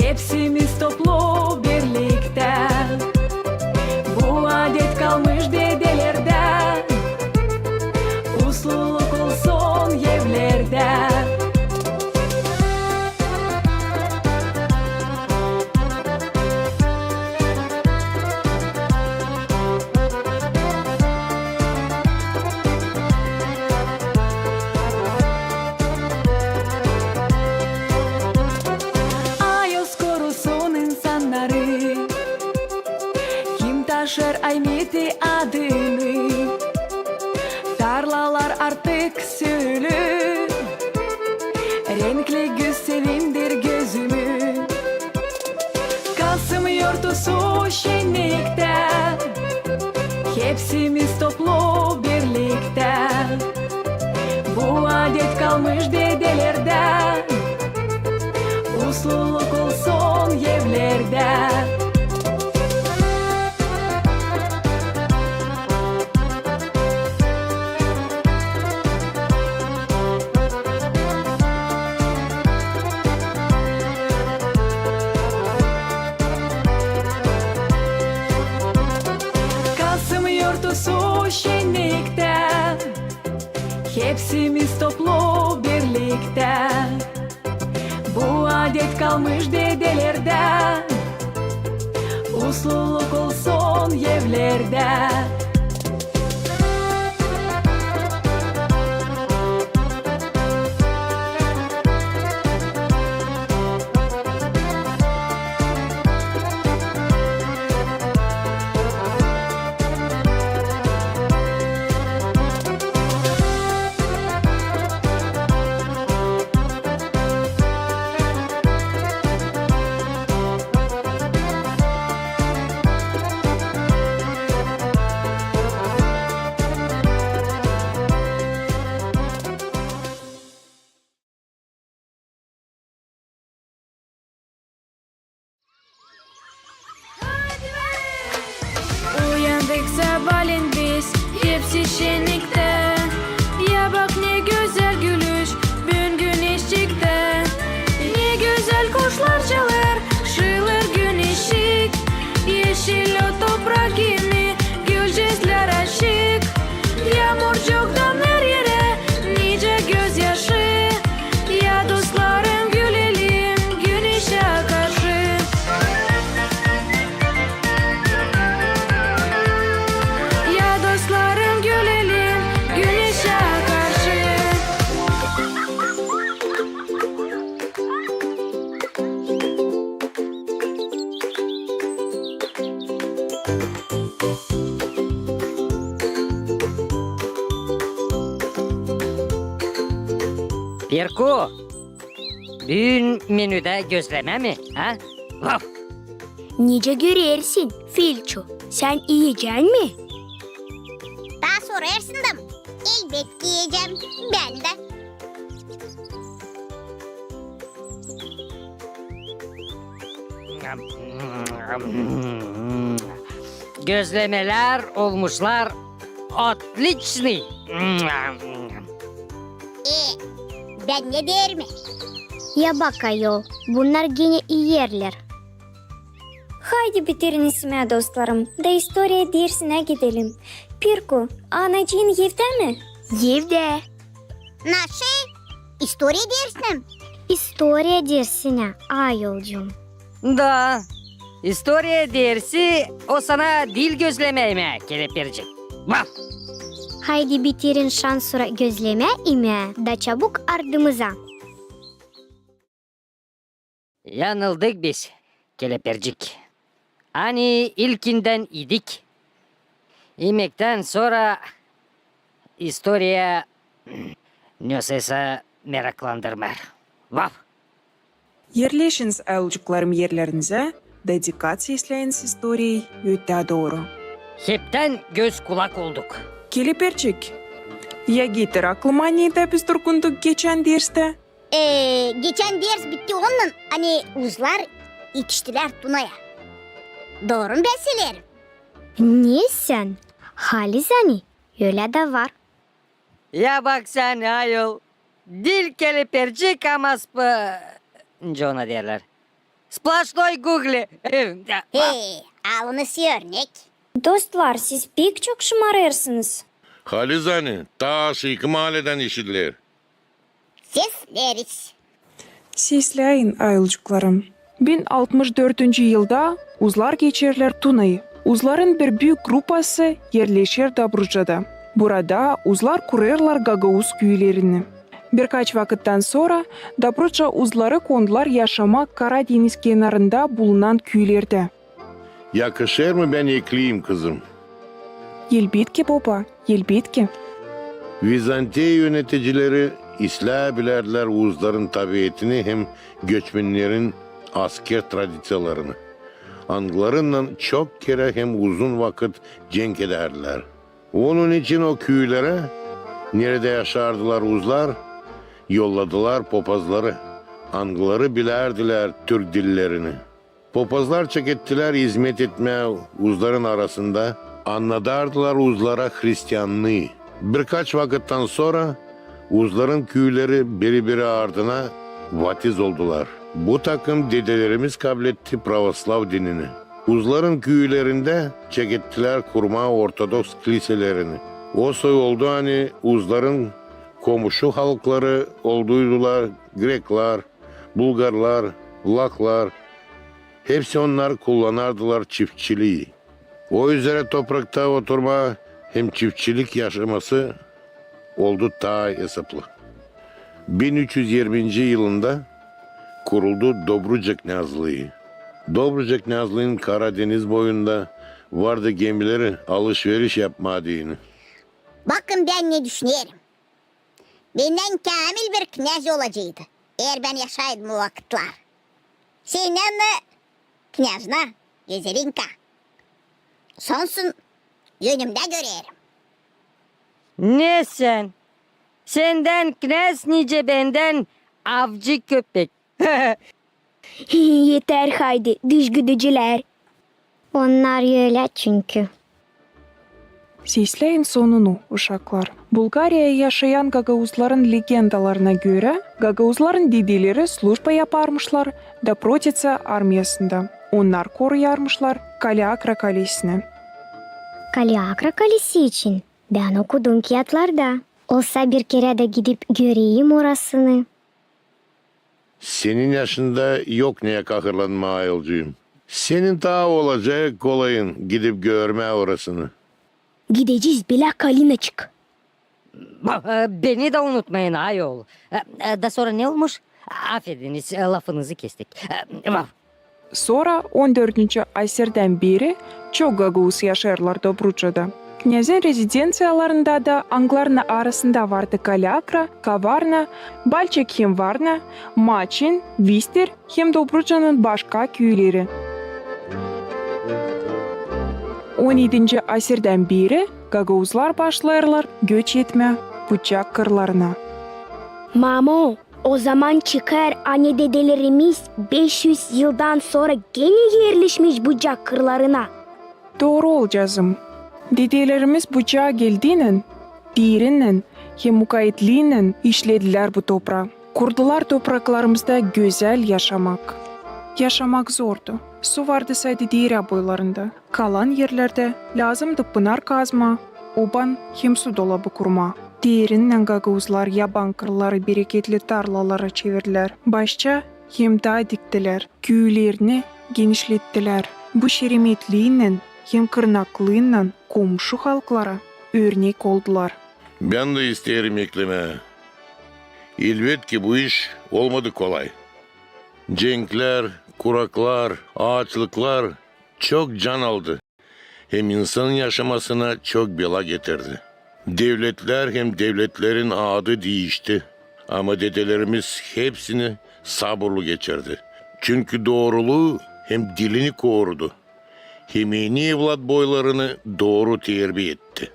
hepsimiz toplu birliktä. Bu adet kalmış dedelerdä, usluluk olsun evlerdä. Ayuz korusun insannarı, kim taşır Aymeti adını. Tarlalar artık sülü, renkli güz sevindir gözümü. Kasım yortusu şenliktä, hepsimiz toplu birliktä. Bu adet kalmış dedelerdä, usluluk olsun evlerdä. Kasım yortusu şenliktä, hepsimiz toplu birliktä. Bu adet kalmış dedelerdä, usluluk olsun evlerdä. Sişeniktä. Ya bak, ne gözäl gülüş büün güneşçiktä. Ne gözäl kuşlar çalêr, şıılêr güneşçik. Eşil o toprak kimi, gülcezlär aşık. Yaamurcuktan her erä nicä gözyaşı. Ya dostlarım, gülelim güneşä karşı. Ya dostlarım, gülelim güneşä karşı. Pirku, büün menüdä gözlemä mi, ha? Vaf! Nicä görersin, Filçu, sän iyecän mi? Taa sorêrsın da, elbetki iyecäm bän dä. Gözlemelär olmuşlar otliçnıy. E, bän ne deerim? Ya bak, ayol, bunnar genä iyerlär. Haydi bitirin isimää, dostlarım, da istoriya dersinä gidelim. Pirku, anacıın evdä mi? Evdä. Naşey? İstoriya dersinä mi? İstoriya dersinä, ayolcuum. Da, istoriya dersi o sana diil gözlemä imää, kelepircik. Vaf! Haydi bitirin şansora gözlemä imää da çabuk ardımıza. Yanıldık biz, kelepircik. Ani ilkindän idik. İmektän sora istoriya nesoysa meraklandırmêêr. Vaf! Erleşiniz, ayolcuklarım, erlerinizä da dikkat sesläyiniz istoriyayı ötää dooru. Heptän göz-kulak olduk. Kelepircik, ya getir aklıma, neredä biz durgunduk geçän dersttä? E, geçän ders bitti onnan, ani uzlar etiştilär Tunaya. Dooru mu bän söleerim? Ne sän, haliz ani, ölä dä var. Ya bak sän, ayol, diil kelepircik, ama sp-, nicä ona deerlär? Splaşnoy Gugli. He, alınız örnek. Dostlar, siz pek çok şımarêrsınız. Haliz ani, taa aşaakı maaledän eşidiler. Sesleriz. Sesläyin, ayolcuklarım. Bin altmış dördüncü yılda uzlar geçerlär Tunayı. Uzların bir büük grupası erleşer Dobrucada. Burada uzlar kurêrlar gagauz küülerini. Birkaç vakıttan sora Dobruca uzları kondular yaşamaa Kara deniz kenarında bulunan küülerdä. Yakışêr mı, bän ekleyim, kızım? Elbetki, boba, elbetki. Vizantiya yöneticileri islää bilärdilär uzların tabiatını hem göçmennerin asker tradiţiyalarını, angılarınnan çok kerä hem uzun vakıt cenk edärdilär. Onun için o küülerä, neredä yaşardılar uzlar, yolladılar popazları, angıları bilärdilär türk dillerini. Popazlar çekettilär izmet etmää uzların arasında, annadardılar uzlara hristiannıı. Birkaç vakıttan sora uzların küüleri biri-biri ardına vatiz oldular. Bu takım dedelerimiz kabletti pravoslav dinini. Uzların küülerindä çekettilär kurmaa ortodoks kliselerini. O soy oldu, ani uzların komuşu halkları olduydular greklar, bulgarlar, vlahlar, hepsi onnar kullanardılar çiftçilii. O üzerä toprakta oturmaa hem çiftçilik yaşaması oldu taa esaplı. Bin üç üz irminci yılında kuruldu Dobruca knâzlıı. Dobruca knâzlıın Kara deniz boyunda vardı gemileri alış-veriş yapmaa deyni. Bakın, bän ne düşünerim. Bendän käämil bir knâz olaceydı, eer bän yaşaydım o vakıtlar. Sän annı knâznä, Gözelinka. Sonsun, önümdä görerim. Ne sän? Sendän knâz nicä bendän avcı köpek. Eter, haydi, dış güdücülär. Onnar ölä çünkü. Sesläyin sonunu, uşaklar. Bulgariyada yaşayan gagauzların legendalarına görä, gagauzların dedeleri slujba yaparmışlar Doprotitsa armiyasında. Onnar koruyarmışlar Kaleakra kalesini. Kaleakra kalesi için bän okudum kiyatlarda. Olsa bir kerä dä gidip göreyim orasını. Senin yaşında yok neyä kahırlanmaa, ayolcuum. Senin taa olacek kolayın gidip görmää orasını. Gidecez, belä Kalinaçık. Ba-, e, beni dä unutmayın, ayol. E, e, da sora ne olmuş? Afediniz, e, lafınızı kestik. E, ba- Sora on dördüncü asirdän beri çok gagauz yaşêêrlar Dobruçada. Knäzin rezidenţiyalarında da, angılarının arasında vardı Kaleakra, Kavarna, Balçik hem Varna, Maçin, Vister hem Dobruçanın başka küüleri. On edinci asirdän beri gagauzlar başlêêrlar göç etmää Bucak kırlarına. Mamo, o zaman çıkêr, ani dedelerimiz beş üz yıldan sora genä erleşmiş Bucak kırlarına. Dooru, oolcazım. Dedelerimiz Bucağa geldiynän, diirinnän hem mukavetlinnän işledilär bu topraa. Kurdular topraklarımızda gözäl yaşamak. Yaşamak zordu. Su vardı sade diirä boylarında. Kalan erlerdä lääzımdı pınar kazmaa, oban hem su dolabı kurmaa. Diirinnän gagauzlar yaban kırları bereketli tarlalara çevirdilär. Başça hem daa diktilär. Küülerini genişlettilär. Bu şeremetlinnän hem kırnaklınnän komşu halklara örnek oldular. Bän dä isteerim eklemää. Elbetki, bu iş olmadı kolay. Cenklär, kuraklar, aaçlıklar çok can aldı. Hem insanın yaşamasına çok bela getirdi. Devletlär hem devletlerin adı diişti. Ama dedelerimiz hepsini saburlu geçirdi. Çünkü dooruluu hem dilini korudu. Hem eni evlat boylarını dooru terbiya etti.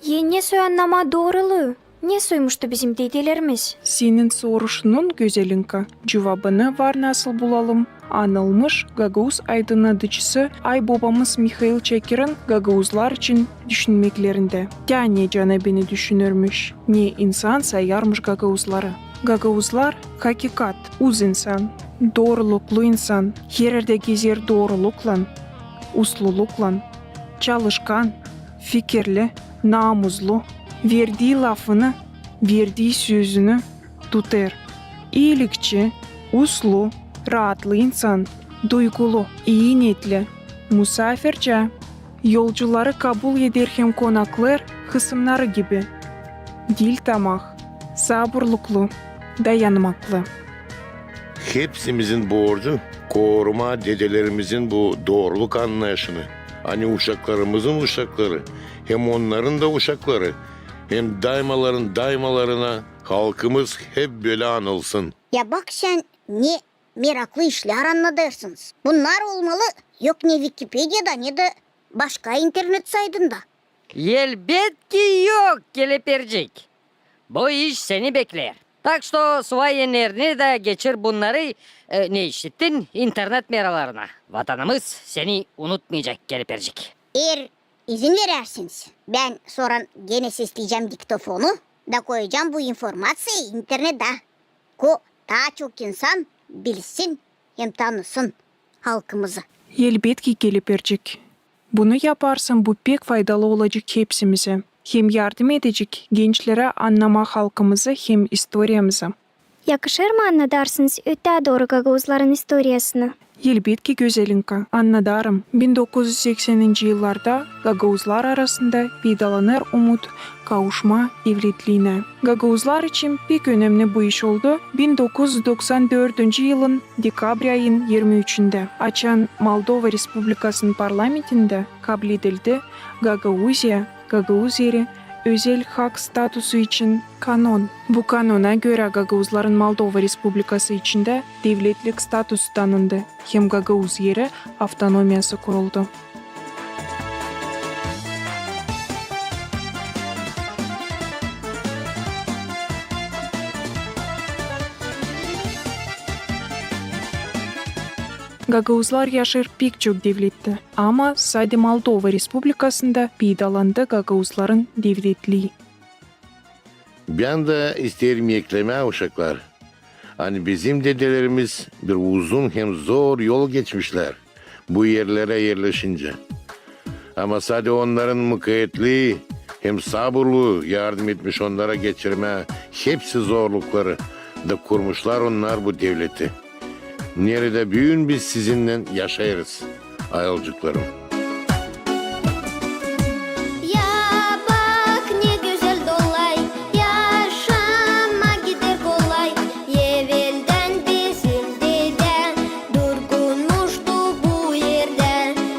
Ennä, ne soy annamaa dooruluu? Ne soymuştu bizim dedelerimiz? Senin soruşunun, Gözelinkka, cuvabını var nasıl bulalım anılmış gagauz aydınnadıcısı aybobamız Mihail Çakirin gagauzlar için düşünmeklerindä. Tä ne canı beni düşünürmüş, ne insan sayarmış gagauzları. Gagauzlar, hakikat, uz insan, dooruluklu insan, hererdä gezer dooruluklan, usluluklan, çalışkan, fikirli, naamuzlu, verdii lafını, verdii sözünü tutêr. İilikçi, uslu, raatlı insan, duygulu, ii neetli, musaafircä, yolcuları kabul eder hem konaklêêr hısımnarı gibi. Diil tamah, saburluklu, dayanmaklı. Hepsimizin borcu korumaa dedelerimizin bu dooruluk annayışını, ani uşaklarımızın uşakları, hem onnarın da uşakları, hem daymaların daymalarına halkımız hep bölä anılsın. Ya bak sän, ne meraklı işlär annadêrsınız. Bunnar olmalı yok ne Vikipediyada, ne dä başka internet saytında. Elbetki yok, Kelepercik. Bu iş seni bekleer. Tak što suvay ennerini dä geçir bunnarı, e, ne işittin, internet meralarına. Vatanımız seni unutmayacek, Kelepercik. Eer izin verärsiniz, bän sora genä sesleyecäm diktofonu da koyacam bu informaţiyayı internetä, ko taa çok insan bilsin hem tanısın halkımızı. Elbetki, Kelepercik. Bunu yaparsın, bu pek faydalı olacek hepsimizä. Hem yardım edecek gençlerä annamaa halkımızı hem istoriyamızı. Yakışêr mı annadarsınız ötää dooru gagauzların istoriyasını? Elbetki, Gözelinkka, annadarım. Bin dokuz üz sekseninci yıllarda gagauzlar arasında peydalanêr umut kavuşmaa devletliinä. Gagauzlar için pek önemni bu iş oldu bin dokuz üz doksan dördüncü yılın dekabr ayın irmi üçündä, açan Moldova Respublikasının parlamentindä kabledildi Gagauziya, Gagauz Eri özel hak statusu için kanon. Bu kanona görä gagauzların Moldova Respublikası içindä devletlik status tanındı hem Gagauz Eri avtonomiyası kuruldu. Gagauzlar yaşêêr pek çok devlettä, ama sade Moldova Respublikasında peydalandı gagauzların devletliin. Bän dä isteerim eklemää, uşaklar, ani bizim dedelerimiz bir uzun hem zor yol geçmişlär bu erlerä erleşincä. Ama sade onnarın mukavetlii hem saburluu yardım etmiş onnara geçirmää hepsi zorlukları da kurmuşlar onnar bu devleti, neredä büün biz sizinnän yaşêêrız, ayılcıklarım. Ya bak, ne gözäl dolay, yaşamaa gider kolay. Eveldän bizim dedä durgunmuştu bu erdä.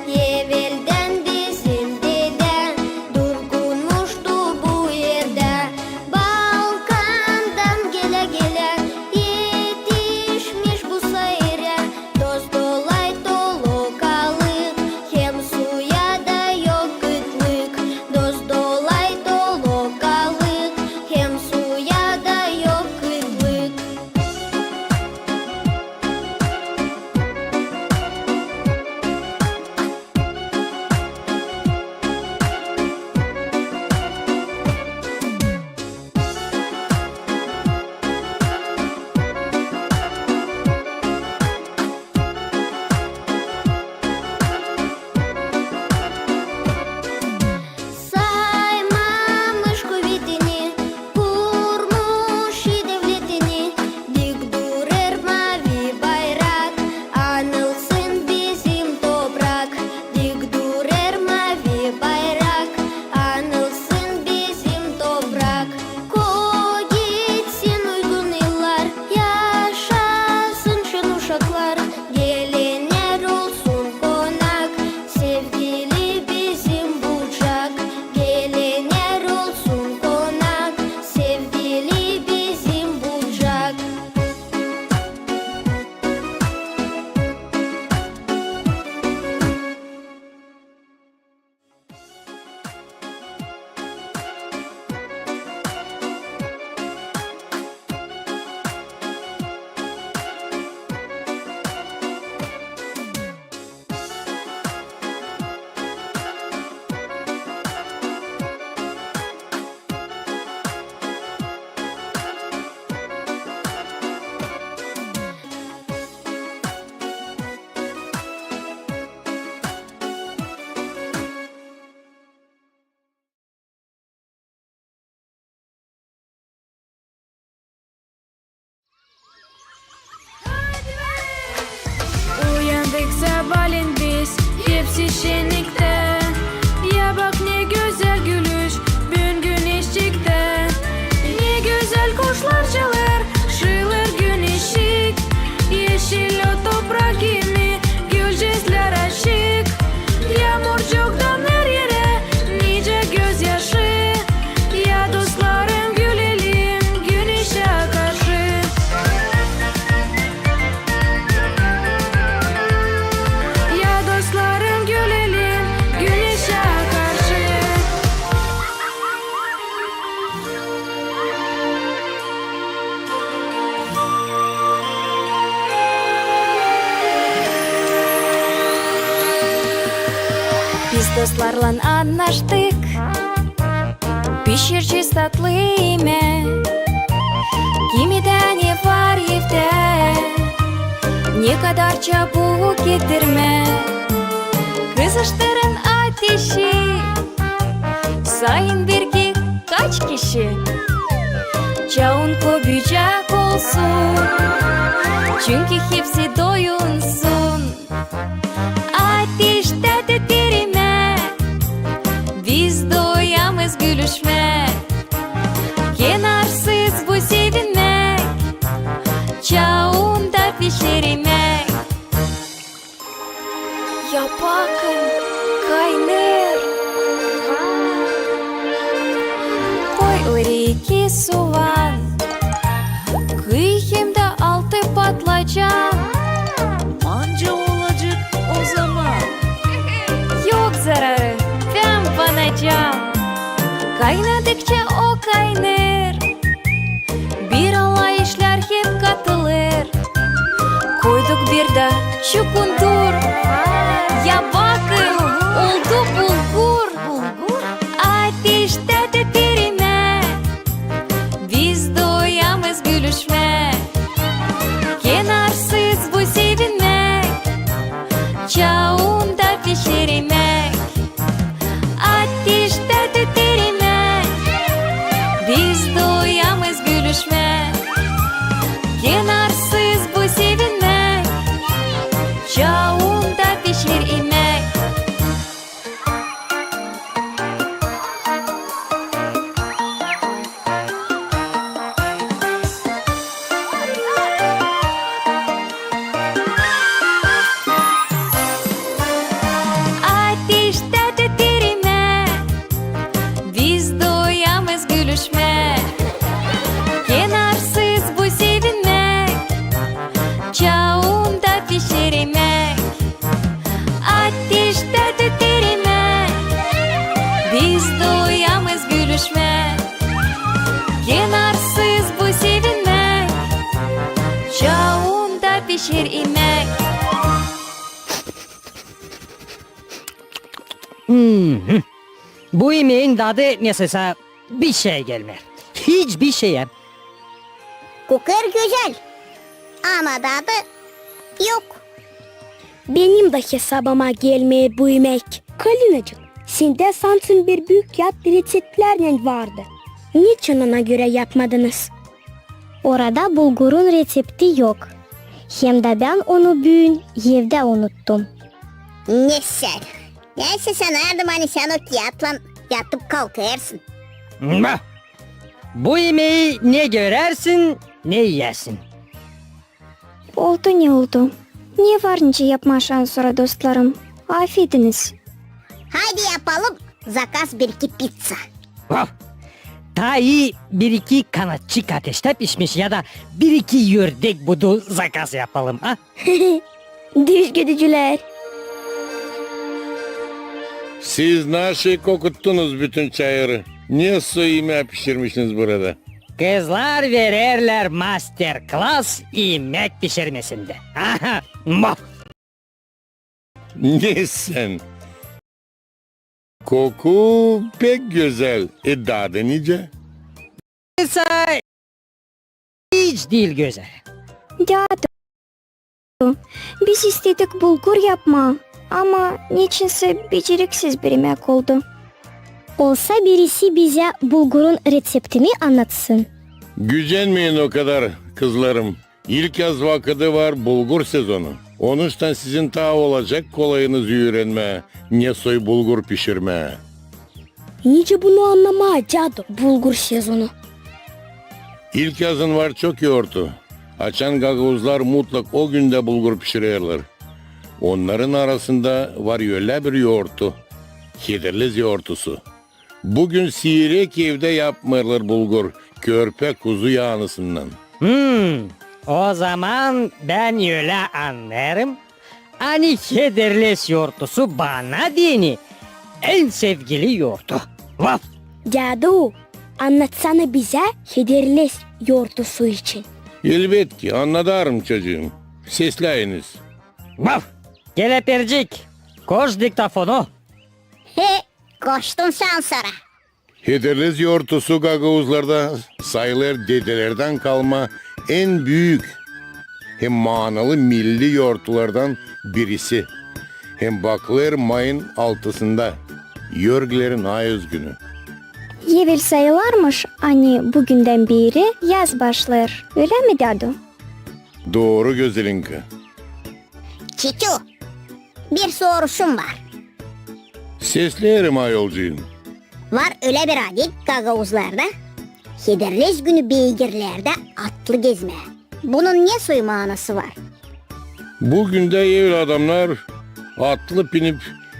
Eveldän bizim dedä durgunmuştu bu erdä. Balkandan gelä-gelä etişmiş bu sairä. Dost-dolay dolu kalık, hem suya da yok kıtlık. Dost-dolay dolu kalık, hem suya da yok kıtlık. Saymamış kuvetini, kurmuş i devletini, dik durêr mavi bayrak, anılsın bizim toprak. Dik durêr mavi bayrak, anılsın bizim toprak. Ko gitsin uygun yıllar, yaşasın şun uşaklar, gelenär olsun konak, sevgili bizim Bucak. Gelenär olsun konak, sevgili bizim Bucak. Uyandık sabaalän biz, hepsi şenniktä. Ya bak, ne gözäl gülüş büün güneşçiktä. Ne gözäl kuşlar çalêr, şıılêr güneşçik. Eşil o toprak, gimi gülücüklär açık. Yaamurcuktan her erä nicä gözyaşı. Ya dostlarım, gülelim güneşä karşı. Ya dostlarım, gülelim güneşä karşı. Biz dostlarlan annaştık, pişirecez tatlı imäk. Kimidä ne var evdä, ne kadar çabuk getirmäk. Kızıştırın ateşi, sayın birgä kaç kişi. Çaun köbücek olsun, çünkü hepsi doyunsun. Ateştä tütüremäk, biz doyamez gülüşmäk. Kenarsız bu sevinmäk, çaunda pişiremäk. Ya bakın, kaynêêr. Koy oraya iki suvan, kıy hem dä altı patlıcan. Manca olacek ozaman. Yok zararı, bän banacam. Kaynadıkça o kaynêêr. Bir alay işlär hem katılêr. Koyduk bir dä Çukundur. Ya bakın, oldu bulgur. Ateştä tütüremäk. Biz doyamez gülüşmäk. Kenarsız bu sevinmäk. Çaunda pişiremäk. Ateştä tütüremäk. Biz doyamez gülüşmäk. Kenarsız bu sevinmäk. Çaunda pişer imäk. Ateştä tütüremäk. Biz doyamez gülüşmäk. Kenarsız bu sevinmäk. Çaunda pişer imäk. Ateştä tütüremäk. Biz doyamez gülüşmäk. Kenarsız bu sevinmäk. Çaunda pişer imäk. Mhm. Bu imeyin dadı nesoysa bişeyä gelmeer. Hiç bişeyä. Kokêr gözäl, ama dadı yok. Benim dä hesabıma gelmeer bu imäk. Kalinacık, sendä sansın bir büük yat reţeptlärnän vardı. Neçin ona görä yapmadınız? Orada bulgurun reţepti yok. Hem dä bän onu büün evdä unuttum. Ne sän? Neysä, sanardım, ani sän o kiyatlan yatıp kalkêrsın. Bah! Bu imeyi ne görersin, ne iyersin. Oldu ne oldu. Ne var nicä yapmaa şansora, dostlarım? Afediniz. Haydi yapalım zakaz bir-iki pizza. Vah! Taa ii bir-iki kanatçık ateştä pişmiş ya da bir-iki ördek budu zakaz yapalım, a? Düzgüdücülär. Siz naşey kokuttunuz bütün çayırı. Ne soy imää pişirmişsiniz burada? Kızlar vererlär master-klas imäk pişirmesindä. Aha, mah! Ne sän? Koku pek gözäl, e, dadı nicä? Sa hiç diil gözäl. Dädu, biz istedik bulgur yapmaa, ama neçinsä beceriksiz bir imäk oldu. Olsa birisi bizä bulgurun reţeptini annatsın. Gücenmeyin o kadar, kızlarım. İlkyaz vakıdı var bulgur sezonu. Onuştan sizin taa olacek kolayınız üürenmää, ne soy bulgur pişirmää. Nicä bunu annamaa, dädu, bulgur sezonu? İlkyazın var çok yourtu. Açan gagauzlar mutlak o gündä bulgur pişirerlär. Onnarın arasında var ölä bir yourtu. Hederlez yourtusu. Bu gün siirek evdä yapmêêrlar bulgur, körpä kuzu yaanısından. Hmm, o zaman bän ölä annêêrım, ani Hederlez yourtusu bana deyni en sevgili yourtu. Vaf! Dädu, annatsana bizä Hederlez yourtusu için. Elbetki, annadarım, çocuum. Sesläyiniz. Vaf! Kelepircik, koş diktofonu. He, koştum şansora. Hederlez yourtusu gagauzlarda sayılêr dedelerdän kalma en büük hem maanalı milli yourtulardan birisi. Hem bakılêr mayın altısında, Yorgilerin ay üzgünü. Evel sayılêrmış, ani bu gündän beeri yaz başlêêr, ölä mi, dädu? Dooru, Gözelinka. Çiçu, bir soruşum var. Sesleerim, ayolcuum. Var ölä bir adet gagauzlarda, Hederlez günü beygirlerdä atlı gezmää. Bunun ne soy maanası var? Bu gündä evel adamnar atlı pinip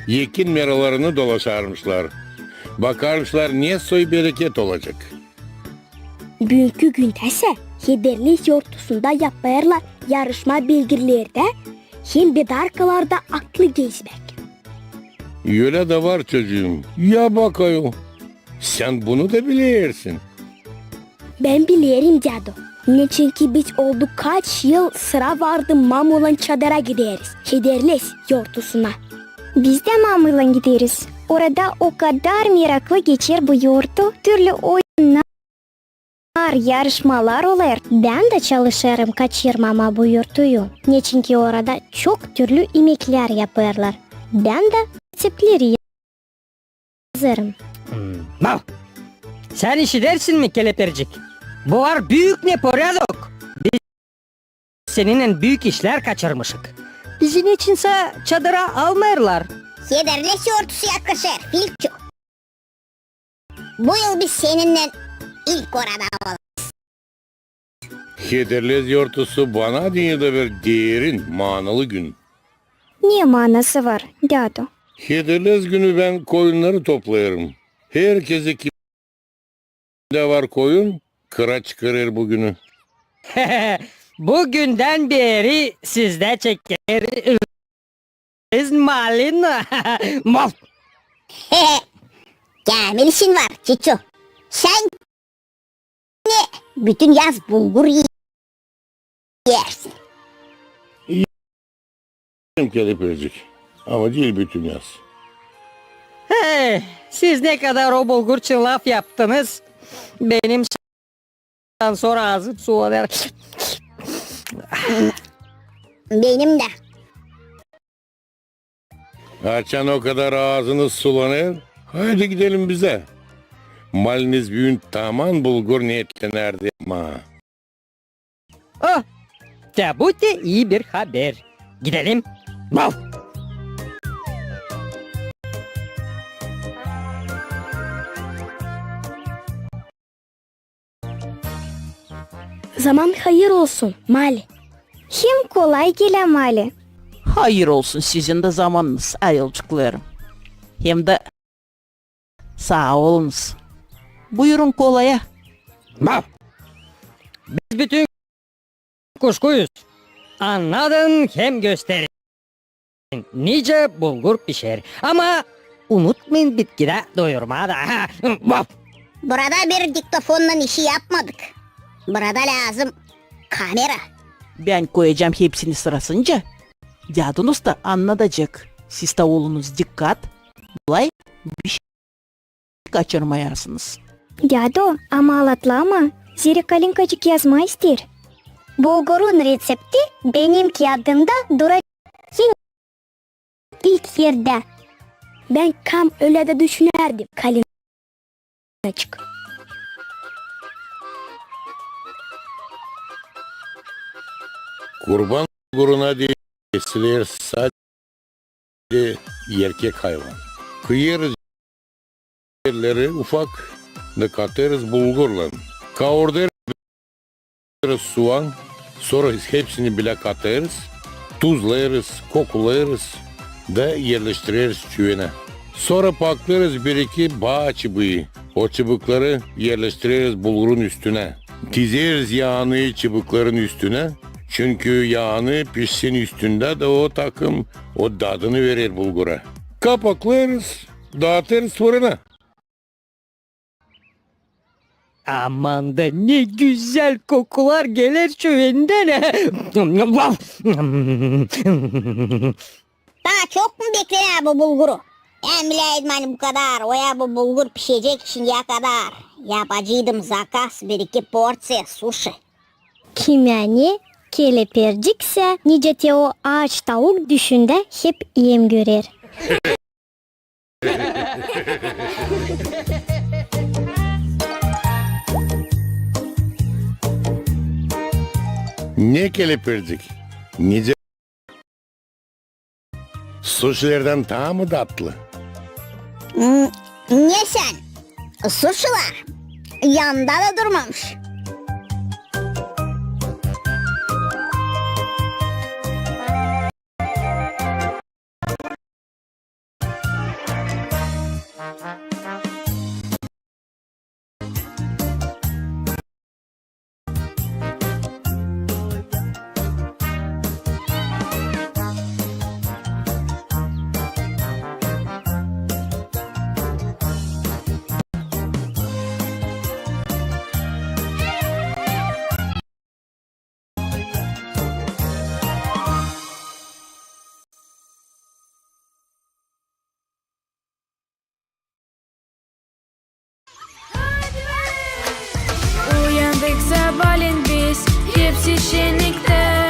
ekin meralarını dolaşarmışlar. Bakarmışlar, ne soy bereket olacek. Büünkü gündäsä Hederlez yortusunda yapêrlar yarışma beygirlerdä hem bedarkalarda atlı gezmäk. Ölä dä var, çocuum. Ya bak ayol, sän bunu da bilersin. Bän bilerim, dädu. Neçinki biz oldu kaç yıl sıra vardı mamuylan çadıra gideriz, Hederlez yortusuna. Biz dä mamuylan gideriz. Orada o kadar meraklı geçer bu yortu, türlü oyunnar, yarışmalar olêr. Bän dä çalışêrım kaçırmama bu yortuyu. Neçinki orada çok türlü imeklär yapêrlar. Bän dä reţeptleri yazêrım. Hmm, bak! Sän işidersin mi, kelepircik? Bu var büük neporâdok. Biz seninnän büük işlär kaçırmışık. Bizi neçinsä çadıra almêêrlar. Hederlez yortusu yaklaşêr, Filço. Bu yıl biz seninnän ilk orada olêrız. Hederlez yortusu bana deyni dä bir derin, manalı gün. Ne manası var, dädu? Hederlez günü bän koyunnarı toplêêrım. Herkezi, kimdä var koyun, kıra çıkarêr bu günü. Bu gündän beeri sizdä çeker malina. Maf! Kamil işin var, Çiçu. Sän ne, bütün yaz bulgur yiyersin? Yiyerim, kelepircik. Ama diil bütün yaz. Hey, siz ne kadar o bulgur için laf yaptınız, benim ondan sora aazım sulanêr. Benim dä. Açan o kadar aazınız sulanêr, haydi gidelim bizä. Maliniz büün taman bulgur neetlenärdi ama. Oh, da bu da ii bir haber. Gidelim. Vaf! Zaman hayır olsun, Mali. Hem kolay gelä, Mali. Hayır olsun sizin dä zamanınız, ayılcıklarım. Hem dä saa olunuz. Buyurun kolaya. Vaf! Biz bütün kuşkuyuz. Annadın hem gösterin, nicä bulgur pişer. Ama unutmayın bitkidä doyurmaa da. Vaf! Burada bir diktofonnan işi yapmadık. Burada lääzım kamera. Bän koyacam hepsini sırasınca. Dädunuz da annadacek. Siz dä olunuz dikkat. Bulay bir şey kaçırmayasınız. Dädu, ama alatlama, zerä Kalinkacık yazmaa isteer. Bulgurun reţepti benim kiyadımda duracek ilk erdä. Bän kam ölä dä düşünärdim, Kalinkacık. Kurban bulguruna diil kesiler sade erkek hayvan. Kıyêrız erleri ufak da katêrız bulgurlan. Kaurdêrız suan, sora hepsini bilä katêrız, tuzlêêrız, kokulêrız da erleştireriz çüvenä. Sora paklêêrız bir-iki baa çıbıı. O çıbıkları erleştireriz bulgurun üstünä. Dizeriz yaanı çıbıkların üstünä, çünkü yaanı pişsin üstündä da o takım o dadını verer bulgura. Kapaklêêrız, daatêrız fırına. Aman da ne gözäl kokular geler çüvendän. Taa çok mu beklenä bu bulguru? Bän biläydim, ani bu kadar. O ya bu bulgur pişecek şindiyä kadar. Yapaceydım zakaz bir-iki porţiya suşi. Kimä ne, kelepirciksä, nicä te o aaç tauk, düşündä hep em görer. Ne kelepircik, nicä suşilerdän taa mı datlı? Hmm, ne sän? Suşilar yanda da durmamış. Halizdän biz hepsi şenniktä.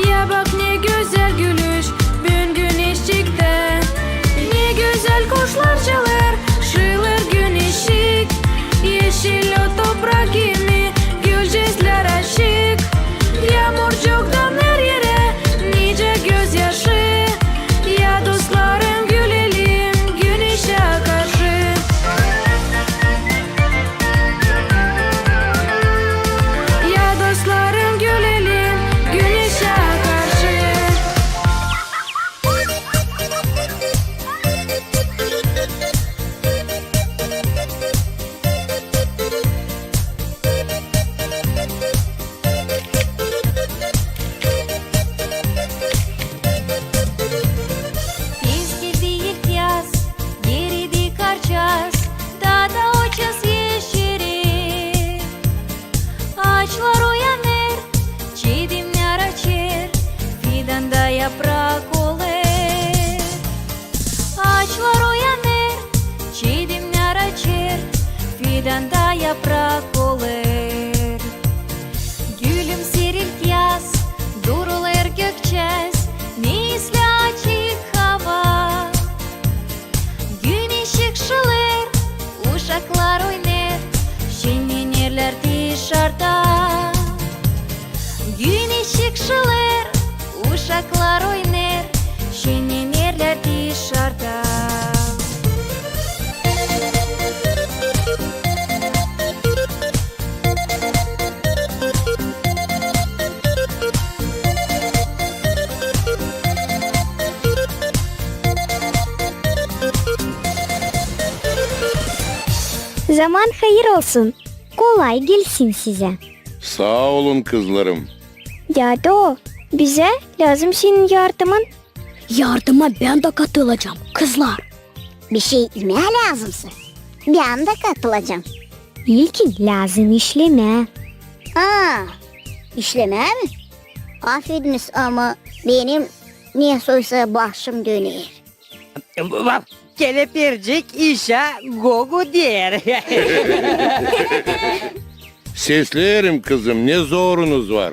Ya bak, ne gözäl gülüş büün güneşçiktä. Ne gözäl kuşlar çalêr, şıılêr güneşçik. Eşil o toprak kimi, gülcezlär açık. Yaamurcuktan her erä nicä gözyaşı. Ya dostlarım, gülelim güneşä karşı. Ya dostlarım, gülelim güneşä karşı. Biz geldi ilk yaz, geeridi karçaaz, daada o çaaz eşeri. Aaçlar uyanêr, çidemnär açêr, fidanda yaprak olêr. Aaçlar uyanêr, çidemnär açêr, fidanda yaprak olêr. Gülümseer ilk yaz, durulêr gökçaaz, ne islää açık hava. Güneşçik şılêr, uşaklar oynêr, şennenerlär dışarda. Güneşçik şılêr, uşaklar oynêr, şennenerlär dışarda. Zaman hayır olsun. Kolay gelsin sizä. Saa olun, kızlarım. Dädu, bizä lääzım senin yardımın. Yardıma bän dä katılacam, kızlar. Bişey imää lääzımsa, bän dä katılacam. İlkin lääzım işlemää. A, işlemää mi? Afediniz, ama benim nesoysa başım döner. Vaf, Kelepircik işä gogu deer. Sesleerim, kızım, ne zorunuz var?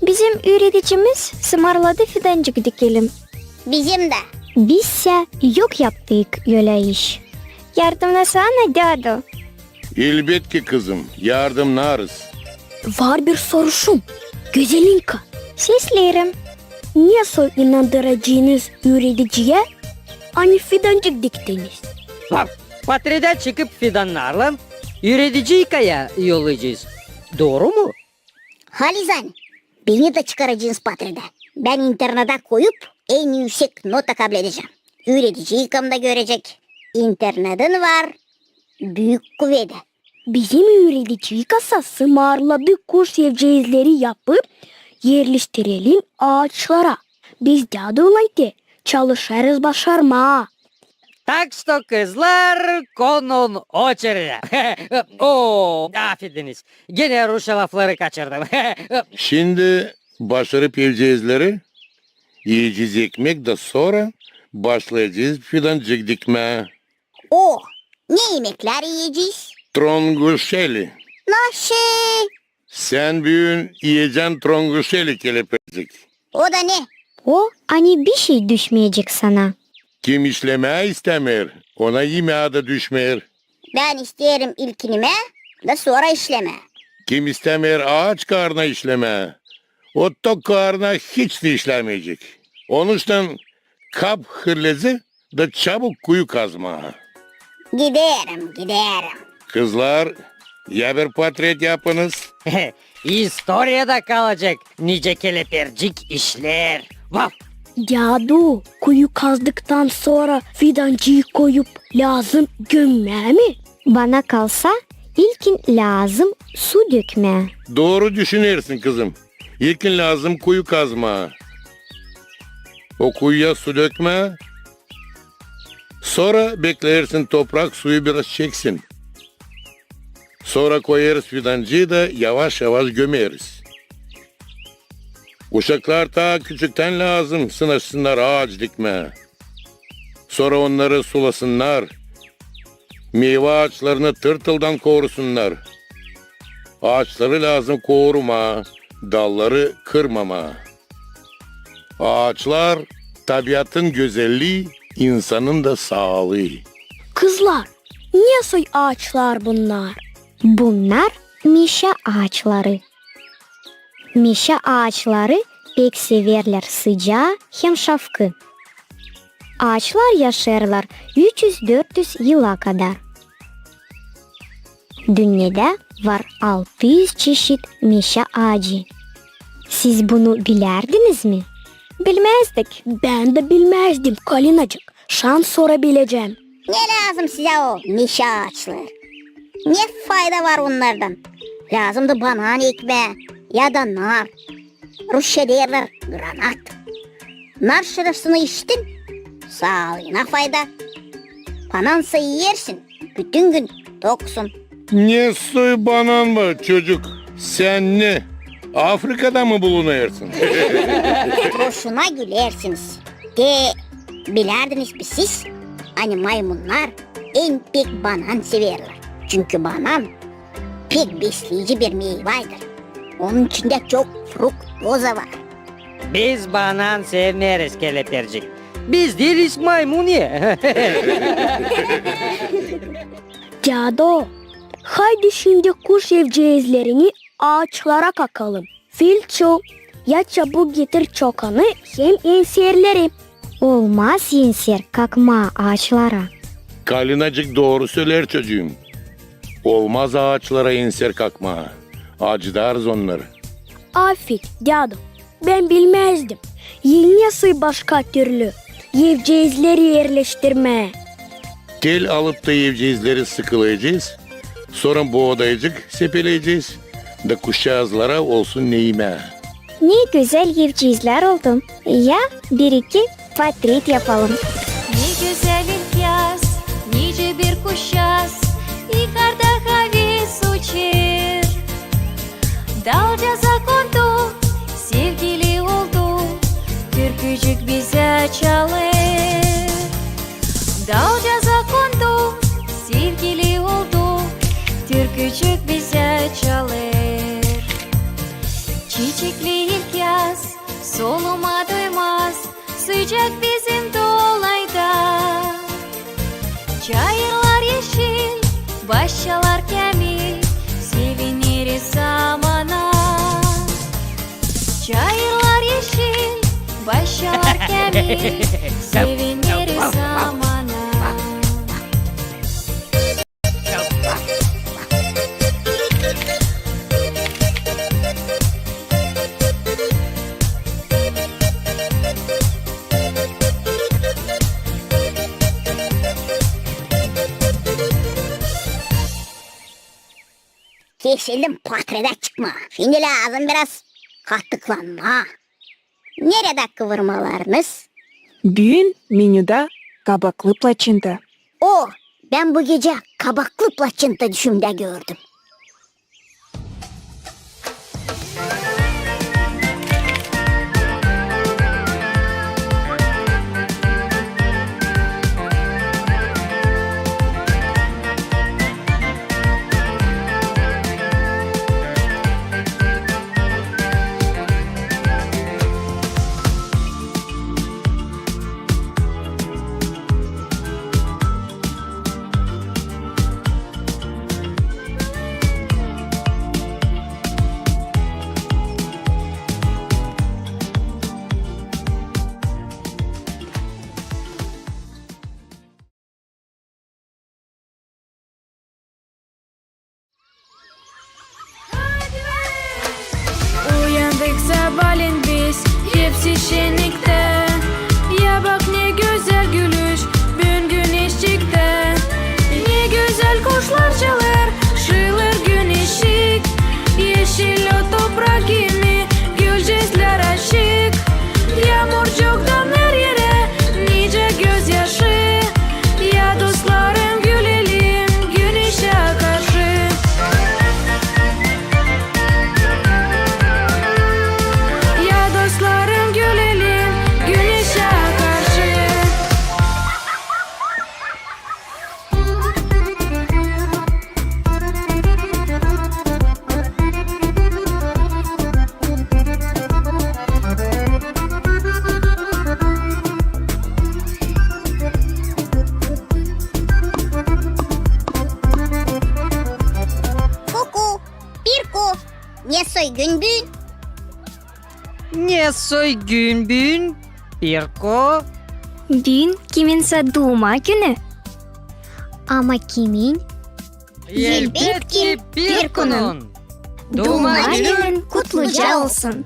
Bizim üüredicimiz sımarladı fidancık dikelim. Bizim dä. Bizsä yok yaptık ölä iş. Yardımnasana, dädu. Elbetki, kızım, yardımnarız. Var bir soruşum, Gözelinka. Sesleerim. Nesoy inandıracınız üürediciyä, ani fidancık diktiniz? Vaf, patredä çıkıp fidannarlan üürediciykaya yollayacez. Dooru mu? Halizdän, beni dä çıkaracınız patredä. Bän internedä koyup en üüsek nota kabledecäm. Üüredici yıkamda görecek. İnternedin var büük kuvedä. Bizim üüredici yıkasa sımarladı kuş evceezleri yapıp erleştirelim aaçlara. Biz däduylan te çalışêrız başarmaa. Так что, kızlar, konun oçeredä. O, afediniz. Genä rusça lafları kaçırdım. Şindi başarıp evceezleri, iyecez ekmek da sora başlayacez fidancık dikmää. O, ne imeklär iyecez? Tronguşeli. Naşı? Sän büün iyecän tronguşeli, Kelepircik. O da ne? O, ani bişey düşmeyecek sana. Kim işlemää istämeer, ona imää dä düşmeer. Bän isteerim ilkin imää, da sora işlemää. Kim istämeer aaç kaarna işlemää, o tok kaarna hiç dä işlämeyecek. Onuştan kap hırlezi da çabuk kuyu kazmaa. Giderim, giderim. Kızlar, ya bir patret yapınız. İstoriyada kalacek, nicä Kelepircik işleer. Vaf! Dädu, kuyu kazdıktan sora fidancıı koyup lääzım gömmää mi? Bana kalsa, ilkin lääzım su dökmää. Dooru düşünersin, kızım. İlkin lääzım kuyu kazmaa. O kuyuya su dökmää. Sora bekleersin toprak suyu biraz çeksin. Sora koyêrız fidancıı da yavaş-yavaş gömeriz. Uşaklar taa küçüktän lääzım sınaşsınnar aaç dikmää. Sora onnarı sulasınnar, meyva aaçlarını tırtıldan korusunnar. Aaçları lääzım korumaa, dalları kırmamaa. Aaçlar, tabiatın gözellii, insanın da saalıı. Kızlar, ne soy aaçlar bunnar? Bunnar meşä aaçları. Meşä aaçları pek severlär sıcaa hem şafkı. Aaçlar yaşêêrlar üç üz-dört üz yıla kadar. Dünnedä var altı üz çeşit meşä aacı. Siz bunu bilärdiniz mi? Bilmäzdik. Bän dä bilmäzdim, Kalinacık. Şan sora bilecäm. Ne lääzım sizä o meşä aaçları? Ne fayda var onnardan? Lääzımdı banan ekmää ya da nar. Rusça deerlär granat. Nar şırısını içtin, saalıına fayda. Banansa iyersin, bütün gün toksun. Ne soy banan var, çocuk? Sän ne, Afrikada mı bulunêrsın? Boşuna gülersiniz. Te bilärdiniz mi siz, ani maymunnar en pek banan severlär? Çünkü banan pek besleyici bir meyvaydır. Onun içindä çok fruktoza var. Biz banan sevmeeriz, kelepircik. Biz diiliz maymun ya. Dädu, haydi şindi kuş evceezlerini aaçlara kakalım. Filçu, ya çabuk getir çokanı hem enserleri. Olmaz enser kakmaa aaçlara. Kalinacık dooru söleer, çocuum. Olmaz aaçlara enser kakmaa. Acıdarız onnarı. Afet, dädu, bän bilmäzdim. Eni soy başka türlü evceezleri erleştirmää. Tel alıp ta evceezleri sıkılayacez, sora boodayıcık sepeleyecez, da kuşçaazlara olsun ne imää. Ne gözäl evceezlär oldu. Ya bir-iki portret yapalım. Ne gözäl ilk yaz, nicä bir kuşçaaz, yukarda havis uçêr. Dalcaaza kondu, sevgili oldu, türkücük bizä çalêr. Dalcaaza kondu, sevgili oldu, türkücük bizä çalêr. Çiçekli ilk yaz, solumaa doymaz, sıcak bizim dolayda. Çayırlar eşil, başçalar käämil, sevineriz zamana. Çayırlar eşil, başçalar käämil, sevineriz zamana. Kesildim portretä çıkmaa. Şindi lääzım biraz katıklanmaa. Neredä kıvırmalarınız? Büün menüdä kabaklı plaçenta. O, bän bu gecä kabaklı plaçenta düşümdä gördüm. Uyandık sabaalän biz, hepsi şenniktä. Ya bak, ne gözäl gülüş büün güneşçiktä. Ne gözäl kuşlar çalêr, şıılır güneşçik. Eşil o toprak kimi, gülcäklär açık. Yaamurcuk damêêr erä, nicä gözyaşı. Ya dostlarım, gülelim güneşä karşı. Ya dostlarım, gülelim güneşä karşı. Ne soy gün büün, Pirku? Büün kiminsä duuma günü. Ama kimin? Elbetki, Pirkunun. Duuma günün kutluca olsun.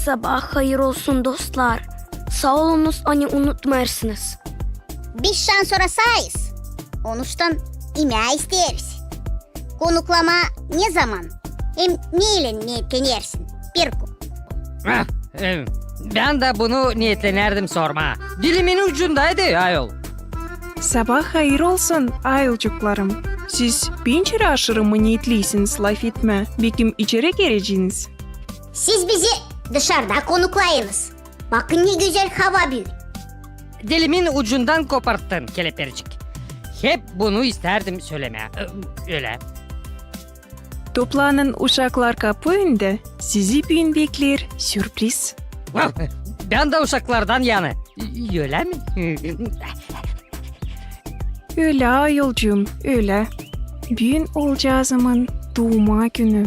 Sabaa hayır olsun, dostlar. Saa olunuz, ani unutmêêrsınız. Biz şansora saayız. Onuştan imää isteeriz. Konuklamaa ne zaman hem neylän neetlenersin, Pirku? Ah, e, bän dä bunu neetlenärdim sormaa. Dilimin ucundaydı, ayol. Sabaa hayır olsun, ayolcuklarım. Siz bencä aşırı mı neetleysiniz lafetmää, bekim içeri gireceniz? Siz bizi dışarda konuklayınız. Bakın, ne gözäl hava büün. Dilimin ucundan koparttın, Kelepircik. Hep bunu istärdim sölemää. Ö-, ölä. Toplanın, uşaklar, kapu önündä. Sizi büün bekleer sürpriz. Vah! Bän dä uşaklardan yanı. Ölä mi? Ölä, ayolcuum, ölä. Büün oolcaazımın duuma günü.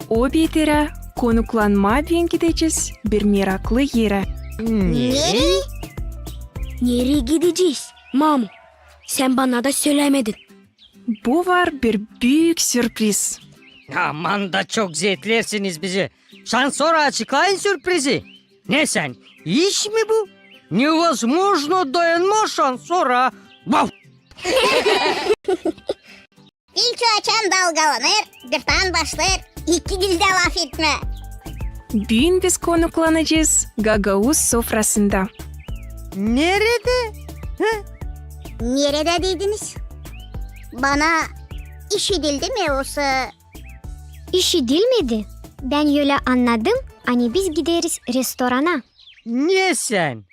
O beterä konuklanmaa büün gidecez bir meraklı erä. Nereyi? Nereyi gidecez, mamu? Sän bana da sölämedin. Bu var bir büük sürpriz. Aman da çok zeetlersiniz bizi. Şansora açıklayın sürprizi. Ne sän, iş mi bu? Невозможно, dayanmaa şansora. Vau! Filçu açan dalgalanêr, birtaan başlêêr iki dilda lafetmää. Büün biz konuklanacez gagauz sofrasında. Neredä? Hı? Neredä dediniz? Bana işidildi mi osa? İşidilmedi. Bän ölä annadım, ani biz gideriz restorana. Ne sän?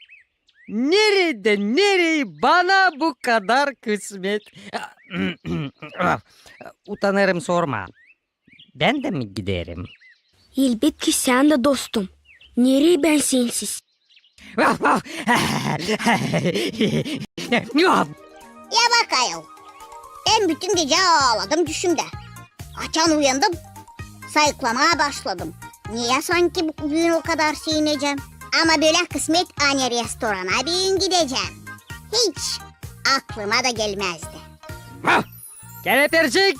Neredä, nereyi bana bu kadar kısmet? Utanêrım sormaa. Bän dä mi giderim? Elbetki sän dä, dostum. Nereyi bän sensiz? Ya bak ayol, bän bütün gecä aaladım düşümdä. Açan uyandım, sayıklamaa başladım. Neyä sanki büün o kadar siinicäm? Ama bölä kısmet, ani restorana büün gidecäm, hiç aklıma da gelmäzdi. Kelepircik,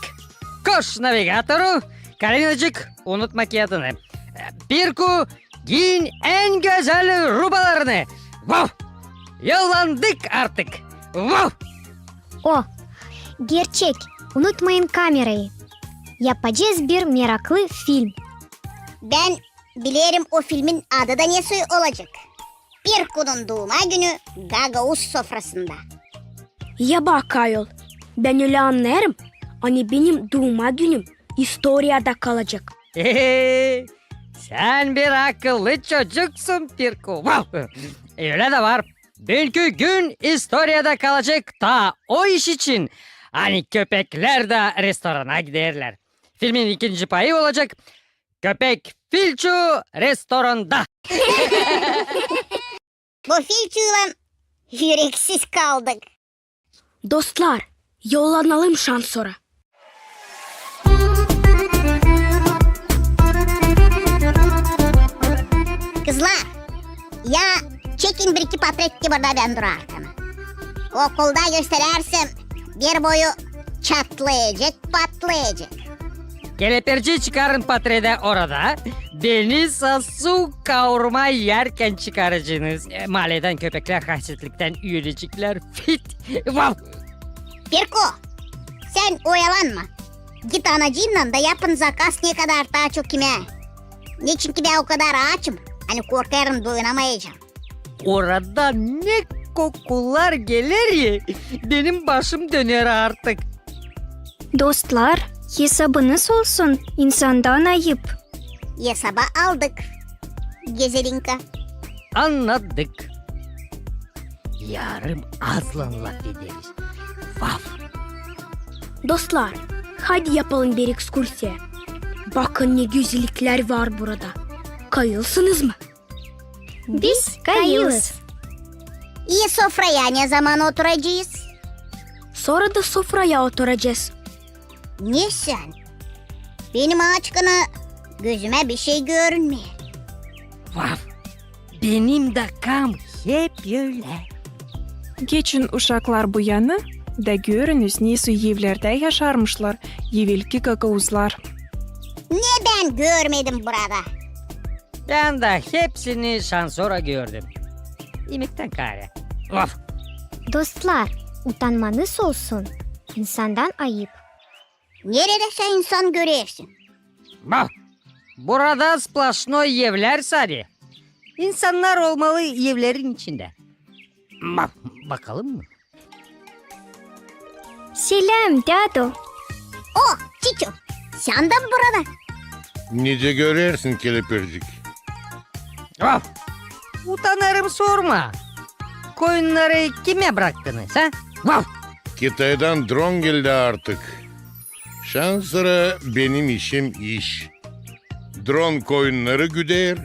koş navigatoru, Kalinacık, unutma kiyadını. Pirku, giyin en gözäl rubalarını. Vau! Yollandık artık. Vau! O, gerçek, unutmayın kamerayı. Yapacez bir meraklı film. Bän bilerim, o filmin adı da ne soy olacek. Pirkunun duuma günü gagauz sofrasında. Ya bak ayol, bän ölä annêêrım, ani benim duuma günüm istoriyada kalacek. Sän bir akıllı çocuksun, Pirku. Vau! Ölä dä var. Büünkü gün istoriyada kalacek taa o iş için, ani köpeklär dä restorana giderlär. Filmin ikinci payı olacek Köpek Filçu restoranda. Bu Filçuylan üreksiz kaldık. Dostlar, yollanalım şansora. Kızlar, ya çekin bir-iki patret ki burada bän durarkana. Okulda gösterärsem, bir boyu çatlayacek, patlayacek. Kelepirci çıkarın patredä orada. Beni sasu kaurma erkän çıkaracenız. E, maaledän köpeklär hasetliktän öleceklär. Fit. Vau! Pirku, sän oyalanma. Git anacıınnan da yapın zakaz ne kadar taa çok imää. Neçinki bän o kadar aaçım, ani korkêrım doyunamayacam. Orada ne kokular geler ya, benim başım döner artık. Dostlar, esabınız olsun, insandan ayıp. Esaba aldık, Gezelinka. Annadık. Yarım aazlan lafederiz. Vau! Dostlar, haydi yapalım bir ekskursiya. Bakın, ne gözelliklär var burada. Kayılsınız mı? Biz kayılız. İi, sofraya ne zaman oturacez? Sora da sofraya oturacez. Ne sän? Benim aaçkana gözümä bişey görünmeer. Vau! Benim dakam hep ölä. Geçin, uşaklar, bu yanı da görünüz, nesoy evlerdä yaşarmışlar evelki gagauzlar. Ne bän görmedim burada? Bän dä hepsini şansora gördüm. İmektän kaarä. Of! Dostlar, utanmanız olsun. İnsandan ayıp. Neredä sä insan görersin? Bah! Burada splaşnoy evlär sade. İnsannar olmalı evlerin içindä. Bah, bakalım mı? Seläm, dädu. O, Çiçu, sän dä mi burada? Nicä görersin, kelepircik. Vaf! Utanêrım, sorma. Koyunnarı kimä bıraktınız, ha? Vaf! Kitaydan dron geldi artık. Şansora benim işim iş. Dron koyunnarı güder,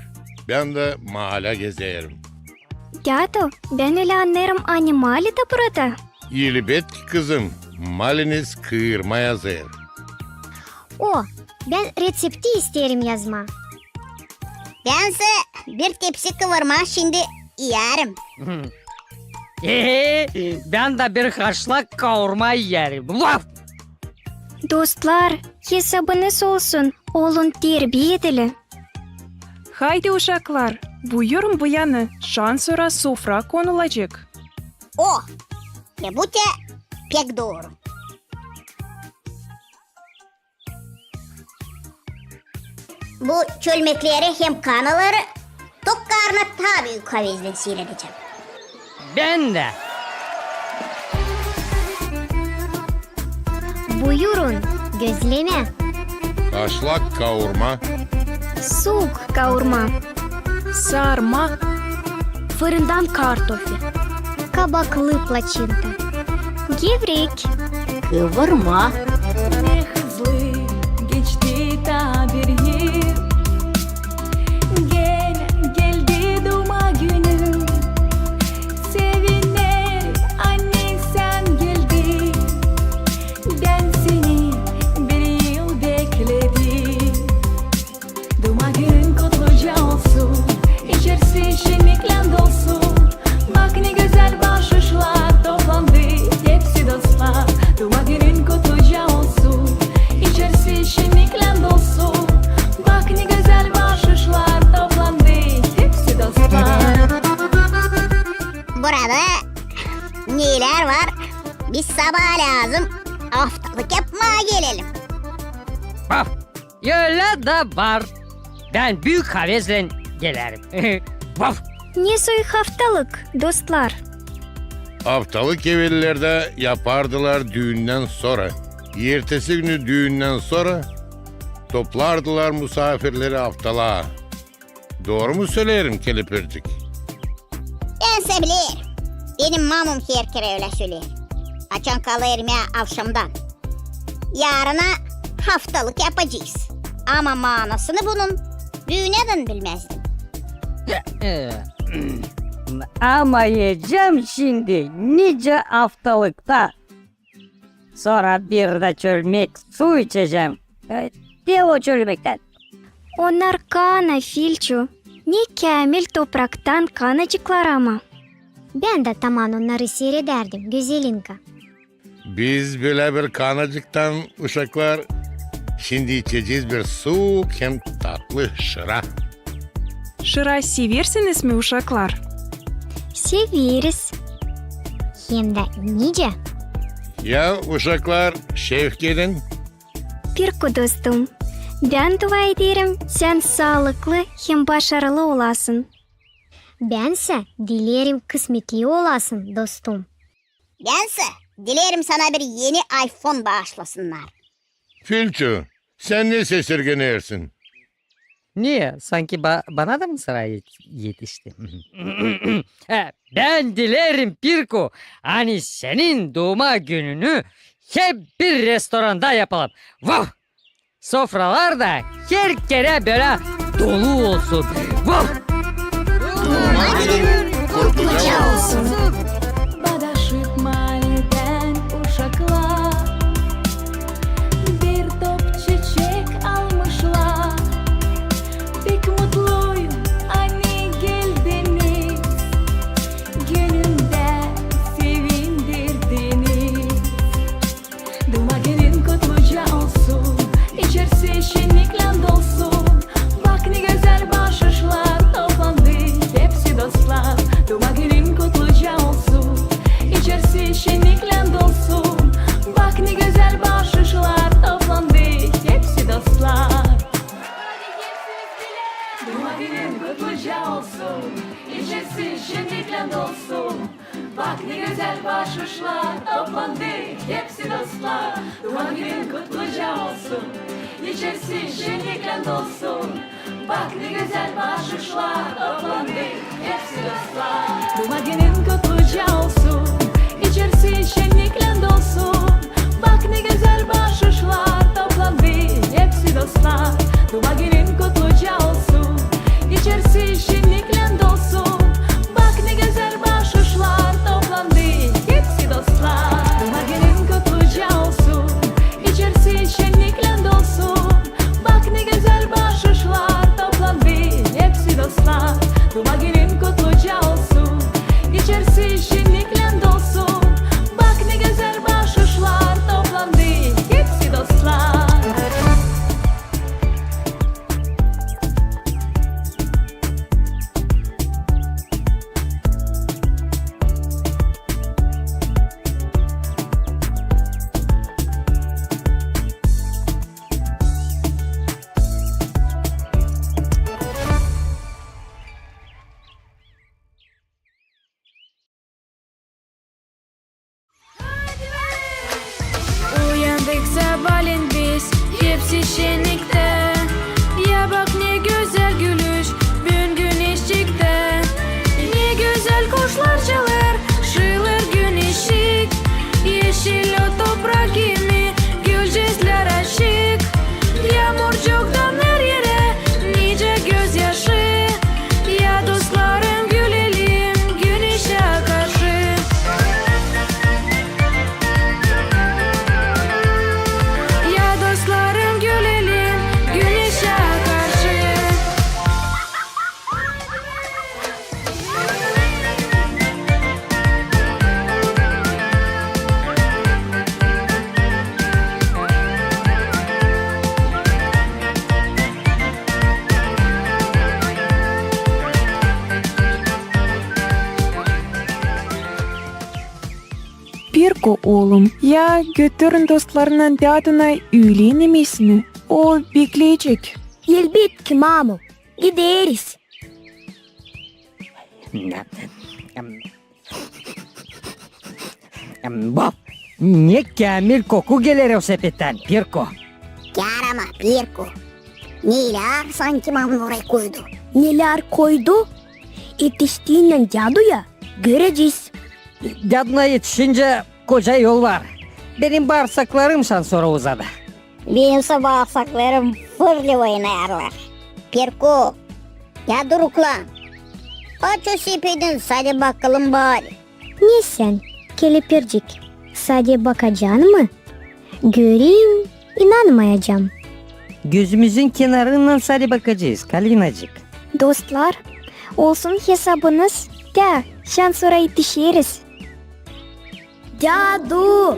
bän dä maalä gezerim. Dädu, bän ölä annêêrım, ani Mali dä burada. Elbetki, kızım, Maliniz kıırma hazır. O, bän reţepti isteerim yazmaa. Bän sä bir tepsi kıvırma şindi iyärim. Bän dä bir haşlak kaurma iyärim. Vaf! Dostlar, hesabınız olsun, olun terbiyeli. Haydi, uşaklar, buyurun bu yanı, şansora sofra konulacek. O, e bu te pek dooru. Bu çölmekleri hem kanaları tok karına taa büük havezlän siiredecäm. Bän dä. Buyurun, gözlemä. Haşlak kaurma. Suuk kaurma. Sarma. Fırından kartofi. Kabaklı plaçinta. Gevrek. Kıvırma. Ne hızlı geçti taa bir yıl. Genä geldi duuma günüm. Sevinerim, ani sän geldin. Bän seni bir yıl bekledim. Duuma günün kutluca olsun, içerisi şenniklän dolsun. Bak, ne gözäl baaşışlar toplandı, hepsi dostlar. Duuma günün kutluca olsun, içerisi şenniklän dolsun. Bak, ne gözäl baaşışlar toplandı, hepsi dostlar. Burada nelär var? Biz sabaa lääzım aftalık yapmaa gelelim. Vaf! Ölä dä var. Bän büük havezlän gelerim. Vaf! Ne soy aftalık, dostlar? Aftalık evellerdä yapardılar düündän sora. Ertesi günü düündän sora toplardılar musaafirleri aftalaa. Dooru mu söleerim, kelepircik? Bän sä bilerim. Benim mamum herkerä ölä söleer. Açan kalêrım ya avşamdan. Yaarına aftalık yapacez. Ama maanasını bunun büünädän bilmäzdim. Ama iyecäm şindi nicä aftalıkta. Sora bir dä çölmek su içecäm. E, te o çölmektän. Onnar kana, Filçu. Ne käämil topraktan kanacıklar ama. Bän dä taman onnarı siiredärdim, Gözelinka. Biz bölä bir kanacıktan, uşaklar, şindi içecez bir suuk hem tatlı şıra. Şıra seversiniz mi, uşaklar? Severiz. Hem dä nicä. Ya, uşaklar, şevk edin. Pirku dostum, bän dua ederim, sän saalıklı hem başarılı olasın. Bän sä dilerim, kısmetli olasın, dostum. Bän sä dilerim, sana bir eni iPhone baaşlasınnar. Filçu, sän ne sesirgenersin? Ne, sanki ba-, bana da mı sıra yet-, etişti? E, bän dilerim, Pirku, ani senin duuma gününü hep bir restoranda yapalım. Vah! Sofralar da herkerä bölä dolu olsun. Vah! Duuma günün kutluca olsun. Badaşık maalleden uşaklar bir top çiçek almışlar. Pek mutluyum, ani geldin İçerisi şenniklän dolsun. Bak, ne gözäl baş-uşlar toplandı, hepsi dostlar. Duuma günün kutluca olsun. İçerisi şenniklän dolsun. Bak, ne gözäl baş-uşlar toplandı, hepsi dostlar. Duuma günün kutluca olsun. İçerisi şenniklän dolsun. Bak, ne gözäl baş-uşlar toplandı, hepsi dostlar. Duuma günün kutluca olsun. İçerisi şenniklän dolsun. Bak, ne gözäl baş-uşlar toplandı, hepsi dostlar. Duuma günün kutluca olsun. İçerisi şenniklän dolsun. Bak, ne gözäl baş-uşlar toplandı, hepsi dostlar. Duuma günün kutluca olsun. İçerisi şenniklän dolsun. Bak, ne gözäl baş-uşlar toplandı, hepsi dostlar. Uyandık sabaalän biz, hepsi şenniktä. Ya bak, ne gözäl gülüş büün güneşçiktä. Ne gözäl kuşlar çalêr, şıılêr güneşçik. Eşil o toprak kimi, gülücüklär açık. Yaamurcuk damnêêr erä, nicä gözyaşı. Ya dostlarım, gülelim güneşä karşı. Ya dostlarım, gülelim güneşä karşı. Pirko, oolum, ya götürün dostlarınnan dädunay üülen imesini. O bekleyecek. Elbetki, mamu, gideriz. Em, em, bu ne käämil koku geler o sepettän, Pirko. Kärama, Pirko. Nelär sanki mamu orayı koydu? Nelär koydu? Etiştiynän däduya görecez. Däduna etişincä koca yol var. Benim baarsaklarım şansora uzadı. Benimsä baarsaklarım fırlı oynêêrlar. Pirko, dädu Rukla, aç o sepedin, sade bakalım bari. Ne sän, kelepircik, sade bakacan mı? Göreyim, inanmayacam. Gözümüzün kenarından sade bakacez, Kalinacık. Dostlar, olsun hesabınız, tä şansora etişeriz. Dädu,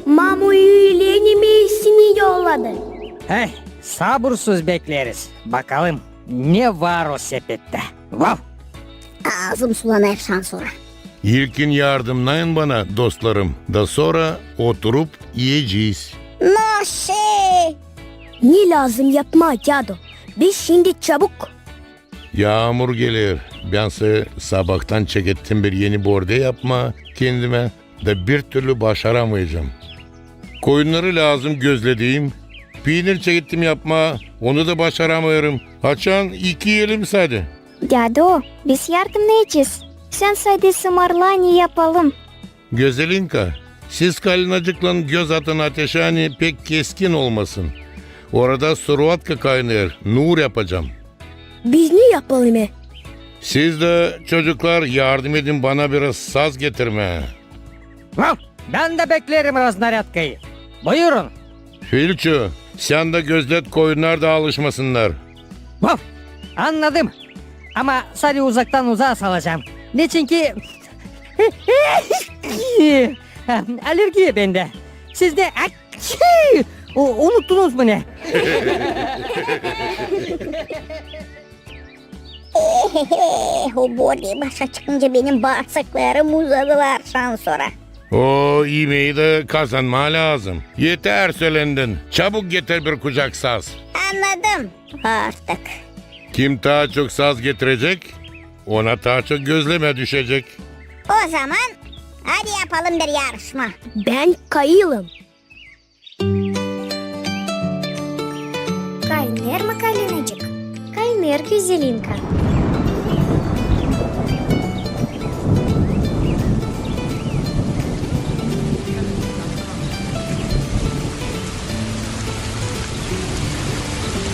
mamu üülen imesini yolladı. Hey, sabursuz bekleriz. Bakalım, ne var o sepettä. Vav! Aazım sulanêr şansora. İlkin yardımnayın bana, dostlarım, da sora oturup iyecez. Naşe! Ne lääzım yapmaa, dädu? Biz şindi çabuk. Yaamur geler. Bän sä sabaadan çekettim bir eni bordä yapmaa kendimä, da bir türlü başaramayacam. Koyunnarı lääzım gözledeyim. Piinir çekettim yapmaa, onu da başaramêêrım. Açan iki elim sade. Dädu, biz yardımnayacez. Sän sade sımarla, ne yapalım. Gözelinka, siz Kalinacıklan göz atın ateşä, ani pek keskin olmasın. Orada suruatka kaynêêr, nuur yapacam. Biz ne yapalım e? Siz dä, çocuklar, yardım edin bana biraz saz getirmää. Vav! Bän dä beklerim raznarâdkayı. Buyurun. Filçu, sän dä gözlet, koyunnar da alışmasınnar. Vav! Annadım. Ama sade uzaktan uzaa salacam. Neçinki alergiya bendä. Siz ne? Unuttunuz mu ne? Ehehe, o bordeyi başa çıkınca benim baarsaklarım uzadılar şansora. O imeyi dä kazanmaa lääzım. Eter sölendin. Çabuk getir bir kucak saz. Annadım artık. Kim taa çok saz getirecek, Ona taa çok gözlemä düşecek. O zaman hadi yapalım bir yarışma. Bän kayılım. Kaynêr mı, Kalinacık? Kaynêr, Gözelinka.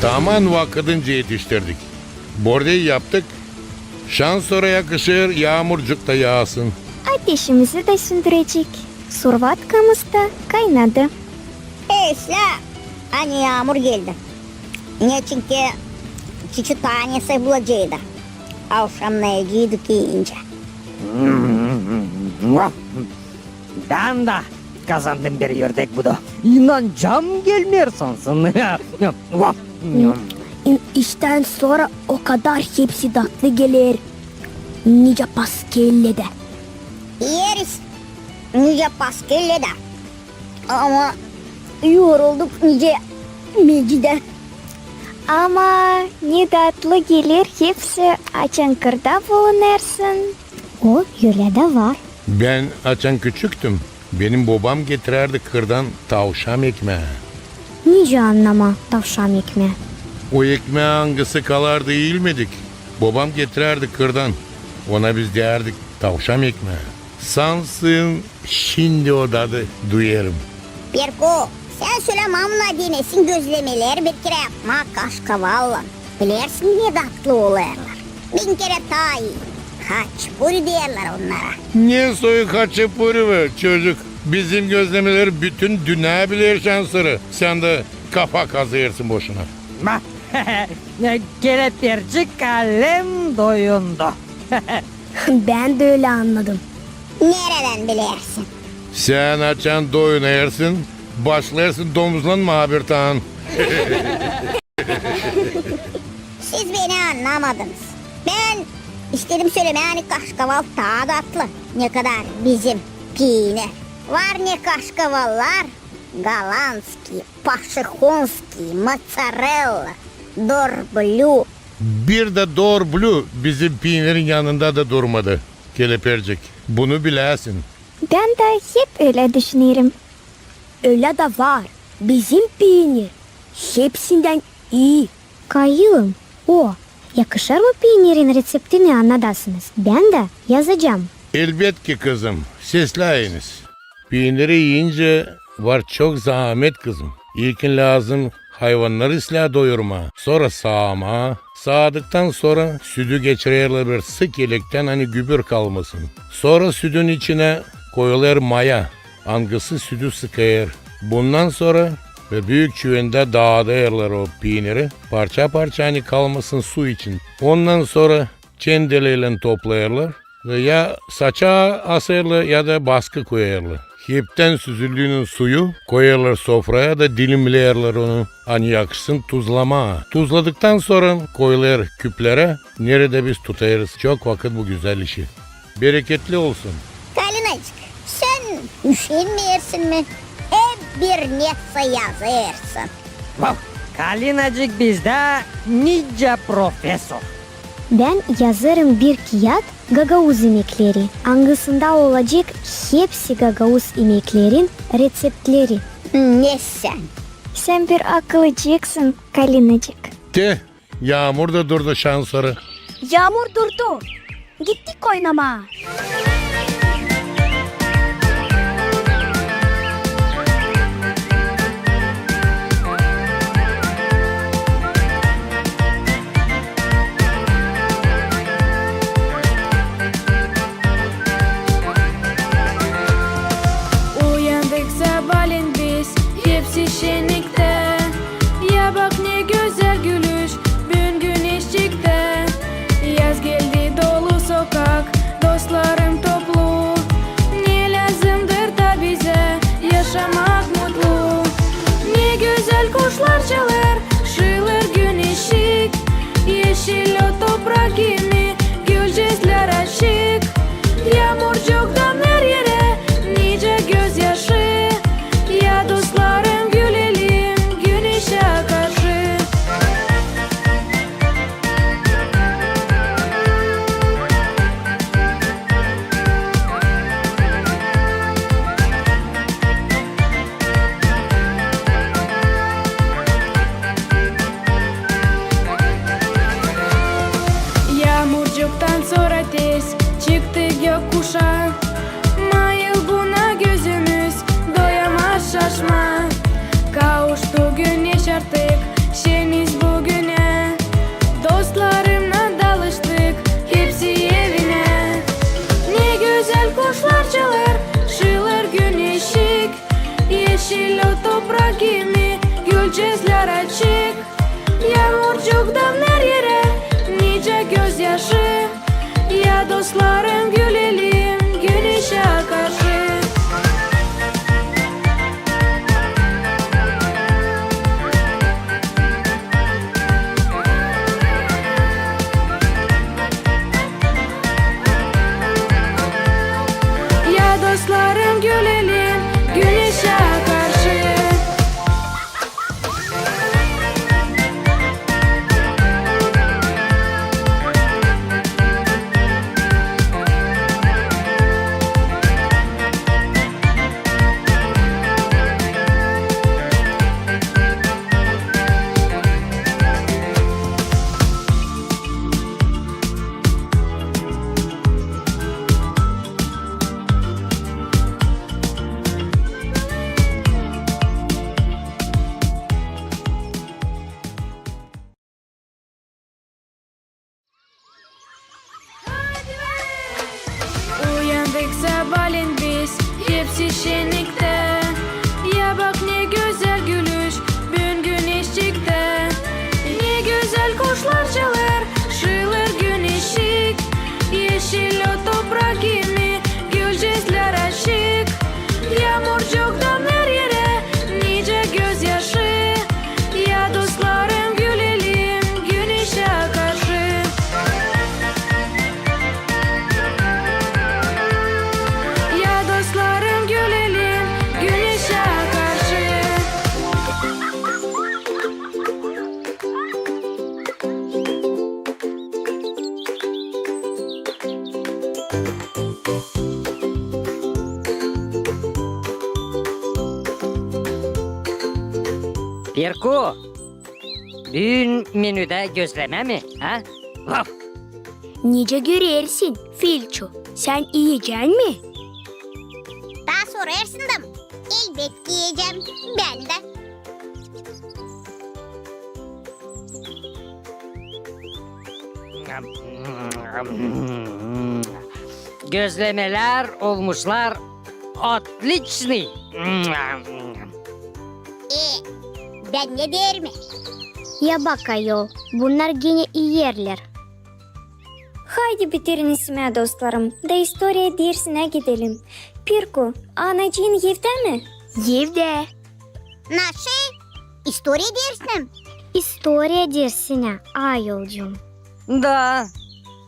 Taman vakıdınca etiştirdik. Bordey yaptık. Şansora yakışêr yaamurcuk ta yaasın. Ateşimizi dä sündürecek. Survatkamız da kaynadı. Eslä, ani yaamur geldi. Neçin ki çiçi tanesi bulaceydı. Avşamnayaceydık iincä. Bän dä kazandım bir ördek budu. İnancam gelmeer sansın. İ-, iştän sora o kadar hepsi datlı geler. Nicä paskellä dä. İeriz nicä paskellä dä. Ama yorulduk nicä meci dä. Ama ne datlı geler hepsi, açan kırda bulunêrsın. O, ölä dä var. Bän açan küçüktüm, benim bobam getirärdi kırdan tavşan ekmää. Nicä annamaa tavşan ekmää? O ekmää, angısı kalardı iilmedik, bobam getirärdi kırdan. Ona biz deyärdik tavşan ekmää. Sansın, şindi o dadı duyêrım. Perko, sän sölä mamuna deyni, sizin gözlemeleri bir kerä yapmaa kaşkavallan. Bilersin, ne datlı olêrlar. Bin kerä taa ii. Haçapuri deerlär onnara. Ne soy haçapuri bu, çocuk? Bizim gözlemeleri bütün dünnä biler şansora. Sän dä kafa kazêrsın boşuna. Ma, Kelepircik alem doyundu. Bän dä ölä annadım. Neredän bilersin? Sän açan doyunêrsın, başlêêrsın domuzlanmaa bir taan. Siz beni annamadınız. Bän istedim sölemää, ani kaşkaval taa datlı, ne kadar bizim piinir. Var ne kaşkavallar, голландский, пошехонский, моцарелла, дорблю. Bir dä dor blü bizim piinirin yanında da durmadı, Kelepircik. Bunu biläsin. Bän dä hep ölä düşünerim. Ölä dä var. Bizim piinir hepsindän ii. Kayılım, o, yakışêr mı piinirin reţeptini annadasınız? Bän dä yazacam. Elbetki, kızım, sesläyiniz. Piiniri iincä var çok zaamet, kızım. İlkin lääzım hayvannar islää doyurmaa, sora saamaa. Saadıktan sora südü geçirerlär bir sık elektän, ani gübür kalmasın. Sora südün içinä koyulêr maya, angısı südü sıkêr. Bundan sora bir büük çüvendä daadêrlar o piiniri, parça-parça, ani kalmasın su için. Ondan sora çendeleylän toplêêrlar, ya saça asêrlar, ya da baskı koyêrlar. Heptän süzüldüünün suyu koyêrlar sofraya da dilimleerlär onu, ani yakışsın tuzlamaa. Tuzladıktan sora koyulêr küplerä, neredä biz tutêrız çok vakıt bu gözäl işi. Bereketli olsun. Kalinacık, sän üşenmeersin mi? Hep bir nesä yazêrsın. Vah, Kalinacık bizdä nicä profesor. Bän yazêrım bir kiyat gagauz imekleri, angısında olacek hepsi gagauz imeklerin reţeptleri. Ne sän? Sän bir akıllıcıksın, Kalinacık. Te, yaamur da durdu şansora. Yaamur durdu. Gittik oynamaa. Uyandık sabaalän biz, hepsi şenniktä. Ya bak, ne gözäl gülüş büün güneşçiktä. Yaz geldi, dolu sokak, dostlarım toplu. Ne lääzımdır da bizä yaşamak mutlu. Ne gözäl kuşlar çalêr, şıılêr güneşçik. Eşil o toprak kimi, gülcezlär açık. Yaamurcuktan her erä nicä gözyaşı. Ya dostlarım, gülelim güneşä karşı. Dostlarım, gülelim güneşä karşı. Ya dostlarım, gülelim güneşä karşı. Uyandık sabaalän biz, hepsi şenniktä. Ya bak, ne gözäl gülüş büün güneşçiktä. Ne gözäl kuşlar çalêr, şıılêr güneşçik. Eşil o toprak kimi, gülcezlär açık. Yaamurcuk damêêr erä, nicä gözyaşı. Ya dostlarım, gülelim güneşä karşı. Ya dostlarım, gülelim güneşä karşı. Pirku, büün menüdä gözlemä mi, ha? Vaf! Nicä görersin, Filçu, sän iyecän mi? Taa sorêrsın da, elbetki iyecäm, bän dä. Gözlemelär olmuşlar otliçnıy. E, bän ne deerim? Ya bak, ayol, bunnar genä iyerlär. Haydi bitirin isimää, dostlarım, da istoriya dersinä gidelim. Pirku, anacıın evdä mi? Evdä. Naşey? İstoriya dersinä mi? İstoriya dersinä, ayolcuum. Da,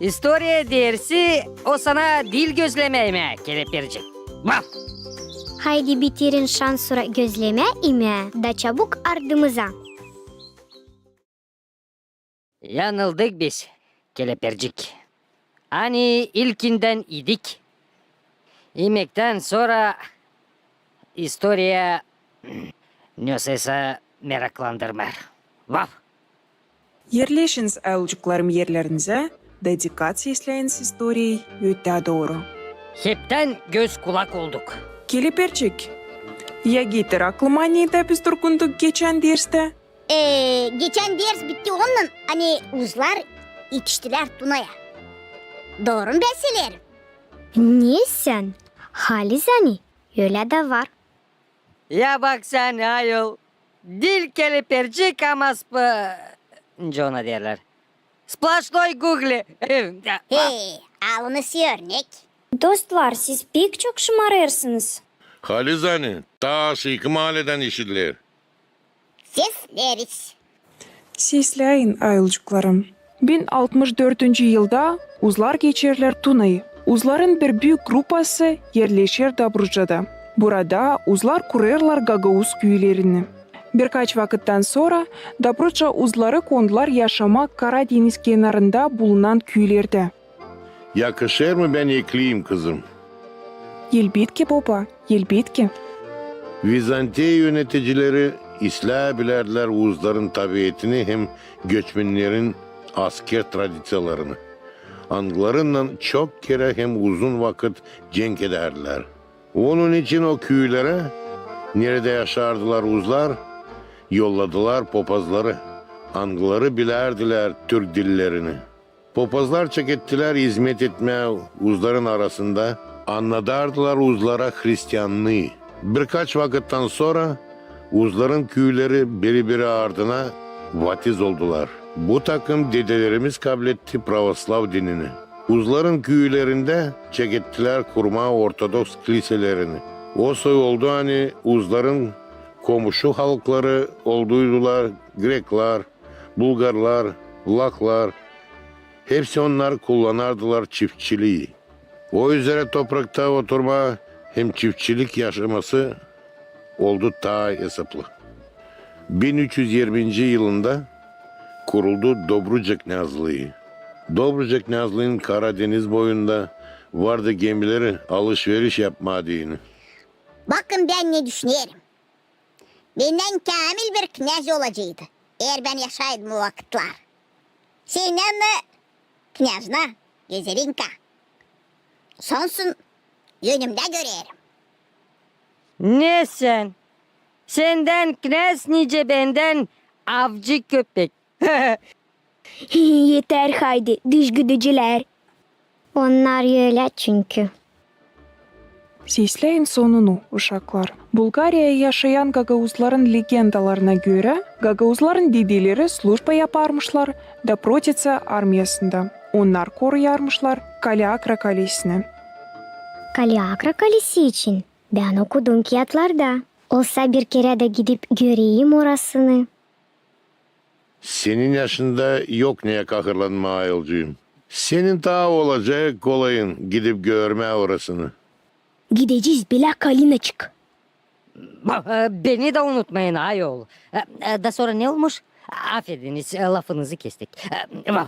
istoriya dersi o sana diil gözlemä imää, Kelepircik. Vaf! Haydi bitirin şansora gözlemä imää da çabuk ardımıza. Yanıldık biz, Kelepircik. Ani ilkindän idik. İmektän sora istoriya nesoysa meraklandırmêêr. Vaf! Erleşiniz, ayolcuklarım, erlerinizä da dikkat sesläyiniz istoriyayı ötää dooru. Heptän göz-kulak olduk. Kelepircik, ya getir aklıma, neredä biz durgunduk geçän derstä? E, geçän ders bitti onnan, ani uzlar etiştilär Tunaya. Dooru mu bän söleerim? Ne sän, halizdän, ölä dä var. Ya bak sän, ayol, diil Kelepircik, ama sp-, nicä ona deerlär, splaşnoy gugli. Hey, alınız örnek. Dostlar, siz pek çok şımarêrsınız. Halizdän, taa aşaakı maaledän işidiler. Sesleriz. Sesläyin, ayolcuklarım. Bin altmış dördüncü yılda uzlar geçerlär Tunayı. Uzların bir büük gruppası erleşer Dobruçada. Burada uzlar kurêrlar gagauz küülerini. Birkaç vakıttan sora Dobruça uzları kondular yaşamaa Kara deniz kenarında bulunan küülerdä. Yakışêr mı bän ekleyim, kızım? Elbetki, boba, elbetki. Vizantiya yöneticileri islää bilärdilär uzların tabietini hem göçmennerin asker tradiţiyalarını, angılarınnan çok kerä hem uzun vakıt cenk edärdilär. Onun için o küülerä, neredä yaşardılar uzlar, yolladılar popazları, angıları bilärdilär türk dillerini. Popazlar çekettilär izmet etmää uzların arasında, annadardılar uzlara hristiannıı. Birkaç vakıttan sora uzların küüleri biri-biri ardına vatiz oldular. Bu takım dedelerimiz kabletti pravoslav dinini. Uzların küülerindä çekettilär kurmaa ortodoks kliselerini. O soy oldu, ani uzların komuşu halkları olduydular greklar, bulgarlar, vlahlar. Hepsi onnar kullanardılar çiftçilii. O üzerä toprakta oturmaa hem çiftçilik yaşaması oldu taa esaplı. Bin üç üz irminci yılında kuruldu Dobruca knâzlıı. Dobruca knâzlıın Kara deniz boyunda vardı gemileri alış-veriş yapmaa deyni. Bakın, bän ne düşünerim. Bendän käämil bir knâz olaceydı, eer bän yaşaydım o vakıtlar. Sän dä knâznä, Gözelinka. Sonsuz önümdä görerim. Ne sän? Sendän knâz nicä bendän avcı köpek. Eter, haydi, dışgüdücülär. Onnar ölä çünkü. Sesläyin sonunu, uşaklar. Bulgariyada yaşayan gagauzların legendalarına görä, gagauzların dedeleri slujba yaparmışlar Dobrotitsa armiyasında. Onnar koruyarmışlar Kaleakra kalesini. Kaleakra kalesi için bän okudum kiyatlarda. Olsa bir kerä dä gidip göreyim orasını. Senin yaşında yok neyä kahırlanmaa, ayolcuum. Senin taa olacek kolayın gidip görmää orasını. Gidecez, bilä, Kalinaçık. Ba-, e, beni dä unutmayın, ayol. E, e, da sora ne olmuş? Afediniz, e, lafınızı kestik. E, ba-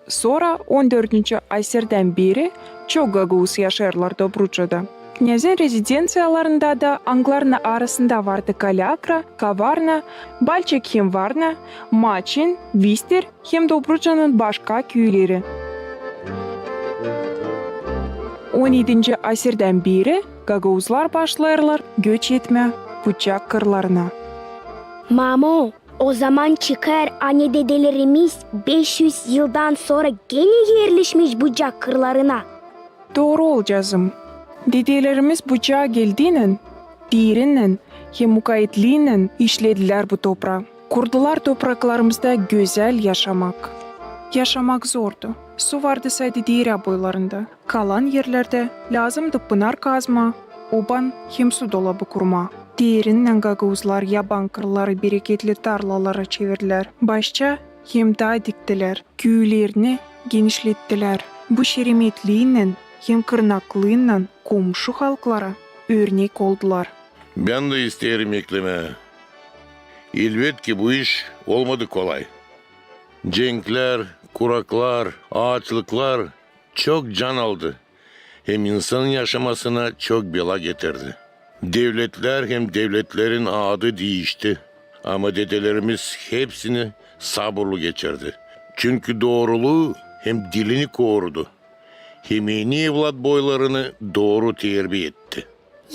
Sora on dördüncü asirdän beri çok gagauz yaşêêrlar Dobrucada. Knâzin rezidenţiyalarında da, angılarının arasında vardı Kaleakra, Kavarna, Balçik hem Varna, Maçin, Vister hem Dobrucanın başka küüleri. On edinci asirdän beri gagauzlar başlêêrlar göç etmää Bucak kırlarına. Mamo, ozaman çıkêr, ani dedelerimiz beş üz yıldan sora genä erleşmiş Bucak kırlarına. Dooru, oolcazım. Dedelerimiz Bucağa geldiynän, diirinnän hem mukavetlinnän işledilär bu topraa. Kurdular topraklarımızda gözäl yaşamak. Yaşamak zordu. Su vardı sade deerä boylarında. Kalan erlerdä lääzımdı pınar kazmaa, oban hem su dolabı kurmaa. Diirinnän gagauzlar yaban kırları bereketli tarlalara çevirdilär. Başça hem taa diktilär. Küülerini genişlettilär. Bu şeremetlinnän hem kırnaklınnän komuşu halklara örnek oldular. Bän dä isteerim eklemää. Elbetki, bu iş olmadı kolay. Cenklär, kuraklar, aaçlıklar çok can aldı hem insanın yaşamasına çok bela getirdi. Devletlär hem devletlerin adı diişti, ama dedelerimiz hepsini saburlu geçirdi. Çünkü dooruluu hem dilini korudu. Hem eni evlatboylarını dooru terbiya etti.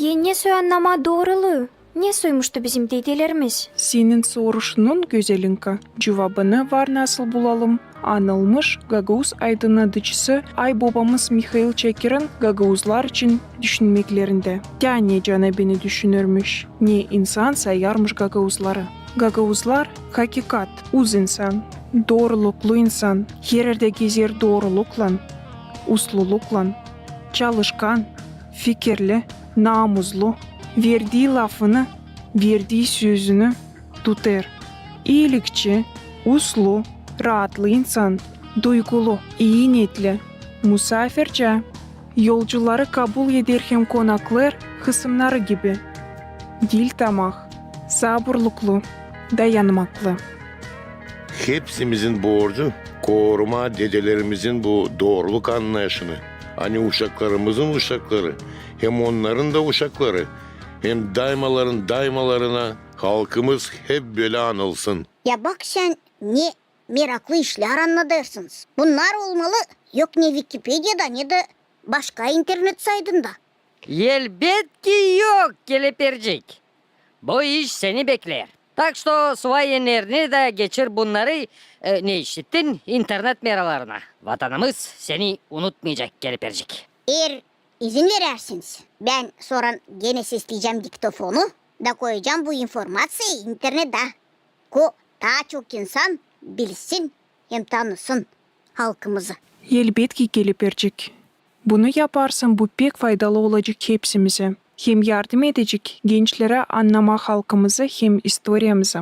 Eni soy annamaa dooruluu. Ne soymuştu bizim dedelerimiz? Senin soruşunun, Gözelinka, cuvabını var nasıl bulalım anılmış gagauz aydınnadıcısı aybobamız Mihail Çakirin gagauzlar için düşünmeklerindä. Taa ne canı beni düşünürmüş, ne insan sayarmış gagauzları. Gagauzlar hakikat, uz insan, dooruluklu insan, hererdä gezer dooruluklan, usluluklan, çalışkan, fikirli, naamuzlu, verdii lafını, verdii sözünü tutêr. İilikçi, uslu, raatlı insan, duygulu, ii neetli, musaafirçää, yolcuları kabul eder hem konaklêêr hısımnarı gibi. Diil tamah, saburluklu, dayanmaklı. Hepsimizin borcu korumaa dedelerimizin bu dooruluk annayışını, ani uşaklarımızın uşakları hem onnarın da uşakları hem daymaların daymalarına halkımız hep bölä anılsın. Ya bak sän, ne meraklı işlär annadêrsınız. Bunnar olmalı yok ne Vikipediyada, ne dä başka internet saytında. Elbetki yok, Kelepercik. Bu iş seni bekleer. Tak što suvay ennerini dä geçir bunnarı, e, ne işittin, internet meralarına. Vatanımız seni unutmayacek, Kelepercik. Eer izin verärsiniz, bän sora genä sesleyecäm diktofonu da koyacam bu informaţiyayı internetä, ko taa çok insan bilsin hem tanısın halkımızı. Elbetki, gelip verecek. Bunu yaparsan, bu pek faydalı olacek hepsimizä hem yardım edecek gençlerä annamaa halkımızı hem istoriyamızı.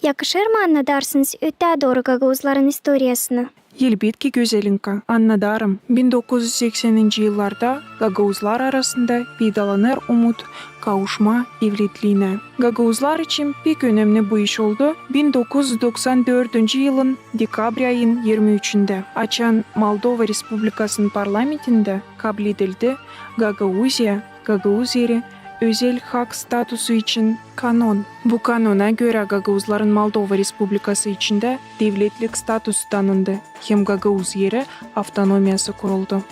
Yakışêr mı annadarsınız ötää dooru gagauzların istoriyasını? Elbetki, gözelinka, annadarım. Bin dokuz üz sekseninci yıllarda gagauzlar arasında peydalanêr umut kavuşmaa devletliinä. Gagauzlar için pek önemni bu iş oldu bin dokuz üz doksan dördüncü yılın dekabr ayın irmi üçündä, açan Moldova Respublikasının parlamentindä kabledildi Gagauziya, Gagauz Yeri özel hak statusu için kanon. Bu kanona görä gagauzların Moldova Respublikası içindä devletlik statusu tanındı hem Gagauz Yeri avtonomiyası kuruldu.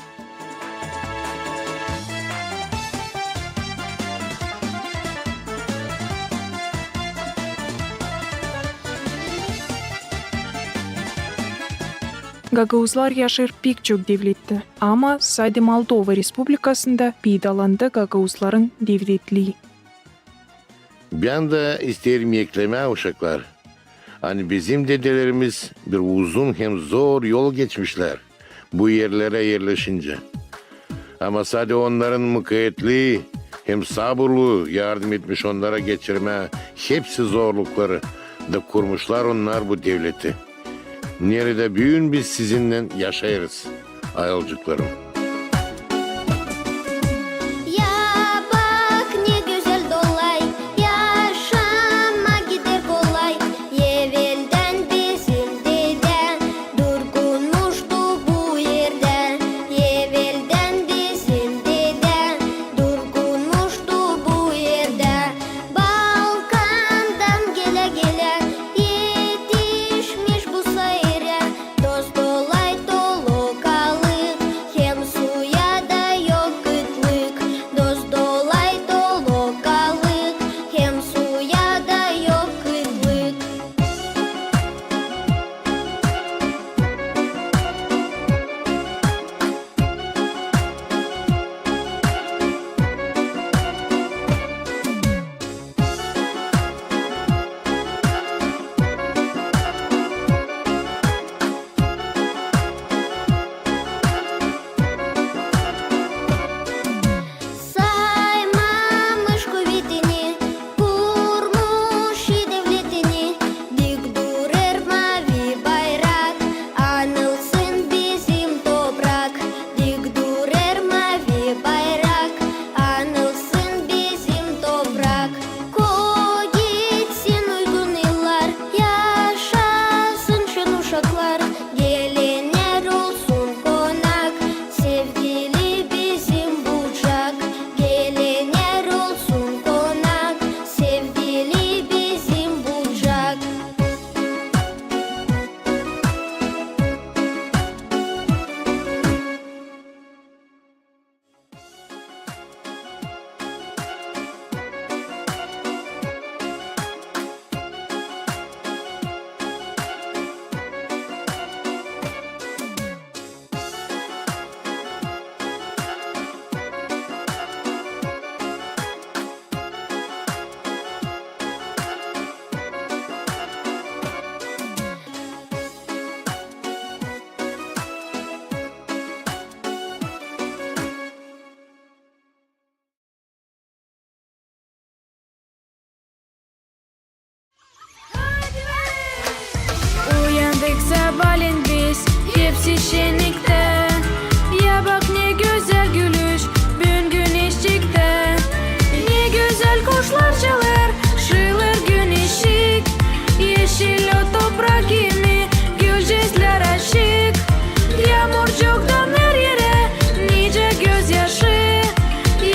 Gagauzlar yaşêêr pek çok devlette, ama sade Moldova Respublikasında peydalandı gagauzların devletlii. Bän dä isteerim eklemää, uşaklar, ani bizim dedelerimiz bir uzun hem zor yol geçmişlär bu erlerä erleşincä. Ama sade onnarın mukayetli hem saburlu yardım etmiş onnara geçirmää hepsi zorlukları da kurmuşlar onnar bu devleti, neredä büün biz sizinnän yaşêêrız, ayılcıklarım. Ya bak, ne gözäl dolay, yaşamaa gider kolay. Eveldän bizim dedä durgunmuştu bu erdä. Eveldän bizim dedä durgunmuştu bu erdä. Balkandan gelä-gelä etişmiş bu sayrä. Dost-dolay dolu kalık, hem suya da yok kıtlık. Dost-dolay dolu kalık, hem suya da yok kıtlık. Saymamış kuvetini, kurmuş i devletini, dik durêr mavi bayrak, anılsın bizim toprak. Dik durêr mavi bayrak, anılsın bizim toprak. Ko gitsin uygun yıllar, yaşasın şen uşaklar. Gelenär olsun konak, sevgili bizim Bucak. Gelenär olsun konak, sevgili bizim Bucak. Uyandık sabaalän biz, hepsi şenniktä. Ya bak, ne gözäl gülüş büün güneşçiktä. Ne gözäl kuşlar çalêr, şıılêr güneşçik. Eşil o toprak kimi, gülcezlär açık. Yaamurcuktan her erä nicä gözyaşı.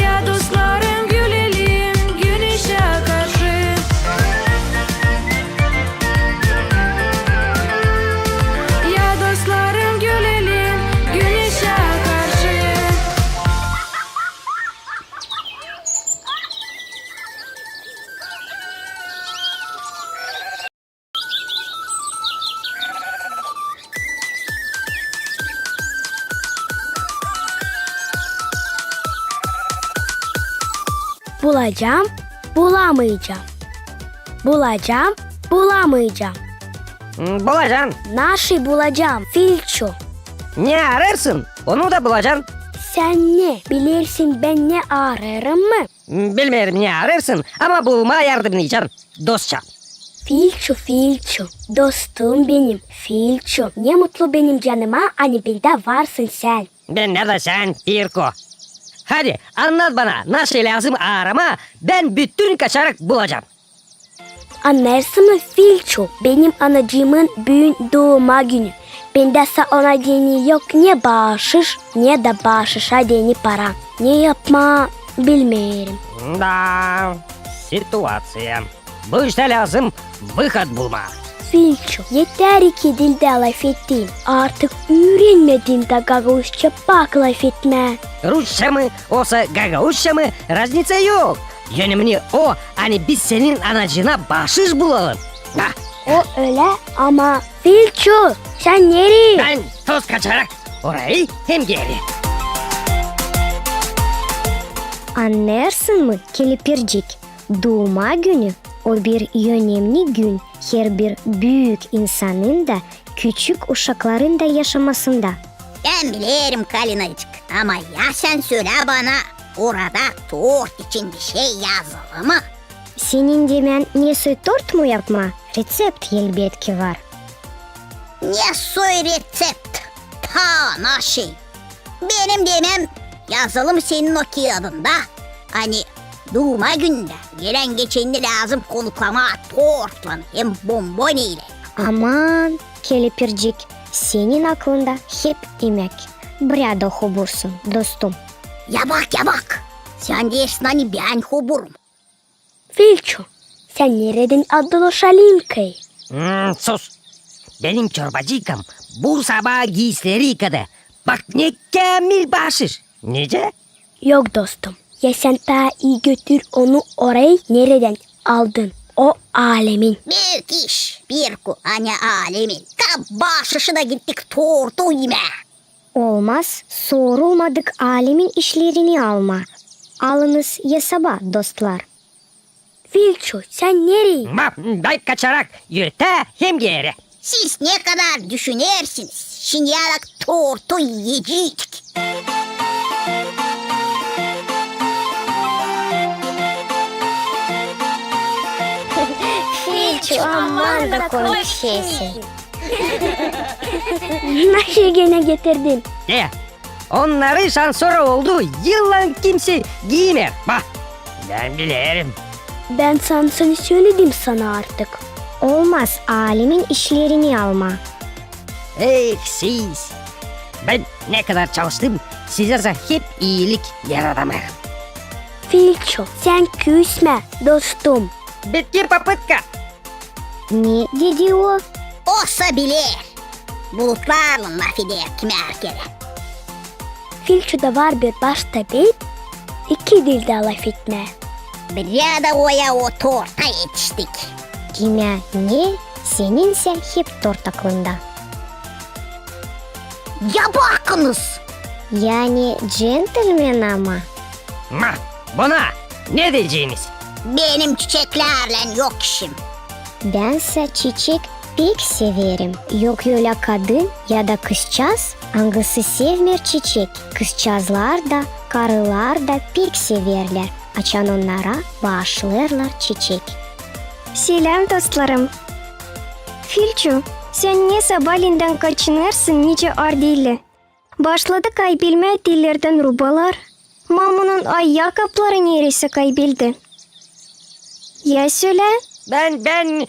Ya dostlarım, gülelim güneşä karşı. Ya dostlarım, gülelim güneşä karşı. Bulacam, bulamayacam. Bulacam, bulamayacam. Hmm, bulacam. Naşey bulacam, Filço? Ne arêrsın, onu da bulacan. Sän ne, bilersin, bän ne arêêrım mı? Bilmeerim, ne arêrsın, ama bulmaa yardımnayacan, dostça. Filçu, Filçu, dostum benim, Filçu. Ne mutlu benim canıma, ani bendä varsın sän. Bendä dä sän, Pirku. Hadi, annat bana, naşey lääzım aaramaa, bän bütün kaçarak bulacan. Annêêrsın mı, Filçu, benim anacıımın büün duuma günü. Bendä sa ona deyni yok ne baaşış, ne dä baaşışa deyni para. Ne yapmaa, bilmeerim. Da, situaţiya. Bu iştä lääzım выход bulmaa. Filçu, eter iki dildä lafettin. Artık üürenmedin dä gagauzça pak lafetmää. Rusça mı, osa gagauzça mı, razniţa yok. Önemni o, ani biz senin anacıına baaşış bulalım. Ha. O ölä, ama Filçu, sän nereyi? Bän toz kaçarak orayı hem geeri. Annêêrsın mı, kelepircik? Duuma günü o bir önemni gün herbir büük insanın da, küçük uşakların da yaşamasında. Bän bilerim, Kalinacık, ama ya sän sölä bana, orada tort için bişey yazılı mı? Senin demän, nesoy tort mu yapmaa? Reţept elbetki var. Nesoy reţept? Pa, naşey? Benim demem yazılı mı senin o kiyadında, ani duuma günündä gelän-geçeni lääzım konuklamaa tortlan hem bomboniylän? Aman, kelepircik, senin aklında hep imäk. Bräda hobursun, dostum. Ya bak, ya bak! Sän deersin, ani bän hoburum. Filçu, sän neredän aldın o şalinkayı? Hmm, sus! Benim çorbacıykam bu sabaa giisileri yıkadı. Bak, ne käämil baaşış! Nicä? Yok, dostum, ya sän taa ii götür onu orayı, neredän aldın. O alemin. Büük iş, Pirku, ani alemin. Kap baaşışı da gittik tortu imää. Olmaz sorulmadık alemin işlerini almaa. Alınız esaba, dostlar. Filçu, sän nereyi? Bän kaçarak ötää hem geeri. Siz ne kadar düşünersiniz, şindi yarak tortu iyeceydik. Filçu, aman da komik şeysin. Naşey genä getirdin? E, onnarı şansora oldu, yıllan kimsey giimeer. Bak, bän bilerim. Bän sana söleyim sana artık. Olmaz alemin işlerini almaa. Eh, siz! Bän ne kadar çalıştım, sizä sa hep iilik yaradamêêrım. Filçu, sän küsmä, dostum. Bitki papıtka. Ne dedi o? O sa biler. Bulutlarlan lafeder kimär kerä. Filçuda var bir başta beyt, iki dildä lafetmää. Bräda oya o torta etiştik. Kimä ne, seninsä hep tort aklında. Ya bakınız! Yani džentelmen ama. Ma, buna ne deyecämiz? Benim çiçeklärlän yok işim. Bän sa çiçek pek severim. Yok ölä kadın ya da kızçaaz, angısı sevmeer çiçek. Kızçaazlar da, karılar da pek severlär, açan onnara baaşlêêrlar çiçek. Seläm, dostlarım! Filçu, sän ne sabalendän kaçınêrsın nicä ardeylä. Başladı kaybelmää tellerdän rubalar. Mamunun ayak-apları nereysä kaybeldi. Ya sölä. Bän, bän...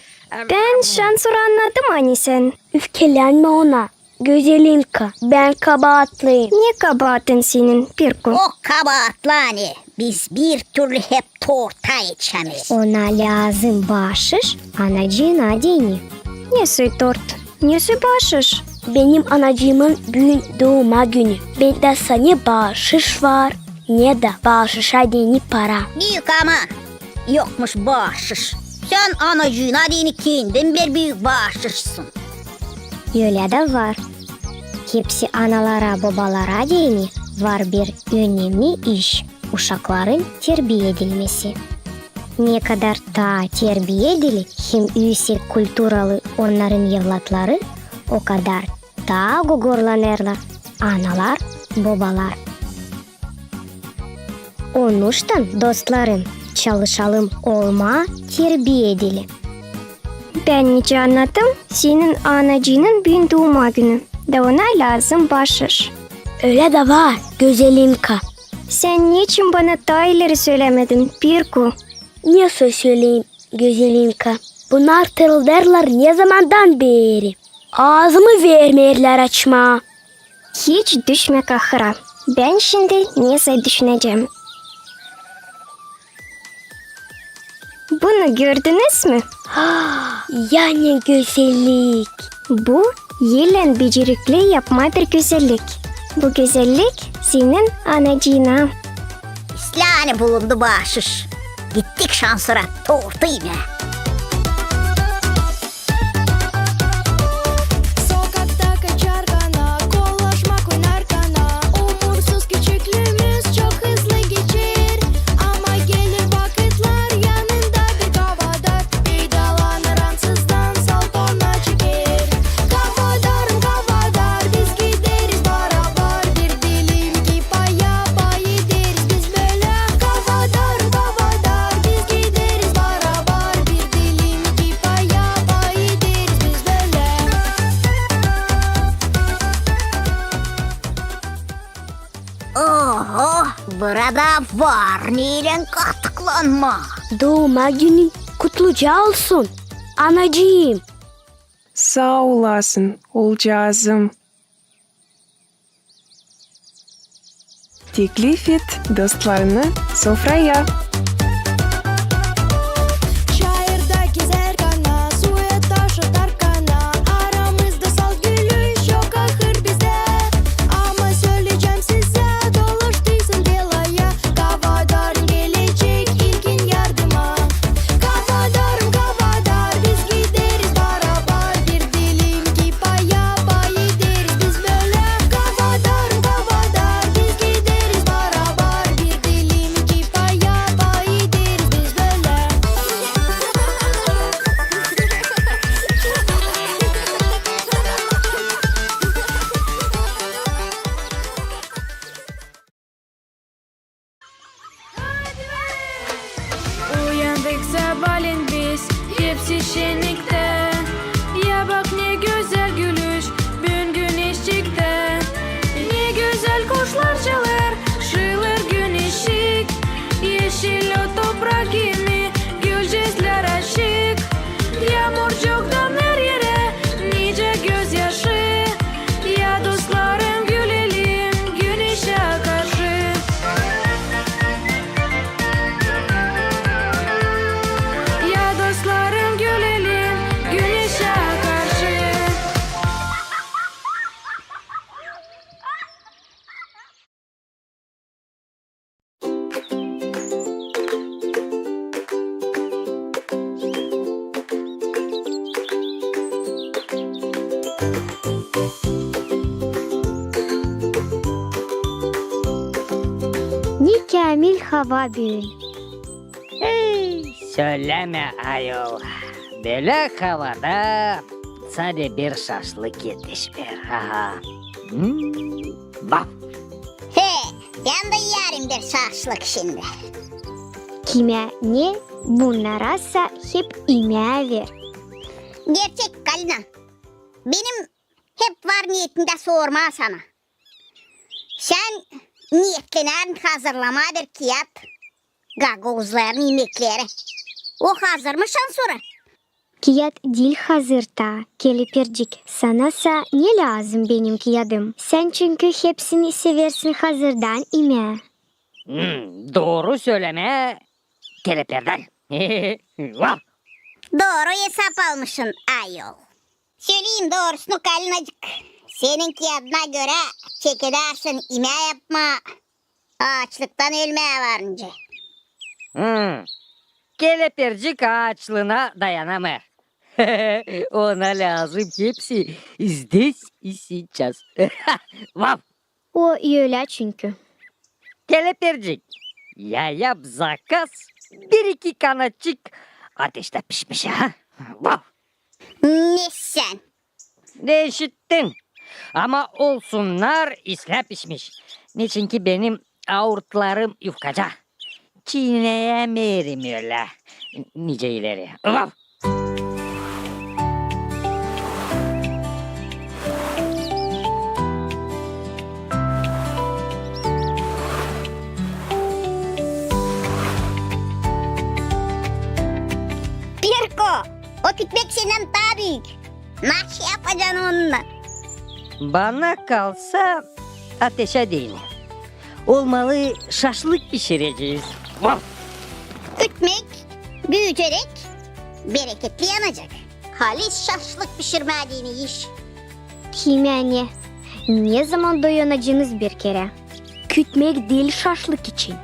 Bän şansora annadım, ani sän. Üfkelenmä ona, gözelinka, bän kabaatlıyım. Ne kabaatın senin, Pirku? O kabaatlı, ani biz bir türlü hep torta etişämeeriz. Ona lääzım baaşış anacıına deyni. Nesoy tort? Nesoy baaşış? Benim anacıımın büün duuma günü. Bendä sa ne baaşış var, ne dä baaşışa deyni para. Büük aman, yokmuş baaşış. Sän anacıına deyni kendin bir büük baaşışsın. Ölä dä var. Hepsi analara, bobalara deyni var bir önemni iş, uşakların terbiya edilmesi. Ne kadar taa terbiyedili hem üüsek kulturalı onnarın evlatları, o kadar taa gogorlanêrlar analar, bobalar. Onuştan, dostlarım, çalışalım olmaa terbiyeli. Bän nicä annadım, senin anacıının büün duuma günü, da ona lääzım baaşış. Ölä da var, Gözelinka. Sän neçin bana taa ileri sölämedin, Pirku? Ne söleyim, Gözelinka? Bunnar tırıldêrlar ne zamandan beri. Aazımı vermeerlär açmaa. Hiç düşmä kahıra. Bän şindi nesä düşünecäm. Bunu gördünüz mü? Ya ne gözellik! Bu elän becerikli yapmaa bir gözellik. Bu gözellik senin anacıına. İslää ani bulundu baaşış. Gittik şansora tortu imää. Sokakta kaçarkana, kolaşmak oynarkana, umursuz küçüklüümüz çok hızlı geçer. Ama geler vakıtlar, yanında bir kavadar, peydalanır ansızdan, salpana çeker. Kavadarım, kavadar, biz gideriz barabar, bir dilim kipaya pay ederiz biz bölä. Kavadarım, kavadar, biz gideriz barabar, bir dilim kipaya pay ederiz biz bölä. Oho, burada var neylän katıklanmaa. Duuma günün kutluca olsun, anacıım. Saa olasın, oolcaazım. Teklif et dostlarını sofraya. Çayırda gezärkana, suya taş atarkana, aramızda salt gülüş, yok kahır bizdä. Ama söleyecäm sizä, dolaştıysın belaya, kavadarın gelecek ilkin yardıma. Kavadarım, kavadar, biz gideriz barabar, bir dilim kipaya pay ederiz biz bölä. Kavadarım, kavadar, biz gideriz barabar, bir dilim kipaya pay ederiz biz bölä. Uyandık sabaalän biz, hepsi şenniktä. Ya bak, ne gözäl gülüş, büün güneş çıktı. Ne gözäl kuşlar çalêr, şılêr güneşçik. Eşil o toprak, yeni gülcäslär açık. Yaamurcuktan her erä nicä gözyaşı. Ya dostlarım, gülelim güneşä karşı. Ya dostlarım, gülelim güneşä karşı. Ne käämil hava büün. Ey, sölämä, ayol. Bölä havada sade bir şaşlık etişmeer. Ha-ha. Hmm, vaf. He, bän dä iyärim bir şaşlık şindi. Kimä ne, bunnarasa hep imää ver. Gerçek, Kalina. Benim hep var neetimdä sormaa sana. Sän neetlenärin hazırlamaa bir kiyat gagauzların imekleri. O hazır mı şansora? Kiyat diil hazır taa, Kelepircik. Sana sa ne lääzım benim kiyadım? Sän çünkü hepsini seversin hazırdan imää. Hmm, dooru sölämä, Keleperdal. Vaf! Dooru esap almışın, ayol. Söleyim doorusunu, Kalinacık, senin kiyadına görä çekedärsin imää yapmaa aaçlıktan ölmää varınca. Hmm. Kelepircik aaçlıına dayanamêêr. Ona lääzım hepsi здесь и сейчас. Vaf! O ölä çünkü. Kelepircik, ya yap zakaz, bir-iki kanatçık ateştä pişmişä, ha? Vaf! Ne sän? Ne işittin? Ama olsunnar, islää pişmiş. Neçinki benim aurtlarım yufkaca. Çiineyämeerim ölä nicä ileri. Vaf! Pirko, o kütmek sendän taa büük. Naşı yapacan onunnan? Bana kalsa, ateşä deyni. Olmalı, şaşlık pişirecez. Vaf! Kütmek büüyüceräk, bereketli yanacek. Halis şaşlık pişirmää deyni iş. Kimä ne? Ne zaman doyunacanız bir kerä? Kütmek diil şaşlık için.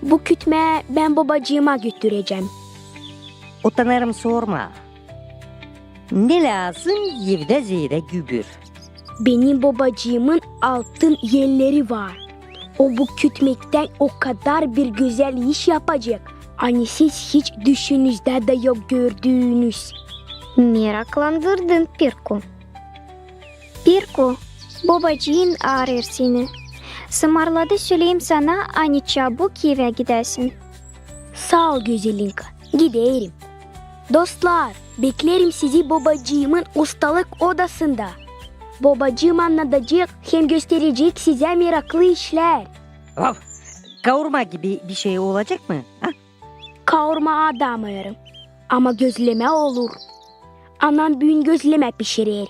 Bu kütmää bän bobacııma götürecäm. Utanêrım sormaa. Ne lääzım evdä zeedä gübür? Benim bobacıımın altın elleri var. O bu kütmektän o kadar bir gözäl iş yapacek, ani siz hiç düşünüzdä dä yok gördüünüz. Meraklandırdın, Pirko. Pirko, bobacıın aarêêr seni. Sımarladı söleyim sana, ani çabuk evä gidäsin. Saa ol, Gözelinka, giderim. Dostlar, beklerim sizi bobacıımın ustalık odasında. Bobacıım annadacek hem gösterecek sizä meraklı işlär. Vaf! Kaurma gibi bir şey olacek mı? Ha? Kaurma adamêêrım, ama gözlemä olur. Anam büün gözlemä pişirer.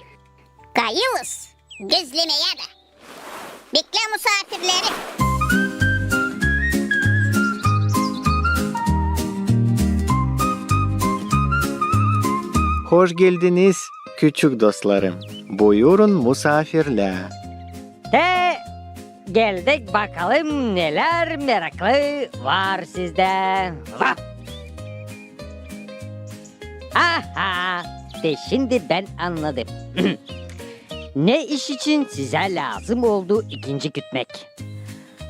Kayılız gözlemeerä dä. Beklä musaafirleri. Hoş geldiniz, küçük dostlarım. Buyurun, musaafirlär. Te geldik, bakalım, nelär meraklı var sizdä. Vaf! Aha! Te şindi bän annadım, ne iş için sizä lääzım oldu ikinci kütmek.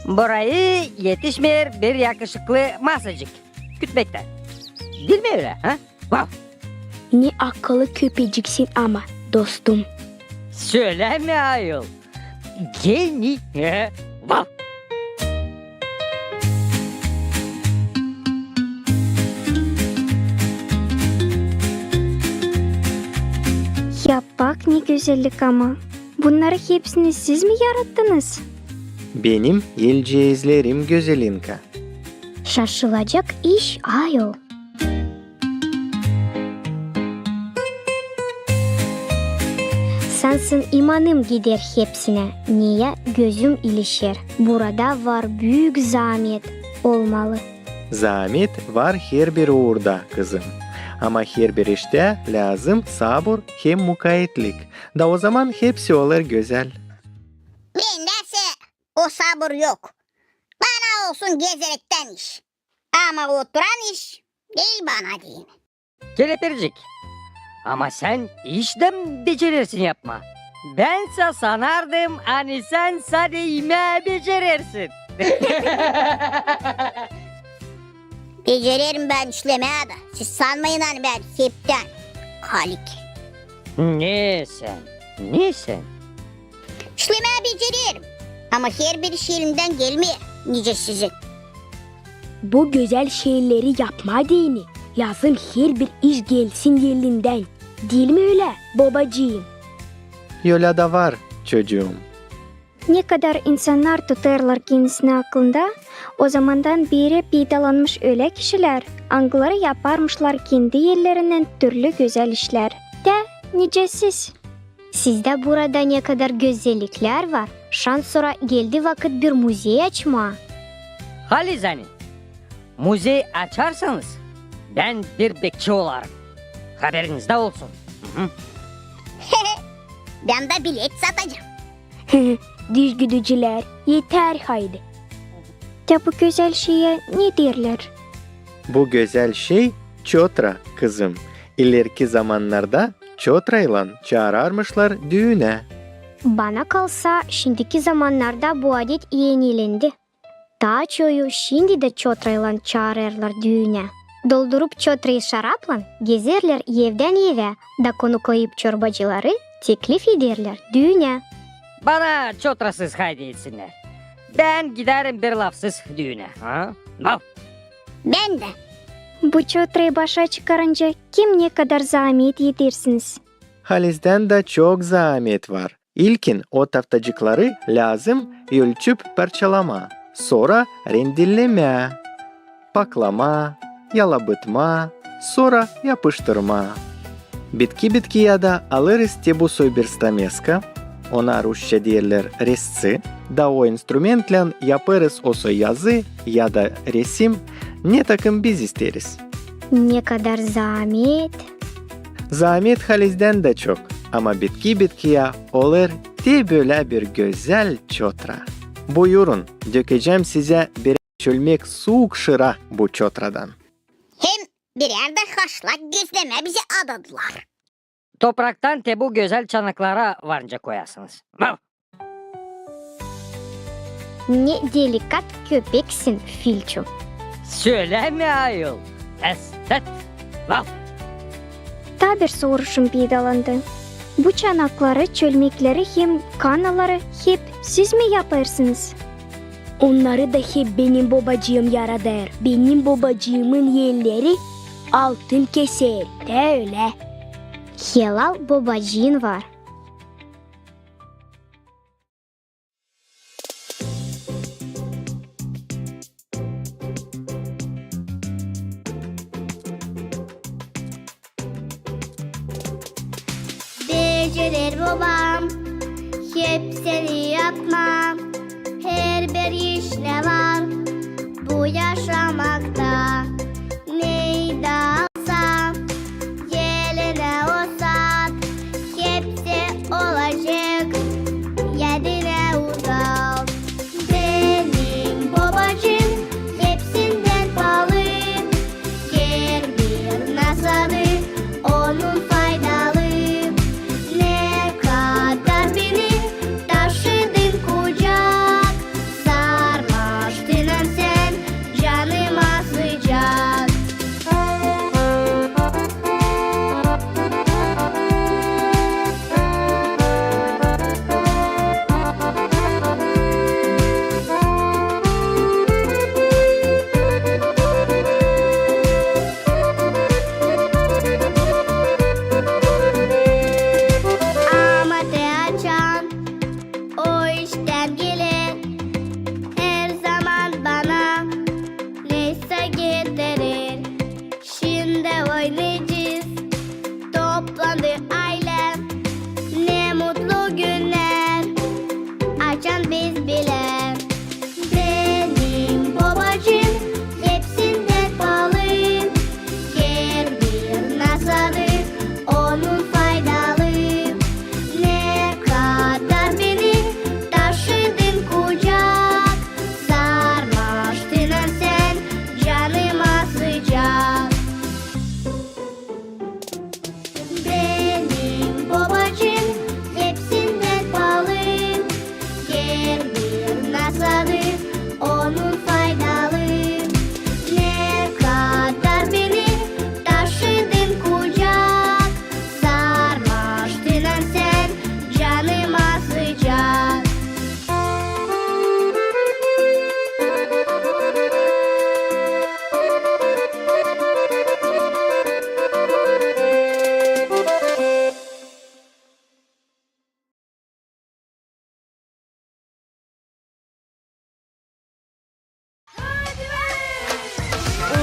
Burayı etişmeer bir yakışıklı masacık kütmektän. Diil mi ölä, ha? Vaf! Ne akıllı köpeciksin ama, dostum. Sölämä ayol. Geni, he? Vaf! Ya bak, ne gözellik ama. Bunnarı hepsini siz mi yarattınız? Benim elceizlerim, Gözelinka. Şaşılacak iş, ayol. Sansın imanım gider hepsinä, neyä gözüm ilişer. Burada var büük zaamet olmalı. Zaamet var herbir uurda, kızım. Ama herbir iştä lääzım sabur hem mukaetlik. Da ozaman hepsi olêr gözäl. Bendä sä o sabur yok. Bana olsun gezerektän iş. Ama oturan iş diil bana deyni. Kelepircik, ama sän iş dä becerersin yapmaa. Bän sä sanardım, ani sän sade imää becerersin. Becererim bän işlemää dä. Siz sanmayın, ani bän heptän kalik. Ne sän, ne sän? İşlemää becererim. Ama herbir iş elimdän gelmeer, nicä sizin. Bu gözäl şeyleri yapmaa deyni lääzım herbir iş gelsin elindän. Diil mi ölä, bobacıım? Ölä dä var, çocuum. Ne kadar insannar tutêrlar kendisinä aklında, o zamandan beeri peydalanmış ölä kişilär, angıları yaparmışlar kendi ellerinnän türlü gözäl işlär. Tä nicä siz. Sizdä burada ne kadar gözelliklär var, şansora geldi vakıt bir muzey açmaa. Halizdän, muzey açarsanız, bän bir bekçi olarım. Haberinizdä olsun. Hı-hı. Bän dä bilet satacam. Düzgüdücülär, eter haydi. Tä bu gözäl şeyä ne deerlär? Bu gözäl şey çotra, kızım. İlerki zamannarda çotraylan çaararmışlar düünä. Bana kalsa, şindiki zamannarda bu adet enilendi. Taa çoyu şindi dä çotraylan çaarêrlar düünä. Doldurup çotrayı şaraplan, gezerlär evdän evä, da konuklayıp çorbacıları teklif ederlär düünä. Bana çotrasız haydi etsinnär. Bän giderim bir lafsız düünä. Ha? Laf. Bän dä. Bu çotrayı başa çıkarınca kim ne kadar zaamet edersiniz? Halizdän dä çok zaamet var. İlkin o taftacıkları lääzım ölçüp parçalamaa, sora rendellemää, paklamaa, yalabıtmaa, sora yapıştırmaa. Bitki-bitkiyä dä alêrız te bu soy bir stameska, ona rusça deerlär rezci, da o instrumentlän yapêrız o soy yazı ya da resim, ne takım biz isteeriz. Ne kadar zaamet! Zaamet halizdän dä çok, ama bitki-bitkiyä olêr te bölä bir gözäl çotra. Buyurun, dökecäm sizä bir çölmek suuk şıra bu çotradan. Hem birär dä haşlak gözlemää bizä adadılar. Topraktan te bu gözäl çanaklara varınca koyasınız. Vav! Ne delikat köpeksin, Filçu. Sölämä, ayol, estet. Vav! Taa bir soruşum peydalandı. Bu çanakları, çölmekleri hem kanaları hep siz mi yapêrsınız? Onnarı da hep benim bobacıım yaradêr. Benim bobacıımın elleri altın keser, tä ölä. Helal bobacıın var. Becerer bobam hepsini yapmaa, herbir iş ne var bu yaşamakta. Neyda alsa, elinä o saat, hepsi olacek, edinä uzak. Benim bobacıım hepsindän paalı, herbir nasadı onun faydalı. Ne kadar beni taşıdın kucak, sarmaştın sän canıma sıcak. Ama te açan o iştän geler, herzaman bana neysä getirer. Şindi oynayacez, toplandı aylä, ne mutlu günnär, açan biz bilä. Benim bobacıım hepsindän paalı, herbir nasadı onun faydalı. Ne kadar beni taşıdın kucak, sarmaştın sän canıma sıcak. Benim bobacıım hepsindän paalı, herbir nasadı onun faydalı. Ne kadar beni taşıdın kucak, sarmaştın sän canıma sıcak.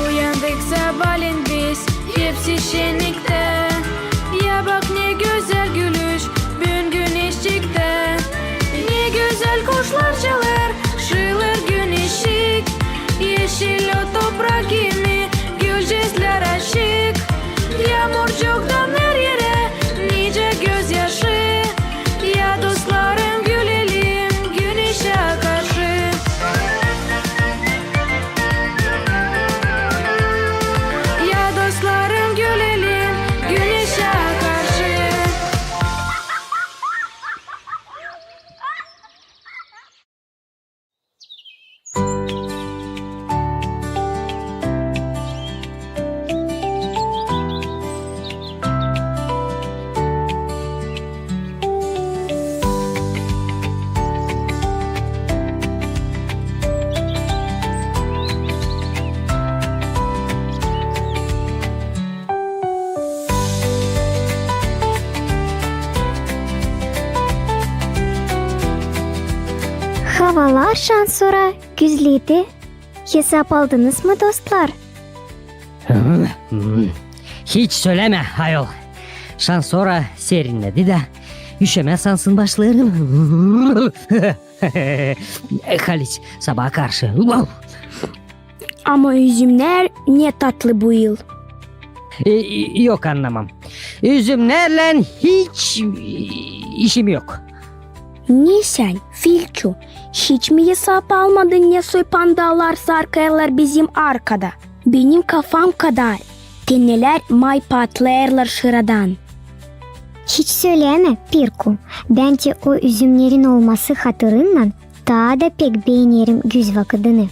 Uyandık sabaalän biz, hepsi şenniktä. Ya bak, ne gözäl gülüş büün güneşçiktä. Ne gözäl kuşlar çalêr, şıılır güneşçik. Eşil o toprak kimi, gülcäklär açık. Yaamurcuk damêêr erä, nicä gözyaşı. Ya dostlarım, gülelim güneşä karşı. Ya dostlarım, gülelim Havalar şansora güzledi. Hesap aldınız mı, dostlar? Hiç sölämä, ayol. Şansora serinnedi da, üşämä sansın başlêêrım. Haliç, sabaa karşı. Ama üzümnär ne tatlı bu yıl. E, yok, annamam. Üzümnärlän hiç işim yok. Ne sän, Filçu, hiç mi hesap almadın, ne soy pandalar sarkêrlar bizim arkada? Benim kafam kadar tenelär may patlêêrlar şıradan. Hiç sölämä, Pirku. Bän dä o üzümnerin olması hatırınnan taa da pek beenerim güz vakıdını.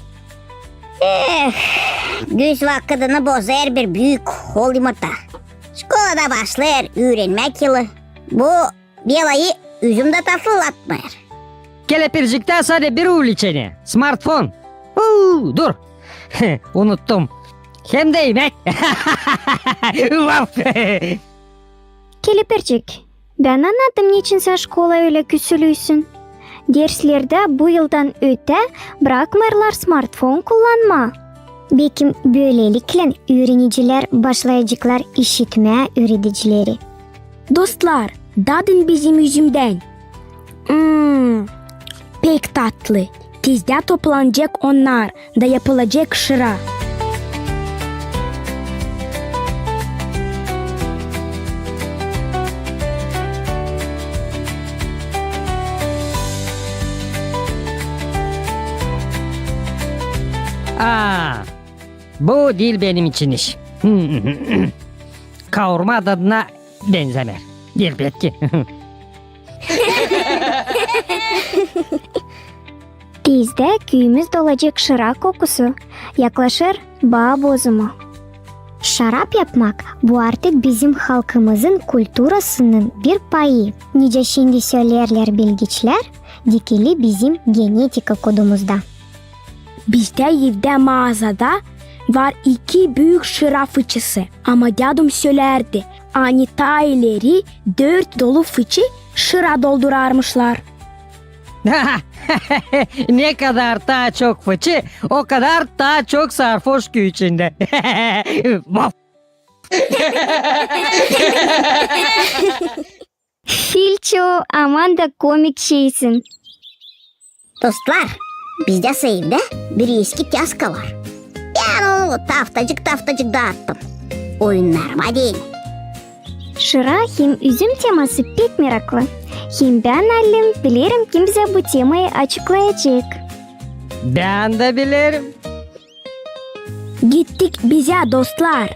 Eh, güz vakıdını bozêr bir büük hol yumurta. Şkolada başlêêr üürenmäk yılı. Bu belayı üzüm dä tatlılatmêêr. Kelepirciktä sade bir увлечение. Smartfon. Uu, dur. Unuttum. Hem dä imäk. Vaf! Kelepircik, bän annadım, neçin sän şkolaya ölä küsülüysün. Derslerdä bu yıldan ötää brakmêêrlar smartfon kullanmaa. Bekim, bölelikle üürenicilär başlayaceklar işitmää üüredicileri. Dostlar, dadın bizim üzümdän. Mm, pek tatlı. Tizdä toplanacek onnar da yapılacek şıra. Aa, bu diil benim için iş. Kaurma dadına benzämeer. Elbetki. Tizdä küüyümüz dolacek şıra kokusu, yaklaşêr baa bozumu. Şarap yapmak, bu artık bizim halkımızın kulturasının bir payı. Nicä şindi söleerlär bilgiçlär, dikili bizim genetika kodumuzda. Bizdä evdä maazada var iki büük şıra fıçısı. Ama dädum sölärdi, ani taa ileri dört dolu fıçı şıra doldurarmışlar. Ne kadar taa çok fıçı, o kadar taa çok sarhoş küüyü içindä. Vaf! Filço, aman da komik şeysin. Dostlar, bizdä evdä bir eski tyaska var. Bän onu taftacık-taftacık daattım. Oyunnarıma deyni. Şıra hem üzüm teması pek meraklı. Hem bän allim bilerim, kim bizä bu temayı açıklayacek. Bän dä bilerim. Gittik bizä, dostlar.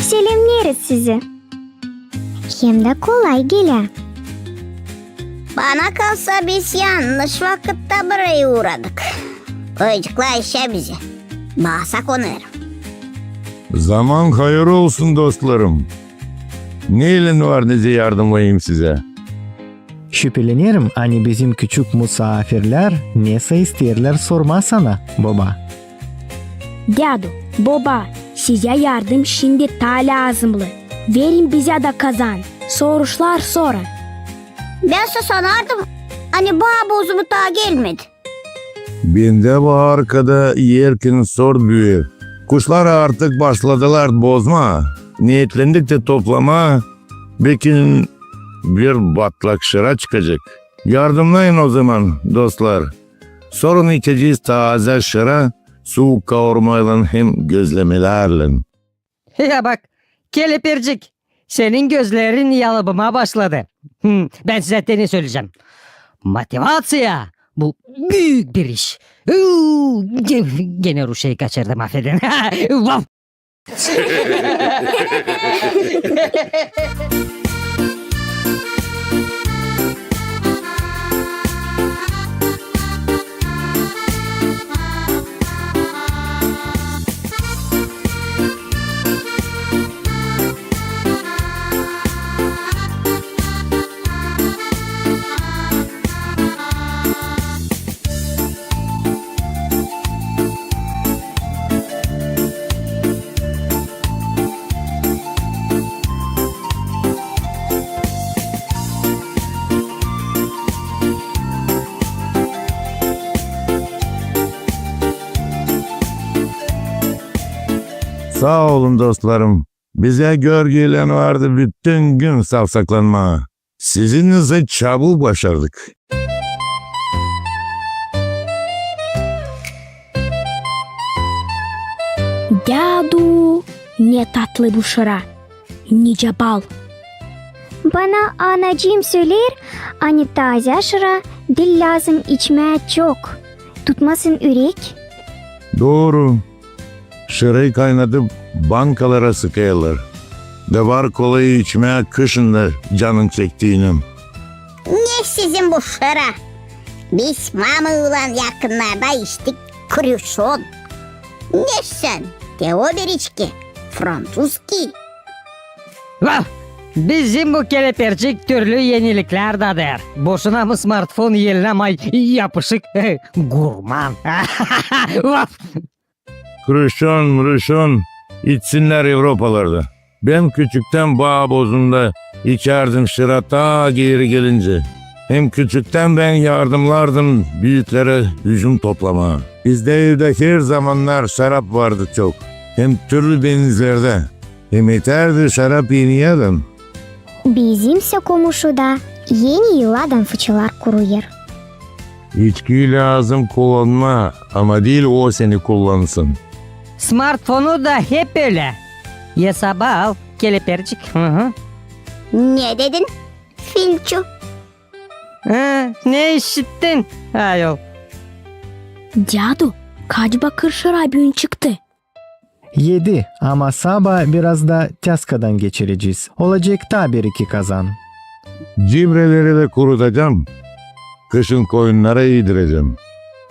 Selemneeriz sizi. Hem dä kolay gelä. Bana kalsa, biz yannış vakıtta burayı uuradık. Oyuncuklar işä bizi. Basa konêrım. Zaman hayır olsun, dostlarım. Neylän var nicä yardımlayım sizä? Şüpelenerim, ani bizim küçük musaafirlär nesä isteerlär sormaa sana, boba. Dädu, boba, sizä yardım şindi taa lääzımlı. Verin bizä dä kazan, soruşlar sorun. Bän sä sanardım, ani baa bozumu taa gelmedi. Bendä bu arkada erkin sort büüyer. Kuşlar artık başladılar bozmaa. Neetlendik tä toplamaa, bekim bir batlak şıra çıkacek. Yardımnayın ozaman, dostlar. Sorun içecez taazä şıra, suuk kaurmaylan hem gözlemelärlän. Ya bak, Kelepircik, senin gözlerin yalıbımaa başladı. Hı, bän sizä te ne söleyecäm. Motivaţiya, bu büük bir iş. Uuu, ge-, genä rusçayı kaçırdım, afedin. Vaf! Saa olun, dostlarım. Bizä görgüylän vardı bütün gün safsaklanmaa. Sizinnän çabuk başardık. Dädu, ne tatlı bu şıra. Nicä bal. Bana anacıım söleer, ani taazä şıra diil lääzım içmää çok. Tutmasın ürek. Dooru. Şırayı kaynadıp bankalara sıkêrlar. Da var kolayı içmää kışın da canın çektiinän. Ne sizin bu şıra? Biz mamaylan yakınnarda içtik kruşon. Ne sän, te o biriçki, fransuzki. Vah! Bizim bu kelepircik türlü eniliklär dadêr. Boşuna mı smartfon elinä may yapışık, gurman. Vah! Kruşon, mruşon içsinnär Evropalarda. Bän küçüktän baa bozunda içärdim şıra taa geeri gelincä. Hem küçüktän bän yardımnardım büüklere üzüm toplamaa. Bizdä evdä her zamannar şarap vardı çok. Hem türlü benizlerdä. Hem etärdi şarap eni adam. Bizimsä komuşuda eni yıllardan fıçılar kuruyêr. İçkiyi lääzım kullanmaa, ama diil o seni kullansın. Smartfonu da hep ölä. Esaba al, kelepircik. Hı hı. Ne dedin, filçu? Ha, ne işittin, ayol? Dädu, kaç bakır şıra büün çıktı? Edi, ama sabaa biraz da tyaskadan geçirecez. Olacek taa bir-iki kazan. Cibreleri dä kurudacam. Kışın koyunnara iidirecäm.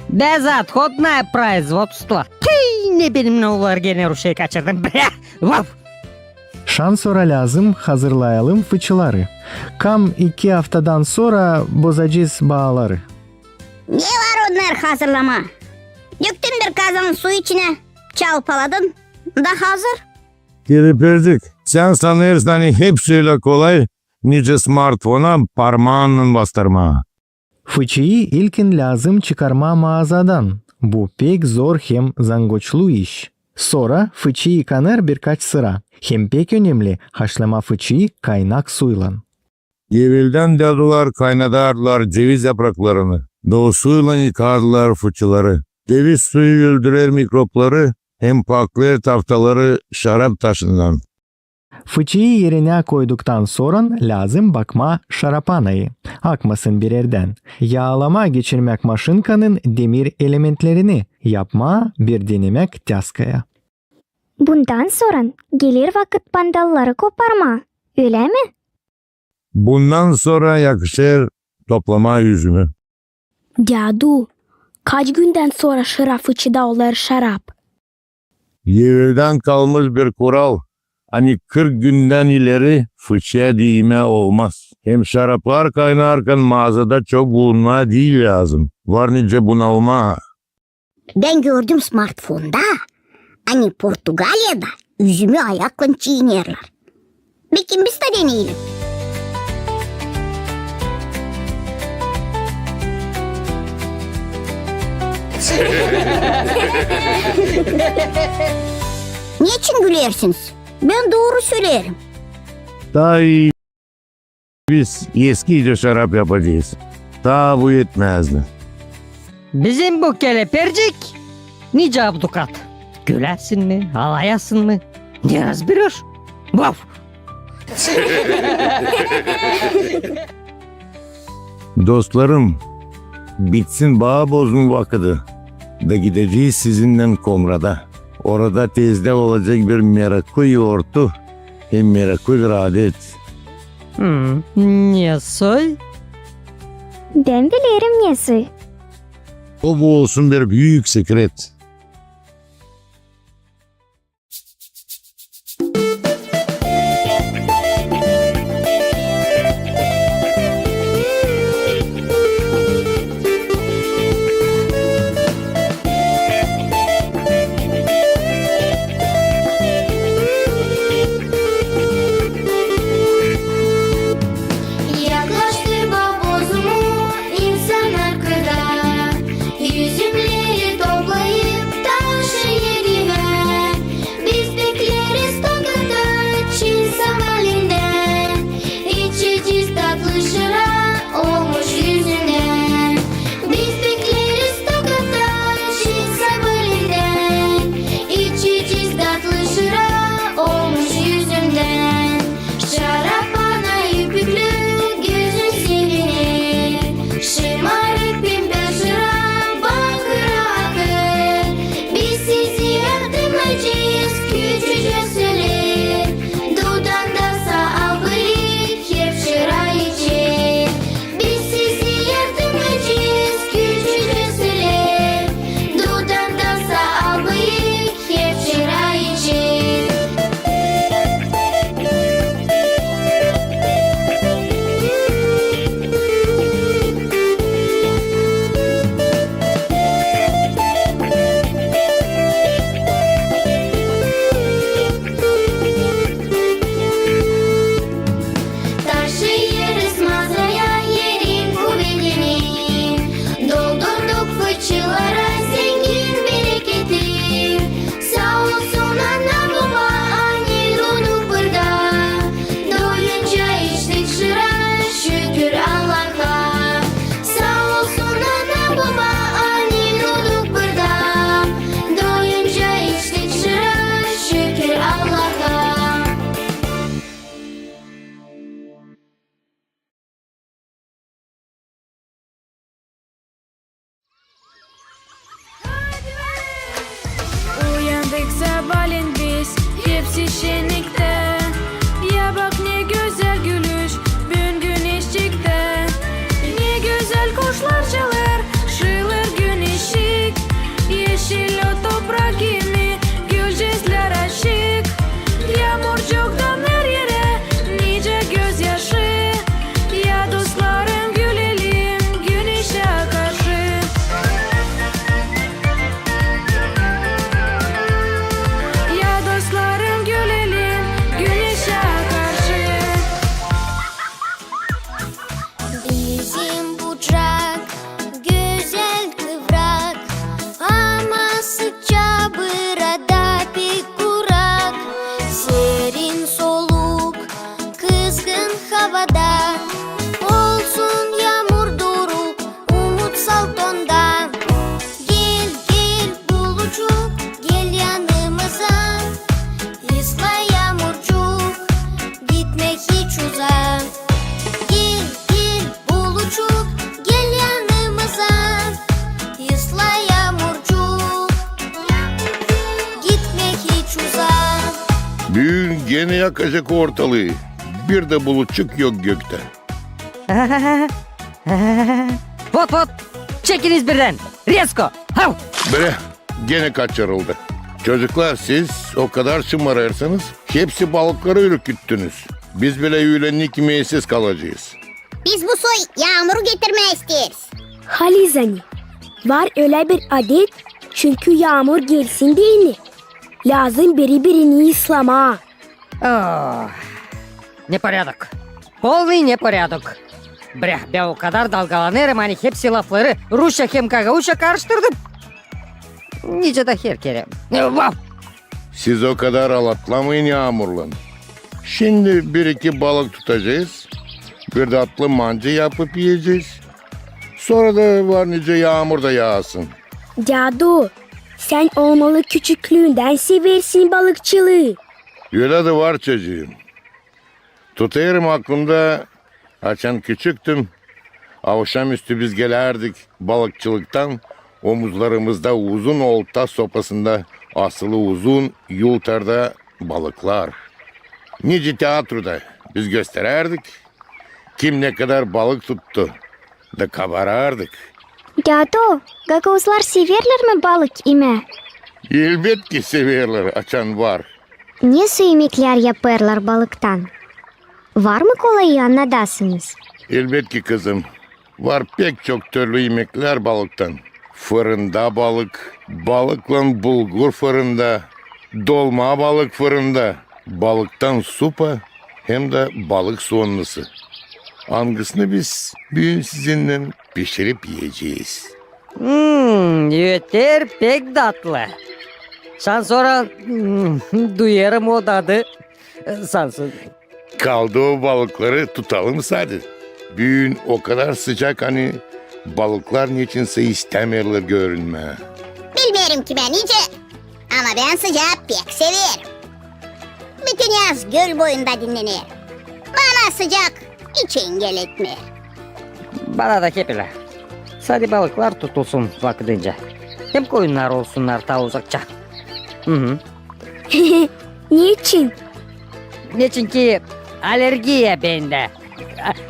Безотходное производство. Tüü, ne benim ne olar, genä ruşey kaçırdım. Brä, vaf! Şansora lääzım hazırlayalım fıçıları. Kam iki aftadan sora bozacez baaları. Ne var onnar hazırlamaa? Döktün bir kazan su içinä, çalpaladın, da hazır. Kelepircik, sän sanêrsın, ani hepsi ölä kolay, nicä smartfona parmaannan bastırmaa. Fıçıyı ilkin lääzım çıkarmaa maazadan. Bu pek zor hem zangoçlu iş. Sora fıçı yıkanêr birkaç sıra. Hem pek önemli, haşlamaa fıçıyı kaynak suylan. Eveldän dädular kaynadardılar ceviz yapraklarını, da o suylan yıkardılar fıçıları. Ceviz suyu öldürer mikropları hem paklêêr taftaları şarap taşından. Fıçıyı erinä koyduktan soran lääzım bakmaa şarapanayı, akmasın birerdän. Yaalamaa geçirmäk maşinkanın demir elementlerini, yapmaa bir denemäk tyaskaya. Bundan soran geler vakıt bandalları koparmaa, ölä mi? Bundan sora yakışêr toplamaa üzümü. Dädu, kaç gündän sora şıra fıçıda olêr şarap? Eveldän kalmış bir kural, ani kırk gündän ileri fıçıya diimää olmaz. Hem şaraplar kaynarkan maazada çok bulunmaa diil lääzım. Var nicä bunalmaa. Bän gördüm smartfonda, ani Portugaliyada üzümü ayaklan çiinerlär. Bekim biz dä deneyelim. Neçin gülersiniz? Bän dooru söleerim. Taa ii biz eskiyicä şarap yapacez. Taa bu etmäzdi. Bizim bu kelepircik nicä abdukat. Güläsin mi, alayasın mı? Ne razberiş? Vaf! Dostlarım, bitsin baa bozma vakıdı, da gidecez sizinnän Komrada. Orada tezdä olacek bir meraklı yortu hem meraklı bir adet. Hmm, ne soy? Bän bilerim, ne soy. O, bu olsun bir büük sekret. Yaklaştı baa bozma, insannar kırda üzümleri toplayıp Pek sabaalän biz hepsi şenniktä. Ya bak, ne gözäl gülüş büün güneşçiktä. Ne gözäl kuşlar çalêr, şıılêr güneşçik. Eşil o toprak kimi, gülcäklär açık. Yaamurcuktan her erä nicä gözyaşı. Ya dostlarım, gülelim güneşä karşı. Ya dostlarım, gülelim güneşä karşı. Bizim bucak gözäl kıvrak, ama sıkça burada pek kurak. Serin soluk kızgın havada, olsun yaamur duruk, umut salt onda. Gel, gel, bulucuk, gel yanımıza. Isla, yaamurcuk, gitme hiç uzaa. Gel, gel, bulucuk, gel yanımıza. Isla, yaamurcuk, gitme hiç uzaa. Büün genä yakacek ortalıı. Bir dä bulutçuk yok göktä. Vot, vot! Çekiniz birdän! Rezko! Hav! Bre, genä kaçırıldı. Çocuklar, siz o kadar şımarêrsınız, hepsi balıkları ürküttünüz. Biz bilä üülenni kimi evsiz kalacez. Biz bu soy yaamuru getirmää isteeriz. Halizdän, var ölä bir adet, çünkü yaamur gelsin deyni, lääzım biri-birini ıslamaa. Oh, neporядок. Полный неполадок. Brah, bän o kadar dalgalanêrım, ani hepsi lafları rusça hem gagauzça karıştırdım. Nicä dä her kerä. E, vaf! Siz o kadar alatlamayın yaamurlan. Şindi bir-iki balık tutacez, bir dä tatlı mancı yapıp iyecez. Sora da var nicä yaamur da yaasın. Dädu, sän olmalı küçüklüündän seversin balıkçılıı. Ölä dä var, çocuum. Tutêrım aklımda, açan küçüktüm, avşamüstü biz gelärdik balıkçılıktan, omuzlarımızda uzun olta sopasında asılı uzun yultarda balıklar. Nicä teatroda biz gösterärdik, kim ne kadar balık tuttu, da kabarardık. Dädu, gagauzlar severlär mi balık imää? Elbetki severlär, açan var. Ne soy imeklär yapêrlar balıktan? Var mı kolayı annadasınız? Elbetki, kızım. Var pek çok türlü imeklär balıktan. Fırında balık, balıklan bulgur fırında, dolma balık fırında, balıktan supa hem dä balık soonlusu. Angısını biz büün sizinnän pişirip iyecez. Hmm, öter pek datlı. Şansora, hmm, duyêrım o dadı. Şansora. Kaldı o balıkları tutalım sade. Büün o kadar sıcak, ani balıklar neçinsä istämeerlär görünmää. Bilmeerim ki bän nicä, ama bän sıcaa pek severim. Bütün yaz göl boyunda dinnenerim. Bana sıcak hiç engel etmeer. Bana da hep ölä. Sade balıklar tutulsun vakıdınca. Hem koyunnar olsunnar taa uzakça. Hı hı. Neçin? Neçinki alergiya bendä.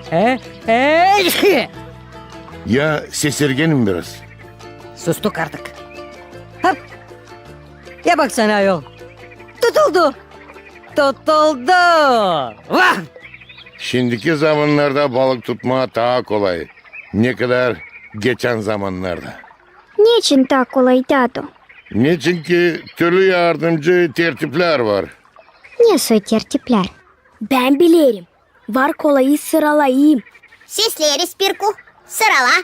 He? He? Ya sesirgenim biraz. Sustuk artık. Hop! Ya baksana ayol. Tutuldu. Tutuldu. Vah! Şindiki zamannarda balık tutmaa taa kolay, ne kadar geçän zamannarda. Neçin taa kolay, dädu? Neçinki türlü yardımcı tertiplär var. Ne soy tertiplär? Bän bilerim. Var kolayı sıralayım. Sesleeriz, Pirku. Sırala.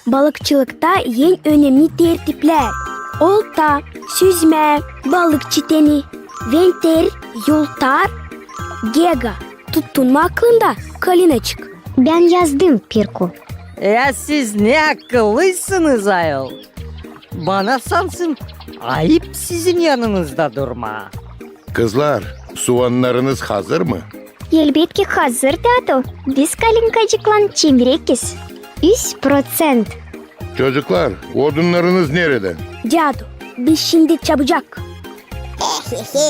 Balıkçılıkta en önemni tertiplär: olta, süzmä, balık çiteni, venter, yultar, gega. Tuttun mu aklında, Kalinaçık? Bän yazdım, Pirku. Ya siz ne akıllıysınız ayol. Bana sansın ayıp sizin yanınızda durmaa. Kızlar, suvanlarınız hazır mı? Elbetki hazır, dädu. Biz Kalinkacıklan çimrekiz. Üz proţent. Çocuklar, odunnarınız neredä? Dädu, biz şindi çabucak. He he,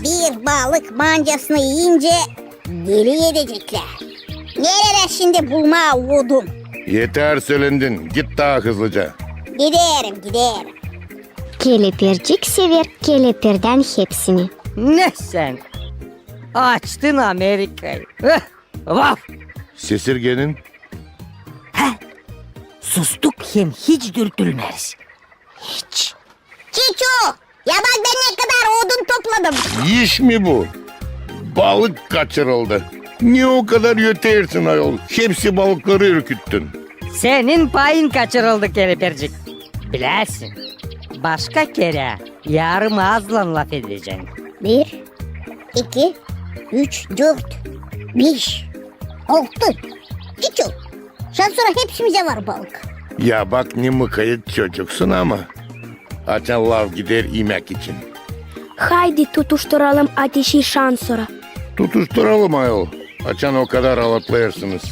bir balık mancasını iyincä deli edeceklär. Neredä şindi bulmaa odun? Eter, söländin, git taa hızlıca. Giderim, giderim. Kelepircik sever kelepirden hepsini. Ne sän? Açtın Amerikayı. Vaf! Sesirgenin. He. Sustuk hem hiç dürtülmeriz. Hiç. Çiçu, ya bak bän ne kadar odun topladım. İş mi bu? Balık kaçırıldı. Ne o kadar ötersin ayol? Hepsi balıkları ürküttün. Senin payın kaçırıldı, kelepircik. Bilersin, başka kerä yarım aazlan lafedecän. Bir, iki, üç, dört, beş, altı. Çiçu, şansora hepsimizä var balık. Ya bak, ne mukayet çocuksun ama. Açan laf gider imäk için. Haydi tutuşturalım ateşi şansora. Tutuşturalım ayol, açan o kadar alatlêêrsınız.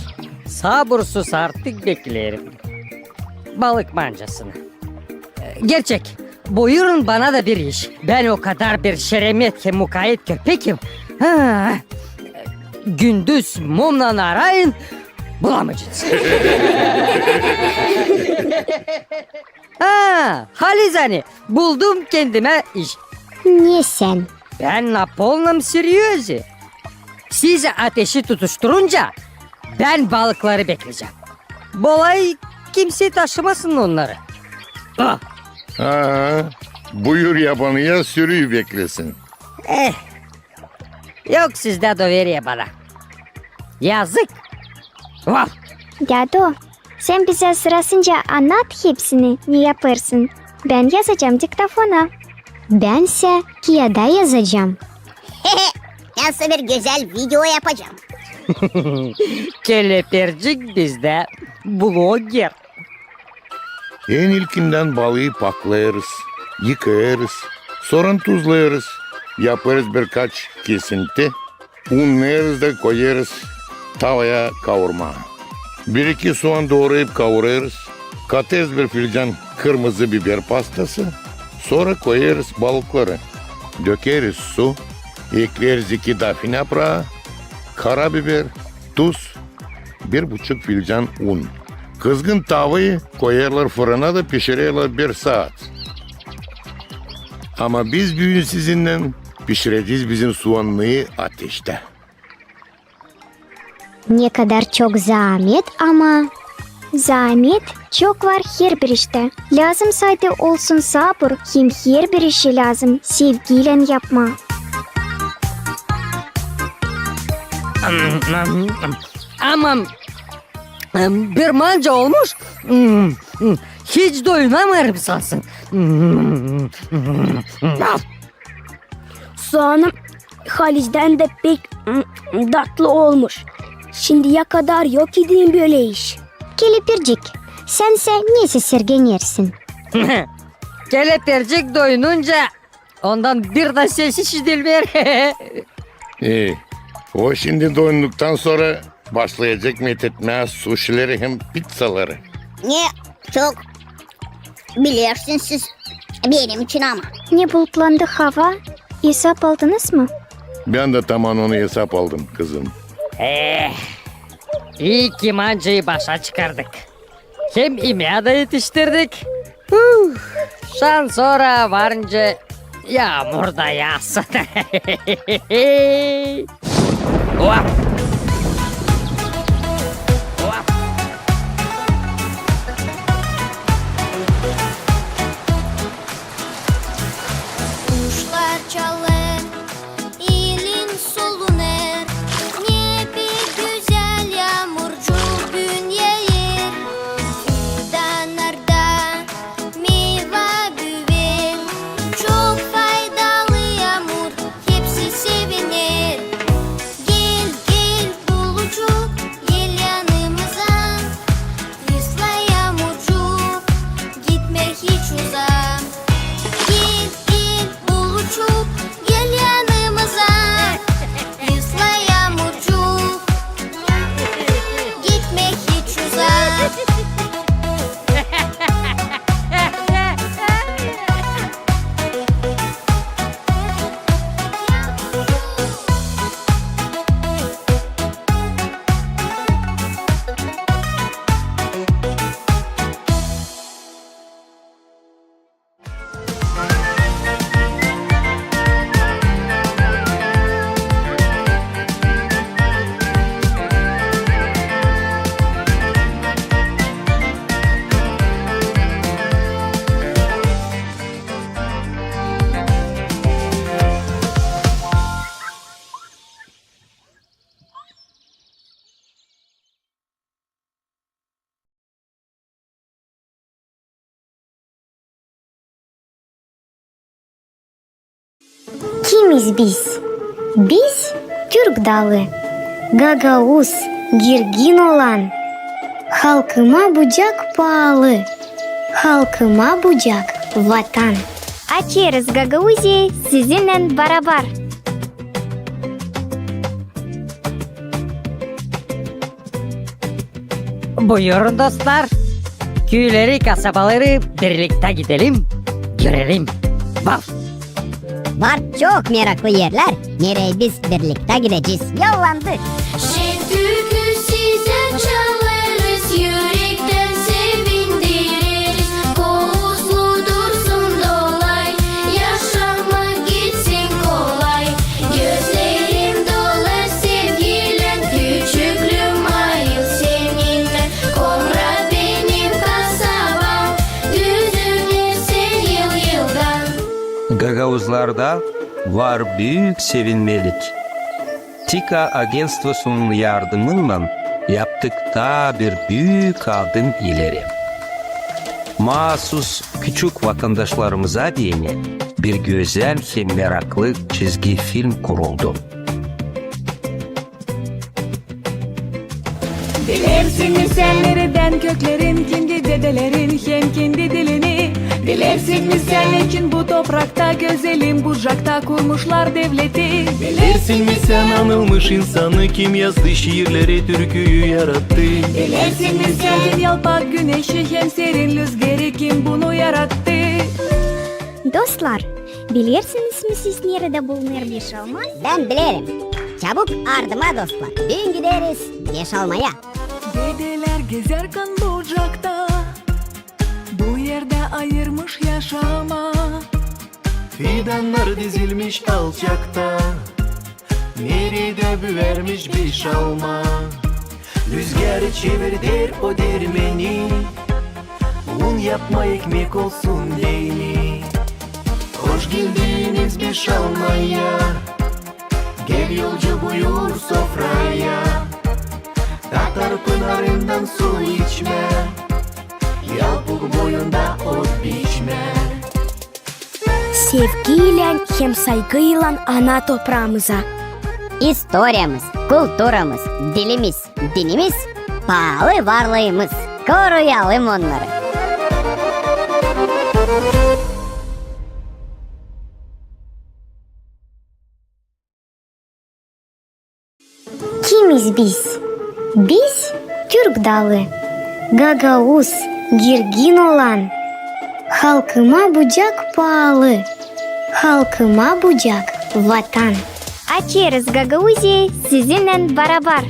Sabursuz artık bekleerim balık mancasını. Gerçek, buyurun bana da bir iş. Bän o kadar bir şeremet hem mukayet köpekim. Ha, gündüz mumnan arayın, bulamayacenız. Ha, halizdän buldum kendimä iş. Ne sän? Bän на полном серьёзе. Siz ateşi tutuşturunca bän balıkları beklecäm. Bolay kimsey taşımasın onnarı. Ah. Aha, buyur yabanıya, sürüyü beklesin. Eh, yok sizdä доверия bana. Yazık. Vaf! Dädu, sän bizä sırasınca annat hepsini, ne yapêrsın. Bän yazacam diktofona. Bän sä kiyada yazacam. Nasıl bir gözäl video yapacam. Kelepircik bizdä bloger. En ilkindän balıı paklêêrız, yıkêêrız, sora tuzlêêrız, yapêrız birkaç kesinti, unnêêrız da koyêrız tavaya kaurmaa. Bir-iki suan doorayıp kaurêrız, katêrız bir filcan kırmızı biber pastası, sora koyêrız balıkları, dökeriz su, ekleeriz iki dafina yapraa, karabiber, tuz, bir buçuk filcan un. Kızgın tavayı koyêrlar fırına da pişirerlär bir saat. Ama biz büün sizinnän pişirecez bizim suannıyı ateştä. Ne kadar çok zaamet ama. Zaamet çok var herbir iştä. Lääzım sade olsun sabur, hem herbir işi lääzım sevgiylän yapmaa. Aman, bir manca olmuş, hiç doyunamêêrım sansın. Suanım halizdän dä pek, mm, datlı olmuş. Şindiyä kadar yok idin bölä iş. Kelepircik, sän sä ne sesirgenersin? Kelepircik doyununca ondan bir dä ses işidilmeer. E, o şindi doyunduktan sora başlayacek metetmää suşileri hem pitsaları. Ne çok bilersiniz siz benim için ama. Ne bulutlandı hava, esap aldınız mı? Bän dä taman onu esap aldım, kızım. Eh, ii ki mancayı başa çıkardık. Hem imää dä etiştirdik. Huh, şansora varınca yaamur da yaassın. Hop! Hop! Kuşlar çalêr, ilin solunêr, ne pek gözäl yaamurcuk büün yaaêr. Fidanlarda meyva büüyer, çok faydalı yaamur, hepsi seviner. Gel, gel, Kimiz biz? Biz türk dalı, gagauz, girgin olan. Halkıma bucak paalı, halkıma bucak vatan. Açêrız Gagauziya sizinnän barabar. Buyurun, dostlar. Küüleri, kasabaları birliktä gidelim, görelim. Vav! Var çok meraklı erlär, nereyi biz birliktä gidecez. Yollandı! Şen türkü sizä çalarız, ürektän sevindireriz. Kovuuzlu dursun dolay, yaşamak gitsin kolay. Gözlerim dolar sevgilän, küçüklüüm ayıl seninnän. Komra benim kasabam, düzülür sen yıl-yıldan. Gagauzlarda var büük sevinmelik. TİKA agentstvosunun yardımınnan yaptık taa bir büük adım ileri. Maasuz küçük vatandaşlarımıza deyni bir gözäl hem meraklı çizgi film kuruldu. Bilersin mi sän neredän köklerin, kendi dedelerin hem kendi dilini? Bilersin mi sän neçin bu toprakta gözälim Bucakta kurmuşlar devleti? Bilersin mi sän anılmış insanı, kim yazdı şiirleri, türküyü yarattı? Bilersin mi sän kim yalpak güneşi hem serin lüzgeri, kim bunu yarattı? Dostlar, bilersiniz mi siz, neredä bulunêr Beşalmaz? Bän bilerim. Çabuk ardıma, dostlar. Büün gideriz Beşalmaya. Dedelär gezärkän Bucakta bu erdä ayırmış yaşamaa. Fidannar dizilmiş alçakta, neredä büärmiş Beşalma. Lüzgär çevirder o dermeni, un yapmaa ekmek olsun deyni. Hoş geldiniz Beşalmaya, gel yolcu buyur sofraya. Tatar pınarından su içmää, yalpuk boyunda ot biçmää. Sevgiylän hem saygıylan ana topraamıza. İstoriyamız, kulturamız, dilimiz, dinimiz, paalı varlıımız. Koruyalım onnarı. Kimiz biz? Biz türk dalı, gagauz, girgin olan. Halkıma bucak paalı, halkıma bucak vatan. Açêrız Gagauziyayı sizinnän barabar.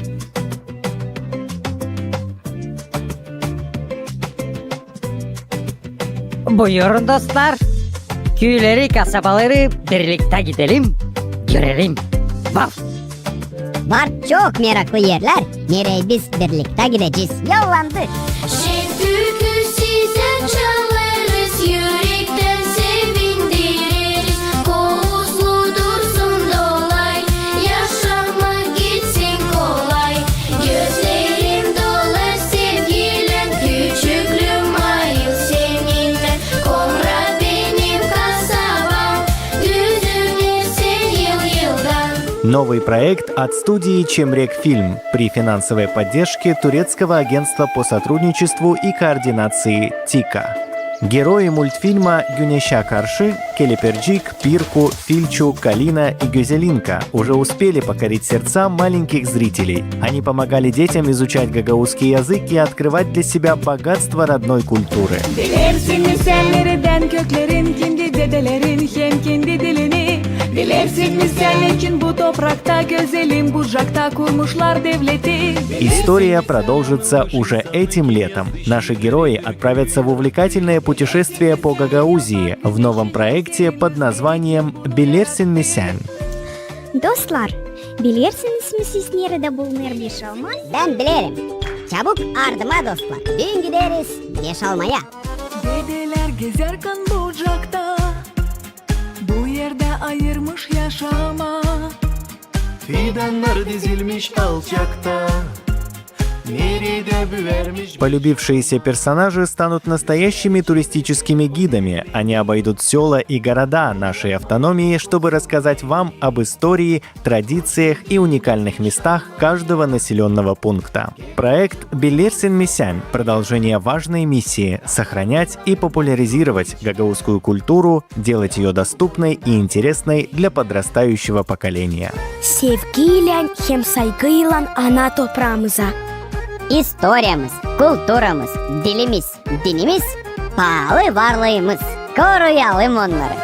Buyurun, dostlar. Küüleri, kasabaları birliktä gidelim, görelim. Vav! Var çok meraklı erlär, nereyi biz birliktä gidecez. Yollandı! Şen türkü sizä çalarız, ürektän sevindireriz. Kovuuzlu dursun dolay, yaşamak gitsin kolay. Gözlerim dolar sevgilän, küçüklüüm ayıl seninnän. Komra benim kasabam, düzülür sen yıl-yıldan. Новый проект от студии «Чемрек Фильм» при финансовой поддержке Турецкого агентства по сотрудничеству и координации «ТИКА». Герои мультфильма «Güneşä karşı» Kelepircik, Pirku, Filçu, Kalina и Gözelinka уже успели покорить сердца маленьких зрителей. Они помогали детям изучать гагаузский язык и открывать для себя богатство родной культуры. Bilersin mi sän neredän köklerin, kendi dedelerin hem kendi dilini? Bilersin mi sän neçin bu toprakta, gözelim Bucakta kurmuşlar devleti? История продолжится уже этим летом. Наши герои отправятся в увлекательное путешествие по Гагаузии в новом проекте под названием «Bilersin mi sän?». Dostlar, bilersiniz mi siz, neredä bulunêr Beşalmaz? Bän bilerim. Çabuk ardıma, dostlar. Büün gideriz Beşalmaya. Dedelär gezärkän Bucakta bu erdä ayırmış yaşamaa. Fidannar dizilmiş alçakta, Neredä büyärmiş. Полюбившиеся персонажи станут настоящими туристическими гидами. Они обойдут сёла и города нашей автономии, чтобы рассказать вам об истории, традициях и уникальных местах каждого населённого пункта. Проект «Билерсин mi sän» — продолжение важной миссии — сохранять и популяризировать гагаузскую культуру, делать её доступной и интересной для подрастающего поколения. Sevgiylän hem saygıylan ana topraamıza. İstoriyamız, kulturamız, dilimiz, dinimiz, paalı varlıımız. Koruyalım onnarı.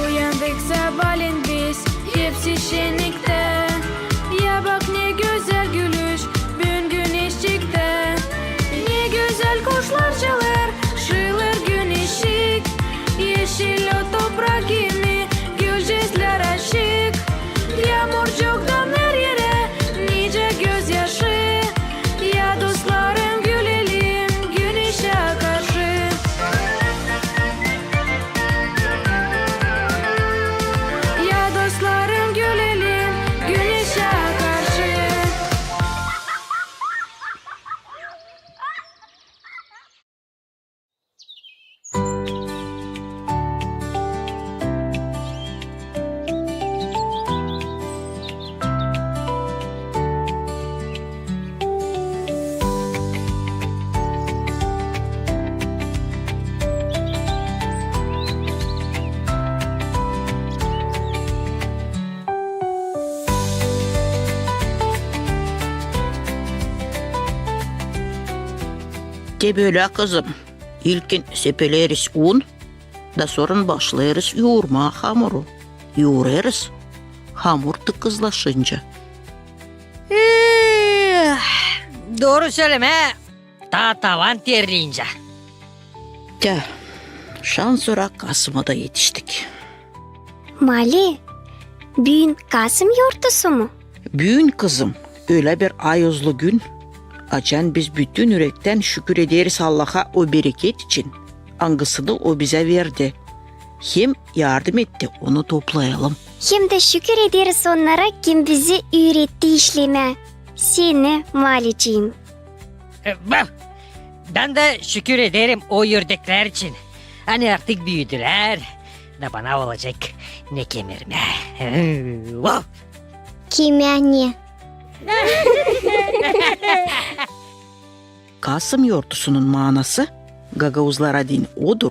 Uyandık sabaalän biz, hepsi şenniktä. Ya bak, ne gözäl gülüş büün güneşçiktä. Ne gözäl kuşlar çalêr, şıılêr güneşçik. Eşil o toprak, kimi gülücüklär açık. Yaamurcuk damer erä, nicä gözyaşı. Ya dostlarım, gülelim güneşä karşı. Ya dostlarım, gülelim güneşä karşı. Te bölä, kızım. İlkin sepeleriz un, da sora başlêêrız yuurmaa hamuru. Yuurêrız, hamur tıkızlaşınca. Eh, dooru sölemää, taa tavan terleyincä. Tä, şansora Kasıma da etiştik. Mali, büün Kasım yortusu mu? Büün, kızım, ölä bir ayozlu gün, açan biz bütün ürektän şükür ederiz Allaha o bereket için, angısını O bizä verdi, hem yardım etti onu toplayalım. Hem dä şükür ederiz onnara, kim bizi üüretti işlemää. Seni, Malicim. E, bak, bän dä şükür ederim o ördeklär için. Ani artık büüdülär, da bana olacek ne kemirmää. Vau! Kimä ne? Kasım yortusunun maanası gagauzlara deyni odur,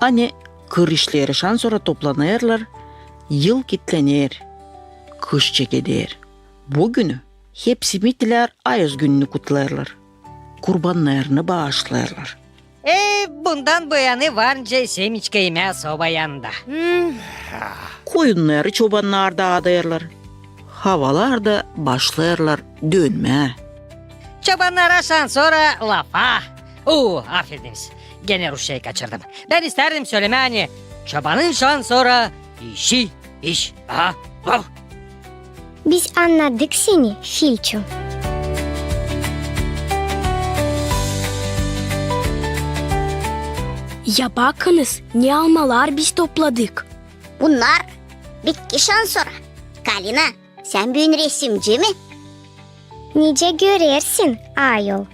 ani kır işleri şansora toplanêrlar, yıl kitlener, kış çekeder. Bu günü hepsi mitilär ayoz gününü kutlêêrlar, kurbannarını baaşlêêrlar. E, bundan bu yanı var nicä semiçka imää soba yanında. Hmm. Koyunnarı çobannar daadêrlar. Havalar da başlêêrlar dönmää. Çobannara şansora lafa. Oo, afediniz. Genä rusçayı kaçırdım. Bän istärdim sölemää, ani çobanın şansora işi iş. Aha, vau! Biz annadık seni, Filçu. Ya bakınız, ne almalar biz topladık. Bunnar bitki şansora. Kalina, sän büün resimci mi? Nicä görersin, ayol.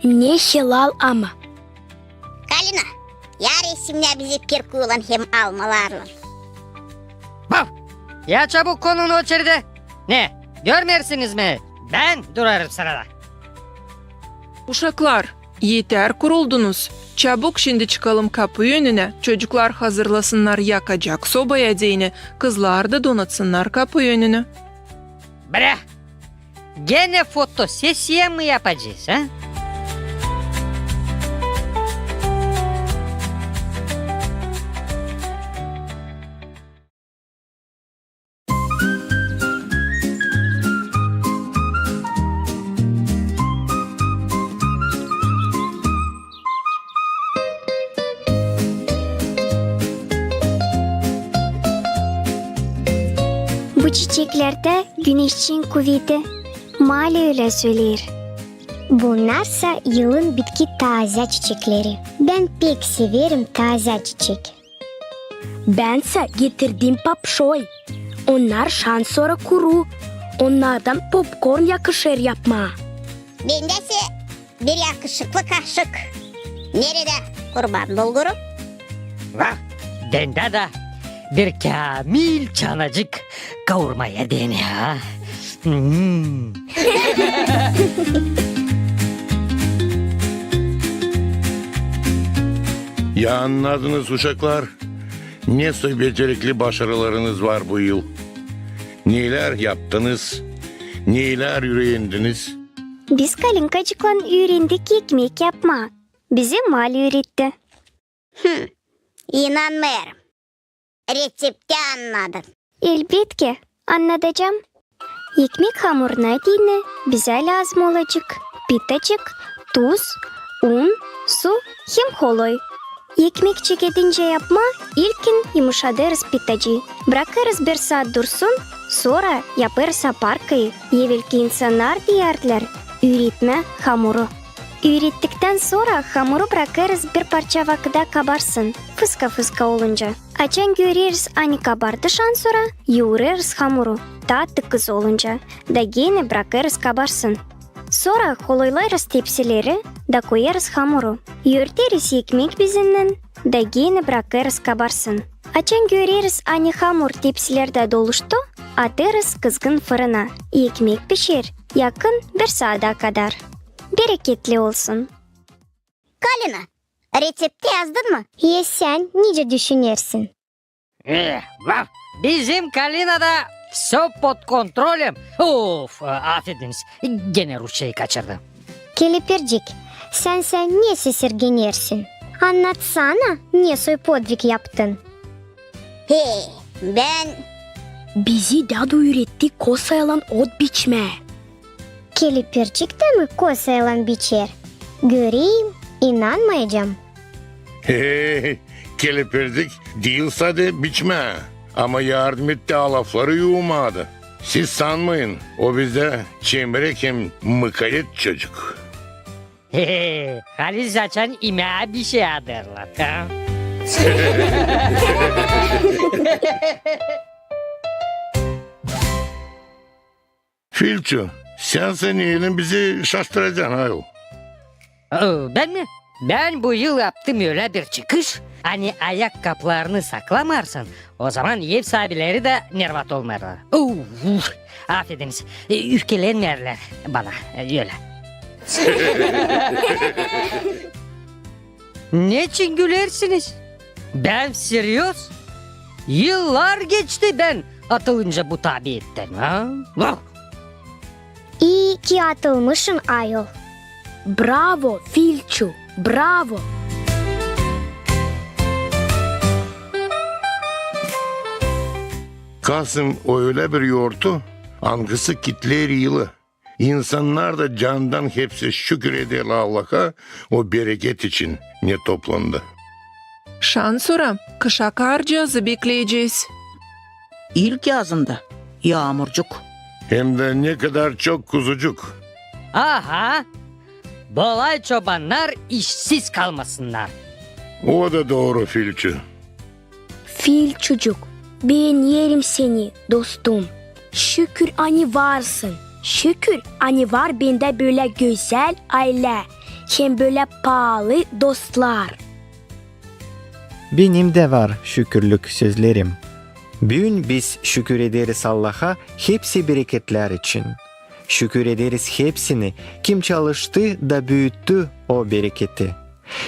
Ne helal ama. Kalina, ya resimnä bizi pirkuylan hem almalarlan. Bau! Ya çabuk konun o içerdä. Ne, görmeersiniz mi? Bän durêrım sırada. Uşaklar, eter kuruldunuz. Çabuk şindi çıkalım kapu önünä, çocuklar hazırlasınnar yakacak sobaya deyni, kızlar da donatsınnar kapu önünü. Brä! Genä fotosesiya mı yapacez, a? Bu çiçeklerdä güneşçiin kuveti. Mali ölä söleer. Bunnarsa yılın bitki taazä çiçekleri. Bän pek severim taazä çiçek. Bänsä getirdim papşoy. Onnar şansora kuru. Onnardan popkorn yakışêr yapmaa. Bendä sä bir yakışıklı kaşık. Neredä kurban bulguru? Vah, bendä dä bir käämil çanacık kavurma edeni, ha? Hmm. Ya annadınız, uşaklar, ne soy becerikli başarılarınız var bu yıl? Neylär yaptınız? Neylär üürendiniz? Biz Kalinkacıklan üürendik ekmek yapmaa. Bizi Mali üüretti. Hım, inanmêêrım. Reţepti annadın? Elbetki, annadacam. Ekmek hamuruna deyni bizä lääzım olacek pitacık, tuz, un, su hem holoy. Ekmek çekedincä yapmaa ilkin yumuşadêrız pitacıı. Brakêrız bir saat dursun, sora yapêrız aparkayı. Evelki insannar deyärdilär üüretmä hamuru. Üürettiktän sora hamuru brakêrız bir parça vakıda kabarsın, fıska-fıska olunca. Açan göreriz, ani kabardı şansora, yuurêrız hamuru, taa tıkız olunca, da genä brakêrız kabarsın. Sora holoylêêrız tepsileri da koyêrız hamuru. Örteriz ekmek bezinnän da genä brakêrız kabarsın. Açan göreriz, ani hamur tepsilerdä doluştu, atêrız kızgın fırına. Ekmek pişer yakın bir saada kadar. Bereketli olsun! Kalina, reţepti yazdın mı? Ya sän nicä düşünersin? E, vah, bizim Kalinada всё под контролем. Of, e, afediniz, genä rusçayı kaçırdım. Kelepircik, sän sä ne sesirgenersin? Annatsana, ne soy podvig yaptın? He, bän... Bizi dädu üüretti kosaylan ot biçmää. Kelepircik dä mi kosaylan biçer? Göreyim, inanmayacam. He, kelepircik diil sade biçmää, ama yardım etti alafları yuumaa da. Siz sanmayın, o bizdä çemerek hem mıkayet çocuk. He, halis açan imää bişey adêrlar, ha? Filçu, sän sä neylän bizi şaştıracan, ayol? O, bän mi? Bän bu yıl yaptım ölä bir çıkış, ani ayak kaplarını saklamarsan, o zaman ev saabileri dä nervat olmêêrlar. Uf, afediniz, e, üfkelenmeerlär bana, e, ölä. Neçin gülersiniz? Bän seryoz. Yıllar geçti bän atılınca bu tabiattän, ha? Vah! İi ki atılmışın, ayol. Bravo, Filçu, bravo! Kasım o ölä bir yortu, angısı kitleer yılı. İnsannar da candan hepsi şükür ederlär Allaha o bereket için, ne toplandı. Şansora kışa karcazı bekleyecez. İlk yazında yaamurcuk. Hem dä ne kadar çok kuzucuk. Aha! Bolay çobannar işsiz kalmasınnar. O da dooru, Filçu. Filçucuk, beenerim seni, dostum. Şükür, ani varsın. Şükür, ani var bendä bölä gözäl aylä hem bölä paalı dostlar. Benim dä var şükürlük sözlerim. Büün biz şükür ederiz Allaha hepsi bereketlär için. Şükür ederiz hepsini, kim çalıştı da büüttü o bereketi.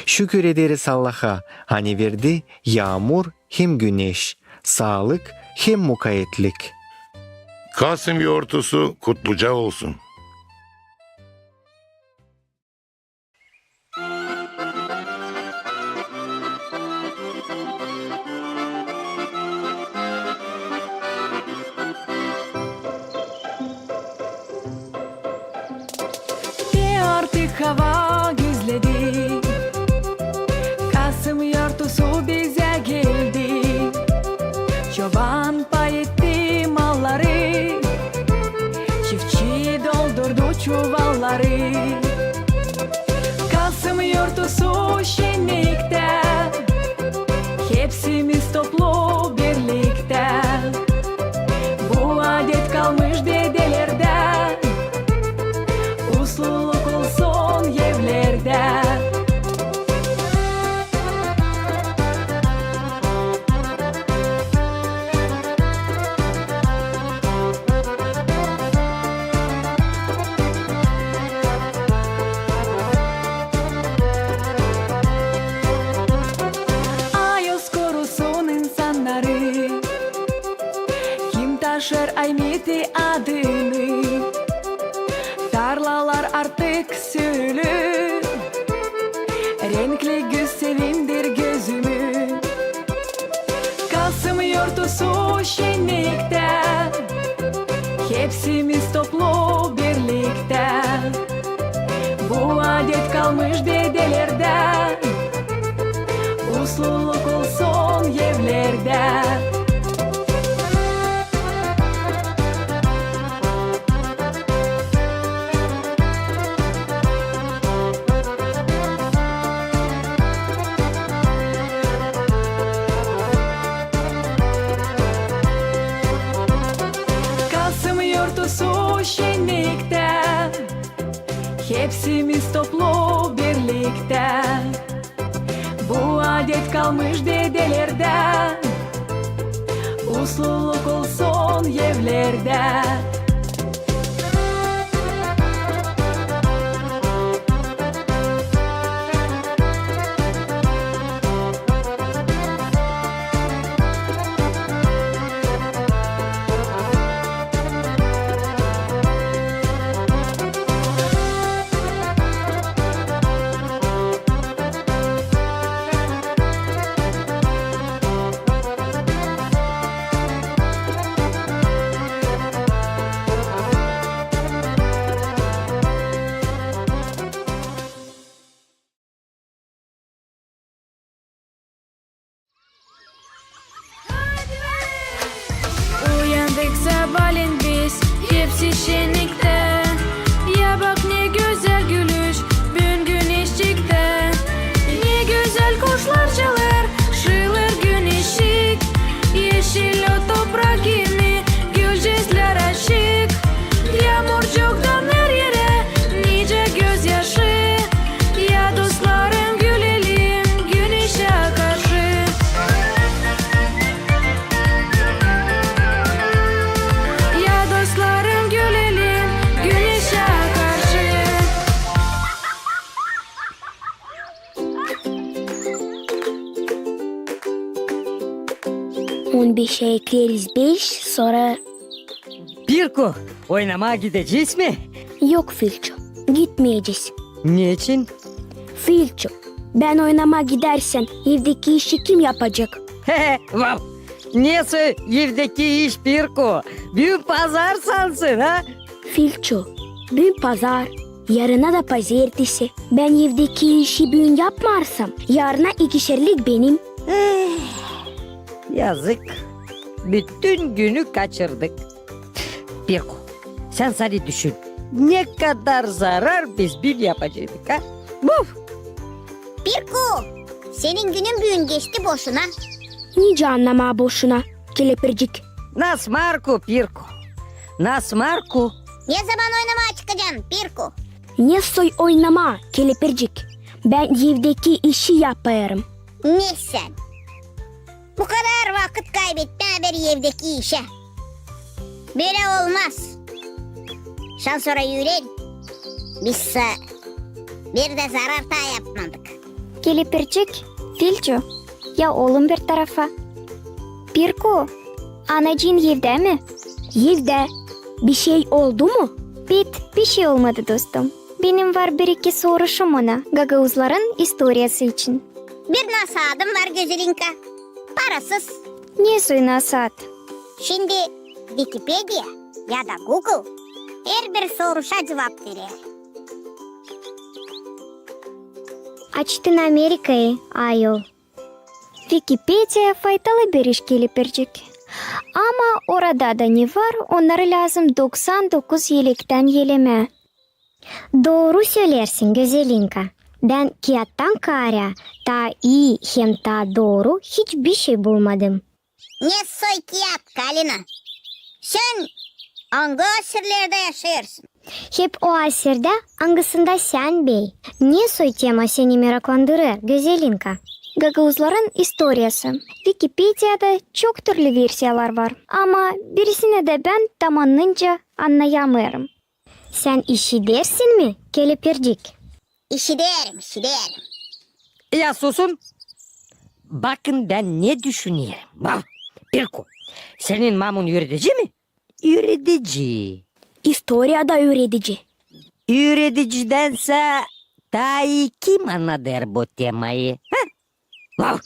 Şükür ederiz Allaha, ani verdi yaamur hem güneş, saalık hem mukayetlik. Kasım yortusu kutluca olsun. Te artık hava gözledi, Kasım yortusu bizä geldi. Çoban pay etti malları, çiftçi doldurdu çuvalları. Kalmış dedelerdä, usluluk olsun evlerdä. Ayoz korusun insannarı, kim taşır Aymeti adını. Tarlalar artık sülü, renkli güz sevindir gözümü. Kasım yortusu şenniktä, hepsimiz toplu birliktä. Bu adet kalmış dedelerdä, usluluk olsun evlerdä. Kasım yortusu şenniktä, hepsimiz toplu birliktä. Bu adet kalmış dedelerdä, usluluk olsun evlerdä. Uyandık sabaalän biz, hepsi şenniktä. Ya bak, ne gözäl gülüş büün güneşçiktä. Ne gözäl kuşlar çalêr, şıılır güneşçik. Eşil o toprak kimi, gülücüklär açık. Yaamurcuktan her erä nicä gözyaşı. Ya dostlarım, gülelim güneşä karşı. Ya dostlarım, gülelim güneşä karşı. On beşä ekleriz beş, sora... Pirku, oynamaa gidecez mi? Yok, Filçu, gitmeyecez. Neçin? Filçu, bän oynamaa gidersem, evdeki işi kim yapacek? He he, vav! Nesoy evdeki iş, Pirku? Büün pazar sansın, ha? Filçu, büün pazar, yarına da pazertesi. Bän evdeki işi büün yapmarsam, yarına ikişerlik benim. Eh, yazık. Bütün günü kaçırdık. Pirku, sän sade düşün, ne kadar zarar biz büün yapaceydık, ha? Buf! Pirku, senin günün büün geçti boşuna. Nicä annamaa boşuna, kelepircik? Nasmarku, Pirku, nasmarku. Ne zaman oynamaa çıkacan, Pirku? Nesoy oynamaa, kelepircik? Bän evdeki işi yapêrım. Ne sän? Bu kadar vakıt kaybetmää bir evdeki işä. Bölä olmaz. Şansora üüren, biz sä bir dä zarar taa yapmadık. Kelepircik, Filçu, ya olun bir tarafa. Pirku, anacıın evdä mi? Evdä. Bişey oldu mu? Bit, bişey olmadı, dostum. Benim var bir-iki soruşum ona gagauzların istoriyası için. Bir nasaadım var, Gözelinka. Parasız. Nesoy nasaat? Şindi Vikipediya ya da Google herbir soruşa cuvap verer. Açtın Amerikayı, ayol. Vikipediya faydalı bir iş, kelepircik. Ama orada da ne var, onnarı lääzım doksan dokuz elektän elemää. Dooru söleersin, Gözelinka. Bän kiyattan kaarä taa ii hem taa dooru hiç bişey bulmadım. Ne soy kiyat, Kalina? Sän angı asirlerdä yaşêêrsın? Hep o asirdä, angısında sän bey. Ne soy tema seni meraklandırêr, Gözelinka? Gagauzların istoriyası. Vikipediyada çok türlü versiyalar var, ama birisinä dä bän tam anınca annayamêêrım. Sän işidersin mi, kelepircik? İşiderim, işiderim. Ya susun. Bakın, bän ne düşünerim. Bak, Pirku, senin mamun üüredici mi? Üüredici. İstoriyada üüredici. Üürediciden sä taa ii kim annadêr bu temayı? Ha? Vau!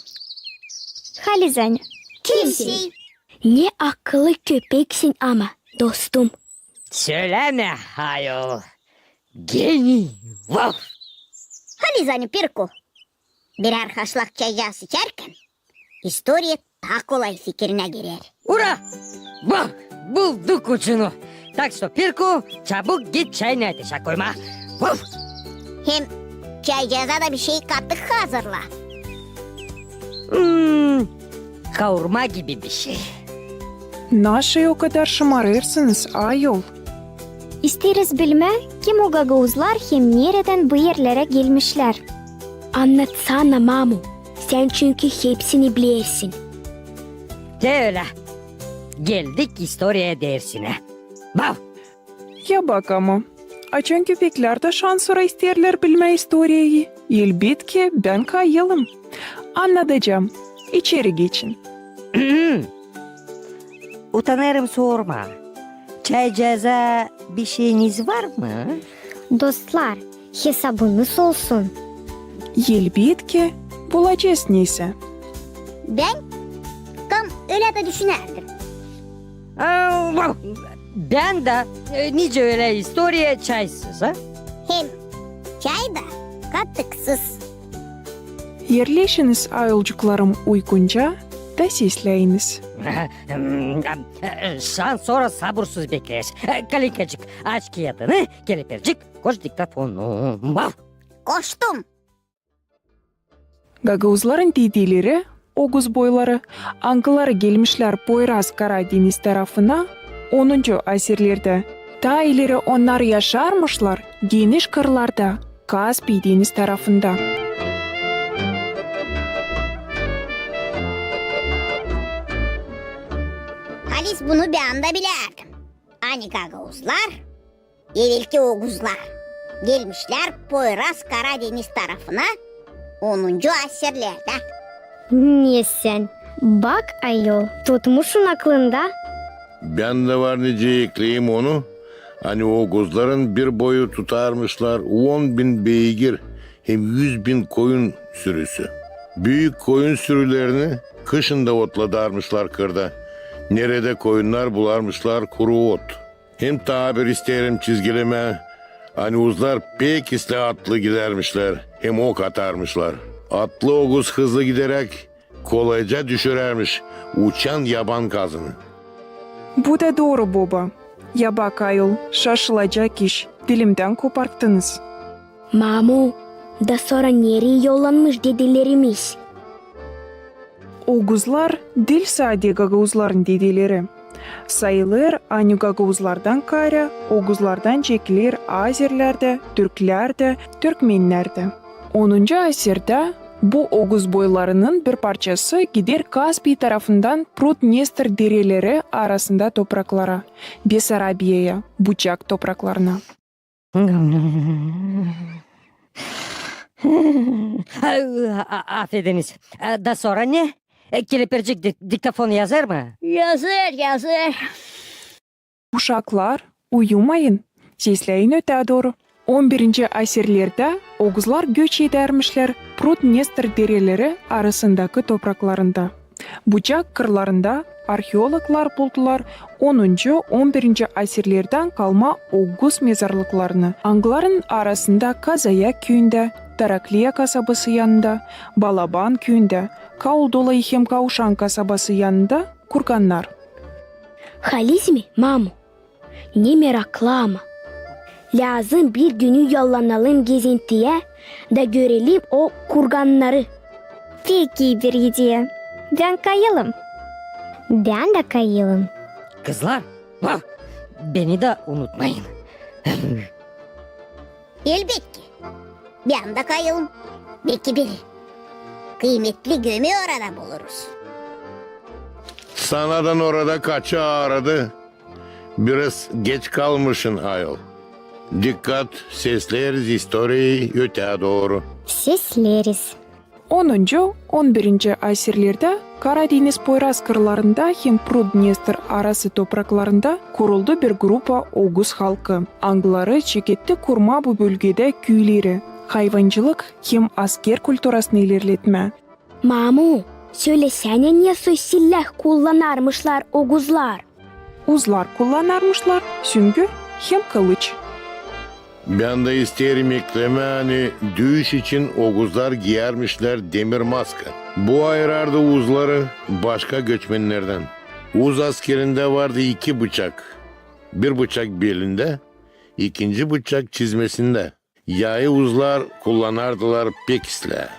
Haliz ani. Kimsey. Ne akıllı köpeksin ama, dostum. Sölämä, ayol. Geniy. Vau! Haliz ani, Pirku. Birär haşlak çaycaa içärkän, istoriya taa kolay fikirinä girer. Ura! Bak, bulduk ucunu. Так что, Pirku, çabuk git çayını ateşä koymaa. Vuf! Hem çaycaaza da bişey katık hazırla. Hmm, kaurma gibi bişey. Naşey o kadar şımarêrsınız, ayol? İsteeriz bilmää, kim o gagauzlar hem neredän bu erlerä gelmişlär. Annatsana, mamu, sän çünkü hepsini bilersin. Te ölä. Geldik istoriya dersinä. Bau! Ya bak ama, açan köpeklär dä şansora isteerlär bilmää istoriyayı, elbetki, bän kayılım. Annadacam. İçeri geçin. Utanêrım sormaa. Çaycaaza bişeyiniz var mı? Dostlar, hesabınız olsun. Elbetki, bulacez neysä. Bän tam ölä dä düşünärdim. Aa, bän dä, e, nicä ölä istoriya çaysız, a? Hem çay da katıksız. Erleşiniz, ayolcuklarım, uygunca da sesläyiniz. Şansora sabursuz bekleeriz. Kalinkacık, aç kiyadını, kelepircik, koş diktafonu. Vau! Koştum. Gagauzların dedeleri, oguz boyları, angıları gelmişlär Poyraz Kara deniz tarafına onuncu asirlerdä. Taa ileri onnar yaşarmışlar geniş kırlarda, Kaspiy deniz tarafında. Haliz bunu bän dä bilärdim. Ani gagauzlar, evelki oguzlar, gelmişlär Poyraz Kara deniz tarafına onuncu asirlerdä. Ne sän? Bak, ayol, tutmuşsun aklında. Bän dä var nicä ekleyim onu, ani oguzların bir boyu tutarmışlar on bin beygir hem üz bin koyun sürüsü. Büük koyun sürülerini kışın da otladarmışlar kırda, neredä koyunnar bularmışlar kuru ot. Hem taa bir isteerim çizgilemää, ani oguzlar pek islää atlı gidärmişlär hem ok atarmışlar. Atlı oguz hızlı gideräk kolayca düşürärmiş uçan yaban kazını. Bu da dooru, boba. Ya bak, ayol, şaşılacak iş, dilimdän koparttınız. Mamu, da sora nereyi yollanmış dedelerimiz? Oguzlar diil sade gagauzların dedeleri. Sayılêr, ani gagauzlardan kaarä oguzlardan çekiler azerlär dä, türklär dä, türkmennär dä. Onuncu asirdä bu oguz boylarının bir parçası gider Kaspiy tarafından Prut-Dnestr dereleri arasında topraklara, Besarabiyaya, Bucak topraklarına. A, a, afediniz. E, da sora ne? E, kelepircik dik-, diktafon yazêr mı? Yazêr, yazêr. Uşaklar, uyumayın. Sesläyin ötää dooru. On birinci asirlerdä oguzlar göç edärmişlär Prut-Dnestr dereleri arasındakı topraklarında. Bucak kırlarında arheologlar buldular onuncu, on birinci asirlerdän kalma oguz mezarlıklarını, angıların arasında Kazaya küüyündä, Tarakliya kasabası yanında, Balaban küüyündä, Kauldolayı hem Kauşan kasabası yanında kurgannar. Haliz mi, mamu? Ne meraklı ama. Lääzım bir günü yollanalım gezintiyä da görelim o kurgannarı. Pek ii bir ideya. Bän kayılım. Bän dä kayılım. Kızlar, bak, beni dä unutmayın. Elbetki. Bir anda kayalım. Beki bir kıymetli gömü orada buluruz. Sanadan orada kaçı aaradı. Biraz geç kalmışın, ayol. Dikkat, sesleriz istoriyayı ötää dooru. Sesleriz. Onuncu, on birinci asirlerdä Kara deñiz poyraz kırlarında hem Prut Dnestr arası topraklarında kuruldu bir grupa oguz halkı, angıları çeketti kurmaa bu bölgedä küüleri, hayvancılık hem asker kulturasını ilerletmää. Mamu, sölesänä, ne soy siläh kullanarmışlar oguzlar? Uzlar kullanarmışlar süngü hem kılıç. Bän dä isteerim eklemää, ani düüş için oguzlar giyärmişlär demir maska. Bu ayırardı uzları başka göçmennerdän. Uz askerindä vardı iki bıçak. Bir bıçak belindä, ikinci bıçak çizmesindä. Yayı uzlar kullanardılar pek islää.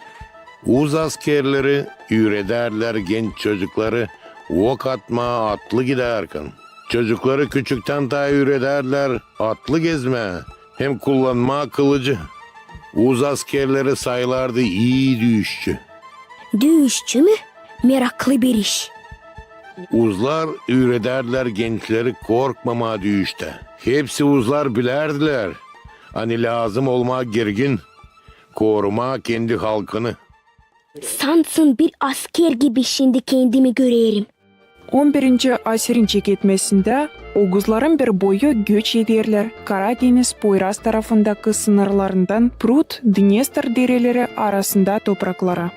Uz askerleri üüredärdilär genç çocukları ok atmaa atlı gidärkän. Çocukları küçüktän taa üüredärdilär atlı gezmää hem kullanmaa kılıcı. Uz askerleri sayılardı ii düüşçü. Düüşçü mü? Meraklı bir iş. Uzlar üüredärdilär gençleri korkmamaa düüştä. Hepsi uzlar bilärdilär, ani lääzım olmaa girgin, korumaa kendi halkını. Sansın bir asker gibi şindi kendimi görerim. On birinci asirin çeketmesindä oguzların bir boyu göç ederlär Kara deñiz poyraz tarafındakı sınırlarından Prut, Dnestr dereleri arasında topraklara.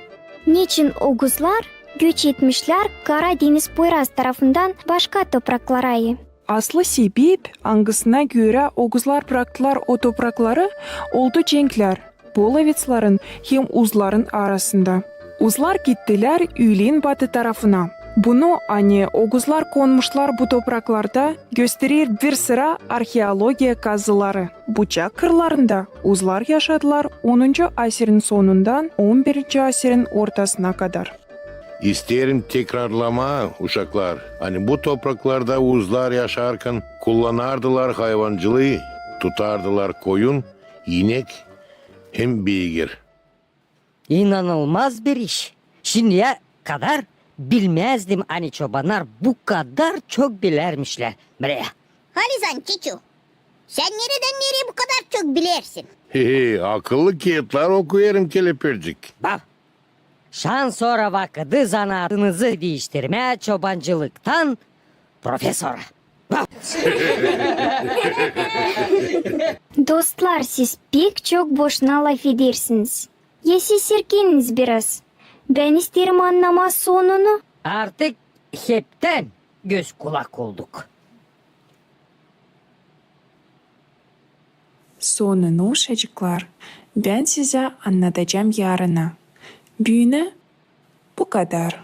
Neçin oguzlar göç etmişlär Kara deñiz poyraz tarafından başka topraklara? Aslı sebep, angısına görä oguzlar braktılar o toprakları, oldu cenklär polovetsların hem uzların arasında. Uzlar gittilär üülen batı tarafına. Bunu, ani oguzlar konmuşlar bu topraklarda, gösterer bir sıra arheologiya kazıları. Bucak kırlarında uzlar yaşadılar onuncu asirin sonundan on birinci asirin ortasına kadar. İsteerim tekrarlamaa, uşaklar, ani bu topraklarda uzlar yaşarkan kullanardılar hayvancılıı, tutardılar koyun, inek hem beygir. İnanılmaz bir iş. Şindiyä kadar bilmäzdim, ani çobannar bu kadar çok bilärmişlär. Bre. Halizan Çiçu, sän neredän nereyä bu kadar çok bilersin? He he, akıllı kiyatlar okuyêrım, kelepircik. Bab, şansora vakıdı zanaatınızı diiştirmää çobancılıktan profesora. Bab. Dostlar, siz pek çok boşuna lafedersiniz. Ya siz serkeniniz biraz. Bän isteerim annamaa sonunu. Artık heptän göz-kulak olduk. Sonunu, uşacıklar, bän sizä annadacam yarına. Büünä bu kadar.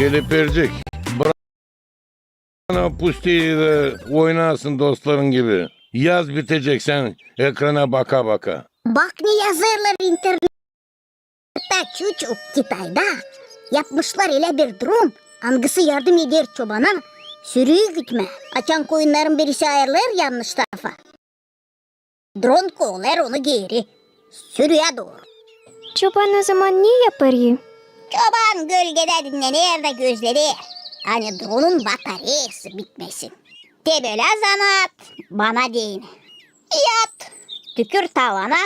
Kelepercik, bırak o pustiyi da oynasın dostların gibi. Yaz bitecek sän ekrana baka-baka. Bak ne yazêrlar internettä, çuçu. Kitayda yapmışlar ölä bir dron, angısı yardım eder çobana sürüyü gütmää, açan koyunnarın birisi ayırılêr yannış tarafa. Dron kovalêr onu geeri, sürüyä dooru. Çoban o zaman ne yapêr? Çoban gölgedä dinnener da gözleder, ani dronun batareyası bitmesin. Te bölä zanaat bana deyni. Yat, tükür tavana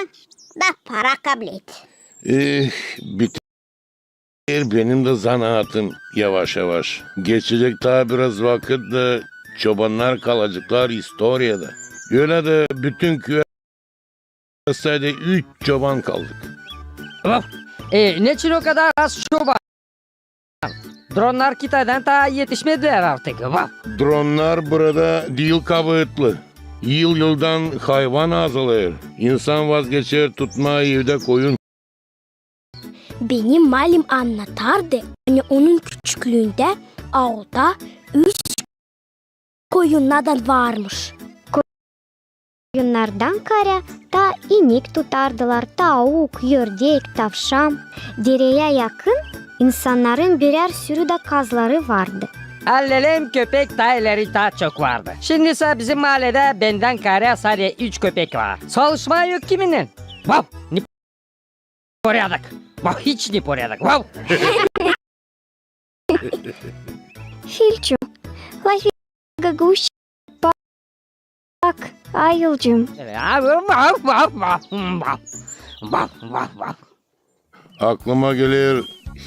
da para kablet. Eh, biter benim dä zanaatım yavaş-yavaş. Geçecek taa biraz vakıt da çobannar kalaceklar istoriyada. Ölä dä bütün küüyä sade üç çoban kaldık. Vaf! E, neçin o kadar az çoban? Dronnar Kitaydan taa etişmedilär artık. Vaf! Dronnar burada diil kabaatlı. Yıl-yıldan hayvan azalêr. İnsan vazgeçer tutmaa evdä koyun. Benim malim annatardı, ani onun küçüklüündä aulda üç koyunnadan varmış. Koyunnardan kaarä taa inek tutardılar, tauk, ördek, tavşan. Dereyä yakın insannarın birär sürü dä kazları vardı. Allelem köpek taa ileri taa çok vardı. Şindisä bizim maaledä bendän kaarä sade üç köpek var. Salışmaa yok kiminnän. Vaf! Neporядок! Vaf, hiç neporядок! Vaf! Filçu, lafedä gaguş, bak, ayılcıım. Vaf, vaf, vaf, vaf. Aklıma geler,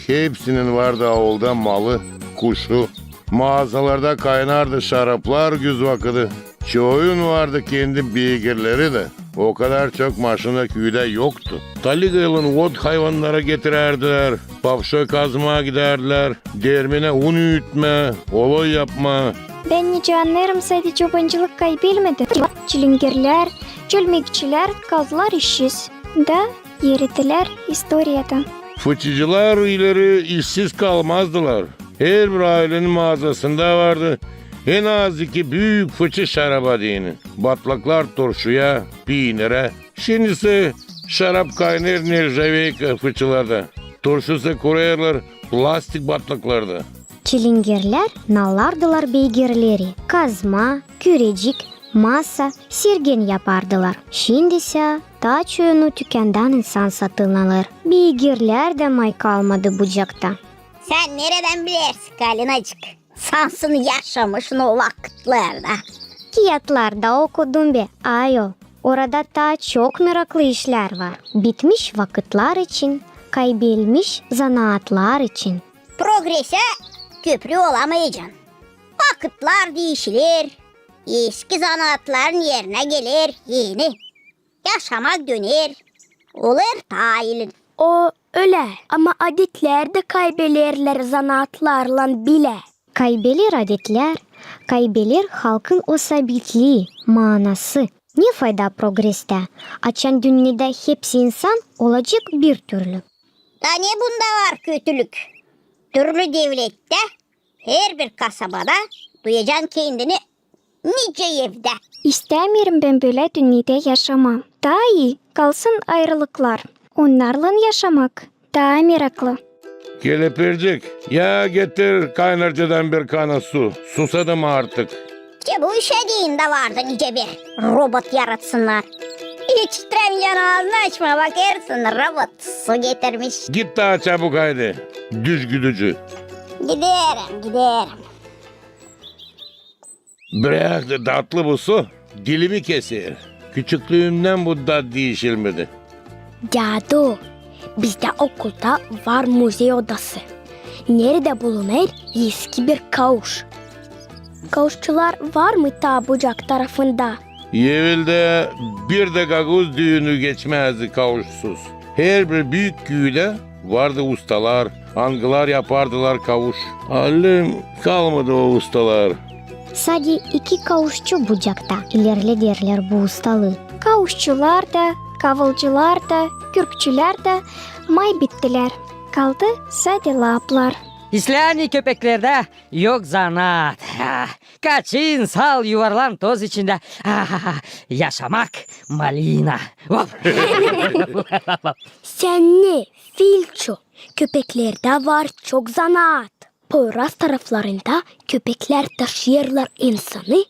hepsinin vardı aulda malı, kuşu. Maazalarda kaynardı şaraplar güz vakıdı. Çoyun vardı kendi beygirleri dä. O kadar çok maşina küüdä yoktu. Taligaylan ot hayvannara getirärdilär, pavşoy kazmaa gidärdilär, dermenä un üütmää, oloy yapmaa. Bän nicä annêêrım, sade çobancılık kaybelmedi. Çilingerlär, çölmekçilär kaldılar işsiz da eridilär istoriyada. Fıçıcılar ileri işsiz kalmazdılar. Herbir aylenin maazasında vardı en az iki büük fıçı şaraba deyni. Batlaklar turşuya, piinirä. Şindisä şarap kaynêêr nerjaveyka fıçılarda. Turşusını kurêrlar plastik batlaklarda. Çilingerlär nallardılar beygirleri, kazma, kürecik, masa, sergen yapardılar. Şindisä taa çoyunu tükändan insan satın alêr. Beygirlär dä may kalmadı Bucakta. Sän neredän bilersin, Kalinacık? Sansın yaşamışın o vakıtlarda. Kiyatlarda okudum be, ayol. Orada taa çok meraklı işlär var. Bitmiş vakıtlar için, kaybelmiş zanaatlar için. Progresä köprü olamayacan. Vakıtlar diişiler, eski zanaatların erinä geler eni. Yaşamak döner, olêr taa ilin. O ölä, ama adetlär dä kaybelerlär zanaatlarlan bilä. Kaybeler adetlär, kaybeler halkın o sabitlii, maanası. Ne fayda progrestä, açan dünnedä hepsi insan olacek bir türlü? Da ne bunda var kötülük? Türlü devlettä, herbir kasabada duyacan kendini nicä evdä. İstämeerim bän bölä dünnedä yaşamaa. Taa ii kalsın ayırılıklar. Onnarlan yaşamak taa meraklı. Kelepercik, ya getir kaynarcadan bir kana su. Susadım artık. Te bu işä deyni dä vardı nicä bir robot yaratsınnar. İçtiremeycän aazını açmaa, bakêrsın, robot su getirmiş. Git taa çabuk, haydi, düş güdücü. Giderim, giderim. Brak da, datlı bu su, dilimi keser. Küçüklüümdän bu dat diişilmedi. Dädu, bizdä okulda var muzey odası, neredä bulunêr eski bir kauş. Kauşçular var mı taa Bucak tarafında? Eveldä bir dä gagauz düüünü geçmäzdi kauşsuz. Herbir büük küüdä vardı ustalar, angılar yapardılar kauş. Allelem kalmadı o ustalar. Sade iki kauşçu Bucakta ilerlederlär bu ustalıı. Kauşçular da, kavulcular da, kürkçülär dä may bittilär. Kaldı sade laaplar. İslää, ani köpeklerdä yok zanaat. Ah, kaçın, sal, yuvarlan toz içindä. Ah, yaşamak malina. Vaf! Sän ne, Filço, köpeklerdä var çok zanaat. Poyraz taraflarında köpeklär taşıyêrlar insanı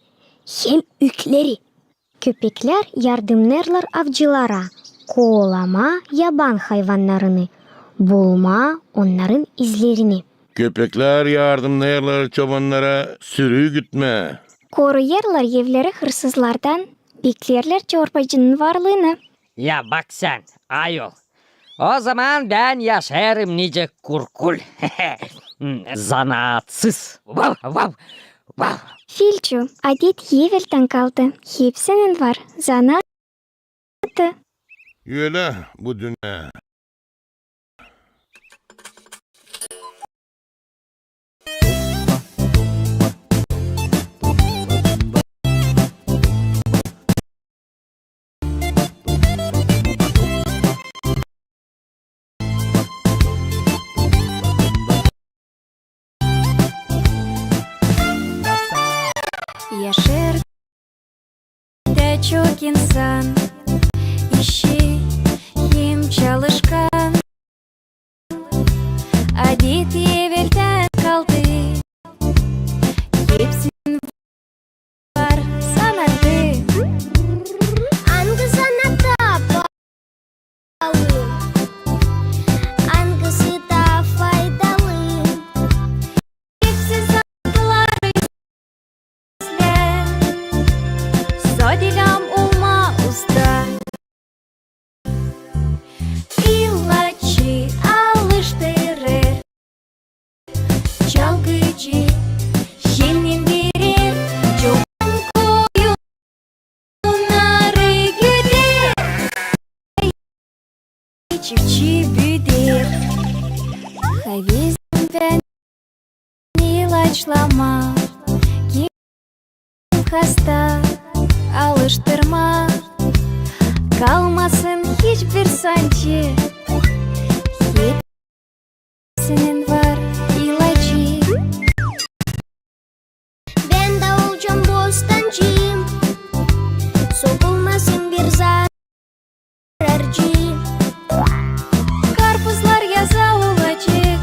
hem ükleri. Köpeklär yardımnêêrlar avcılara koolamaa yaban hayvannarını, bulmaa onnarın izlerini. Köpeklär yardımnêêrlar çobannara sürü gütmää. Koruyêrlar evleri hırsızlardan, bekleerlär çorbacının varlıını. Ya bak sän, ayol. O zaman bän yaşêêrım nicä kurkul. Zanaatsız. Vav, vav, vav. Filço, adet eveldän kaldı. Hepsinin var zanaatı. Ölä bu dünnä. Yaşêêr dä çok insan, işi hem çalışkan. Adet eveldän kaldı, hepsinin var zanaatı. Angı zanaata paalı, angısı taa faydalı? Hepsi zanaatları islää, sade lääm olmaa usta. İlaççı alıştırêr çalgıcı, şindän verer, çoban koyunnarı güder, çiftçi büüder. Havezliyim bän ilaçlamaa, kim hasta, alıştırmaa, kalmasın hiçbir sancı. Hepsinin var ilacı. Bän dä olacam bostancı, sokulmasın bir zar- Karpuzlar yaza olacek.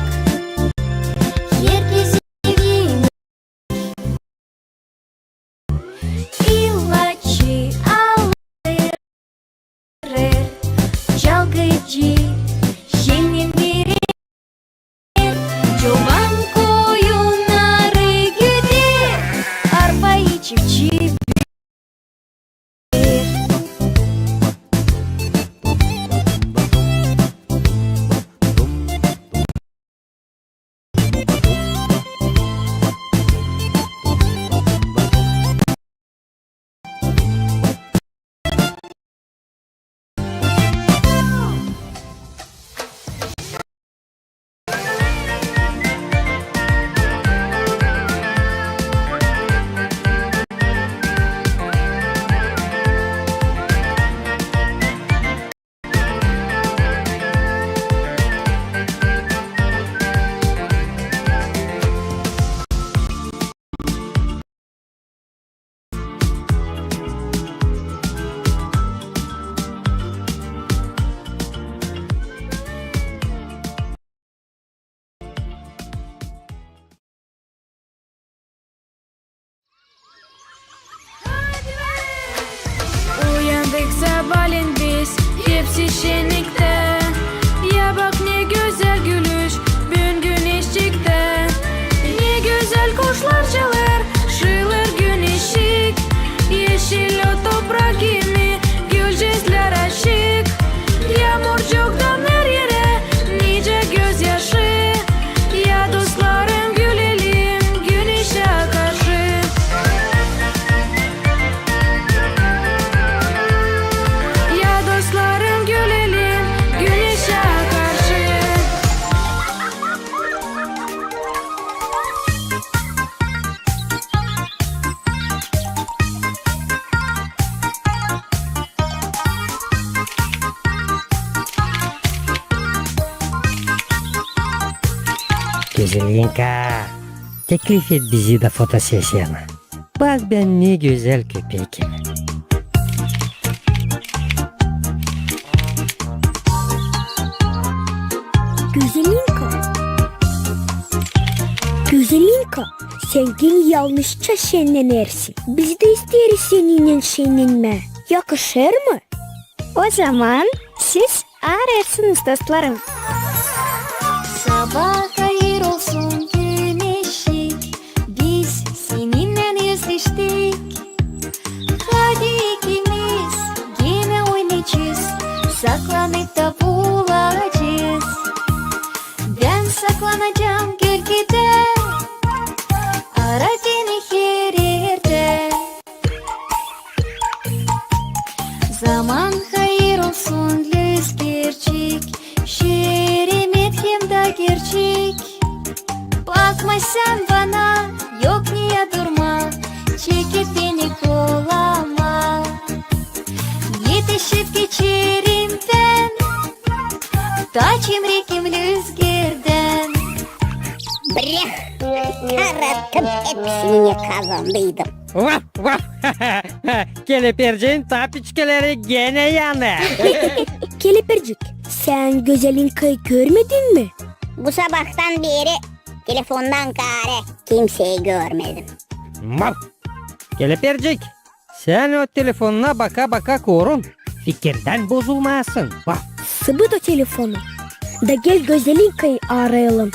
Herkezi severim. İlaççı alıştırêr çalgıcı, şindän verer, çoban koyunnarı güder, arpayı çiftçi büüder. Uyandık sabaalän biz, hepsi şenniktä. Ya bak, ne gözäl gülüş, büün güneş çıktı. Ne gözäl kuşlar çalêr, şıılêr güneşçik. Eşil o toprak, yeni gülcüklär açık. Yaamurcuk damanêr erä, nicä gözyaşı. Ya dostlarım, gülelim güneşä karşı. Ya dostlarım, gülelim güneşä karşı. Gözelinka, teklif et bizi dä fotosesiyana. Bak, bän ne gözäl köpekim. Gözelinka. Gözelinka, sän genä yalnızça şennenersin. Biz dä isteeriz seninnän şennenmää. Yakışêr mı? O zaman siz aarêrsınız, dostlarım. Sabaa hayır olsun, güneşik, biz seninnän özleştik. Hadi ikimiz genä oynaycez, saklanıp da bulacez. Bän saklanacam gölgedä, ara beni her erdä. Zaman hayır olsun, lüzgercik, şeremet hem dä gerçek. Bakma sän bana, yok niye durma, çekip beni kolama. Etişip geçerim bän, da çimrekim lüzgerdän. Breh! Arattım, hepsini ne kazandıydım. Vaf, vaf! Kelepirciin tapiçkaları genä yanêr. Kelepircik, sän Gözelinkayı görmedin mi? Bu sabahtan beri telefondan kaarä kimseyi görmedim. Vaf! Kelepircik, sän o telefonuna baka-baka korun, fikirdän bozulmayasın. Vaf! Sıbıt o telefonu. Da gel Gözelinkayı aarayalım.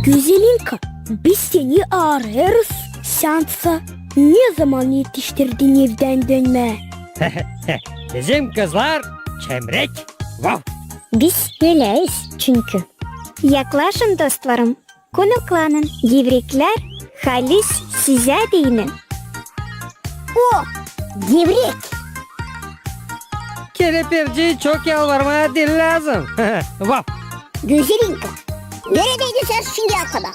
Gözelinka, biz seni aarêrız. Sän sä ne zaman etiştirdin evdän dönmää? Bizim kızlar çimrek. Vaf! Biz öleriz çünkü. Yaklaşın, dostlarım, konuklanın, gevreklär halis sizä deyni. O, gevrek! Kelepirciyi çok yalvarmaa diil lääzım. Vaf! Gözelinka, neredäydin sän şindiyä kadar?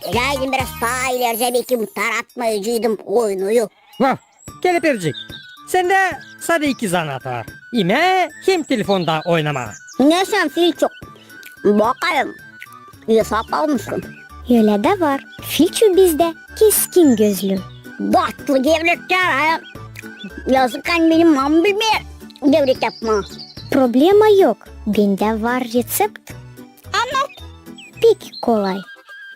Geläydin biraz taa ileri, bekim taratmayaceydım oyunuyu. Vaf! Kelepircik, sendä sade iki zanaat var: imää hem telefonda oynamaa. Ne sän, Filçu? Bakayım, esap almışsın. Ölä dä var. Filçu bizdä keskin gözlü. Datlı gevreklär, ha? Yazık, ani benim mamam bilmeer gevrek yapmaa. Problema yok. Bendä var reţept. Annat. Pek kolay.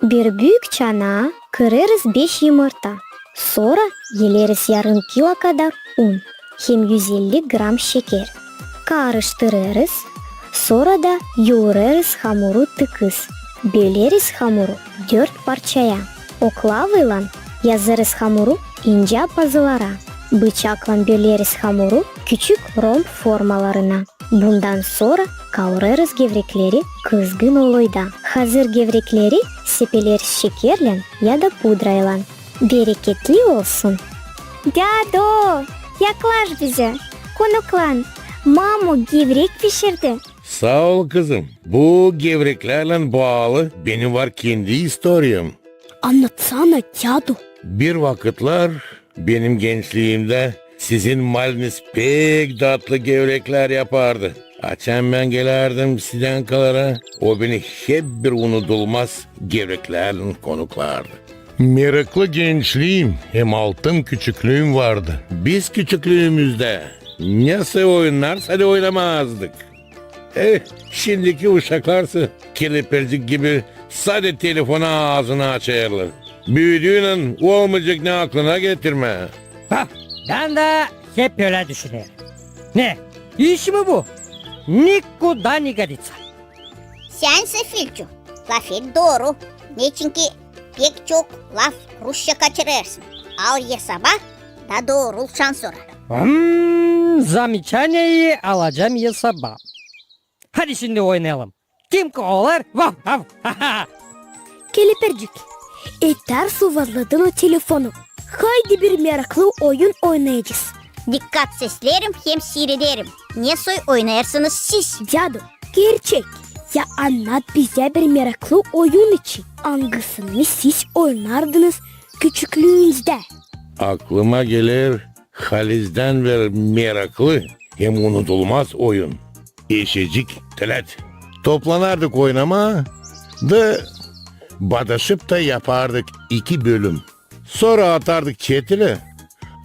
Bir büük çanaa kırêrız beş yımırta. Sora eleriz yarım kilo kadar un hem üz elli gram şeker. Kaarıştırêrız, sora da yourêrız hamuru tıkız. Böleriz hamuru dört parçaya. Oklavaylan yazêrız hamuru incä pazılara. Bıçaklan böleriz hamuru küçük romb formalarına. Bundan sora kaurêrız gevrekleri kızgın oloyda. Hazır gevrekleri sepeleriz şekerlän ya da pudraylan. Bereketli olsun! Dädu, yaklaş bizä, konuklan, mamu gevrek pişirdi. Saa ol, kızım. Bu gevreklärlän baalı benim var kendi istoriyam. Annatsana, dädu. Bir vakıtlar benim gençliimdä sizin maliniz pek datlı gevreklär yapardı. Açan bän gelärdim Sidenkalara, o beni hep bir unudulmaz gevreklärlän konuklardı. Meraklı gençliim hem altın küçüklüüm vardı. Biz küçüklüümüzdä ne soy oyunnar sade oynamazdık. Eh, şindiki uşaklarsa kelepircik gibi sade telefona aazını açêrlar. Büüdüynän olmayacek ne aklına getirmää. Ha, bän dä hep ölä düşünerim. Ne, iş mi bu? Nikuda ne godiţa. Sän sä, Filçu, lafet dooru. Neçinki pek çok laf rusça kaçırêrsın. Al esaba da doorult şansora. Hmm, zamiçaniyeyi alacam esaba. Hadi şindi oynayalım. Kim kovalar? Vaf, vaf, ha, ha. Kelepircik, etär sovazladın o telefonu. Haydi bir meraklı oyun oynayacez. Dikkat seslerim hem siirederim. Ne soy oynêêrsınız siz? Dädu, gerçek. Ya annat bizä bir meraklı oyun için, angısını siz oynardınız küçüklüünüzdä? Aklıma geler halizdän beri meraklı hem unudulmaz oyun. Eşecik. Tölä. Toplanardık oynamaa da badaşıp ta yapardık iki bölüm. Sora atardık çetilä,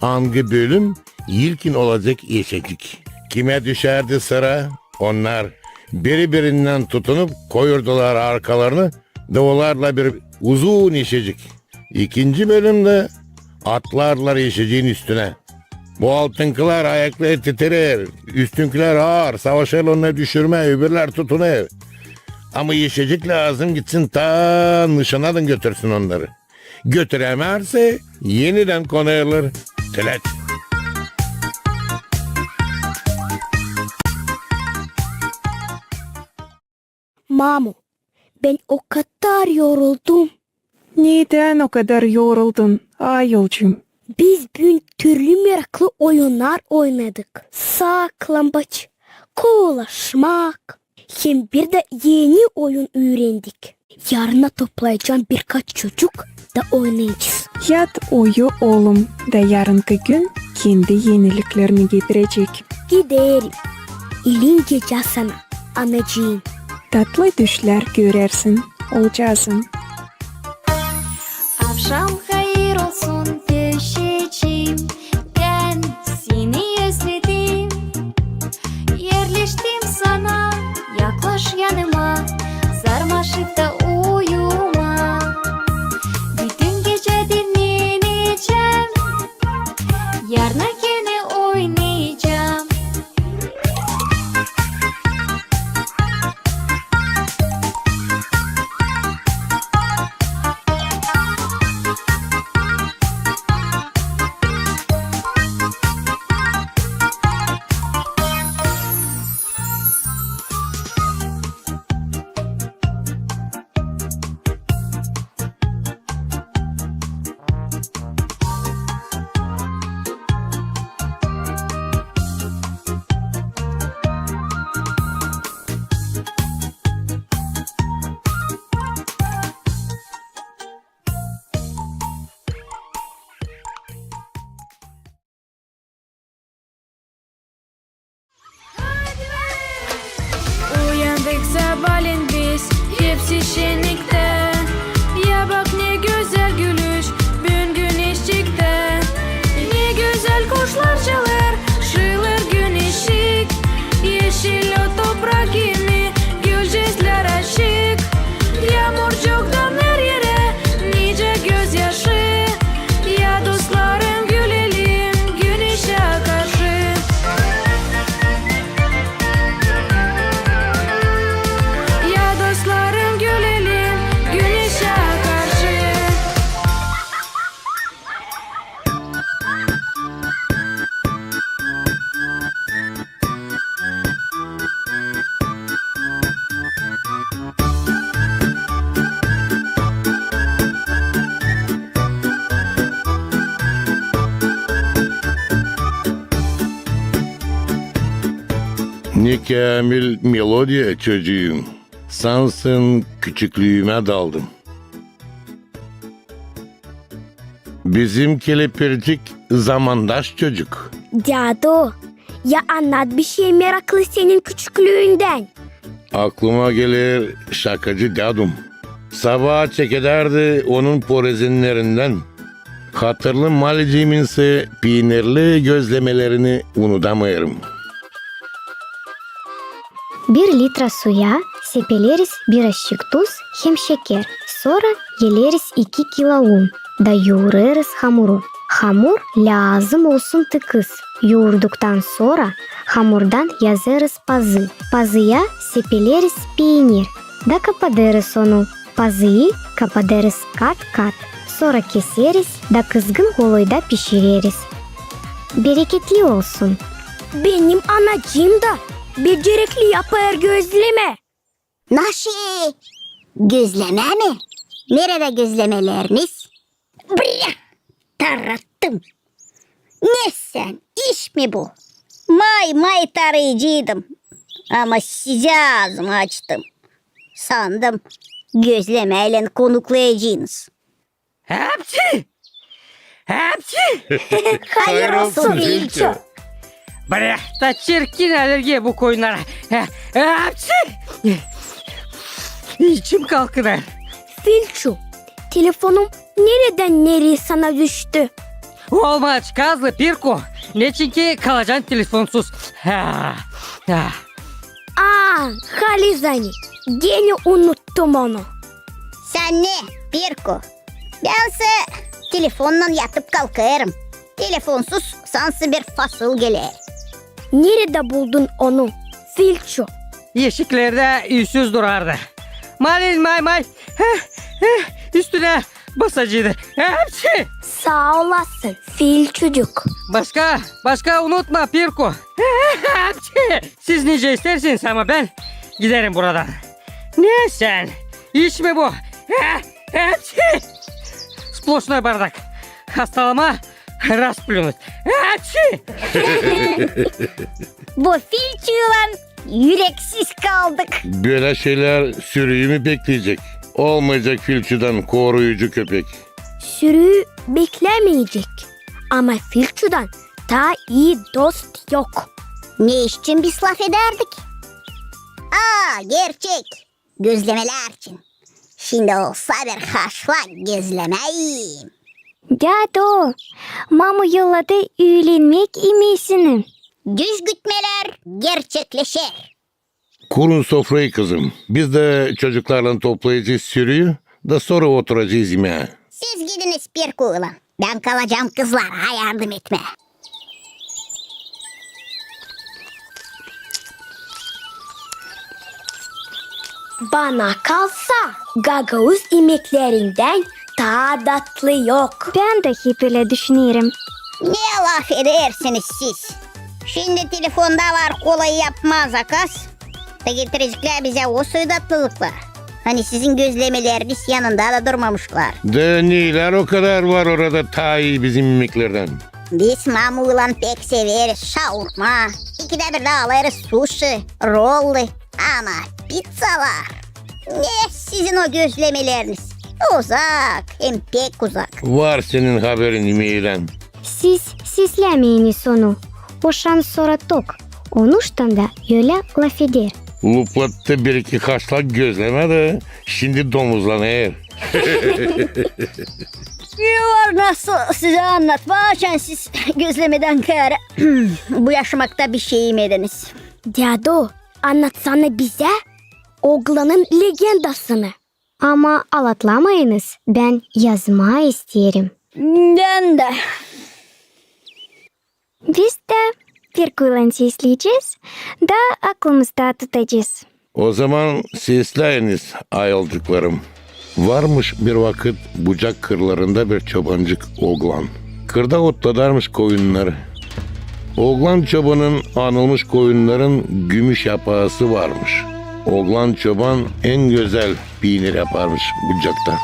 angı bölüm ilkin olacek eşecik. Kimä düşärdi sıra, onnar biri-birindän tutunup koyurdular arkalarını da olardılar bir uzun eşecik. İkinci bölümdä atlardılar eşeciin üstünä. Bu altınkılar ayakları titrer, üstünkilär aar, savaşêr onnarı düşürmää, öbürlär tutunêr. Ama eşecik lääzım gitsin ta nışanadın götürsün onnarı. Götürämärsä, enidän konêrlar. Tölä. Mamu, bän o kadar yoruldum. Nedän o kadar yoruldun, ayolcuum? Biz büün türlü meraklı oyunnar oynadık. Saklambaç, kovalaşmak. Hem bir dä eni oyun üürendik. Yarına toplayacam birkaç çocuk da oynayacez. Yat uyu, oolum, da yarınkı gün kendi eniliklerini getirecek. Giderim. İlin gecä sana, anacıım. Tatlı düşlär görersin, oolcaazım. Avşam hayır olsun, peşecim, bän seni özledim. Erleştim sana, yaklaş yanıma, sarmaşıp ta uyuma. Bütün gecä dinnenecäm, yarına genä oynayacam. Uyandık sabaalän biz, hepsi şenniktä. Ya bak, ne gözäl gülüş büün güneşçiktä. Ne gözäl kuşlar çalêr, şıılır güneşçik. Eşil o toprak kimi, gülücüklär açık. Yaamurcuktan her erä nicä gözyaşı. Ya dostlarım, gülelim güneşä karşı. Ya dostlarım, gülelim güneşä karşı. Ne käämil melodiya, çocuum. Sansın küçüklüümä daldım. Bizim kelepircik zamandaş çocuk. Dädu, ya annat bişey meraklı senin küçüklüündän. Aklıma geler şakacı dädum. Sabaa çekedärdi onun porezinnerindän. Hatırlı malicimin sä piinirli gözlemelerini unudamêêrım. Bir litra suya sepeleriz bir aşçık tuz hem şeker, sora eleriz iki kilo un da yuurêrız hamuru. Hamur lääzım olsun tıkız. Yuurduktan sora hamurdan yazêrız pazı. Pazıya sepeleriz piinir da kapadêrız onu. Pazıyı kapadêrız kat-kat, sora keseriz da kızgın koloyda pişireriz. Bereketli olsun! Benim anacıım da becerekli yapêr gözlemä. Naşi? Gözlemä mi? Neredä gözlemeleriniz? Brä! Tarrattım! Ne sän, iş mi bu? May-may tarıyıcıydım, ama sizä aazımı açtım. Sandım, gözlemäylän konuklayacınız. Hepsi! Hepsi! Hayır olsun, Filçu. Bırak da çirkin alergiya bu koyunnara. Hepsi! İçim kalkınêr. Filçu, telefonum neredän nereyä sana düştü? Olmaz, kazlı Pirku. Neçinki kalacan telefonsuz. Ha, ha. Aa, halizdän, genä unuttum onu. Sän ne, Pirku? Bän sä telefonnan yatıp kalkêrım. Telefonsuz sansın bir fasıl geler. Neredä buldun onu, Filçu? Eşiklerdä üüsüz durardı. Malin may-may, heh, heh, üstünä basacıydı. Hepsi! Saa olasın, Filçucuk. Başka, başka unutma, Pirku. Hepsi! Siz nicä istersiniz, ama bän giderim buradan. Ne sän? İş mi bu? Hepsi! Сплошной бардак. Hastalama rasplюнуть. Hepsi! Bu Filçuylan üreksiz kaldık. Bölä şeylär sürüyü mü bekleyecek? Olmayacak Filçudan koruyucu köpek. Sürüyü beklämeyecek. Ama Filçudan taa ii dost yok. Ne için biz lafedärdik? Aa, gerçek. Gözlemelär için. Şindi olsa bir haşlak gözlemeyim. Dädu, mamu yolladı üülenmäk imesini. Düz gütmelär gerçekleşer. Kurun sofrayı, kızım. Biz dä çocuklarlan toplayacez sürüyü da sora oturacez imää. Siz gidiniz, Pirkuylan. Bän kalacam kızlara yardım etmää. Bana kalsa, gagauz imeklerindän taa datlı yok. Bän dä hep ölä düşünerim. Ne lafedersiniz siz? Şindi telefonda var kolay yapmaa zakaz. Da getireceklär bizä o soy datlılıklar. Ani sizin gözlemeleriniz yanında da durmamışlar. Da neylär o kadar var orada taa ii bizim imeklerdän? Biz mamuylan pek severiz şaurma. İkidä birdä alêrız suşi, rollu. Ama pitsalar. Ne sizin o gözlemeleriniz? Uzak, hem pek uzak. Var senin haberin imeydän. Siz seslämeyiniz onu. O şan sora tok. Onuştan da ölä lafeder. Luplattı bir-iki haşlak gözlemä da şindi domuzlanêr. Var nasıl sizä annatmaa, açan siz gözlemedän kaarä bu yaşamakta bişey imediniz. Dädu, annatsana bizä oglanın legendasını. Ama alatlamayınız, bän yazmaa isteerim. Bän dä. Biz dä Pirkuylan sesleyecez da aklımızda tutacez. O zaman sesläyiniz, ayılcıklarım. Varmış bir vakıt Bucak kırlarında bir çobancık oglan. Kırda otladarmış koyunnarı. Oglan çobanın anılmış koyunnarın gümüş yapaası varmış. Oglan çoban en gözäl piinir yaparmış Bucakta.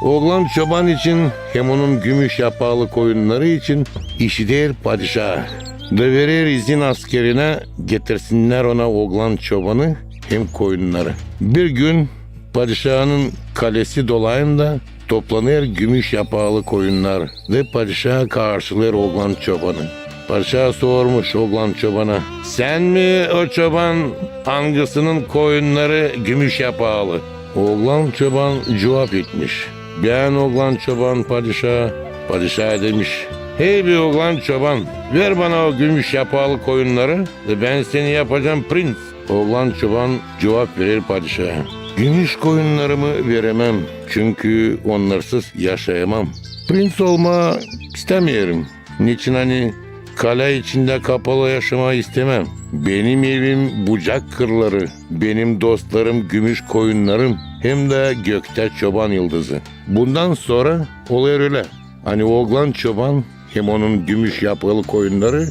Oglan çoban için hem onun gümüş yapaalı koyunnarı için işider padişaa da verer izin askerinä, getirsinnär ona oglan çobanı hem koyunnarı. Bir gün padişaanın kalesi dolayında toplanêr gümüş yapaalı koyunnar da padişaa karşılêêr oglan çobanı. Padişaa sormuş oglan çobana: "Sän mi o çoban, angısının koyunnarı gümüş yapaalı?" Oglan çoban cuvap etmiş: "Bän, oglan çoban, padişaa." Padişaa demiş: "Hey be, oglan çoban, ver bana o gümüş yapaalı koyunnarı da bän seni yapacam prinţ." Oglan çoban cuvap verer padişaa: "Gümüş koyunnarımı veremem, çünkü onnarsız yaşayamam. Prinţ olmaa istämeerim. Neçin ani kalä içindä kapalı yaşamaa istämem. Benim evim Bucak kırları, benim dostlarım gümüş koyunnarım hem dä göktä çoban yıldızı." Bundan sora olêr ölä, ani oglan çoban hem onun gümüş yapaalı koyunnarı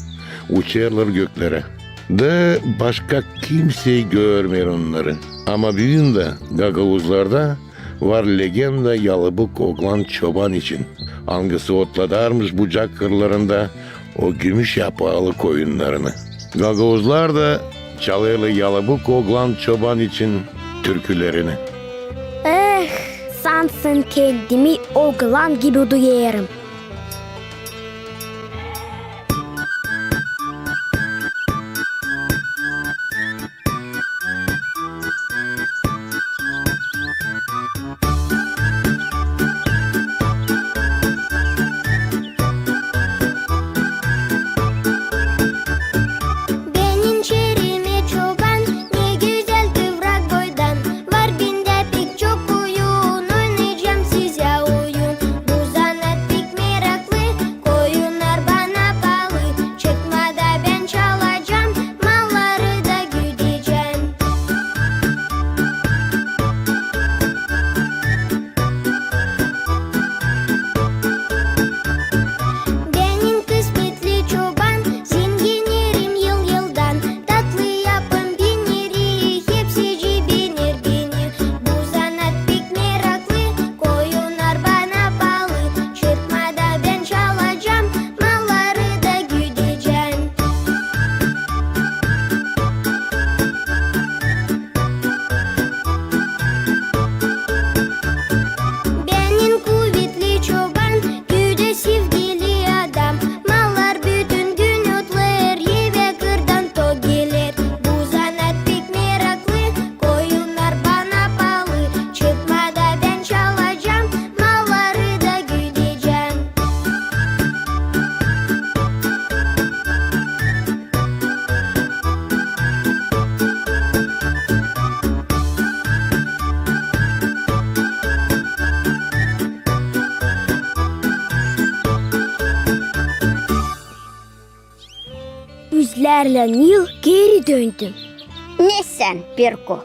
uçêrlar göklerä. Da başka kimsey görmeer onnarı. Ama büün dä gagauzlarda var legenda yalabuk oglan çoban için, angısı otladarmış Bucak kırlarında o gümüş yapaalı koyunnarını. Gagauzlar da çalêrlar yalabuk oglan çoban için türkülerini. Eh, sansın kendimi oglan gibi duyêrım. Benim çerimi çoban, ne gözäl kıvrak boydan, var bendä pek çok oyun, oynayacam sizä oyun. Bu zanaat pek meraklı, koyunnar bana paalı, çırpmada bän çalacam, malları da güdecäm. Benim kısmetli çoban, zenginerim yıl-yıldan. Tatlı yapım bineri, hepsicii bener beni. Bu zanaat pek meraklı, koyunnar bana paalı. Çırpmada bän çalacam, malları da güdecäm. Benim kuvetli çoban, güdä sevgili adam. Mallar bütün gün otlêêr, evä kırdan tok geler. Bu zanaat pek meraklı, koyunnar bana paalı. Çırpmada bän çalacam, malları da güdecäm. Üzlärlän yıl geeri döndüm. Ne sän, Pirku?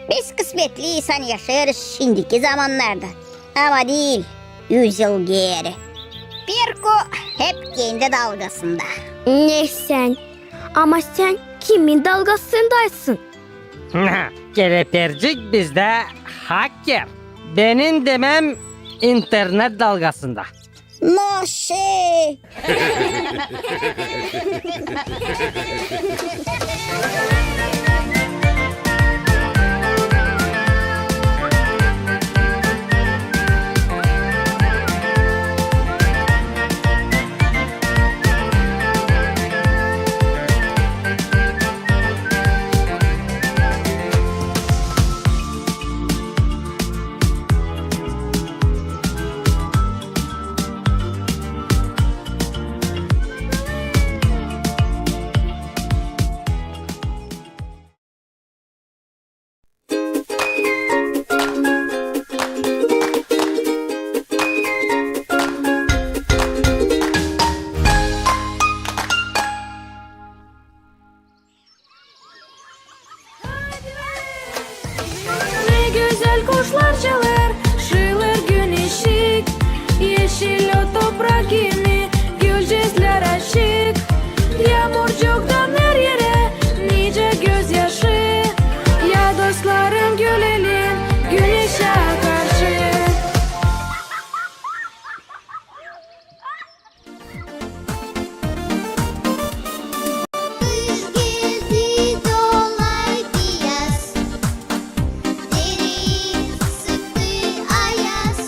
Biz kısmetli insan, yaşêêrız şindiki zamannarda. Ama diil üz yıl geeri. Pirku hep kendi dalgasında. Ne sän? Ama sän kimin dalgasındaysın? Kerepercik bizdä haker. Benim demäm, internet dalgasında. Naşe! Ne gözäl kuşlar çalêr, şılêr güneşçik. Eşil o toprak kimi, gülcezlär açık. Yaamurcuktan her erä nicä gözyaşı. Ya dostlarım, gülelim güneşä karşı. Kış geldi, dolaydı yaz. Deri sıktı ayaz.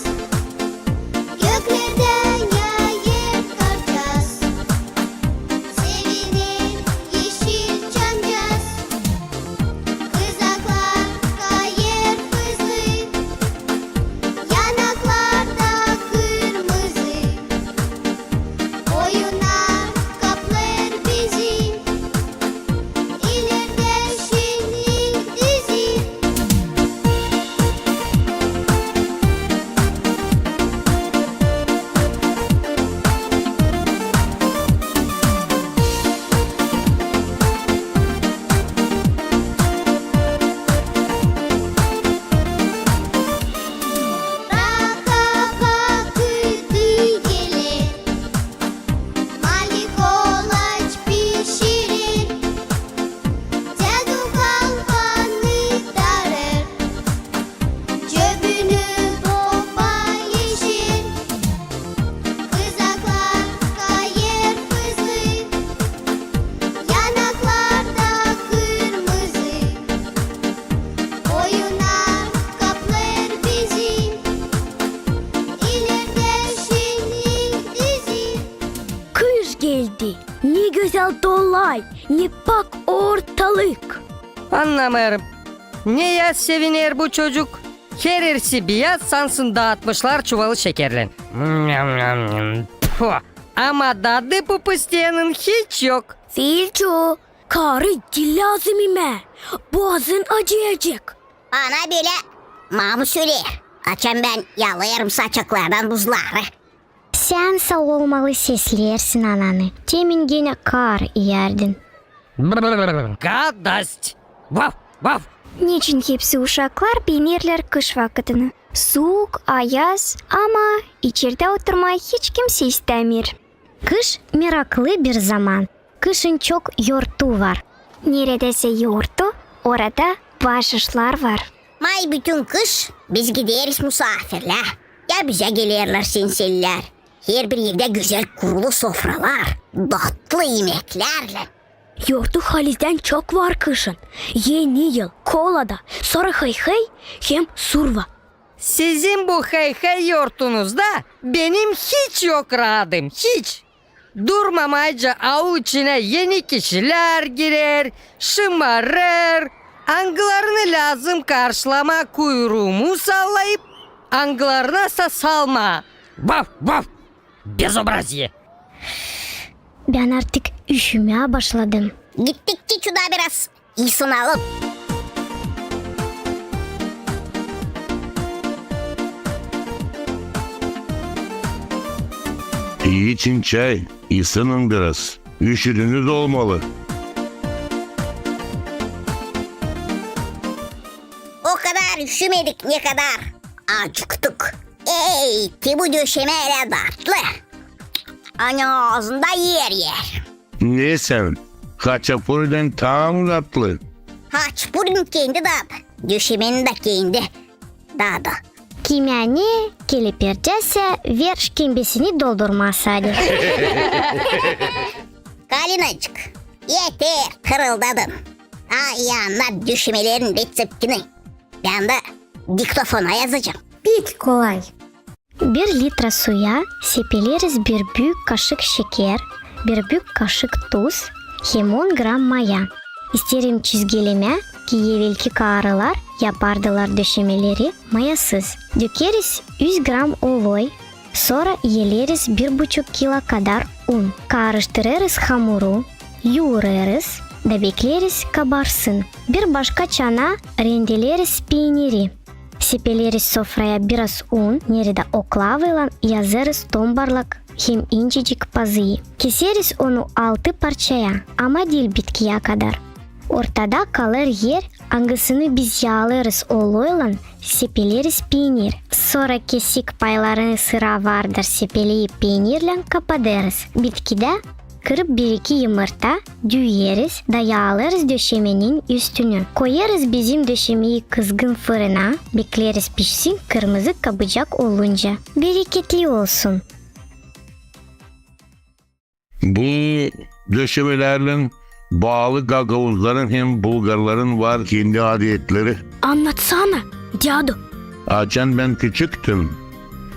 Göklerdän yaadı Dolay, ne pak ortalık. Annamêêrım. Ne ya seviner bu çocuk? Herersi biyaz, sansın daatmışlar çuvalı şekerlän. Nyam, nyam, nyam. Pfu! Ama dadı bu pıstıyannın hiç yok. Filçu, kaarı diil lääzım imää. Boazın acıyacek. Bana bölä mamu söleer, açan bän yalêêrım saçaklardan buzları. Sän sa olmalı sesleersin ananı. Temin genä kaar iyärdin. Brrr, gadost! Vaf, vaf! Neçin hepsi uşaklar beenerlär kış vakıtını? Suuk, ayaz, ama içerdä oturmaa hiç kimsey istämeer. Kış meraklı bir zaman. Kışın çok yortu var. Neredä sä yortu, orada baaşışlar var. May bütün kış biz gideriz musaafirlää. Ya bizä gelerlär senselilär. Herbir evdä gözäl kurulu sofralar, datlı imeklärlän. Yortu halizdän çok var kışın. Eni yıl, kolada, sora hıy-hıy hem surva. Sizin bu hıy-hıy yortunuzda benim hiç yok raadım, hiç. Durmamayca aul içinä eni kişilär girer, şımarêr. Angılarını lääzım karşılamaa kuyruumu sallayıp, angılarını sa salmaa. Vaf, vaf! Bezobraziye! Bän artık üşümää başladım. Gittik çuda biraz isınalım. İçin çay, isının biraz. Üşüdünüz olmalı. O kadar üşümedik, ne kadar acıktık. Ey, te bu döşemä ölä datlı. Ani aazında er-er. Ne sän, haçapurinin taa mı datlı? Haçapurinin kendi dadı, döşemenin dä kendi dadı. Kimä ne kelepircä sä, ver şkembesini doldurmaa sade. Kalinacık, eter, hırıldadın. Taa ii annat döşemelerin reţeptini. Bän dä diktofona yazacam. Pek kolay. Bir litra suya sepeleriz bir büük kaşık şeker, bir büük kaşık tuz hem on gram maya. İsteerim çizgilemää, ki evelki kaarılar yapardılar döşemeleri mayasız. Dökeriz üz gram oloy, sora iyeleriz bir buçuk kilo kadar un. Kaarıştırêrız hamuru, yuurêrız da bekleeriz kabarsın. Bir başka çanaa rendeleriz peeniri. Sepeleriz sofraya biraz un, neredä oklavaylan yazêrız tombarlak hem incecik pazıyı. Keseriz onu altı parçaya, ama diil bitkiyä kadar. Ortada kalêr er, angısını biz yaalêrız oloylan, sepeleriz peenir. Sora kesik paylarını sıra vardır sepeleyip peenirlän kapadêrız. Bitkidä kırıp bir-iki yımırta, düüyeriz da yaalêrız döşemenin üstünü. Koyêrız bizim döşemeyi kızgın fırına, bekleeriz pişsin kırmızı kabucak olunca. Bereketli olsun! Bu döşemelärlän baalı gagauzların hem bulgarların var kendi adetleri. Annatsana, dädu. Açan bän küçüktüm,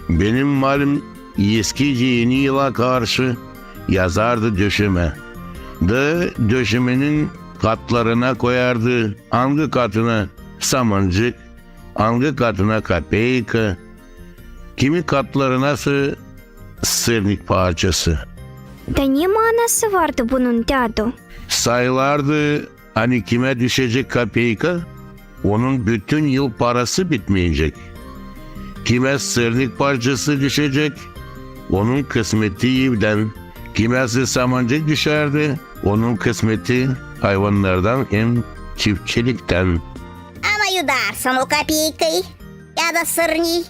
benim malim eskici Eni yıla karşı yazardı döşemä. Da döşemenin katlarına koyardı, angı katına samancık, angı katına kapeyka, kimi katlarınası sırnik parçası. Da ne maanası vardı bunun, dädu? Sayılardı, ani kimä düşecek kapeyka, onun bütün yıl parası bitmeyecek. Kimä sırnik parçası düşecek, onun kısmeti evdän. Kimäsä samancık düşärdi, onun kısmeti hayvannardan hem çiftçiliktän. Ama yudarsan o kapeykayı ya da sırniyi,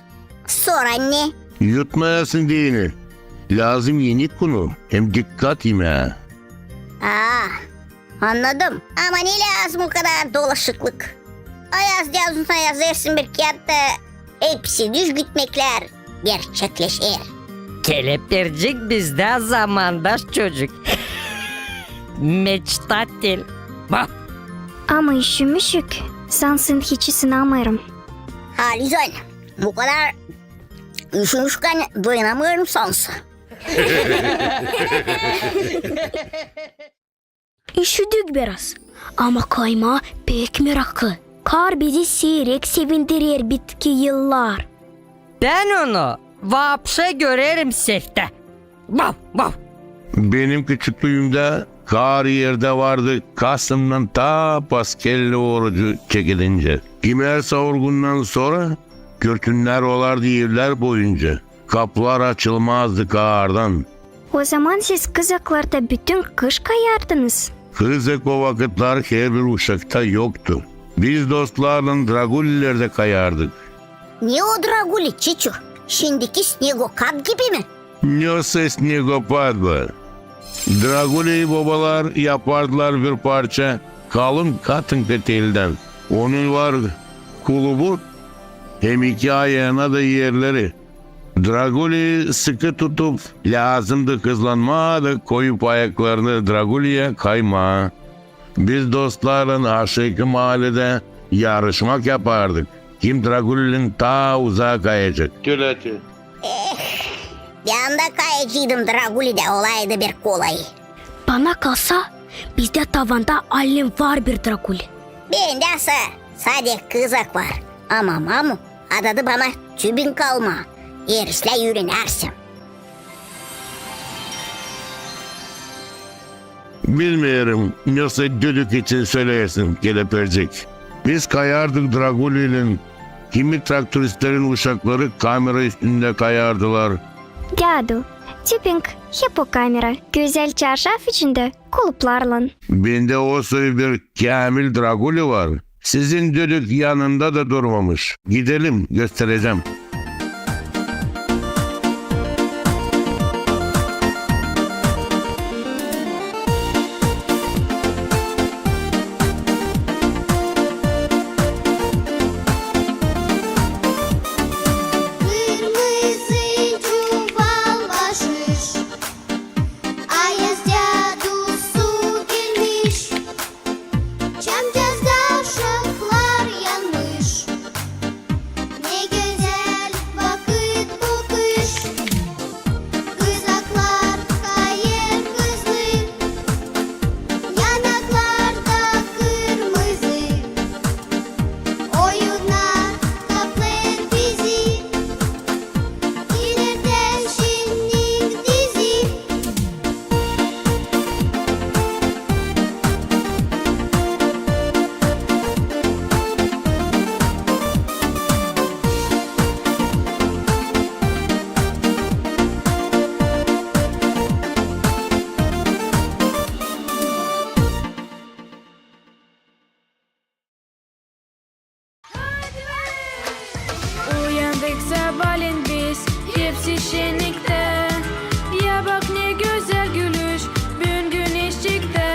sora ne? Yutmayasın deyni. Lääzım enik unu hem dikkat imää. Aa, annadım. Ama ne lääzım o kadar dolaşıklık? Ayaz dädusuna yazêrsın bir kiyat da hepsi düz gitmeklär gerçekleşer. Kelepircik bizdä zamandaş çocuk. Meçtatel. Bah! Ama üşümüşük, sansın hiç isınamêêrım. Halizdän, bu kadar üşümüşkän dayanamêêrım sansın. Üşüdük biraz. Ama kaymaa pek meraklı. Kar bizi siirek sevindirer bitki yıllar. Bän onu vapşe görerim seftä. Vav, vav. Benim küçüklüümdä kar erdä vardı, kasımdan ta paskelli orucu çekilincä. Kimär savurgundan sora kürtünnär olardı evlär boyunca. Kapılar açılmazdı kardan. O zaman siz kızaklarda bütün kış kayardınız? Kızak o vakıtlar herbir uşakta yoktu. Biz dostlarlan Dragulilerdä kayardık. Ne o Draguli, Çiçu? Şindiki snegokap gibi mi? Nösä snegopap. Draguli bobalar yapardılar bir parça kalın katınka teldän. Onun var kulubu hem iki ayana da erleri. Draguli sıkı tutup, lääzımdı hızlanmaa da koyup ayaklarını Draguliya kaymaa. Biz dostlarlan aşaakı maaledä yarışmak yapardık, kim Dragulilän taa uzaa kayacek. Tölä te. Eh, bän dä kayaceydım Dragulidä, olaydı bir kolay. Bana kalsa, bizdä tavanda allim var bir Draguli. Bendä sa-, sade kızak var. Ama mamu adadı bana tübing almaa. Eer islää üürenärsem. Bilmeerim, nösä düdük için söleersin, kelepircik. Biz kayardık Dragulilän, kimi traktoristlerin uşakları kamera üstündä kayardılar. Dädu, tübing hep o kamera, gözäl çarşaf içindä, kuluplarlan. Bendä o soy bir käämil Draguli var. Sizin düdük yanında da durmamış. Gidelim, gösterecäm. Kırmızı çuval başış, ayaz dädusu gelmiş. Çamçazda şaflar yanmış. Ne gözäl vakıt bu kış. Kızaklar kayêr hızlı, yanaklarda kırmızı. Oyunnar kaplêêr bizi. İlerdä şenlik dizi. Uyandık sabaalän biz, hepsi şenniktä. Ya bak, ne gözäl gülüş, büün güneş çıktı.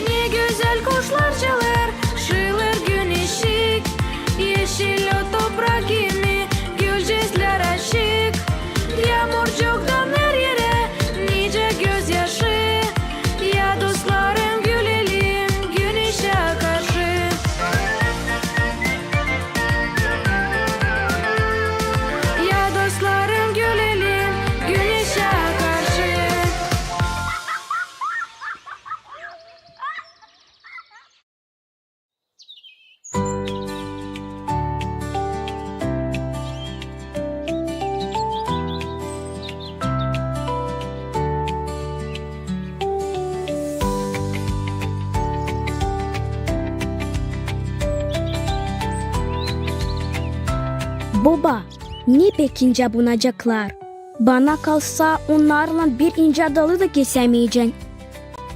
Ne gözäl kuşlar çalêr, şıılêr güneşçik. Eşil o toprak kimi, gülcüklär açık. Yaamurcuktan her erä nicä gözyaşı. Ya dostlarım, gülelim güneşä karşı. Ya dostlarım, gülelim güneşä karşı. Boba, ne pek incä bunacaklar. Bana kalsa, onnarlan bir incä dalı da kesämeyecän.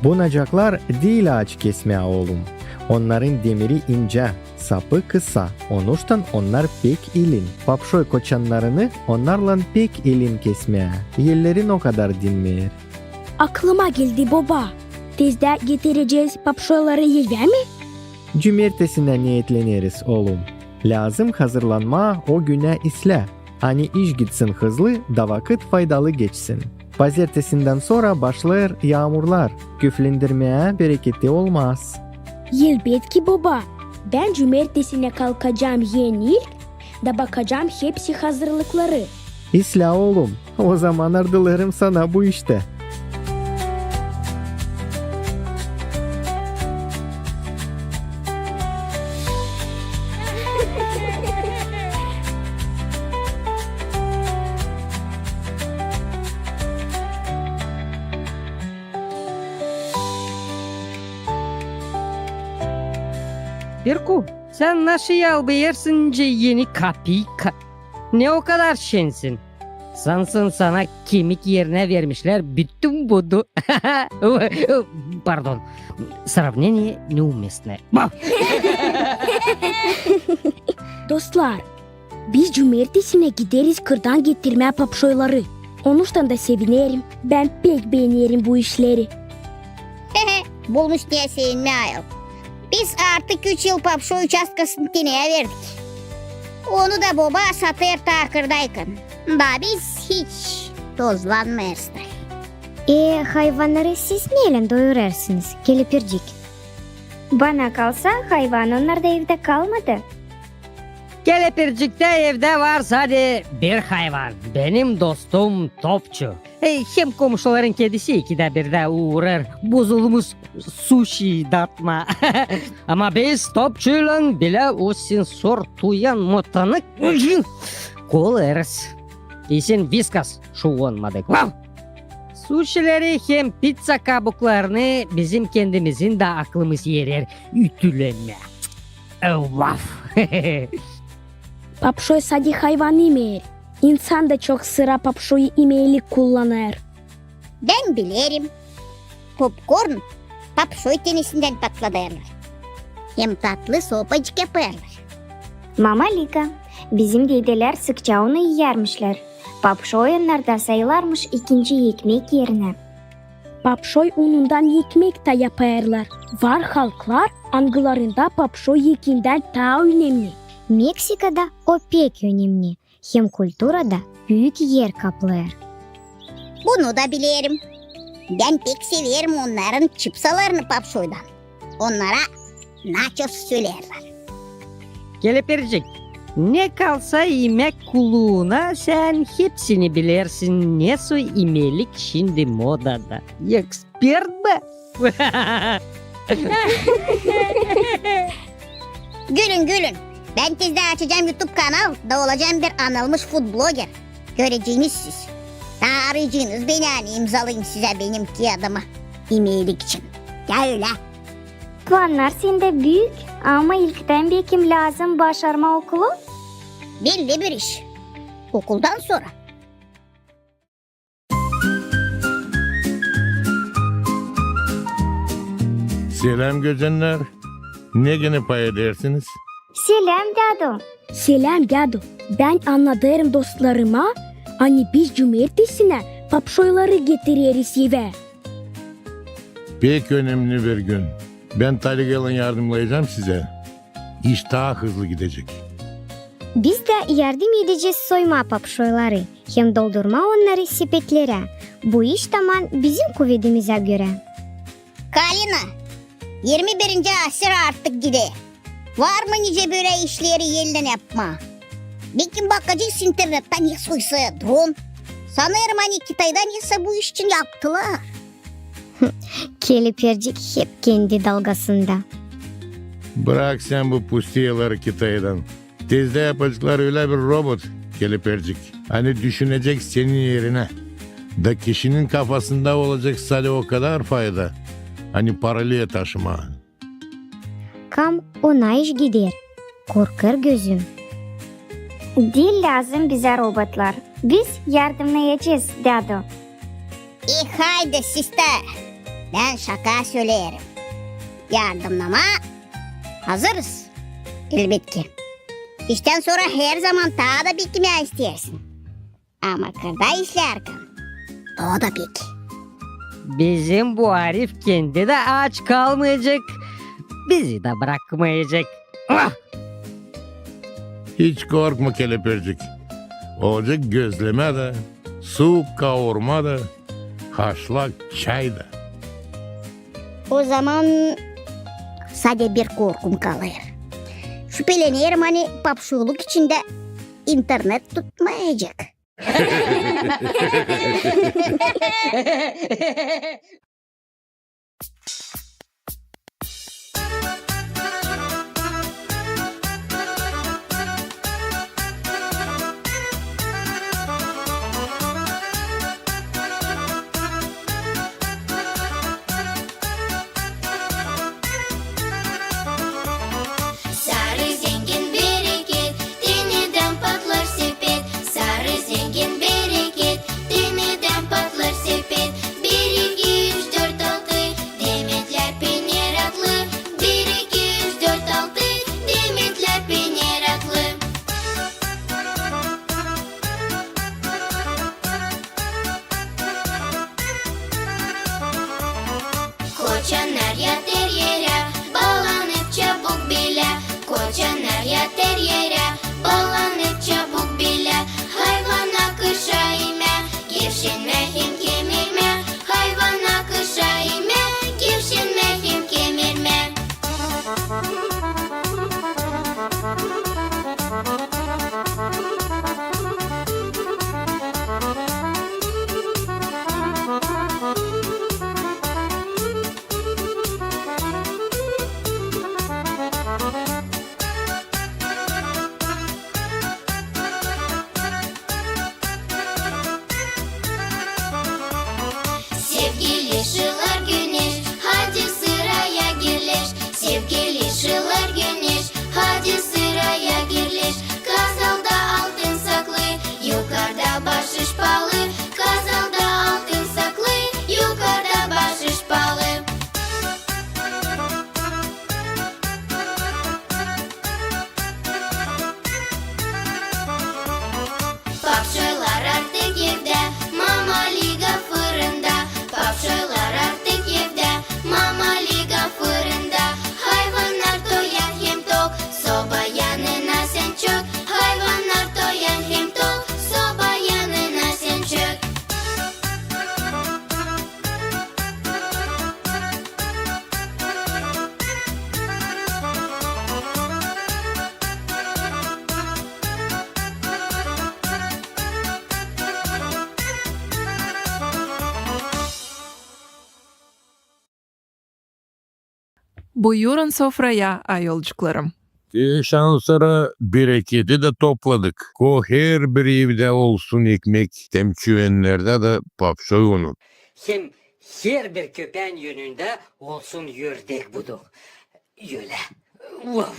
Bunacaklar diil aaç kesmää, oolum. Onnarın demiri incä, sapı kısa, onuştan onnar pek ilin. Papşoy koçannarını onnarlan pek ilin kesmää. Ellerin o kadar dinmeer. Aklıma geldi, boba. Tezdä getirecez papşoyları evä mi? Cumertesinä neetleneriz, oolum. Lääzım hazırlanmaa o günä islää, ani iş gitsin hızlı da vakıt faydalı geçsin. Pazertesindän sora başlêêr yaamurlar, küflendirmää bereketi olmaz. Elbetki, boba. Bän cumertesinä kalkacam en ilk da bakacam hepsi hazırlıkları. İslää, oolum, o zaman ardılêrım sana bu iştä. Birku, sän nasıl yalbıyêrsın nicä eni kapika? Ne o kadar şensin? Sansın sana kemik erinä vermişlär bütün budu. Pardon. Сравнение неуместное. Bah! Dostlar, biz cumertesinä gideriz kırdan getirmää papşoyları. Onuştan da sevinerim. Bän pek beenerim bu işleri. Bulmuş neyä sevinmää ayol. Biz artık üç yıl papşoy uçastkasını teneyä verdik. Onu da boba satêr taa kırdaykan. Da biz hiç tozlanmêêrız da. E, hayvannarı siz neylän doyurêrsınız, Kelepircik? Bana kalsa, hayvan onnarda evdä kalmadı. Kelepirciktä evdä var sade bir hayvan. Benim dostum Topçu. E, hem komuşuların kedisi ikidä birdä uurêr bozulmuş suşi datmaa. Ama biz Topçuylan bilä o sensor tuyan motanı kolêrız. İsin Viskas şuvonmadık. Vav! Suşileri hem pizza kabuklarını bizim kendimizin dä aklımız erer ütülemää. Vav! Papşoy sade hayvan imeer. İnsan da çok sıra papşoyu imeelik kullanêr. Bän bilerim. Popkorn papşoy tenesindän patladêrlar. Hem tatlı sopacık yapêrlar. Mama Lika, bizim dedelär sıkça onu iyärmişlär. Papşoy onnarda sayılarmış ikinci ekmek erinä. Papşoy unundan ekmek tä yapêrlar. Var halklar, angılarında papşoy ekindän taa önemni. Meksikada o pek önemni. Hem kulturada büük er kaplêêr. Bunu da bilerim. Bän pek severim onnarın çipsalarını papşoydan. Onnara naços söleerlär. Kelepircik, ne kalsa imäk kuluuna, sän hepsini bilersin, ne soy imelik şindi modada. Ekspert bä! Gülün, gülün. Bän tezdä açacam YouTube kanal da olacam bir anılmış food bloger. Göreceniz siz. Taa arayacınız beni, ani imzalayım sizä benim kiyadımı imelik için. Ya ölä. Plannar sendä büük, ama ilktän bekim lääzım başarmaa okulu. Belli bir iş. Okuldan sora. Seläm, gözennär. Ne genä pay edersiniz? Seläm, dädu. Seläm, dädu. Bän annadêrım dostlarıma, ani biz cumertesinä papşoyları getireriz evä. Pek önemni bir gün. Bän taligaylan yardımnayacam sizä. İş taa hızlı gidecek. Biz dä yardım edecez soymaa papşoyları hem doldurmaa onnarı sepetlerä. Bu iş taman bizim kuvedimizä görä. Kalina, irmi birinci asır artık gider. Var mı nicä bölä işleri ellän yapmaa? Bekim bakacez internettä, ne soysa dron. Sanêrım, ani Kitayda nesä bu iş için yaptılar. Kelepircik hep kendi dalgasında. Brak sän bu pustiyaları Kitaydan. Tezdä yapaceklar ölä bir robot, Kelepircik, ani düşünecek senin erinä. Da kişinin kafasında olacek sade o kadar fayda, ani paralee taşımaa. Kam ona iş gider, korkêr gözüm. Diil lääzım bizä robotlar. Biz yardımnayacez, dädu. E, haydi, sistä. Bän şaka söleerim. Yardımnamaa hazırız, elbetki. İştän sora herzaman taa da beklemää isteersin. Ama kırda işlärkän, o da pek. Bizim bu arif kendi dä aç kalmayacek, bizi dä brakmayacek. Ah! Hiç korkma, Kelepircik. Olacek gözlemä dä, suuk kaurma da, haşlak çay da. O zaman sade bir korkum kalêr. Şüpelenerim, ani papşoyluk içindä internet tutmayacek. Buyurun sofraya, ayolcuklarım. Şansora bereketi dä topladık. Ko herbir evdä olsun ekmek, hem çüvennerdä dä papşoy unu. Hem herbir köpään önündä olsun ördek buduu. Ölä. Vov!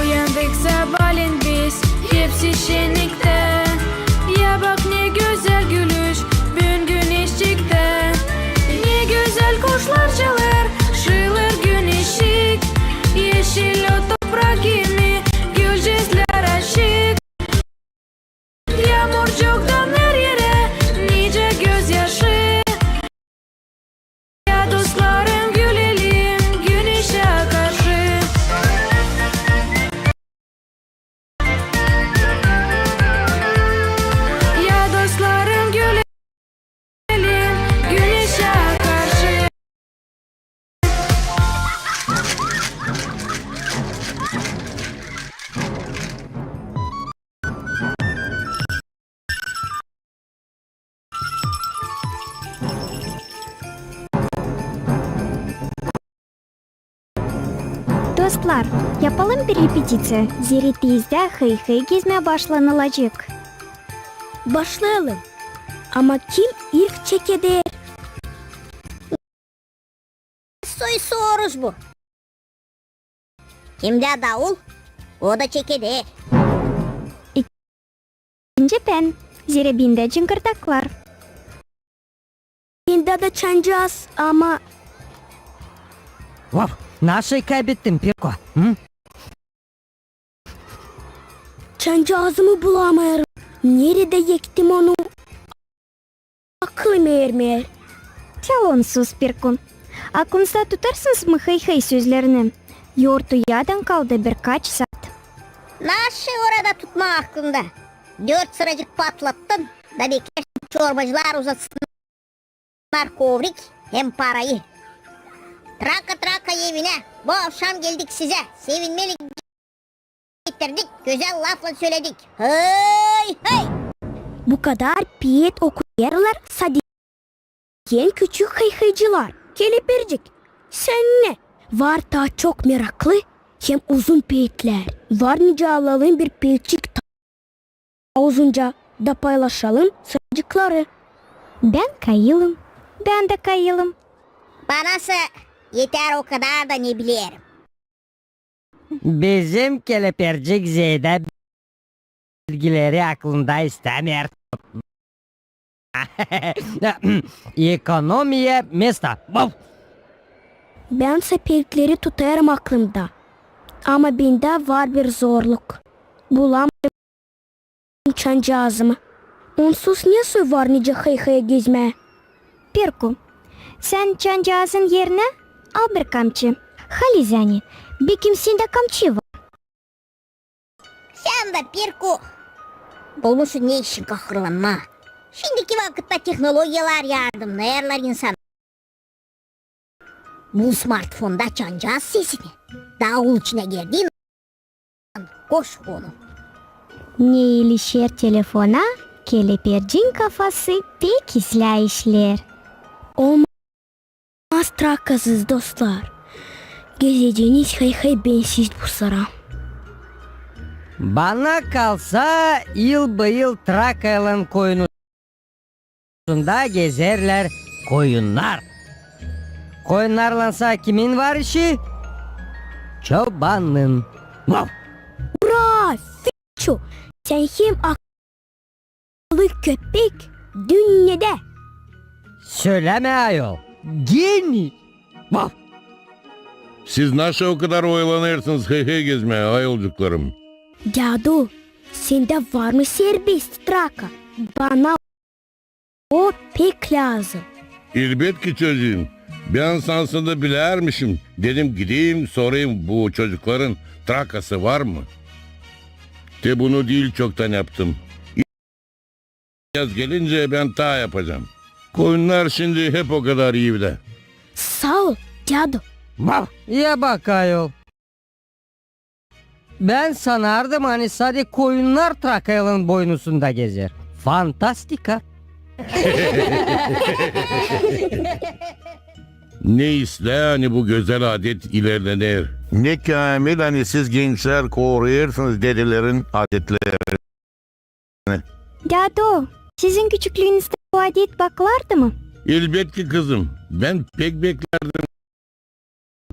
Uyandık sabaalän biz, hepsi şenniktä. Ya bak, ne gözäl gülüş büün güneşçiktä. Ne gözäl kuşlar çalêr, şıılêr güneşçik. Eşil o toprak kimi, gülcezlär aşık. Yaamurcuktan her erä nicä gözyaşı. Ya dostlarım, gülelim güneşä karşı. Ya dostlarım, gülelim güneşä karşı. Dostlar, yapalım bir repetiţiya, zerä tezdä hıy-hıy gezmää başlanılacek. Başlayalım. Ama kim ilk çekeder? Soy soruş bu. Kimdä daul, o da çekeder. İkincä bän, zerä bendä cıngırdaklar. Bendä dä çancaaz, ama... Vov, naşey kaybettim, Pirko? Hı? Çancaazımı bulamêêrım. Neredä ektim onu? Aklım ermeer. Çalonsuz, Pirko. Aklınızda tutarsınız mı hıy-hıy sözlerini? Yortuyadan kaldı birkaç saat. Naşey orada tutmaa aklında? Dört sıracık patlattın da bekleersin çorbacılar uzatsınnar kovrik hem parayı. Traka-traka evinä. Bu avşam geldik sizä sevinmelik getirdik, gözäl laflan söledik. Hıy-hıy! Bu kadar peet okuyêrlar sade en küçük hıy-hıycılar. Kelepircik, sän ne? Var taa çok meraklı hem uzun peetlär. Var nicä alalım bir peetçik taa uzunca da paylaşalım sıracıkları. Bän kayılım. Bän dä kayılım. Banasa eter o kadar da ne bilerim. Bizim kelepircik zeedä bilgileri aklında istämeer tutmaa. Ekonomiya mesta. Vov! Bän sä peetleri tutêrım aklımda. Ama bendä var bir zorluk. Bulamêêrım çancaazımı. Onsuz nesoy var nicä hıy-hıya gezmää? Pirko, sän çancaazın erinä al bir kamçı. Halizdän, bekim sendä kamçı var. Sän dä, Pirko, bulmuşsun ne için kahırlanmaa. Şindiki vakıtta tehnologiyalar yardımnêêrlar insana. Bul smartfonda çancaaz sesini. Daul içinä girdiin an koş onu. Ne ilişer telefona, kelepircin kafası pek islää işleer. Olmaz trakasız, dostlar. Gezeceniz hıy-hıy bensiz bu sıra. Bana kalsa, yıl-bıyıl Trakaylan koyunu sunda gezerlär koyunnar. Koyunnarlansa kimin var işi? Çobanın. Vov! Ura, Fiçu! Sän hem akıllı köpek dünneedä. Sölämä, ayol. Genij. Vov! Siz naşey o kadar oylanêrsınız hıy-hıy gezmää, ayolcuklarım? Dädu, sendä var mı serbest traka? Bana o pek lääzım. Elbetki, çocuum. Bän sansında bilärmişim. Dedim, gideyim, sorayım, bu çocukların trakası var mı? Te bunu diil çoktan yaptım. Yaz gelincä bän taa yapacam. Koyunnar şindi hep o kadar evdä. Saa ol, dädu. Vav! Ya bak ayol. Bän sanardım, ani sade koyunnar trakaylan boynusunda gezer. Fantastika. Ne islää, ani bu gözäl adet ilerlener. Ne käämil, ani siz gençlär koruyêrsınız dedelerin adetlerini. Dädu, sizin küçüklüünüzdä bu adet bakılardı mı? Elbetki, kızım. Bän pek beklärdim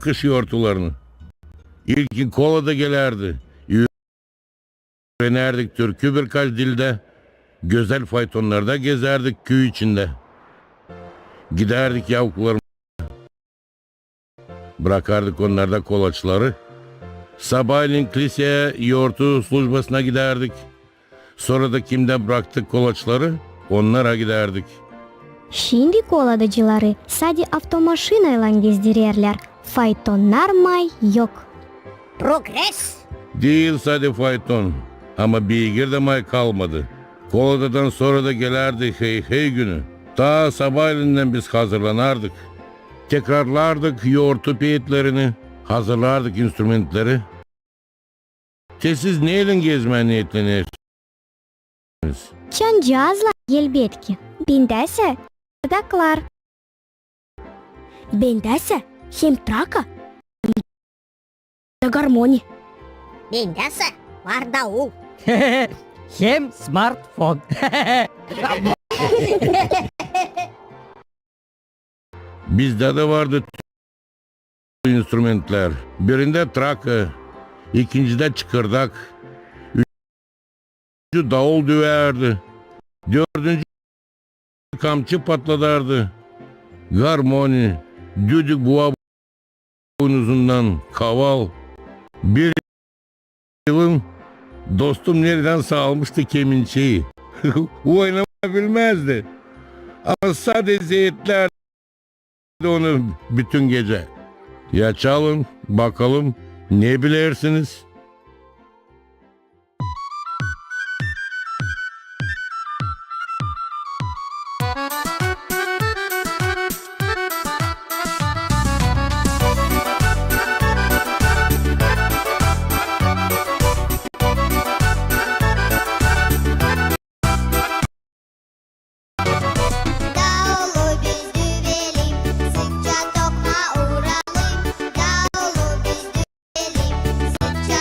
kış yortularını. İlkin kola da gelärdi. Üürenärdik türkü birkaç dildä. Gözäl faytonnarda gezärdik küü içindä. Gidärdik yavuklarımıza. Brakardık onnarda kolaçları. Sabaalän kliseya yortu slujbasına gidärdik. Sora da kimdä braktık kolaçları, onnara gidärdik. Şindi koladacıları sade avtomaşinaylan gezdirerlär, faytonnar may yok. Progres! Diil sade fayton, ama beygir dä may kalmadı. Koladadan sora da gelärdi hey-hey günü. Taa sabaalendän biz hazırlanardık. Tekrarlardık yortu peetlerini, hazırlardık instrumentleri. Te siz neylän gezmää neetlenersiniz? Çancıazlan, elbetki. Bendäsä, bardaklar. Bendäsä hem traka, hem da garmoni. Bendäsä var daul. Hem smartfon. Bizdä dä vardı instrumentlär. Birindä traka, ikincidä çıkırdak, üçüncü daul düärdi, dördüncü kamçı patladardı, garmoni, düdük buva boynuzundan, kaval. Bir yılım dostum neredänsä almıştı kemençeyi. Oynamaa bilmäzdi. Ama sade zeetlärdi onu bütün gecä. Ya çalın, bakalım, ne bilersiniz? Daulu biz düvelim, sıkça tokmaa uralım. Daulu biz düvelim, sıkça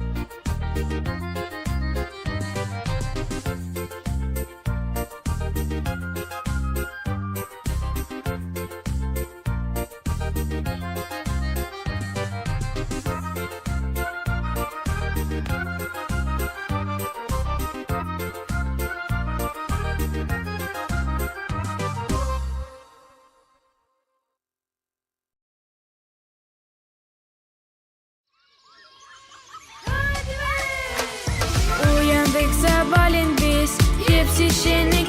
Uyandık sabaalän biz, hepsi şen